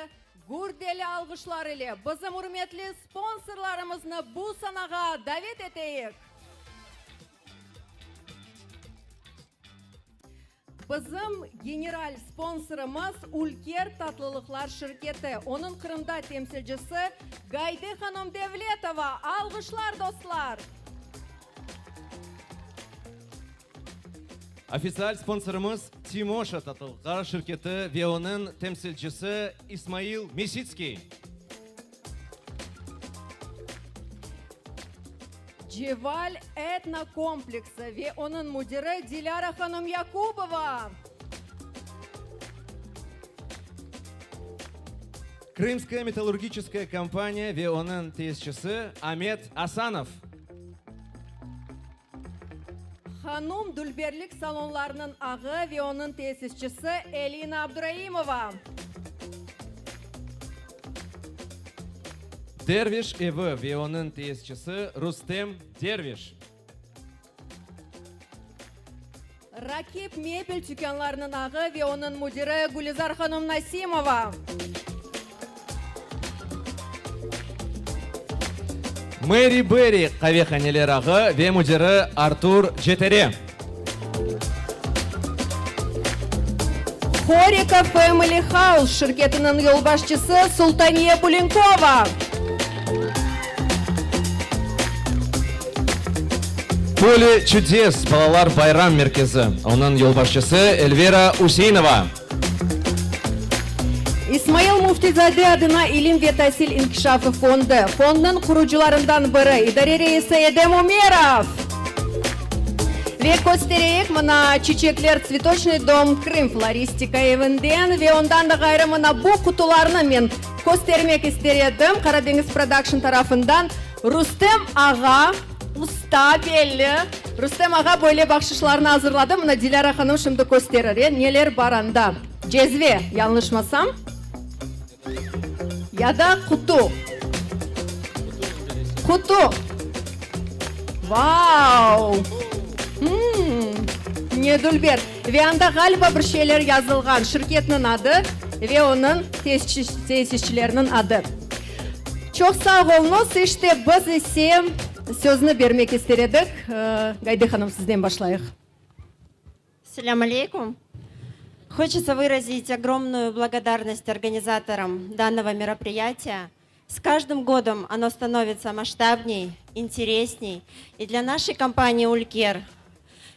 gürdeli alğışlar ile bizim ürmetli sponsorlarımıznı bu sanağa davet eteyik. Bizim general sponsorımız Ülker tatlılıqlar şirketi, onıñ Qırımda temsilcisi Gayde hanım Devletova. Alğışlar, dostlar! Ofitsial sponsorımız Timoşa tatlılıqlar şirketi ve onıñ temsilcisi İsmail Mesitskiy. Ceval etno kompleksi ve onıñ müdiri Dilâra hanım Yakubova. Krımskaya metallurgiçeskaya kompaniya ve onıñ tesisçisi Amet Asanov. Hanum dülberlik salonlarınıñ ağı ve onıñ tesisçisi Elina Abduraimova. Derviş evi ve onıñ tesisçisi Rustem Derviş. Rakip mebel tükânlarınıñ ağı ve onıñ müdiri Gülizar hanım Nasimova. Meri Beri qavehaneler ağı ve müdiri Artur Cetere. Horeka Family House şirketiniñ yolbaşçısı Sultaniye Bulenkova. Pole çudes balalar bayram merkezi, onıñ yolbaşçısı Elvira Useinova. İsmail Müftizade adına İlim ve tasil inkişafı fondu, fondnıñ qurucılarından biri, idare reisi Edem Umerov. Ve köstereyik, mına, çiçekler Tsvetoçnıy dom Krım floristika evinden ve ondan da ğayrı mına bu qutularnı men köstermek ister edim, Qaradeñiz Prodakşn tarafından Rustem ağa, usta belli, Rustem ağa böyle bahşışlarnı azırladı, mına Dilâra hanım şimdi kösterir, e, neler bar anda, cezve, yañlışmasam, ya da qutu, qutu, vau, hımm, ne dülber, ve anda ğaliba bir şeyler yazılğan, şirketniñ adı ve onıñ tesisçileriniñ adı. Çoq sağ oluñız. İşte, biz ise sözni bermek ister edik. Gayde hanım, sizden başlayıq. Selâm aleykum. Хочется выразить огромную благодарность организаторам данного мероприятия. С каждым годом оно становится масштабней, интересней. И для нашей компании «Улькер»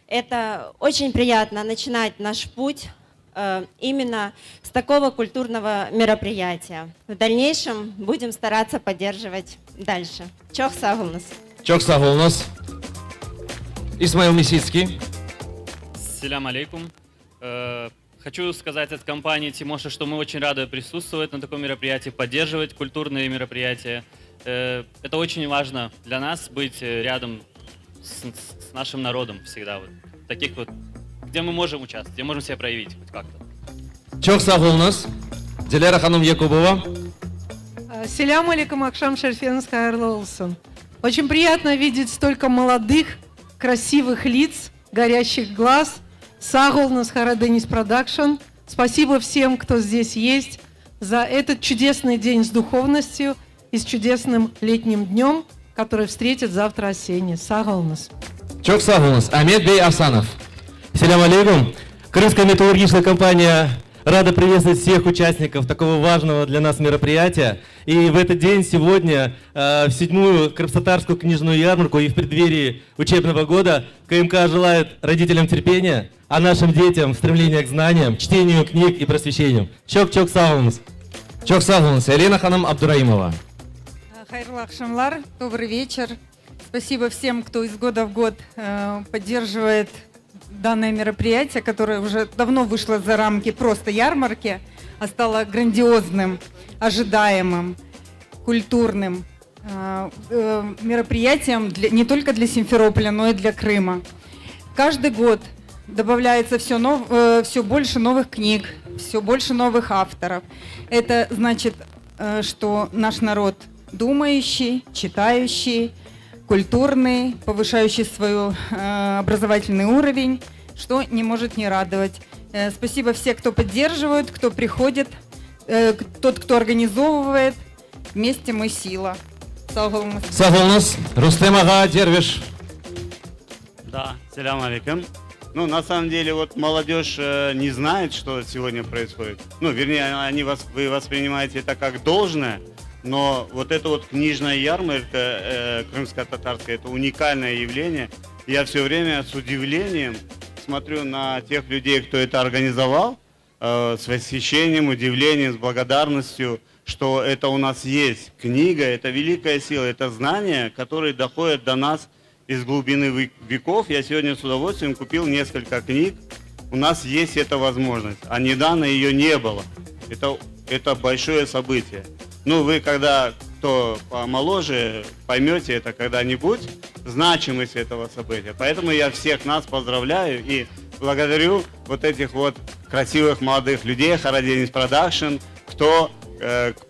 это очень приятно начинать наш путь э, именно с такого культурного мероприятия. В дальнейшем будем стараться поддерживать дальше. Çoq sağ oluñız. Çoq sağ oluñız. İsmail Mesitskiy. Selâm aleyküm. Э, хочу сказать от компании Тимоша, что мы очень рады присутствовать на таком мероприятии, поддерживать культурные мероприятия. Э, это очень важно для нас быть рядом с, с нашим народом всегда. Вот, таких вот, где мы можем участвовать, где можем себя проявить хоть как-то. Çoq sağ oluñız. Dilâra hanım Yakubova. Selâm aleyküm, aqşam şerifeñiz hayırlı olsun. Очень приятно видеть столько молодых, красивых лиц, горящих глаз. Sağ oluñız Qaradeñiz Продакшн. Спасибо всем, кто здесь есть, за этот чудесный день с духовностью и с чудесным летним днем, который встретит завтра осенний. Sağ oluñız. Çoq sağ oluñız. Amet bey Asanov. Selâm aleyküm. Крымская металлургическая компания рада приветствовать всех участников такого важного для нас мероприятия. И в этот день сегодня, э, в седьмую Крымско-татарскую книжную ярмарку и в преддверии учебного года КМК желает родителям терпения, а нашим детям стремления к знаниям, чтению книг и просвещению. Çoq-çoq sağ oluñız. Çoq sağ oluñız. Elina hanım Abduraimova. Hayırlı aqşamlar, добрый вечер. Спасибо всем, кто из года в год э, поддерживает данное мероприятие, которое уже давно вышло за рамки просто ярмарки, а стало грандиозным, ожидаемым, культурным э, э, мероприятием для, не только для Симферополя, но и для Крыма. Каждый год добавляется все, нов, э, все больше новых книг, все больше новых авторов. Это значит, э, что наш народ думающий, читающий, культурный, повышающий свой э, образовательный уровень, что не может не радовать. Э, спасибо всем, кто поддерживает, кто приходит. тот, кто организовывает. Вместе мы сила. Sağ oluñız. Sağ oluñız, Rustem ağa Derviş. Да, selâm aleyküm. Ну, на самом деле, вот молодежь не знает, что сегодня происходит. Ну, вернее, они вас, вы воспринимаете это как должное, но вот эта вот книжная ярмарка крымско-татарская, это уникальное явление. Я все время с удивлением смотрю на тех людей, кто это организовал, с восхищением, удивлением, с благодарностью, что это у нас есть. Книга – это великая сила, это знания, которые доходят до нас из глубины веков. Я сегодня с удовольствием купил несколько книг. У нас есть эта возможность, а недавно ее не было. Это большое событие. Ну, вы когда, кто помоложе, поймете это когда-нибудь, значимость этого события. Поэтому я всех нас поздравляю и благодарю вот этих вот красивых молодых людей, Хараденис Продакшн, кто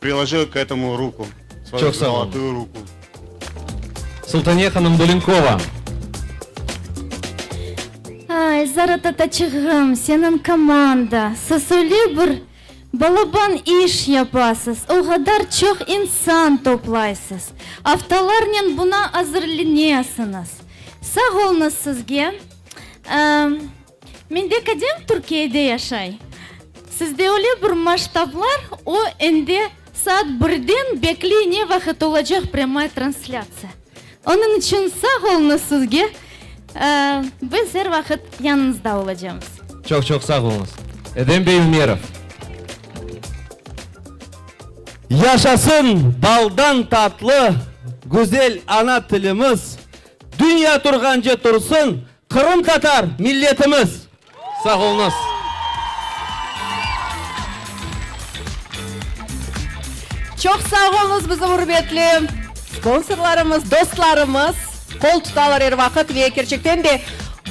приложил к этому руку, свою Çoq sağ oluñ. золотую руку. Sultaniye hanım Bulenkova. Ay, Zara tataçığım, seniñ komanda, siz öyle bir balaban iş yapasız, o qadar çoq insan toplaysız, aftalarnen buña azırlenesiñiz. Sağ oluñız sizge. Mende kadem Türkiyede yaşay. Sizde öyle bir masştablar, o endi saat birden bekley ne vaqıt olacaq prâmaya translâtsiya. Onıñ içün sağ oluñız sizge, biz er vaqıt yanıñızda olacamız. Çoq-çoq sağ oluñız. Edem bey Ümerov. Yaşasın baldan tatlı güzel ana tilimiz, Dünya turğance tursın qırımtatar milletimiz! Sağ oluñız. Çoq sağ oluñız, bizim ürmetli sponsorlarımız, dostlarımız qol tutalar er vaqıt ve kerçekten de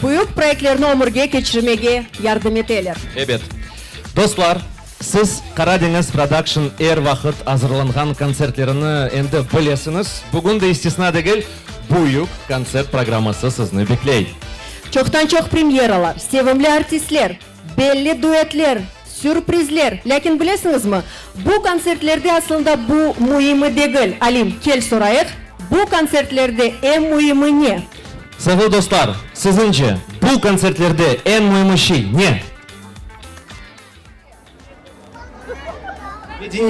büyük proyektlerni ömürge keçirmege yardım eteler. Ebet. Dostlar, siz Qaradeñiz Production er vaqıt azırlanğan kontsertlerini endi bilesiñiz. Bugün de istisna degil, büyük kontsert programması sizni bekley. Çoqtan-çoq premyeralar, sevimli artistler, belli duetler, sürprizler. Lâkin bilesiñizmi, bu kontsertlerde aslında bu müimi degil. Alim, kel sorayıq, bu kontsertlerde eñ müimi ne? Sevgili dostlar, siziñce, bu kontsertlerde eñ müimi şey ne?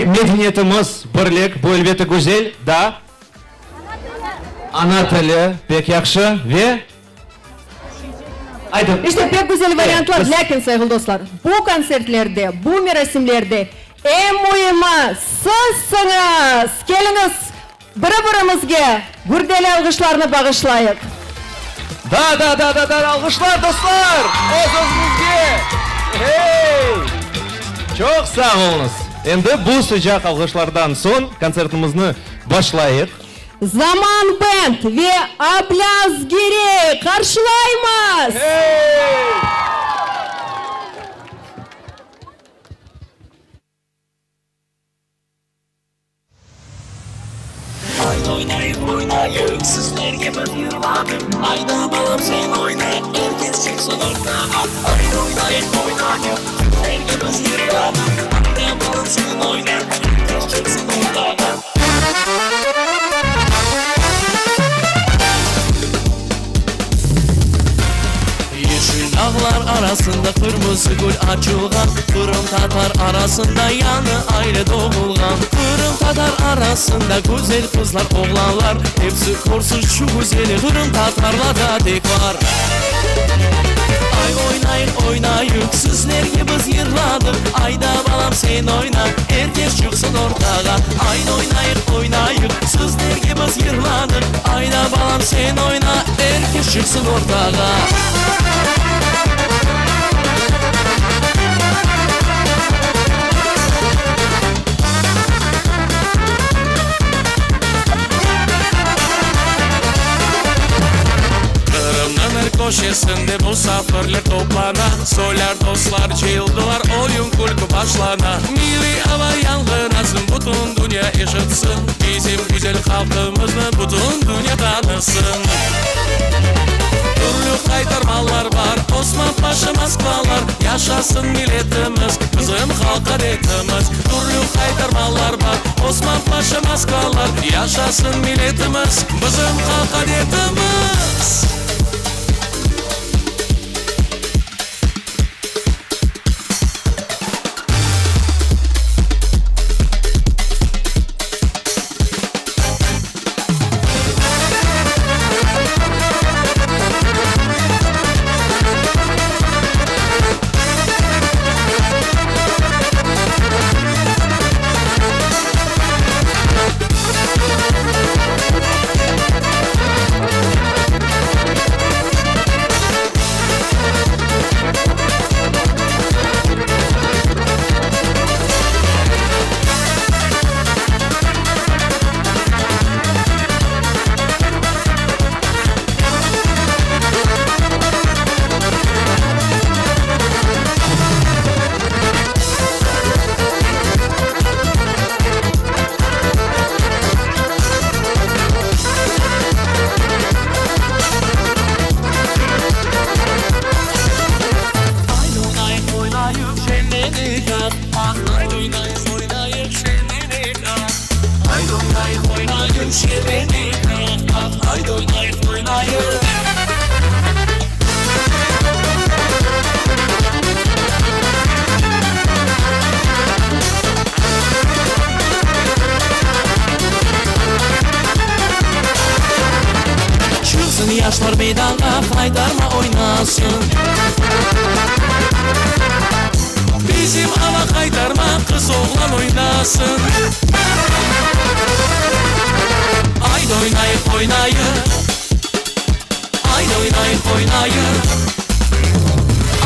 Medeniyetimiz, birlik, bu elbette güzel, da? Ana tili, pek yahşı, ve? Aydı. İşte, pek güzel variantlar, lâkin, sayğılı dostlar, bu kontsertlerde, bu merasimlerde eñ müimi sizsiñiz! Keliñiz, biri-birimizge gürdeli alğışlarnı bağışlayıq! Da, da, da, da, da, alğışlar, dostlar! Öz-özüñizge! Hey! Çoq sağ oluñız! Endi bu sıcaq alğışlardan soñ kontsertimizni başlayıq. Zaman Band ve Ablâz Girey qarşılaymız! Aydı oynayıq, oynayıq, sizlerge biz yırladıq, Ayda balam sen oyna, er kes çıqsın ortağa. Aydı oynayıq, oynayıq, sizlerge biz yırladıq, Ayda balam sen oyna, er kes çıqsın ortağa. Yeşil dağlar arasında qırmızı gül açılğan, Qırımtatar arasında yañı aile doğulğan. Qırımtatar arasında güzel qızlar, oğlanlar, Episi körsin şu güzeli qırımtatarlarda tek bar. Ay oynayıq, oynayıq, sizlerge biz yırladıq, Ayda balam sen oyna, er kes çıqsın ortağa. Ayda oynayıq, oynayıq, sizlerge biz yırladıq, Ayda balam sen oyna, er kes çıqsın ortağa. Qırımnıñ er köşesinde musafirler toplana, Soylar, dostlar cıyıldılar, oyun-külkü başlana. Milliy ava yañğırasın, bütün dünya eşitsin, Bizim güzel halqımıznı bütün dünya tanısın. Türlü qaytarmalar bar, Osman Paşa, Moskvalar. Yaşasın milletimiz, bizim halq adetimiz. Türlü haytarmalar bar, Osman Paşa maskalar. Yaşasın milletimiz, bizim halq adetimiz. Aydı oynayıq, oynayıq, şeñleneyik ah, ah. Aydı oynayıq, oynayıq, şeñleneyik ah. Aydı oynayıq, oynayıq, şeñleneyik ah, ah. Aydı oynayıq, oynayıq. Çıqsın yaşlar meydanğa, haytarma oynasın. Bizim ava haytarma, qız-oğlan oynasın. Aydı oynayıq, oynayıq, Aydı oynayıq, oynayıq,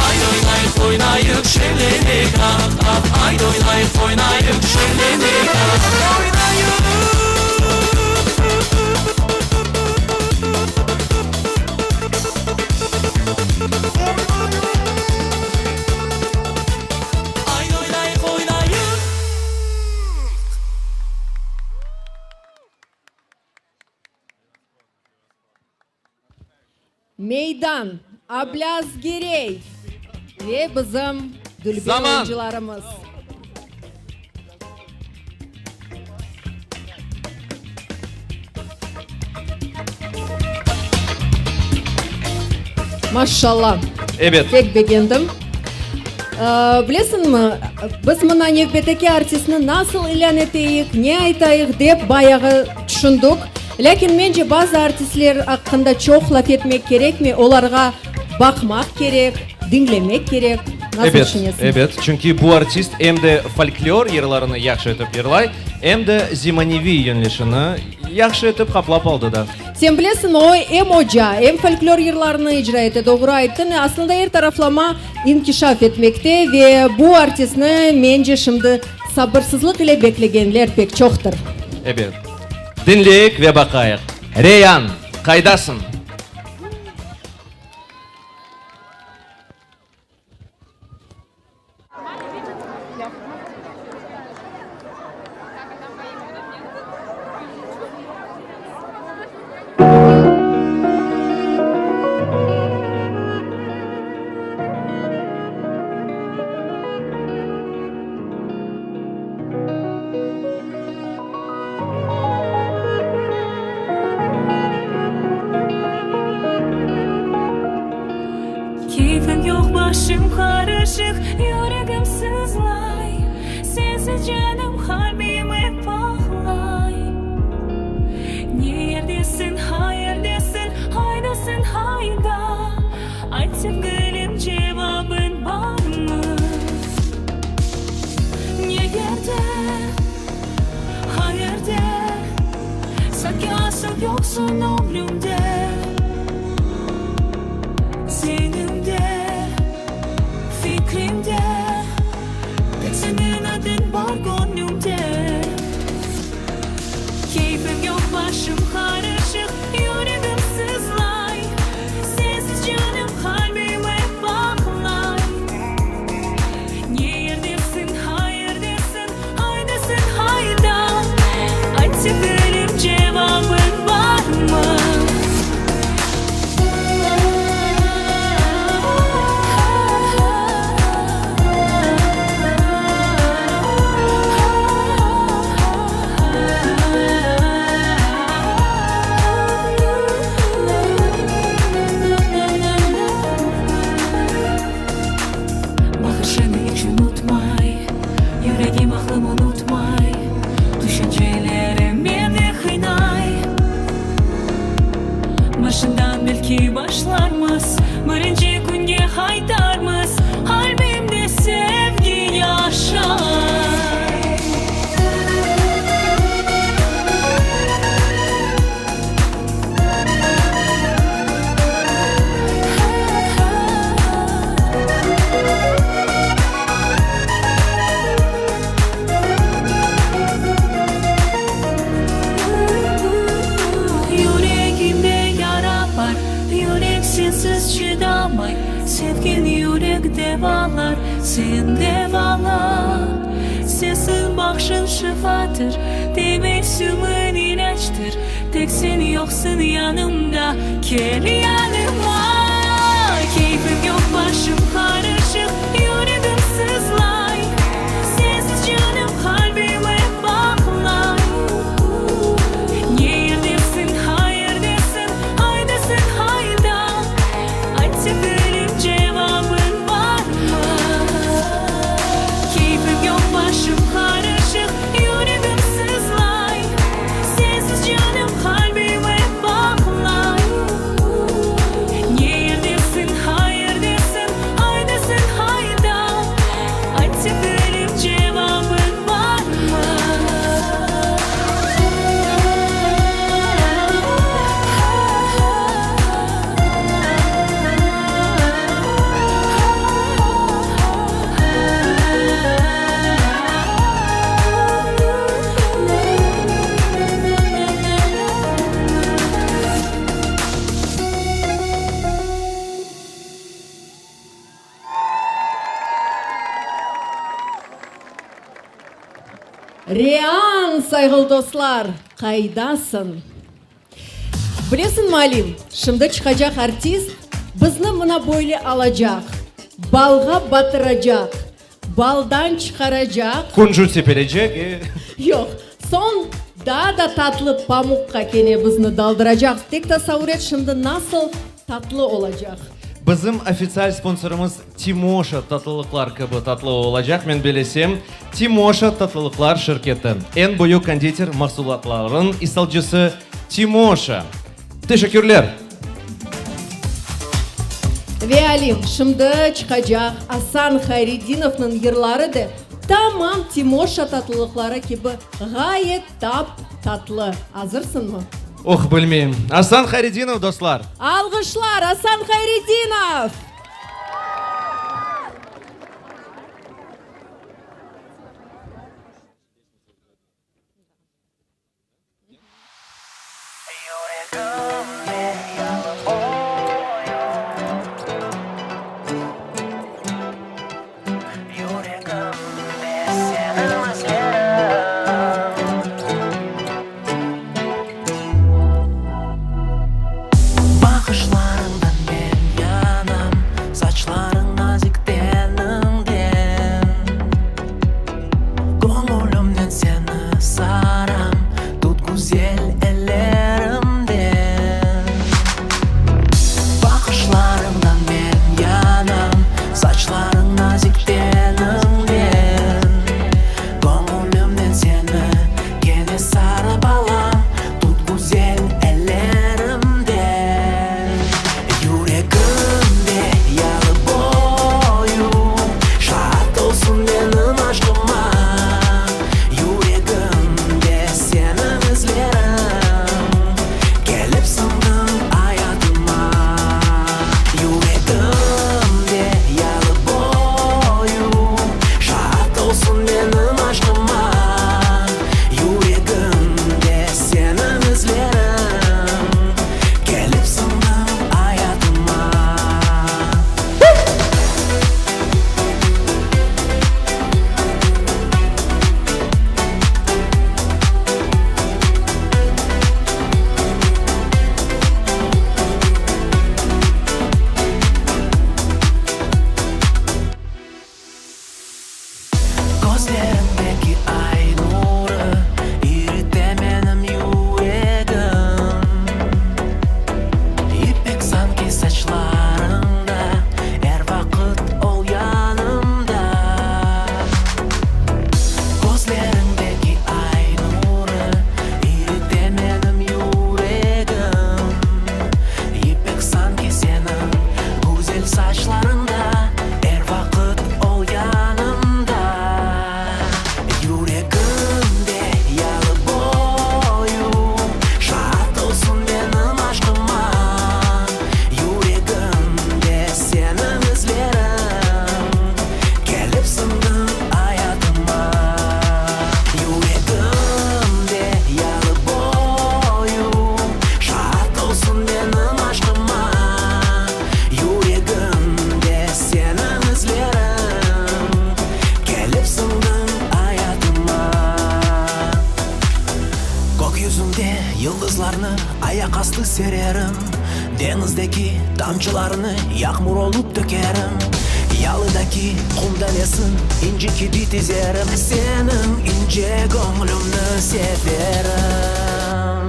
Aydı oynayıq, oynayıq, şeñleneyik ah, ah. Aydı oynayıq, oynayıq, şeñleneyik ah, oynayıq. Aydı oynayıq, oynayıq. Meydan, Ablâz Girey ve bizim dülber Zaman! oyuncılarımız. Maşşalla! Ebet. Pek begendim. Bilesiñmi, biz mına nevbetteki artistni nasıl ilân eteyik, ne aytayıq dep bayağı tüşündik. Lâkin mence bazı artistler aqqında çoq laf etmek kerekmey, olarğa baqmaq kerek, diñlemek kerek. Nasıl Ebet, tüşünesiñ? ebet, çünki bu artist em de folklor yırlarını yahşı etip yırlay, em de zemaneviy yönelişini yahşı etip qaplap aldı da. Sen bilesiñmi, o em oca, em folklor yırlarını icra ete, doğru ayttıñ, aslında er taraflama inkişaf etmekte ve bu artistni, mence, şimdi sabırsızlıq ile beklegenler pek çoqtır. Ebet. Diñleyik ve baqayıq. Reyan, qaydasıñ? Keyfim yoq, başım qarışıq, yüregim sızlay, Sensiz canım qalbim ep ağlay. Ne yerdesiñ, qayerdesiñ, qaydasıñ, qayda? Ayt, sevgilim, cevabıñ barmı? Ne yerde, qayerde, Sanki asıl yoqsıñ ömrümde? Zeynimde, fikrimde, Tek seniñ adıñ bar göñlümde. Keyfim yoq, başım qarışıq, yüregim sızlay, Sensiz canım, qalbim ep ağlay. Ne yerdesiñ, qayerdesiñ, qaydasıñ, qayda? Ayt, sevgilim, cevabıñ barmı? Baqışıñnı iç unutmay, Yüregim aqlım unutmay, Tüşüncelerim meni qıynay. Başından belki başlarmız, Birinci künge qaytarmız, Qalbimde sevgi yaşay. Yüregimde yara bar, yürek sensiz çıdamay, Sevgen yürek devalar, sen devala. Sensiñ baqışıñ şifadır, Tebessümiñ ilâctır, Tek sen yoqsıñ yanımda, kel yanıma. Keyfim yoq, başım qarışıq, yüregim sızlay, Sensiz canım qalbim ep ağlay. Ne yerdesiñ, qayerdesiñ, qaydasıñ, qayda? Ayt, sevgilim, cevabıñ barmı? Keyfim yoq, başım qarışıq, yüregim sızlay, Sensiz canım qalbim ep ağlay. Ne yerdesiñ, qayerdesiñ, qaydasıñ, qayda? Ayt, sevgilim, cevabıñ barmı? Rean, sayğılı dostlar, qaydasıñ? Bilesiñmi, Alim, şimdi çıqacaq artist bizni mına böyle alacaq, balğa batıracaq, baldan çıqaracaq. Kunjut sepelecek e. Yoq, soñ daa da tatlı pamuqqa kene bizni daldıracaq. Tek tasavur et, şimdi nasıl tatlı olacaq. Bizim ofitsial sponsorımız Timoşa tatlılıqlar kibi tatlı olacaq, men belesem. Timoşa tatlılıqlar şirketi, eñ büyük konditer mahsulatlarınıñ isalcısı Timoşa. Teşekkürler! Ve Alim, şimdi çıqacaq Asan Hayredinovnıñ yırları da tamam Timoşa tatlılıqları kibi ğayet tap-tatlı. Azırsıñmı? Oh, bilmeyim. Asan Hayredinov, dostlar! Alğışlar, Asan Hayredinov! Baqışlarıñdan men yanam, Saçlarıñ nazik teniñden. Göñülimnen seni saram, Tut güzel ellerimden. Baqışlarıñdan men yanam, Saçlarıñ nazik teniñden. Göñülimnen seni kene sarıp alam, Tut güzel ellerimden. Yüregimde yalı boyu Şaat olsun menim aşqıma. Yüregimde seniñ izleriñ, Kelip sıñdıñ ayatıma. Yüregimde yalı boyu Şaat olsun menim aşqıma. Yüregimde seniñ izleriñ, Kelip sıñdıñ ayatıma. Közleriñdeki ay nurı irite menim yüregim. İpek sanki saçlarıñda, er vaqıt ol yanımda. sererim Deñizdeki tamçılarnı yağmur olıp tökerim Yalıdaki qum danesin inci kibi tizerim Seniñ ince göñlüñni severim.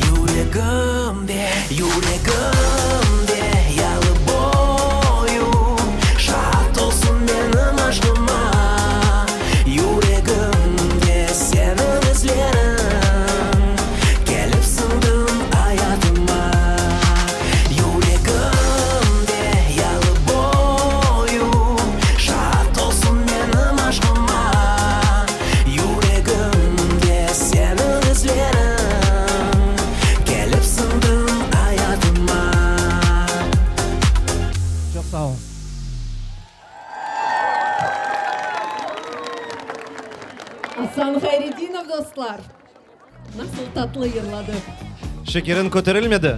Yüregimde, yüregimde yalı boyu Şaat olsun menim aşqıma Yüregimde seniñ izleriñ Kelip siñdiñ ayatıma Yüregimde yalı boyu Şaat olsun menim aşqıma Yüregimde seniñ izleriñ Kelip siñdiñ ayatıma. Çoq sağ oluñız. Asan Hayredinov, dostlar! Nasıl tatlı yırladı. Şekeriñ köterilmedi?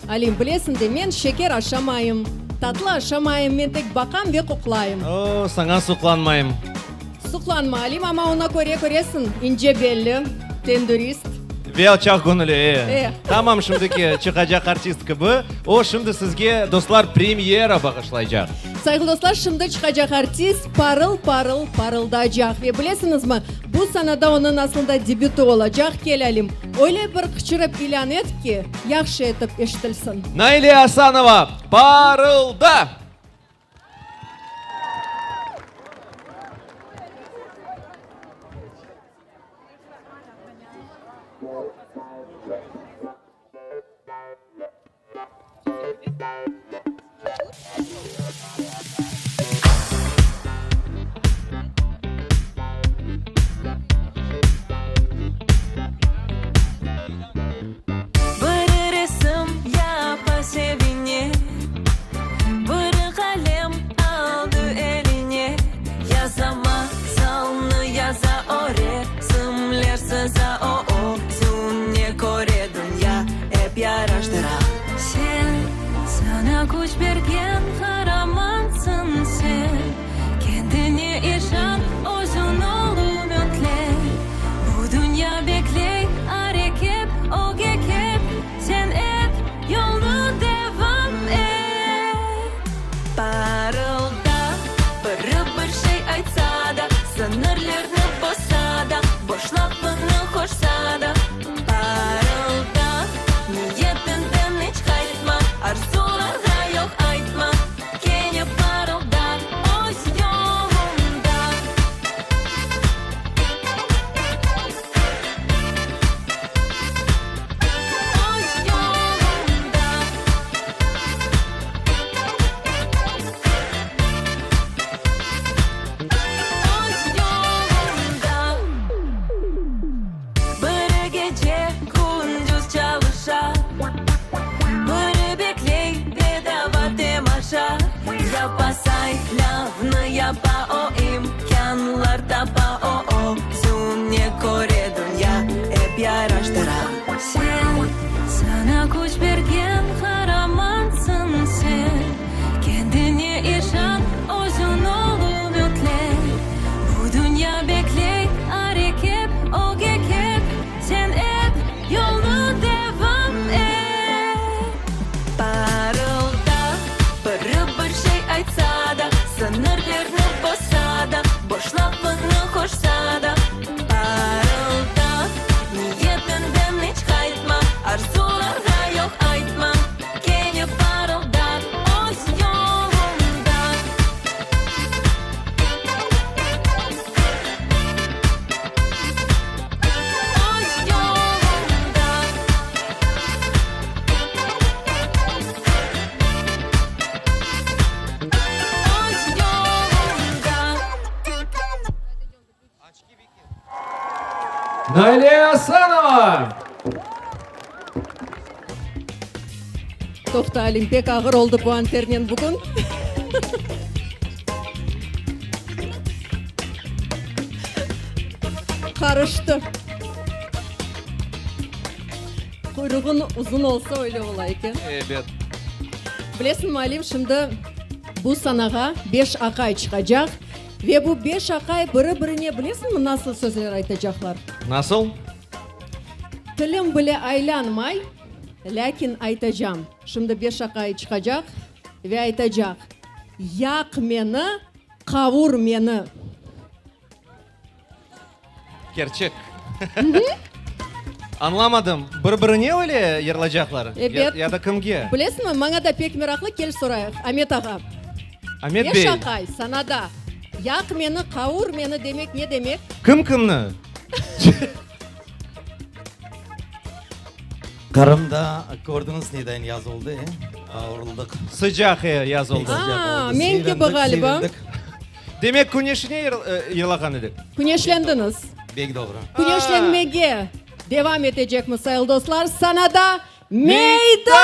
Alim, bilesiñ de, men şeker aşamayım, tatlı aşamayım, men tek baqam ve qoqlayım. O, saña suqlanmayım. Suqlanma, Alim, amma oña köre köresiñ, ince belli, tendürist. Ve alçaq göñüli, e. E. Tamam şimdiki çıqacaq artist kibi, o şimdi sizge, dostlar, premyera bağışlaycaq. Sayğılı dostlar, şimdi çıqacaq artist parıl-parıl parıldaycaq. Ve bilesiñizmi, bu sanada onıñ aslında debüti olacaq. Kel, Alim, öyle bir qıçırıp ilân et ki, yahşı etip eşitilsin. Naile Asanova, Parılda! Biri resim yapa sevine, Biri qalem aldı eline, Yaza masalnı, yaza o, Resimler sıza o, Özüne köre dünya ep yaraştıra. Sen, saña küç bergen qaramansıñ sen, Kendine işan, özüñ ol ümütli. Bu dünya bekley, areket ögge ket, Sen et, yolnı devam et. Parılda, biri bir şey aytsa da, Sıñırlarnı bozsa da, boş lafını qoşsa da. Parılda, niyetinden iç qaytma, Arzularğa yoq aytma, Kene parılda öz yoluñda. Öz yoluñda. Öz yoluñda. Biri gece-kündüz çalışa, Biri bekley bedava temaşa. Yapa saylavnı, yapa o, imkânlar tapa o, Özüne köre dünya ep yaraştıra. Sen, saña küç bergen qaramansıñ sen, Kendine işan, özüñ ol ümütli. Bu dünya bekley, areket ögge ket, Sen et, yolnı devam et. Parılda, biri bir şey aytsa da, Sıñırlarnı bozsa da, boş lafını qoşsa da. Parılda, niyetinden iç qaytma, Arzularğa yoq aytma, Kene parılda öz yoluñda. Öz yoluñda. Öz yoluñda. Naile Asanova! Toqta, Alim, pek ağır oldı bu anternen bugün. Qarıştı. Quyruğıñ uzun olsa öyle ola eken. Ebet. Bilesiñmi, Alim, şimdi bu sanağa beş aqay çıqacaq ve bu beş aqay biri-birine bilesiñmi nasıl sözler aytacaqlar? Nasıl? Tilim bile aylanmay, lâkin aytacam. Şimdi beş aqay çıqacaq ve aytacaq, Yaq meni, qavur meni. Kerçek. Añlamadım, bir-birine öyle yırlacaqlar? Ebet. Ya da kimge? Bilesiñmi, maña da pek meraqlı, kel sorayıq, Amet ağa. Amet Beş bey. aqay, sanada, yaq meni, qavur meni demek ne demek? Kim kimni? Qırımda kördiñiz nedayin yaz oldı, e? Qavuruldıq. Sıcaq, e, yaz oldı. Aa, men kibi ğaliba. Demek, küneşine yırlağan edik. Küneşlendiñiz. Bek doğru. Küneşlenmege devam etecekmiz, sayılı dostlar, sanada Meydan!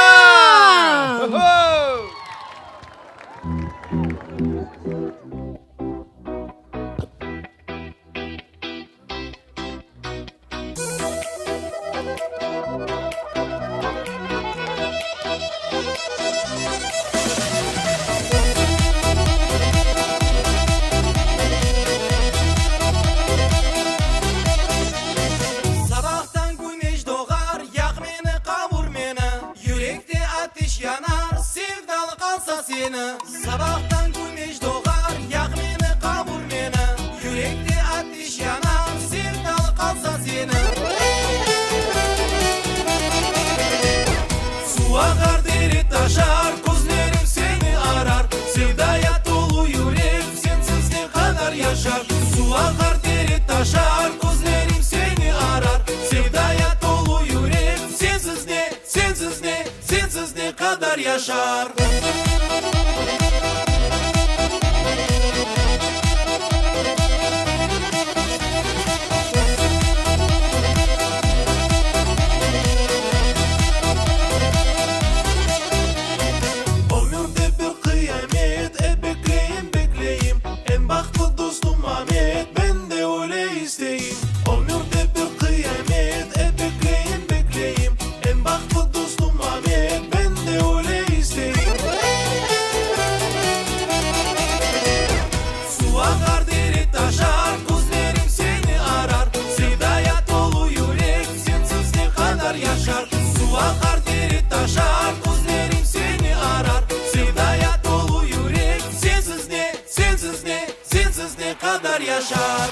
Sabahtan küneş doğar, Yaq meni, qavur meni, Yürekte ateş yanar, Sevdalıq alsa seni. Sabahtan küneş doğar, Yaq meni, qavur meni, Yürekte ateş yanar, Sevdalıq alsa seni. Suv aqar, dere taşar, Közlerim seni arar, Sevdaya tolu yürek, Sensiz ne qadar yaşar. Suv aqar, dere taşar, Közlerim seni arar, Sevdaya tolu yürek, Sensiz ne, sensiz ne, Sensiz ne qadar yaşar. Ömürde bir qıyamet, e bekleyim, bekleyim, Eñ bahtlı dostum Amet, men de öyle isteyim. Ömürde bir qıyamet, e bekleyim, bekleyim, Eñ bahtlı dostum Amet, men de öyle isteyim. Suv aqar, dere taşar, közlerim seni arar, Sevdaya tolu yürek, sensiz ne qadar yaşar. Suv aqar, dere taşar, közlerim seni arar, Sevdaya tolu yürek, sensiz ne, sensiz ne, sensiz ne qadar yaşar.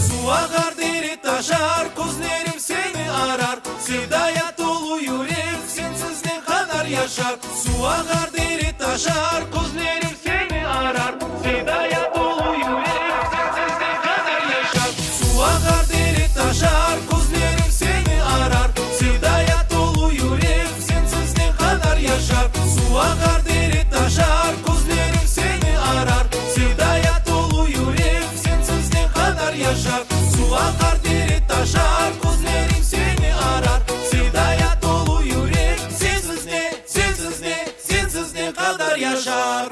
Suv aqar, dere taşar, közlerim seni arar, Sevdaya tolu yürek, sensiz ne qadar yaşar. Suv aqar, dere taşar, közlerim seni arar, Sevdaya tolu yürek, sensiz ne qadar yaşar. Suv aqar, dere taşar, közlerim seni arar, Sevdaya tolu yürek, sensiz ne qadar yaşar. Suv aqar, dere taşar, közlerim seni arar, Sevdaya tolu yürek, sensiz ne qadar yaşar. Suv aqar, dere taşar, közlerim seni arar, Sevdaya tolu yürek, sensiz ne, sensiz ne, sensiz ne qadar yaşar.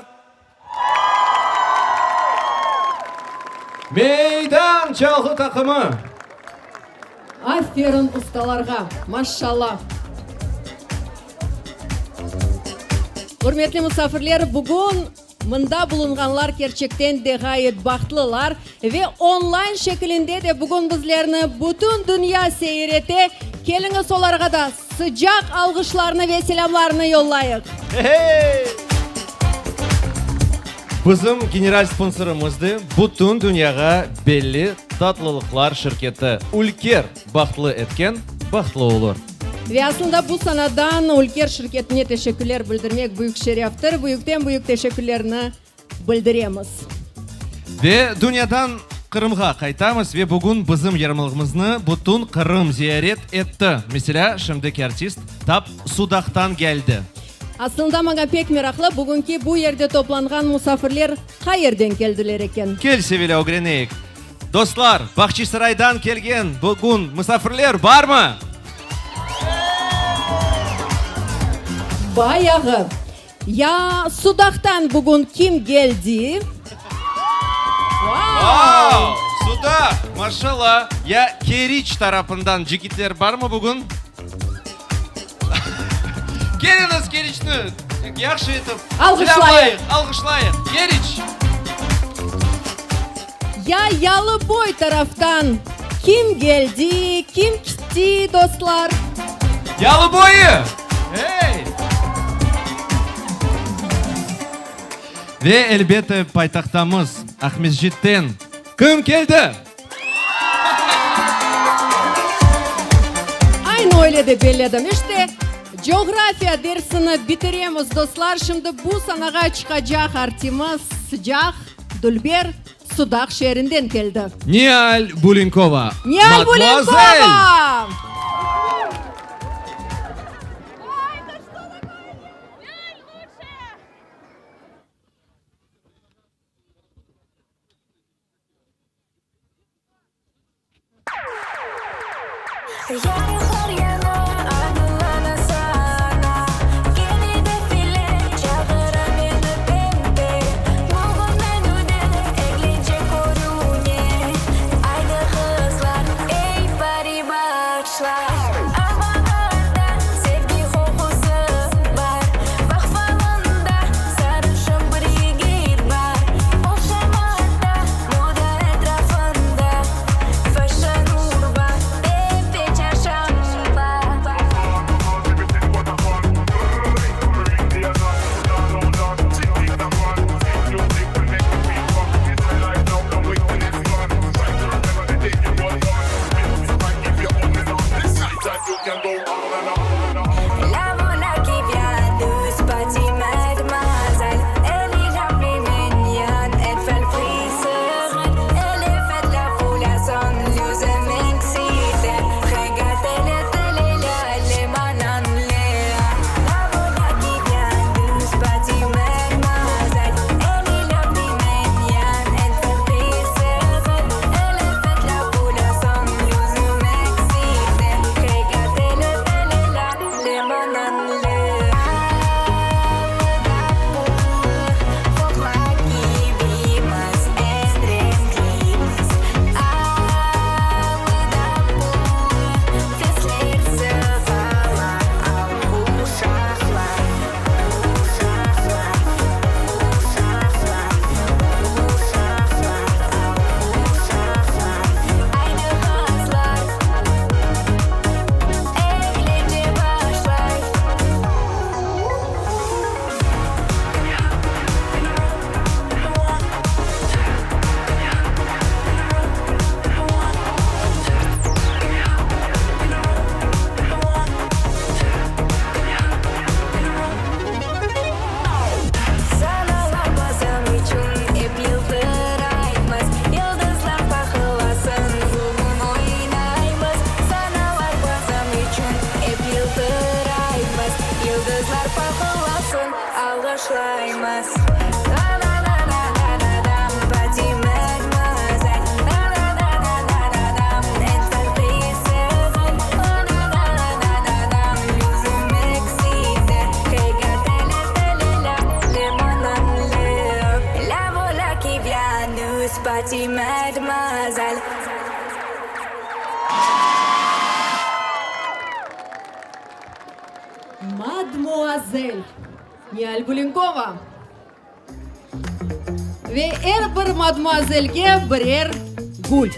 Meydan çalğı taqımı! Aferin ustalarğa! Maşşalla! Ürmetli musafirler, bugün mında bulunğanlar kerçekten de ğayet bahtlılar ve online şekilinde de bugün bizlerni bütün dünya seyir ete. Keliñiz olarğa da sıcaq alğışlarnı ve selâmlarnı yollayıq. Bizim general sponsorımız de bütün dünyağa belli tatlılıqlar şirketi Ülker bahtlı etken bahtlı olur. Ve aslında bu sanadan Ülker şirketine teşekkürler bildirmek büyük şereftir. Büyükten büyük teşekkürlerni bildiremiz. Ve dünyadan. Qırımğa qaytamız ve bugün bizim yarmalığımıznı bütün Qırım ziyaret etti. Meselâ, şimdiki artist tap Sudaqtan geldi. Aslında maña pek meraqlı, bugünki bu yerde toplanğan musafirler qayerden keldiler eken? Kel, Sevilâ, ögreneyik. Dostlar, Bahçisaraydan kelgen bugün musafirler barmı? Bayağı. Ya Sudaqtan bugün kim geldi? Vau! Sudaq! Maşallah! Ya Keriç tarafından cigitler barmı bugün? Keliñiz, Keriçni yahşı etip Alğışlayıq! Alğışlayıq! Keriç! Ya Yalıboy taraftan kim geldi, kim kitti, dostlar? Yalıboyı! Hey! Ve elbette paytahtamız Aqmescitten kim keldi? Aynı öyle de belledim. İşte, coğrafiya dersini bitiremiz, dostlar. Şimdi bu sanağa çıqacaq artimiz sıcaq, dülber Sudaq şeerinden keldi. Nial Bulenkova. Nial Bulenkova! Madmuazel Nial Bulenkova ve er bir madmuazelge birer gül.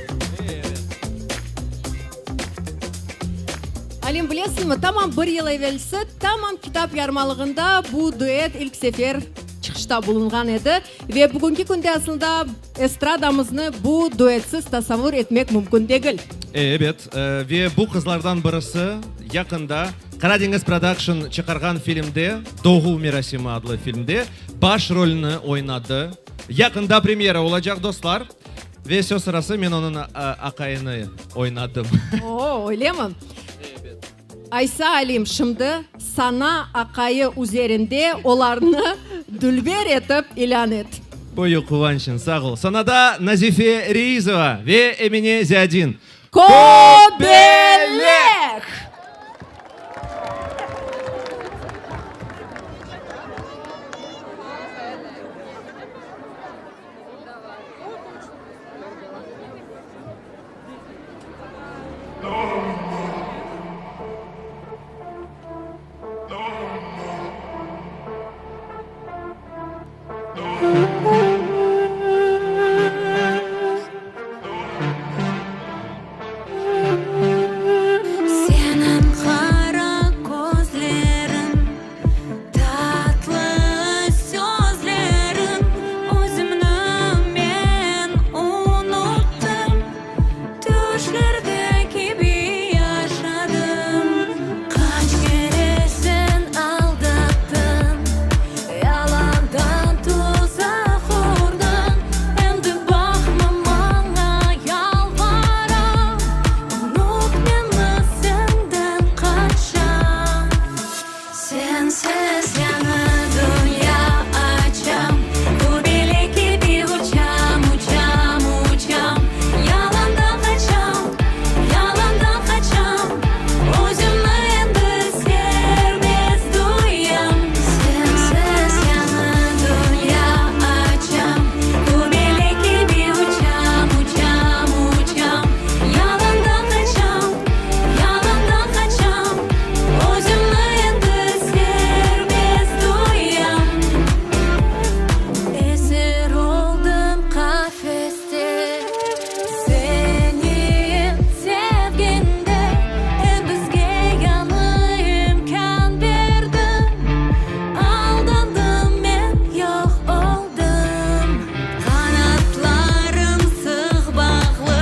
Alim, bilesiñmi, tamam bir yıl evelsi, tamam kitap yarmalığında bu duet ilk sefer çıqışta bulunğan edi. Ve bugünki künde aslında estradamıznı bu duetsiz tasavvur etmek mümkün degil. Ebet, ve bu qızlardan birisi yaqında Qaradeñiz Production çıqarğan filmde, Doğuv merasimi adlı filmde baş rolni oynadı. Yaqında premyera olacaq, dostlar. Ve söz sırası men onıñ aqayını oynadım. O, öylemi? Aysa, Alim, şimdi sana aqayı üzerinde olarnı dülber etip ilân et. Büyük quvançnen, sağ ol. Sanada Nazife Reizova ve Emine Ziyadin. Kobelek! Seniñ qara közleriñ, tatlı sözleriñ, Özümni men unuttım, tüşlerde kibi yaşadım. Qaç kere sen aldattıñ, yalandan tuzaq qurdıñ, Endi baqma maña, yalvaram, unut meni, senden qaçam. Sensiz yañı dünya açam, Kobelek kibi uçam, uçam, uçam, Yalandan qaçam, yalandan qaçam, Özümni endi serbest duyam. Sensiz yañı dünya açam, Kobelek kibi uçam, uçam, uçam, Yalandan qaçam, yalandan qaçam, Özümni endi serbest duyam. Esir oldım qafeste, Seniñ sevgiñde, Bizge yañı imkân berdiñ, Aldandım men, yoq oldım. Qanatlarım sıq bağlı,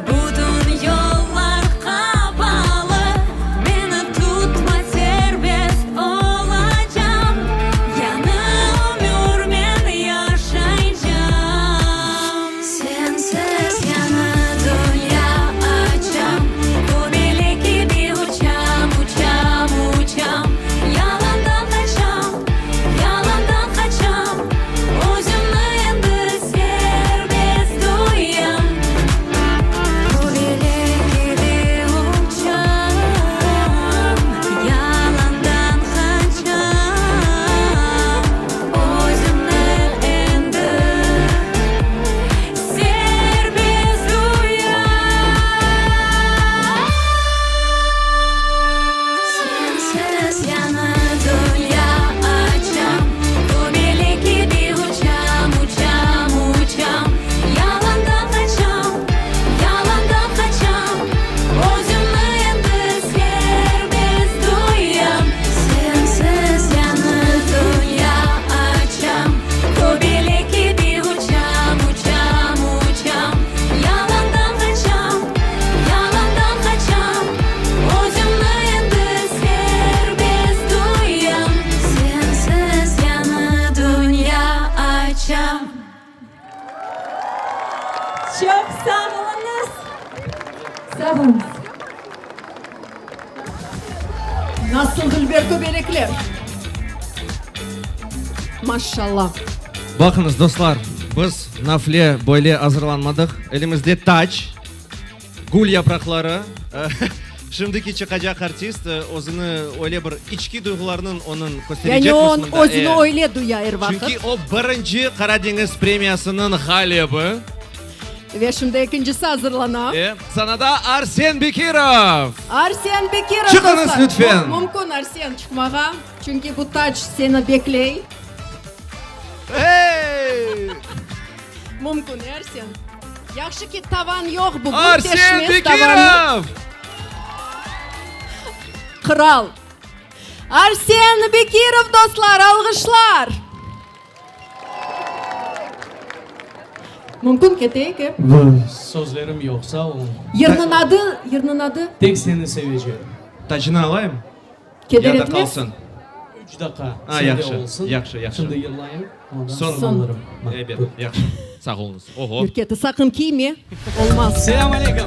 Bütün yollar qapalı, Meni tutma, serbest olacam, Yañı ömür men yaşaycam. Sensiz yañı dünya açam, Kobelek kibi uçam, uçam, uçam, Yalandan qaçam, yalandan qaçam, Özümni endi serbest duyam. Kobelek kibi uçam, yalandan qaçam, Özümni endi serbest duyam. Sensiz yañı dünya açam, Kobelek kibi uçam, uçam, uçam, Yalandan qaçam, yalandan qaçam, Özümni endi serbest duyam. Sensiz yañı dünya açam, Kobelek kibi uçam, uçam, uçam, Yalandan qaçam, yalandan qaçam, Özümni endi serbest duyam. Sensiz yañı dünya açam. Çoq sağ oluñız. Sağ oluñız. Nasıl dülber kobelekler! Maşallah! Baqıñız, dostlar, biz nafile böyle azırlanmadıq. Elimizde tac, gül yapraqları. Şimdiki çıqacaq artist özüni öyle bir içki duyğularnıñ onıñ Yani kösterecekmiz o mında. özüni öyle duya er vaqıt. Çünki o birinci Qara deñiz premiyasınıñ ğalibi. Ve şimdi ekincisi azırlana. E, sanada Arsen Bekirov! Arsen Bekirov, Çıqıñız, dostlar! lütfen! Mümkün, Arsen, çıqmağa, çünki bu tac seni bekley. Hey! Mümkün, e, Arsen? Yahşı ki, tavan yoq bugün, Arsen teşmez tavanı. Bekirov! Qıral! Arsen Bekirov, dostlar, alğışlar! Mümkün, keteyik, e? Sözlerim yoq, sağ olun. Yırnıñ adı, yırnıñ adı? Tek seni sevecem. Tacını alayım? Keder Ya da etmez? qalsın. Üç daqqa A, sende yahşı, olsun. yahşı, yahşı. Şimdi yırlayım, ondan Soñ soñ alırım. Ebet, yahşı. Sağ oluñız. Oho. Yürketi saqın kiyme, olmaz. Selâm aleyküm.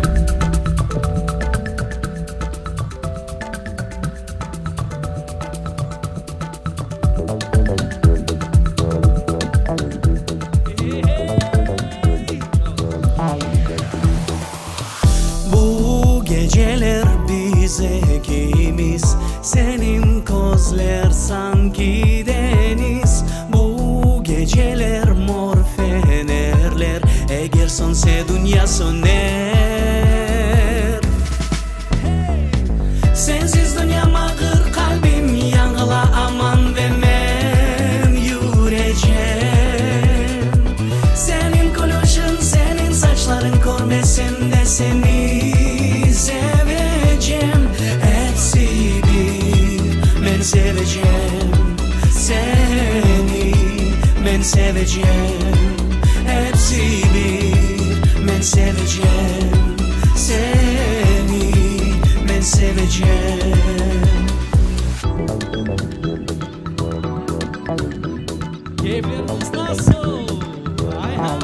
Bu geceler biz ekimiz, Seniñ közler sanki deñiz. Bu geceler mor fenerler, Eger sönse dünya söner. Sensiz dünyam ağır, qalbim yanğıla aman ve men yürecem. Seniñ külüşiñ, seniñ saçlarıñ körmesem de seni sevecem. Epsi bir, men sevecem seni, men sevecem. Epsi bir, men sevecem seni, men sevecem. Keyflerimiz nasıl? Ay-hay!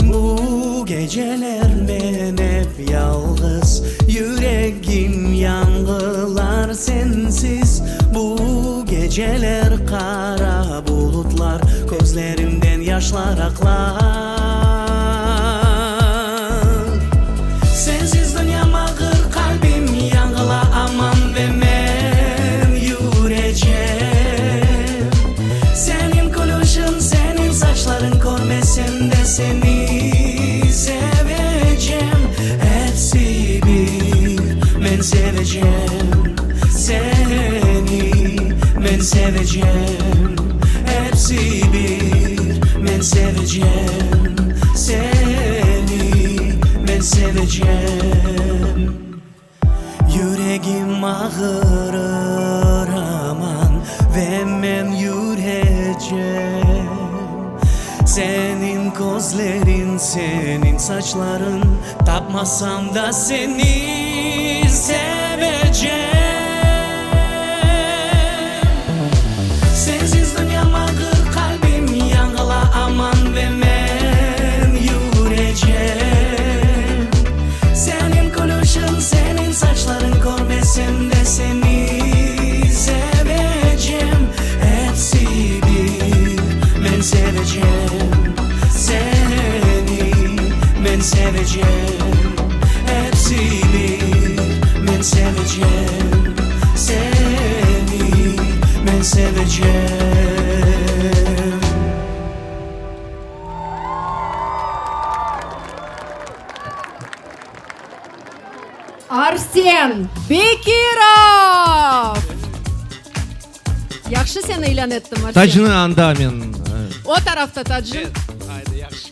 Bu geceler men ep yalğız, Yüregim yanğılar sensiz. Bu geceler qara bulutlar, Közlerimden yaşlar aqlar. Sensiz dünyam ağır, qalbim yanğıla aman ve men yürecem. Seniñ külüşiñ, seniñ saçlarıñ körmesem de seni sevecem. Epsi bir, men sevecem seni, men sevecem. Epsi bir, men sevecem seni, men sevecem. Yüregim ağırır aman ve men yürecem. Seniñ közleriñ, seniñ saçlarıñ, tapmasam da seni sevecem. Sensiz dünyam ağır, qalbim yanğıla aman ve men yürecem. Seniñ külüşiñ, seniñ saçlarıñ körmesem de seni sevecem. Epsi bir, men sevecem seni, men sevecem. Epsi bir, men sevecem seni, men sevecem. Arsen Bekirov! Yahşı seni ilân ettim, Arsen. Tacnı anda men. O tarafta tacı. Aydı, yahşı.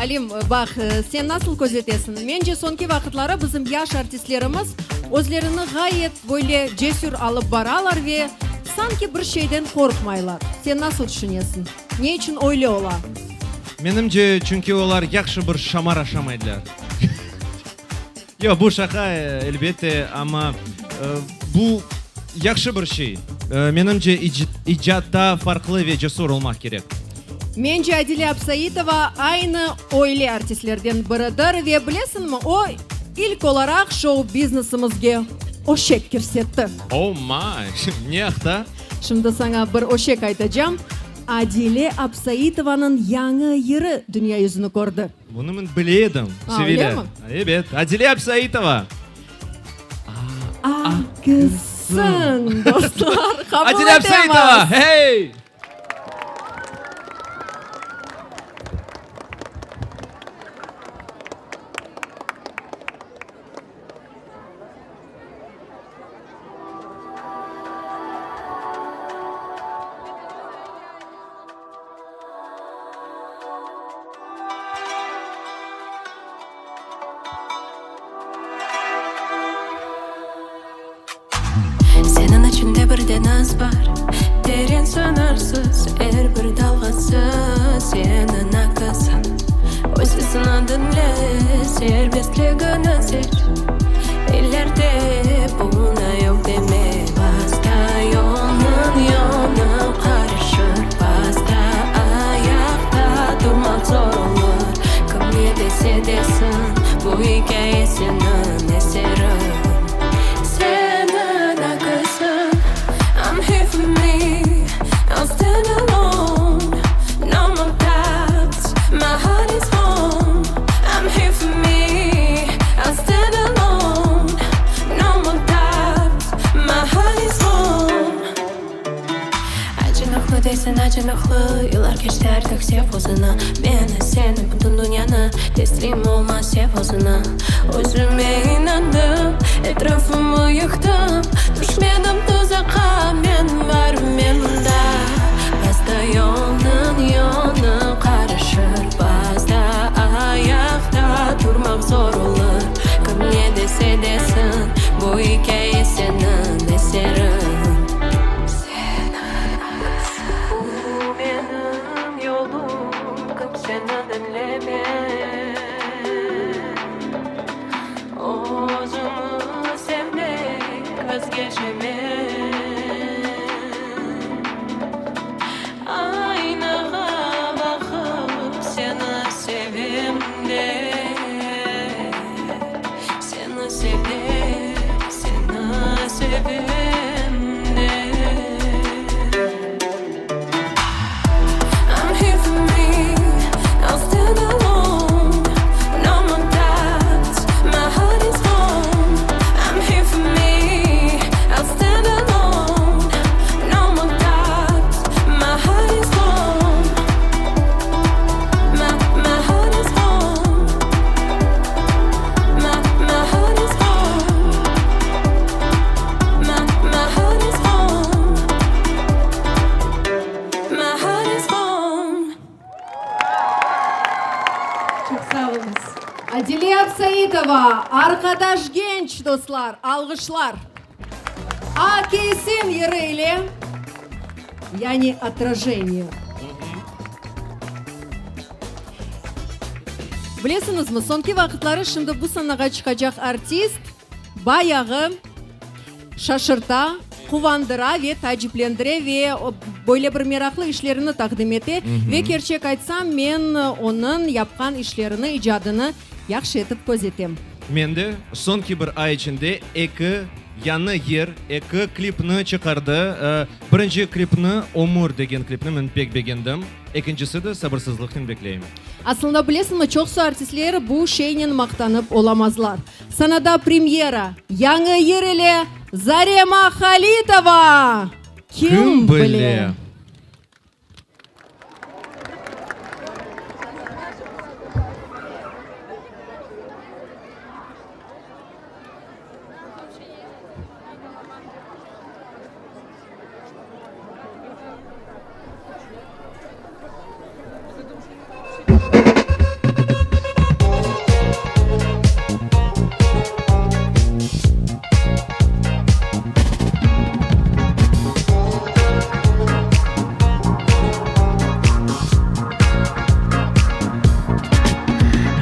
Alim, baq, sen nasıl közetesiñ? Mence, soñki vaqıtları bizim yaş artistlerimiz özlerini ğayet böyle cesür alıp baralar ve sanki bir şeyden qorqmaylar. Sen nasıl tüşünesiñ? Ne içün öyle ola? Menimce, çünki olar yahşı bir şamar aşamaydılar. Yoq, bu şaqa, elbette, amma bu yahşı bir şey. Menimce, icatta farqlı ve cesur olmaq kerek. Mence, Adile Absaitova aynı öyle artistlerden biridir ve, bilesiñmi, o, ilk olaraq şou-biznesimizge öşek kirsetti. Oh my! Ne aqta? Şimdi saña bir öşek aytacam, Adile Absaitovanıñ yañı yırı dünya yüzüni kördi. Bunı men bile edim, Sevilâ. Öylemi? Ebet, Adile Absaitova. Akisın, dostlar, qabul Adile Absaitova, etemiz! hey! Seniñ içiñde bir deñiz bar. Teren sıñırsız er bir dalğası Seniñ akisiñ. Öz sesiñni diñle, Serbestligini seç. İlerde buña yoq deme. Basta yolnıñ yönü qarışır, Bazda ayaqta turmaq zor olur. Kim ne dese desin, bu ikâye seniñ eseriñ. Seniñ akisiñ. I'm here for me, I'll stand alone. No more doubts, my heart is home. I'm here for me, I'll stand alone. No more doubts, my heart is home. Acınıqlı deysiñ, acınıqlı, Yıllar keçti, artıq sev özüni. Meni, seni, bütün dünyanı, Teslim olma, sev özüni. Özüme inandım, etrafımı yıqtım, Tüşmedim tuzaqqa, men barım, men mında. Bazda yolnıñ yönü qarışır, Bazda ayaqta turmaq zor olur. Kim ne dese desin, bu ikâye seniñ eseriñ. Seniñ akisiñ. Bu menim yolum, kimseni diñlemem. Özümi sevmek, vazgeçemem. Aynağa baqıp, seni sevem dep. Seni sevem, seni sevem dep. I'm here for me, I'll stand alone. No more doubts, my heart is home. I'm here for me, I'll stand alone. No more doubts, my heart is home. My my heart is home. My my heart is home. My my heart is home. My heart is home. Çoq sağ oluñız. Adile Absaitova, Arqadaş genç dostlar, alğışlar. Akisim yırı ile, yani Otражение. Bilesiñizmi, soñki vaqıtları şimdi bu sanağa çıqacaq artist bayağı şaşırta, quvandıra ve taaciplendire ve böyle bir meraqlı işlerini taqdim ete. Ve kerçek aytsam, men onıñ yapqan işlerini, icadını yahşı etip közetem. Men de soñki bir ay içinde eki yañı yır, eki klipni çıqardı. Birinci klipni, Ömür degen klipni men pek begendim. Ekincisi de sabırsızlıqnen bekleyim. Aslında, bilesiñmi, çoqsu artistler bu şeynen maqtanıp olamazlar. Sanada premyera, yañı yır ile Zarema Halitova! Kim bile?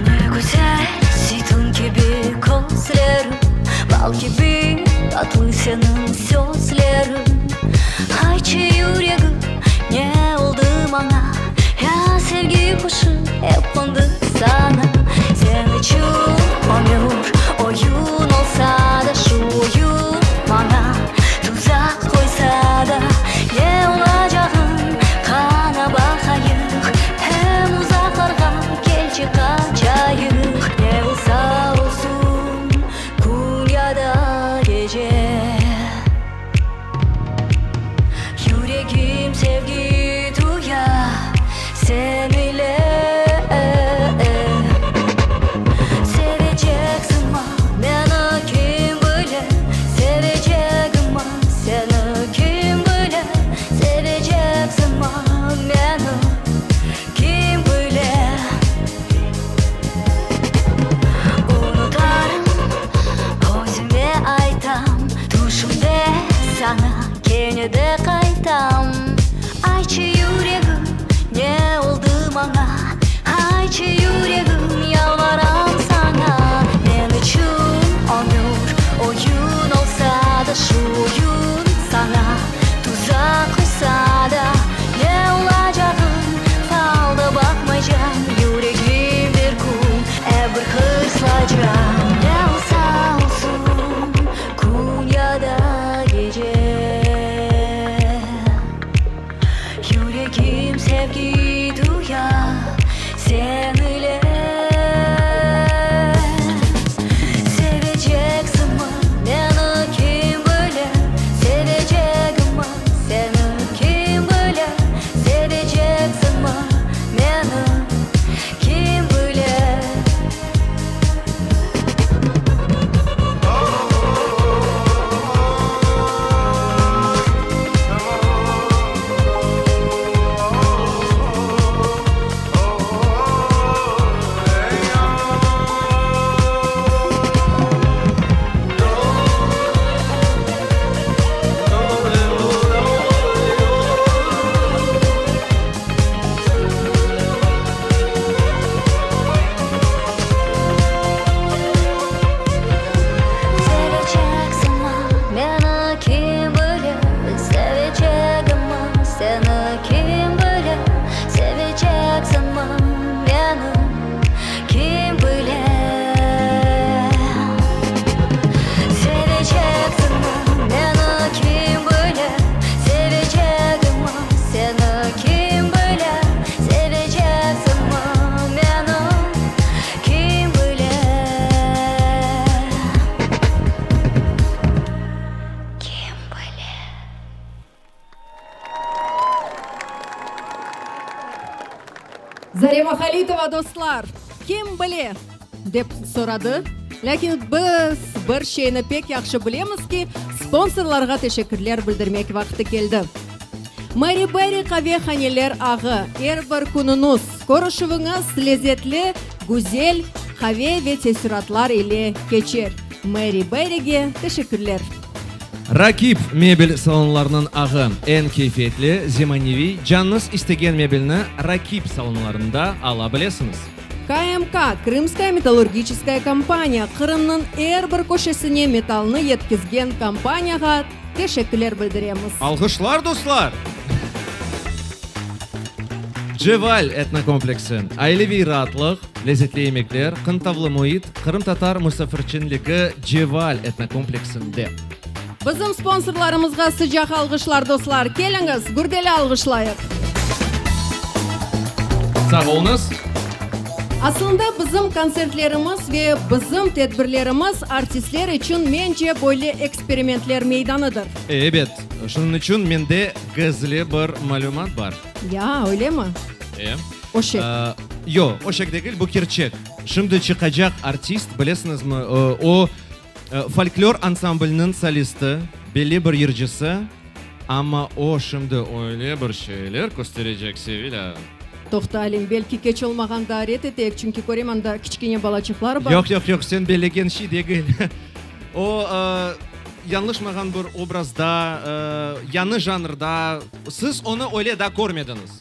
Ne güzel zeytun kibi közleriñ, Bal kibi tatlı seniñ sözleriñ. Aytçı, yüregim, ne oldı maña, Ya sevgi quşu ep qondı saña? Sen içün ömür oyun olsa da, Şu oyun maña tuzaq qoysa da, Ne olacağın qana baqayıq, Em uzaqlarğa kelçi qaçayıq. Ne olsa olsun, kün ya da gece, Yüregim sevgi duya sen ile. Seveceksiñ ma. Alima Halitova, dostlar, kim bile? dep soradı. Lâkin biz bir şeyni pek yahşı bilemiz ki, sponsorlarğa teşekkürler bildirmek vaqtı keldi. Mary Berry qavehaneler ağı, er bir künüñiz, körüşüviñiz lezetli, güzel qave ve teessüratlar ile keçer. Mary Berryge teşekkürler! Rakip mebel salonlarınıñ ağı, eñ keyfiyetli, zemaneviy, canıñız istegen mebelni Rakip salonlarında ala bilesiñiz. KMK, Krımskaya metallurgiçeskaya kompaniya, Qırımnıñ er bir köşesine metallnı yetkizgen kompaniyağa teşekkürler bildiremiz. Alğışlar, dostlar! Ceval etnokompleksi, aileviy raatlıq, lezetli yemekler, qıntavlı müit, qırımtatar musafirçenligi Ceval etnokompleksinde. Bizim sponsorlarımızğa sıcaq alğışlar, dostlar! Keliñiz, gürdeli alğışlayıq! Sağ oluñız! Aslında bizim kontsertlerimiz ve bizim tedbirlerimiz artistler içün, mence, böyle eksperimentler meydanıdır. Ebet, şunıñ içün mende gizli bir malümat bar. Ya, öylemi? E. Öşek. Yoq, öşek degil, bu kerçek. Şimdi çıqacaq artist, bilesiñizmi, o, folklor ansambliniñ solisti, belli bir yırcısı, amma o şimdi öyle bir şeyler kösterecek, Sevilâ. Toqta, Alim, belki keç olmağanda red eteyik, çünki körem anda kiçkene balaçıqlar bar. Yoq, yoq, yoq, sen bellegen şey degil. O, yañlışmağan bir obrazda, yañı janrda, siz onı öyle daa körmediñiz.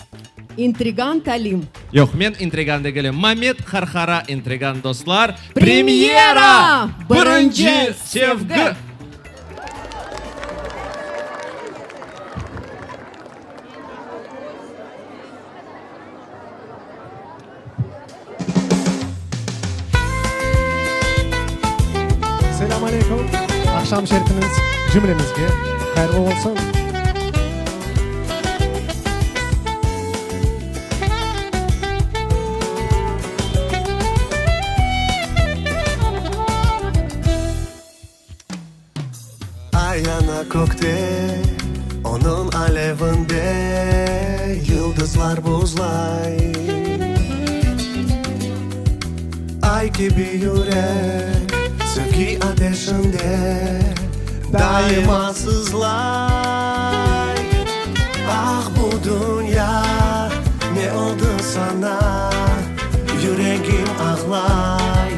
İntrigant Alim. Yoq, men intrigan degilim. Mamet Qarqara intrigan, dostlar. Premyera! Birinci sevgi! Selâm aleyküm! Aqşam şerifiñiz cümlemizge hayırlı olsun! Ay yana kökte, onıñ alevinde yıldızlar buzlay. Ay kibi yürek, sevgi ateşinde daima sızlay. Ah, bu dünya, ne oldı saña, yüregim ağlay.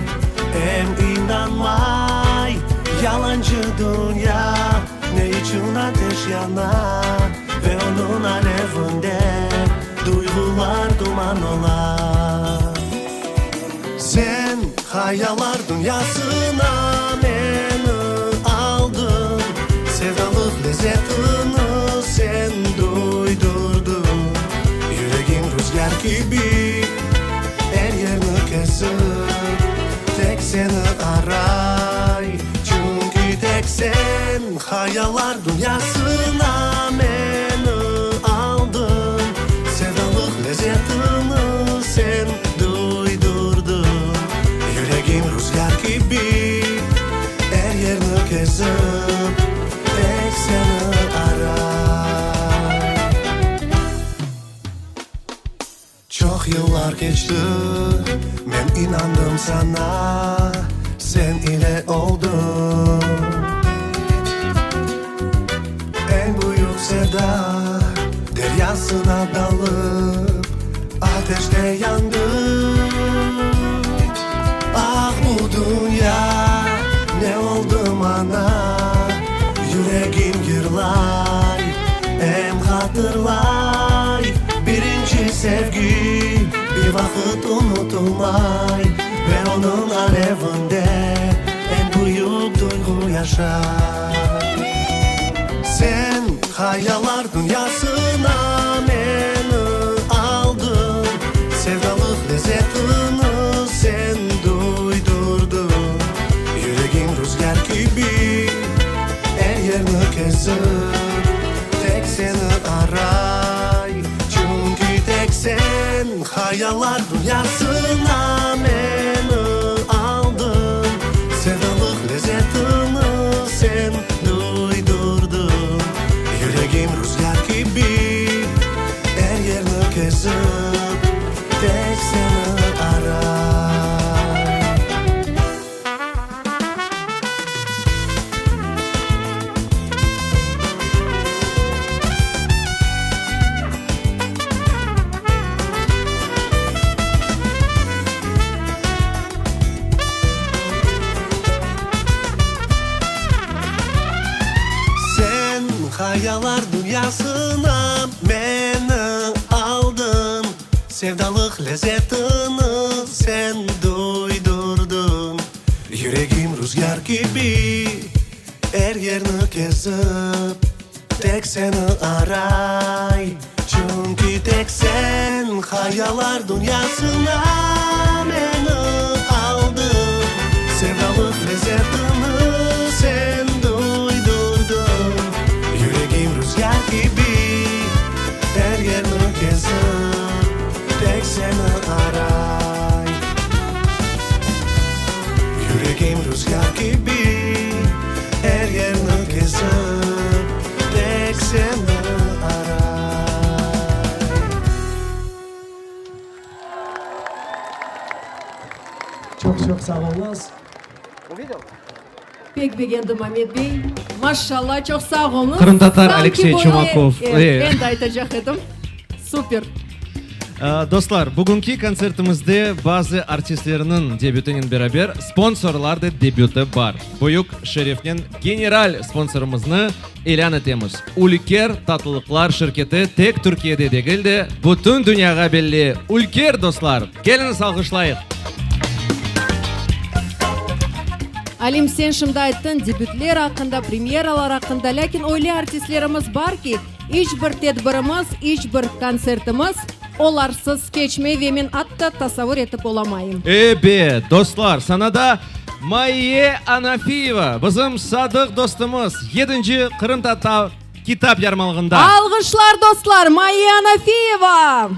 Em inanmay, yalancı dünya, Ne içün ateş yana ve onıñ alevinde duyğular duman ola? Sen hayallar dünyasına meni aldıñ, Sevdalıq lezetini sen duydurdıñ. Yüregim rüzgâr kibi er yerni kesip, Tek seni aray, çünki tek sen Hayallar dünyasına meni aldıñ, Sevdalıq lezetini sen duydurdıñ. Yüregim rüzgâr kibi er yerni kesip, Tek seni aray. Çoq yıllar keçti, men inandım saña, sen ile oldım. Eñ büyük sevda deryasına dalıp, ateşte yandım. Ah, bu dünya ne oldı maña, yüregim yırlay, em hatırlay. Birinci sevgi bir vaqıt unutılmay ve onıñ alevinde eñ büyük duyğu yaşay. Sen hayallar dünyasına meni aldıñ, Sevdalıq lezetini sen duydurdıñ. Yüregim rüzgâr kibi er yerni kezip, Tek seni aray, çünki tek sen hayallar dünyasına meni aldıñ, Sevdalıq lezetini sen duydurdıñ. Yüregim rüzgâr kibi er yerni kezip, Tek seni. Hayallar dünyasına meni aldıñ, Sevdalıq lezetini sen duydurdıñ. Yüregim ruzgâr kibi er yerni kezip, Tek seni aray, çünki tek sen Hayallar dünyasına meni aldıñ, Sevdalıq lezetini sen duydurdıñ. Yüregim ruzgâr kibi er yerni kezip, Tek seni aray. Yüregim ruzgâr kibi er yerni kezip, Tek seni aray. Çoq-çoq sağ oluñız. Pek begendim, Amet bey. Maşşalla, çoq sağ oluñız. Qırımtatar Sanki Aleksey böyle, Çumakov. Evet, men de aytacaq edim. Super. Dostlar, bugünki kontsertimizde bazı artistlerniñ debütinen beraber sponsorlar da debüti bar. Büyük şerefnen general sponsorımıznı ilân etemiz, Ülker tatlılıqlar şirketi tek Türkiyede degil de, bütün dünyağa belli Ülker, dostlar! Keliñiz, alğışlayıq! Alim, sen şimdi ayttıñ debütler aqqında, premyeralar aqqında, lâkin öyle artistlerimiz bar ki, İç bir tedbirimiz, iç bir kontsertimiz olarsız keçmey ve men atta tasavur etip olamayım. Ebet, dostlar, sanada Mayye Anafiyeva, bizim sadıq dostumız, yedinci Qırımtatar kitap yarmalığında. Alğışlar, dostlar, Mayye Anafiyeva!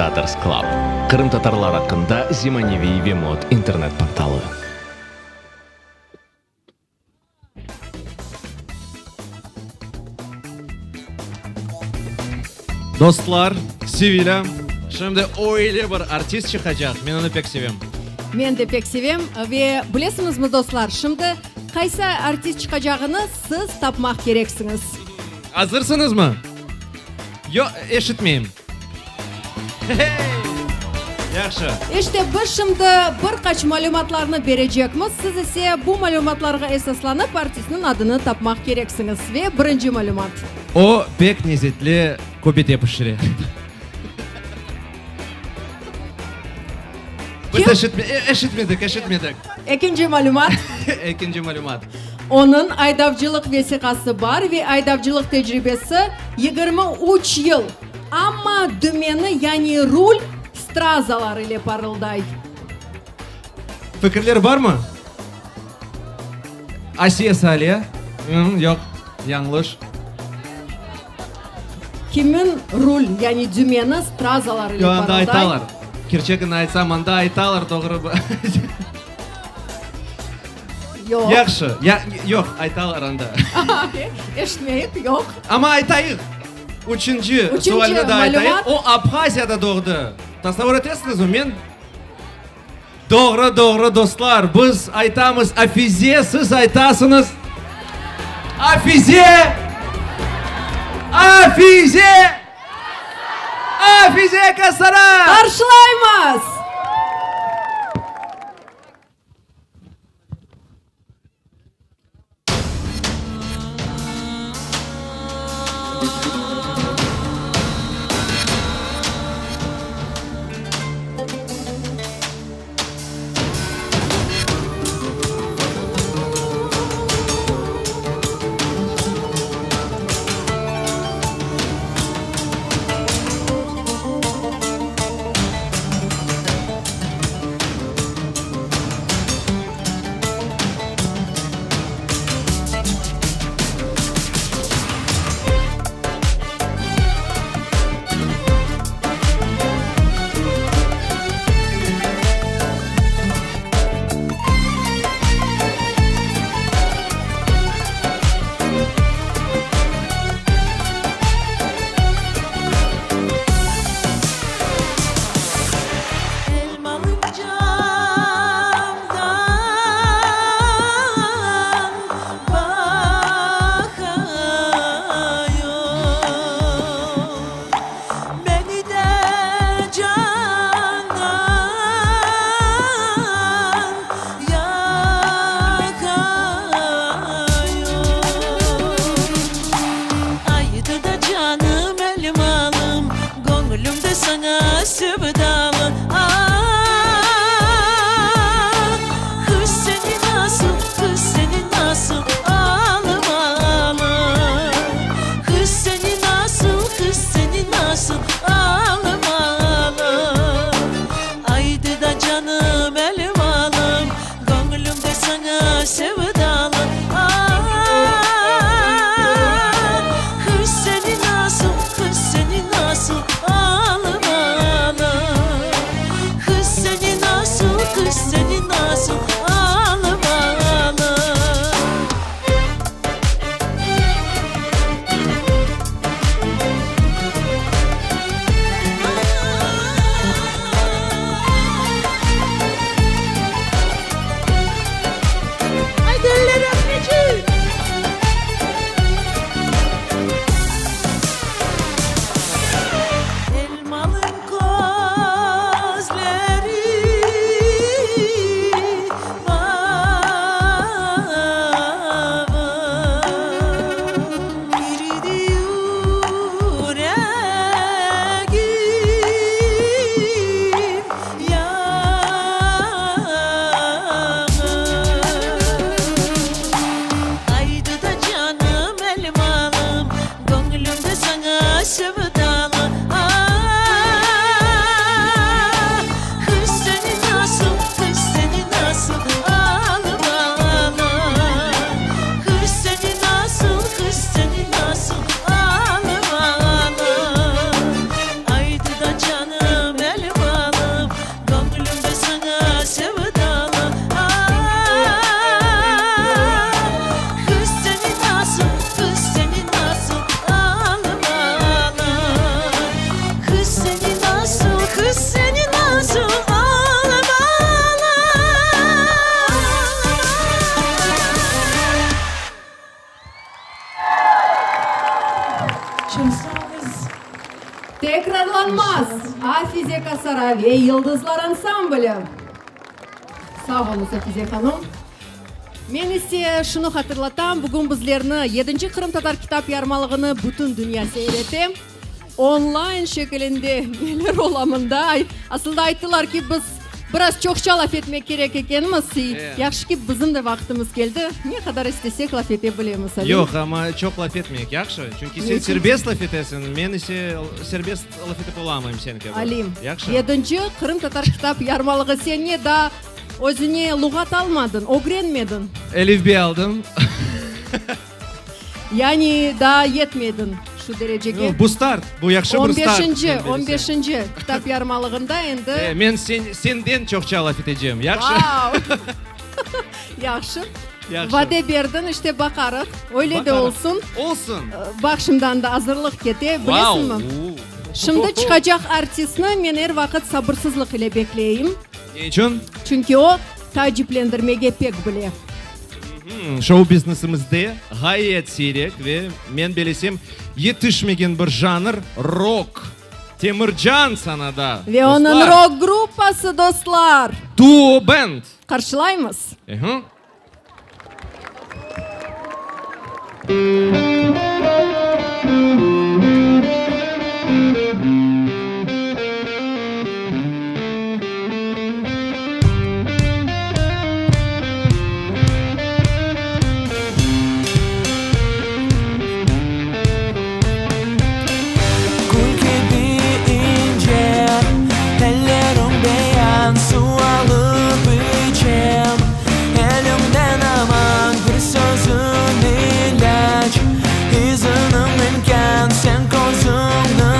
Tatars Club, qırımtatarlar aqqında zemaneviy ve mod internet portalı. Dostlar, Sevilâ, şimdi öyle bir artist çıqacaq, men onı pek sevem. Men de pek sevem ve bilesiñizmi, dostlar, şimdi qaysı artist çıqacağını siz tapmaq kereksiñiz. Azırsıñızmı? Yoq, eşitmeyim. Hey! Yahşı. İşte, biz şimdi bir qaç malümatlarnı berecekmiz, siz ise bu malümatlarğa esaslanıp artistniñ adını tapmaq kereksiñiz. Ve birinci malümat. O, pek lezetli köbete pişire. Biz eşitme, eşitmedik, eşitmedik. Ekinci malümat. Ekinci malümat. Onıñ aydavcılıq vesiqası bar ve aydavcılıq tecribesi 23 yıl, amma dümeni, yani rul, strazalar ile parılday. Fikirler barmı? Asiye Saliye? Yoq, yañlış. Kimin rul, yani dümeni strazalar ile Yoq, anda parılday? aytalar. Kerçegini aytsam, anda aytalar, doğru. Yoq. Yahşı, ya, yoq, aytalar anda. Eşitmeyik, yoq. Amma aytayıq. Üçünci Üçünci sualni da aytayıq. malümat. O, Abhaziyada doğdı. Tasavur etesiñizmi, men Doğru, doğru, dostlar, biz aytamız Afize, siz aytasıñız Afize! Afize! Afize Kasara! Qarşılaymız! Elmalı camdan baqayım, Meni de candan yaqayım. Aydı da canım elmalım, Göñlüm de saña sevdalı. Ah, qız seni nasıl, qız seni nasıl almalı? Qız seni nasıl, qız seni nasıl almalı? Aydı da canım elmalım, Göñlüm de saña sevdalı. Ah, qız seni nasıl, qız seni nasıl almalı? Barışırsıñız. Tekrarlanmaz Afize Kasara ve Yıldızlar ansambli. Sağ oluñız, Afize hanım. Men ise şunı hatırlatam, bugün bizlerni yedinci Qırımtatar kitap yarmalığını bütün dünya seyir ete. Online şekilinde neler ola mında? Aslında ayttılar ki, biz biraz çoqça laf etmek kerek ekenmiz. Yahşı ki, bizim de vaqtımız keldi. Ne qadar istesek laf ete bilemiz, Ali. Yoq, amma çoq laf etmeyik, yahşı? Çünki sen serbest laf etesiñ, men ise serbest laf etip olamayım sen kibi. Alim, Yahşı? yedinci Qırımtatar kitap yarmalığı. Sen ne daa özüne luğat almadıñ, ögrenmediñ? Elifbe aldım. Yani daa yetmediñ şu derecege. Yoq, bu start, bu yahşı bir start. On beşinci, on beşinci kitap yarmalığında endi. E, men sen, senden çoqça laf etecem, yahşı? Vau! Yahşı. Yahşı. Vade berdiñ, işte baqarıq. Öyle de Baqarıq. olsun. Olsun. Baq, şimdan da azırlıq kete, bilesiñmi? Vau! Şimdi çıqacaq artistni men er vaqıt sabırsızlıq ile bekleyim. Ne içün? Çünki o, taaciplendirmege pek bile. Şou-biznesimizde ğayet siyrek ve, men belesem, yetişmegen bir janr, rok. Temircan sanada, Ve onıñ dostlar. rok gruppası, dostlar! Duo band. Qarşılaymız! Ehe. Gül kibi ince, elleriñ beyan, Suv alıp içem eliñden aman, Bir sözüñ ilâc, iziniñ imkân, Sen közüñni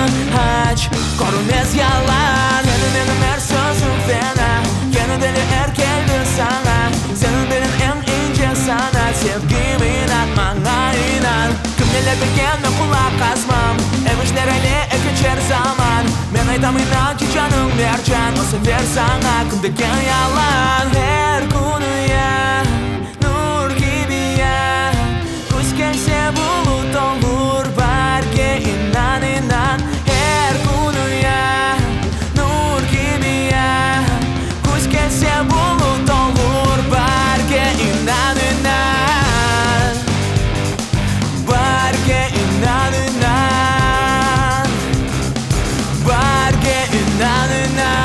aç, körünmez yalan. Seniñ menim er sözüm fena, Kene deli er keldi saña, Seniñ beliñ eñ ince sanat, Sevgim inat, maña inan. Kim neler bilgen, men qulaq asmam, Ev işler ale keçer zaman. Men aytam inan ki, canıñ mercan, O sefer saña kim degen yalan. Er künü ya, nur kibi ya, Küz kelse bulut olur, baarge inan, inan. Er künü ya, nur kibi ya, Küz kelse bulut olur, baarge inan, inan. Baarge inan, inan. Baarge inan, inan.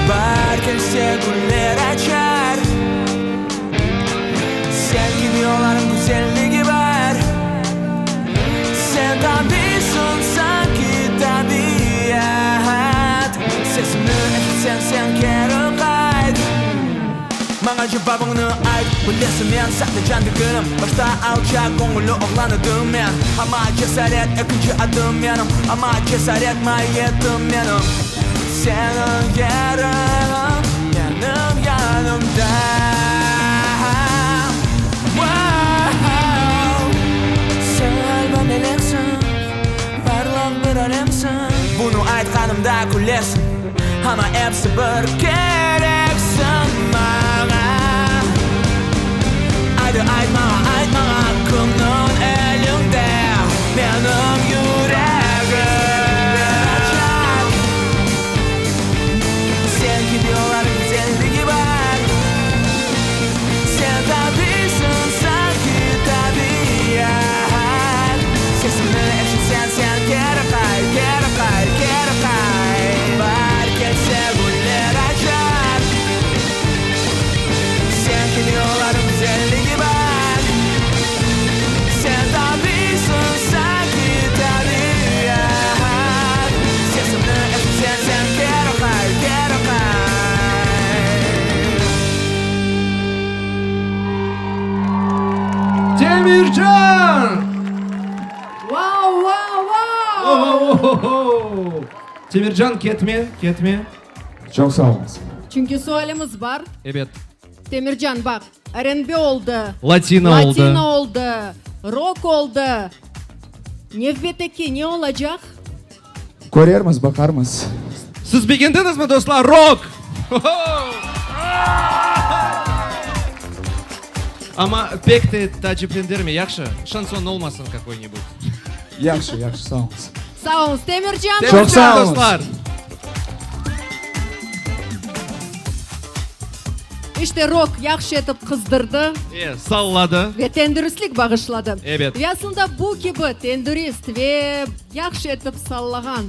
Baar kelse güller açar, Sen kibi olarnıñ güzelligi bar. Sen tabiysıñ sanki tabiat, Sesimni eşitseñ sen keri qayt. Maña cevabıñnı ayt, bilesiñ men sahtecan degilim, Başta alçaq göñülli oğlan edim men, Amma cesaret ekinci adım menim, Amma cesaret maiyetim menim. Seniñ yeriñ menim yanımda. Sen ğaliba meleksiñ, parlaq bir alemsiñ. Bunı aytqanımda külesiñ, amma episi bir kereksiñ maña. Aydı ayt maña, ayt maña, kimniñ elinde menim yüregim? Sen kibi olarnıñ güzelligi bar. Sen tabiysıñ sanki tabiat. Sesimni eşitseñ sen keri qayt, keri qayt, keri qayt. Baar kelse güller açar. Sen kibi olarnıñ güzelligi bar. Sen tabiysıñ sanki tabiat. Sesimni eşitseñ sen keri qayt, keri qayt. Temircan! Vau, vau, vau! Temircan, ketme, ketme. Çoq sağ oluñız. Çünki sualimiz bar. Ebet. Temircan, baq, RNB oldı. Latina oldı. Latina oldı. Rok oldı. Nevbetteki ne olacaq? Körermiz, baqarmız. Siz begendiñizmi, dostlar, rok? Amma pek te taaciplendirme, yahşı? Şanson olmasın kakoy-nibud. Yahşı, yahşı, sağ oluñız. Sağ oluñız, Temircan. Çoq sağ oluñız. Dostlar. İşte rok yahşı etip qızdırdı. E, salladı. Ve tendüristlik bağışladı. Ebet. Ve aslında bu kibi tendürist ve yahşı etip sallağan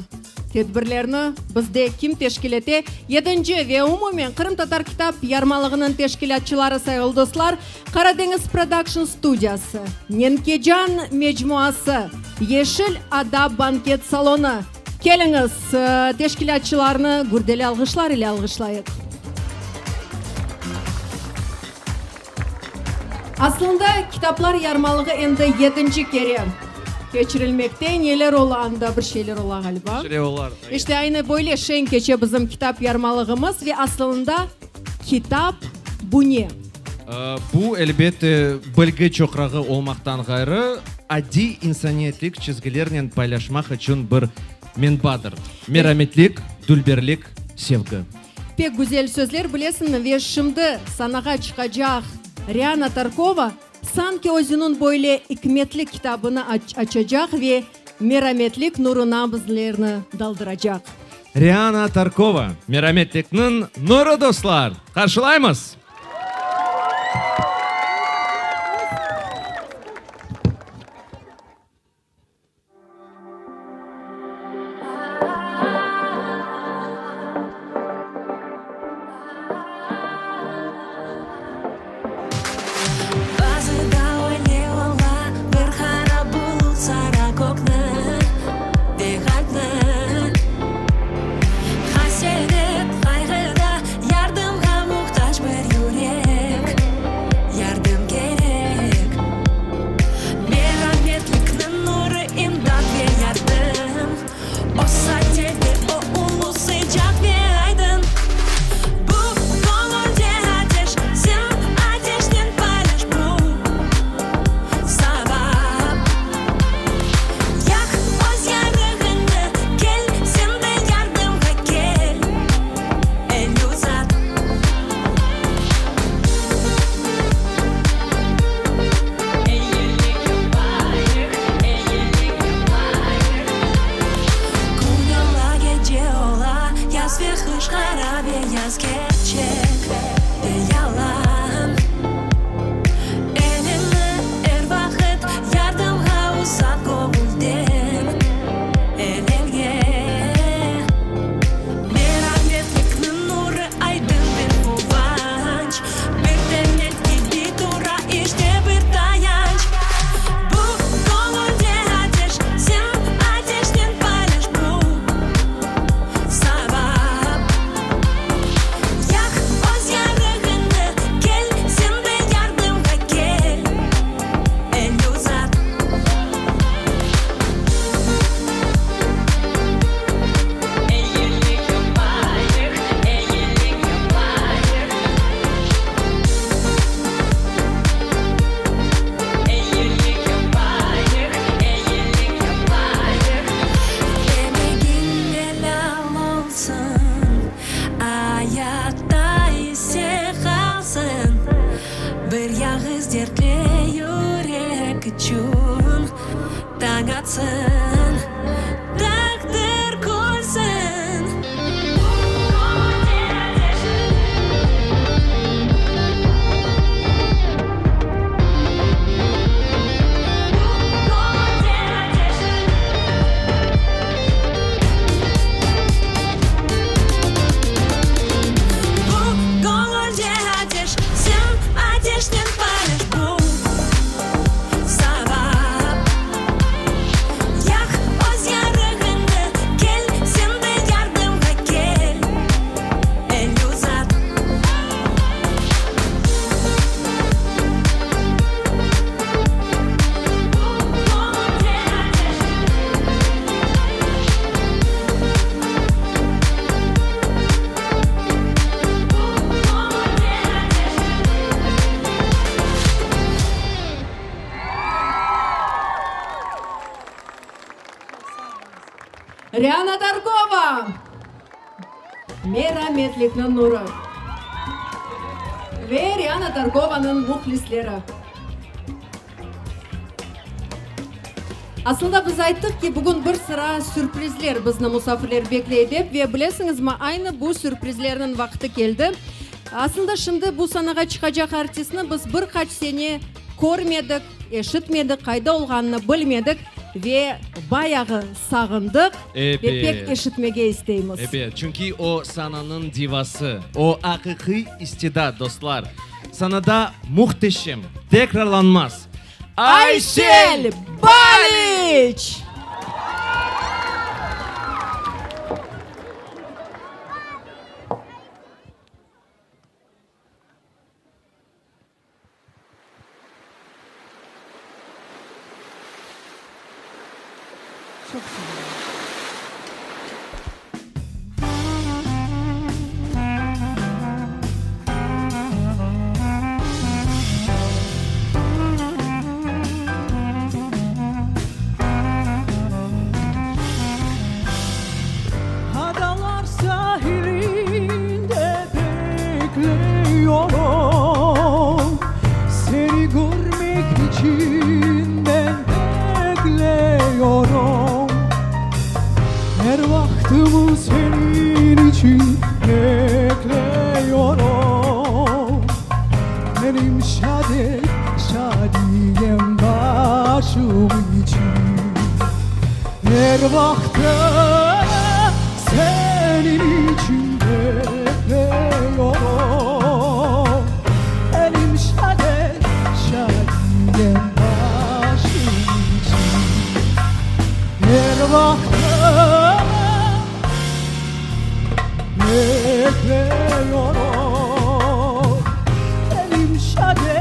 tedbirlerni bizde kim teşkil ete? Yedinci ve umumen Qırımtatar kitap yarmalığınıñ teşkilâtçıları sayğılı dostlar, Qaradeñiz Prodakşn studiyası, Nenkecan mecmuası, Yeşil ada banket salonı. Keliñiz, teşkilâtçılarnı gürdeli alğışlar ile alğışlayıq. Aslında, kitaplar yarmalığı endi yedinci kere keçirilmekte. Neler ola anda, bir şeyler ola, ğaliba. Şeyler olar. İşte, aynı böyle şeñ keçe bizim kitap yarmalığımız ve aslında kitap bu ne? Bu, elbette, bilgi çoqrağı olmaqtan ğayrı, adiy insaniyetlik çizgilernen paylaşmaq içün bir menbadır. Merametlik, dülberlik, sevgi. Pek güzel sözler, bilesiñmi, ve şimdi sanağa çıqacaq Riana Tarkova sanki özüniñ böyle ikmetli kitabını açacaq ve merametlik nuruna bizlerni daldıracaq. Riana Tarkova, Merametlikniñ nurı, dostlar! Qarşılaymız! Bazıda öyle ola, bir qara bulut sara kökni ve qalpni. Haseret, qayğıda yardımğa muhtac bir yürek, yardım kerek. Merametlikniñ nurı imdat ve yardım, O sade ve o ulu, sıcaq ve aydın. Bu göñülde ateş, sen ateşnen paylaş bu savap. Yaq öz yarığıñnı, kel, sen de yardımğa kel, el uzat. Eyilik yapayıq, eyilik yapayıq. Kün ola, gece ola, yaz ve qış, qara beyaz kerçek ve yalan. Eliñni er vaqıt yardımğa uzat göñülden el elge. Merametlikniñ nurı aydın bir quvanç, Bir temel kibi tura işte bir tayanç. Bu göñülde ateş, sen ateşnen paylaş bu savap. Yaq öz yarığıñnı, kel, sen de yardımğa kel, el uzat. Eyilik yapayıq, eyilik yapayıq. Eyilik yapayıq, eyilik yapayıq. Emegiñ elâl olsun, ayatta ise qalsın. Bir yağız dertli yürek içün tañ atsın, taqdir külsin. Bu göñülde ateş, sen ateşnen paylaş bu savap. Yaq öz yarığıñnı, kel, sen de yardımğa kel, el uzat. Bu göñülde ateş. Riana Tarkova! Merametlikniñ nurı. Ve Riana Tarkovanıñ mühlisleri. Aslında biz ayttıq ki, bugün bir sıra sürprizler bizni musafirler bekley dep, ve bilesiñizmi, aynı bu sürprizlerniñ vaqtı keldi. Aslında şimdi bu sanağa çıqacaq artistni biz bir qaç sene körmedik, eşitmedik, qayda olğanını bilmedik ve bayağı sağındıq ve pek eşitmege isteymiz. Ebet, çünki o sananıñ divası, o aqiqiy istidat, dostlar. Sanada mühteşem, tekrarlanmaz Aysel Baliç! Çoq seviyorum. Adalar sahilinde bekliyorum Seni körmek içün ben bekliyorum Er vaqtımı seniñ içün bekliyorum Menim şade, şadiyem başım içün Er vaqtım seniñ içün bekliyorum Menim şade, şadiyem başım içün Er vaqtım bekliyorum Menim şade,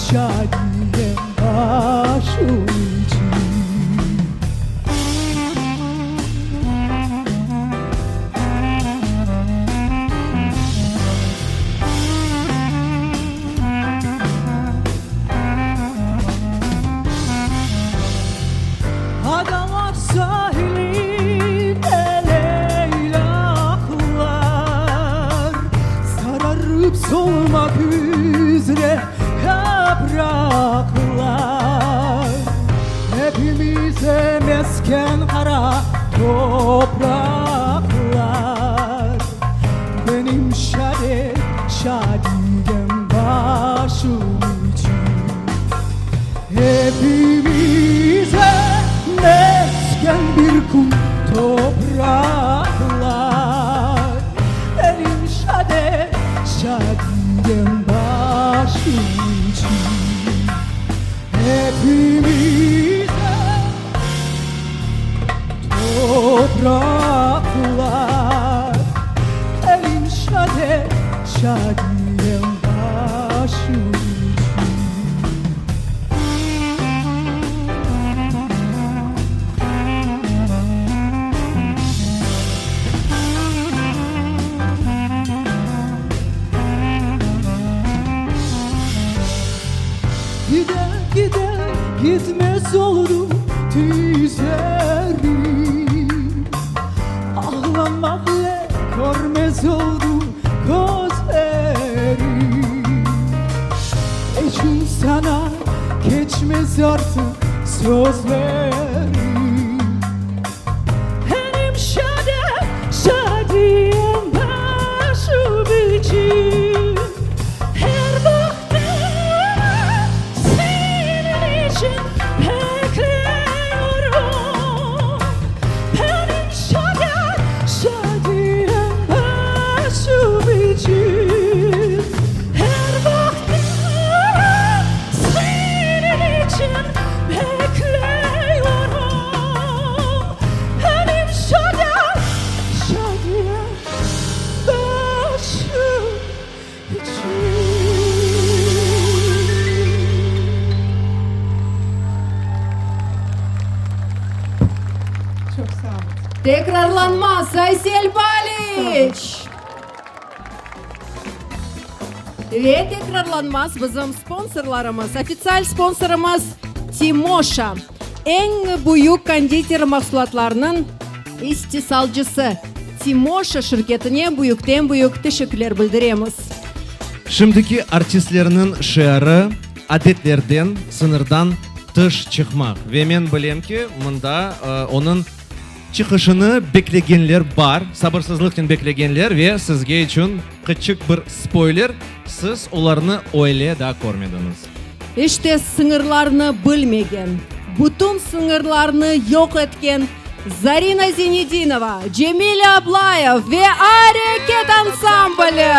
şadiyem başım içün. Adalar sahilinde leylaklar Sararıp solmaq üzre yapraqlar Epimize mesken qara topraqlar Benim şade, şadiyem başım içün Epimize mesken bir kum topraqlar Benim şade, şadiyem başım içün Epimize topraqlar Benim şade, şadiyem başım içün. Gide gide gitmez oldu tüylerim Ağlamaqle körmez oldu közlerim Neçün saña keçmez artıq sözlerim Menim şade, şadiyem başım içün Er vaqıt seniñ içün bekliyorum Menim şade, şadiyem başım içün Er vaqıt seniñ içün bekliyorum Menim şade, şadiyem başım içün. Çoq sağ oluñ. Tekrarlanmaz Aysel Baliç! Ve tekrarlanmaz bizim sponsorlarımız. Ofitsial sponsorımız Timoşa, eñ büyük konditer mahsulatlarınıñ istisalcısı. Timoşa şirketine büyükten-büyük teşekkürler bildiremiz. Şimdiki artistlerniñ şiarı, adetlerden, sıñırdan tış çıqmaq. Ve men bilem ki, mında onıñ çıqışını beklegenler bar, sabırsızlıqnen beklegenler ve sizge içün qıçıq bir spoyler, siz olarnı öyle daa körmediñiz. İşte sıñırlarnı bilmegen, bütün sıñırlarnı yoq etken Zarina Zinedinova, Cemil Ablayev ve Areket ansambli!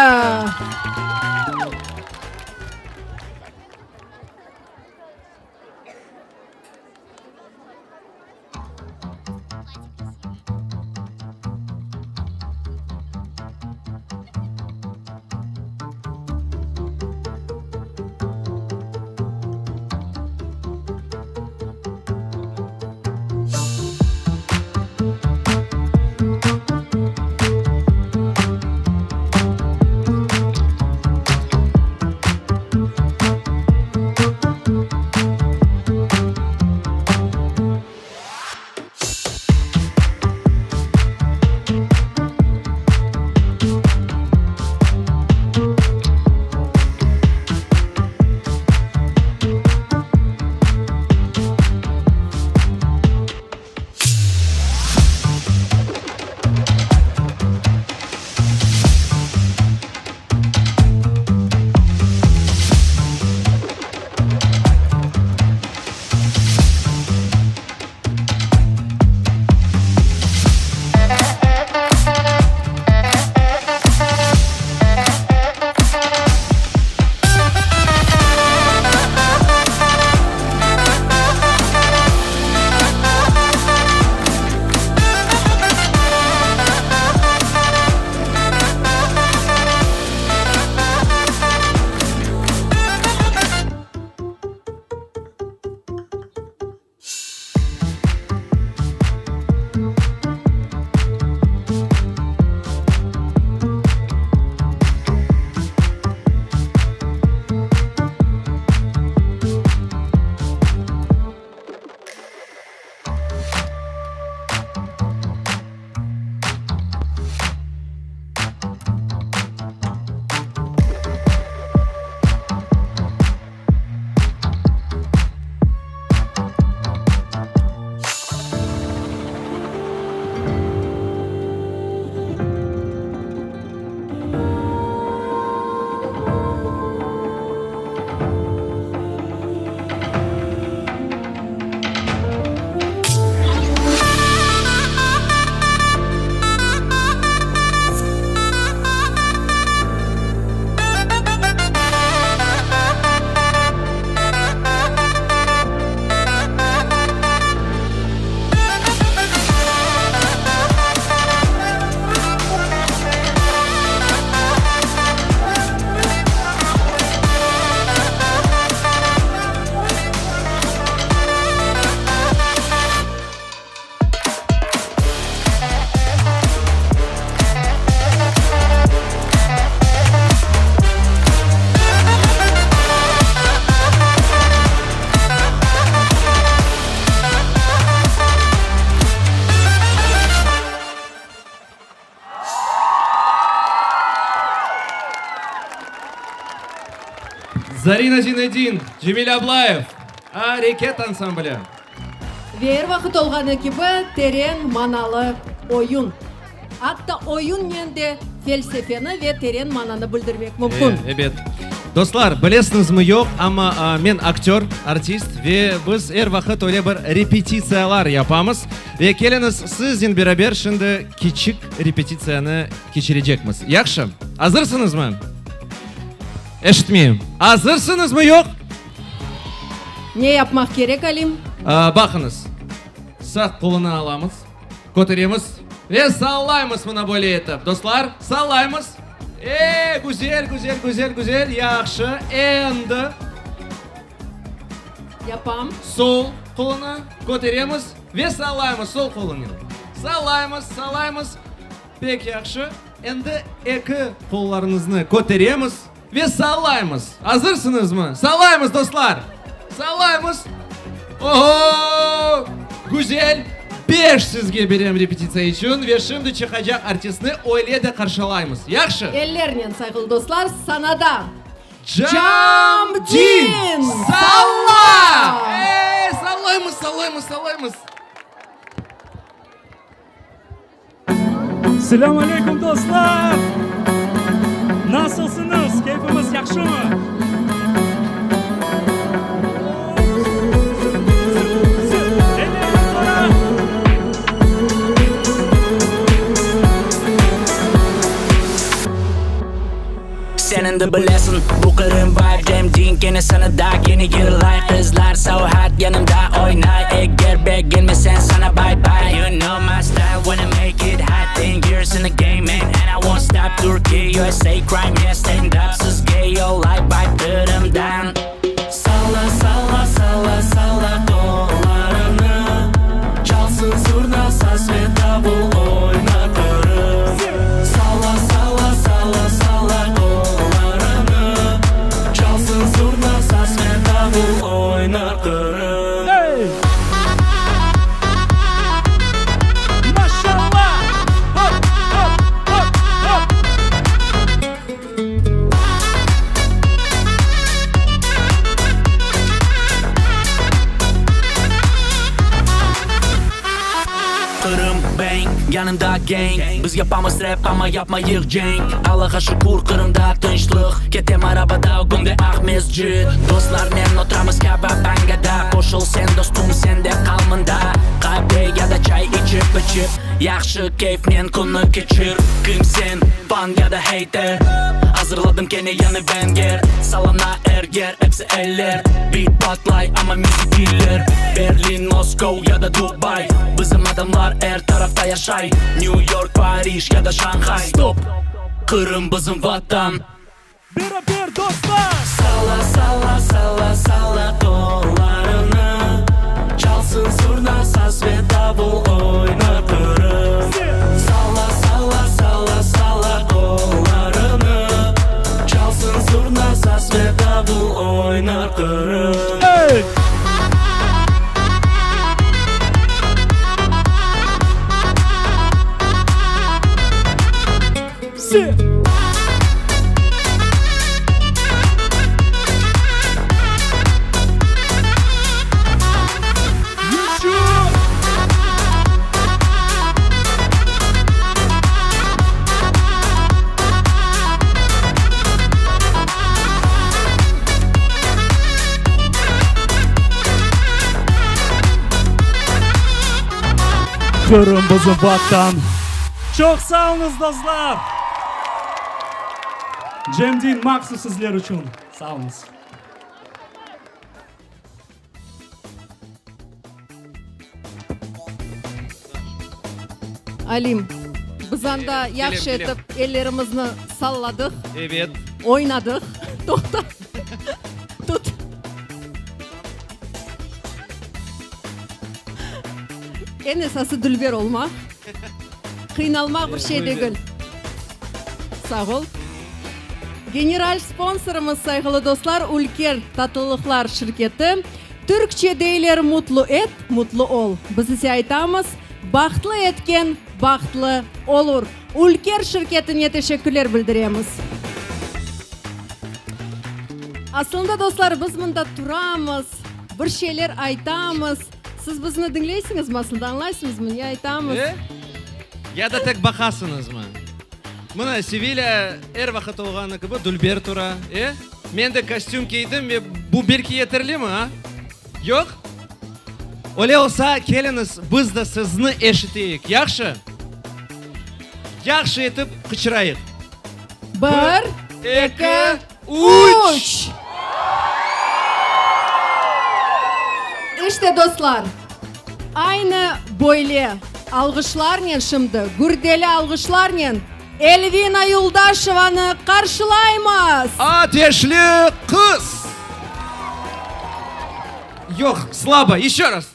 Zarina Zinedin, Cemil Ablayev, Areket ansambli. Ve er vaqıt olğanı kibi, teren manalı oyun. Atta oyunnen de felsefeni ve teren mananı bildirmek mümkün. E, ebet. Dostlar, bilesiñizmi yoq, amma men aktör, artist ve biz er vaqıt öyle bir repetitsiyalar yapamız. Ve keliñiz, siznen beraber şimdi kiçik repetitsiyanı keçirecekmiz. Yahşı? Azırsıñızmı? Eşitmeyim. Azırsıñızmı, yoq? Ne yapmaq kerek, Alim? Baqıñız, sağ qolunı alamız, köteremiz ve sallaymız mına böyle etip. Dostlar, sallaymız. E, güzel, güzel, güzel, güzel, yahşı. Endi. Yapam. Sol qolunı köteremiz ve sallaymız sol qolunen. Sallaymız, sallaymız. Pek yahşı. Endi eki qollarıñıznı köteremiz ve sallaymız. Azırsıñızmı? Sallaymız, dostlar! Sallaymız! Oho! Güzel! Beş sizge berem repetitsiya içün ve şimdi çıqacaq artistni öyle de qarşılaymız. Yahşı? Ellernen, sayğılı dostlar, sanada! Camdin! Salla! Ey, sallaymız, sallaymız, sallaymız! Selâm aleyküm, dostlar! Nasılsıñız? Keyfimiz yahşımı? Sen endi bilesiñ, bu Qırım vibe Cem Din kene sanada kene yırlay Qızlar so hot yanımda oynay Eger begenmeseñ saña bye bye You know my style when I make it hot Ten years in the game man and I won't stop Turkey, USA, Crimea, stand up Sizge yollay vibe Qırımdan Salla, salla, salla, salla qollarıñnı Çalsın zurna, saz ve davul oyna Qırım Salla, salla, salla, salla qollarıñnı Çalsın zurna, saz ve davul oyna Qırım Ey! Maşallah! Hop, hop, hop, hop! Qırım bang, yanımda gang Biz yapamız rap, amma yapmayıq cenk Allağa şükür, Qırımda tınçlıq Ketem arabada, ögümde Aqmescit Dostlarnen oturamız Kavabangada Qoşul sen, dostum, sen de qal mında Qave ya da çay içip içip Yahşı keyfnen künni keçir Kim sen, fan ya da heyter Azırladım kene yañı banger Sallana er yer, episi eller Bit patlay, amma müzik killer Berlin, Moskov ya da Dubay Bizim adamlar er tarafta yaşay New York, Parij ya da Şanhay Stop! Qırım bizim Vatan Beraber, dostlar! Salla, salla, salla, salla qollarıñnı Çalsın zurna, saz ve davul oyna Qırım Salla, salla, salla, salla qollarıñnı Çalsın zurna, saz ve davul oyna Qırım Ey! Se! Еще! Qırım bizim Vatan. Çoq sağ oluñız, dostlar! Cemdin mahsus sizler içün. Sağ oluñız. Alim, biz anda yahşı etip ellerimizni salladıq. Ebet. Oynadıq. Toqta. Tut. Eñ esası dülber olmaq. Qıynalmaq bir şey degil. Sağ ol. General sponsorımız, sayğılı dostlar, Ülker tatlılıqlar şirketi. Türkçe deyler mutlu et, mutlu ol. Biz ise aytamız, bahtlı etken bahtlı olur. Ülker şirketine teşekkürler bildiremiz. Aslında, dostlar, biz mında turamız, bir şeyler aytamız. Siz bizni diñleysiñizmi aslında, añlaysıñızmı, ne aytamız? E? Ya da tek baqasıñızmı? Mına, Sevilâ er vaqıt olğanı kibi dülber tura, e? Men de kostüm kiydim ve bu belki yeterlimi, a? Yoq? Öyle olsa, keliñiz, biz de sizni eşiteyik, yahşı? Yahşı etip qıçırayıq. Bir, eki, üç! İşte, dostlar, aynı böyle alğışlarnen şimdi, gürdeli alğışlarnen Elvina Yuldaşevanı qarşılaymız! Ateşli qız! Yoq, slabo, еще раз!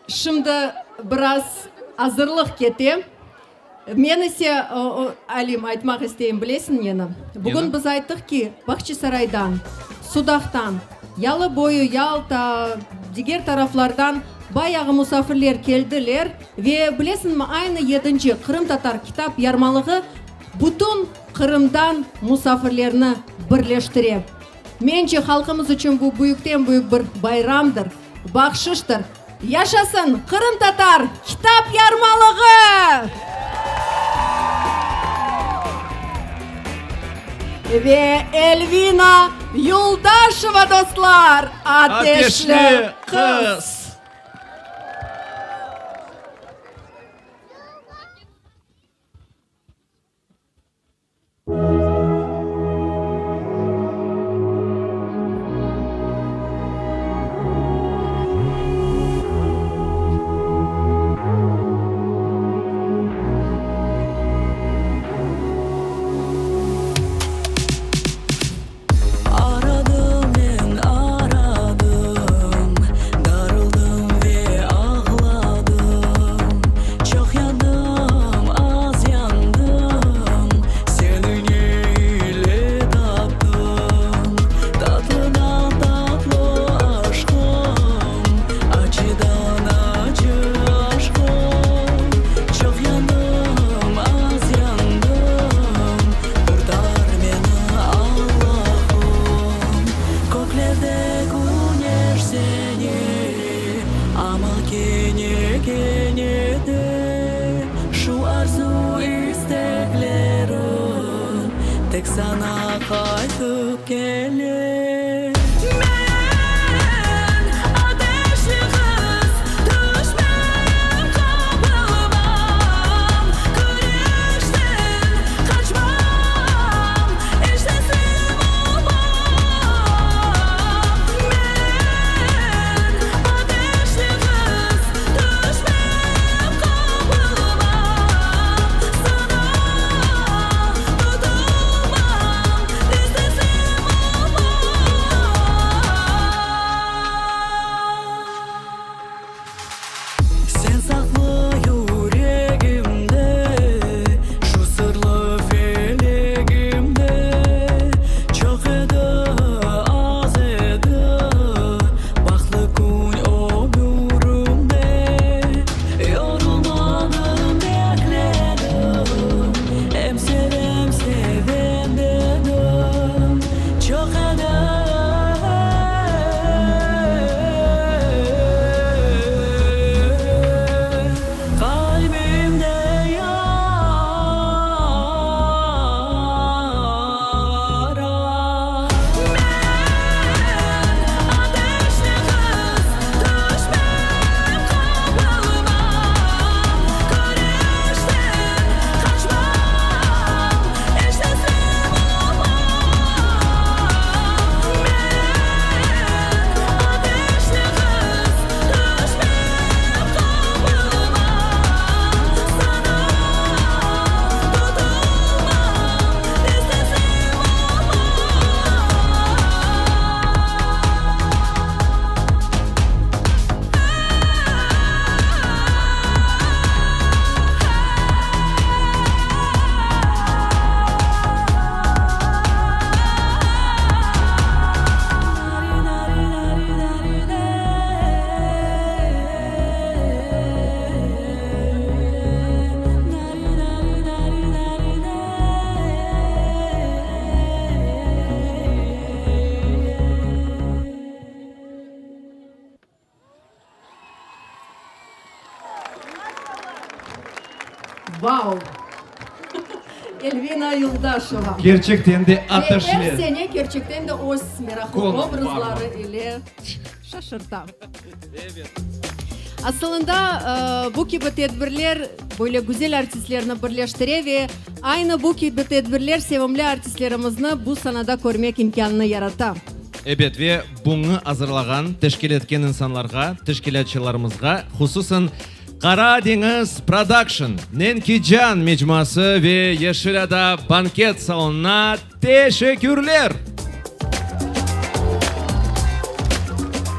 Şimdi biraz azırlıq kete. Men ise, Alim, aytmaq isteyim, bilesiñ neni? Bugün biz ayttıq ki, Bağçasaraydan, Sudaqtan, Yalıboyu, Yalta, diger taraflardan. Bayağı musafirler keldiler ve bilesiñmi, aynı yedinci Qırımtatar kitap yarmalığı bütün Qırımdan musafirlerni birleştire. Mence, halqımız içün bu büyükten-büyük bir bayramdır, bahşıştır. Yaşasın Qırımtatar kitap yarmalığı! Ve Elvina Yuldaşeva, dostlar, Ateşli qız! Aradım men, aradım, darıldım ve ağladım. Çoq yandım, az yandım, seni ne ile taptım? Tatlıdan tatlı aşqım, acıdan acı aşqım. Çoq yandım, az yandım, qurtar meni, Allahım. Köklerde küneş sene, amma kene, kene de şu arzu-isteklerim tek saña qaytıp kele. Men, ateşli qız, tüşmeyim, qapılmam, küreşten qaçmam, iç teslim olmam. Men, ateşli qız, tüşmeyim, qapılmam, saña tutulmam, tez teslim olmam. Sen saqlı yüregimde, şu sırlı felegimde. Çoq edi, az edi, bahtlı kün ömürimde. Yorulmadım, bekledim, em sevem, sevem dedim. Çoq edi. Qalbimde yara. Men, ateşli qız, tüşmeyim, qapılmam, küreşten qaçmam, iç teslim olmam. Men, ateşli qız, tüşmeyim, qapılmam, saña tutulmam, tez teslim olmam. Vau! Elvina Yuldaşeva. Kerçekten de Ve er ateşli. sene kerçekten de öz meraqlı Konuk obrazları ile şaşırta. Asılında, bu kibi tedbirler böyle güzel artistlerni birleştire ve aynı bu kibi tedbirler sevimli artistlerimizni bu sanada körmek imkânını yarata. Ebet, ve buñı azırlağan, teşkil etken insanlarğa, teşkilâtçılarımızğa, hususan Qara deñiz Production, Nenkican mecmuası ve Yeşil ada banket salonına teşekkürler!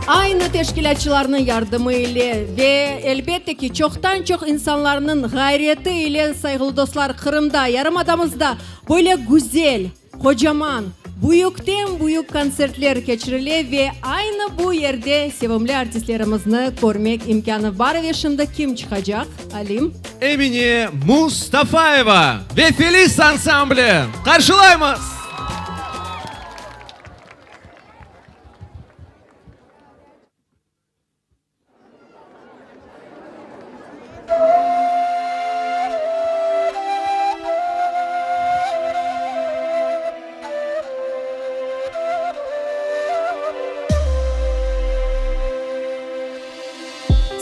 Aynı teşkilâtçılarnıñ yardımı ile ve, elbette ki, çoqtan-çoq insanlarnıñ ğayreti ile, sayğılı dostlar, Qırımda, yarımadamızda böyle güzel, qocaman. Büyükten büyük kontsertler keçirile ve aynı bu yerde sevimli artistlerimizni körmek imkânı bar. Ve şimdi kim çıqacaq, Alim? Emine Mustafayeva ve Feliz ansambli qarşılaymız!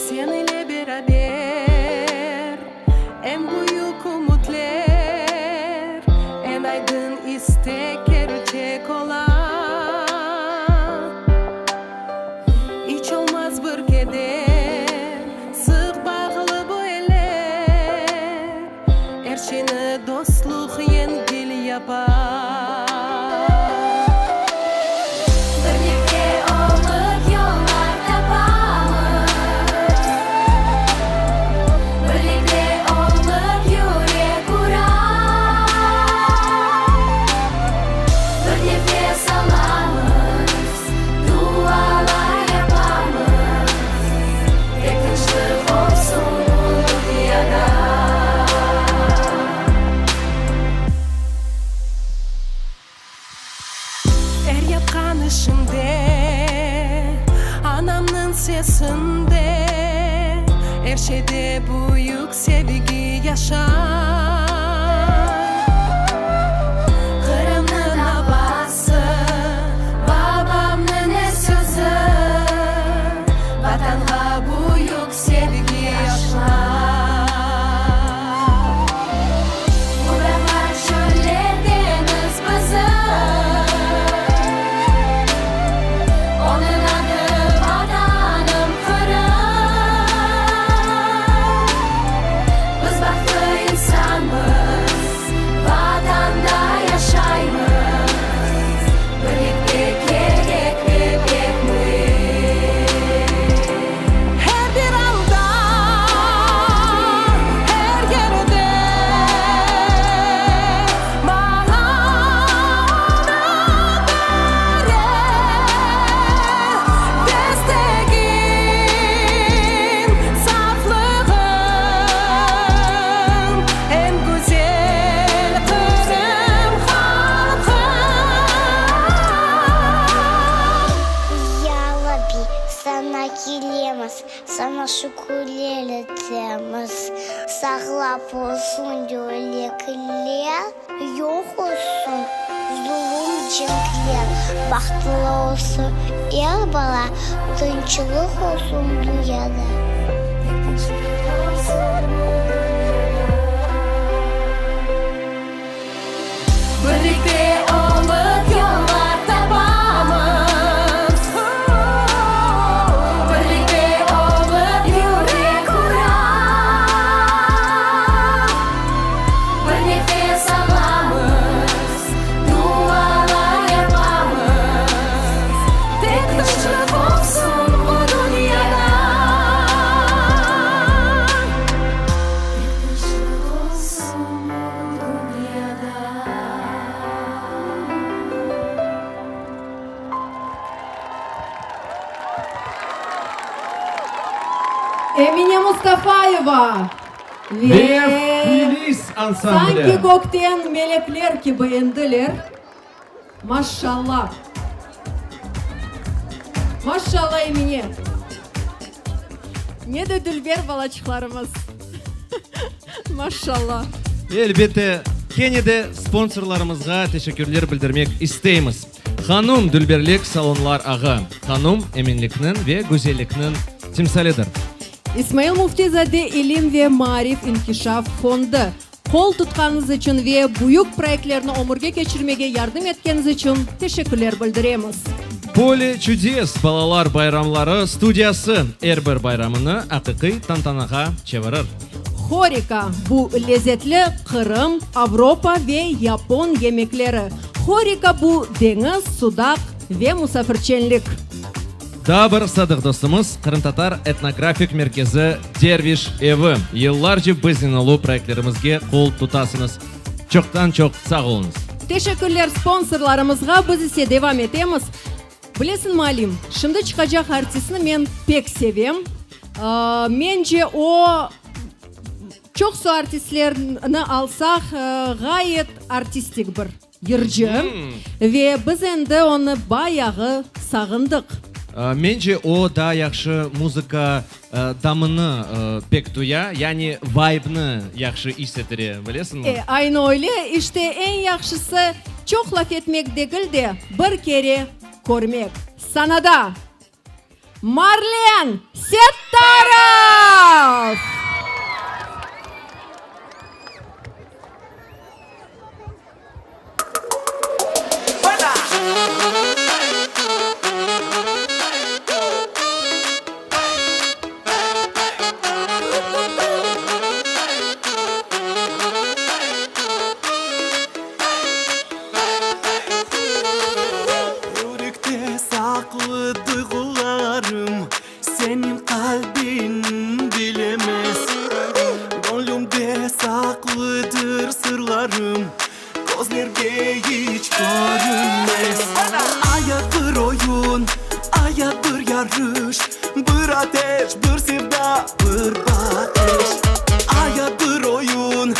Sen ile beraber eñ büyük ümütler, eñ aydın istek kerçek ola. İç olmaz bir keder, sıq bağlı bu eller, Er şeyni dostluq yengil yapa. Birlikte olıp yollar tapamız, Birlikte olıp yürek ura, Bir nefes alamız, dualar yapamız, Tek tınçlıq olsun bu dünyada. Er yapqan işimde, anamnıñ sesinde, Er şeyde büyük sevgi yaşay. Qırımnıñ avası, babamnıñ er sözü, Vatanğa büyük sevgi aşlay. Bu dağlar, çöller, deñiz bizim, Onıñ adı Vatanım Qırım. Biz bahtlı insanmız, Vatanda yaşaymız, Birlikte kerek ve pek müim. Er bir anda, er yerde maña onı bere destegin, saflığın, eñ güzel Qırım halqım. Ya Rabbi, saña kelemiz, Saña şükürler etemiz. Saqlap olsun yürekler, Yoq olsun zulum, cenkler. Bahtlı olsun er bala, Tınçlıq olsun dünyada. Tek tınçlıq olsun bu dünyada. Birlikte olıp yollar tapamız, Birlikte olıp yürek ura, Bir nefes alamız, dualar yapamız, Tek tınçlıq olsun bu dünyada. Tek tınçlıq olsun bu dünyada. Emine Mustafayeva Ve ve Filiz ansambli. sanki kökten melekler kibi endiler. Maşşalla! Maşşalla, Emine! Ne de dülber balaçıqlarımız! Maşşalla! Elbette, kene de sponsorlarımızğa teşekkürler bildirmek isteymiz. Hanum dülberlik salonlar ağı, Hanum eminlikniñ ve güzellikniñ timsalidir. İsmail Müfti-zade ilim ve maarif inkişaf fondı, Qol tutqanıñız içün ve büyük proyektlerni ömürge keçirmege yardım etkeniñiz içün teşekkürler bildiremiz. Pole çudes balalar bayramları studiyası er bir bayramını aqiqiy tantanağa çevirir. Horeka, bu lezetli Qırım, Avropa ve yapon yemekleri. Horeka, bu deñiz, sudaq ve musafirçenlik. Daa bir sadıq dostumız, Qırımtatar etnografik merkezi Derviş evi. Yıllarca biznen olu proyektlerimizge qol tutasıñız. Çoqtan-çoq sağ oluñız! Teşekkürler sponsorlarımızğa, biz ise devam etemiz. Bilesiñmi, Alim, şimdi çıqacaq artistni men pek sevem. Mence, o, çoqsu artistlerni alsaq, ğayet artistik bir yırcı. Ve biz endi onı bayağı sağındıq. Mence, o, daa yahşı muzıka damını pek duya, yani vaybnı yahşı is etire, bilesiñmi? E, aynı öyle. İşte, eñ yahşısı, çoq laf etmek degil de, bir kere körmek. Sanada Marlen Settarov! Yürekte saqlı duyğularım Seniñ qalbiñ bilemez. Göñlümde saqlıdır sırlarım, Közlerge iç körünmez. Ayat bir oyun, ayat bir yarış, Bir ateş, bir sevda, bir baqış. Ayat bir oyun,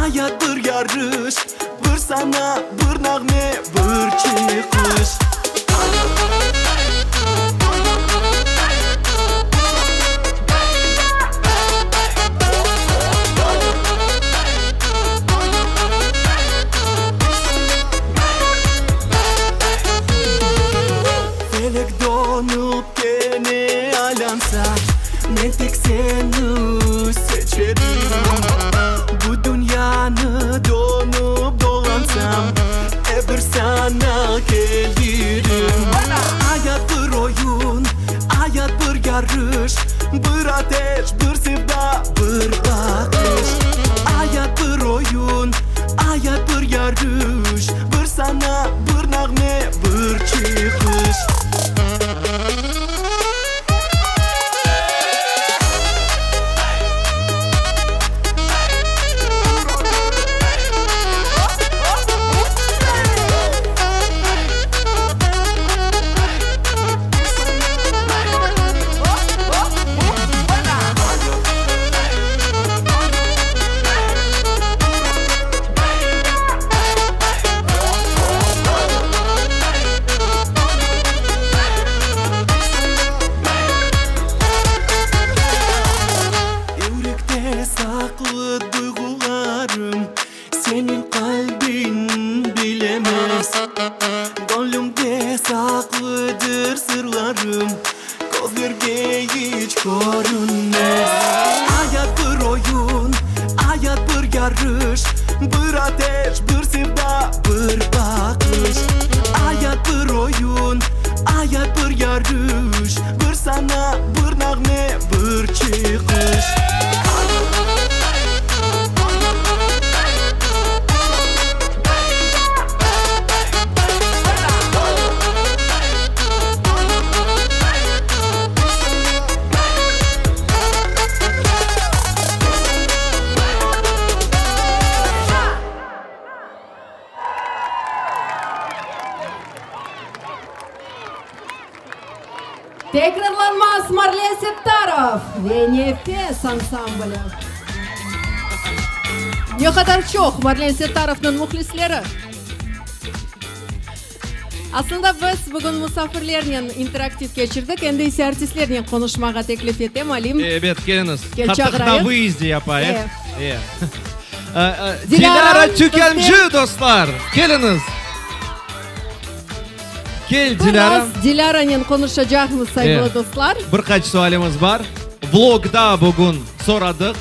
ayat bir yarış, Bir sana, bir nağme, bir çıqış. Felek dönüp kene aylansa, Men tek seni seçerim. Bu dünyanı dönüp dolansam, E bir saña kelirim. Ayat bir oyun, ayat bir yarış, Bir ateş, bir sevda, bir baqış. Ayat bir oyun, ayat bir yarış, Bir sana, bir nağme, bir çıqış. Yürekte saqlı duyğularım Seniñ qalbiñ bilemez. Göñlümde saqlıdır sırlarım, Közlerge iç körünmez. Ayat bir oyun, ayat bir yarış, Bir ateş, bir sevda, bir baqış. Ayat bir oyun, ayat bir yarış, Bir sana, bir nağme, bir çıqış. Tekrarlanmaz Marlen Settarov ve Nefes ansambli. Ne qadar çoq Marlen Settarovnıñ mühlisleri! Aslında biz bugün musafirlernen interaktiv keçirdik, endi ise artistlernen qonuşmağa teklif etem, Alim. Ebet, keliñiz. Kel, Qattıq çağırayıq. na vyezde yapayıq. E. E. Dilâra, Dilâra Tükâncı, bizden- dostlar! Keliñiz! Kel, Dilâra. Biraz Dilâranen qonuşacaqmız, sayğılı E. dostlar. Bir qaç sualimiz bar. Vlogda bugün soradıq.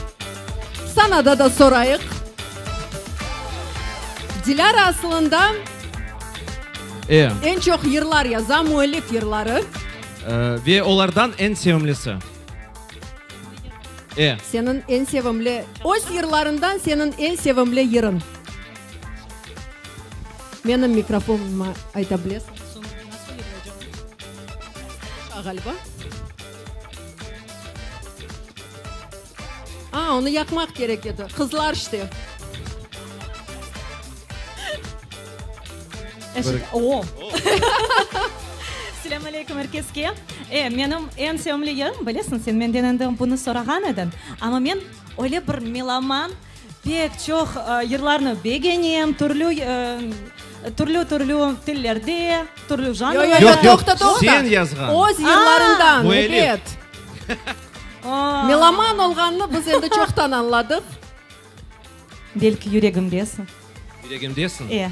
Sanada da sorayıq. Dilâra asılında E. eñ çoq yırlar yaza, müellif yırları. Ve olardan eñ sevimlisi? E. Seniñ eñ sevimli, öz yırlarından seniñ eñ sevimli yırıñ? Menim mikrofonıma ayta bilesiñ? Ğaliba. A, onı yaqmaq kerek edi. Qızlar işte. O! Selâm aleyküm er keske. E, menim eñ sevimli yırım, bilesiñ, sen menden endi bunı sorağan ediñ, amma men öyle bir meloman, pek çoq yırlarnı begenem, türlü, türlü-türlü tillerde, türlü janrlarda. Yoq, yoq, Toqta, toqta. sen yazğan. Öz yırlarından, Müellif. ebet. Meloman olğanını biz endi çoqtan añladıq. Belki yüregimdesiñ. Yüregimdesiñ? E.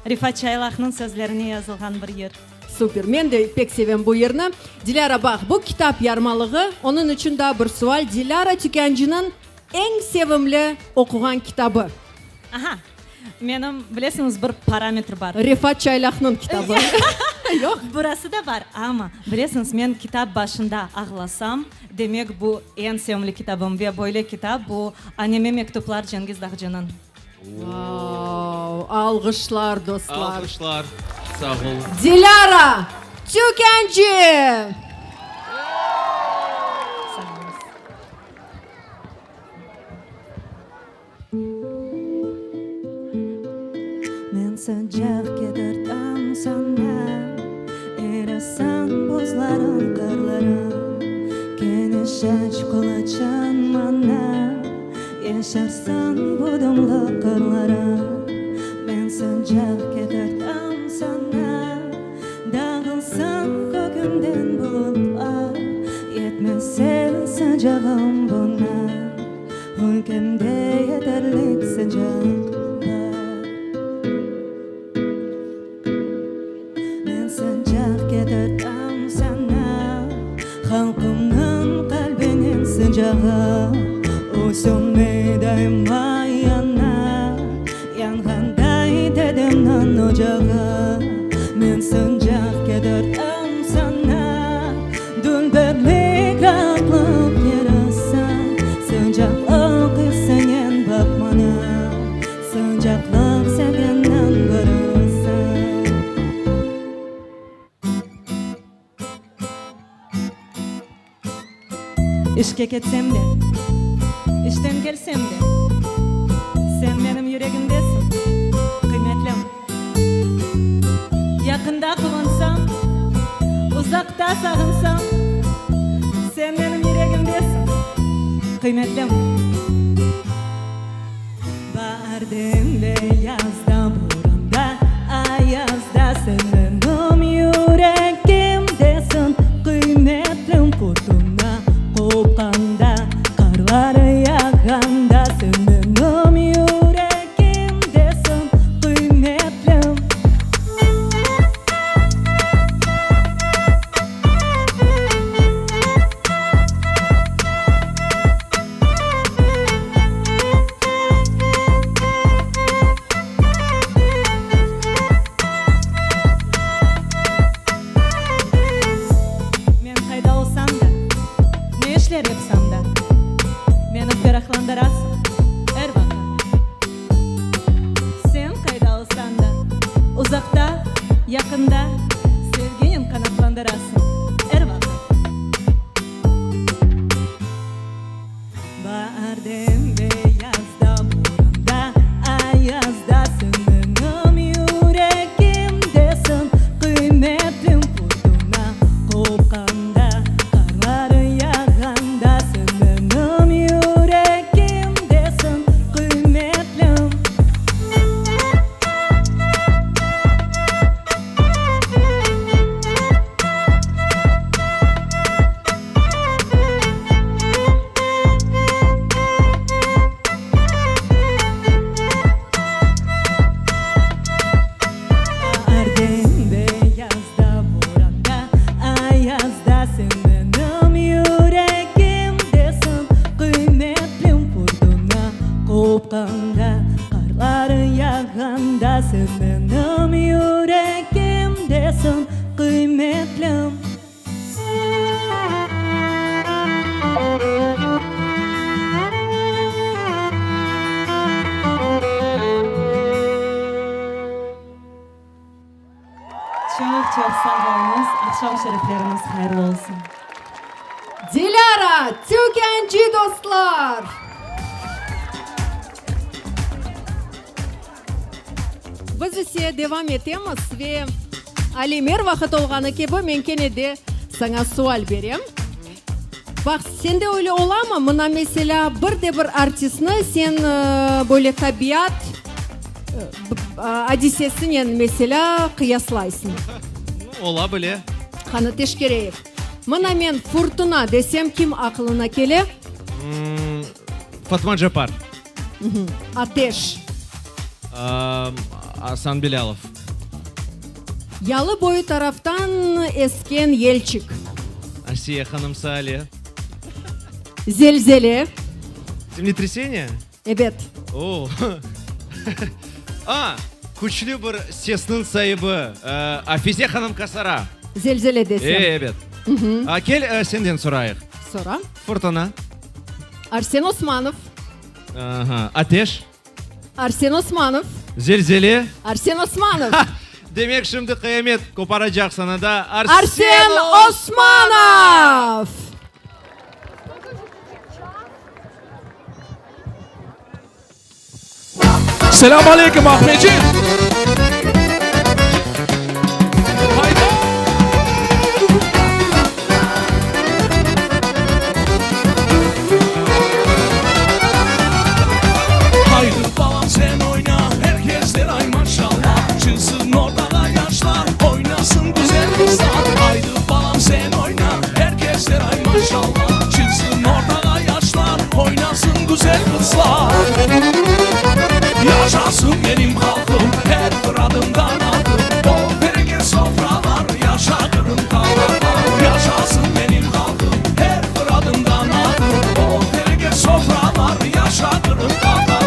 Refat Çaylaqnıñ sözlerine yazılğan bir yır. Super, men de pek sevem bu yırnı. Dilâra, baq, bu kitap yarmalığı, onıñ içün daa bir sual, Dilâra Tükâncınıñ eñ sevimli oquğan kitabı? Aha, menim, bilesiñiz, bir parametr bar. Refat Çaylaqnıñ kitabı. Yoq. Burası da bar, amma, bilesiñiz, men kitap başında ağlasam, demek bu eñ sevimli kitabım ve böyle kitap bu Anneme mektuplar Cengiz Dağcınıñ. Vau! Alğışlar, dostlar! Alğışlar, sağ ol. Dilâra Tükâncı! Sağ oluñız. Men sıcaq ketirdim saña, Erisin buzlarıñ, qarlarıñ. Keniş aç qulaçın maña, Yeşersin bu dımlı qırlarıñ. Men sıcaq ketirdim saña, Dağılsın köküñden bulutlar. Yetmese sıcağım buña. Ülkemde yeterlik sıcaq bar. Men sıcaq ketirdim saña, Halqımnıñ qalbiniñ sıcağı. O sönmey, daima yana, Yanğanday dedemniñ ocağı. Men sıcaq ketirdim saña, Dülberlik, raatlıq yerisin, Sıcaqlıq isinen baq maña, Sıcaqlıq sevgenniñ birisin. İşke ketsem de, işten kelsem de, Sen menim yüregimdesiñ, qıymetlim. Yaqında quvansam, uzaqta sağınsam, Sen menim yüregimdesiñ, qıymetlim. Baarden de, yazda, boranda, ayazda Sen menim yüregimdesiñ, qıymetlim. Furtuna qopqanda, qarlar yağğanda Sen menim yüregimdesiñ, qıymetlim. Men qayda olsam da, ne işler yapsam da, meni ferahlandırasıñ er vaqıt. Sen qayda olsañ da, uzaqta, yaqında, sevginen qanatlandırasıñ er vaqıt. Baarden de, yazda, boranda, ayazda Sen menim yüregimdesiñ, qıymetlim. Furtuna qopqanda, qarlar yağğanda Sen menim yüregimdesiñ, qıymetlim. Baarden de, yazda, boranda, ayazda Sen menim yüregimdesiñ, qıymetlim. Furtuna qopqanda, qarlar yağğanda Sen menim yüregimdesiñ, qıymetlim. Çoq çoq sağ oluñız, aqşam şerifleriñiz hayırlı olsun. Dilâra Tükâncı dostlar! Biz ise devam etemiz ve Alim, er vaqıt olğanı kibi men kene de saña sual berem. Baq, sende öyle olamı, mına, meselâ, bir de bir artistni sen böyle tabiat adisesinen, meselâ, qıyaslaysıñ? Ola bile. Qanı, teşkereyik. Mına men furtuna desem, kim aqılına kele? Fatma Capar. Ateş. Asan Bilâlov. Yalı boyu taraftan esken yelçik. Asiye hanım Sale. Zelzele. Zemletreseniye? Ebet. O! A, küçlü bir sesniñ saibi, Afize hanım Kasara. Zelzele desem. Ebet. Kel, senden sorayıq. Sora. Furtuna. Arsen Osmanov. Aha, ateş. Arsen Osmanov. Zelzele. Arsen Osmanov. Demek, şimdi qıyamet qoparacaq sanada Arsen, Arsen Osmanov! Selâm aleyküm, Ahmetçik! Haydi balam sen oyna, herkes der ay maşallah. Çıksın ortağa yaşlar, oynasın güzel kızlar. Haydi balam sen oyna, herkes der ay maşallah. Çıksın ortağa yaşlar, oynasın güzel kızlar. Yaşasın benim halkım, her bir adımdan adım. Bol bereket sofralar, yaşa Qırım tatarlar. Yaşasın benim halkım, her bir adımdan adım. Bol bereket sofralar, yaşa Qırım tatarlar.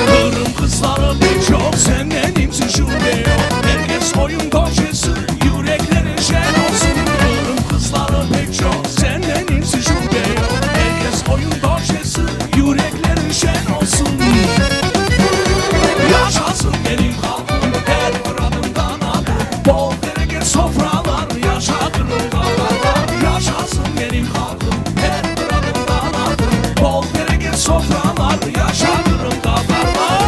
Qırım qızları pek çoq, sen menimsiñ şübe yoq. Herkes oyun köşesi, yürekleri şen olsun. Qırım qızları pek çoq, sen menimsiñ şübe yoq. Herkes oyun köşesi, yürekleri şen olsun. Yaşasın benim halqım, her bir adımdan adım. Bol bereket sofralar, yaşa Qırım tatarlar. Yaşasın benim halqım, her bir adımdan adım. Bol bereket sofralar, yaşa Qırım tatarlar.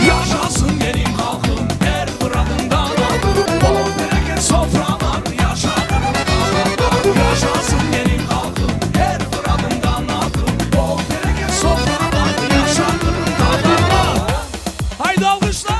Yaşasın benim halqım, her bir adımdan adım. Bol bereket sofralar, yaşa Qırım tatarlar. Yaşasın benim halqım, her bir adımdan adım. Bol bereket sofralar, yaşa Qırım tatarlar. Haydi alqışlar!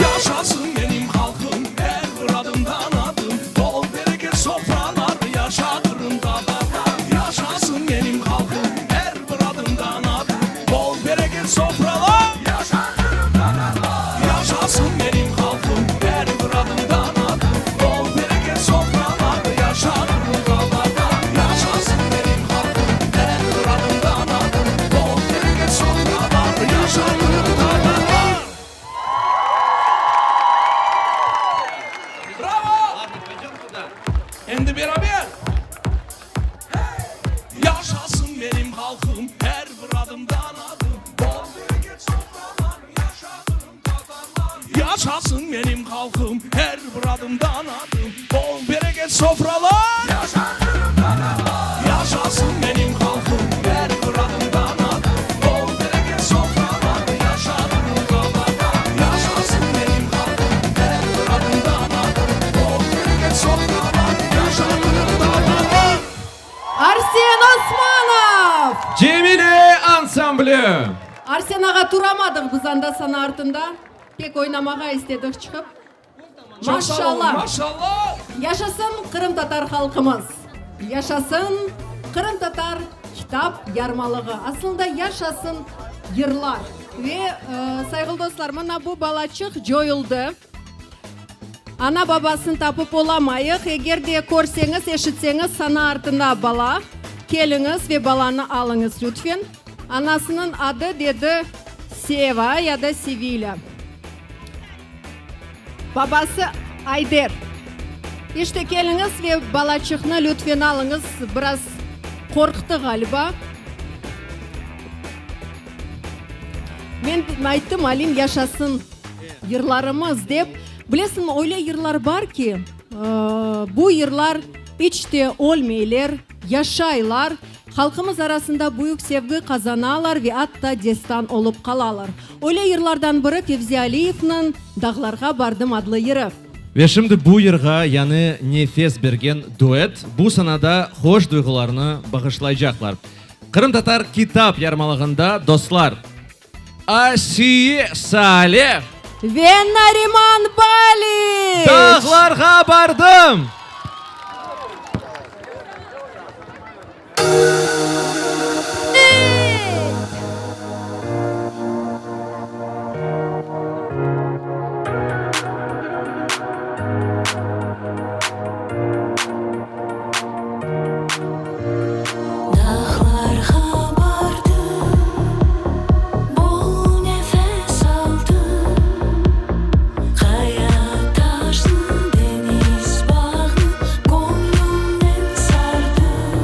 Yaşasın benim halqım, her bir adımdan adım. Bol bereket sofralar, yaşa Qırım tatarlar. Yaşasın benim halqım, her bir adımdan adım. Bol bereket sofralar, yaşa Qırım tatarlar. Yaşasın benim halqım, her bir adımdan adım. Bol bereket sofralar, yaşa Qırım tatarlar. Yaşasın benim halqım, her bir adımdan adım. Bol bereket sofralar, yaşa Qırım tatarlar. Bravo! Endi beraber! Yaşasın benim halqım, her bir adımdan adım. Bol bereket sofralar, yaşa Qırım tatarlar. Yaşasın benim halqım, her bir adımdan adım. Bol bereket sofralar, yaşa Qırım tatarlar. Yaşasın benim halqım, her bir adımdan adım. Bol bereket sofralar, yaşa Qırım tatarlar. Yaşasın benim halqım, her bir adımdan adım. Bol bereket sofralar, yaşa Qırım tatarlar. Arsen Osmanov! Cemile ansambli! Arsen ağa, turamadıq biz anda sana artında. Pek oynamağa istedik çıqıp. Çoq sağ olun, Maşallah! maşallah! Yaşasın qırımtatar halqımız! Yaşasın qırımtatar kitap yarmalığı! Aslında yaşasın yırlar! Ve, sayğılı dostlar, mına bu balaçıq coyuldı. Ana-babasını tapıp olamayıq. Eger de körseñiz, eşitseñiz, sana artında bala, keliñiz ve balanı alıñız, lütfen. Anasınıñ adı, dedi, Seva ya da Sevilâ. Babası Ayder. İşte, keliñiz ve balaçıqnı lütfen alıñız, biraz qorqtı, ğaliba. Men ayttım, Alim, yaşasın yırlarımız, dep. Bilesiñmi, öyle yırlar bar ki, bu yırlar iç te ölmeyler, yaşaylar. Halqımız arasında büyük sevgi qazanalar ve atta destan olıp qalalar. Öyle yırlardan biri Fevzi Aliyevniñ Dağlarğa bardım adlı yırı. Ve şimdi bu yırğa yañı nefes bergen duet bu sanada hoş duyğularnı bağışlaycaqlar. Qırımtatar kitap yarmalığında dostlar Asiye Saleh. Ve Nariman Baliç! Dağlarğa bardım! Dağlarğa bardım, bol nefes aldım, Qaya, taşnı, deñiz, bağnı göñlümnen sardım.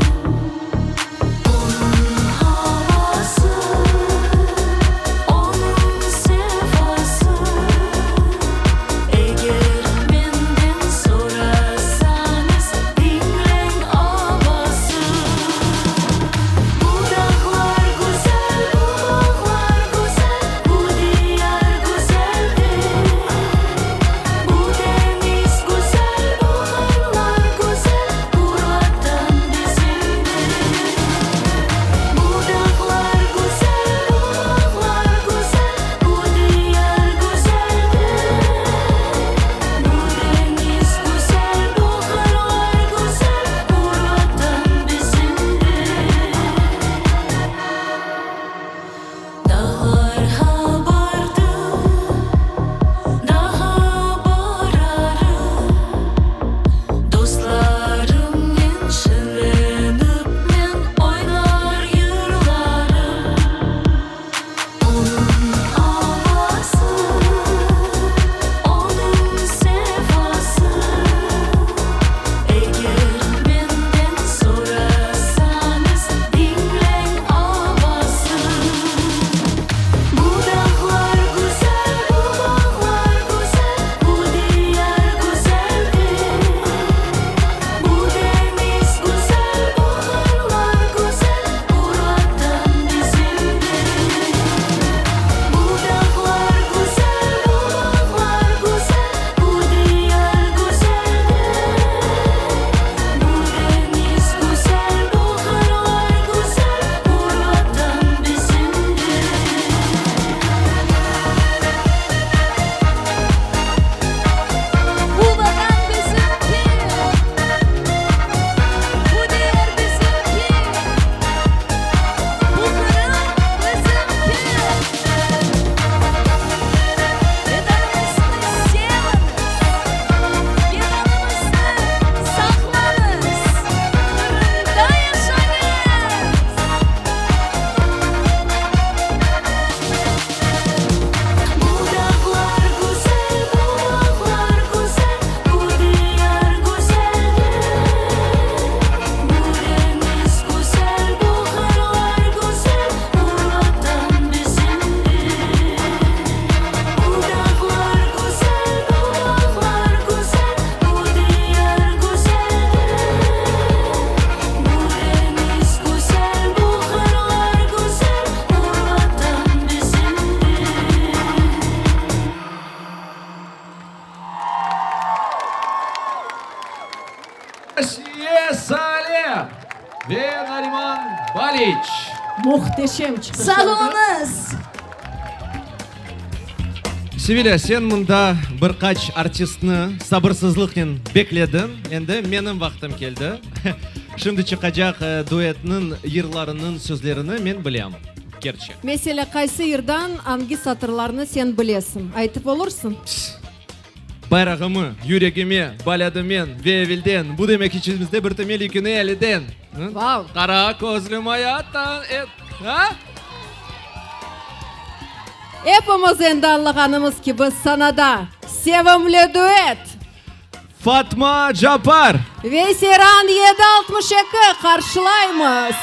Onıñ avası, onıñ sefası, Eger menden sorasañız, diñleñ avası. Bu dağlar güzel, bu bağlar güzel, bu diyar güzeldir. Bu deñiz güzel, bu qırlar güzel, bu Vatan bizimdir. Bu dağlar güzel, bu bağlar güzel, bu diyar güzeldir. Bu deñiz güzel, bu qırlar güzel, bu Vatan bizimdir. Dağlarğa bardım, daha bararım, Dostlarımnen şeñlenip men oynar yırlarım. Onıñ avası, onıñ sefası, Eger menden sorasañız, diñleñ avası. Bu dağlar güzel, bu bağlar güzel, bu diyar güzeldir. Bu deñiz güzel, bu qırlar güzel, bu Vatan bizimdir. Bu dağlar güzel, bu bağlar güzel, bu diyar güzeldir. Bu deñiz güzel, bu qırlar güzel, bu Vatan bizimdir. Bu Vatan bizimki, bu diyar bizimki, bu Qırım bizimki. Vetanımıznı seviñiz, Vetanımıznı saqlañız, Qırımda yaşañız! Bu dağlar güzel, bu bağlar güzel, bu diyar güzeldir. Bu deñiz güzel, bu qırlar güzel, bu Vatan bizimdir. Bu dağlar güzel, bu bağlar güzel, bu diyar güzeldir. Bu deñiz güzel, bu qırlar güzel, bu Vatan bizimdir. Asiye Saleh ve Nariman Baliç. Muhteşem çıqış Sağ oldı. oluñız! Sevilâ, sen mında bir qaç artistni sabırsızlıqnen beklediñ. Endi menim vaqtım keldi. Şimdi çıqacaq duetniñ yırlarınıñ sözlerini men bilem, kerçi. Meselâ, qaysı yırdan angi satırlarnı sen bilesiñ? Aytıp olursıñ? Bayrağımı yüregime baladım men ve evelden, bu demek içimizde bir temel yüküni eliden. Vau! Qara közlüm ayattan et, a? Epimiz endi añlağanımız kibi, sanada sevimli duet! Fatma Capar! Ve Seyran 762 qarşılaymız!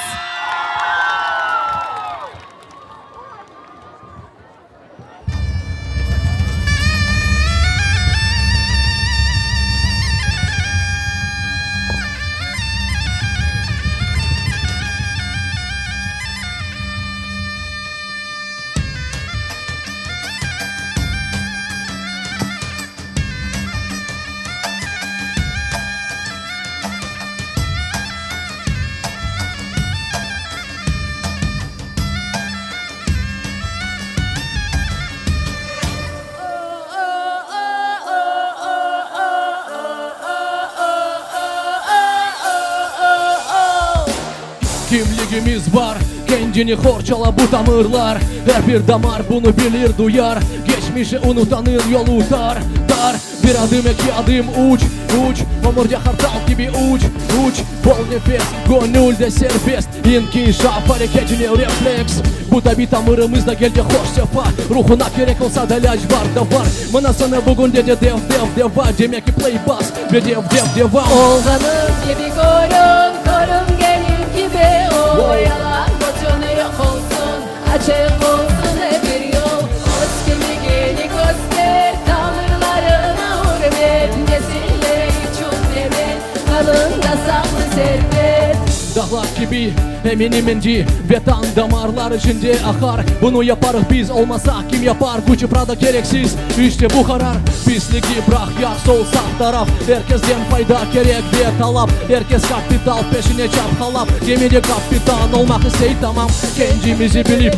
Kimligimiz bar, kendini qorçala bu tamırlar, Er bir damar bunı bilir, duyar, Geçmişi unutanıñ yolu tar, tar. Bir adım, eki adım, uç, uç, Ömürde qartal kibi uç, uç, Bol nefes, göñül de serbest, İnkişaf areketine refleks. Bu tabi tamırımızda keldi hoş sefa, Ruhuna kerek olsa da ilâc bar, da var. Mına sana bugün de de dev, dev, deva, Demek ki play bas ve dev, dev, devam. Olğanı kibi körün, körüngeni kibi ol, Yalan bütün yoq olsun, açıq olsun ep bir yol. Öz kimligini köster, tamırlarına ürmet, Nesiller içün temel, qanında saqlı servet. Dağlar kibi eminim endi, Vetan damarlar içinde aqar. Bunı yaparıq biz, olmasa kim yapar? Gucci, Prada kereksiz, işte bu qarar. Pisligi bıraq, yaq sol, sağ taraf, Er kesden fayda kerek ve talap. Er kes kapital peşine çapqalap, Gemide kapitan olmaq istey, tamam. Kendimizi bilip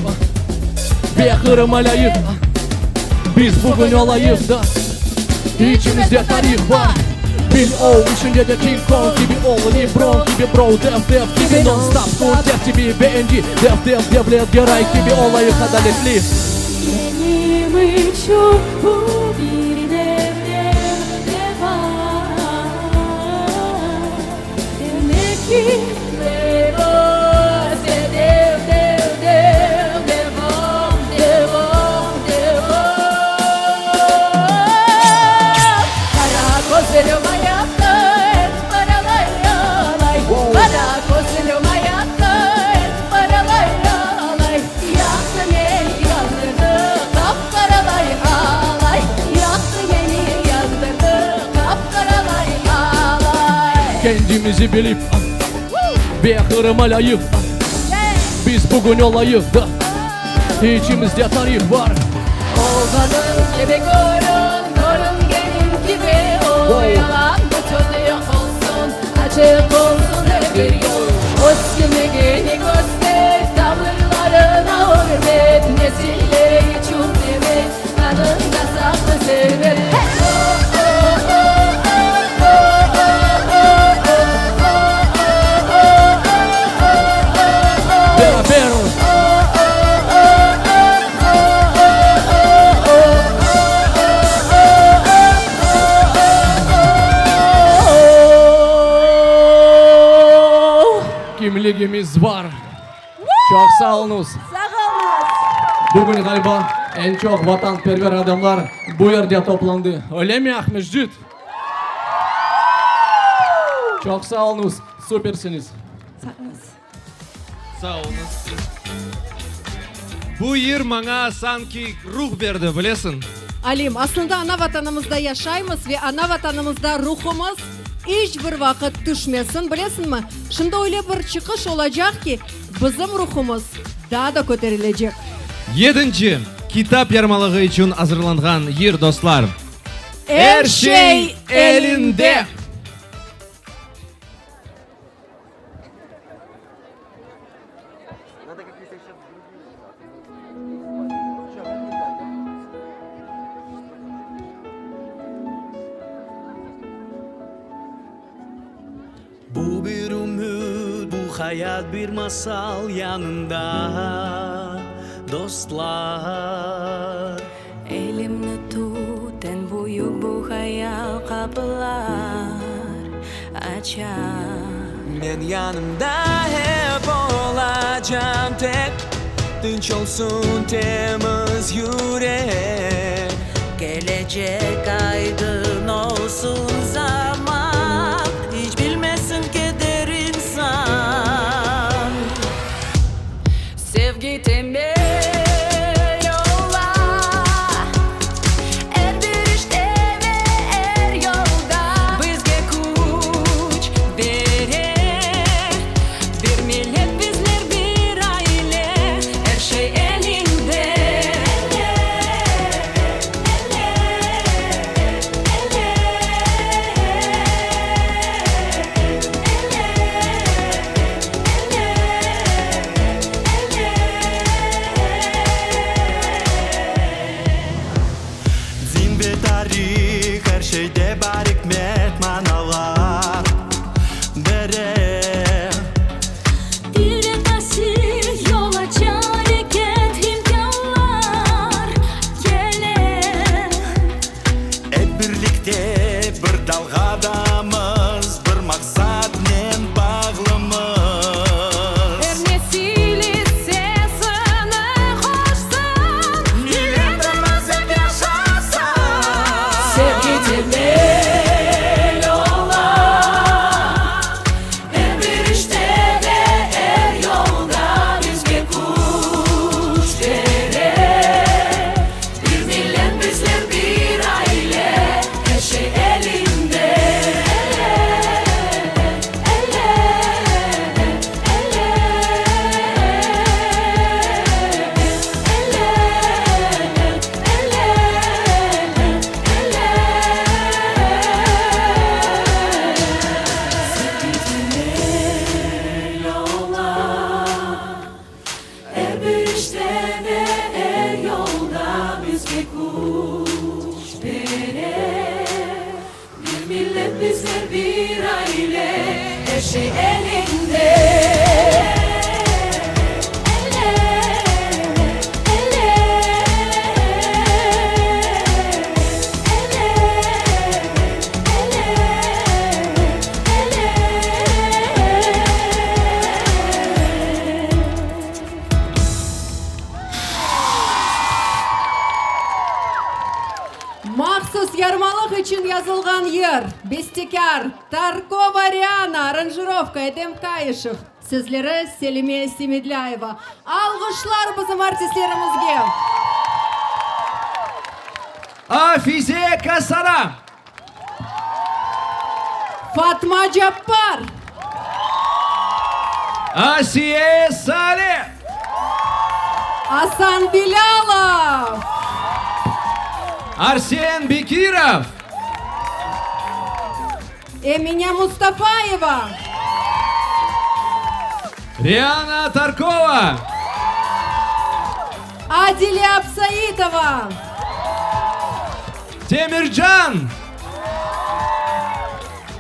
ve Qırıma lâyıq biz bugün olayıq da. İçimizde tarih bar, bil o, içinde de King Kong kibi ol, Lebron kibi bro, dev dev kibi non-stop, kün tertibi ve endi dev dev Devlet Geray kibi olayıq adaletli. Menim içün bu bir dev dev devam, Demek ki dev dev dev devam, devam, devam. Qara közlüm ayattı et paralay alay, Qara közlüm ayattı et paralay alay, Yaqtı meni yandırdı qap-qaralay alay, Yaqtı meni yandırdı qap-qaralay alay. Kendimizi bilip ve Qırıma lâyıq biz bugün olayıq da. İçimizde tarih bar. Olğanıñ kibi körün, körüngeniñ kibi ol, Yalan bütün yoq olsun, açıq olsun er bir yol. Öz kimligini köster, tamırlarına ürmet, Nesiller içün temel, qanında saqlı servet. Beraber. Kimligimiz bar. Çoq sağ oluñız. Sağ oluñız. Bugün ğaliba eñ çoq vatanperver adamlar bu yerde toplandı. Öylemi, Aqmescit? Çoq sağ oluñız, süpersiñiz. Sağ oluñız. Sağ oluñız. Bu yır maña sanki ruh berdi, bilesiñ. Alim, aslında ana Vatanımızda yaşaymız ve ana Vatanımızda ruhumız iç bir vaqıt tüşmesin, bilesiñmi? Şimdi öyle bir çıqış olacaq ki, bizim ruhumız daa da köterilecek. Yedinci kitap yarmalığı içün azırlanğan yır, dostlar. Er şey elinde! Bu hayat bir masal yanında dostlar. Elimni tut, eñ büyük bu hayal qapılar açar. Men yanıñda ep olacam tek tınç olsun temiz yürek. Kelecek aydın olsun zaman, iç bilmesin keder insan. Sevgi temel ola er bir işte ve er yolda. Bizge küç bere bir millet bizler bir aile, er şey elinde. Elle, elle, elle, Din ve tarih er şeyde bar ikmet manalar bere. Til ve tasil yol açar areket imkânlar kele. Ep birlikte bir dalğadamız, bir maqsatnen bağlımız. Er nesil issesini qoşsın, Milletimiz ep yaşasın! Sevgi temel ola er bir işte ve er yolda bizge küç bere. Bir millet bizler bir aile, er şey elinde. Elle, elle, elle, elle, elle, elle. Sevgi temel ola er bir işte ve er yolda bizge küç bere. Bir millet bizler bir aile, er şey elinde. Elle, elle, elle, elle, elle. Mahsus yarmalıq içün yazılğan yır, bestekâr Tarkova Riana, aranjirovka Edem Kayışev, sözleri Selime Semedlâyeva. Alğışlar bizim artistlerimizge! Afize Kasara. Fatma Cappar! Asiye Sale. Asan Bilâlov! Arsen Bekirov. Emine Mustafayeva! Riana Tarkova. Adile Absaitova! Temircan.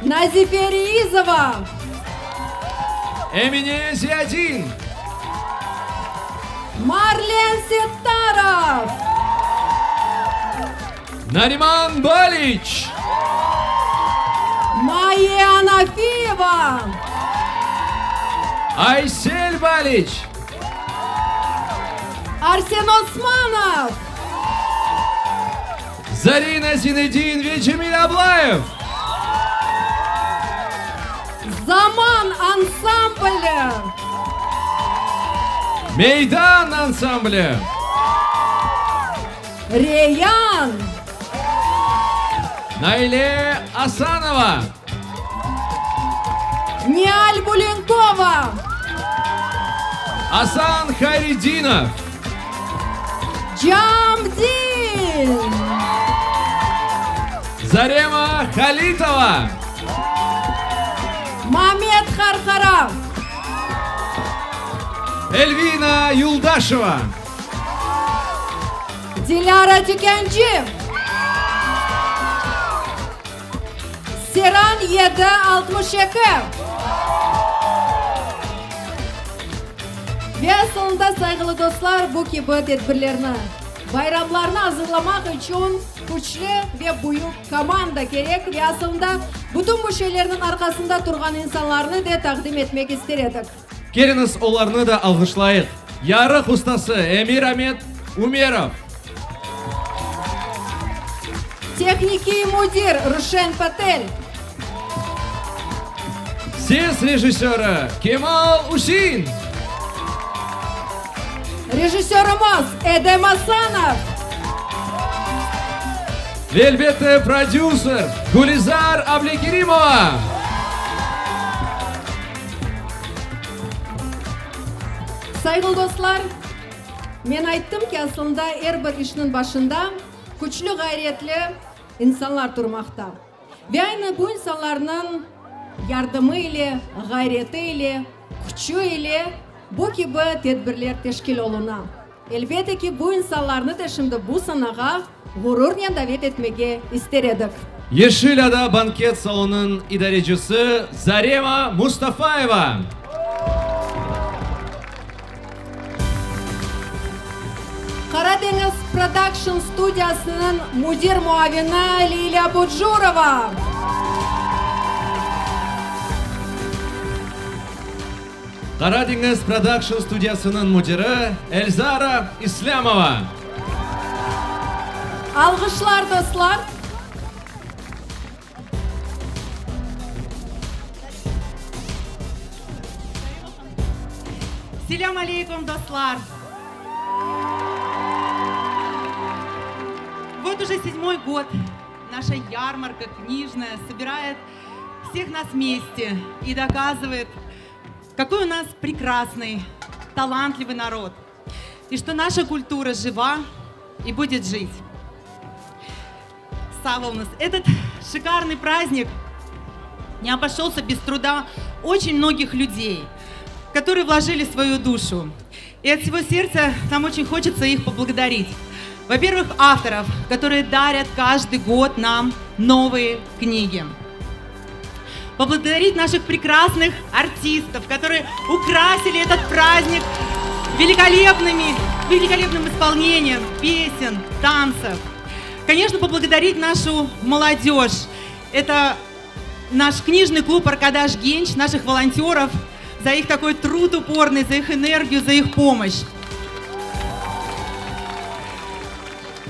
Nazife Reizova! Emine Ziyadin. Marlen Settarov! Nariman Baliç. Mayye Anafiyeva! Aysel Baliç. Arsen Osmanov! Zarina Zinedin ve Cemil Ablayev. Zaman ansambli! Meydan ansambli. Reyan! Naile Asanova. Nial Bulenkova! Asan Hayredinov. Camdin! Zarema Halitova. Mamet Qarqara! Elvina Yuldaşeva. Dilâra Tükânci! Seran 762! Ve asılında, sayğılı dostlar, bu kibi tedbirlerni, bayramlarnı azırlamaq içün küçlü ve büyük komanda kerek ve asılında bütün bu şeylerniñ arqasında turğan insanlarnı de taqdim etmek ister edik. Keliñiz, olarnı da alğışlayıq. Yarıq ustası Emir-Amet Ümerov. Tehnikiy müdir Ruşen Patel. Ses rejissörı Kemal Üsein. Rejissörımız Edem Asanov. Ve elbette prodüser Gülizar Ablekerimova. Sayğılı dostlar, men ayttım ki, aslında er bir işniñ başında küçlü, ğayretli insanlar turmaqta. Ve aynı bu insanlarnıñ yardımı ile, ğayreti ile, küçü ile bu kibi tedbirler teşkil oluna. Elbette ki, bu insanlarnı da şimdi bu sanağa ğururnen davet etmege ister edik. Yeşil Ada banket salonınıñ idarecisi Zarema Mustafayeva. Qara deñiz prodakşn studiyasınıñ müdir muavini Lilâ Bucurova. Qara deñiz prodakşn studiyasınıñ müdiri Elzara İslâmova. Alğışlar, dostlar! Selâm aleyküm, dostlar! Вот уже седьмой год наша ярмарка книжная собирает всех нас вместе и доказывает, какой у нас прекрасный, талантливый народ, и что наша культура жива и будет жить. Sağ oluñız. Этот шикарный праздник не обошелся без труда очень многих людей, которые вложили свою душу. И от всего сердца нам очень хочется их поблагодарить. Во-первых, авторов, которые дарят каждый год нам новые книги. Поблагодарить наших прекрасных артистов, которые украсили этот праздник великолепными, великолепным исполнением песен, танцев. Конечно, поблагодарить нашу молодежь. Это наш книжный клуб «Аркадаш Генч», наших волонтеров, за их такой труд упорный, за их энергию, за их помощь.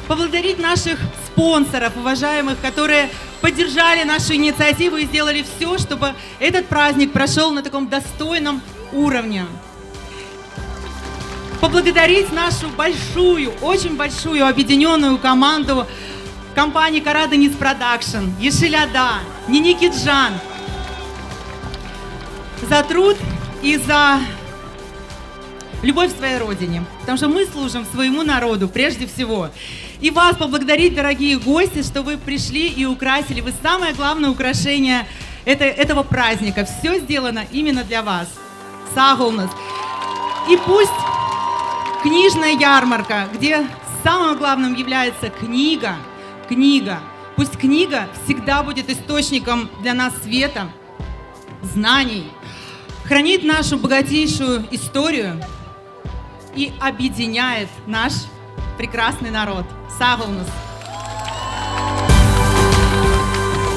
Поблагодарить наших спонсоров, уважаемых, которые поддержали нашу инициативу и сделали все, чтобы этот праздник прошел на таком достойном уровне. Поблагодарить нашу большую, очень большую объединенную команду компании «Карадениз Продакшн», Yeşil Ada, Ниники Джан за труд и за любовь к своей родине. Потому что мы служим своему народу прежде всего. И вас поблагодарить, дорогие гости, что вы пришли и украсили. Вы самое главное украшение это, этого праздника. Все сделано именно для вас. Sağ oluñız. И пусть книжная ярмарка, где самым главным является книга, книга, пусть книга всегда будет источником для нас света, знаний, хранит нашу богатейшую историю и объединяет наш прекрасный народ. Sağ oluñız.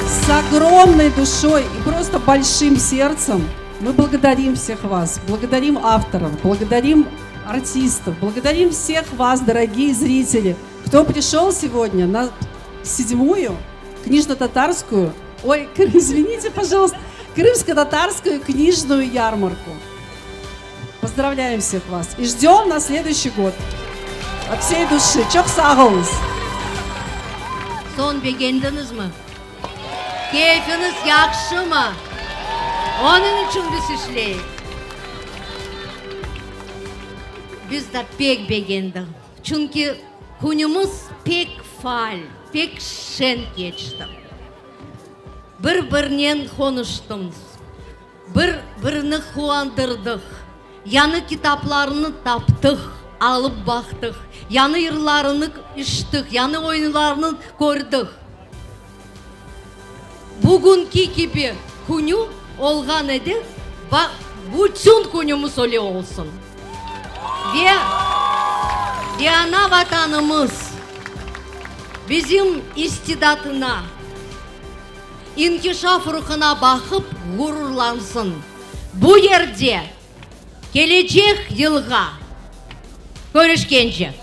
С огромной душой и просто большим сердцем мы благодарим всех вас, благодарим авторов, благодарим артистов, благодарим всех вас, дорогие зрители, кто пришел сегодня на седьмую книжно-татарскую, ой, извините, пожалуйста, крымско-татарскую книжную ярмарку. Поздравляем всех вас и ждем на следующий год. От всей души. Çoq sağ oluñız. Soñ begendiñizmi? Keyfiñiz yahşımı? Onıñ içün biz işleyik. Biz de pek begendik. Çünki künümiz pek faal, pek şeñ keçti. Bir-birinen qonuştımız, bir-birini quvandırdıq, yañı kitaplarnı taptıq, alıp baqtıq, yañı yırlarını işittik, yañı oyunlarnı kördik. Bugünki kibi künü olğan edi, bütün künümiz öyle olsun. Ve, ve ana Vatanımız bizim istidatına, inkişaf ruhuna baqıp ğururlansın. Bu yerde kelecek yılğa körüşkence!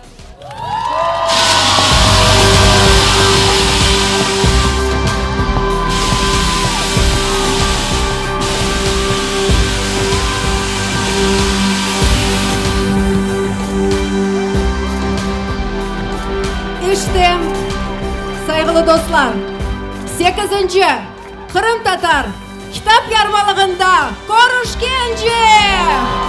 İşte, sayğılı dostlar, sekizinci Qırımtatar kitap yarmalığında körüşkence!